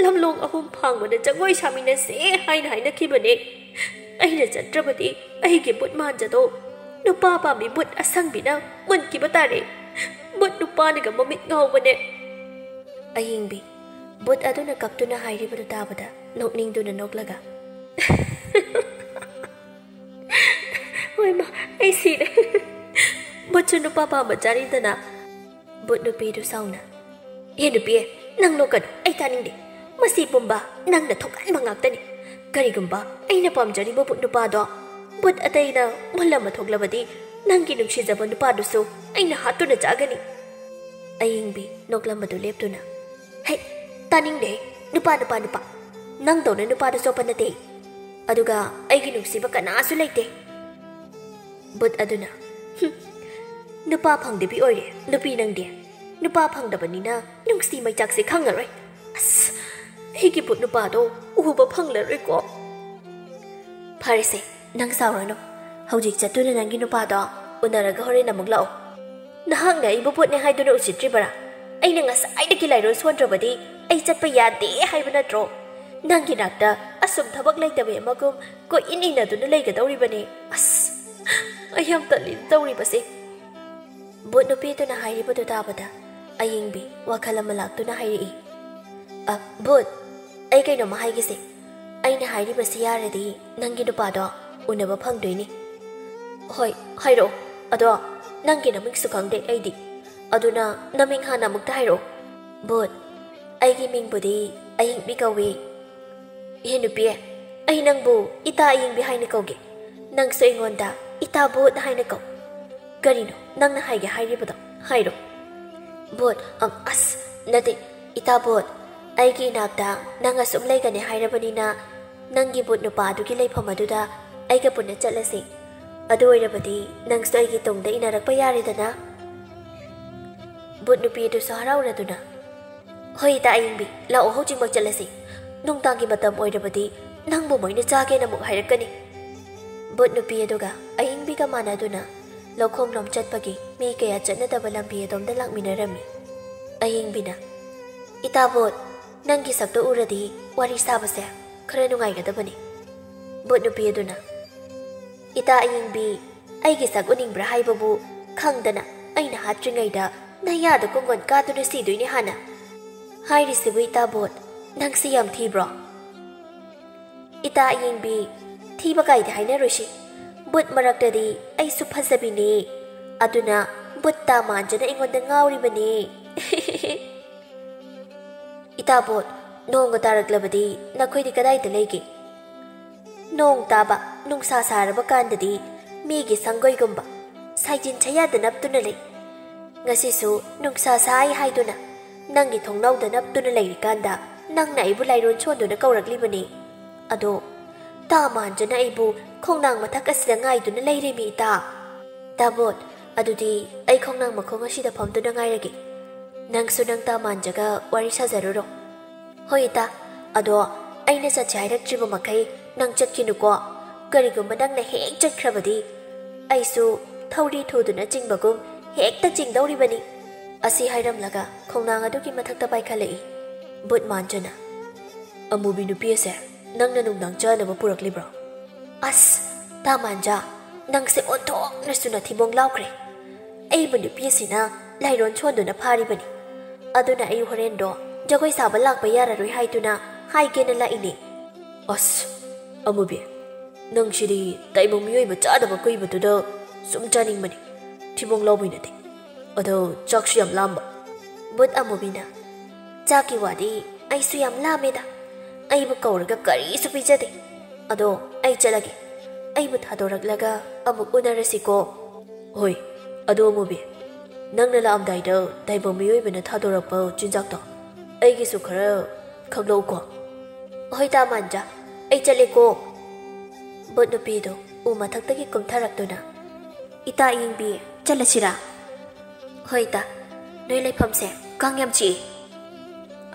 ꯂꯝꯂꯣꯡ ꯑꯍꯨꯝ ꯐꯥꯡꯕꯗ ꯖꯒꯣꯏ ꯁꯥꯃꯤꯟꯅꯁꯦ ꯍꯥꯏꯅ ꯍꯥꯏꯅꯈꯤꯕꯅꯦ꯫ ꯑꯩꯅ ꯆꯠꯇ꯭ꯔꯕꯗꯤ ꯑꯩꯒꯤ ꯕꯨꯠ ꯃꯥꯟꯖꯗꯣ ꯅꯨꯄꯥ ꯄꯥꯝꯃꯤ ꯕꯨꯠ ꯑꯁꯪꯕꯤꯅ ꯃꯨꯟꯈꯤꯕ ꯇꯥꯔꯦ꯫ ꯕꯨꯠ ꯅꯨꯄꯥꯅꯒ ꯃꯃꯤꯠ ꯉꯥꯎꯕꯅꯦ꯫" ꯑꯌꯤꯡꯕꯤ, ꯕꯨꯠ ꯑꯗꯨꯅ ꯀꯞꯇꯨꯅ ꯍꯥꯏꯔꯤꯕꯗꯨ ꯇꯥꯕꯗ ꯅꯣꯛꯅꯤꯡꯗꯨꯅ ꯅꯣꯛꯂꯒ, "ꯍꯣꯏ ꯃꯥ, ꯑꯩ ꯁꯤꯔꯦ꯫ ꯕꯨꯠꯁꯨ ꯅꯨꯄꯥ ꯄꯥꯝꯕ ꯆꯥꯔꯤꯗꯅ꯫" ꯕꯨꯠ ꯅꯨꯄꯤꯗꯨ ꯁꯥꯎꯅ, "ꯍꯦ ꯅꯨꯄꯤ, ꯅꯪ ꯅꯣꯛꯀꯅꯨ, ꯑꯩ ꯇꯥꯅꯤꯡꯗꯦ꯫ ꯃꯁꯤ ꯄꯨꯝꯕ ꯅꯪꯅ ꯊꯣꯛꯍꯟꯕ ꯉꯥꯛꯇꯅꯤ꯫ ꯀꯔꯤꯒꯨꯝꯕ ꯑꯩꯅ ꯄꯥꯝꯖꯔꯤꯕ ꯕꯨꯠ ꯅꯨꯄꯥꯗꯣ ꯕꯨꯠ ꯑꯇꯩꯅ ꯃꯨꯜꯂꯝꯃ ꯊꯣꯛꯂꯕꯗꯤ ꯅꯪꯒꯤ ꯅꯨꯡꯁꯤꯖꯕ ꯅꯨꯄꯥꯗꯨꯁꯨ ꯑꯩꯅ ꯍꯥꯠꯇꯨꯅ ꯆꯥꯒꯅꯤ꯫" ꯑꯌꯤꯡꯕꯤ ꯅꯣꯛꯂꯝꯕꯗꯨ ꯂꯦꯞꯇꯨꯅ, "ꯍꯦ, ꯇꯥꯅꯤꯡꯗꯦ꯫ ꯅꯨꯄꯥ, ꯅꯨꯄꯥ, ꯅꯨꯄꯥ꯫ ꯅꯪꯗꯧꯅ ꯅꯨꯄꯥꯗꯨ ꯆꯣꯞꯄ ꯅꯠꯇꯦ꯫" ꯑꯗꯨꯒ ꯑꯩꯒꯤ ꯅꯨꯡꯁꯤꯕ ꯀꯅꯥꯁꯨ ꯂꯩꯇꯦ꯫ ꯕꯨꯠ ꯑꯗꯨꯅ, "ꯍꯨꯝ, ꯅꯨꯄꯥ ꯐꯪꯗꯕꯤ ꯑꯣꯏꯔꯦ ꯅꯨꯄꯤ ꯅꯪꯗꯤ꯫ ꯅꯨꯄꯥ ꯐꯪꯗꯕꯅꯤꯅ ꯅꯨꯡꯁꯤ ꯃꯩꯆꯥꯛꯁꯦ ꯈꯪꯉꯔꯣꯏ꯫ ꯑꯁ, ꯑꯩꯒꯤ ꯕꯨꯠ ꯅꯨꯄꯥꯗꯣ ꯎꯕ ꯐꯪꯂꯔꯣꯏꯀꯣ꯫" "ꯐꯔꯦꯁꯦ, ꯅꯪ ꯁꯥꯎꯔꯅꯨ꯫ ꯍꯧꯖꯤꯛ ꯆꯠꯇꯨꯅ ꯅꯪꯒꯤ ꯅꯨꯄꯥꯗꯣ ꯎꯅꯔꯒ ꯍꯣꯔꯦꯟ ꯑꯃꯨꯛ ꯂꯥꯛꯑꯣ꯫" "ꯅꯍꯥꯛꯅ ꯑꯩꯕꯨ ꯕꯨꯠꯅꯦ ꯍꯥꯏꯗꯨꯅ ꯎꯁꯤꯠꯇ꯭ꯔꯤꯕꯔꯥ? ꯑꯩꯅ ꯉꯁꯥꯏꯗꯒꯤ ꯂꯥꯏꯔꯣꯟ ꯁꯣꯟꯗ꯭ꯔꯕꯗꯤ ꯑꯩ ꯆꯠꯄ ꯌꯥꯗꯦ ꯍꯥꯏꯕ ꯅꯠꯇ꯭ꯔꯣ? ꯅꯪꯒꯤ ꯅꯥꯛꯇ ꯑꯁꯨꯝ ꯊꯕꯛ ꯂꯩꯇꯕꯤ ꯑꯃꯒꯨꯝ ꯀꯣꯏꯏꯟ ꯏꯟꯅꯗꯨꯅ ꯂꯩꯒꯗꯧꯔꯤꯕꯅꯦ꯫ ꯑꯁ, ꯑꯩ ꯌꯥꯝ ꯇꯜꯂꯤ ꯇꯧꯔꯤꯕꯁꯦ꯫" ꯕꯨꯠ ꯅꯨꯄꯤꯗꯨꯅ ꯍꯥꯏꯔꯤꯕꯗꯨ ꯇꯥꯕꯗ ꯑꯌꯤꯡꯕꯤ ꯋꯥꯈꯜ ꯑꯃ ꯂꯥꯛꯇꯨꯅ ꯍꯥꯏꯔꯛꯏ, "ꯑ, ꯕꯨꯠ, ꯑꯩ ꯀꯩꯅꯣꯝꯃ ꯍꯥꯏꯒꯦꯁꯦ꯫ ꯑꯩꯅ ꯍꯥꯏꯔꯤꯕꯁꯤ ꯌꯥꯔꯗꯤ ꯅꯪꯒꯤ ꯅꯨꯄꯥꯗꯣ ꯎꯅꯕ ꯐꯪꯗꯣꯏꯅꯤ꯫" "ꯍꯣꯏ, ꯍꯥꯏꯔꯛꯑꯣ꯫ ꯑꯗꯣ ꯅꯪꯒꯤ ꯅꯃꯤꯡꯁꯨ ꯈꯪꯗꯦ ꯑꯩꯗꯤ꯫ ꯑꯗꯨꯅ ꯅꯃꯤꯡ ꯍꯥꯟꯅ ꯑꯃꯨꯛꯇ ꯍꯥꯏꯔꯛꯑꯣ꯫" "ꯕꯨꯠ, ꯑꯩꯒꯤ ꯃꯤꯡꯕꯨꯗꯤ ꯑꯍꯤꯡꯕꯤ ꯀꯧꯏ꯫" "ꯏꯍꯦ ꯅꯨꯄꯤ, ꯑꯩ ꯅꯪꯕꯨ ꯏꯇꯥ ꯑꯌꯤꯡꯕꯤ ꯍꯥꯏꯅ ꯀꯧꯒꯦ꯫ ꯅꯪꯁꯨ ꯑꯩꯉꯣꯟꯗ ꯏꯇꯥ ꯕꯣꯠ ꯍꯥꯏꯅ ꯀꯧ꯫ ꯀꯔꯤꯅꯣ ꯅꯪꯅ ꯍꯥꯏꯒꯦ ꯍꯥꯏꯔꯤꯕꯗꯣ? ꯍꯥꯏꯔꯣ꯫ ꯕꯣꯠ, ꯑꯝ, ꯑꯁ, ꯅꯠꯇꯦ, ꯏꯇꯥ ꯕꯣꯠ, ꯑꯩꯒꯤ ꯏꯅꯥꯛꯇ ꯅꯪ ꯑꯁꯨꯝ ꯂꯩꯒꯅꯤ ꯍꯥꯏꯔꯕꯅꯤꯅ, ꯅꯪꯒꯤ ꯕꯨꯠ ꯅꯨꯄꯥ ꯑꯗꯨꯒꯤ ꯂꯩꯐꯝ ꯑꯗꯨꯗ ꯑꯩꯒ ꯄꯨꯟꯅ ꯆꯠꯂꯁꯤ꯫ ꯑꯗꯨ ꯑꯣꯏꯔꯕꯗꯤ ꯅꯪꯁꯨ ꯑꯩꯒꯤ ꯇꯨꯡꯗ ꯏꯟꯅꯔꯛꯄ ꯌꯥꯔꯦꯗꯅ꯫ ꯕꯨꯠ ꯅꯨꯄꯤ ꯑꯗꯨꯁꯨ ꯍꯔꯥꯎꯔꯗꯨꯅ, "ꯍꯣꯏ, ꯏꯇꯥ ꯑꯌꯤꯡꯕꯤ, ꯂꯥꯛꯑꯣ, ꯍꯧꯖꯤꯛꯃꯛ ꯆꯠꯂꯁꯤ꯫ ꯅꯨꯡꯗꯥꯡꯒꯤ ꯃꯇꯝ ꯑꯣꯏꯔꯕꯗꯤ ꯅꯪꯕꯨ ꯃꯣꯏꯅ ꯆꯥꯒꯦꯅ ꯑꯃꯨꯛ ꯍꯥꯏꯔꯛꯀꯅꯤ꯫" ꯕꯨꯠ ꯅꯨꯄꯤ ꯑꯗꯨꯒ ꯑꯌꯤꯡꯕꯤꯒ ꯃꯥꯟꯅꯗꯨꯅ ꯂꯧꯈꯣꯡꯂꯣꯝ ꯆꯠꯄꯒꯤ ꯃꯤ ꯀꯌꯥ ꯆꯠꯅꯗꯕ ꯂꯝꯕꯤ ꯑꯗꯣꯝꯗ ꯂꯥꯛꯃꯤꯟꯅꯔꯝꯃꯤ꯫ ꯑꯌꯤꯡꯕꯤꯅ, "ꯏꯇꯥ ꯕꯣꯠ, ꯅꯪꯒꯤ ꯁꯛꯇꯣ ꯎꯔꯗꯤ ꯋꯥꯔꯤ ꯁꯥꯕꯁꯦ ꯈꯔ ꯅꯨꯡꯉꯥꯏꯒꯗꯕꯅꯤ꯫" ꯕꯨꯠ ꯅꯨꯄꯤ ꯑꯗꯨꯅ, "ꯏꯇꯥ ꯑꯌꯤꯡꯕꯤ, ꯑꯩꯒꯤ ꯁꯛ ꯎꯅꯤꯡꯕ꯭ꯔꯥ ꯍꯥꯏꯕꯕꯨ ꯈꯪꯗꯅ ꯑꯩꯅ ꯍꯥꯠꯇ꯭ꯔꯤꯉꯩꯗ ꯅꯌꯥꯗ ꯀꯣꯡꯒꯣꯟ ꯀꯥꯗꯨꯅ ꯁꯤꯗꯣꯏꯅꯦ ꯍꯥꯟꯅ꯫ ꯍꯥꯏꯔꯤꯁꯤꯕꯨ ꯏꯇꯥ ꯕꯣꯠ, ꯅꯪꯁꯤ ꯌꯥꯝ ꯊꯤꯕ꯭ꯔꯣ?" "ꯏꯇꯥ ꯑꯌꯤꯡꯕꯤ, ꯊꯤꯕ ꯀꯥꯏꯗꯤ ꯍꯥꯏꯅꯔꯣꯏꯁꯤ꯫ ꯕꯨꯠ ꯃꯔꯛꯇꯗꯤ ꯑꯩꯁꯨ ꯐꯖꯕꯤꯅꯦ꯫ ꯑꯗꯨꯅ ꯕꯨꯠ ꯇꯥ ꯃꯥꯟꯖꯅ ꯑꯩꯉꯣꯟꯗ ꯉꯥꯎꯔꯤꯕꯅꯦ꯫" "ꯏꯇꯥ ꯕꯣꯠ, ꯅꯣꯡꯒ ꯇꯥꯔꯛꯂꯕꯗꯤ ꯅꯈꯣꯏꯗꯤ ꯀꯗꯥꯏꯗ ꯂꯩꯒꯦ?" "ꯅꯣꯡ ꯇꯥꯕ, ꯅꯨꯡꯁꯥ ꯁꯥꯔꯕ ꯀꯥꯟꯗꯗꯤ ꯃꯤꯒꯤ ꯁꯪꯒꯣꯏꯒꯨꯝꯕ ꯁꯥꯏꯖꯤꯟ ꯁꯌꯥꯗ ꯅꯞꯇꯨꯅ ꯂꯩ꯫ ꯉꯁꯤꯁꯨ ꯅꯨꯡꯁꯥ ꯁꯥꯏ ꯍꯥꯏꯗꯨꯅ ꯅꯪꯒꯤ ꯊꯣꯡꯅꯥꯎꯗ ꯅꯞꯇꯨꯅ ꯂꯩꯔꯤꯀꯥꯟꯗ ꯅꯪꯅ ꯑꯩꯕꯨ ꯂꯥꯏꯔꯣꯟ ꯁꯣꯟꯗꯨꯅ ꯀꯧꯔꯛꯂꯤꯕꯅꯤ꯫ ꯑꯗꯣ ꯇꯥ ꯃꯥꯟꯖꯅ ꯑꯩꯕꯨ ꯈꯣꯡꯅꯥꯡ ꯃꯊꯛ ꯑꯁꯤꯗ ꯉꯥꯏꯗꯨꯅ ꯂꯩꯔꯦꯃꯤ ꯏꯇꯥ꯫" "ꯇꯥꯕꯣꯠ, ꯑꯗꯨꯗꯤ ꯑꯩ ꯈꯣꯡꯅꯥꯡ ꯃꯈꯣꯡ ꯑꯁꯤꯗ ꯐꯝꯗꯨꯅ ꯉꯥꯏꯔꯒꯦ꯫ ꯅꯪꯁꯨ ꯅꯪ ꯇꯥ ꯃꯥꯟꯖꯒ ꯋꯥꯔꯤ ꯁꯥꯖꯔꯨꯔꯣ꯫" "ꯍꯣꯏ ꯏꯇꯥ, ꯑꯗꯣ ꯑꯩꯅ ꯆꯠꯁꯦ ꯍꯥꯏꯔꯛꯇ꯭ꯔꯤꯕ ꯃꯈꯩ ꯅꯪ ꯆꯠꯈꯤꯅꯨꯀꯣ꯫ ꯀꯔꯤꯒꯨꯝꯕ ꯅꯪꯅ ꯍꯦꯛ ꯆꯠꯈ꯭ꯔꯕꯗꯤ ꯑꯩꯁꯨ ꯊꯧꯔꯤ ꯊꯨꯗꯨꯅ ꯆꯤꯡꯕꯒꯨꯝ ꯍꯦꯛꯇ ꯆꯤꯡꯗꯧꯔꯤꯕꯅꯤ꯫" ꯑꯁꯤ ꯍꯥꯏꯔꯝꯂꯒ ꯈꯣꯡꯅꯥꯡ ꯑꯗꯨꯒꯤ ꯃꯊꯛꯇ ꯄꯥꯏꯈꯠꯂꯛꯏ ꯕꯨꯠ ꯃꯥꯟꯖꯅ꯫ "ꯑꯃꯨꯕꯤ ꯅꯨꯄꯤ ꯑꯁꯦ ꯅꯪꯅ ꯅꯨꯡꯗꯥꯡ ꯆꯥꯅꯕ ꯄꯨꯔꯛꯂꯤꯕ꯭ꯔꯣ?" "ꯑꯁ, ꯇꯥ ꯃꯥꯟꯖ, ꯅꯪꯁꯦ ꯑꯣꯟꯊꯣꯛꯅꯁꯨ ꯅꯊꯤꯕꯣꯡ ꯂꯥꯎꯈ꯭ꯔꯦ꯫ ꯑꯩꯕꯨ ꯅꯨꯄꯤ ꯑꯁꯤꯅ ꯂꯥꯏꯔꯣꯟ ꯁꯣꯟꯗꯨꯅ ꯐꯥꯔꯤꯕꯅꯤ꯫ ꯑꯗꯨꯅ ꯑꯩ ꯍꯣꯔꯦꯟꯗꯣ ꯖꯒꯣꯏ ꯁꯥꯕ ꯂꯥꯛꯄ ꯌꯥꯔꯔꯣꯏ ꯍꯥꯏꯗꯨꯅ ꯍꯥꯏꯒꯦꯅ ꯂꯥꯛꯏꯅꯦ꯫" "ꯑꯁ, ꯑꯃꯨꯕꯤ, ꯅꯪꯁꯤꯗꯤ ꯇꯥꯏꯕꯪ ꯃꯤꯑꯣꯏꯕ ꯆꯥꯗꯕ ꯀꯨꯏꯕꯗꯨꯗ ꯁꯨꯝ ꯆꯥꯅꯤꯡꯕꯅꯤ꯫ ꯊꯤꯕꯣꯡ ꯂꯥꯎꯕꯩ ꯅꯠꯇꯦ꯫ ꯑꯗꯣ ꯆꯥꯛꯁꯨ ꯌꯥꯝ ꯂꯥꯝꯕ꯫" ꯕꯨꯠ ꯑꯃꯨꯕꯤꯅ, "ꯆꯥꯛꯀꯤ ꯋꯥꯗꯤ ꯑꯩꯁꯨ ꯌꯥꯝ ꯂꯥꯝꯃꯦꯗ꯫ ꯑꯩꯕꯨ ꯀꯧꯔꯒ ꯀꯔꯤꯁꯨ ꯄꯤꯖꯗꯦ꯫ ꯑꯗꯣ ꯑꯩ ꯆꯠꯂꯒꯦ꯫ ꯑꯩꯕꯨ ꯊꯥꯗꯣꯔꯛꯂꯒ ꯑꯃꯨꯛ ꯎꯅꯔꯁꯤꯀꯣ꯫ ꯍꯣꯏ, ꯑꯗꯣ ꯑꯃꯨꯕꯤ, ꯅꯪꯅ ꯂꯥꯛꯑꯝꯗꯥꯏꯗ ꯇꯥꯏꯕꯪ ꯃꯤꯑꯣꯏꯕꯅ ꯊꯥꯗꯣꯔꯛꯄ ꯆꯤꯟꯖꯥꯛꯇꯣ ꯑꯩꯒꯤꯁꯨ ꯈꯔ ꯈꯪꯂꯛꯎꯀꯣ꯫ ꯍꯣꯏ ꯇꯥ ꯃꯥꯟꯖꯥ, ꯑꯩ ꯆꯠꯂꯦꯀꯣ꯫ ꯕꯨꯠ ꯅꯨꯄꯤꯗꯨ ꯎ ꯃꯊꯛꯇꯒꯤ ꯀꯨꯝꯊꯔꯛꯇꯨꯅ, "ꯏꯇꯥ ꯑꯌꯤꯡꯕꯤ, ꯆꯠꯂꯁꯤꯔꯥ?" "ꯍꯣꯏ ꯏꯇꯥ, ꯅꯣꯏ ꯂꯩꯐꯝꯁꯦ ꯀꯥꯡ ꯌꯥꯝ ꯆꯤꯛꯏ꯫"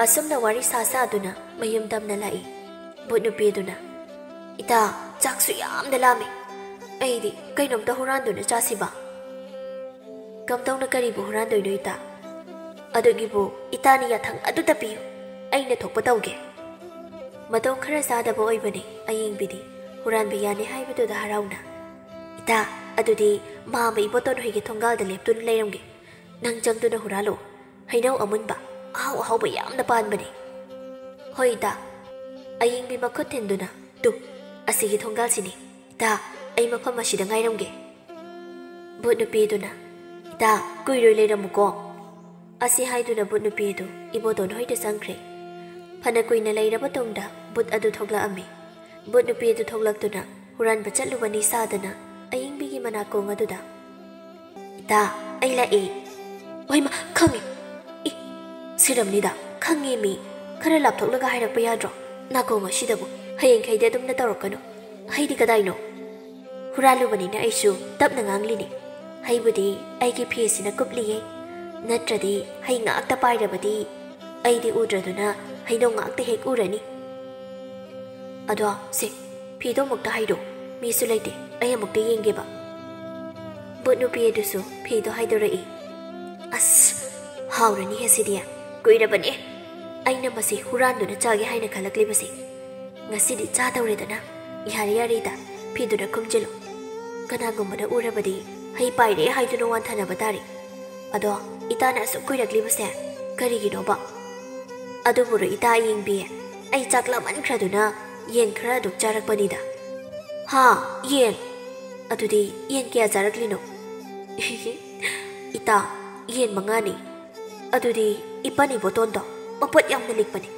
ꯑꯁꯨꯝꯅ ꯋꯥꯔꯤ ꯁꯥ ꯁꯥꯗꯨꯅ ꯃꯌꯨꯝ ꯇꯝꯅ ꯂꯥꯛꯏ꯫ ꯕꯨꯠ ꯅꯨꯄꯤꯗꯨꯅ, "ꯏꯇꯥ, ꯆꯥꯛꯁꯨ ꯌꯥꯝꯅ ꯂꯥꯝꯃꯤ꯫ ꯑꯩꯗꯤ ꯀꯩꯅꯣꯝꯇ ꯍꯨꯔꯥꯟꯗꯨꯅ ꯆꯥꯁꯤꯕ?" "ꯀꯝꯗꯧꯅ ꯀꯔꯤꯕꯨ ꯍꯨꯔꯥꯟꯗꯣꯏꯅꯣ ꯏꯇꯥ? ꯑꯗꯨꯒꯤꯕꯨ ꯏꯇꯥꯅ ꯌꯥꯊꯪ ꯑꯗꯨꯇ ꯄꯤꯌꯨ, ꯑꯩꯅ ꯊꯣꯛꯄ ꯇꯧꯒꯦ꯫" ꯃꯇꯧ ꯈꯔ ꯆꯥꯗꯕ ꯑꯣꯏꯕꯅꯤ ꯑꯌꯤꯡꯕꯤꯗꯤ ꯍꯨꯔꯥꯟꯕ ꯌꯥꯅꯤ ꯍꯥꯏꯕꯗꯨꯗ ꯍꯔꯥꯎꯅ, "ꯏꯇꯥ, ꯑꯗꯨꯗꯤ ꯃꯥꯝꯃ ꯏꯕꯣꯇꯣꯟ ꯍꯣꯏꯒꯤ ꯊꯣꯡꯒꯥꯜꯗ ꯂꯦꯞꯇꯨꯅ ꯂꯩꯔꯝꯒꯦ꯫ ꯅꯪ ꯆꯪꯗꯨꯅ ꯍꯨꯔꯥꯜꯂꯨ꯫ ꯍꯩꯅꯧ ꯑꯃꯨꯟꯕ ꯑꯍꯥꯎ ꯑꯍꯥꯎꯕ ꯌꯥꯝꯅ ꯄꯥꯟꯕꯅꯤ꯫" "ꯍꯣꯏ ꯏꯇꯥ꯫" ꯑꯌꯤꯡꯕꯤ ꯃꯈꯨꯠ ꯊꯤꯟꯗꯨꯅ, "ꯇꯨ, ꯑꯁꯤꯒꯤ ꯊꯣꯡꯒꯥꯜꯁꯤꯅꯤ꯫ ꯏꯇꯥ, ꯑꯩ ꯃꯐꯝ ꯑꯁꯤꯗ ꯉꯥꯏꯔꯝꯒꯦ꯫" ꯕꯨꯠ ꯅꯨꯄꯤꯗꯨꯅ, "ꯏꯇꯥ, ꯀꯨꯏꯔꯣꯏ ꯂꯩꯔꯝꯃꯨꯀꯣ꯫" ꯑꯁꯤ ꯍꯥꯏꯗꯨꯅ ꯕꯨꯠ ꯅꯨꯄꯤꯗꯨ ꯏꯕꯣꯇꯣꯟ ꯍꯣꯏꯗ ꯆꯪꯈ꯭ꯔꯦ꯫ ꯐꯅ ꯀꯨꯏꯅ ꯂꯩꯔꯕ ꯇꯨꯡꯗ ꯕꯨꯠ ꯑꯗꯨ ꯊꯣꯛꯂꯛꯑꯝꯃꯤ꯫ ꯕꯨꯠ ꯅꯨꯄꯤ ꯑꯗꯨ ꯊꯣꯛꯂꯛꯇꯨꯅ ꯍꯨꯔꯥꯟꯕ ꯆꯠꯂꯨꯕꯅꯤ ꯁꯥꯗꯅ ꯑꯌꯤꯡꯕꯤꯒꯤ ꯃꯅꯥꯀꯣꯡ ꯑꯗꯨꯗ, "ꯏꯇꯥ, ꯑꯩ ꯂꯥꯛꯑꯦ꯫" "ꯍꯣꯏꯃ, ꯈꯪꯉꯦ꯫ ꯏ, ꯁꯤꯔꯝꯅꯤꯗ, ꯈꯪꯉꯦ ꯃꯤ꯫ ꯈꯔ ꯂꯥꯞꯊꯣꯛꯂꯒ ꯍꯥꯏꯔꯛꯄ ꯌꯥꯗ꯭ꯔꯣ? ꯅꯥꯀꯣꯡ ꯑꯁꯤꯗꯕꯨ ꯍꯌꯦꯡꯈꯩꯗꯤ ꯑꯗꯨꯝꯅ ꯇꯧꯔꯛꯀꯅꯨ꯫ ꯍꯩꯗꯤ ꯀꯗꯥꯏꯅꯣ?" "ꯍꯨꯔꯥꯜꯂꯨꯕꯅꯤꯅ ꯑꯩꯁꯨ ꯇꯞꯅ ꯉꯥꯡꯂꯤꯅꯤ꯫ ꯍꯩꯕꯨꯗꯤ ꯑꯩꯒꯤ ꯐꯤꯁꯤꯅ ꯀꯨꯞꯂꯤꯌꯦ꯫ ꯅꯠꯇ꯭ꯔꯗꯤ ꯍꯩ ꯉꯥꯛꯇ ꯄꯥꯏꯔꯕꯗꯤ ꯑꯩꯗꯤ ꯎꯗ꯭ꯔꯗꯨꯅ ꯍꯩꯅꯧ ꯉꯥꯛꯇ ꯍꯦꯛ ꯎꯔꯅꯤ꯫" "ꯑꯗꯣ ꯁꯦ, ꯐꯤꯗꯣ ꯑꯃꯨꯛꯇ ꯍꯥꯏꯔꯣ꯫ ꯃꯤꯁꯨ ꯂꯩꯇꯦ, ꯑꯩ ꯑꯃꯨꯛꯇ ꯌꯦꯡꯒꯦꯕ꯫" ꯕꯨꯠ ꯅꯨꯄꯤ ꯑꯗꯨꯁꯨ ꯐꯤꯗꯣ ꯍꯥꯏꯗꯣꯔꯛꯏ꯫ "ꯑꯁ, ꯍꯥꯎꯔꯅꯤꯍꯦ ꯁꯤꯗꯤ꯫ ꯀꯨꯏꯔꯕꯅꯦ ꯑꯩꯅ ꯃꯁꯤ ꯍꯨꯔꯥꯟꯗꯨꯅ ꯆꯥꯒꯦ ꯍꯥꯏꯅ ꯈꯜꯂꯛꯂꯤꯕꯁꯦ꯫ ꯉꯁꯤꯗꯤ ꯆꯥꯗꯧꯔꯦꯗꯅ꯫ ꯌꯥꯔꯦ, ꯌꯥꯔꯦ ꯏꯇꯥ, ꯐꯤꯗꯨꯅ ꯈꯨꯝꯖꯤꯜꯂꯨ꯫ ꯀꯅꯥꯒꯨꯝꯕꯅ ꯎꯔꯕꯗꯤ ꯍꯩ ꯄꯥꯏꯔꯦ ꯍꯥꯏꯗꯨꯅ ꯋꯥꯟꯊꯅꯕ ꯇꯥꯔꯦ꯫ ꯑꯗꯣ ꯏꯇꯥꯅ ꯑꯁꯨꯛ ꯀꯨꯏꯔꯛꯂꯤꯕꯁꯦ ꯀꯔꯤꯒꯤꯅꯣꯕ? ꯑꯗꯨꯕꯨꯔꯣ ꯏꯇꯥ ꯑꯌꯤꯡꯕꯤ, ꯑꯩ ꯆꯥꯛ ꯂꯥꯝꯃꯟꯈ꯭ꯔꯗꯨꯅ ꯌꯦꯟ ꯈꯔ ꯑꯗꯨꯝ ꯆꯥꯔꯛꯄꯅꯤꯗ꯫" "ꯍꯥ? ꯌꯦꯟ? ꯑꯗꯨꯗꯤ ꯌꯦꯟ ꯀꯌꯥ ꯆꯥꯔꯛꯂꯤꯅꯣ?" "ꯏꯇꯥ, ꯌꯦꯟ ꯃꯉꯥꯅꯤ꯫ ꯑꯗꯨꯗꯤ ꯏꯄꯟ ꯏꯕꯣꯇꯣꯟꯗꯣ ꯃꯄꯣꯠ ꯌꯥꯝꯅ ꯂꯤꯛꯄꯅꯤ꯫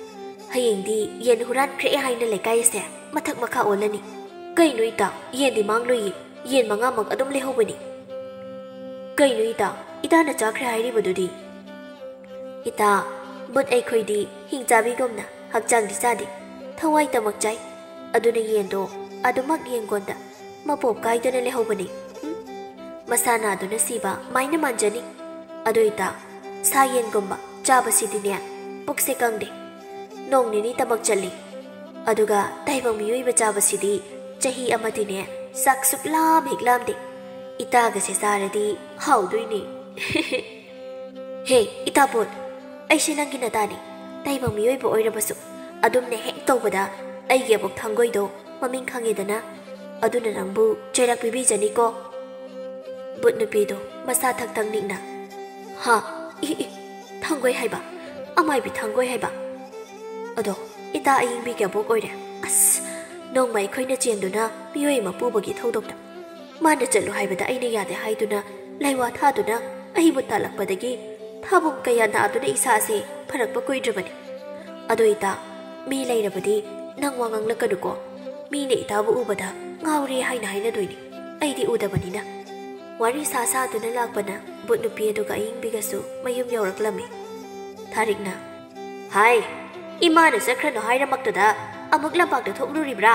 ꯍꯌꯦꯡꯗꯤ ꯌꯦꯟ ꯍꯨꯔꯥꯟꯈ꯭ꯔꯦ ꯍꯥꯏꯅ ꯂꯩꯀꯥꯏ ꯑꯁꯦ ꯃꯊꯛ ꯃꯈꯥ ꯑꯣꯜꯂꯅꯤ꯫ ꯀꯩꯅꯣ ꯏꯇꯥ, ꯌꯦꯟꯗꯤ ꯃꯥꯡꯂꯣꯏꯌꯦ, ꯌꯦꯟ ꯃꯉꯥꯃꯛ ꯑꯗꯨꯝ ꯂꯩꯍꯧꯕꯅꯤ꯫ ꯀꯩꯅꯣ ꯏꯇꯥ, ꯏꯇꯥꯅ ꯆꯥꯈ꯭ꯔꯦ ꯍꯥꯏꯔꯤꯕꯗꯨꯗꯤ? ꯏꯇꯥ, ꯕꯨꯠ ꯑꯩꯈꯣꯏꯗꯤ ꯍꯤꯡꯆꯥꯕꯤꯒꯨꯝꯅ ꯍꯛꯆꯥꯡꯗꯤ ꯆꯥꯗꯦ, ꯊꯋꯥꯏꯇꯃꯛ ꯆꯥꯏ꯫ ꯑꯗꯨꯅ ꯌꯦꯟꯗꯣ ꯑꯗꯨꯃꯛ ꯌꯦꯡꯒꯣꯟꯗ ꯃꯄꯣꯞ ꯀꯥꯏꯗꯅ ꯂꯩꯍꯧꯕꯅꯤ꯫ ꯍꯨꯝ, ꯃꯁꯥ ꯅꯥꯗꯨꯅ ꯁꯤꯕ ꯃꯥꯏꯅ ꯃꯥꯟꯖꯅꯤ꯫ ꯑꯗꯨ ꯏꯇꯥ, ꯁꯥ ꯌꯦꯟꯒꯨꯝꯕ ꯆꯥꯕꯁꯤꯗꯤꯅꯦ, ꯄꯨꯛꯁꯦ ꯀꯪꯗꯦ꯫ ꯅꯣꯡ ꯅꯤꯅꯤꯇꯃꯛ ꯆꯠꯂꯤ꯫ ꯑꯗꯨꯒ ꯇꯥꯏꯕꯪ ꯃꯤꯑꯣꯏꯕ ꯆꯥꯕꯁꯤꯗꯤ ꯆꯍꯤ ꯑꯃꯗꯤꯅꯦ, ꯆꯥꯛ ꯁꯨꯛꯂꯥꯝ ꯍꯦꯛ ꯂꯥꯝꯗꯦ꯫ ꯏꯇꯥꯒꯁꯦ ꯆꯥꯔꯗꯤ ꯍꯥꯎꯗꯣꯏꯅꯤ꯫ ꯍꯦ, ꯏꯇꯥ ꯕꯨꯠ, ꯑꯩꯁꯦ ꯅꯪꯒꯤ ꯅꯇꯥꯅꯤ꯫ ꯇꯥꯏꯕꯪ ꯃꯤꯑꯣꯏꯕ ꯑꯣꯏꯔꯕꯁꯨ ꯑꯗꯨꯝꯅ ꯍꯦꯛ ꯇꯧꯕꯗ ꯑꯩꯒꯤ ꯑꯕꯣꯛ ꯊꯥꯡꯒꯣꯏꯗꯣ ꯃꯃꯤꯡ ꯈꯪꯉꯦꯗꯅ꯫ ꯑꯗꯨꯅ ꯅꯪꯕꯨ ꯆꯩꯔꯥꯛ ꯄꯤꯕꯤꯖꯅꯤꯀꯣ꯫ ꯕꯨꯠ ꯅꯨꯄꯤꯗꯣ ꯃꯁꯥ ꯊꯛ ꯊꯛ ꯅꯤꯛꯅ, "ꯍꯥ? ꯏ, ꯏ, ꯊꯥꯡꯒꯣꯏ ꯍꯥꯏꯕ? ꯑꯃꯥꯏꯕꯤ ꯊꯥꯡꯒꯣꯏ ꯍꯥꯏꯕ?" ꯑꯗꯣ ꯏꯇꯥ ꯑꯌꯤꯡꯕꯤꯒꯤ ꯑꯕꯣꯛ ꯑꯣꯏꯔꯦ꯫ ꯑꯁ, ꯅꯣꯡꯃ ꯑꯩꯈꯣꯏꯅ ꯆꯦꯟꯗꯨꯅ ꯃꯤꯑꯣꯏ ꯑꯃ ꯄꯨꯕꯒꯤ ꯊꯧꯗꯣꯛꯇ ꯃꯥꯅ ꯆꯠꯂꯨ ꯍꯥꯏꯕꯗ ꯑꯩꯅ ꯌꯥꯗꯦ ꯍꯥꯏꯗꯨꯅ ꯂꯩꯋꯥ ꯊꯥꯗꯨꯅ ꯑꯩꯕꯨ ꯇꯥꯜꯂꯛꯄꯗꯒꯤ ꯊꯥꯕꯨꯝ ꯀꯌꯥ ꯅꯥꯗꯨꯅ ꯏꯁꯥꯁꯦ ꯐꯔꯛꯄ ꯀꯨꯏꯗ꯭ꯔꯕꯅꯤ꯫ ꯑꯗꯣ ꯏꯇꯥ, ꯃꯤ ꯂꯩꯔꯕꯗꯤ ꯅꯪ ꯋꯥ ꯉꯥꯡꯂꯛꯀꯅꯨꯀꯣ꯫ ꯃꯤꯅ ꯏꯇꯥꯕꯨ ꯎꯕꯗ ꯉꯥꯎꯔꯦ ꯍꯥꯏꯅ ꯍꯥꯏꯅꯗꯣꯏꯅꯤ, ꯑꯩꯗꯤ ꯎꯗꯕꯅꯤꯅ꯫ ꯋꯥꯔꯤ ꯁꯥ ꯁꯥꯗꯨꯅ ꯂꯥꯛꯄꯅ ꯕꯨꯠ ꯅꯨꯄꯤ ꯑꯗꯨꯒ ꯑꯌꯤꯡꯕꯤꯒꯁꯨ ꯃꯌꯨꯝ ꯌꯧꯔꯛꯂꯝꯃꯤ꯫ ꯊꯥꯔꯤꯛꯅ, "ꯍꯥꯏ, ꯏꯃꯥꯅ ꯆꯠꯈ꯭ꯔꯅꯨ ꯍꯥꯏꯔꯃꯛꯇꯗ ꯑꯃꯨꯛ ꯂꯝꯄꯥꯛꯇ ꯊꯣꯛꯂꯨꯔꯤꯕ꯭ꯔꯥ?"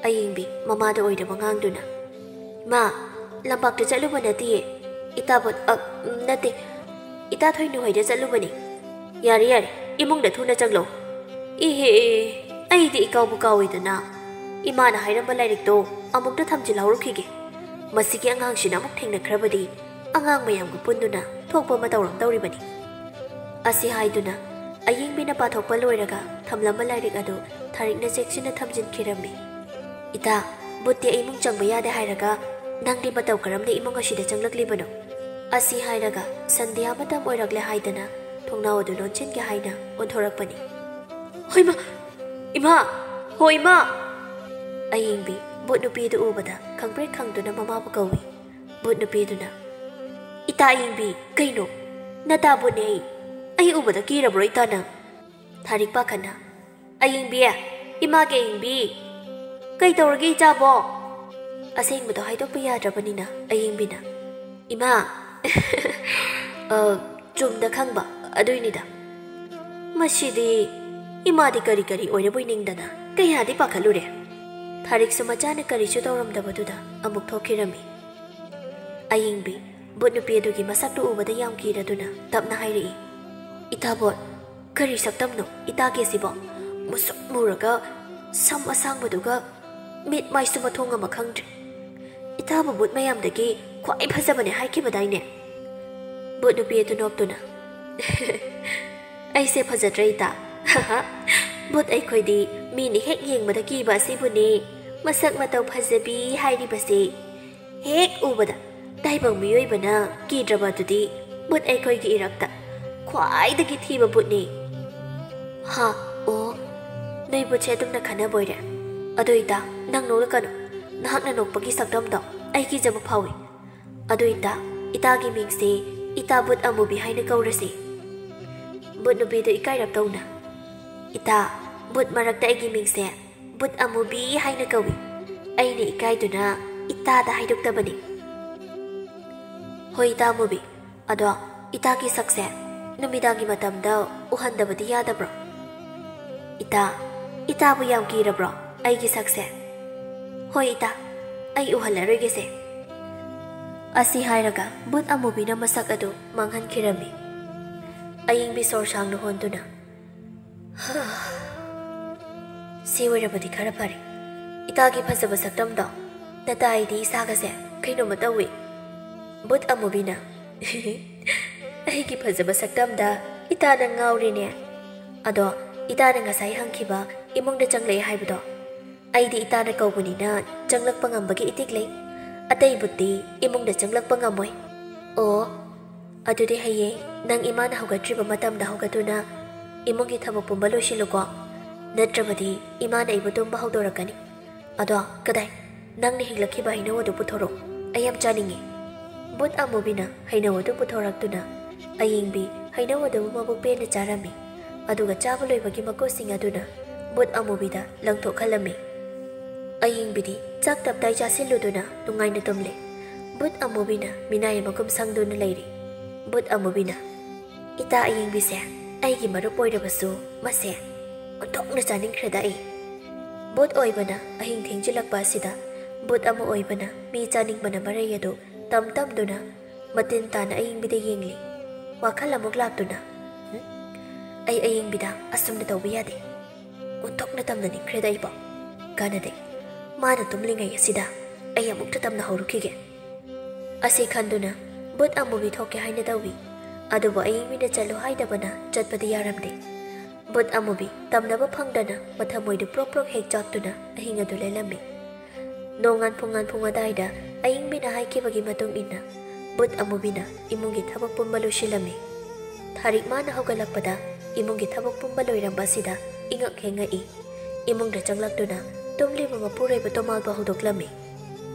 ꯑꯌꯤꯡꯕꯤ ꯃꯃꯥꯗ ꯑꯣꯏꯗꯕ ꯉꯥꯡꯗꯨꯅ, "ꯃꯥ, ꯂꯝꯄꯥꯛꯇ ꯆꯠꯂꯨꯕ ꯅꯠꯇꯤꯌꯦ꯫ ꯏꯇꯥꯕꯣꯠ, ꯑ, ꯅꯠꯇꯦ, ꯏꯇꯥ ꯊꯣꯏꯅꯨ ꯍꯣꯏꯗ ꯆꯠꯂꯨꯕꯅꯤ꯫ ꯌꯥꯔꯦ, ꯌꯥꯔꯦ, ꯏꯃꯨꯡꯗ ꯊꯨꯅ ꯆꯪꯂꯣ꯫" "ꯏꯍꯦ, ꯑꯩꯗꯤ ꯏꯀꯥꯎꯕꯨ ꯀꯥꯎꯏꯗꯅ꯫ ꯏꯃꯥꯅ ꯍꯥꯏꯔꯝꯕ ꯂꯥꯏꯔꯤꯛꯇꯣ ꯑꯃꯨꯛꯇ ꯊꯝꯖꯤꯜꯍꯧꯔꯨꯈꯤꯒꯦ꯫ ꯃꯁꯤꯒꯤ ꯑꯉꯥꯡꯁꯤꯅ ꯑꯃꯨꯛ ꯊꯦꯡꯅꯈ꯭ꯔꯕꯗꯤ ꯑꯉꯥꯡ ꯃꯌꯥꯝꯒ ꯄꯨꯟꯗꯨꯅ ꯊꯣꯛꯄ ꯑꯃ ꯇꯧꯔꯝꯗꯧꯔꯤꯕꯅꯤ꯫" ꯑꯁꯤ ꯍꯥꯏꯗꯨꯅ ꯑꯌꯤꯡꯕꯤꯅ ꯄꯥꯊꯣꯛꯄ ꯂꯣꯏꯔꯒ ꯊꯝꯂꯝꯕ ꯂꯥꯏꯔꯤꯛ ꯑꯗꯨ ꯊꯥꯔꯤꯛꯅ ꯆꯦꯛꯁꯤꯟꯅ ꯊꯝꯖꯤꯟꯈꯤꯔꯝꯃꯤ꯫ "ꯏꯇꯥ, ꯕꯨꯠꯇꯤ ꯏꯃꯨꯡ ꯆꯪꯕ ꯌꯥꯗꯦ ꯍꯥꯏꯔꯒ ꯅꯪꯗꯤ ꯃꯇꯧ ꯀꯔꯝꯅ ꯏꯃꯨꯡ ꯑꯁꯤꯗ ꯆꯪꯂꯛꯂꯤꯕꯅꯣ?" ꯑꯁꯤ ꯍꯥꯏꯔꯒ ꯁꯟꯙ꯭ꯌꯥ ꯃꯇꯝ ꯑꯣꯏꯔꯛꯂꯦ ꯍꯥꯏꯗꯅ ꯊꯣꯡꯅꯥꯎ ꯑꯗꯨ ꯂꯣꯟꯁꯤꯟꯒꯦ ꯍꯥꯏꯅ ꯑꯣꯟꯊꯣꯔꯛꯄꯅꯤ꯫ "ꯍꯣꯏꯃꯥ! ꯏꯃꯥ! ꯍꯣ ꯏꯃꯥ!" ꯑꯌꯤꯡꯕꯤ ꯕꯨꯠ ꯅꯨꯄꯤꯗꯨ ꯎꯕꯗ ꯈꯪꯄ꯭ꯔꯦꯛ ꯈꯪꯗꯨꯅ ꯃꯃꯥꯕꯨ ꯀꯧꯏ꯫ ꯕꯨꯠ ꯅꯨꯄꯤꯗꯨꯅ, "ꯏꯇꯥ ꯑꯌꯤꯡꯕꯤ, ꯀꯩꯅꯣ? ꯅꯇꯥ ꯕꯨꯠꯅꯦ ꯑꯩ꯫ ꯑꯩ ꯎꯕꯗ ꯀꯤꯔꯕ꯭ꯔꯣ ꯏꯇꯥ ꯅꯪ?" ꯊꯥꯔꯤꯛ ꯄꯥꯈꯠꯅ, "ꯑꯌꯤꯡꯕꯤ, ꯏꯃꯥꯒꯤ ꯑꯌꯤꯡꯕꯤ, ꯀꯩ ꯇꯧꯔꯒꯦ ꯏꯆꯥꯕꯣ?" ꯑꯁꯦꯡꯕꯗꯣ ꯍꯥꯏꯗꯣꯛꯄ ꯌꯥꯗ꯭ꯔꯕꯅꯤꯅ ꯑꯌꯤꯡꯕꯤꯅ, "ꯏꯃꯥ, ꯑ, ꯆꯨꯝꯅ ꯈꯪꯕ ꯑꯗꯨꯏꯅꯤꯗ꯫ ꯃꯁꯤꯗꯤ ꯏꯃꯥꯗꯤ ꯀꯔꯤ ꯀꯔꯤ ꯑꯣꯏꯔꯕꯣꯏ ꯅꯤꯡꯗꯅ ꯀꯌꯥꯗꯤ ꯄꯥꯈꯠꯂꯨꯔꯦ꯫" ꯊꯥꯔꯤꯛꯁꯨ ꯃꯆꯥꯅ ꯀꯔꯤꯁꯨ ꯇꯧꯔꯝꯗꯕꯗꯨꯗ ꯑꯃꯨꯛ ꯊꯣꯛꯈꯤꯔꯝꯃꯤ꯫ ꯑꯌꯤꯡꯕꯤ ꯚꯨꯠ ꯅꯨꯄꯤ ꯑꯗꯨꯒꯤ ꯃꯁꯛꯇꯨ ꯎꯕꯗ ꯌꯥꯝ ꯀꯤꯔꯗꯨꯅ ꯇꯞꯅ ꯍꯥꯏꯔꯛꯏ, "ꯏꯇꯥꯕꯣꯠ, ꯀꯔꯤ ꯁꯛꯇꯝꯅꯣ ꯏꯇꯥꯒꯤ ꯑꯁꯤꯕꯣ? ꯃꯨꯁꯨꯛ ꯃꯨꯔꯒ ꯁꯝ ꯑꯁꯥꯡꯕꯗꯨꯒ ꯃꯤꯠ ꯃꯥꯏꯁꯨ ꯃꯊꯣꯡ ꯑꯃ ꯈꯪꯗ꯭ꯔꯦ꯫ ꯏꯇꯥꯕꯨ ꯚꯨꯠ ꯃꯌꯥꯝꯗꯒꯤ ꯈ꯭ꯋꯥꯏ ꯐꯖꯕꯅꯦ ꯍꯥꯏꯈꯤꯕꯗꯥꯏꯅꯦ?" ꯚꯨꯠ ꯅꯨꯄꯤ ꯑꯗꯨ ꯅꯣꯛꯇꯨꯅ, "ꯑꯩꯁꯦ ꯐꯖꯗ꯭ꯔꯦ ꯏꯇꯥ? ꯚꯨꯠ ꯑꯩꯈꯣꯏꯗꯤ ꯃꯤꯅ ꯍꯦꯛ ꯌꯦꯡꯕꯗ ꯀꯤꯕ ꯑꯁꯤꯕꯨꯅꯦ ꯃꯁꯛ ꯃꯇꯧ ꯐꯖꯕꯤ ꯍꯥꯏꯔꯤꯕꯁꯦ꯫ ꯍꯦꯛ ꯎꯕꯗ ꯇꯥꯏꯕꯪ ꯃꯤꯑꯣꯏꯕꯅ ꯀꯤꯗ꯭ꯔꯕ ꯑꯗꯨꯗꯤ ꯚꯨꯠ ꯑꯩꯈꯣꯏꯒꯤ ꯏꯔꯛꯇ ꯈ꯭ꯋꯥꯏꯗꯒꯤ ꯊꯤꯕ ꯚꯨꯠꯅꯤ꯫" "ꯍꯥ? ꯑꯣ, ꯅꯣꯏ ꯚꯨꯠꯁꯦ ꯑꯗꯨꯝꯅ ꯈꯟꯅꯕ ꯑꯣꯏꯔꯦ? ꯑꯗꯨ ꯏꯇꯥ, ꯅꯪ ꯅꯣꯛꯂꯛꯀꯅꯨ꯫ ꯅꯍꯥꯛꯅ ꯅꯣꯛꯄꯒꯤ ꯁꯛꯇꯝꯗꯣ ꯑꯩ ꯀꯤꯖꯕ ꯐꯥꯎꯏ꯫ ꯑꯗꯨ ꯏꯇꯥ, ꯏꯇꯥꯒꯤ ꯃꯤꯡꯁꯦ ꯏꯇꯥ ꯚꯨꯠ ꯑꯃꯨꯕꯤ ꯍꯥꯏꯅ ꯀꯧꯔꯁꯤ꯫" ꯚꯨꯠ ꯅꯨꯄꯤꯗꯨ ꯏꯀꯥꯏꯔꯞ ꯇꯧꯅ, "ꯏꯇꯥ, ꯚꯨꯠ ꯃꯔꯛꯇ ꯑꯩꯒꯤ ꯃꯤꯡꯁꯦ ꯚꯨꯠ ꯑꯃꯨꯕꯤ ꯍꯥꯏꯅ ꯀꯧꯏ꯫ ꯑꯩꯅ ꯏꯀꯥꯏꯗꯨꯅ ꯏꯇꯥꯗ ꯍꯥꯏꯗꯣꯛꯇꯕꯅꯤ꯫" "ꯍꯣꯏ, ꯏꯇꯥ ꯑꯃꯨꯕꯤ, ꯑꯗꯣ ꯏꯇꯥꯒꯤ ꯁꯛꯁꯦ ꯅꯨꯃꯤꯗꯥꯡꯒꯤ ꯃꯇꯝꯗ ꯎꯍꯟꯗꯕꯗꯤ ꯌꯥꯗꯕ꯭ꯔꯣ? ꯏꯇꯥ, ꯏꯇꯥꯕꯨ ꯌꯥꯝ ꯀꯤꯔꯕ꯭ꯔꯣ ꯑꯩꯒꯤ ꯁꯛꯁꯦ? ꯍꯣꯏ ꯏꯇꯥ, ꯑꯩ ꯎꯍꯜꯂꯔꯣꯏꯒꯦꯁꯦ꯫" ꯑꯁꯤ ꯍꯥꯏꯔꯒ ꯚꯨꯠ ꯑꯃꯨꯕꯤꯅ ꯃꯁꯛ ꯑꯗꯨ ꯃꯥꯡꯍꯟꯈꯤꯔꯝꯃꯤ꯫ ꯑꯌꯤꯡꯕꯤ ꯁꯣꯔ ꯁꯥꯡꯅ ꯍꯣꯟꯗꯨꯅ, "ꯁꯤ ꯑꯣꯏꯔꯕꯗꯤ ꯈꯔ ꯐꯔꯦ꯫ ꯏꯇꯥꯒꯤ ꯐꯖꯕ ꯁꯛꯇꯝꯗꯣ ꯅꯇꯥꯏꯗꯤ ꯏꯁꯥꯒꯁꯦ ꯀꯩꯅꯣꯝꯃ ꯇꯧꯏ꯫" ꯚꯨꯠ ꯑꯃꯨꯕꯤꯅ, "ꯑꯩꯒꯤ ꯐꯖꯕ ꯁꯛꯇꯝꯗ ꯏꯇꯥ ꯅꯪ ꯉꯥꯎꯔꯦꯅꯦ꯫ ꯑꯗꯣ ꯏꯇꯥꯅ ꯉꯁꯥꯏ ꯍꯪꯈꯤꯕ ꯏꯃꯨꯡꯗ ꯆꯪꯂꯛꯑꯦ ꯍꯥꯏꯕꯗꯣ, ꯑꯩꯗꯤ ꯏꯇꯥꯅ ꯀꯧꯕꯅꯤꯅ ꯆꯪꯂꯛꯄ ꯉꯝꯕꯒꯤ ꯏꯇꯤꯛ ꯂꯩ꯫ ꯑꯇꯩ ꯚꯨꯠꯇꯤ ꯏꯃꯨꯡꯗ ꯆꯪꯂꯛꯄ ꯉꯝꯃꯣꯏ꯫" "ꯑꯣ, ꯑꯗꯨꯗꯤ ꯍꯌꯦꯡ ꯅꯪ ꯏꯃꯥꯅ ꯍꯧꯒꯠꯇ꯭ꯔꯤꯕ ꯃꯇꯝꯗ ꯍꯧꯒꯠꯇꯨꯅ ꯏꯃꯨꯡꯒꯤ ꯊꯕꯛ ꯄꯨꯝꯕ ꯂꯣꯏꯁꯤꯜꯂꯨꯀꯣ꯫ ꯅꯠꯇ꯭ꯔꯕꯗꯤ ꯏꯃꯥꯅ ꯑꯩꯕꯨ ꯇꯨꯝꯕ ꯍꯧꯗꯣꯔꯛꯀꯅꯤ꯫ ꯑꯗꯣ ꯀꯗꯥꯏ, ꯅꯪꯅ ꯍꯦꯛꯂꯛꯈꯤꯕ ꯍꯩꯅꯧ ꯑꯗꯨ ꯄꯨꯊꯣꯔꯛꯎ꯫ ꯑꯩ ꯌꯥꯝ ꯆꯥꯅꯤꯡꯉꯤ꯫" ꯚꯨꯠ ꯑꯃꯨꯕꯤꯅ ꯍꯩꯅꯧ ꯑꯗꯨ ꯄꯨꯊꯣꯔꯛꯇꯨꯅ ꯑꯌꯤꯡꯕꯤ ꯍꯩꯅꯧ ꯑꯗꯨꯕꯨ ꯃꯕꯨꯛ ꯄꯦꯟꯅ ꯆꯥꯔꯝꯃꯤ꯫ ꯑꯗꯨꯒ ꯆꯥꯕ ꯂꯣꯏꯕꯒꯤ ꯃꯀꯨꯁꯤꯡ ꯑꯗꯨꯅ ꯕꯨꯠ ꯑꯃꯨꯕꯤꯗ ꯂꯪꯊꯣꯛꯍꯜꯂꯝꯃꯤ꯫ ꯑꯌꯤꯡꯕꯤꯗꯤ ꯆꯥꯛ ꯇꯞꯇꯥꯏ ꯆꯥꯁꯤꯜꯂꯨꯗꯨꯅ ꯅꯨꯡꯉꯥꯏꯅ ꯇꯨꯝꯂꯦ꯫ ꯕꯨꯠ ꯑꯃꯨꯕꯤꯅ ꯃꯤꯅꯥꯏ ꯑꯃꯒꯨꯝ ꯁꯪꯗꯨꯅ ꯂꯩꯔꯤ꯫ ꯕꯨꯠ ꯑꯃꯨꯕꯤꯅ, "ꯏꯇꯥ ꯑꯌꯤꯡꯕꯤꯁꯦ ꯑꯩꯒꯤ ꯃꯔꯨꯞ ꯑꯣꯏꯔꯕꯁꯨ ꯃꯁꯦ ꯑꯣꯟꯊꯣꯛꯅ ꯆꯥꯅꯤꯡꯈ꯭ꯔꯦꯗ ꯑꯩ꯫ ꯕꯨꯠ ꯑꯣꯏꯕꯅ ꯑꯍꯤꯡ ꯊꯦꯡꯖꯤꯜꯂꯛꯄ ꯑꯁꯤꯗ ꯕꯨꯠ ꯑꯃ ꯑꯣꯏꯕꯅ ꯃꯤ ꯆꯥꯅꯤꯡꯕꯅ ꯃꯔꯩ ꯑꯗꯨ ꯇꯝ ꯇꯝꯗꯨꯅ ꯃꯇꯤꯟ ꯇꯥꯅ ꯑꯌꯤꯡꯕꯤꯗ ꯌꯦꯡꯂꯤ꯫ ꯋꯥꯈꯜ ꯑꯃꯨꯛ ꯂꯥꯛꯇꯨꯅ, "ꯍꯨꯝ? ꯑꯩ ꯑꯌꯤꯡꯕꯤꯗ ꯑꯁꯨꯝꯅ ꯇꯧꯕ ꯌꯥꯗꯦ꯫ ꯑꯣꯟꯊꯣꯛꯅ ꯇꯝꯅꯅꯤꯡꯈ꯭ꯔꯦꯗ ꯑꯩꯕꯣ꯫ ꯀꯥꯟꯅꯗꯦ꯫ ꯃꯥꯅ ꯇꯨꯝꯂꯤꯉꯩ ꯑꯁꯤꯗ ꯑꯩ ꯑꯃꯨꯛꯇ ꯇꯝꯅ ꯍꯧꯔꯨꯈꯤꯒꯦ"꯫ ꯑꯁꯤ ꯈꯟꯗꯨꯅ ꯕꯨꯠ ꯑꯃꯨꯕꯤ ꯊꯣꯛꯀꯦ ꯍꯥꯏꯅ ꯇꯧꯏ꯫ ꯑꯗꯨꯕꯨ ꯑꯌꯤꯡꯕꯤꯅ ꯆꯠꯂꯨ ꯍꯥꯏꯗꯕꯅ ꯆꯠꯄꯗꯤ ꯌꯥꯔꯝꯗꯦ꯫ ꯕꯨꯠ ꯑꯃꯨꯕꯤ ꯇꯝꯅꯕ ꯐꯪꯗꯅ ꯃꯊꯃꯣꯏꯗꯨ ꯄ꯭ꯔꯣꯛ ꯄ꯭ꯔꯣꯛ ꯍꯦꯛ ꯆꯥꯛꯇꯨꯅ ꯑꯍꯤꯡ ꯑꯗꯨ ꯂꯦꯜꯂꯝꯃꯤ꯫ ꯅꯣꯡꯉꯥꯟ ꯄꯨꯡꯉꯥꯟ ꯄꯨꯡ ꯑꯗꯥꯏꯗ ꯑꯌꯤꯡꯕꯤꯅ ꯍꯥꯏꯈꯤꯕꯒꯤ ꯃꯇꯨꯡ ꯏꯟꯅ ꯕꯨꯠ ꯑꯃꯨꯕꯤꯅ ꯏꯃꯨꯡꯒꯤ ꯊꯕꯛ ꯄꯨꯝꯕ ꯂꯣꯏꯁꯤꯜꯂꯝꯃꯤ꯫ ꯊꯥꯔꯤꯛ ꯃꯥꯅ ꯍꯧꯒꯠꯂꯛꯄꯗ ꯏꯃꯨꯡꯒꯤ ꯊꯕꯛ ꯄꯨꯝꯕ ꯂꯣꯏꯔꯝꯕ ꯑꯁꯤꯗ ꯏꯉꯛ ꯍꯦꯛ ꯉꯛꯏ꯫ ꯏꯃꯨꯡꯗ ꯆꯪꯂꯛꯇꯨꯅ ꯇꯨꯝꯂꯤꯕ ꯃꯄꯨꯔꯣꯏꯕ ꯇꯣꯃꯥꯜꯕꯨ ꯍꯧꯗꯣꯛꯂꯝꯃꯤ꯫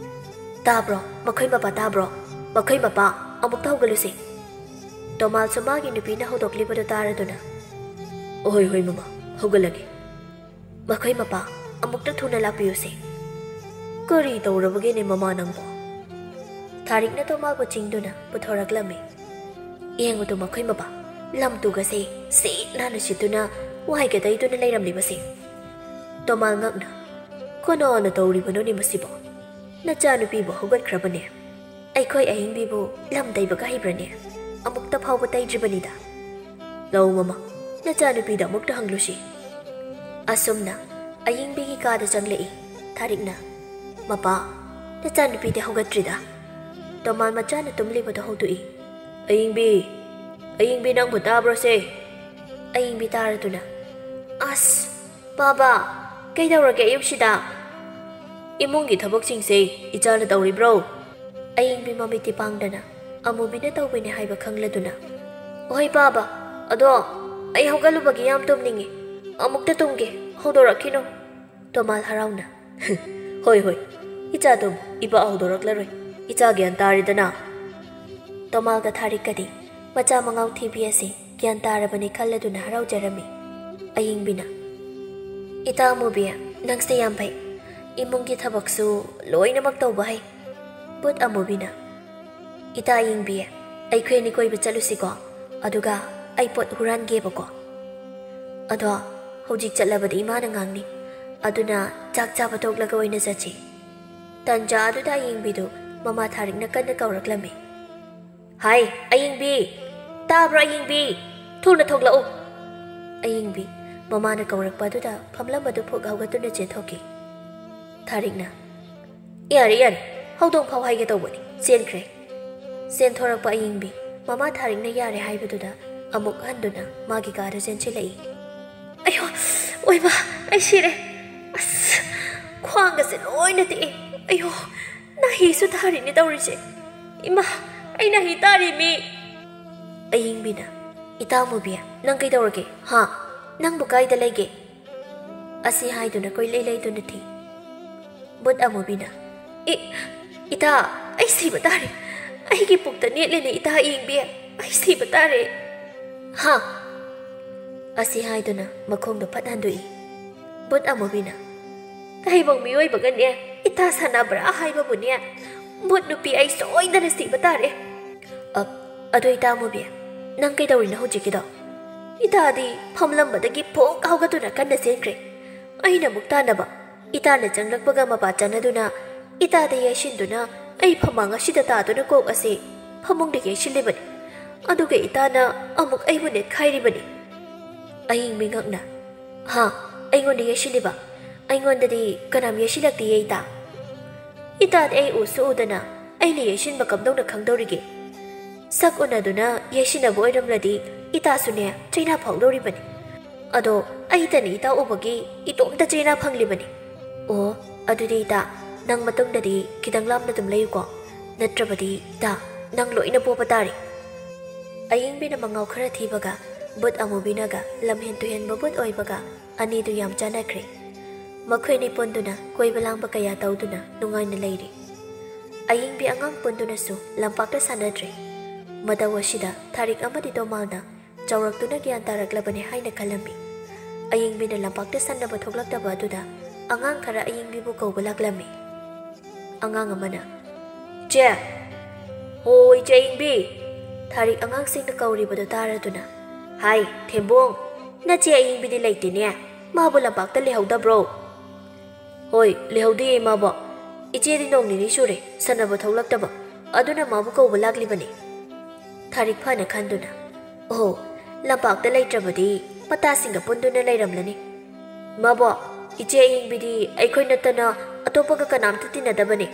"ꯇꯥꯕ꯭ꯔꯣ, ꯃꯈꯣꯏ ꯃꯄꯥ ꯇꯥꯕ꯭ꯔꯣ? ꯃꯈꯣꯏ ꯃꯄꯥ, ꯑꯃꯨꯛꯇ ꯍꯧꯒꯠꯂꯨꯁꯦ"꯫ ꯇꯣꯃꯥꯜꯁꯨ ꯃꯥꯒꯤ ꯅꯨꯄꯤꯅ ꯍꯧꯗꯣꯛꯂꯤꯕꯗꯨ ꯇꯥꯔꯗꯨꯅ, "ꯑꯍꯣꯏ, ꯍꯣꯏ ꯃꯃꯥ, ꯍꯧꯒꯠꯂꯒꯦ꯫ ꯃꯈꯣꯏ ꯃꯄꯥ, ꯑꯃꯨꯛꯇ ꯊꯨꯅ ꯂꯥꯛꯄꯤꯌꯨꯁꯦ"꯫ "ꯀꯔꯤ ꯇꯧꯔꯕꯒꯦꯅꯦ ꯃꯃꯥ ꯅꯪꯕꯣ?" ꯊꯥꯔꯤꯛꯅ ꯇꯣꯃꯥꯜꯕꯨ ꯆꯤꯡꯗꯨꯅ ꯄꯨꯊꯣꯔꯛꯂꯝꯃꯤ꯫ "ꯌꯦꯡꯉꯨꯗꯣ ꯃꯈꯣꯏ ꯃꯄꯥ, ꯂꯝ ꯇꯨꯒꯁꯦ ꯁꯤꯠ ꯅꯥꯟꯅ ꯁꯤꯠꯇꯨꯅ ꯋꯥꯏꯒ ꯇꯩꯗꯨꯅ ꯂꯩꯔꯝꯂꯤꯕꯁꯦ"꯫ ꯇꯣꯃꯥꯜ ꯉꯛꯅ, "ꯀꯅꯥꯅ ꯇꯧꯔꯤꯕꯅꯣꯅꯦ ꯃꯁꯤꯕꯣ? ꯅꯆꯥꯅꯨꯄꯤꯕꯨ ꯍꯧꯒꯠꯈ꯭ꯔꯕꯅꯦ꯫ ꯑꯩꯈꯣꯏ ꯑꯌꯤꯡꯕꯤꯕꯨ ꯂꯝ ꯇꯩꯕꯒ ꯍꯩꯕ꯭ꯔꯅꯦ? ꯑꯃꯨꯛꯇ ꯐꯥꯎꯕ ꯇꯩꯗ꯭ꯔꯤꯕꯅꯤꯗ"꯫ "ꯂꯧ ꯃꯃꯥ, ꯅꯆꯥꯅꯨꯄꯤꯗ ꯑꯃꯨꯛꯇ ꯍꯪꯂꯨꯁꯤ"꯫ ꯑꯁꯨꯝꯅ ꯑꯌꯤꯡꯕꯤꯒꯤ ꯀꯥꯗ ꯆꯪꯂꯛꯏ꯫ ꯊꯥꯔꯤꯛꯅ, "ꯃꯄꯥ, ꯅꯆꯥꯅꯨꯄꯤꯗꯤ ꯍꯧꯒꯠꯇ꯭ꯔꯤꯗ"꯫ ꯇꯣꯃꯥꯜ ꯃꯆꯥꯅ ꯇꯨꯝꯂꯤꯕꯗꯨ ꯍꯧꯗꯣꯛꯏ꯫ "ꯑꯌꯤꯡꯕꯤ, ꯑꯌꯤꯡꯕꯤ, ꯅꯪꯕꯨ ꯇꯥꯕ꯭ꯔꯣꯁꯦ?" ꯑꯌꯤꯡꯕꯤ ꯇꯥꯔꯗꯨꯅ, "ꯑꯁ, ꯕꯥꯕꯥ, ꯀꯩꯗꯧꯔꯒꯦ ꯑꯌꯨꯛꯁꯤꯗ? ꯏꯃꯨꯡꯒꯤ ꯊꯕꯛꯁꯤꯡꯁꯦ ꯏꯆꯥꯅ ꯇꯧꯔꯤꯕ꯭ꯔꯣ?" ꯑꯌꯤꯡꯕꯤ ꯃꯃꯤꯠꯇꯤ ꯄꯥꯡꯗꯅ ꯑꯃꯨꯕꯤꯅ ꯇꯧꯕꯅꯦ ꯍꯥꯏꯕ ꯈꯪꯂꯗꯨꯅ, "ꯍꯣꯏ ꯕꯥꯕꯥ, ꯑꯗꯣ ꯑꯩ ꯍꯧꯒꯠꯂꯨꯕꯒꯤ ꯌꯥꯝ ꯇꯨꯝꯅꯤꯡꯉꯤ, ꯑꯃꯨꯛꯇ ꯇꯨꯝꯒꯦ, ꯍꯧꯗꯣꯔꯛꯈꯤꯅꯨ"꯫ ꯇꯣꯃꯥꯜ ꯍꯔꯥꯎꯅ, "ꯍꯣꯏ, ꯍꯣꯏ, ꯏꯆꯥ ꯇꯨꯝꯃꯨ, ꯏꯄꯥ ꯍꯧꯗꯣꯔꯛꯂꯔꯣꯏ, ꯏꯆꯥ ꯒ꯭ꯌꯥꯟ ꯇꯥꯔꯦꯗꯅ"꯫ ꯇꯣꯃꯥꯜꯒ ꯊꯥꯔꯤꯛꯀꯗꯤ ꯃꯆꯥ ꯃꯉꯥꯎ ꯊꯤꯕꯤ ꯑꯁꯤ ꯒ꯭ꯌꯥꯟ ꯇꯥꯔꯕꯅꯤ ꯈꯜꯂꯗꯨꯅ ꯍꯔꯥꯎꯖꯔꯝꯃꯤ꯫ ꯑꯌꯤꯡꯕꯤꯅ, "ꯏꯇꯥ ꯑꯃꯨꯕꯤ, ꯅꯪꯁꯦ ꯌꯥꯝ ꯐꯩ꯫ ꯏꯃꯨꯡꯒꯤ ꯊꯕꯛꯁꯨ ꯂꯣꯏꯅꯃꯛ ꯇꯧꯕ ꯍꯩ꯫" ꯕꯨꯠ ꯑꯃꯨꯕꯤꯅ, "ꯏꯇꯥ ꯑꯌꯤꯡꯕꯤ, ꯑꯩꯈꯣꯏ ꯑꯅꯤ ꯀꯣꯏꯕ ꯆꯠꯂꯨꯁꯤꯀꯣ꯫ ꯑꯗꯨꯒ ꯑꯩ ꯄꯣꯠ ꯍꯨꯔꯥꯟꯒꯦꯕꯀꯣ꯫ ꯑꯗꯣ ꯍꯧꯖꯤꯛ ꯆꯠꯂꯕꯗꯤ ꯏꯃꯥꯅ ꯉꯥꯡꯅꯤ꯫ ꯑꯗꯨꯅ ꯆꯥꯛ ꯆꯥꯕ ꯇꯣꯛꯂꯒ ꯑꯣꯏꯅ ꯆꯠꯁꯤ꯫" ꯇꯟꯖꯥ ꯑꯗꯨꯗ ꯑꯌꯤꯡꯕꯤꯗꯨ ꯃꯃꯥ ꯊꯥꯔꯤꯛꯅ ꯀꯟꯅ ꯀꯧꯔꯛꯂꯝꯃꯤ꯫ "ꯍꯥꯏ, ꯑꯌꯤꯡꯕꯤ! ꯇꯥꯕ꯭ꯔꯣ, ꯑꯌꯤꯡꯕꯤ? ꯊꯨꯅ ꯊꯣꯛꯂꯛꯎ!" ꯑꯌꯤꯡꯕꯤ ꯃꯃꯥꯅ ꯀꯧꯔꯛꯄ ꯑꯗꯨꯗ ꯐꯝꯂꯝꯕꯗꯨ ꯐꯨꯛ ꯍꯧꯒꯠꯇꯨꯅ ꯆꯦꯟꯊꯣꯛꯈꯤ꯫ ꯊꯥꯔꯤꯛꯅ, "ꯌꯥꯔꯦ, ꯌꯥꯔꯦ, ꯍꯧꯗꯣꯡ ꯐꯥꯎ ꯍꯥꯏꯒꯦ ꯇꯧꯕꯅꯤ, ꯆꯦꯟꯈ꯭ꯔꯦ꯫" ꯆꯦꯟꯊꯣꯔꯛꯄ ꯑꯌꯤꯡꯕꯤ ꯃꯃꯥ ꯊꯥꯔꯤꯛꯅ ꯌꯥꯔꯦ ꯍꯥꯏꯕꯗꯨꯗ ꯑꯃꯨꯛ ꯍꯟꯗꯨꯅ ꯃꯥꯒꯤ ꯀꯥꯗ ꯆꯦꯟꯁꯤꯜꯂꯛꯏ꯫ "ꯑꯌꯣ, ꯑꯣꯏꯃꯥ, ꯑꯩ ꯁꯤꯔꯦ꯫ ꯑꯁ, ꯈ꯭ꯋꯥꯡꯒꯁꯦ ꯂꯣꯏꯅ ꯇꯦꯛꯑꯦ꯫ ꯑꯌꯣ, ꯅꯥꯍꯤꯁꯨ ꯇꯥꯔꯤꯅꯦ ꯇꯧꯔꯤꯁꯦ꯫ ꯏꯃꯥ, ꯑꯩ ꯅꯥꯍꯤ ꯇꯥꯔꯦꯃꯤ!" ꯑꯌꯤꯡꯕꯤꯅ, "ꯏꯇꯥ ꯑꯃꯨꯕꯤ, ꯅꯪ ꯀꯩꯗꯧꯔꯒꯦ? ꯍꯥ? ꯅꯪꯕꯨ ꯀꯥꯏꯗ ꯂꯩꯒꯦ?" ꯑꯁꯤ ꯍꯥꯏꯗꯨꯅ ꯀꯣꯏꯂꯩ ꯂꯩꯗꯨꯅ ꯊꯤ꯫ ꯕꯨꯠ ꯑꯃꯨꯕꯤꯅ, "ꯏ, ꯏꯇꯥ, ꯑꯩ ꯁꯤꯕ ꯇꯥꯔꯦ꯫ ꯑꯩꯒꯤ ꯄꯨꯛꯇ ꯅꯦꯠꯂꯦꯅꯦ, ꯏꯇꯥ ꯑꯌꯤꯡꯕꯤ꯫ ꯑꯩ ꯁꯤꯕ ꯇꯥꯔꯦ꯫" "ꯍꯥ?" ꯑꯁꯤ ꯍꯥꯏꯗꯨꯅ ꯃꯈꯣꯡꯗꯣ ꯐꯠ ꯍꯟꯗꯣꯛꯏ꯫ ꯕꯨꯠ ꯑꯃꯨꯕꯤꯅ, "ꯇꯥꯏꯕꯪ ꯃꯤꯑꯣꯏꯕꯒꯅꯦ ꯏꯇꯥ ꯁꯥꯟꯅꯕ꯭ꯔꯥ ꯍꯥꯏꯕꯕꯨꯅꯦ? ꯕꯨꯠ ꯅꯨꯄꯤ, ꯑꯩ ꯁꯣꯏꯗꯅ ꯁꯤꯕ ꯇꯥꯔꯦ꯫" "ꯑ, ꯑꯗꯣ ꯏꯇꯥ ꯑꯃꯨꯕꯤ, ꯅꯪ ꯀꯩꯗꯧꯔꯤꯅꯣ ꯍꯧꯖꯤꯛꯀꯤꯗꯣ?" "ꯏꯇꯥꯗꯤ ꯐꯝꯂꯝꯕꯗꯒꯤ ꯐꯨꯛ ꯍꯧꯒꯠꯇꯨꯅ ꯀꯟꯅ ꯆꯦꯟꯈ꯭ꯔꯦ꯫ ꯑꯩꯅ ꯑꯃꯨꯛ ꯇꯥꯟꯅꯕ꯫ ꯏꯇꯥꯅ ꯆꯪꯂꯛꯄꯒ ꯃꯄꯥ ꯆꯥꯟꯅꯗꯨꯅ ꯏꯇꯥꯗ ꯌꯩꯁꯤꯟꯗꯨꯅ ꯑꯩ ꯐꯃꯥꯡ ꯑꯁꯤꯗ ꯇꯥꯗꯨꯅ ꯀꯣꯛ ꯑꯁꯤ ꯐꯃꯨꯡꯗ ꯌꯩꯁꯤꯜꯂꯤꯕꯅꯤ꯫ ꯑꯗꯨꯒ ꯏꯇꯥꯅ ꯑꯃꯨꯛ ꯑꯩꯕꯨ ꯅꯦꯠꯈꯥꯏꯔꯤꯕꯅꯤ꯫" ꯑꯌꯤꯡꯕꯤ ꯉꯛꯅ, "ꯍꯥ? ꯑꯩꯉꯣꯟꯗ ꯌꯩꯁꯤꯜꯂꯤꯕ? ꯑꯩꯉꯣꯟꯗꯗꯤ ꯀꯅꯥꯝ ꯌꯩꯁꯤꯜꯂꯛꯇꯤꯌꯦ, ꯏꯇꯥ꯫ ꯏꯇꯥꯗꯤ ꯑꯩ ꯎꯁꯨ ꯎꯗꯅ ꯑꯩꯅ ꯌꯩꯁꯤꯟꯕ ꯀꯝꯗꯧꯅ ꯈꯪꯗꯧꯔꯤꯒꯦ? ꯁꯛ ꯎꯅꯗꯨꯅ ꯌꯩꯁꯤꯟꯅꯕ ꯑꯣꯏꯔꯝꯂꯗꯤ ꯏꯇꯥꯁꯨꯅꯦ ꯆꯩꯅꯥ ꯐꯥꯎꯗꯧꯔꯤꯕꯅꯤ꯫ ꯑꯗꯣ ꯑꯩꯇꯅꯤ ꯏꯇꯥ ꯎꯕꯒꯤ ꯏꯇꯣꯝꯇ ꯆꯩꯅꯥ ꯐꯪꯂꯤꯕꯅꯤ꯫ ꯑꯣ, ꯑꯗꯨꯗꯤ ꯏꯇꯥ, ꯅꯪ ꯃꯇꯨꯡꯗꯗꯤ ꯈꯤꯇꯪ ꯂꯥꯞꯅ ꯑꯗꯨꯝ ꯂꯩꯌꯨꯀꯣ, ꯅꯠꯇ꯭ꯔꯕꯗꯤ ꯏꯇꯥ, ꯅꯪ ꯂꯣꯏꯅ ꯄꯣꯕ ꯇꯥꯔꯦ꯫" ꯑꯌꯤꯡꯕꯤꯅ ꯃꯉꯥꯎ ꯈꯔ ꯊꯤꯕꯒ ꯕꯨꯠ ꯑꯃꯨꯕꯤꯅꯒ ꯂꯝꯍꯦꯟ ꯇꯨꯍꯦꯟꯕ ꯕꯨꯠ ꯑꯣꯏꯕꯒ ꯑꯅꯤꯗꯨ ꯌꯥꯝ ꯆꯥꯟꯅꯈ꯭ꯔꯦ꯫ ꯃꯈꯣꯏꯅꯤ ꯄꯨꯟꯗꯨꯅ ꯀꯣꯏꯕ ꯂꯥꯡꯕ ꯀꯌꯥ ꯇꯧꯗꯨꯅ ꯅꯨꯡꯉꯥꯏꯅ ꯂꯩꯔꯤ꯫ ꯑꯌꯤꯡꯕꯤ ꯑꯉꯥꯡ ꯄꯨꯟꯗꯨꯅꯁꯨ ꯂꯝꯄꯥꯛꯇ ꯁꯥꯟꯅꯗ꯭ꯔꯦ꯫ ꯃꯇꯧ ꯑꯁꯤꯗ ꯊꯥꯔꯤꯛ ꯑꯃꯗꯤ ꯇꯣꯃꯥꯜꯅ ꯆꯥꯎꯔꯛꯇꯨꯅ ꯒ꯭ꯌꯥꯟ ꯇꯥꯔꯛꯂꯕꯅꯤ ꯍꯥꯏꯅ ꯈꯜꯂꯝꯃꯤ꯫ ꯑꯌꯤꯡꯕꯤꯅ ꯂꯝꯄꯥꯛꯇ ꯁꯥꯟꯅꯕ ꯊꯣꯛꯂꯛꯇꯕ ꯑꯗꯨꯗ ꯑꯉꯥꯡ ꯈꯔ ꯑꯌꯤꯡꯕꯤꯕꯨ ꯀꯧꯕ ꯂꯥꯛꯂꯝꯃꯤ꯫ ꯑꯉꯥꯡ ꯑꯃꯅ, "ꯏꯆꯦ!" "ꯍꯣ, ꯏꯆꯦ ꯑꯌꯤꯡꯕꯤ!" ꯊꯥꯔꯤꯛ ꯑꯉꯥꯡꯁꯤꯡꯅ ꯀꯧꯔꯤꯕꯗꯨ ꯇꯥꯔꯗꯨꯅ, "ꯍꯥꯏ, ꯊꯦꯝꯕꯣꯡ, ꯅꯆꯦ ꯑꯌꯤꯡꯕꯤꯗꯤ ꯂꯩꯇꯦꯅꯦ, ꯃꯥꯕꯨ ꯂꯝꯄꯥꯛꯇ ꯂꯩꯍꯧꯗꯕ꯭ꯔꯣ?" "ꯍꯣꯏ, ꯂꯩꯍꯧꯗꯦ ꯃꯥꯕꯣ꯫ ꯏꯆꯦꯗꯤ ꯅꯣꯡ ꯅꯤꯅꯤ ꯁꯨꯔꯦ ꯁꯥꯟꯅꯕ ꯊꯣꯛꯂꯛꯇꯕ, ꯑꯗꯨꯅ ꯃꯥꯕꯨ ꯀꯧꯕ ꯂꯥꯛꯂꯤꯕꯅꯤ꯫" ꯊꯥꯔꯤꯛ ꯐꯅ ꯈꯟꯗꯨꯅ, "ꯑꯣꯍꯣ, ꯂꯝꯄꯥꯛꯇ ꯂꯩꯇ꯭ꯔꯕꯗꯤ ꯃꯇꯥꯁꯤꯡꯒ ꯄꯨꯟꯗꯨꯅ ꯂꯩꯔꯝꯂꯅꯤ꯫ ꯃꯥꯕꯣ, ꯏꯆꯦ ꯑꯌꯤꯡꯕꯤꯗꯤ ꯑꯩꯈꯣꯏ ꯅꯠꯇꯅ ꯑꯇꯣꯞꯄꯒ ꯀꯅꯥꯝꯇ ꯇꯤꯟꯅꯗꯕꯅꯤ꯫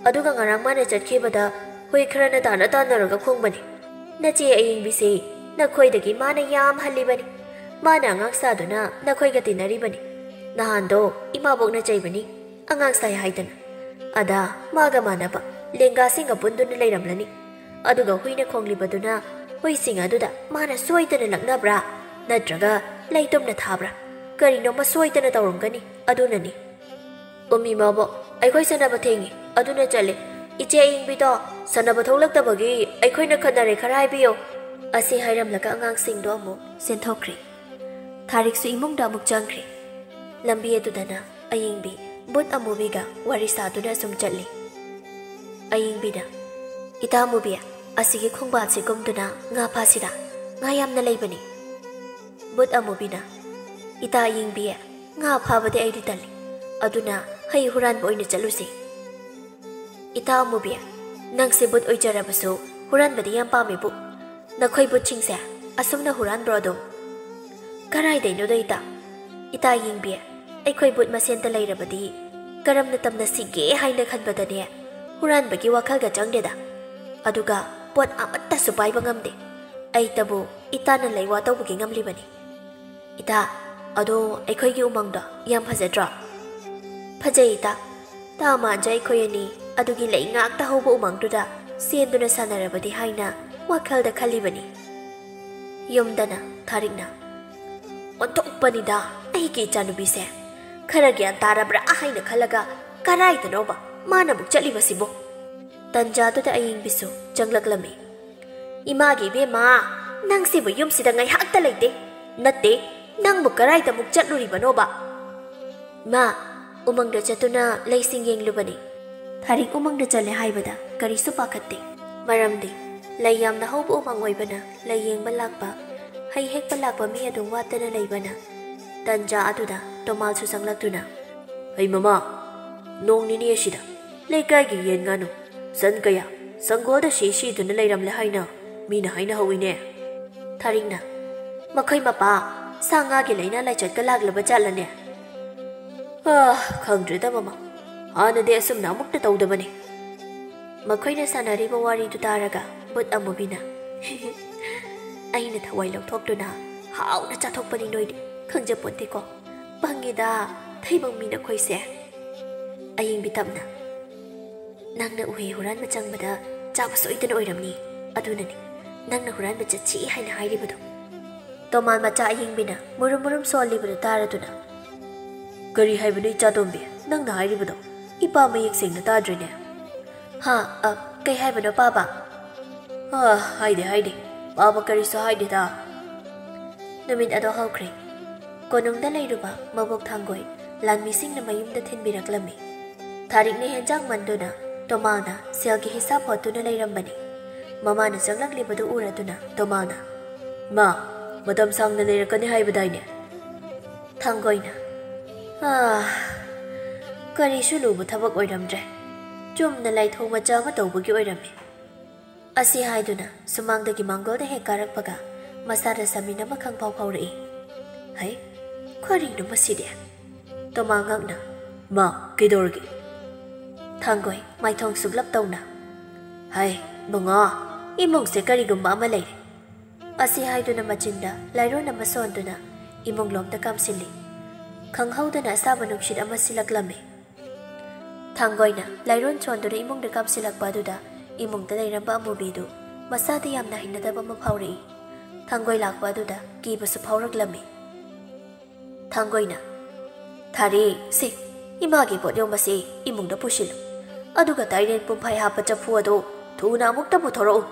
ꯑꯗꯨꯒ ꯉꯔꯥꯡ ꯃꯥꯅ ꯆꯠꯈꯤꯕꯗ ꯍꯨꯏ ꯈꯔꯅ ꯇꯥꯟꯅ ꯇꯥꯟꯅꯔꯒ ꯈꯣꯡꯕꯅꯤ꯫ ꯅꯆꯦ ꯑꯌꯤꯡꯕꯤꯁꯤ ꯅꯈꯣꯏꯗꯒꯤ ꯃꯥꯅ ꯌꯥꯝ ꯍꯜꯂꯤꯕꯅꯤ꯫ ꯃꯥꯅ ꯑꯉꯥꯡ ꯁꯥꯗꯨꯅ ꯅꯈꯣꯏꯒ ꯇꯤꯟꯅꯔꯤꯕꯅꯤ꯫ ꯅꯍꯥꯟꯗꯣ ꯏꯃꯥꯕꯣꯛꯅ ꯆꯩꯕꯅꯤ, ꯑꯉꯥꯡ ꯁꯥꯏ ꯍꯥꯏꯗꯅ꯫ ꯑꯗ ꯃꯥꯒ ꯃꯥꯟꯅꯕ ꯂꯦꯡꯒꯥꯁꯤꯡꯒ ꯄꯨꯟꯗꯨꯅ ꯂꯩꯔꯝꯂꯅꯤ꯫ ꯑꯗꯨꯒ ꯍꯨꯏꯅ ꯈꯣꯡꯂꯤꯕꯗꯨꯅ ꯍꯨꯏꯁꯤꯡ ꯑꯗꯨꯗ ꯃꯥꯅ ꯁꯣꯏꯗꯅ ꯂꯛꯅꯕ꯭ꯔꯥ? ꯅꯠꯇ꯭ꯔꯒ ꯂꯩꯇꯨꯝꯅ ꯊꯥꯕ꯭ꯔꯥ? ꯀꯔꯤꯅꯣꯃ ꯁꯣꯏꯗꯅ ꯇꯧꯔꯝꯒꯅꯤ, ꯑꯗꯨꯅꯅꯤ꯫" "ꯑꯣꯃꯤ ꯃꯥꯕꯣ, ꯑꯩꯈꯣꯏ ꯁꯥꯟꯅꯕ ꯊꯦꯡꯉꯤ, ꯑꯗꯨꯅ ꯆꯠꯂꯦ꯫ ꯏꯆꯦ ꯑꯌꯤꯡꯕꯤꯗꯣ ꯁꯥꯟꯅꯕ ꯊꯣꯛꯂꯛꯇꯕꯒꯤ ꯑꯩꯈꯣꯏꯅ ꯈꯠꯅꯔꯦ, ꯈꯔ ꯍꯥꯏꯕꯤꯌꯣ꯫" ꯑꯁꯤ ꯍꯥꯏꯔꯝꯂꯒ ꯑꯉꯥꯡꯁꯤꯡꯗꯣ ꯑꯃꯨꯛ ꯆꯦꯟꯊꯣꯛꯈ꯭ꯔꯦ꯫ ꯊꯥꯔꯤꯛꯁꯨ ꯏꯃꯨꯡꯗ ꯑꯃꯨꯛ ꯆꯪꯈ꯭ꯔꯦ꯫ ꯂꯝꯕꯤ ꯑꯗꯨꯗꯅ ꯑꯌꯤꯡꯕꯤ ꯕꯨꯠ ꯑꯃꯨꯕꯤꯒ ꯋꯥꯔꯤ ꯁꯥꯗꯨꯅ ꯁꯨꯝ ꯆꯠꯂꯤ꯫ ꯑꯌꯤꯡꯕꯤꯅ, "ꯏꯇꯥ ꯑꯃꯨꯕꯤ, ꯑꯁꯤꯒꯤ ꯈꯣꯡꯕꯥꯜꯁꯤ ꯀꯨꯝꯗꯨꯅ ꯉꯥ ꯐꯥꯁꯤꯔꯥ? ꯉꯥ ꯌꯥꯝꯅ ꯂꯩꯕꯅꯤ꯫" ꯕꯨꯠ ꯑꯃꯨꯕꯤꯅ, "ꯏꯇꯥ ꯑꯌꯤꯡꯕꯤ, ꯉꯥ ꯐꯥꯕꯗꯤ ꯑꯩꯗꯤ ꯇꯜꯂꯤ, ꯑꯗꯨꯅ ꯍꯩ ꯍꯨꯔꯥꯟꯕ ꯑꯣꯏꯅ ꯆꯠꯂꯨꯁꯤ꯫" "ꯏꯇꯥ ꯑꯃꯨꯕꯤ, ꯅꯪꯁꯦ ꯕꯨꯠ ꯑꯣꯏꯖꯔꯕꯁꯨ ꯍꯨꯔꯥꯟꯕꯗꯤ ꯌꯥꯝ ꯄꯥꯝꯃꯤꯕꯨ꯫ ꯅꯈꯣꯏ ꯕꯨꯠꯁꯤꯡꯁꯦ ꯑꯁꯨꯝꯅ ꯍꯨꯔꯥꯟꯕ꯭ꯔꯣ ꯑꯗꯨꯝ?" "ꯀꯔꯥꯏꯗꯩꯅꯣꯗ ꯏꯇꯥ? ꯏꯇꯥ ꯌꯦꯡꯕꯤ, ꯑꯩꯈꯣꯏ ꯕꯨꯠ ꯃꯁꯦꯟꯇ ꯂꯩꯔꯕꯗꯤ ꯀꯔꯝꯅ ꯇꯝꯅꯁꯤꯒꯦ ꯍꯥꯏꯅ ꯈꯟꯕꯗꯅꯦ ꯍꯨꯔꯥꯟꯕꯒꯤ ꯋꯥꯈꯜꯒ ꯆꯪꯗꯦꯗ꯫ ꯑꯗꯨꯒ ꯄꯣꯠ ꯑꯃꯠꯇꯁꯨ ꯄꯥꯏꯕ ꯉꯝꯗꯦ꯫ ꯑꯩꯇꯕꯨ ꯏꯇꯥꯅ ꯂꯩꯋꯥ ꯇꯧꯕꯒꯤ ꯉꯝꯂꯤꯕꯅꯤ꯫" "ꯏꯇꯥ, ꯑꯗꯣ ꯑꯩꯈꯣꯏꯒꯤ ꯎꯃꯪꯗꯣ ꯌꯥꯝ ꯐꯖꯗ꯭ꯔꯣ?" "ꯐꯖꯩ ꯏꯇꯥ꯫ ꯇꯥ ꯃꯥꯟꯖ ꯑꯩꯈꯣꯏ ꯑꯅꯤ ꯑꯗꯨꯒꯤ ꯂꯩ ꯉꯥꯛꯇ ꯍꯧꯕ ꯎꯃꯪꯗꯨꯗ ꯆꯦꯟꯗꯨꯅ ꯁꯥꯟꯅꯔꯕꯗꯤ ꯍꯥꯏꯅ ꯋꯥꯈꯜꯗ ꯈꯜꯂꯤꯕꯅꯤ꯫" ꯌꯨꯝꯗꯅ ꯊꯥꯔꯤꯛꯅ, "ꯑꯣꯟꯊꯣꯛꯄꯅꯤꯗ ꯑꯩꯒꯤ ꯏꯆꯥꯅꯨꯄꯤꯁꯦ꯫ ꯈꯔ ꯒ꯭ꯌꯥꯟ ꯇꯥꯔꯕ꯭ꯔꯥ ꯍꯥꯏꯅ ꯈꯜꯂꯒ ꯀꯔꯥꯏꯗꯅꯣꯕ ꯃꯥꯅ ꯑꯃꯨꯛ ꯆꯠꯂꯤꯕꯁꯤꯕꯣ?" ꯇꯟꯖꯥꯗꯨꯗ ꯑꯌꯤꯡꯕꯤꯁꯨ ꯆꯪꯂꯛꯂꯝꯃꯤ꯫ "ꯏꯃꯥꯒꯤ ꯏꯕꯦꯝꯃ, ꯅꯪꯁꯤꯕꯨ ꯌꯨꯝꯁꯤꯗ ꯉꯥꯏꯍꯥꯛꯇ ꯂꯩꯇꯦ꯫ ꯅꯠꯇꯦ, ꯅꯪꯕꯨ ꯀꯔꯥꯏꯗ ꯑꯃꯨꯛ ꯆꯠꯂꯨꯔꯤꯕꯅꯣꯕ? ꯃꯥ, ꯎꯃꯪꯗ ꯆꯠꯇꯨꯅ ꯂꯩꯁꯤꯡ ꯌꯦꯡꯂꯨꯕꯅꯤ꯫ ꯊꯥꯔꯤꯛ ꯎꯃꯪꯗ ꯆꯠꯂꯦ ꯍꯥꯏꯕꯗ ꯀꯔꯤꯁꯨ ꯄꯥꯈꯠꯇꯦ꯫ ꯃꯔꯝꯗꯤ ꯂꯩ ꯌꯥꯝꯅ ꯍꯧꯕ ꯎꯃꯪ ꯑꯣꯏꯕꯅ ꯂꯩ ꯌꯦꯡꯕ ꯂꯥꯛꯄ, ꯍꯩ ꯍꯦꯛꯄ ꯂꯥꯛꯄ ꯃꯤ ꯑꯗꯨꯝ ꯋꯥꯠꯇꯅ ꯂꯩꯕꯅ꯫ ꯇꯟꯖꯥ ꯑꯗꯨꯗ ꯇꯣꯃꯥꯜꯁꯨ ꯆꯪꯂꯛꯇꯨꯅ, "ꯍꯩ ꯃꯃꯥ, ꯅꯣꯡ ꯅꯤꯅꯤ ꯑꯁꯤꯗ ꯂꯩꯀꯥꯏꯒꯤ ꯌꯦꯟ ꯉꯥꯅꯨ, ꯁꯟ ꯀꯌꯥ ꯁꯪꯒꯣꯜꯗ ꯁꯤ ꯁꯤꯗꯨꯅ ꯂꯩꯔꯝꯂꯦ ꯍꯥꯏꯅ ꯃꯤꯅ ꯍꯥꯏꯅꯍꯧꯋꯤꯅꯦ꯫" ꯊꯥꯔꯤꯛꯅ, "ꯃꯈꯣꯏ ꯃꯄꯥ ꯁꯥ ꯉꯥꯒꯤ ꯂꯥꯏꯅꯥ ꯂꯥꯏꯆꯠꯀ ꯂꯥꯛꯂꯕ ꯖꯥꯠꯂꯅꯦ?" "ꯑꯥ, ꯈꯪꯗ꯭ꯔꯦꯗ ꯃꯃꯥ, ꯍꯥꯟꯅꯗꯤ ꯑꯁꯨꯝꯅ ꯑꯃꯨꯛꯇ ꯇꯧꯗꯕꯅꯦ꯫ ꯃꯈꯣꯏꯅ ꯁꯥꯟꯅꯔꯤꯕ ꯋꯥꯔꯤꯗꯨ ꯇꯥꯔꯒ ꯕꯨꯠ ꯑꯃꯨꯕꯤꯅ, "ꯑꯩꯅ ꯊꯋꯥꯏ ꯂꯧꯊꯣꯛꯇꯨꯅ ꯍꯥꯎꯅ ꯆꯥꯊꯣꯛꯄꯅꯤ ꯅꯣꯏꯗꯤ, ꯈꯪꯖꯄꯣꯟꯇꯦꯀꯣ꯫ ꯄꯪꯉꯤꯗ, ꯊꯩꯕꯣꯡ ꯃꯤ ꯅꯈꯣꯏꯁꯦ꯫" ꯑꯌꯤꯡꯕꯤ ꯇꯞꯅ, "ꯅꯪꯅ ꯎꯍꯩ ꯍꯨꯔꯥꯟꯕ ꯆꯪꯕꯗ ꯆꯥꯕ ꯁꯣꯏꯗꯅ ꯑꯣꯏꯔꯝꯅꯤ, ꯑꯗꯨꯅꯅꯤ ꯅꯪꯅ ꯍꯨꯔꯥꯟꯕ ꯆꯠꯁꯤ ꯍꯥꯏꯅ ꯍꯥꯏꯔꯤꯕꯗꯣ꯫" ꯇꯣꯃꯥꯜ ꯃꯆꯥ ꯑꯌꯤꯡꯕꯤꯅ ꯃꯨꯔꯨꯝ ꯃꯨꯔꯨꯝ ꯁꯣꯜꯂꯤꯕꯗꯨ ꯇꯥꯔꯗꯨꯅ, "ꯀꯔꯤ ꯍꯥꯏꯕꯅꯣ ꯏꯆꯥꯇꯣꯝꯕꯤ, ꯅꯪꯅ ꯍꯥꯏꯔꯤꯕꯗꯣ? ꯏꯄꯥ ꯃꯌꯦꯛ ꯁꯦꯡꯅ ꯇꯥꯗ꯭ꯔꯦꯅꯦ꯫" "ꯍꯥ? ꯑ, ꯀꯩ ꯍꯥꯏꯕꯅꯣ ꯄꯥꯕ?" "ꯑ, ꯍꯥꯏꯗꯦ, ꯍꯥꯏꯗꯦ, ꯄꯥꯕ ꯀꯔꯤꯁꯨ ꯍꯥꯏꯗꯦꯗ꯫" ꯅꯨꯃꯤꯠ ꯑꯗꯣ ꯍꯧꯈ꯭ꯔꯦ꯫ ꯀꯣꯅꯨꯡꯗ ꯂꯩꯔꯨꯕ ꯃꯕꯣꯛ ꯊꯥꯡꯒꯣꯏ ꯂꯥꯟꯃꯤꯁꯤꯡꯅ ꯃꯌꯨꯝꯗ ꯊꯤꯟꯕꯤꯔꯛꯂꯝꯃꯤ꯫ ꯊꯥꯔꯤꯛꯅ ꯍꯦꯟꯖꯥꯡ ꯃꯟꯗꯨꯅ ꯇꯣꯃꯥꯜꯅ ꯁꯦꯜꯒꯤ ꯍꯤꯁꯥꯞ ꯍꯣꯠꯇꯨꯅ ꯂꯩꯔꯝꯕꯅꯤ꯫ ꯃꯃꯥꯅ ꯆꯪꯂꯛꯂꯤꯕꯗꯨ ꯎꯔꯗꯨꯅ ꯇꯣꯃꯥꯜꯅ, "ꯃꯥ, ꯃꯇꯝ ꯁꯥꯡꯅ ꯂꯩꯔꯛꯀꯅꯤ ꯍꯥꯏꯕꯗꯥꯏꯅꯦ?" ꯊꯥꯡꯒꯣꯏꯅ, "ꯑꯥ, ꯀꯔꯤꯁꯨ ꯂꯨꯕ ꯊꯕꯛ ꯑꯣꯏꯔꯝꯗ꯭ꯔꯦ꯫ ꯆꯨꯝꯅ ꯂꯥꯏꯊꯧ ꯃꯆꯥ ꯑꯃ ꯇꯧꯕꯒꯤ ꯑꯣꯏꯔꯝꯃꯤ꯫" ꯑꯁꯤ ꯍꯥꯏꯗꯨꯅ ꯁꯨꯃꯥꯡꯗꯒꯤ ꯃꯥꯡꯒꯣꯜꯗ ꯍꯦꯛ ꯀꯥꯔꯛꯄꯒ ꯃꯁꯥꯗ ꯁꯃꯤꯟ ꯑꯃ ꯈꯪꯐꯥꯎ ꯐꯥꯎꯔꯛꯏ꯫ "ꯍꯩ, ꯀꯔꯤꯅꯣ ꯃꯁꯤꯗꯤ?" ꯇꯣꯃꯥꯜ ꯉꯛꯅ, "ꯃꯥ, ꯀꯩꯗꯧꯔꯒꯦ?" ꯊꯥꯡꯒꯣꯏ ꯃꯥꯏꯊꯣꯡ ꯁꯨꯛꯂꯞ ꯇꯧꯅ, "ꯍꯩ, ꯕꯨꯡꯉꯣ, ꯏꯃꯨꯡꯁꯦ ꯀꯔꯤꯒꯨꯝꯕ ꯑꯃ ꯂꯩꯔꯦ꯫" ꯑꯁꯤ ꯍꯥꯏꯗꯨꯅ ꯃꯆꯤꯟꯗ ꯂꯥꯏꯔꯣꯟ ꯑꯃ ꯁꯣꯟꯗꯨꯅ ꯏꯃꯨꯡꯂꯣꯝꯗ ꯀꯥꯝꯁꯤꯜꯂꯤ꯫ ꯈꯪꯍꯧꯗꯅ ꯑꯁꯥꯕ ꯅꯨꯡꯁꯤꯠ ꯑꯃ ꯁꯤꯜꯂꯛꯂꯝꯃꯤ꯫ ꯊꯥꯡꯒꯣꯏꯅ ꯂꯥꯏꯔꯣꯟ ꯁꯣꯟꯗꯨꯅ ꯏꯃꯨꯡꯗ ꯀꯥꯝꯁꯤꯜꯂꯛꯄ ꯑꯗꯨꯗ ꯏꯃꯨꯡꯗ ꯂꯩꯔꯝꯕ ꯑꯃꯨꯕꯤꯗꯨ ꯃꯁꯥꯗ ꯌꯥꯝꯅ ꯍꯩꯅꯗꯕ ꯑꯃ ꯐꯥꯎꯔꯛꯏ꯫ ꯊꯥꯡꯒꯣꯏ ꯂꯥꯛꯄ ꯑꯗꯨꯗ ꯀꯤꯕꯁꯨ ꯐꯥꯎꯔꯛꯂꯝꯃꯤ꯫ ꯊꯥꯡꯒꯣꯏꯅ, "ꯊꯥꯔꯤ, ꯁꯦ, ꯏꯃꯥꯒꯤ ꯄꯣꯠ ꯌꯣꯝꯕꯁꯦ ꯏꯃꯨꯡꯗ ꯄꯨꯁꯤꯜꯂꯨ꯫ ꯑꯗꯨꯒ ꯇꯥꯏꯔꯦꯟ ꯄꯨꯝꯐꯥꯏ ꯍꯥꯞꯄ ꯆꯐꯨ ꯑꯗꯨ ꯊꯨꯅ ꯑꯃꯨꯛꯇ ꯄꯨꯊꯣꯔꯛꯎ꯫"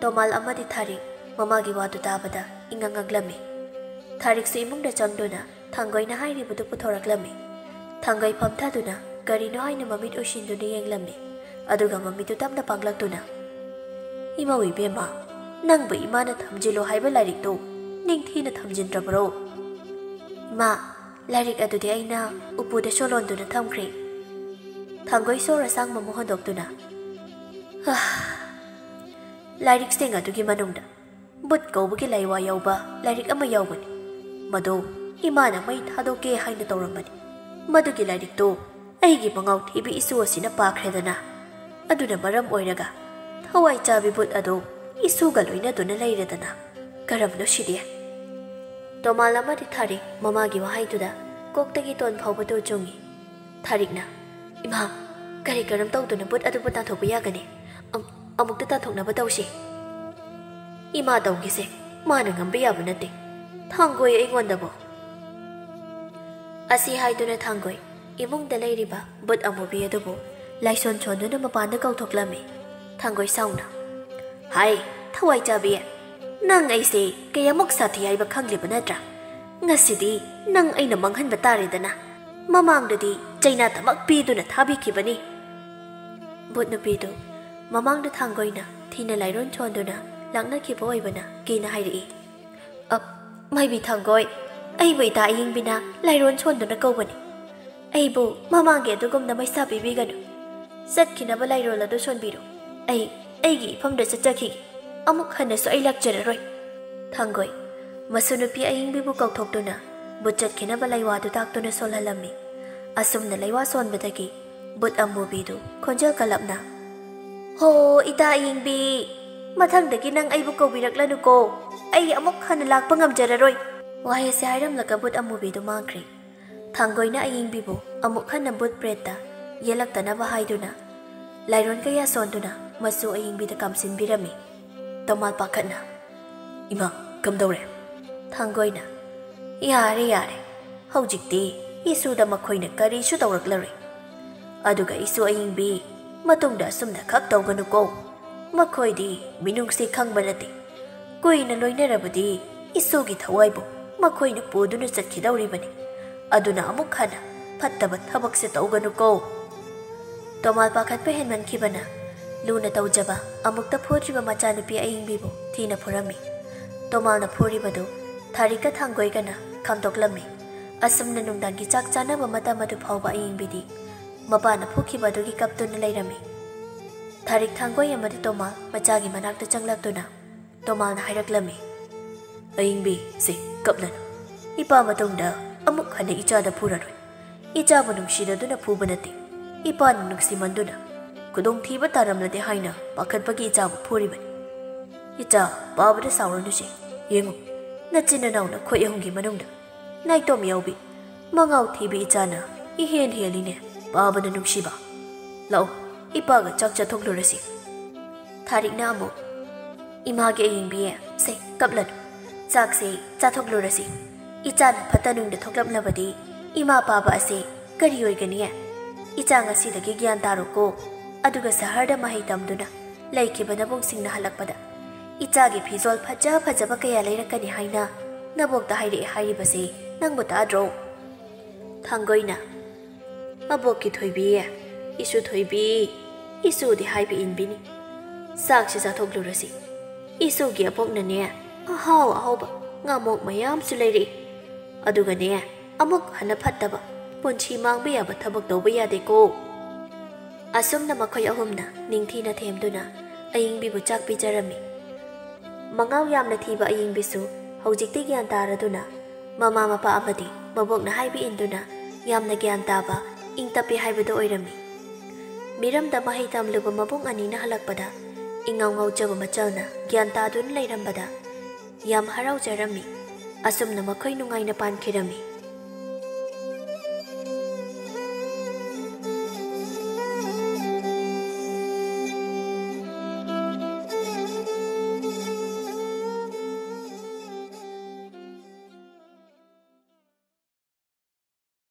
ꯇꯣꯃꯥꯜ ꯑꯃꯗꯤ ꯊꯥꯔꯤꯛ ꯃꯃꯥꯒꯤ ꯋꯥꯗꯨ ꯇꯥꯕꯗ ꯏꯉꯛ ꯉꯛꯂꯝꯃꯤ꯫ ꯊꯥꯔꯤꯛꯁꯨ ꯏꯃꯨꯡꯗ ꯆꯪꯗꯨꯅ ꯊꯥꯡꯒꯣꯏꯅ ꯍꯥꯏꯔꯤꯕꯗꯨ ꯄꯨꯊꯣꯔꯛꯂꯝꯃꯤ꯫ ꯊꯥꯡꯒꯣꯏ ꯐꯝꯊꯗꯨꯅ ꯀꯔꯤꯅꯣ ꯍꯥꯏꯅ ꯃꯃꯤꯠ ꯎꯏꯁꯤꯟꯗꯨꯅ ꯌꯦꯡꯂꯝꯃꯤ꯫ ꯑꯗꯨꯒ ꯃꯃꯤꯠꯇꯨ ꯇꯞꯅ ꯄꯥꯡꯂꯛꯇꯨꯅ, "ꯏꯃꯧ ꯏꯕꯦꯝꯃ, ꯅꯪꯕꯨ ꯏꯃꯥꯅ ꯊꯝꯖꯤꯜꯂꯨ ꯍꯥꯏꯕ ꯂꯥꯏꯔꯤꯛꯇꯨ ꯅꯤꯡꯊꯤꯅ ꯊꯝꯖꯤꯟꯗ꯭ꯔꯕ꯭ꯔꯣ?" "ꯏꯃꯥ, ꯂꯥꯏꯔꯤꯛ ꯑꯗꯨꯗꯤ ꯑꯩꯅ ꯎꯄꯨꯗ ꯁꯣꯂꯣꯟꯗꯨꯅ ꯊꯝꯈ꯭ꯔꯦ꯫" ꯊꯥꯡꯒꯣꯏ ꯁꯣꯔ ꯑꯁꯥꯡꯕ ꯑꯃ ꯍꯣꯟꯗꯣꯛꯇꯨꯅ, "ꯍꯥ, ꯂꯥꯏꯔꯤꯛꯁꯤꯡ ꯑꯗꯨꯒꯤ ꯃꯅꯨꯡꯗ ꯕꯨꯠ ꯀꯧꯕꯒꯤ ꯂꯥꯏꯋꯥ ꯌꯥꯎꯕ ꯂꯥꯏꯔꯤꯛ ꯑꯃ ꯌꯥꯎꯕꯅꯤ꯫ ꯃꯗꯨ ꯏꯃꯥꯅ ꯃꯩ ꯊꯥꯗꯣꯛꯀꯦ ꯍꯥꯏꯅ ꯇꯧꯔꯝꯕꯅꯤ꯫ ꯃꯗꯨꯒꯤ ꯂꯥꯏꯔꯤꯛꯇꯨ ꯑꯩꯒꯤ ꯃꯉꯥꯎ ꯊꯤꯕꯤ ꯏꯁꯨ ꯑꯁꯤꯅ ꯄꯥꯈ꯭ꯔꯦꯗꯅ꯫ ꯑꯗꯨꯅ ꯃꯔꯝ ꯑꯣꯏꯔꯒ ꯊꯋꯥꯏ ꯆꯥꯕꯤ ꯕꯨꯠ ꯑꯗꯨ ꯏꯁꯨꯒ ꯂꯣꯏꯅꯗꯨꯅ ꯂꯩꯔꯦꯗꯅ꯫ ꯀꯔꯝꯅꯣ ꯁꯤꯗꯤ?" ꯇꯣꯃꯥꯜ ꯑꯃꯗꯤ ꯊꯥꯔꯤꯛ ꯃꯃꯥꯒꯤ ꯋꯥꯍꯩꯗꯨꯗ ꯀꯣꯛꯇꯒꯤ ꯇꯣꯟ ꯐꯥꯎꯕꯗꯨ ꯆꯨꯡꯉꯤ꯫ ꯊꯥꯔꯤꯛꯅ, "ꯏꯃꯥ, ꯀꯔꯤ ꯀꯔꯝ ꯇꯧꯗꯨꯅ ꯕꯨꯠ ꯑꯗꯨꯕꯨ ꯇꯥꯟꯊꯣꯛꯄ ꯌꯥꯒꯅꯤ? ꯑꯝ-, ꯑꯃꯨꯛꯇ ꯇꯥꯟꯊꯣꯛꯅꯕ ꯇꯧꯁꯤ꯫" "ꯏꯃꯥ ꯇꯧꯒꯦꯁꯦ, ꯃꯥꯅ ꯉꯝꯕ ꯌꯥꯕ ꯅꯠꯇꯦ꯫ ꯊꯥꯡꯒꯣꯏ ꯑꯩꯉꯣꯟꯗꯕꯨ꯫" ꯑꯁꯤ ꯍꯥꯏꯗꯨꯅ ꯊꯥꯡꯒꯣꯏ ꯏꯃꯨꯡꯗ ꯂꯩꯔꯤꯕ ꯕꯨꯠ ꯑꯃꯨꯕꯤ ꯑꯗꯨꯕꯨ ꯂꯥꯏꯁꯣꯟ ꯁꯣꯟꯗꯨꯅ ꯃꯄꯥꯟꯗ ꯀꯧꯊꯣꯛꯂꯝꯃꯤ꯫ ꯊꯥꯡꯒꯣꯏ ꯁꯥꯎꯅ, "ꯍꯥꯏ, ꯊꯋꯥꯏ ꯆꯥꯕꯤ, ꯅꯪ ꯑꯩꯁꯦ ꯀꯌꯥꯃꯨꯛ ꯁꯥꯊꯤ ꯍꯥꯏꯕ ꯈꯪꯂꯤꯕ ꯅꯠꯇ꯭ꯔꯥ? ꯉꯁꯤꯗꯤ ꯅꯪ ꯑꯩꯅ ꯃꯥꯡꯍꯟꯕ ꯇꯥꯔꯦꯗꯅ꯫ ꯃꯃꯥꯡꯗꯗꯤ ꯆꯩꯅꯥ ꯊꯃꯛ ꯄꯤꯗꯨꯅ ꯊꯥꯕꯤꯈꯤꯕꯅꯤ꯫" ꯕꯨꯠ ꯅꯨꯄꯤꯗꯨ ꯃꯃꯥꯡꯗ ꯊꯥꯡꯒꯣꯏꯅ ꯊꯤꯅ ꯂꯥꯏꯔꯣꯟ ꯁꯣꯟꯗꯨꯅ ꯂꯥꯛꯅꯈꯤꯕ ꯑꯣꯏꯕꯅ ꯀꯤꯅ ꯍꯥꯏꯔꯛꯏ꯫ "ꯑꯞ, ꯃꯥꯏꯕꯤ ꯊꯥꯡꯒꯣꯏ, ꯑꯩꯕꯨ ꯏꯇꯥ ꯑꯌꯤꯡꯕꯤꯅ ꯂꯥꯏꯔꯣꯟ ꯁꯣꯟꯗꯨꯅ ꯀꯧꯕꯅꯤ꯫ ꯑꯩꯕꯨ ꯃꯃꯥꯡꯒꯤ ꯑꯗꯨꯒꯨꯝꯅ ꯃꯩꯁꯥ ꯄꯤꯕꯤꯒꯅꯨ꯫ ꯆꯠꯈꯤꯅꯕ ꯂꯥꯏꯔꯣꯜ ꯑꯗꯨ ꯁꯣꯟꯕꯤꯔꯣ꯫ ꯑꯩ ꯑꯩꯒꯤ ꯏꯐꯝꯗ ꯆꯠꯆꯈꯤꯒꯦ꯫ ꯑꯃꯨꯛ ꯍꯟꯅꯁꯨ ꯑꯩ ꯂꯥꯛꯆꯔꯔꯣꯏ꯫" ꯊꯥꯡꯒꯣꯏ ꯃꯁꯨ ꯅꯨꯄꯤ ꯑꯌꯤꯡꯕꯤꯕꯨ ꯀꯧꯊꯣꯛꯇꯨꯅ ꯕꯨꯠ ꯆꯠꯈꯤꯅꯕ ꯂꯩꯋꯥꯗꯨ ꯇꯥꯛꯇꯨꯅ ꯁꯣꯜꯍꯜꯂꯝꯃꯤ꯫ ꯑꯁꯨꯝꯅ ꯂꯩꯋꯥ ꯁꯣꯟꯕꯗꯒꯤ ꯕꯨꯠ ꯑꯃꯨꯕꯤꯗꯨ ꯈꯣꯟꯖꯦꯜ ꯀꯜꯂꯞꯅ, "ꯍꯣ, ꯏꯇꯥ ꯑꯌꯤꯡꯕꯤ, ꯃꯊꯪꯗꯒꯤ ꯅꯪ ꯑꯩꯕꯨ ꯀꯧꯕꯤꯔꯛꯂꯅꯨꯀꯣ꯫ ꯑꯩ ꯑꯃꯨꯛ ꯍꯟꯅ ꯂꯥꯛꯄ ꯉꯝꯖꯔꯔꯣꯏ꯫" ꯋꯥꯍꯩ ꯑꯁꯤ ꯍꯥꯏꯔꯝꯂꯒ ꯕꯨꯠ ꯑꯃꯨꯕꯤꯗꯨ ꯃꯥꯡꯈ꯭ꯔꯦ꯫ ꯊꯥꯡꯒꯣꯏꯅ ꯑꯌꯤꯡꯕꯤꯕꯨ ꯑꯃꯨꯛ ꯍꯟꯅ ꯕꯨꯠ ꯄ꯭ꯔꯦꯠꯇ ꯌꯦꯜꯂꯛꯇꯅꯕ ꯍꯥꯏꯗꯨꯅ ꯂꯥꯏꯔꯣꯟ ꯀꯌꯥ ꯁꯣꯟꯗꯨꯅ ꯃꯁꯨ ꯑꯌꯤꯡꯕꯤꯗ ꯀꯥꯝꯁꯤꯟꯕꯤꯔꯝꯃꯤ꯫ ꯇꯣꯃꯥꯜ ꯄꯥꯈꯠꯅ, "ꯏꯃꯥ, ꯀꯝꯗꯧꯔꯦ?" ꯊꯥꯡꯒꯣꯏꯅ, "ꯌꯥꯔꯦ, ꯌꯥꯔꯦ꯫ ꯍꯧꯖꯤꯛꯇꯤ ꯏꯁꯨꯗ ꯃꯈꯣꯏꯅ ꯀꯔꯤꯁꯨ ꯇꯧꯔꯛꯂꯔꯣꯏ꯫ ꯑꯗꯨꯒ ꯏꯁꯨ ꯑꯌꯤꯡꯕꯤ, ꯃꯇꯨꯡꯗ ꯑꯁꯨꯝꯅ ꯈꯛ ꯇꯧꯒꯅꯨꯀꯣ꯫" ꯃꯈꯣꯏꯗꯤ ꯃꯤꯅꯨꯡꯁꯤ ꯈꯪꯕ ꯅꯠꯇꯦ꯫ ꯀꯨꯏꯅ ꯂꯣꯏꯅꯔꯕꯗꯤ ꯏꯁꯣꯒꯤ ꯊꯋꯥꯏꯕꯨ ꯃꯈꯣꯏꯅ ꯄꯨꯗꯨꯅ ꯆꯠꯈꯤꯗꯧꯔꯤꯕꯅꯤ꯫ ꯑꯗꯨꯅ ꯑꯃꯨꯛ ꯍꯟꯅ ꯐꯠꯇꯕ ꯊꯕꯛꯁꯦ ꯇꯧꯒꯅꯨꯀꯣ꯫ ꯇꯣꯃꯥꯜ ꯄꯥꯈꯠꯄ ꯍꯦꯟꯃꯟꯈꯤꯕꯅ ꯂꯨꯅ ꯇꯧꯖꯕ ꯑꯃꯨꯛꯇ ꯐꯨꯗ꯭ꯔꯤꯕ ꯃꯆꯥꯅꯨꯄꯤ ꯑꯏꯪꯕꯤꯕꯨ ꯊꯤꯅ ꯐꯨꯔꯝꯃꯤ꯫ ꯇꯣꯃꯥꯜꯅ ꯐꯨꯔꯤꯕꯗꯨ ꯊꯥꯔꯤꯛꯀ ꯊꯥꯡꯒꯣꯏꯒꯅ ꯈꯥꯝꯗꯣꯛꯂꯝꯃꯤ꯫ ꯑꯁꯨꯝꯅ ꯅꯨꯡꯗꯥꯡꯒꯤ ꯆꯥꯛ ꯆꯥꯅꯕ ꯃꯇꯝ ꯑꯗꯨ ꯐꯥꯎꯕ ꯑꯏꯪꯕꯤꯗꯤ ꯃꯄꯥꯅ ꯐꯨꯈꯤꯕ ꯑꯗꯨꯒꯤ ꯀꯞꯇꯨꯅ ꯂꯩꯔꯝꯃꯤ꯫ ꯊꯥꯔꯤꯛ, ꯊꯥꯡꯒꯣꯏ ꯑꯃꯗꯤ ꯇꯣꯃꯥꯜ ꯃꯆꯥꯒꯤ ꯃꯅꯥꯛꯇ ꯆꯪꯂꯛꯇꯨꯅ ꯇꯣꯃꯥꯜꯅ ꯍꯥꯏꯔꯛꯂꯝꯃꯤ, "ꯑꯏꯪꯕꯤ, ꯁꯦ, ꯀꯞꯂꯅꯨ꯫ ꯏꯄꯥ ꯃꯇꯨꯡꯗ ꯑꯃꯨꯛ ꯍꯟꯅ ꯏꯆꯥꯗ ꯐꯨꯔꯔꯣꯏ꯫ ꯏꯆꯥꯕꯨ ꯅꯨꯡꯁꯤꯗꯗꯨꯅ ꯐꯨꯕ ꯅꯠꯇꯦ꯫ ꯏꯄꯥꯅ ꯅꯨꯡꯁꯤꯃꯟꯗꯨꯅ ꯈꯨꯗꯣꯡꯊꯤꯕ ꯇꯥꯔꯝꯂꯗꯤ ꯍꯥꯏꯅ ꯄꯥꯈꯠꯄꯒꯤ ꯏꯆꯥꯕꯨ ꯐꯨꯔꯤꯕꯅꯤ꯫ ꯏꯆꯥ, ꯄꯥꯕꯗ ꯁꯥꯎꯔꯅꯨꯁꯦ꯫ ꯌꯦꯡꯉꯨ, ꯅꯆꯤꯟ ꯅꯅꯥꯎ ꯅꯈꯣꯏ ꯑꯍꯨꯝꯒꯤ ꯃꯅꯨꯡꯗ ꯅꯥꯏꯇꯣꯝ ꯌꯥꯎꯕꯤ, ꯃꯉꯥꯎ ꯊꯤꯕꯤ ꯏꯆꯥꯅ ꯏꯍꯦꯟ ꯍꯦꯜꯂꯤꯅꯦ ꯄꯥꯕꯅ ꯅꯨꯡꯁꯤꯕ꯫ ꯂꯥꯛꯑꯣ, ꯏꯄꯥꯒ ꯆꯥꯛ ꯆꯥꯊꯣꯛꯂꯨꯔꯁꯤ꯫" ꯊꯥꯔꯤꯛꯅ ꯑꯃꯨꯛ, "ꯏꯃꯥꯒꯤ ꯑꯌꯤꯡꯕꯤ, ꯁꯦ, ꯀꯞꯂꯅꯨ꯫ ꯆꯥꯛꯁꯦ ꯆꯥꯊꯣꯛꯂꯨꯔꯁꯤ꯫ ꯏꯆꯥꯅ ꯐꯠꯇ ꯅꯨꯡꯗ ꯊꯣꯛꯂꯛꯂꯕꯗꯤ ꯏꯃꯥ ꯄꯥꯕ ꯑꯁꯦ ꯀꯔꯤ ꯑꯣꯏꯒꯅꯤ? ꯏꯆꯥ ꯉꯁꯤꯗꯒꯤ ꯒ꯭ꯌꯥꯟ ꯇꯥꯔꯣꯀꯣ꯫ ꯑꯗꯨꯒ ꯁꯍꯔꯗ ꯃꯍꯩ ꯇꯝꯗꯨꯅ ꯂꯩꯈꯤꯕ ꯅꯕꯨꯡꯁꯤꯡꯅ ꯍꯜꯂꯛꯄꯗ ꯏꯆꯥꯒꯤ ꯐꯤꯖꯣꯜ ꯐꯖ ꯐꯖꯕ ꯀꯌꯥ ꯂꯩꯔꯛꯀꯅꯤ ꯍꯥꯏꯅ ꯅꯕꯣꯛꯇ ꯍꯥꯏꯔꯛꯑꯦ ꯍꯥꯏꯔꯤꯕꯁꯦ ꯅꯪꯕꯨ ꯇꯥꯗ꯭ꯔꯣ?" ꯊꯥꯡꯒꯣꯏꯅ, "ꯑꯕꯣꯛꯀꯤ ꯊꯣꯏꯕꯤ, ꯏꯁꯨ ꯊꯣꯏꯕꯤ, ꯏꯁꯨꯗꯤ ꯍꯥꯏꯕ ꯏꯟꯕꯤꯅꯤ꯫ ꯆꯥꯛꯁꯤ ꯆꯥꯊꯣꯛꯂꯨꯔꯁꯤ꯫ ꯏꯁꯨꯒꯤ ꯑꯕꯣꯛꯅꯅꯦ, ꯑꯍꯥꯎ ꯑꯍꯥꯎꯕ ꯉꯥꯃꯣꯛ ꯃꯌꯥꯝꯁꯨ ꯂꯩꯔꯛꯏ꯫ ꯑꯗꯨꯒꯅꯦ, ꯑꯃꯨꯛ ꯍꯟꯅ ꯐꯠꯇꯕ, ꯄꯨꯟꯁꯤ ꯃꯥꯡꯕ ꯌꯥꯕ ꯊꯕꯛ ꯇꯧꯕ ꯌꯥꯗꯦꯀꯣ꯫" ꯑꯁꯨꯝꯅ ꯃꯈꯣꯏ ꯑꯍꯨꯝꯅ ꯅꯤꯡꯊꯤꯅ ꯊꯦꯝꯗꯨꯅ ꯑꯌꯤꯡꯕꯤꯕꯨ ꯆꯥꯛ ꯄꯤꯖꯔꯝꯃꯤ꯫ ꯃꯉꯥꯎ ꯌꯥꯝꯅ ꯊꯤꯕ ꯑꯌꯤꯡꯕꯤꯁꯨ ꯍꯧꯖꯤꯛꯇꯤ ꯒ꯭ꯌꯥꯟ ꯇꯥꯔꯗꯨꯅ ꯃꯃꯥ ꯃꯄꯥ ꯑꯃꯗꯤ ꯃꯕꯣꯛꯅ ꯍꯥꯏꯕ ꯏꯟꯗꯨꯅ ꯌꯥꯝꯅ ꯒ꯭ꯌꯥꯟ ꯇꯥꯕ, ꯏꯪ ꯇꯞꯄꯤ ꯍꯥꯏꯕꯗꯨ ꯑꯣꯏꯔꯝꯃꯤ꯫ ꯃꯤꯔꯝꯗ ꯃꯍꯩ ꯇꯝꯂꯨꯕ ꯃꯕꯨꯡ ꯑꯅꯤꯅ ꯍꯜꯂꯛꯄꯗ ꯏꯉꯥꯎ ꯉꯥꯎꯖꯕ ꯃꯆꯜꯅ ꯒ꯭ꯌꯥꯟ ꯇꯥꯗꯨꯅ ꯂꯩꯔꯝꯕꯗ ꯌꯥꯝ ꯍꯔꯥꯎꯖꯔꯝꯃꯤ꯫ ꯑꯁꯨꯝꯅ ꯃꯈꯣꯏ ꯅꯨꯡꯉꯥꯏꯅ ꯄꯥꯟꯈꯤꯔꯝꯃꯤ꯫